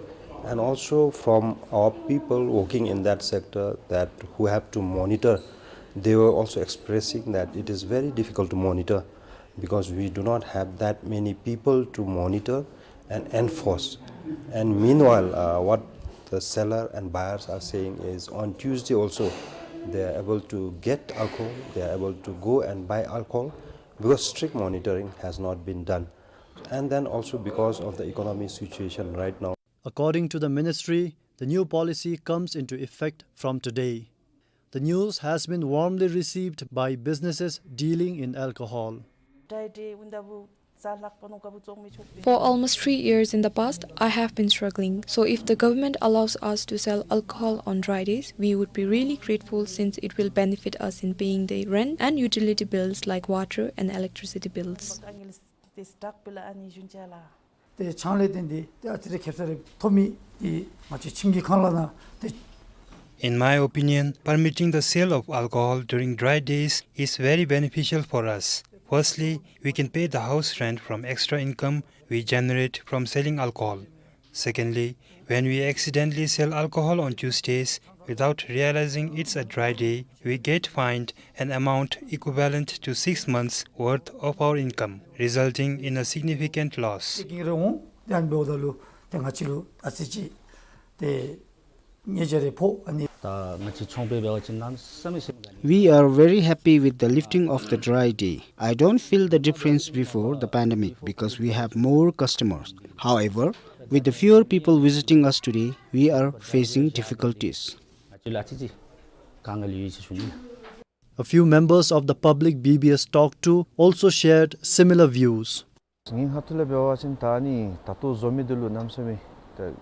And also from our people working in that sector that who have to monitor, they were also expressing that it is very difficult to monitor because we do not have that many people to monitor and enforce. And meanwhile, uh, what the seller and buyers are saying is on Tuesday also, they are able to get alcohol, they are able to go and buy alcohol because strict monitoring has not been done. And then also because of the economic situation right now. According to the ministry, the new policy comes into effect from today. The news has been warmly received by businesses dealing in alcohol. For almost three years in the past, I have been struggling. So if the government allows us to sell alcohol on dry days, we would be really grateful since it will benefit us in paying the rent and utility bills like water and electricity bills. ཏེ་ཆང་ལས་བརྟེན་ཏེ་ཏེ་ཨ་ཙི་རེ་ཁེབ་ས་རེ་ཐོབ་མི་འདི་ང་བཅས་ཁྱིམ་གྱི་ཁང་གླ་ནང་ཏེ། In my opinion, permitting the sale of alcohol during dry days is very beneficial for us. Firstly, we can pay the house rent from extra income we generate from selling alcohol. Secondly, when we accidentally sell alcohol on Tuesdays without realizing it's a dry day, we get fined an amount equivalent to six months' worth of our income, resulting in a significant loss. ཏེ་གིང་རེ་འོང་ཏེ་ཨ་ནི་འབདཝ་ད་ལུ་ཏེ་ང་བཅས་ལུ་ཨ་ཙི་ཅིག་ཏེ་ཉེས་ཆད་རེ་ཕོག་ཨ་ནི། ད་ང་བཅས་ཚོང་པ་འབད་བ་ཅིན་གནམ་མེད་ས་མེད་ཞིམ་ག་ནི། We are very happy with the lifting of the dry day. I don't feel the difference before the pandemic because we have more customers. However, with the fewer people visiting us today, we are facing difficulties. ང་བཅས་ལུ་ཨ་ཙི་ཅིག་དཀའ་ངལ་ཡོད་ཟེར་ཞུ་ནི། A few members of the public B B S talked to also shared similar views. ངེའི་ཁ་ཐུག་ལས་འབད་བ་ཅིན་ད་ཨ་ནི་ད་ལྟོ་བཟོ་མི་འདི་ལུ་གནམ་མེད་ས་མེད་ད།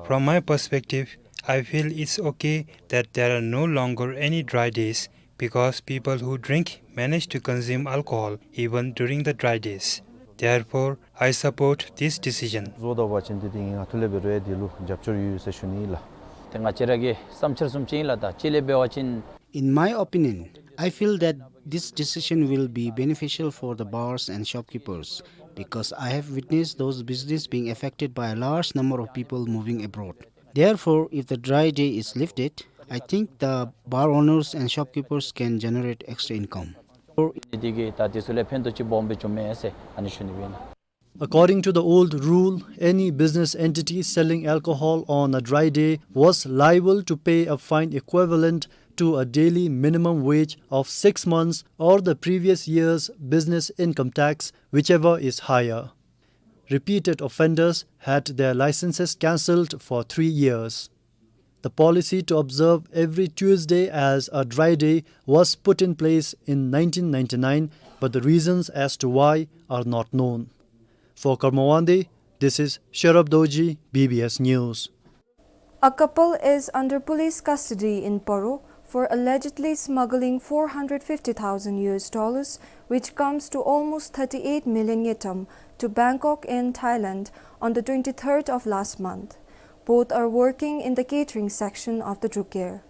From my perspective, I feel it's okay that there are no longer any dry days because people who drink manage to consume alcohol even during the dry days. Therefore, I support this decision. བཟོ་ད་བ་ཅིན་འདི་འདི་ངེའི་ཁ་ཐུག་ལས་འབད་རུང་འདི་ལུ་རྒྱབ་སྐྱོར་ཡོད་ཟེར་ཞུ་ནི་ལགས། ཏེ་ང་བཅས་ར་གི་བསམ་འཆར་བཟུམ་ཅིག་ཨིན་ལགས། ད་གཅིག་ལས་འབད་བ་ཅིན། In my opinion, I feel that this decision will be beneficial for the bars and shopkeepers because I have witnessed those business being affected by a large number of people moving abroad. Therefore, if the dry day is lifted, I think the bar owners and shopkeepers can generate extra income. འདི་གིས་ད་དེ་ཚུ་ལུ་ཕན་ཐོགས་ཅིག་སྦོམ་སྦེ་འབྱུངམ་མས་ཟེར་ཨ་ནི་ཞུ་ནི་སྦེ་ཨིན་ལགས། According to the old rule, any business entity selling alcohol on a dry day was liable to pay a fine equivalent to a daily minimum wage of six months or the previous year's business income tax, whichever is higher. Repeated offenders had their licenses cancelled for three years. The policy to observe every Tuesday as a dry day was put in place in nineteen ninety-nine, but the reasons as to why are not known. For Karma Wangdi, this is Sherab Dorji, B B S News. A couple is under police custody in Paro for allegedly smuggling four hundred fifty thousand U S dollars, which comes to almost thirty-eight million ngultrum, to Bangkok in Thailand on the twenty-third of last month. Both are working in the catering section of the Druk Air.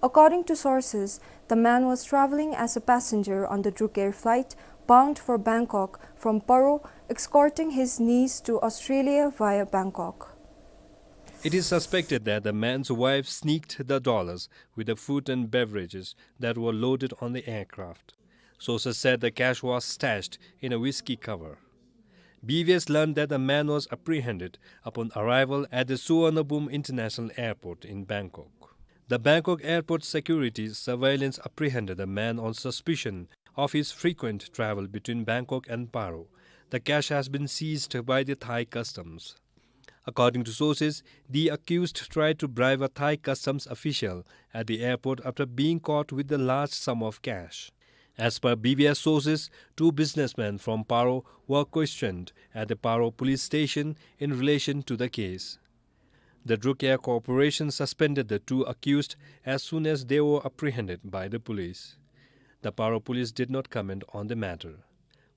According to sources, the man was traveling as a passenger on the Druk Air flight bound for Bangkok from Paro escorting his niece to Australia via Bangkok. It is suspected that the man's wife sneaked the dollars with the food and beverages that were loaded on the aircraft. Sources said the cash was stashed in a whiskey cover. B B S learned that the man was apprehended upon arrival at the Suvarnabhumi International Airport in Bangkok. The Bangkok airport security surveillance apprehended the man on suspicion of his frequent travel between Bangkok and Paro. The cash has been seized by the Thai customs. According to sources, the accused tried to bribe a Thai customs official at the airport after being caught with the large sum of cash. As per B B S sources, two businessmen from Paro were questioned at the Paro police station in relation to the case. The Druk Air Corporation suspended the two accused as soon as they were apprehended by the police. The Paro police did not comment on the matter.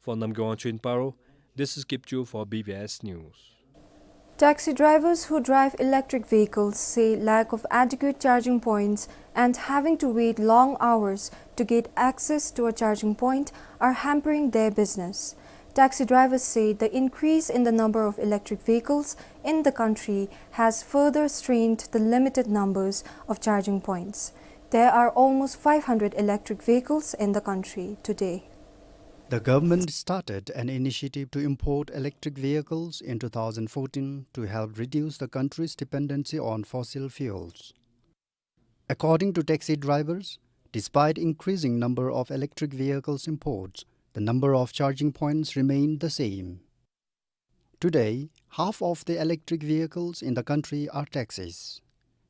For Namgay Wangchuk in Paro, this is Kipchu for B B S News. Taxi drivers who drive electric vehicles say lack of adequate charging points and having to wait long hours to get access to a charging point are hampering their business. Taxi drivers say the increase in the number of electric vehicles in the country has further strained the limited numbers of charging points. There are almost five hundred electric vehicles in the country today. The government started an initiative to import electric vehicles in two thousand fourteen to help reduce the country's dependency on fossil fuels. According to taxi drivers, despite increasing number of electric vehicles imports, the number of charging points remained the same. Today, half of the electric vehicles in the country are taxis.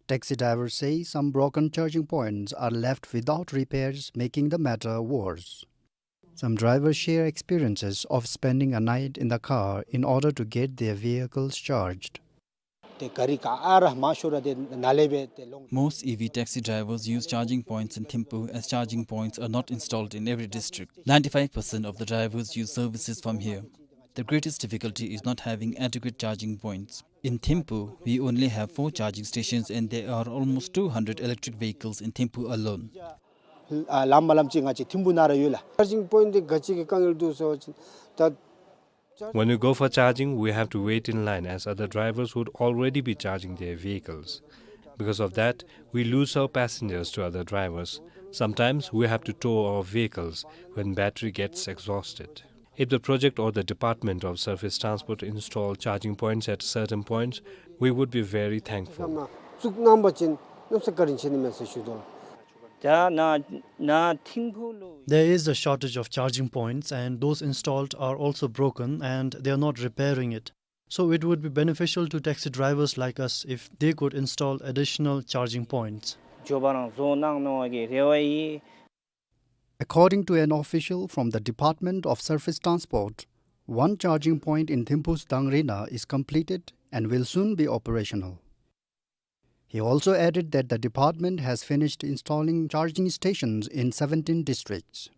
Taxi drivers say some broken charging points are left without repairs, making the matter worse. Some drivers share experiences of spending a night in the car in order to get their vehicles charged. ཏེ་ག་རི་ག་ཨ་ར་མ་ཤོར་ར་ཏེ་ནཱ་ལས་སྦེ་ཏེ་ལོང་། Most E V taxi drivers use charging points in Thimphu, as charging points are not installed in every district. Ninety-five percent of the drivers use services from here. The greatest difficulty is not having adequate charging points. In Thimphu, we only have four charging stations and there are almost two hundred electric vehicles in Thimphu alone. ཨ་ལམ་མ་ལམ་ཅིག་ང་བཅས་ཐིམ་ཕུ་ནང་ར་ཡོད་ལགས། Charging point འདི་ག་ཅི་གི་དཀའ་ངལ་འདུག་ཟེར་བ་ཅིན་ད། When we go for charging, we have to wait in line as other drivers would already be charging their vehicles. Because of that, we lose our passengers to other drivers. Sometimes we have to tow our vehicles when battery gets exhausted. If the project or the Department of Surface Transport install charging points at certain points, we would be very thankful. བཙུགས་གནང་བ་ཅིན་གནམ་ས་བཀའ་དྲིན་ཆེ་ནི་མས་ཟེར་ཞུ་དོ། ད་ནཱ་ནཱ་ཐིམ་ཕུ་ལུ། There is a shortage of charging points and those installed are also broken and they are not repairing it. So it would be beneficial to taxi drivers like us if they could install additional charging points. འགྱོ་བ་རང་བཟོ་གནང་གནང་བ་གི་རེ་བ་ཡོད། According to an official from the Department of Surface Transport, one charging point in Thimphu's Dangrina is completed and will soon be operational. He also added that the department has finished installing charging stations in seventeen districts.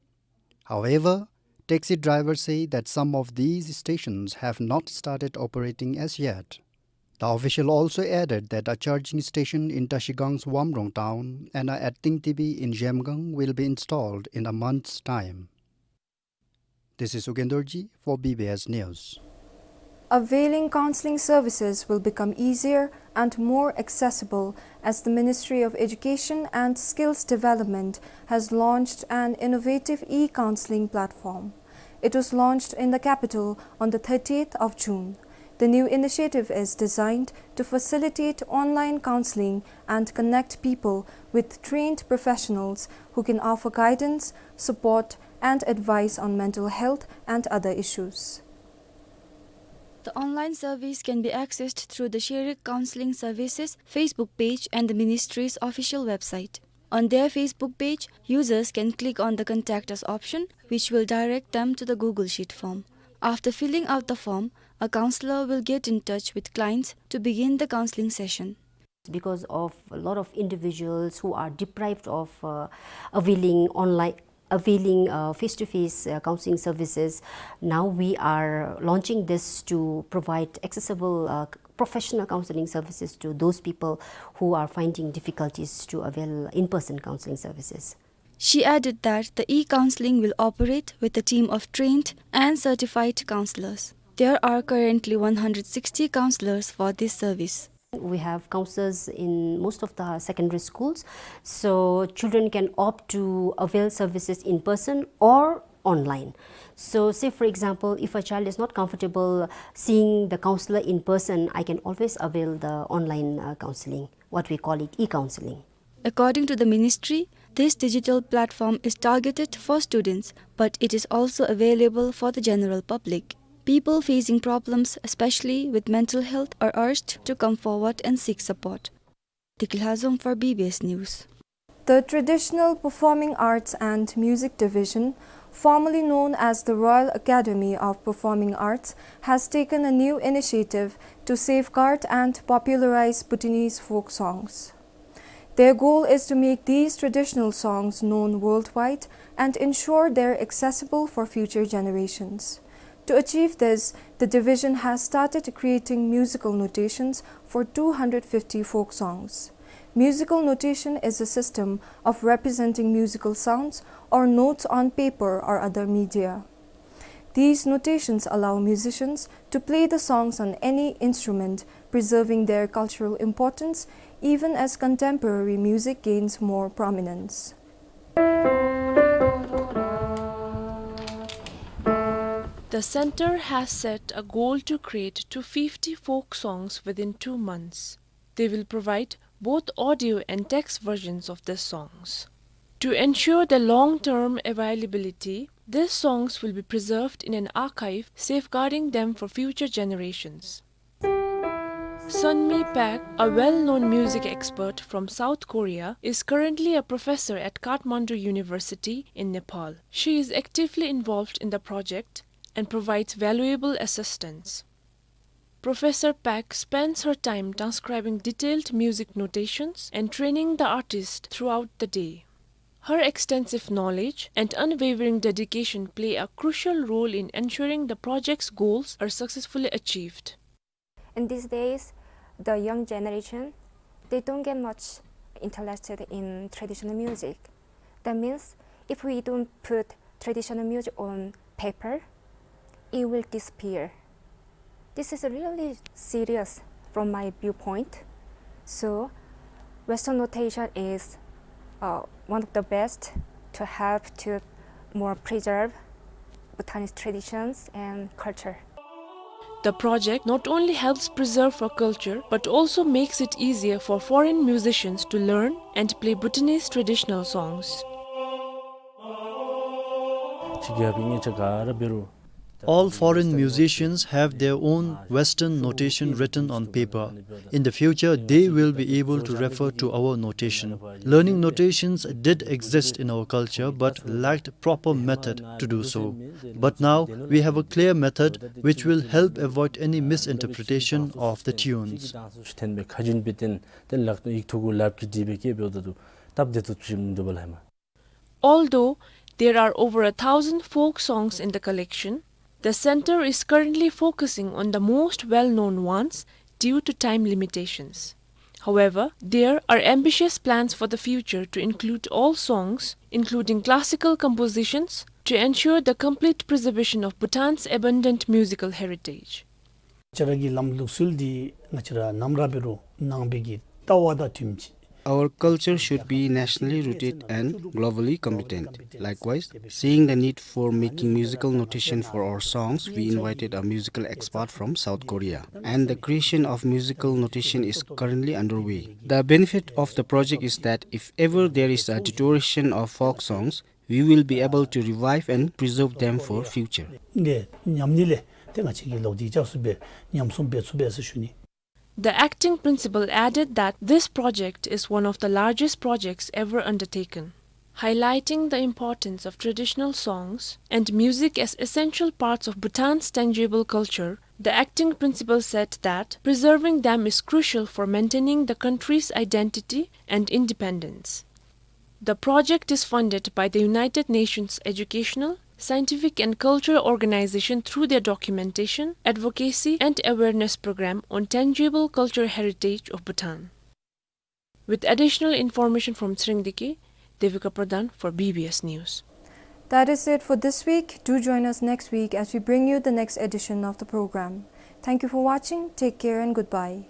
However, taxi drivers say that some of these stations have not started operating as yet. The official also added that a charging station in Trashigang's Wamrong town and a at Tingtibi in Zhemgang will be installed in a month's time. This is Ugen Dorji for B B S News. Availing counseling services will become easier and more accessible as the Ministry of Education and Skills Development has launched an innovative e-counseling platform. It was launched in the capital on the thirtieth of June. The new initiative is designed to facilitate online counseling and connect people with trained professionals who can offer guidance, support, and advice on mental health and other issues. The online service can be accessed through the Sherik Counseling Services Facebook page and the ministry's official website. On their Facebook page, users can click on the Contact Us option, which will direct them to the Google Sheet form. After filling out the form, a counselor will get in touch with clients to begin the counseling session. Because of a lot of individuals who are deprived of, uh, availing online, availing, uh, face-to-face, uh, counseling services, now we are launching this to provide accessible, uh, professional counseling services to those people who are finding difficulties to avail in-person counseling services. She added that the e-counseling will operate with a team of trained and certified counselors. There are currently one hundred sixty counselors for this service. We have counselors in most of the secondary schools, so children can opt to avail services in person or online. So, say for example, if a child is not comfortable seeing the counselor in person, I can always avail the online, uh, counseling, what we call it e-counseling. According to the ministry, this digital platform is targeted for students, but it is also available for the general public. People facing problems, especially with mental health, are urged to come forward and seek support. Deki Lhazom for B B S News. The Traditional Performing Arts and Music Division, formerly known as the Royal Academy of Performing Arts, has taken a new initiative to safeguard and popularize Bhutanese folk songs. Their goal is to make these traditional songs known worldwide and ensure they're accessible for future generations. To achieve this, the division has started creating musical notations for two hundred fifty folk songs. Musical notation is a system of representing musical sounds or notes on paper or other media. These notations allow musicians to play the songs on any instrument, preserving their cultural importance even as contemporary music gains more prominence. The center has set a goal to create two fifty folk songs within two months. They will provide both audio and text versions of the songs. To ensure the long-term availability, these songs will be preserved in an archive, safeguarding them for future generations. Sunmi Pak, a well-known music expert from South Korea, is currently a professor at Kathmandu University in Nepal. She is actively involved in the project and provides valuable assistance. Professor Pak spends her time transcribing detailed music notations and training the artist throughout the day. Her extensive knowledge and unwavering dedication play a crucial role in ensuring the project's goals are successfully achieved. In these days, the young generation, they don't get much interested in traditional music. That means if we don't put traditional music on paper, it will disappear. This is really serious from my viewpoint. So, Western notation is, uh, one of the best to help to more preserve Bhutanese traditions and culture. The project not only helps preserve our culture, but also makes it easier for foreign musicians to learn and play Bhutanese traditional songs. All foreign musicians have their own Western notation written on paper. In the future, they will be able to refer to our notation. Learning notations did exist in our culture, but lacked proper method to do so. But now, we have a clear method which will help avoid any misinterpretation of the tunes. Although there are over a thousand folk songs in the collection, the center is currently focusing on the most well-known ones due to time limitations. However, there are ambitious plans for the future to include all songs, including classical compositions, to ensure the complete preservation of Bhutan's abundant musical heritage. ང་བཅས་ར་གི་ལམ་ལུགས་སྲོལ་འདི་ང་བཅས་ར་ནམ་ར་འབད་རུང་ནང་པའི་གི་ལྟ་བ་དང་མཐུནམ་ཅིག Our culture should be nationally rooted and globally competent. Likewise, seeing the need for making musical notation for our songs, we invited a musical expert from South Korea. And the creation of musical notation is currently underway. The benefit of the project is that if ever there is a deterioration of folk songs, we will be able to revive and preserve them for future. ཏེ་ཉམས་ནི་ལས་ཏེ་ང་བཅས་ཀྱིས་ལོག་སྟེ་ཅིག་སྦེ་ཉམས་སྲུང་འབད་ཚུགས་པས་ཟེར་ཞུ་ནི། The acting principal added that this project is one of the largest projects ever undertaken. Highlighting the importance of traditional songs and music as essential parts of Bhutan's tangible culture, the acting principal said that preserving them is crucial for maintaining the country's identity and independence. The project is funded by the United Nations Educational, Scientific and Cultural Organization through their documentation, advocacy and awareness program on tangible cultural heritage of Bhutan. With additional information from Tshirendiki, Devika Pradhan for B B S News. That is it for this week. Do join us next week as we bring you the next edition of the program. Thank you for watching. Take care and goodbye.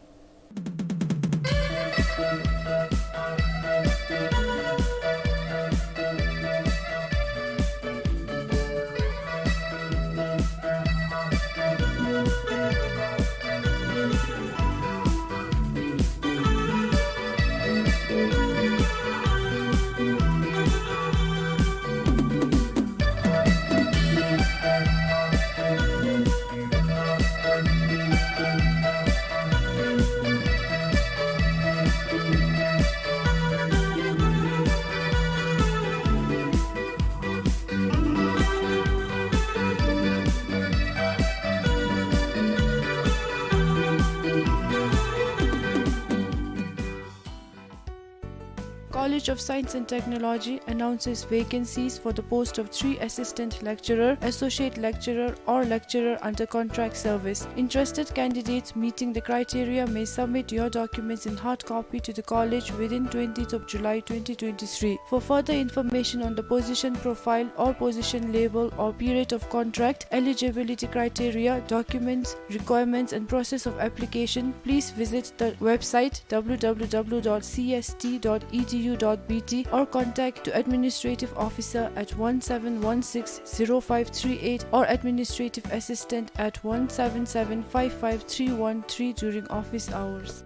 College of Science and Technology announces vacancies for the post of three assistant lecturer, associate lecturer, or lecturer under contract service. Interested candidates meeting the criteria may submit your documents in hard copy to the college within twentieth of July twenty twenty-three. For further information on the position profile or position label or period of contract, eligibility criteria, documents, requirements and process of application, please visit the website w w w dot c s t dot e d u dot b t or contact to administrative officer at one seven one six zero five three eight or administrative assistant at one seven seven five five three one three during office hours.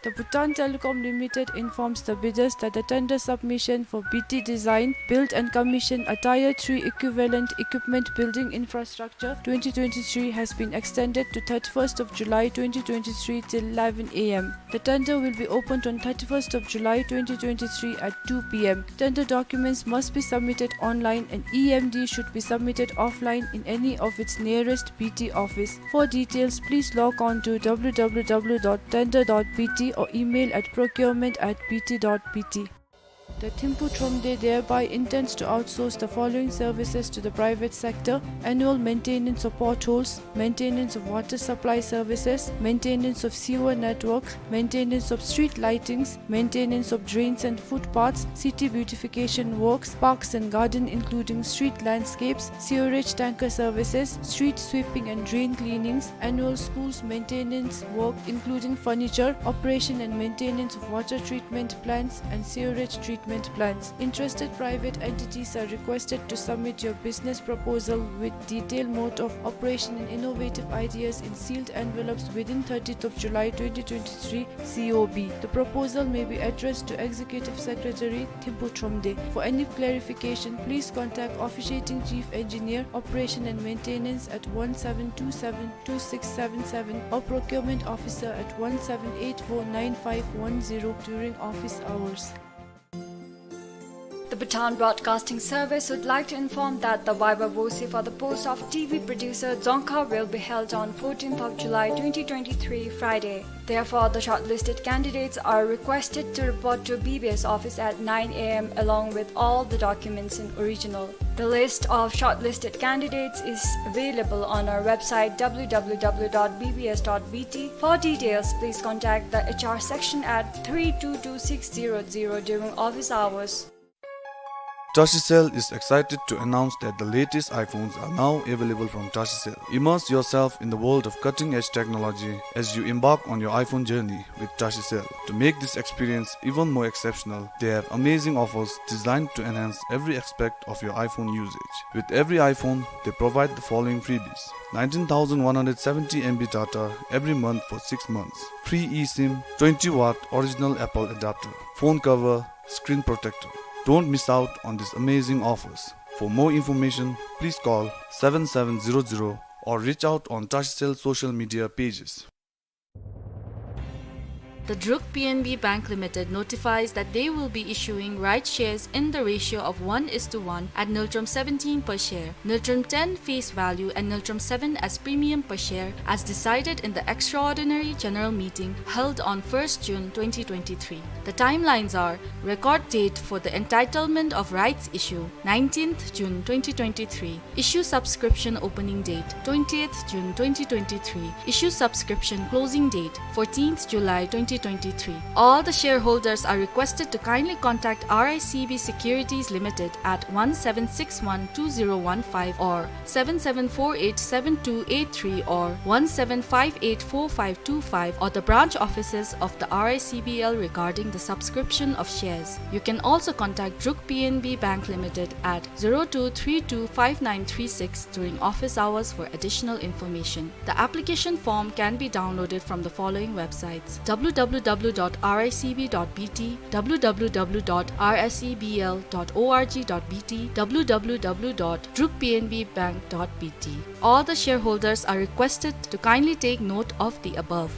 The Bhutan Telecom Limited informs the bidders that the tender submission for B T Design, Build and Commission a Tier three Equivalent Equipment Building Infrastructure twenty twenty-three has been extended to thirty-first of July twenty twenty-three till eleven a m. The tender will be opened on thirty-first of July twenty twenty-three at two p m. Tender documents must be submitted online and E M D should be submitted offline in any of its nearest B T office. For details, please log on to w w w dot tender dot b t or email at procurement at b t dot b t. The Thimphu Thromde thereby intends to outsource the following services to the private sector: annual maintenance of potholes, maintenance of water supply services, maintenance of sewer networks, maintenance of street lightings, maintenance of drains and footpaths, city beautification works, parks and garden including street landscapes, sewerage tanker services, street sweeping and drain cleanings, annual schools maintenance work including furniture, operation and maintenance of water treatment plants and sewerage treatment plants. Interested private entities are requested to submit your business proposal with detailed mode of operation and innovative ideas in sealed envelopes within thirtieth of July twenty twenty-three C O B. The proposal may be addressed to Executive Secretary, Thimphu Thromde. For any clarification, please contact Officiating Chief Engineer, Operation and Maintenance at one seven two seven two six seven seven or Procurement Officer at one seven eight four nine five one zero during office hours. The Bhutan Broadcasting Service would like to inform that the viva voce for the post of T V producer Dzongkha will be held on fourteenth of July twenty twenty-three, Friday. Therefore, the shortlisted candidates are requested to report to B B S office at nine a m along with all the documents in original. The list of shortlisted candidates is available on our website w w w dot b b s dot b t. For details, please contact the H R section at three two two six zero zero during office hours. Tashicell is excited to announce that the latest iPhones are now available from Tashicell. Immerse yourself in the world of cutting-edge technology as you embark on your iPhone journey with Tashicell. To make this experience even more exceptional, they have amazing offers designed to enhance every aspect of your iPhone usage. With every iPhone, they provide the following freebies: nineteen thousand one hundred seventy M B data every month for six months, free eSIM, twenty watt original Apple adapter, phone cover, screen protector. Don't miss out on these amazing offers. For more information, please call seven seven zero zero or reach out on Tashicell social media pages. The Druk P N B Bank Limited notifies that they will be issuing rights shares in the ratio of one is to one at Ngultrum seventeen per share, Ngultrum ten face value and Ngultrum seven as premium per share as decided in the extraordinary general meeting held on first June twenty twenty-three. The timelines are: record date for the entitlement of rights issue, nineteenth June twenty twenty-three. Issue subscription opening date, twentieth June twenty twenty-three. Issue subscription closing date, fourteenth July twenty twenty-three. All the shareholders are requested to kindly contact R I C B Securities Limited at one seven six one two zero one five or seven seven four eight seven two eight three or one seven five eight four five two five or the branch offices of the R I C B L regarding the subscription of shares. You can also contact Druk P N B Bank Limited at zero two three two five nine three six during office hours for additional information. The application form can be downloaded from the following websites: W W W dot R I C B dot B T, W W W dot R I C B L dot org dot B T, W W W dot druk P N B bank dot B T. All the shareholders are requested to kindly take note of the above.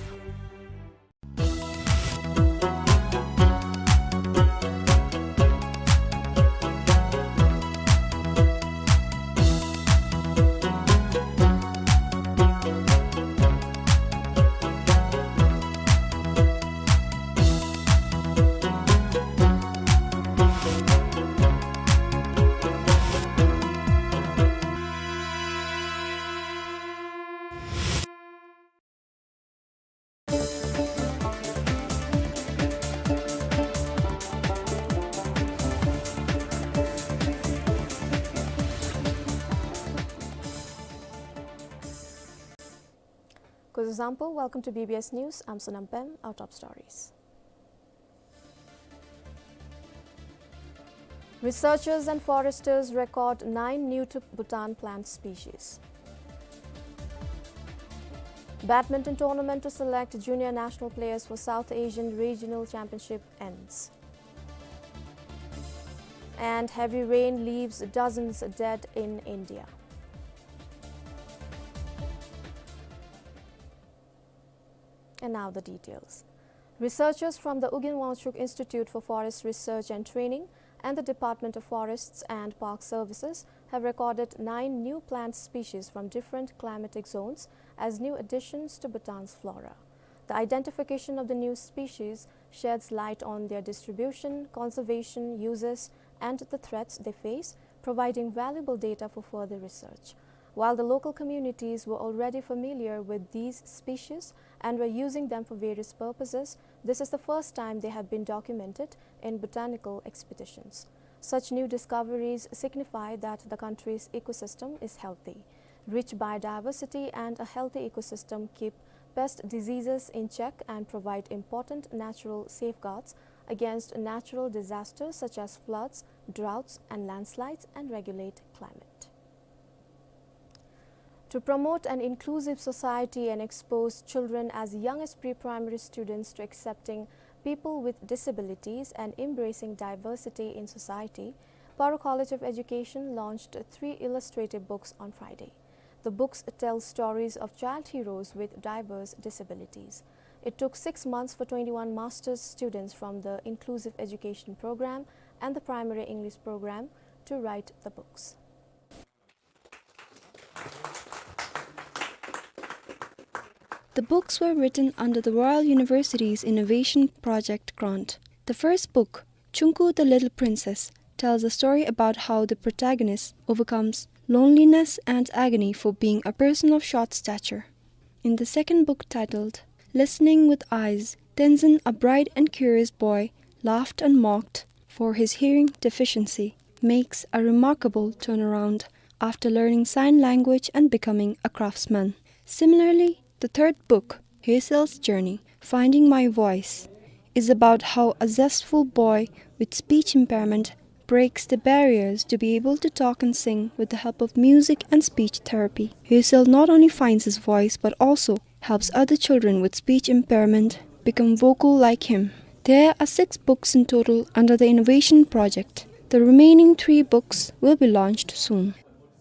Kuzuzangpo, welcome to B B S News. I'm Sonam Pem. Our top stories. Researchers and foresters record nine new to Bhutan plant species. Badminton tournament to select junior national players for South Asian Regional Championship ends. And heavy rain leaves dozens dead in India. And now the details. Researchers from the Ugyen Wangchuck Institute for Forest Research and Training and the Department of Forests and Park Services have recorded nine new plant species from different climatic zones as new additions to Bhutan's flora. The identification of the new species sheds light on their distribution, conservation, uses, and the threats they face, providing valuable data for further research. While the local communities were already familiar with these species and were using them for various purposes, this is the first time they have been documented in botanical expeditions. Such new discoveries signify that the country's ecosystem is healthy. Rich biodiversity and a healthy ecosystem keep pest diseases in check and provide important natural safeguards against natural disasters such as floods, droughts, and landslides, and regulate climate. To promote an inclusive society and expose children as young as pre-primary students to accepting people with disabilities and embracing diversity in society, Paro College of Education launched three illustrative books on Friday. The books tell stories of child heroes with diverse disabilities. It took six months for twenty-one master's students from the Inclusive Education Program and the Primary English Program to write the books. The books were written under the Royal University's Innovation Project grant. The first book, Chungku the Little Princess, tells a story about how the protagonist overcomes loneliness and agony for being a person of short stature. In the second book, titled Listening with Eyes, Tenzin, a bright and curious boy, laughed and mocked for his hearing deficiency, makes a remarkable turnaround after learning sign language and becoming a craftsman. Similarly, the third book, Hyesel's Journey, Finding My Voice, is about how a zestful boy with speech impairment breaks the barriers to be able to talk and sing with the help of music and speech therapy. Hüsel not only finds his voice but also helps other children with speech impairment become vocal like him. There are six books in total under the Innovation Project. The remaining three books will be launched soon.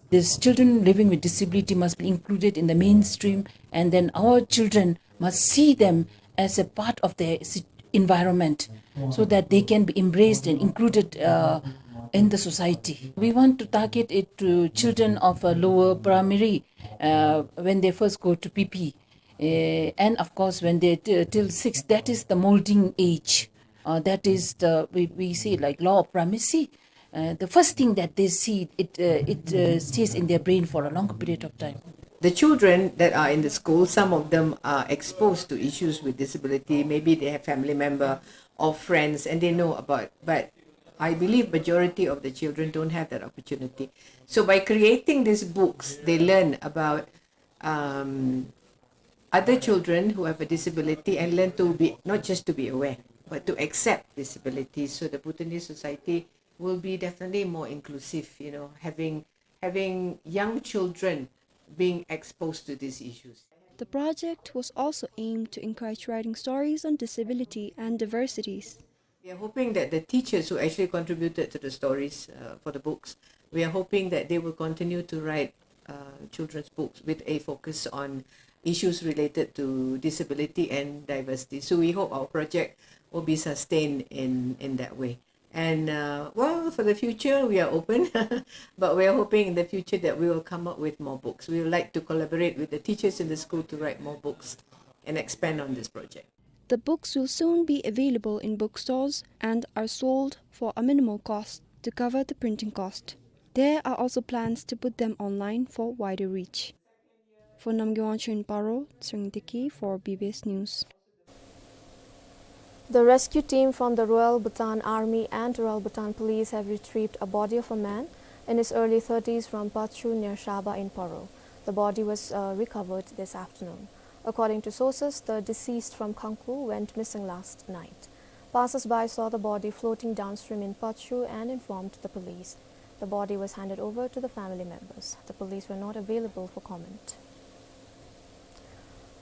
These children living with disability must be included in the mainstream, and then our children must see them as a part of their si-, environment, so that they can be embraced and included, uh, in the society. We want to target it to children of a lower primary, uh, when they first go to P P. Uh, and of course, when they t-, till six, that is the molding age. Uh, that is the, we, we say, like, law of primacy. Uh, the first thing that they see, it, uh, it, uh, stays in their brain for a longer period of time. The children that are in the school, some of them are exposed to issues with disability. Maybe they have family member or friends and they know about, but I believe majority of the children don't have that opportunity. So by creating these books, they learn about, um, other children who have a disability and learn to be, not just to be aware, but to accept disability. So the Bhutanese society will be definitely more inclusive, you know, having, having young children being exposed to these issues. The project was also aimed to encourage writing stories on disability and diversities. We are hoping that the teachers who actually contributed to the stories, uh, for the books, we are hoping that they will continue to write, uh, children's books with a focus on issues related to disability and diversity. So we hope our project will be sustained in, in that way. And, uh, well, for the future, we are open, but we are hoping in the future that we will come up with more books. We would like to collaborate with the teachers in the school to write more books and expand on this project. The books will soon be available in bookstores and are sold for a minimal cost to cover the printing cost. There are also plans to put them online for wider reach. For Namgay Wangchuk in Paro, Tshering Deki for B B S News. The rescue team from the Royal Bhutan Army and Royal Bhutan Police have retrieved a body of a man in his early thirties from Pachu near Shraba in Paro. The body was, uh, recovered this afternoon. According to sources, the deceased from Khangku went missing last night. Passers-by saw the body floating downstream in Pachu and informed the police. The body was handed over to the family members. The police were not available for comment.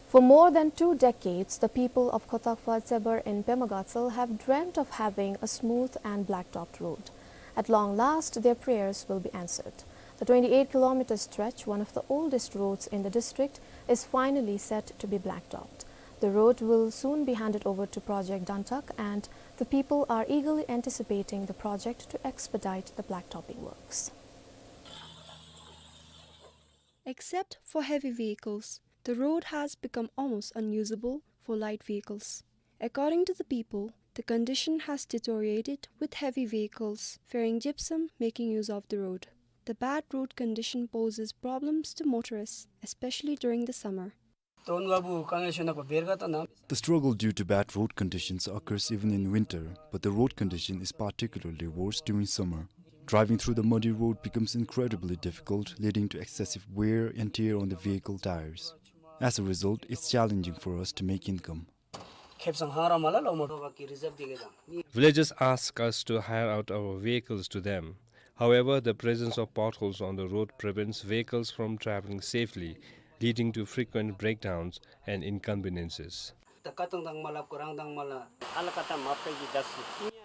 For more than two decades, the people of Khotakpa Tsebar in Pema Gatshel have dreamt of having a smooth and blacktopped road. At long last, their prayers will be answered. The twenty-eight kilometer stretch, one of the oldest roads in the district, is finally set to be blacktopped. The road will soon be handed over to Project Dantak, and the people are eagerly anticipating the project to expedite the blacktopping works. Except for heavy vehicles, the road has become almost unusable for light vehicles. According to the people, the condition has deteriorated, with heavy vehicles ferrying gypsum making use of the road. The bad road condition poses problems to motorists, especially during the summer. The struggle due to bad road conditions occurs even in winter, but the road condition is particularly worse during summer. Driving through the muddy road becomes incredibly difficult, leading to excessive wear and tear on the vehicle tires. As a result, it's challenging for us to make income. Villagers ask us to hire out our vehicles to them. However, the presence of potholes on the road prevents vehicles from traveling safely, leading to frequent breakdowns and inconveniences.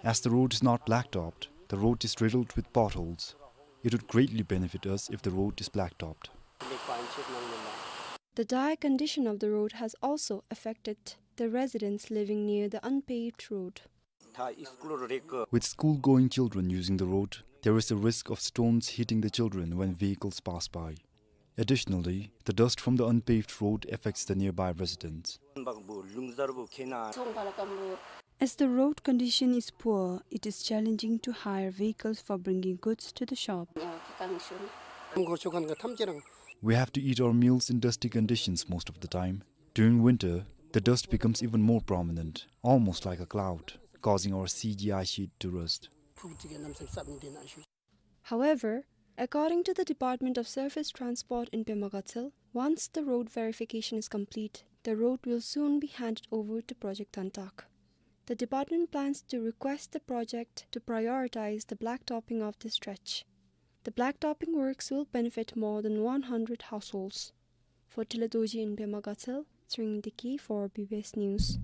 As the road is not blacktopped, the road is riddled with potholes. It would greatly benefit us if the road is blacktopped. The dire condition of the road has also affected the residents living near the unpaved road. With school-going children using the road, there is a risk of stones hitting the children when vehicles pass by. Additionally, the dust from the unpaved road affects the nearby residents. As the road condition is poor, it is challenging to hire vehicles for bringing goods to the shop. We have to eat our meals in dusty conditions most of the time. During winter, the dust becomes even more prominent, almost like a cloud, causing our C G I sheet to rust. However, according to the Department of Surface Transport in Pema Gatshel, once the road verification is complete, the road will soon be handed over to Project Dantak. The department plans to request the project to prioritize the blacktopping of this stretch. The blacktopping works will benefit more than one hundred households. For Tila Dorji in Pema Gatshel, Tshering Deki for B B S News.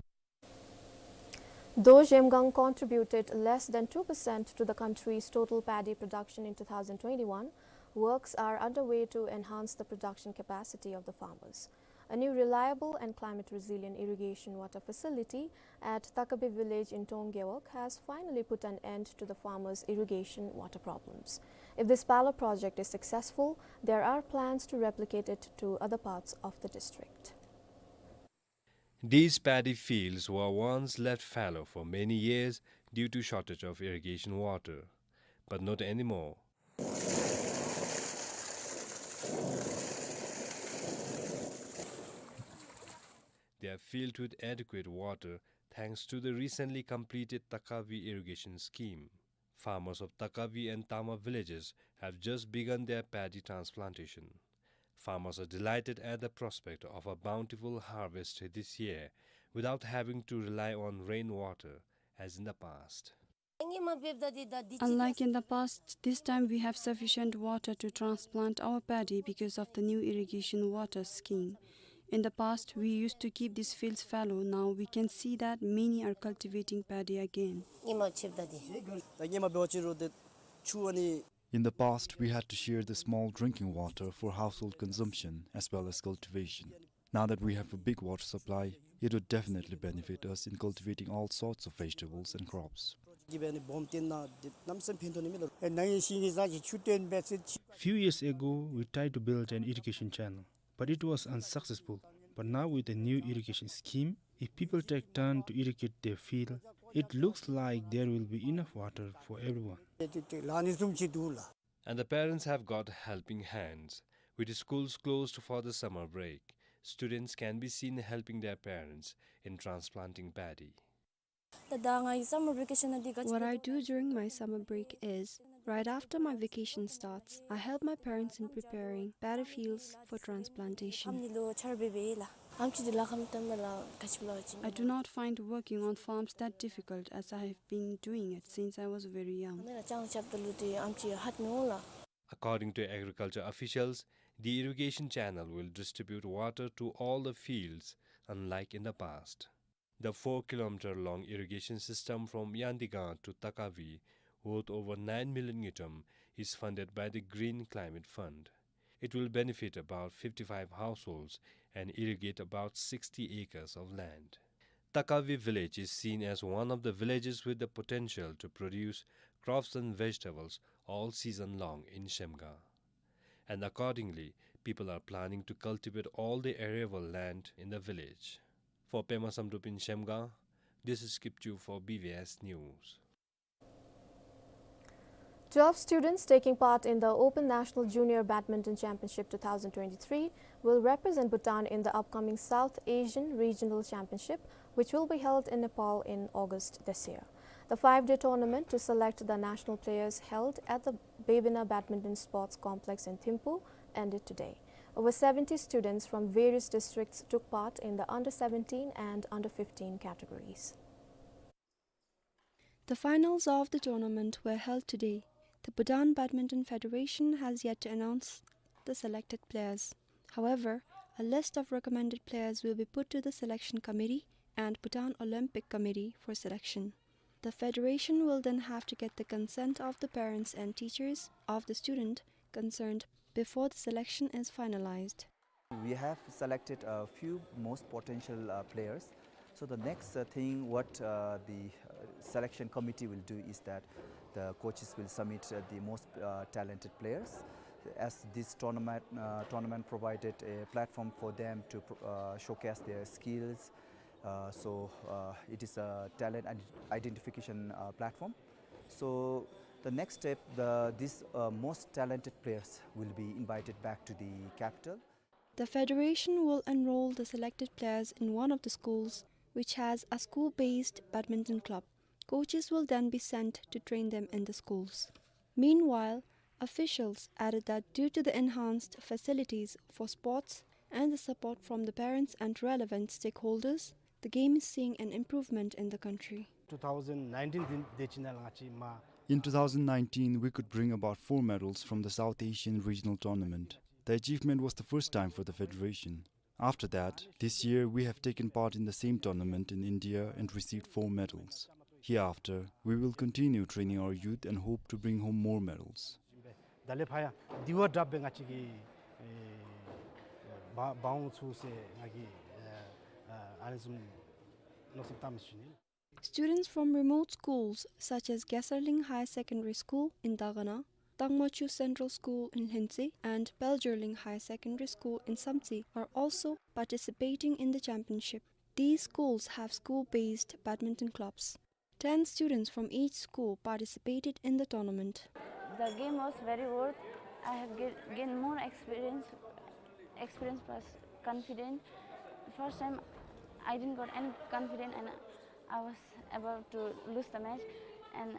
Though Zhemgang contributed less than two percent to the country's total paddy production in two thousand twenty-one, works are underway to enhance the production capacity of the farmers. A new reliable and climate-resilient irrigation water facility at Takabi village in Tong Gewog has finally put an end to the farmers' irrigation water problems. If this pilot project is successful, there are plans to replicate it to other parts of the district. These paddy fields were once left fallow for many years due to shortage of irrigation water, but not anymore. They are filled with adequate water thanks to the recently completed Takavi irrigation scheme. Farmers of Takavi and Tama villages have just begun their paddy transplantation. Farmers are delighted at the prospect of a bountiful harvest this year without having to rely on rainwater as in the past. Unlike in the past, this time we have sufficient water to transplant our paddy because of the new irrigation water scheme. In the past, we used to keep these fields fallow. Now we can see that many are cultivating paddy again. In the past, we had to share the small drinking water for household consumption as well as cultivation. Now that we have a big water supply, it would definitely benefit us in cultivating all sorts of vegetables and crops. Few years ago, we tried to build an irrigation channel, but it was unsuccessful. But now with the new irrigation scheme, if people take turn to irrigate their field, it looks like there will be enough water for everyone. And the parents have got helping hands. With the schools closed for the summer break, students can be seen helping their parents in transplanting paddy. What I do during my summer break is, right after my vacation starts, I help my parents in preparing paddy fields for transplantation. I do not find working on farms that difficult, as I have been doing it since I was very young. According to agriculture officials, the irrigation channel will distribute water to all the fields, unlike in the past. The four kilometer long irrigation system from Yandigang to Takavi, worth over nine million ngultrum, is funded by the Green Climate Fund. It will benefit about fifty-five households and irrigate about sixty acres of land. Takavi village is seen as one of the villages with the potential to produce crops and vegetables all season long in Shemga. And accordingly, people are planning to cultivate all the arable land in the village. For Pema Samdrup in Shemga, this is Kipchu for B V S News. Twelve students taking part in the Open National Junior Badminton Championship two thousand twenty-three will represent Bhutan in the upcoming South Asian Regional Championship, which will be held in Nepal in August this year. The five-day tournament to select the national players held at the Bebina Badminton Sports Complex in Thimphu ended today. Over seventy students from various districts took part in the under seventeen and under fifteen categories. The finals of the tournament were held today. The Bhutan Badminton Federation has yet to announce the selected players. However, a list of recommended players will be put to the selection committee and Bhutan Olympic Committee for selection. The federation will then have to get the consent of the parents and teachers of the student concerned before the selection is finalized. We have selected a few most potential, uh, players. So the next, uh, thing what, uh, the, uh, selection committee will do is that the coaches will submit, uh, the most, uh, talented players. As this tournament, uh, tournament provided a platform for them to pro-, uh, showcase their skills. Uh, so, uh, it is a talent and identification, uh, platform. So the next step, the, these, uh, most talented players will be invited back to the capital. The federation will enroll the selected players in one of the schools, which has a school-based badminton club. Coaches will then be sent to train them in the schools. Meanwhile, officials added that due to the enhanced facilities for sports and the support from the parents and relevant stakeholders, the game is seeing an improvement in the country. Two thousand nineteen དེ་ཅིག་ནང་ལུ་ང་བཅས་མ། In two thousand nineteen, we could bring about four medals from the South Asian Regional Tournament. The achievement was the first time for the federation. After that, this year we have taken part in the same tournament in India and received four medals. Hereafter, we will continue training our youth and hope to bring home more medals. ད་ལས་ཕར་ཡང་དེ་བ་དྲག་སྦེ་ང་བཅས་ཀྱིས་ཨེ་འབད་འབད་འོང་ཚུགས་ཟེར་ང་གིས་ཨ་ཨ་ཨ་ནི་བཟུམ་མནོ་བསམ་བཏང་མི་ཞུ་ནི། Students from remote schools such as Gesarling Higher Secondary School in Dagana, Tangmachu Central School in Lhintse, and Peljurling Higher Secondary School in Samtse are also participating in the championship. These schools have school-based badminton clubs. Ten students from each school participated in the tournament. The game was very worth. I have ga-, gained more experience, experience plus confidence. First time, I didn't got any confidence and I was about to lose the match. And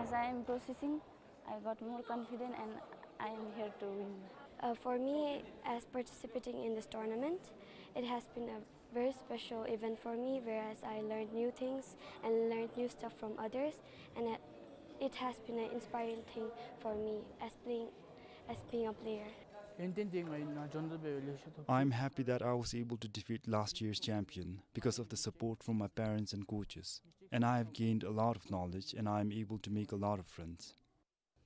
as I am processing, I got more confident and I am here to win. Uh, for me, as participating in this tournament, it has been a very special event for me, whereas I learned new things and learned new stuff from others, and it, it has been an inspiring thing for me as playing, as being a player. I'm happy that I was able to defeat last year's champion because of the support from my parents and coaches. And I have gained a lot of knowledge, and I am able to make a lot of friends.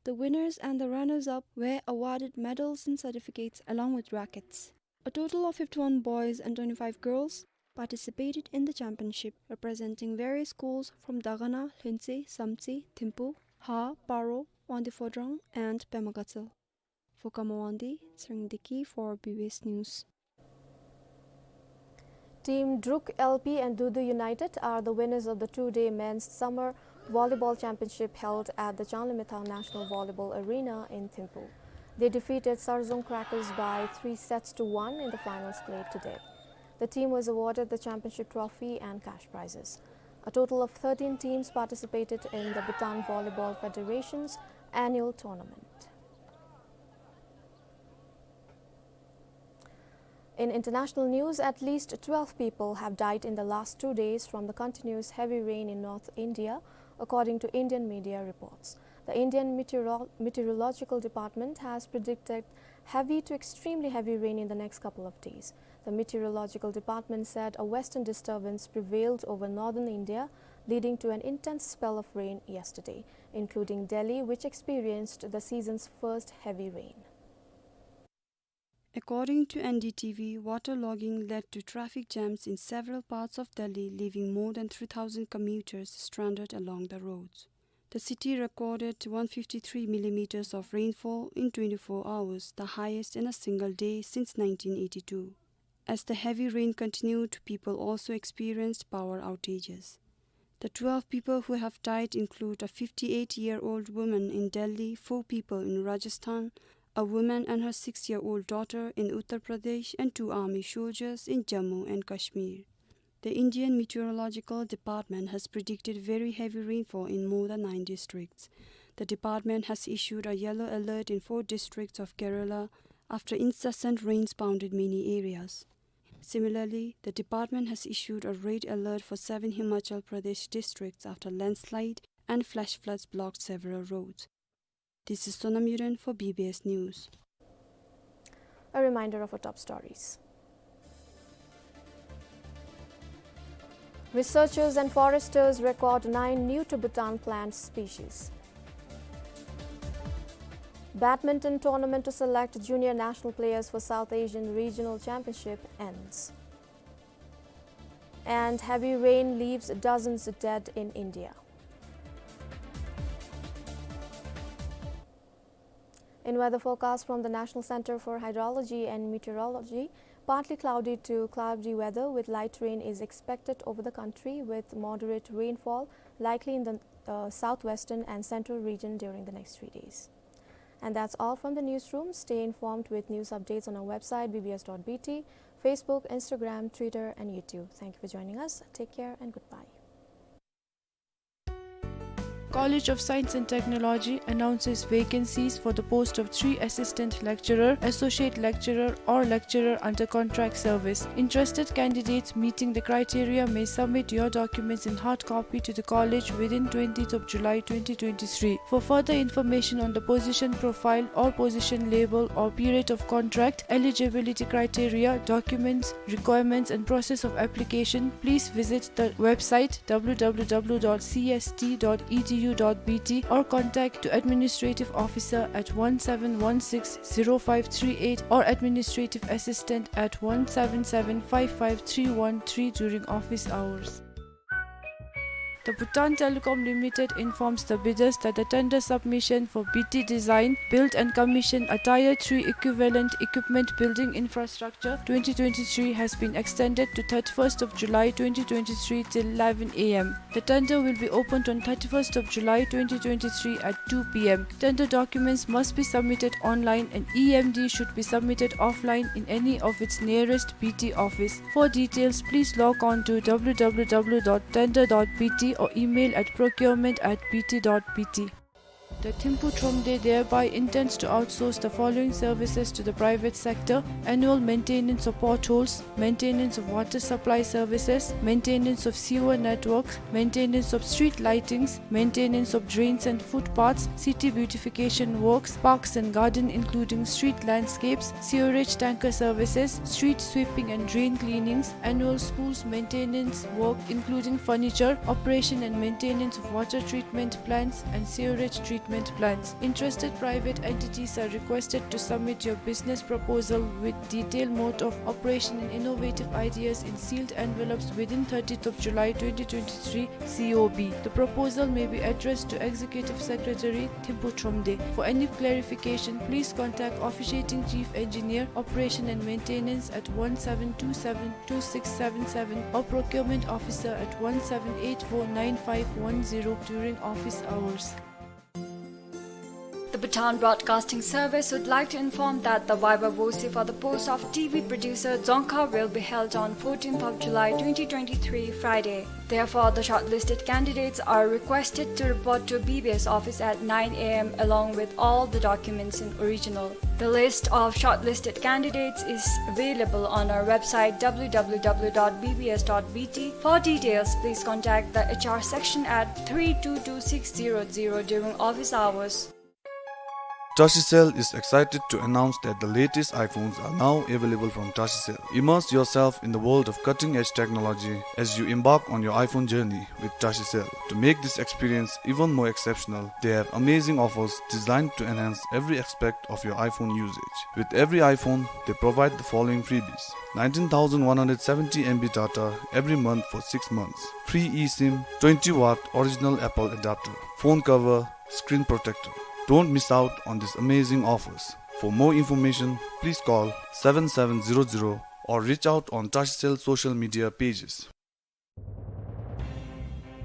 The winners and the runners-up were awarded medals and certificates along with rackets. A total of fifty-one boys and twenty-five girls participated in the championship, representing various schools from Dagana, Lhuentse, Samtse, Thimphu, Ha, Paro, Wangdue Phodrang, and Pema Gatshel. For Kama Wangdi, Tshering Deki for B B S News. Team Druk L P and Dudu United are the winners of the two-day men's summer volleyball championship held at the Changlimithang National Volleyball Arena in Thimphu. They defeated Sarzong Crackers by three sets to one in the finals played today. The team was awarded the championship trophy and cash prizes. A total of thirteen teams participated in the Bhutan Volleyball Federation's annual tournament. In international news, at least twelve people have died in the last two days from the continuous heavy rain in North India, according to Indian media reports. The Indian Meteorol-, Meteorological Department has predicted heavy to extremely heavy rain in the next couple of days. The Meteorological Department said a western disturbance prevailed over northern India, leading to an intense spell of rain yesterday, including Delhi, which experienced the season's first heavy rain. According to N D T V, water logging led to traffic jams in several parts of Delhi, leaving more than three thousand commuters stranded along the roads. The city recorded one fifty-three millimeters of rainfall in twenty-four hours, the highest in a single day since nineteen eighty-two. As the heavy rain continued, people also experienced power outages. The twelve people who have died include a fifty-eight-year-old woman in Delhi, four people in Rajasthan, a woman and her six-year-old daughter in Uttar Pradesh, and two army soldiers in Jammu and Kashmir. The Indian Meteorological Department has predicted very heavy rainfall in more than nine districts. The department has issued a yellow alert in four districts of Kerala after incessant rains pounded many areas. Similarly, the department has issued a red alert for seven Himachal Pradesh districts after landslide and flash floods blocked several roads. This is Sonam Yuren for B B S News. A reminder of our top stories. Researchers and foresters record nine new to Bhutan plant species. Badminton tournament to select junior national players for South Asian Regional Championship ends. And heavy rain leaves dozens dead in India. In weather forecast from the National Center for Hydrology and Meteorology, partly cloudy to cloudy weather with light rain is expected over the country, with moderate rainfall likely in the, uh, southwestern and central region during the next three days. And that's all from the newsroom. Stay informed with news updates on our website, B B S dot B T, Facebook, Instagram, Twitter, and YouTube. Thank you for joining us. Take care and goodbye. College of Science and Technology announces vacancies for the post of three assistant lecturer, associate lecturer, or lecturer under contract service. Interested candidates meeting the criteria may submit your documents in hard copy to the college within twentieth of July twenty twenty-three. For further information on the position profile or position label or period of contract, eligibility criteria, documents, requirements, and process of application, please visit the website W W W dot C S T dot E D U dot B T or contact to administrative officer at one seven one six zero five three eight or administrative assistant at one seven seven five five three one three during office hours. The Bhutan Telecom Limited informs the bidders that the tender submission for B T design, build and commission a Tier three equivalent equipment building infrastructure twenty twenty-three has been extended to thirty-first of July twenty twenty-three till eleven A M. The tender will be opened on thirty-first of July twenty twenty-three at two P M. Tender documents must be submitted online and E M D should be submitted offline in any of its nearest B T office. For details, please log on to W W W dot tender dot B T or email at procurement at B T dot B T. The Thimphu Thromde thereby intends to outsource the following services to the private sector: annual maintenance of potholes, maintenance of water supply services, maintenance of sewer network, maintenance of street lightings, maintenance of drains and footpaths, city beautification works, parks and garden including street landscapes, sewerage tanker services, street sweeping and drain cleanings, annual schools maintenance work including furniture, operation and maintenance of water treatment plants and sewerage treatment plants. Interested private entities are requested to submit your business proposal with detailed mode of operation and innovative ideas in sealed envelopes within thirtieth of July twenty twenty-three C O B. The proposal may be addressed to Executive Secretary, Thimphu Thromde. For any clarification, please contact Officiating Chief Engineer, Operation and Maintenance at one seven two seven two six seven seven or Procurement Officer at one seven eight four nine five one zero during office hours. The Bhutan Broadcasting Service would like to inform that the viva voce for the post of T V producer Dzongkha will be held on fourteenth of July twenty twenty-three, Friday. Therefore, the shortlisted candidates are requested to report to B B S office at nine A M along with all the documents in original. The list of shortlisted candidates is available on our website W W W dot B B S dot B T. For details, please contact the H R section at three two two six zero zero during office hours. Tashicell is excited to announce that the latest iPhones are now available from Tashicell. Immerse yourself in the world of cutting-edge technology as you embark on your iPhone journey with Tashicell. To make this experience even more exceptional, they have amazing offers designed to enhance every aspect of your iPhone usage. With every iPhone, they provide the following freebies: nineteen thousand one hundred seventy M B data every month for six months, free eSIM, twenty watt original Apple adapter, phone cover, screen protector. Don't miss out on these amazing offers. For more information, please call seven seven zero zero or reach out on Tashicell social media pages.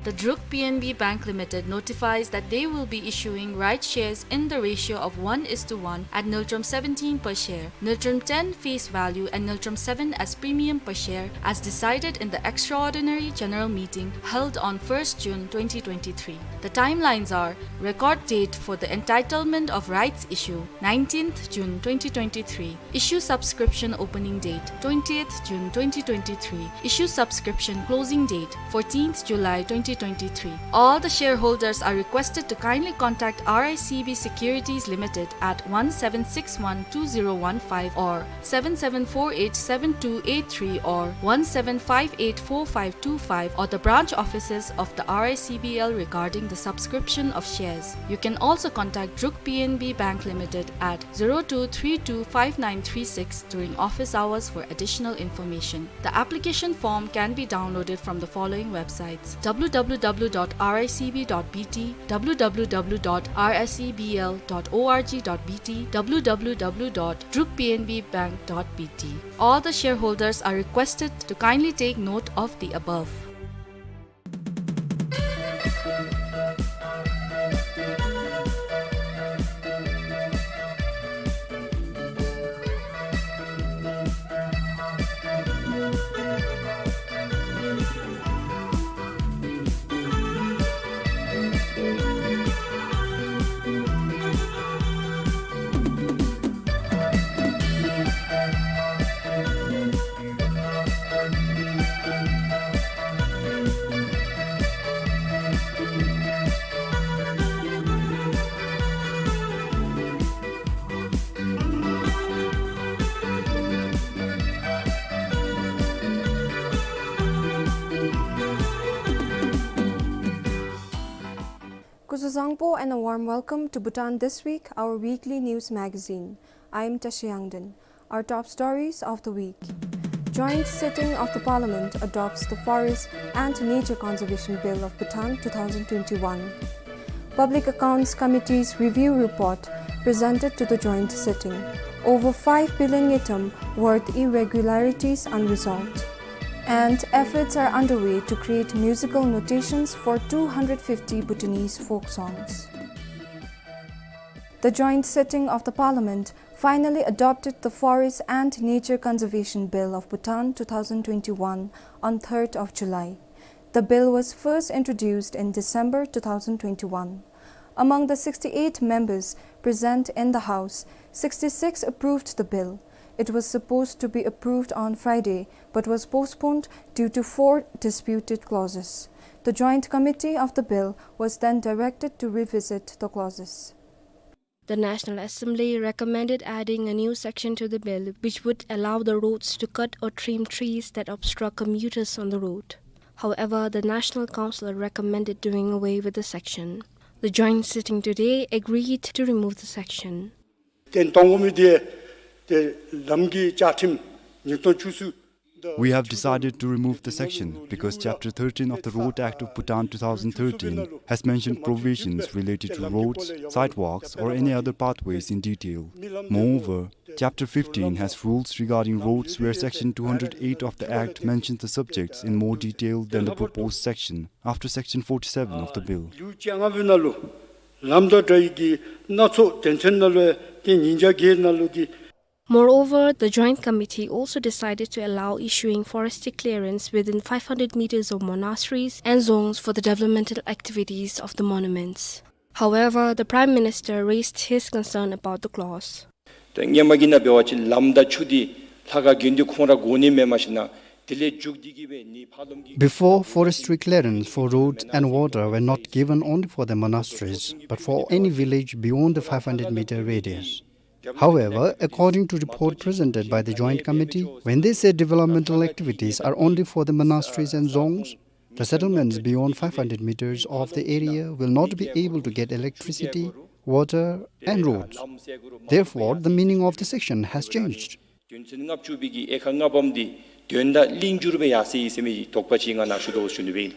The Druk P N B Bank Limited notifies that they will be issuing rights shares in the ratio of one is to one at ngultrum seventeen per share, ngultrum ten face value and ngultrum seven as premium per share, as decided in the extraordinary general meeting held on first June twenty twenty-three. The timelines are: record date for the entitlement of rights issue, nineteenth June twenty twenty-three. Issue subscription opening date, twentieth June twenty twenty-three. Issue subscription closing date, fourteenth July twenty twenty-three. All the shareholders are requested to kindly contact R I C B Securities Limited at one seven six one two zero one five or seven seven four eight seven two eight three or one seven five eight four five two five or the branch offices of the R I C B L regarding the subscription of shares. You can also contact Druk P N B Bank Limited at zero two three two five nine three six during office hours for additional information. The application form can be downloaded from the following websites: W W W dot R I C B dot B T, W W W dot R I C B L dot org dot B T, W W W dot druk P N B bank dot B T. All the shareholders are requested to kindly take note of the above. Kuzuzangpo and a warm welcome to Bhutan This Week, our weekly news magazine. I am Tashi Yangden. Our top stories of the week. Joint sitting of the Parliament adopts the Forest and Nature Conservation Bill of Bhutan two thousand twenty-one. Public Accounts Committee's review report presented to the joint sitting. Over five billion ngultrum worth irregularities unresolved. And efforts are underway to create musical notations for two hundred fifty Bhutanese folk songs. The joint sitting of the Parliament finally adopted the Forest and Nature Conservation Bill of Bhutan two thousand twenty-one on third of July. The bill was first introduced in December two thousand twenty-one. Among the sixty-eight members present in the House, sixty-six approved the bill. It was supposed to be approved on Friday, but was postponed due to four disputed clauses. The Joint Committee of the bill was then directed to revisit the clauses. The National Assembly recommended adding a new section to the bill, which would allow the roads to cut or trim trees that obstruct commuters on the road. However, the National Council recommended doing away with the section. The joint sitting today agreed to remove the section. བརྟན་གཏོང་དགོ་མི་དེ་ཏེ་ལམ་གྱི་བཅའ་ཁྲིམས་ཉིས་སྟོང་བཅུ་གསུམ། We have decided to remove the section because Chapter thirteen of the Road Act of Bhutan two thousand thirteen has mentioned provisions related to roads, sidewalks, or any other pathways in detail. Moreover, Chapter fifteen has rules regarding roads where Section two hundred eight of the Act mentions the subjects in more detail than the proposed section after Section forty-seven of the bill. ལེའུ་བཅོ་ལྔ་པའི་ནང་ལུ་ལམ་དང་འབྲེལ་བའི་གི་སྣ་ཚོགས་དོན་ཚན་ནང་ལུ་ཏེ་ཉིས་བརྒྱ་བརྒྱད་ནང་ལུ་ཏེ། Moreover, the Joint Committee also decided to allow issuing forestry clearance within five hundred meters of monasteries and dzongs for the developmental activities of the monuments. However, the Prime Minister raised his concern about the clause. ད་སྔོན་མ་གི་ནང་འབད་བ་ཅིན་ལམ་དང་ཆུ་འདི་ལྷ་ཁང་དགོན་སྡེ་ཁོང་ར་དགོ་ནི་མེན། མ་གཞི་ནཱ་དེ་ལས་མཇུག་སྡུད་ཀྱི་སྦེ་ནི་ཕར་ལོགས་ཀྱི། Before, forestry clearance for roads and water were not given only for the monasteries, but for any village beyond the five hundred meter radius. However, according to report presented by the Joint Committee, when they say developmental activities are only for the monasteries and dzongs, the settlements beyond five hundred meters of the area will not be able to get electricity, water, and roads. Therefore, the meaning of the section has changed. དོན་ཚན་ལྔ་བཅུ་པའི་གི་དབྱེ་ཁག་ལྔ་པམ་འདི་དོན་དག་ལྷིང་འགྱུར་སྦེ་ཡར་སོ་ཡི་ཟེར་མི་དོགས་པ་ཅིག་ང་ནཱ་ཞུ་དོ་ཞུ་ནི་སྦེ་ཨིན།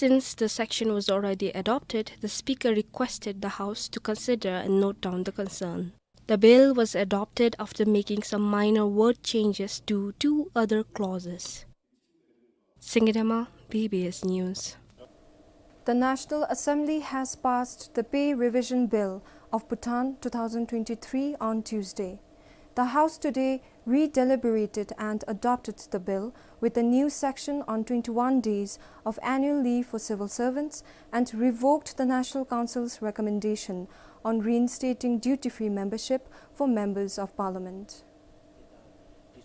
Since the section was already adopted, the Speaker requested the House to consider and note down the concern. The bill was adopted after making some minor word changes to two other clauses. Singye Dema, B B S News. The National Assembly has passed the Pay Revision Bill of Bhutan two thousand twenty-three on Tuesday. The House today re-deliberated and adopted the bill with a new section on twenty-one days of annual leave for civil servants and revoked the National Council's recommendation on reinstating duty-free membership for members of parliament.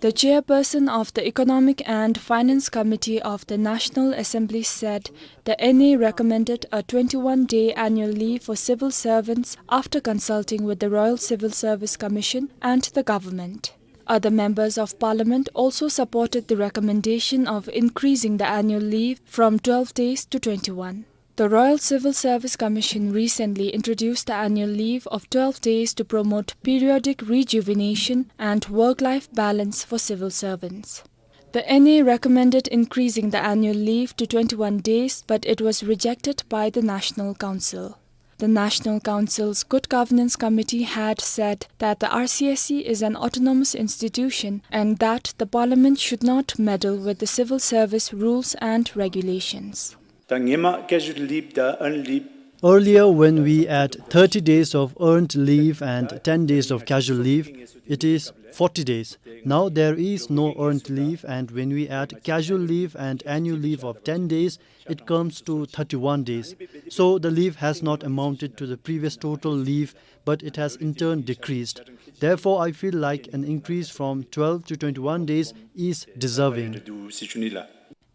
The chairperson of the Economic and Finance Committee of the National Assembly said the N A recommended a twenty-one-day annual leave for civil servants after consulting with the Royal Civil Service Commission and the government. Other members of parliament also supported the recommendation of increasing the annual leave from twelve days to twenty-one. The Royal Civil Service Commission recently introduced the annual leave of twelve days to promote periodic rejuvenation and work-life balance for civil servants. The N A recommended increasing the annual leave to twenty-one days, but it was rejected by the National Council. The National Council's Good Governance Committee had said that the R C S C is an autonomous institution and that the parliament should not meddle with the civil service rules and regulations. ད་སྔོན་མ་casual leave དང་earned leave། Earlier, when we had thirty days of earned leave and ten days of casual leave, it is forty days. Now there is no earned leave, and when we add casual leave and annual leave of ten days, it comes to thirty-one days. So the leave has not amounted to the previous total leave, but it has in turn decreased. Therefore, I feel like an increase from twelve to twenty-one days is deserving.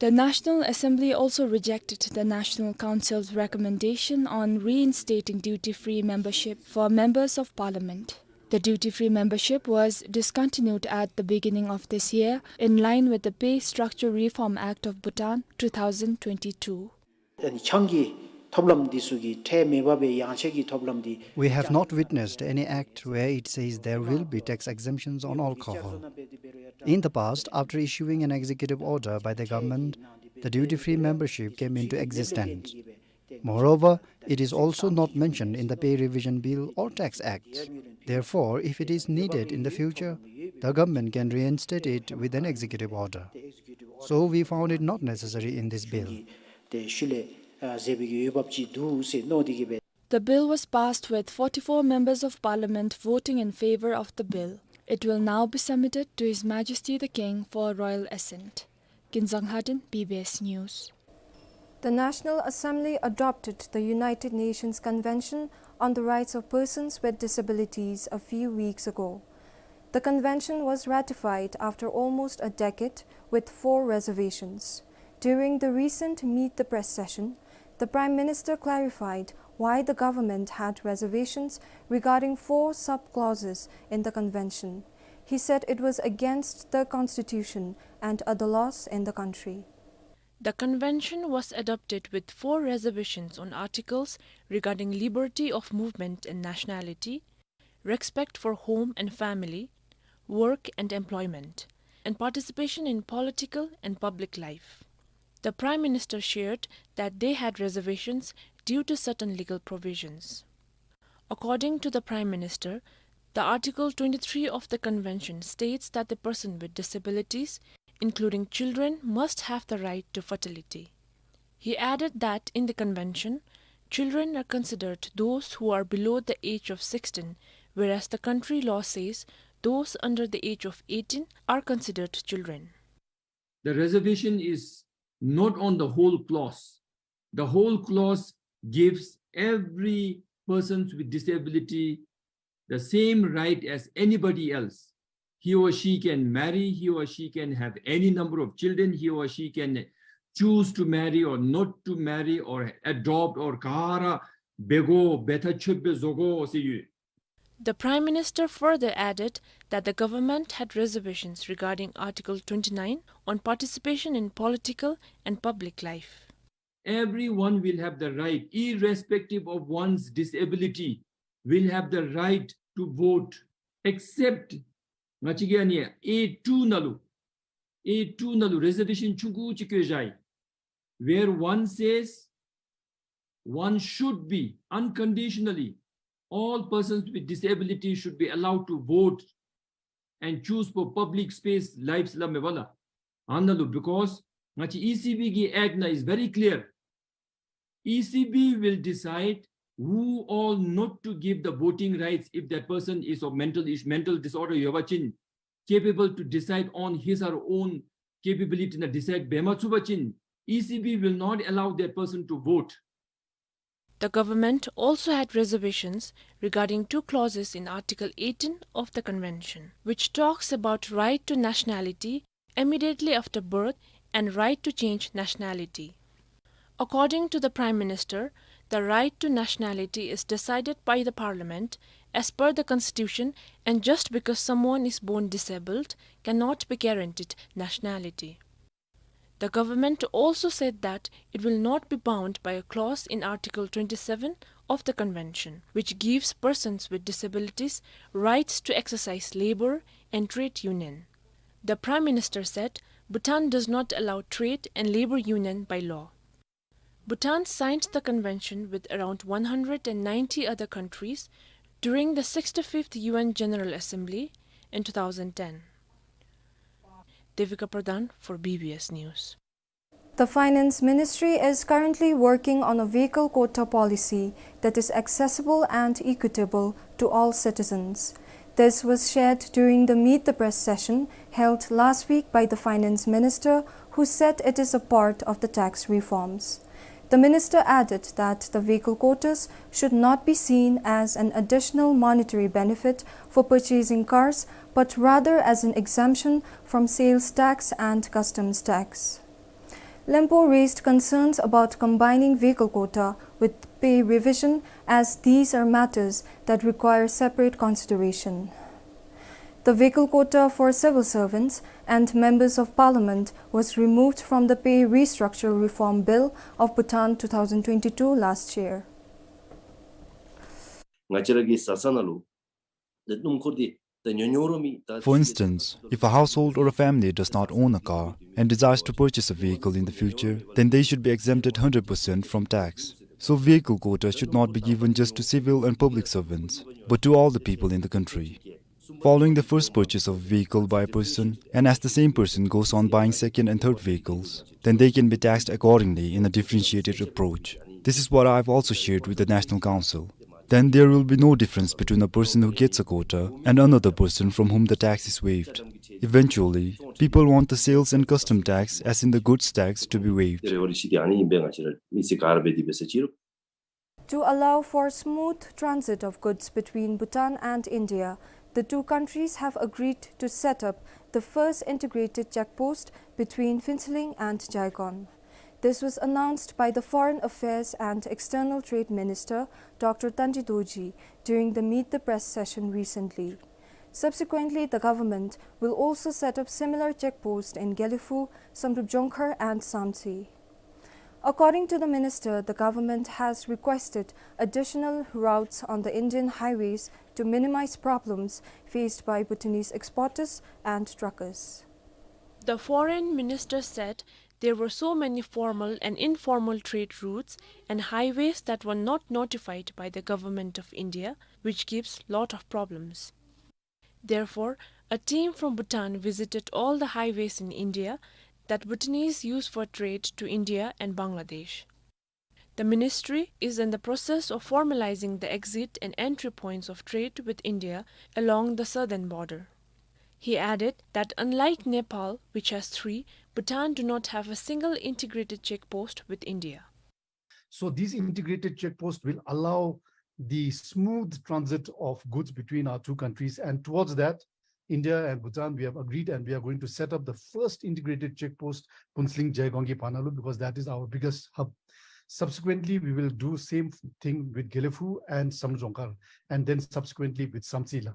The National Assembly also rejected the National Council's recommendation on reinstating duty-free membership for members of parliament. The duty-free membership was discontinued at the beginning of this year, in line with the Pay Structure Reform Act of Bhutan two thousand twenty-two. ཨ་ནི་ཆང་གི་ ཐབས་ལམ་འདི་ཚུ་གི་ཁྲལ་མེད་པ་སྦེ་ཡངས་ཆག་གི་ཐབས་ལམ་འདི། We have not witnessed any act where it says there will be tax exemptions on alcohol. In the past, after issuing an executive order by the government, the duty-free membership came into existence. Moreover, it is also not mentioned in the Pay Revision Bill or Tax Act. Therefore, if it is needed in the future, the government can reinstate it with an executive order. So we found it not necessary in this bill. ཏེ་ཤུལ་ལས་ཨ་ཟེར་བའི་གི་འོས་འབབ་ཅིག་འདུག་ཟེར་མནོ་སྟེ་གི་སྦེ། The bill was passed with forty-four members of parliament voting in favor of the bill. It will now be submitted to His Majesty the King for royal assent. Kinzang Lhaden, B B S News. The National Assembly adopted the United Nations Convention on the Rights of Persons with Disabilities a few weeks ago. The convention was ratified after almost a decade with four reservations. During the recent Meet the Press session, the Prime Minister clarified why the government had reservations regarding four sub-clauses in the convention. He said it was against the constitution and other laws in the country. The convention was adopted with four reservations on articles regarding liberty of movement and nationality, respect for home and family, work and employment, and participation in political and public life. The Prime Minister shared that they had reservations due to certain legal provisions. According to the Prime Minister, the Article twenty-three of the Convention states that the person with disabilities, including children, must have the right to fertility. He added that in the Convention, children are considered those who are below the age of sixteen, whereas the country law says those under the age of eighteen are considered children. The reservation is not on the whole clause. The whole clause gives every persons with disability the same right as anybody else. He or she can marry, he or she can have any number of children, he or she can choose to marry or not to marry or adopt or ག་ར་འབད་དགོ་འབད་ཐག་ཆོད་པའི་བཟོ་དགོ་ཟེར་ཡོད། The Prime Minister further added that the government had reservations regarding Article twenty-nine on participation in political and public life. Everyone will have the right, irrespective of one's disability, will have the right to vote, except ང་བཅས་ཀྱི་ཨ་ནི་A two ནང་ལུ། A two ནང་ལུ་reservation ཆུང་ཀུ་ཅིག་བཀོད་བཞག་ཡི། Where one says one should be unconditionally, all persons with disability should be allowed to vote and choose for public space lives སླབ་མས་པ་ལགས། ཨ་ནཱ་ལུ་because ང་བཅས་E C B གི་act ནང་is very clear. E C B will decide who all not to give the voting rights if that person is of mental is- mental disorder ཡོད་པ་ཅིན། Capable to decide on his or her own capability ནང་decide འབད་མ་ཚུགས་པ་ཅིན། E C B will not allow that person to vote. The government also had reservations regarding two clauses in Article eighteen of the Convention, which talks about right to nationality immediately after birth and right to change nationality. According to the Prime Minister, the right to nationality is decided by the Parliament as per the Constitution, and just because someone is born disabled cannot be guaranteed nationality. The government also said that it will not be bound by a clause in Article twenty-seven of the Convention, which gives persons with disabilities rights to exercise labor and trade union. The Prime Minister said Bhutan does not allow trade and labor union by law. Bhutan signed the convention with around one hundred and ninety other countries during the sixty-fifth U N General Assembly in two thousand ten. Devika Pradhan for B B S News. The Finance Ministry is currently working on a vehicle quota policy that is accessible and equitable to all citizens. This was shared during the Meet the Press session held last week by the Finance Minister, who said it is a part of the tax reforms. The minister added that the vehicle quotas should not be seen as an additional monetary benefit for purchasing cars, but rather as an exemption from sales tax and customs tax. Lempo raised concerns about combining vehicle quota with pay revision, as these are matters that require separate consideration. The vehicle quota for civil servants and members of parliament was removed from the Pay Restructure Reform Bill of Bhutan two thousand twenty-two last year. ང་བཅས་ར་གི་བཟའ་ཚང་ནང་ལུ་ད་སྣུམ་འཁོར་འདི་ད་ཉོ་ཉོ་རུང་མི་ད། For instance, if a household or a family does not own a car and desires to purchase a vehicle in the future, then they should be exempted hundred percent from tax. So vehicle quota should not be given just to civil and public servants, but to all the people in the country. Following the first purchase of a vehicle by a person, and as the same person goes on buying second and third vehicles, then they can be taxed accordingly in a differentiated approach. This is what I've also shared with the National Council. Then there will be no difference between a person who gets a quota and another person from whom the tax is waived. Eventually, people want the sales and custom tax as in the goods tax to be waived. To allow for smooth transit of goods between Bhutan and India, the two countries have agreed to set up the first integrated check post between Phuentsholing and Jaigong. This was announced by the Foreign Affairs and External Trade Minister, Doctor Tandi Dorji, during the Meet the Press session recently. Subsequently, the government will also set up similar check posts in Gelephu, Samdrup-Jongkhar and Samtse. According to the minister, the government has requested additional routes on the Indian highways to minimize problems faced by Bhutanese exporters and truckers. The foreign minister said there were so many formal and informal trade routes and highways that were not notified by the government of India, which gives lot of problems. Therefore, a team from Bhutan visited all the highways in India that Bhutanese use for trade to India and Bangladesh. The ministry is in the process of formalizing the exit and entry points of trade with India along the southern border. He added that unlike Nepal, which has three, Bhutan do not have a single integrated check post with India. So these integrated check posts will allow the smooth transit of goods between our two countries, and towards that, India and Bhutan, we have agreed, and we are going to set up the first integrated check post, Phuentsholing Jaigong ki panalu, because that is our biggest hub. Subsequently, we will do same thing with Gelephu and Samdrup-Jongkhar, and then subsequently with Samtse la.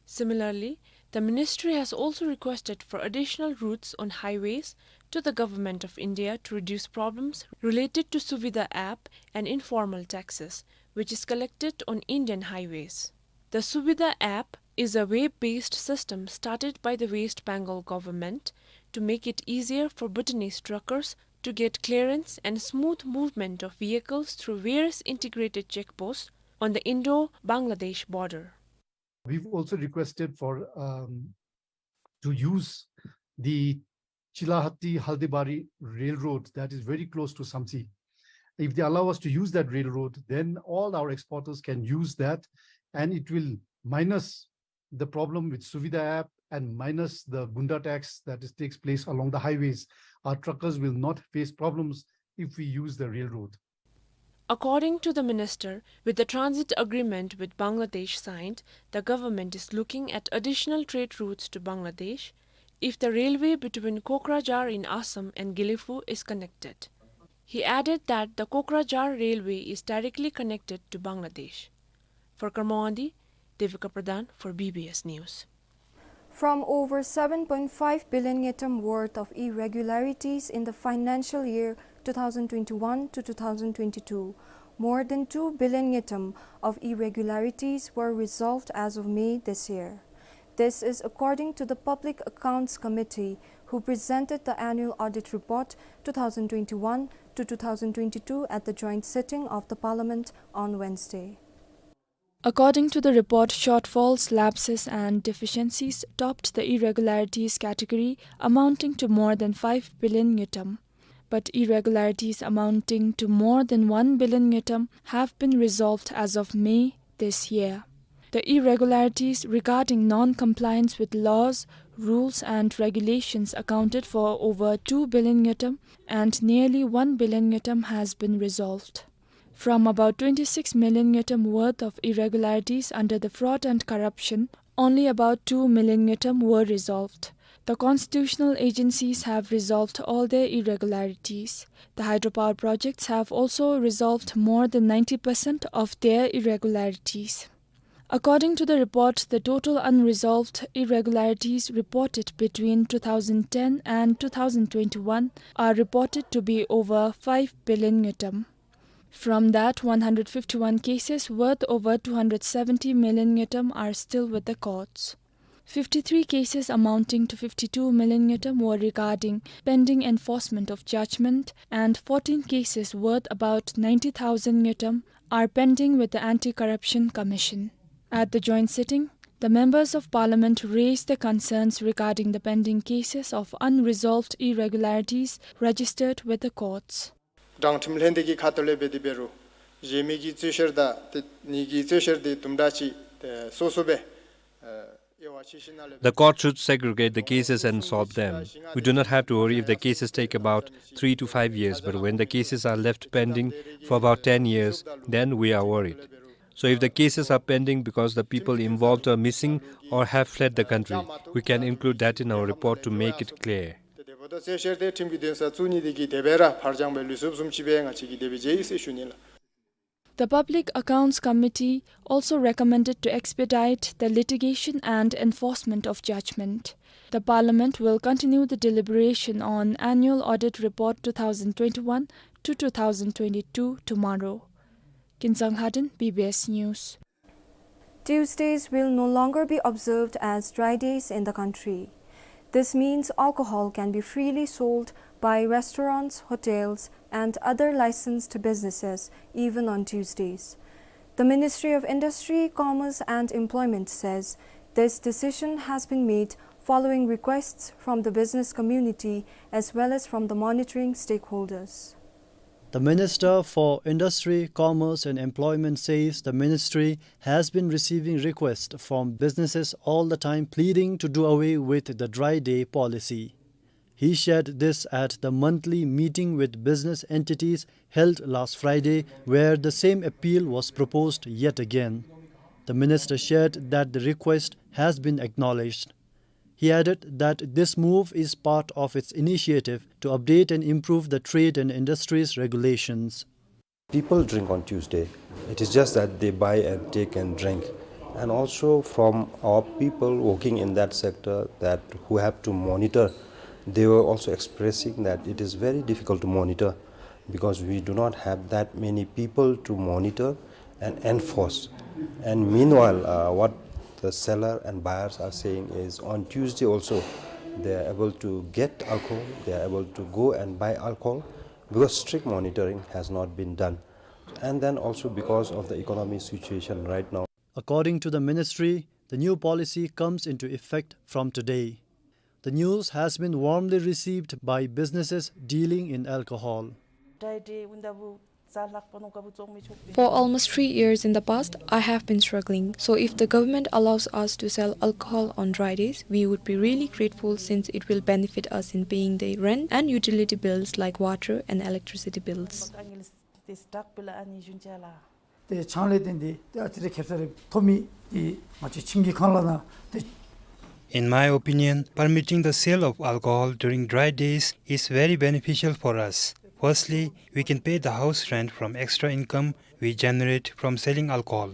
Similarly, the ministry has also requested for additional routes on highways to the Government of India to reduce problems related to Suvidha app and informal taxes, which is collected on Indian highways. The Suvidha app is a web-based system started by the West Bengal government to make it easier for Bhutanese truckers to get clearance and smooth movement of vehicles through various integrated check posts on the Indo-Bangladesh border. We've also requested for, um, to use the Chilahati-Haldibari railroad that is very close to Samtse. If they allow us to use that railroad, then all our exporters can use that, and it will minus the problem with Suvidha app and minus the gunda tax that is, takes place along the highways. Our truckers will not face problems if we use the railroad. According to the minister, with the transit agreement with Bangladesh signed, the government is looking at additional trade routes to Bangladesh if the railway between Kokrajhar in Assam and Gelephu is connected. He added that the Kokrajhar railway is directly connected to Bangladesh. For Kurmawadi, Devika Pradhan for B B S News. From over seven point five billion ngultrum worth of irregularities in the financial year two thousand twenty-one to two thousand twenty-two, more than two billion ngultrum of irregularities were resolved as of May this year. This is according to the Public Accounts Committee, who presented the annual audit report two thousand twenty-one to two thousand twenty-two at the joint sitting of the Parliament on Wednesday. According to the report, shortfalls, lapses and deficiencies topped the irregularities category, amounting to more than five billion ngultrum. But irregularities amounting to more than one billion ngultrum have been resolved as of May this year. The irregularities regarding non-compliance with laws, rules and regulations accounted for over two billion ngultrum, and nearly one billion ngultrum has been resolved. From about twenty-six million ngultrum worth of irregularities under the fraud and corruption, only about two million ngultrum were resolved. The constitutional agencies have resolved all their irregularities. The hydropower projects have also resolved more than ninety percent of their irregularities. According to the report, the total unresolved irregularities reported between two thousand ten and two thousand twenty-one are reported to be over five billion ngultrum. From that, one hundred fifty-one cases worth over two hundred seventy million ngultrum are still with the courts. Fifty-three cases amounting to fifty-two million ngultrum were regarding pending enforcement of judgment, and fourteen cases worth about ninety thousand ngultrum are pending with the Anti-Corruption Commission. At the joint sitting, the members of parliament raised the concerns regarding the pending cases of unresolved irregularities registered with the courts. དྲང་ཁྲིམས་ལྷན་སྡེ་གི་ཁ་ཐུག་ལས་འབད་དེ་འབད་རུང་གཞན་མི་གི་རྩོད་བཤེར་དང་དེ་ནི་གི་རྩོད་བཤེར་དེ་དུམ་གྲ་ཅིག་དེ་སོ་སོ་སྦེ་ཨ་དབྱེ་བ་ཕྱེ་ཞིནམ་ལས། The court should segregate the cases and solve them. We do not have to worry if the cases take about three to five years, but when the cases are left pending for about ten years, then we are worried. So if the cases are pending because the people involved are missing or have fled the country, we can include that in our report to make it clear. དེ་འབདཝ་ད་རྩོད་བཤེར་དེ་ཁྲིམས་ཀྱི་འདུན་ས་བཙུགས་ནི་དེ་གིས་དེ་སྦེ་ར་ཕར་འགྱངས་སྦེ་ལུས་སོཔ་བཟུམ་ཅིག་སྦེ་ང་བཅས་ཀྱིས་དེ་སྦེ་མཇལ་ཡི་ཟེར་ཞུ་ནི་ལགས། The Public Accounts Committee also recommended to expedite the litigation and enforcement of judgment. The Parliament will continue the deliberation on Annual Audit Report two thousand twenty-one to two thousand twenty-two tomorrow. Kinsang Lhaden, B B S News. Tuesdays will no longer be observed as dry days in the country. This means alcohol can be freely sold by restaurants, hotels, and other licensed businesses, even on Tuesdays. The Ministry of Industry, Commerce and Employment says this decision has been made following requests from the business community as well as from the monitoring stakeholders. The Minister for Industry, Commerce and Employment says the ministry has been receiving requests from businesses all the time pleading to do away with the dry day policy. He shared this at the monthly meeting with business entities held last Friday, where the same appeal was proposed yet again. The minister shared that the request has been acknowledged. He added that this move is part of its initiative to update and improve the trade and industries regulations. People drink on Tuesday. It is just that they buy and take and drink. And also from our people working in that sector that who have to monitor, they were also expressing that it is very difficult to monitor because we do not have that many people to monitor and enforce. And meanwhile, uh, what the seller and buyers are saying is on Tuesday also, they are able to get alcohol, they are able to go and buy alcohol because strict monitoring has not been done. And then also because of the economic situation right now. According to the ministry, the new policy comes into effect from today. The news has been warmly received by businesses dealing in alcohol. For almost three years in the past, I have been struggling. So if the government allows us to sell alcohol on dry days, we would be really grateful since it will benefit us in paying the rent and utility bills like water and electricity bills. ཏེ་ཕྱག་ལས་བཏོན་ཏེ་ཏེ་ཨ་ཙི་རེ་ཁེབ་ས་རེ་ཐོབ་མི་འདི་ང་བཅས་ཁྱིམ་གྱི་ཁང་གླ་ནང་ཏེ། In my opinion, permitting the sale of alcohol during dry days is very beneficial for us. Firstly, we can pay the house rent from extra income we generate from selling alcohol.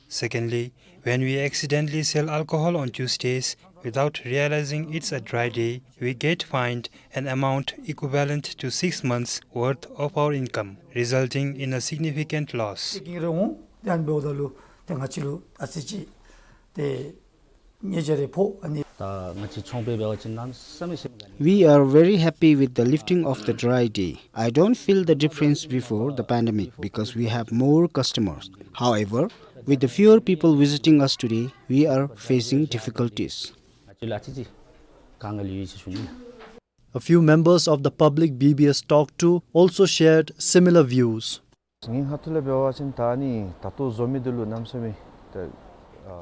Secondly, when we accidentally sell alcohol on Tuesdays without realizing it's a dry day, we get fined an amount equivalent to six months' worth of our income, resulting in a significant loss. ཏེ་གིན་ར་འོང་ཏེ་ཨ་ནི་འབདཝ་ད་ལུ་ཏེ་ང་བཅས་ལུ་ཨ་ཙི་ཅིག་ཏེ་ཉེས་བྱ་རེ་ཕོག་ཨ་ནི། ད་ང་བཅས་ཚོང་པའི་འབད་བ་ཅིན་གནམ་མེད་ས་མེད་ཞིམ་ག་ནི། We are very happy with the lifting of the dry day. I don't feel the difference before the pandemic because we have more customers. However, with the fewer people visiting us today, we are facing difficulties. ང་བཅས་ལུ་ཨ་ཙི་ཅིག་དཀའ་ངལ་ཡོད་ཟེར་ཞུ་ནི། A few members of the public B B S talked to also shared similar views. ངེའི་ཁ་ཐུག་ལས་འབད་བ་ཅིན་ད་ཨ་ནི་ད་ལྟོ་བཟོ་མི་འདི་ལུ་གནམ་མེད་ས་མེད་ད་ཨ།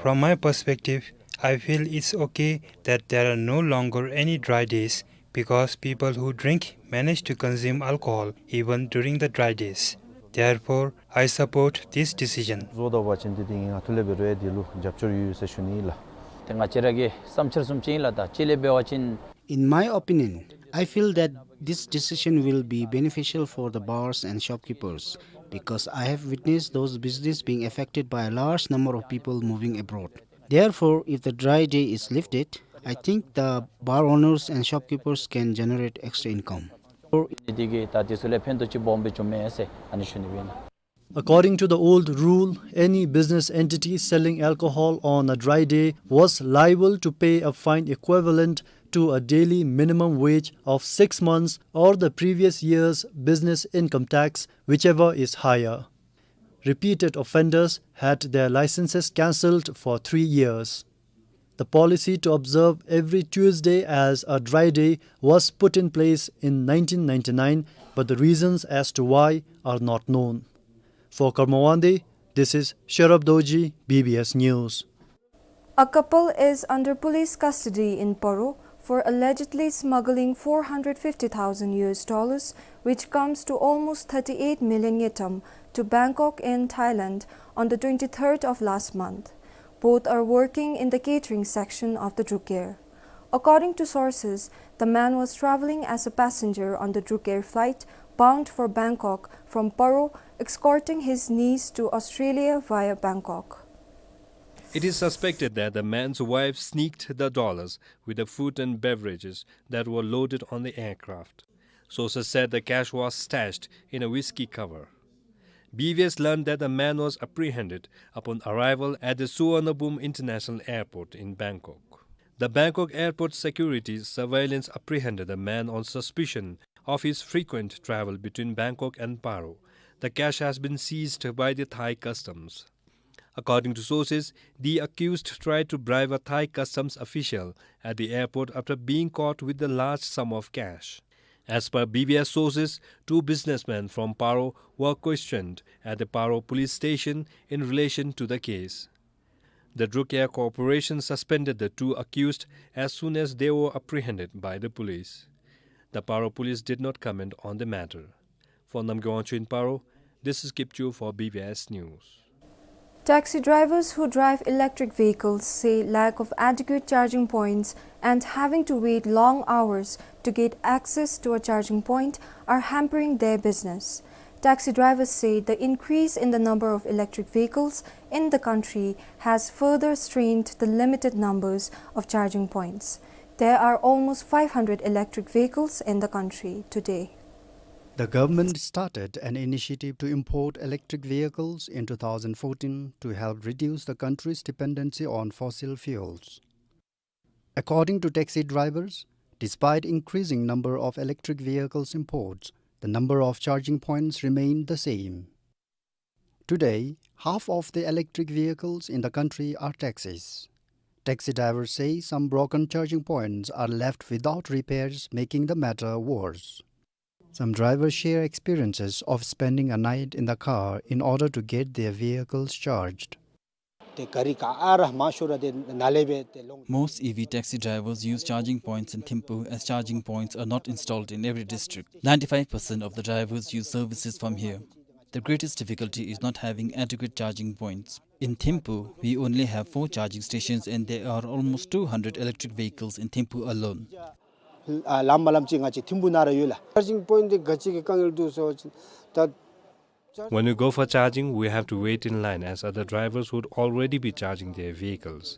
From my perspective, I feel it's okay that there are no longer any dry days because people who drink manage to consume alcohol even during the dry days. Therefore, I support this decision. བཟོ་ད་བ་ཅིན་འདི་འདི་ངེའི་ཁ་ཐུག་ལས་འབད་རུང་འདི་ལུ་རྒྱབ་སྐྱོར་ཡོད་ཟེར་ཞུ་ནི་ཨིན་ལགས། ཏེ་ང་བཅས་ར་གི་བསམ་འཆར་བཟུམ་ཅིག་ཨིན་ལགས། ད་ཅི་ལས་འབད་བ་ཅིན། In my opinion, I feel that this decision will be beneficial for the bars and shopkeepers because I have witnessed those business being affected by a large number of people moving abroad. Therefore, if the dry day is lifted, I think the bar owners and shopkeepers can generate extra income. འདི་གིས་ད་དེ་ཚུ་ལུ་ཕན་ཐོགས་ཅིག་སྦོམ་སྦེ་འབྱུངམ་མས་ཟེར་ཨ་ནི་ཞུ་ནི་ཨིན། According to the old rule, any business entity selling alcohol on a dry day was liable to pay a fine equivalent to a daily minimum wage of six months or the previous year's business income tax, whichever is higher. Repeated offenders had their licenses cancelled for three years. The policy to observe every Tuesday as a dry day was put in place in nineteen ninety-nine, but the reasons as to why are not known. For Karma Wangdi, this is Sherab Dorji, B B S News. A couple is under police custody in Paro for allegedly smuggling four hundred fifty thousand U S dollars, which comes to almost thirty-eight million ngultrum, to Bangkok in Thailand on the twenty-third of last month. Both are working in the catering section of the Druk Air. According to sources, the man was traveling as a passenger on the Druk Air flight bound for Bangkok from Paro, escorting his niece to Australia via Bangkok. It is suspected that the man's wife sneaked the dollars with the food and beverages that were loaded on the aircraft. Sources said the cash was stashed in a whiskey cover. B B S learned that the man was apprehended upon arrival at the Suvarnabhumi International Airport in Bangkok. The Bangkok airport security surveillance apprehended the man on suspicion of his frequent travel between Bangkok and Paro. The cash has been seized by the Thai customs. According to sources, the accused tried to bribe a Thai customs official at the airport after being caught with the large sum of cash. As per B B S sources, two businessmen from Paro were questioned at the Paro police station in relation to the case. The Druk Air Corporation suspended the two accused as soon as they were apprehended by the police. The Paro police did not comment on the matter. For Namgay Wangchuk in Paro, this is Kipchoo for B B S News. Taxi drivers who drive electric vehicles say lack of adequate charging points and having to wait long hours to get access to a charging point are hampering their business. Taxi drivers say the increase in the number of electric vehicles in the country has further strained the limited numbers of charging points. There are almost five hundred electric vehicles in the country today. The government started an initiative to import electric vehicles in two thousand fourteen to help reduce the country's dependency on fossil fuels. According to taxi drivers, despite increasing number of electric vehicles imports, the number of charging points remained the same. Today, half of the electric vehicles in the country are taxis. Taxi drivers say some broken charging points are left without repairs, making the matter worse. Some drivers share experiences of spending a night in the car in order to get their vehicles charged. ཏེ་ག་རི་ག་ཨ་ར་མང་ཤོས་ར་ཏེ་ནཱ་ལས་སྦེ་ཏེ་ལོང་། Most E V taxi drivers use charging points in Thimphu, as charging points are not installed in every district. Ninety-five percent of the drivers use services from here. The greatest difficulty is not having adequate charging points. In Thimphu, we only have four charging stations and there are almost two hundred electric vehicles in Thimphu alone. ཨ་ལམ་མ་ལམ་ཅིག་ང་བཅས་ཐིམ་ཕུ་ནང་ར་ཡོད་ལགས། Charging point འདི་ག་ཅི་གི་དཀའ་ངལ་འདུག་ཟེར་བ་ཅིན་ད། When we go for charging, we have to wait in line as other drivers would already be charging their vehicles.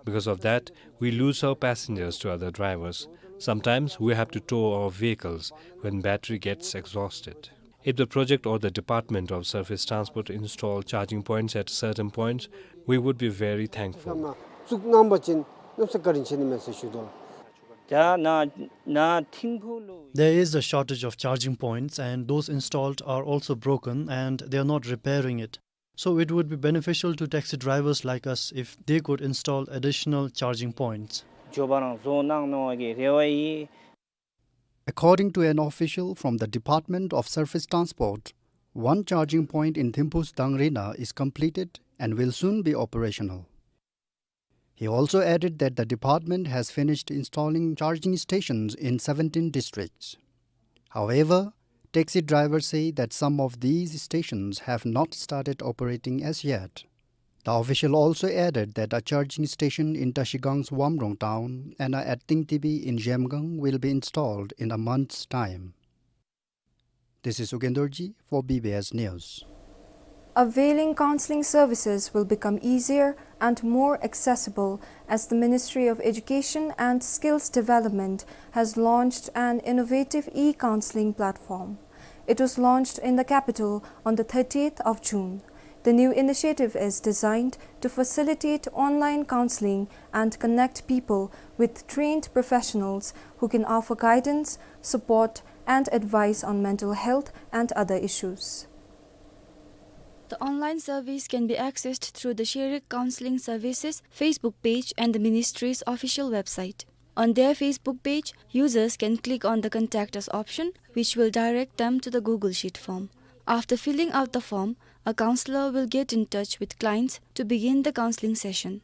Because of that, we lose our passengers to other drivers. Sometimes we have to tow our vehicles when battery gets exhausted. If the project or the Department of Surface Transport install charging points at certain points, we would be very thankful. བཙུགས་གནང་བ་ཅིན་གནམ་ས་བཀའ་དྲིན་ཆེ་ནི་མས་ཟེར་ཞུ་དོ། ད་ནཱ་ནཱ་ཐིམ་ཕུ་ལུ། There is a shortage of charging points, and those installed are also broken, and they are not repairing it. So it would be beneficial to taxi drivers like us if they could install additional charging points. མགྱོགས་པ་རང་བཟོ་གནང་གནང་བའི་རེ་བ་ཡོད། According to an official from the Department of Surface Transport, one charging point in Thimphu's Dangrena is completed and will soon be operational. He also added that the department has finished installing charging stations in seventeen districts. However, taxi drivers say that some of these stations have not started operating as yet. The official also added that a charging station in Trashigang's Wamrong town and a at Tingtibi in Zhemgang will be installed in a month's time. This is Ugendorji for B B S News. Availing counseling services will become easier and more accessible as the Ministry of Education and Skills Development has launched an innovative e-counseling platform. It was launched in the capital on the thirtieth of June. The new initiative is designed to facilitate online counseling and connect people with trained professionals who can offer guidance, support, and advice on mental health and other issues. The online service can be accessed through the Sherik Counseling Services Facebook page and the ministry's official website. On their Facebook page, users can click on the Contact Us option, which will direct them to the Google Sheet form. After filling out the form, a counselor will get in touch with clients to begin the counseling session.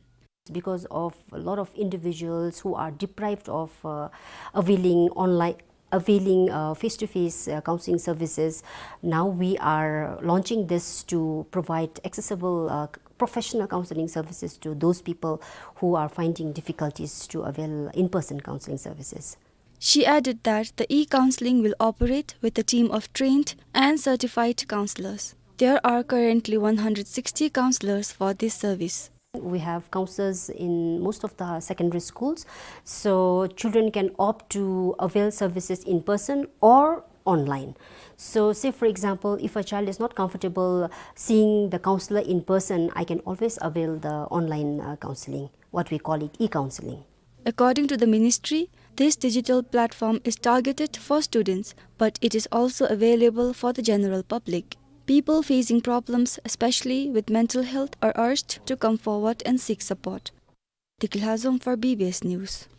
Because of a lot of individuals who are deprived of, uh, availing online, availing, uh, face-to-face, uh, counseling services, now we are launching this to provide accessible, uh, professional counseling services to those people who are finding difficulties to avail in-person counseling services. She added that the e-counseling will operate with a team of trained and certified counselors. There are currently one hundred sixty counselors for this service. We have counselors in most of the secondary schools, so children can opt to avail services in person or online. So, say for example, if a child is not comfortable seeing the counselor in person, I can always avail the online, uh, counseling, what we call it e-counseling. According to the ministry, this digital platform is targeted for students, but it is also available for the general public. People facing problems, especially with mental health, are urged to come forward and seek support. Dikla Zom for B B S News.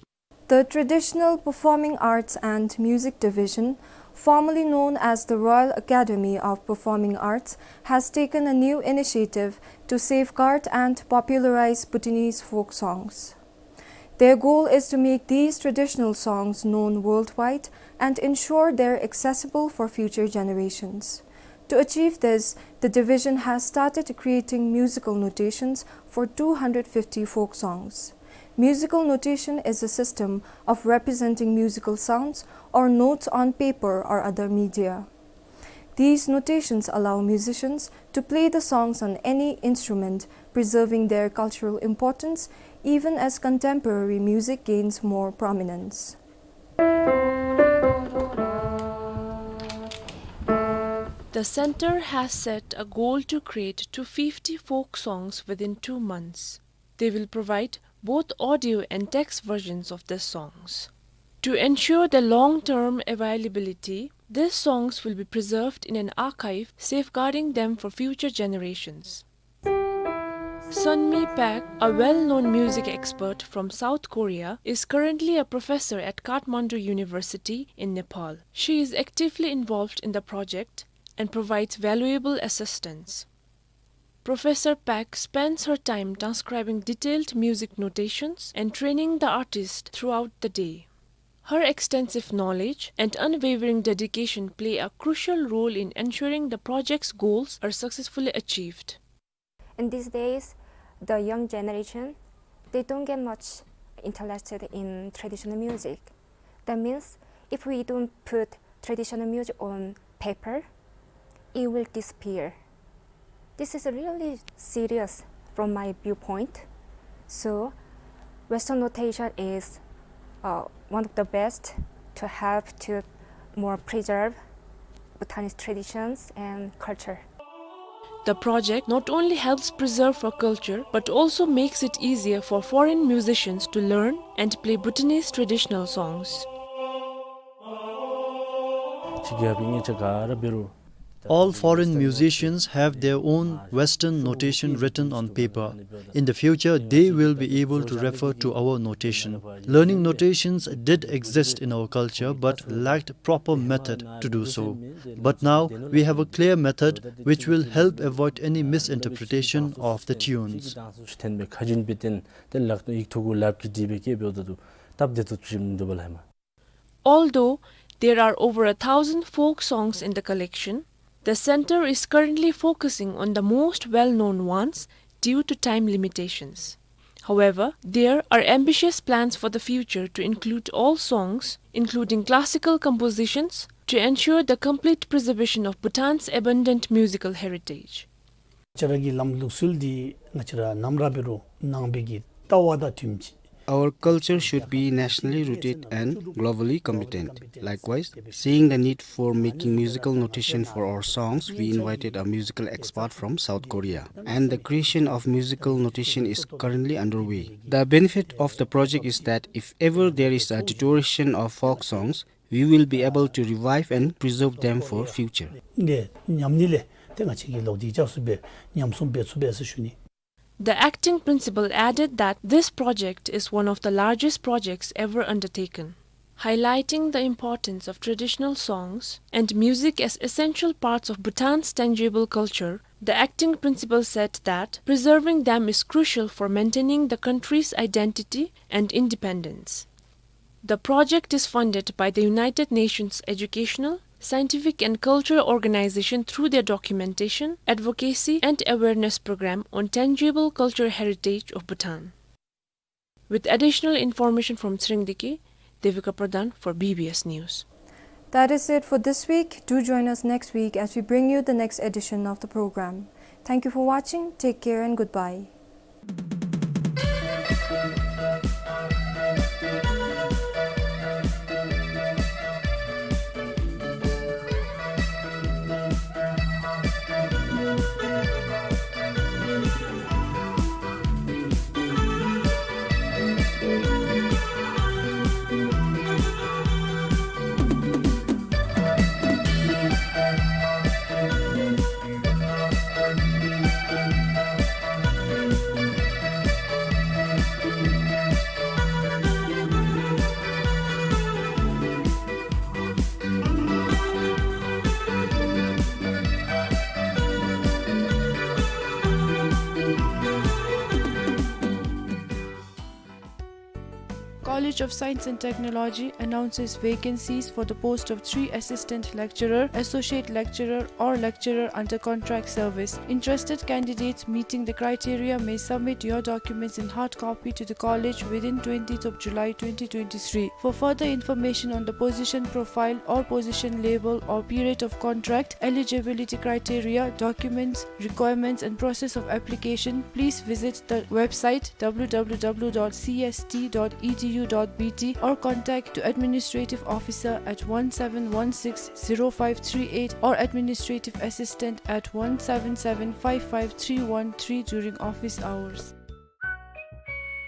The Traditional Performing Arts and Music Division, formerly known as the Royal Academy of Performing Arts, has taken a new initiative to safeguard and popularize Bhutanese folk songs. Their goal is to make these traditional songs known worldwide and ensure they're accessible for future generations. To achieve this, the division has started creating musical notations for two hundred fifty folk songs. Musical notation is a system of representing musical sounds or notes on paper or other media. These notations allow musicians to play the songs on any instrument, preserving their cultural importance even as contemporary music gains more prominence. The center has set a goal to create two fifty folk songs within two months. They will provide both audio and text versions of the songs. To ensure their long-term availability, these songs will be preserved in an archive, safeguarding them for future generations. Sunmi Park, a well-known music expert from South Korea, is currently a professor at Kathmandu University in Nepal. She is actively involved in the project and provides valuable assistance. Professor Park spends her time transcribing detailed music notations and training the artist throughout the day. Her extensive knowledge and unwavering dedication play a crucial role in ensuring the project's goals are successfully achieved. In these days, the young generation, they don't get much interested in traditional music. That means if we don't put traditional music on paper, it will disappear. This is really serious from my viewpoint. So, Western notation is, uh, one of the best to help to more preserve Bhutanese traditions and culture. The project not only helps preserve our culture, but also makes it easier for foreign musicians to learn and play Bhutanese traditional songs. All foreign musicians have their own Western notation written on paper. In the future, they will be able to refer to our notation. Learning notations did exist in our culture, but lacked proper method to do so. But now, we have a clear method which will help avoid any misinterpretation of the tunes. Although there are over a thousand folk songs in the collection, the center is currently focusing on the most well-known ones due to time limitations. However, there are ambitious plans for the future to include all songs, including classical compositions, to ensure the complete preservation of Bhutan's abundant musical heritage. ང་བཅས་ར་གི་ལམ་ལུགས་སྲོལ་འདི་ང་བཅས་ར་ནམ་ར་འབད་རུང་ནང་པའི་གི་ལྟ་བ་དང་མཐུནམ་ཅིག Our culture should be nationally rooted and globally competent. Likewise, seeing the need for making musical notation for our songs, we invited a musical expert from South Korea, and the creation of musical notation is currently underway. The benefit of the project is that if ever there is a deterioration of folk songs, we will be able to revive and preserve them for future. ཏེ་ཉམས་ནི་ལས་ཏེ་ང་བཅས་ཀྱིས་ལོག་སྟེ་ཅིག་སུ་སྦེ་ཉམས་སྲུང་འབད་ཚུགས་པས་ཟེར་ཞུ་ནི། The acting principal added that this project is one of the largest projects ever undertaken. Highlighting the importance of traditional songs and music as essential parts of Bhutan's tangible culture, the acting principal said that preserving them is crucial for maintaining the country's identity and independence. The project is funded by the United Nations Educational, Scientific and Cultural Organization through their documentation, advocacy and awareness program on tangible cultural heritage of Bhutan. With additional information from Tshirengdiki, Devika Pradhan for B B S News. That is it for this week. Do join us next week as we bring you the next edition of the program. Thank you for watching. Take care and goodbye. College of Science and Technology announces vacancies for the post of three assistant lecturer, associate lecturer, or lecturer under contract service. Interested candidates meeting the criteria may submit your documents in hard copy to the college within twentieth of July twenty twenty-three. For further information on the position profile or position label or period of contract, eligibility criteria, documents, requirements, and process of application, please visit the website w w w dot c s t dot e d u dot b t or contact to administrative officer at one seven one six zero five three eight or administrative assistant at one seven seven five five three one three during office hours.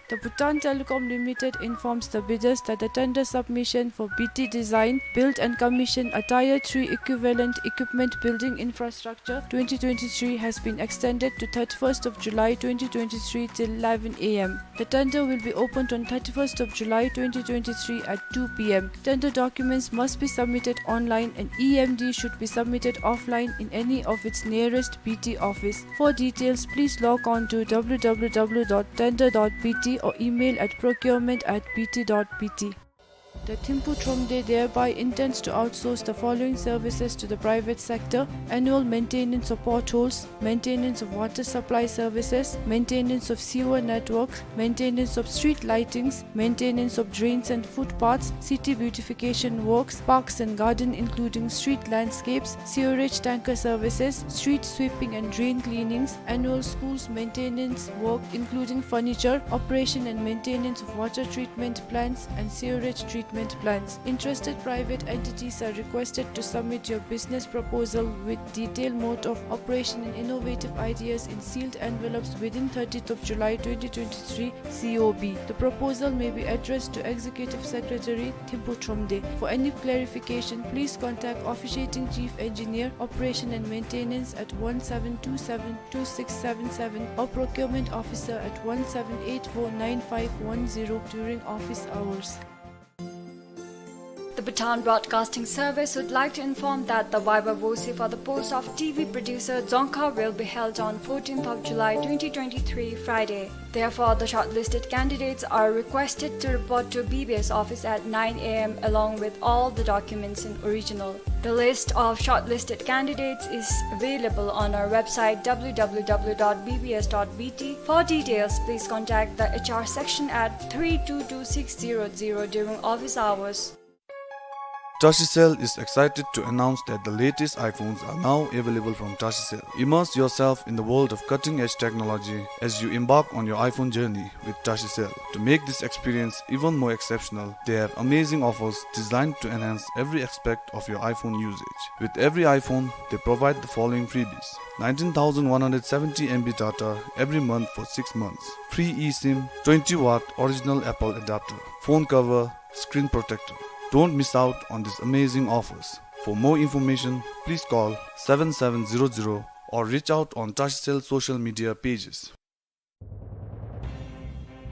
The Bhutan Telecom Limited informs the bidders that the tender submission for B T design, build and commission a Tier three equivalent equipment building infrastructure twenty twenty-three has been extended to thirty-first of July twenty twenty-three till eleven a m. The tender will be opened on thirty-first of July twenty twenty-three at two p m. Tender documents must be submitted online and E M D should be submitted offline in any of its nearest B T office. For details, please log on to w w w dot tender dot b t or email at procurement at b t dot b t. The Thimphu Thromde thereby intends to outsource the following services to the private sector: annual maintenance of potholes, maintenance of water supply services, maintenance of sewer networks, maintenance of street lightings, maintenance of drains and footpaths, city beautification works, parks and garden including street landscapes, sewerage tanker services, street sweeping and drain cleanings, annual schools maintenance work including furniture, operation and maintenance of water treatment plants and sewerage treatment plants. Interested private entities are requested to submit your business proposal with detailed mode of operation and innovative ideas in sealed envelopes within thirtieth of July twenty twenty-three C O B. The proposal may be addressed to Executive Secretary Thimphu Thromde. For any clarification, please contact Officiating Chief Engineer, Operation and Maintenance at one seven two seven two six seven seven or Procurement Officer at one seven eight four nine five one zero during office hours. The Bhutan Broadcasting Service would like to inform that the viva voce for the post of T V producer Dzongkha will be held on fourteenth of July twenty twenty-three, Friday. Therefore, the shortlisted candidates are requested to report to B B S office at nine a m along with all the documents in original. The list of shortlisted candidates is available on our website w w w dot b b s dot b t. For details, please contact the H R section at three two two six zero zero during office hours. Tashicell is excited to announce that the latest iPhones are now available from Tashicell. Immerse yourself in the world of cutting-edge technology as you embark on your iPhone journey with Tashicell. To make this experience even more exceptional, they have amazing offers designed to enhance every aspect of your iPhone usage. With every iPhone, they provide the following freebies: nineteen thousand one hundred seventy M B data every month for six months, free eSIM, twenty watt original Apple adapter, phone cover, screen protector. Don't miss out on these amazing offers. For more information, please call seven seven zero zero or reach out on Tashicell social media pages.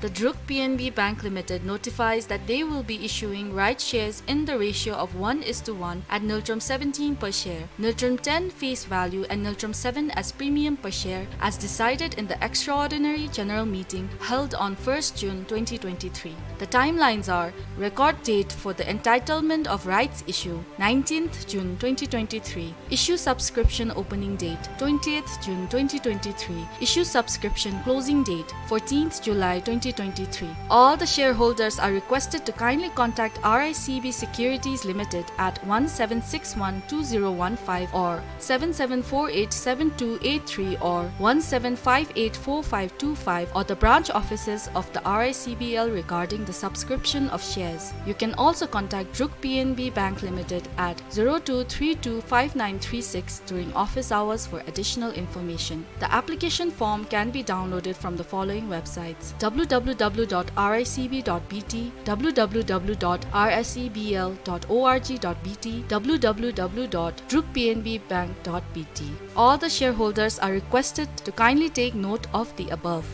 The Druk P N B Bank Limited notifies that they will be issuing rights shares in the ratio of one is to one at Ngultrum seventeen per share, Ngultrum ten face value and Ngultrum seven as premium per share, as decided in the extraordinary general meeting held on first June twenty twenty-three. The timelines are: record date for the entitlement of rights issue, nineteenth June twenty twenty-three. Issue subscription opening date, twentieth June twenty twenty-three. Issue subscription closing date, fourteenth July twenty twenty-three. All the shareholders are requested to kindly contact R I C B Securities Limited at one seven six one two zero one five or seven seven four eight seven two eight three or one seven five eight four five two five or the branch offices of the R I C B L regarding the subscription of shares. You can also contact Druk P N B Bank Limited at zero two three two five nine three six during office hours for additional information. The application form can be downloaded from the following websites: W W W dot R I C B dot B T, W W W dot R I C B L dot org dot B T, W W W dot druk P N B bank dot B T. All the shareholders are requested to kindly take note of the above.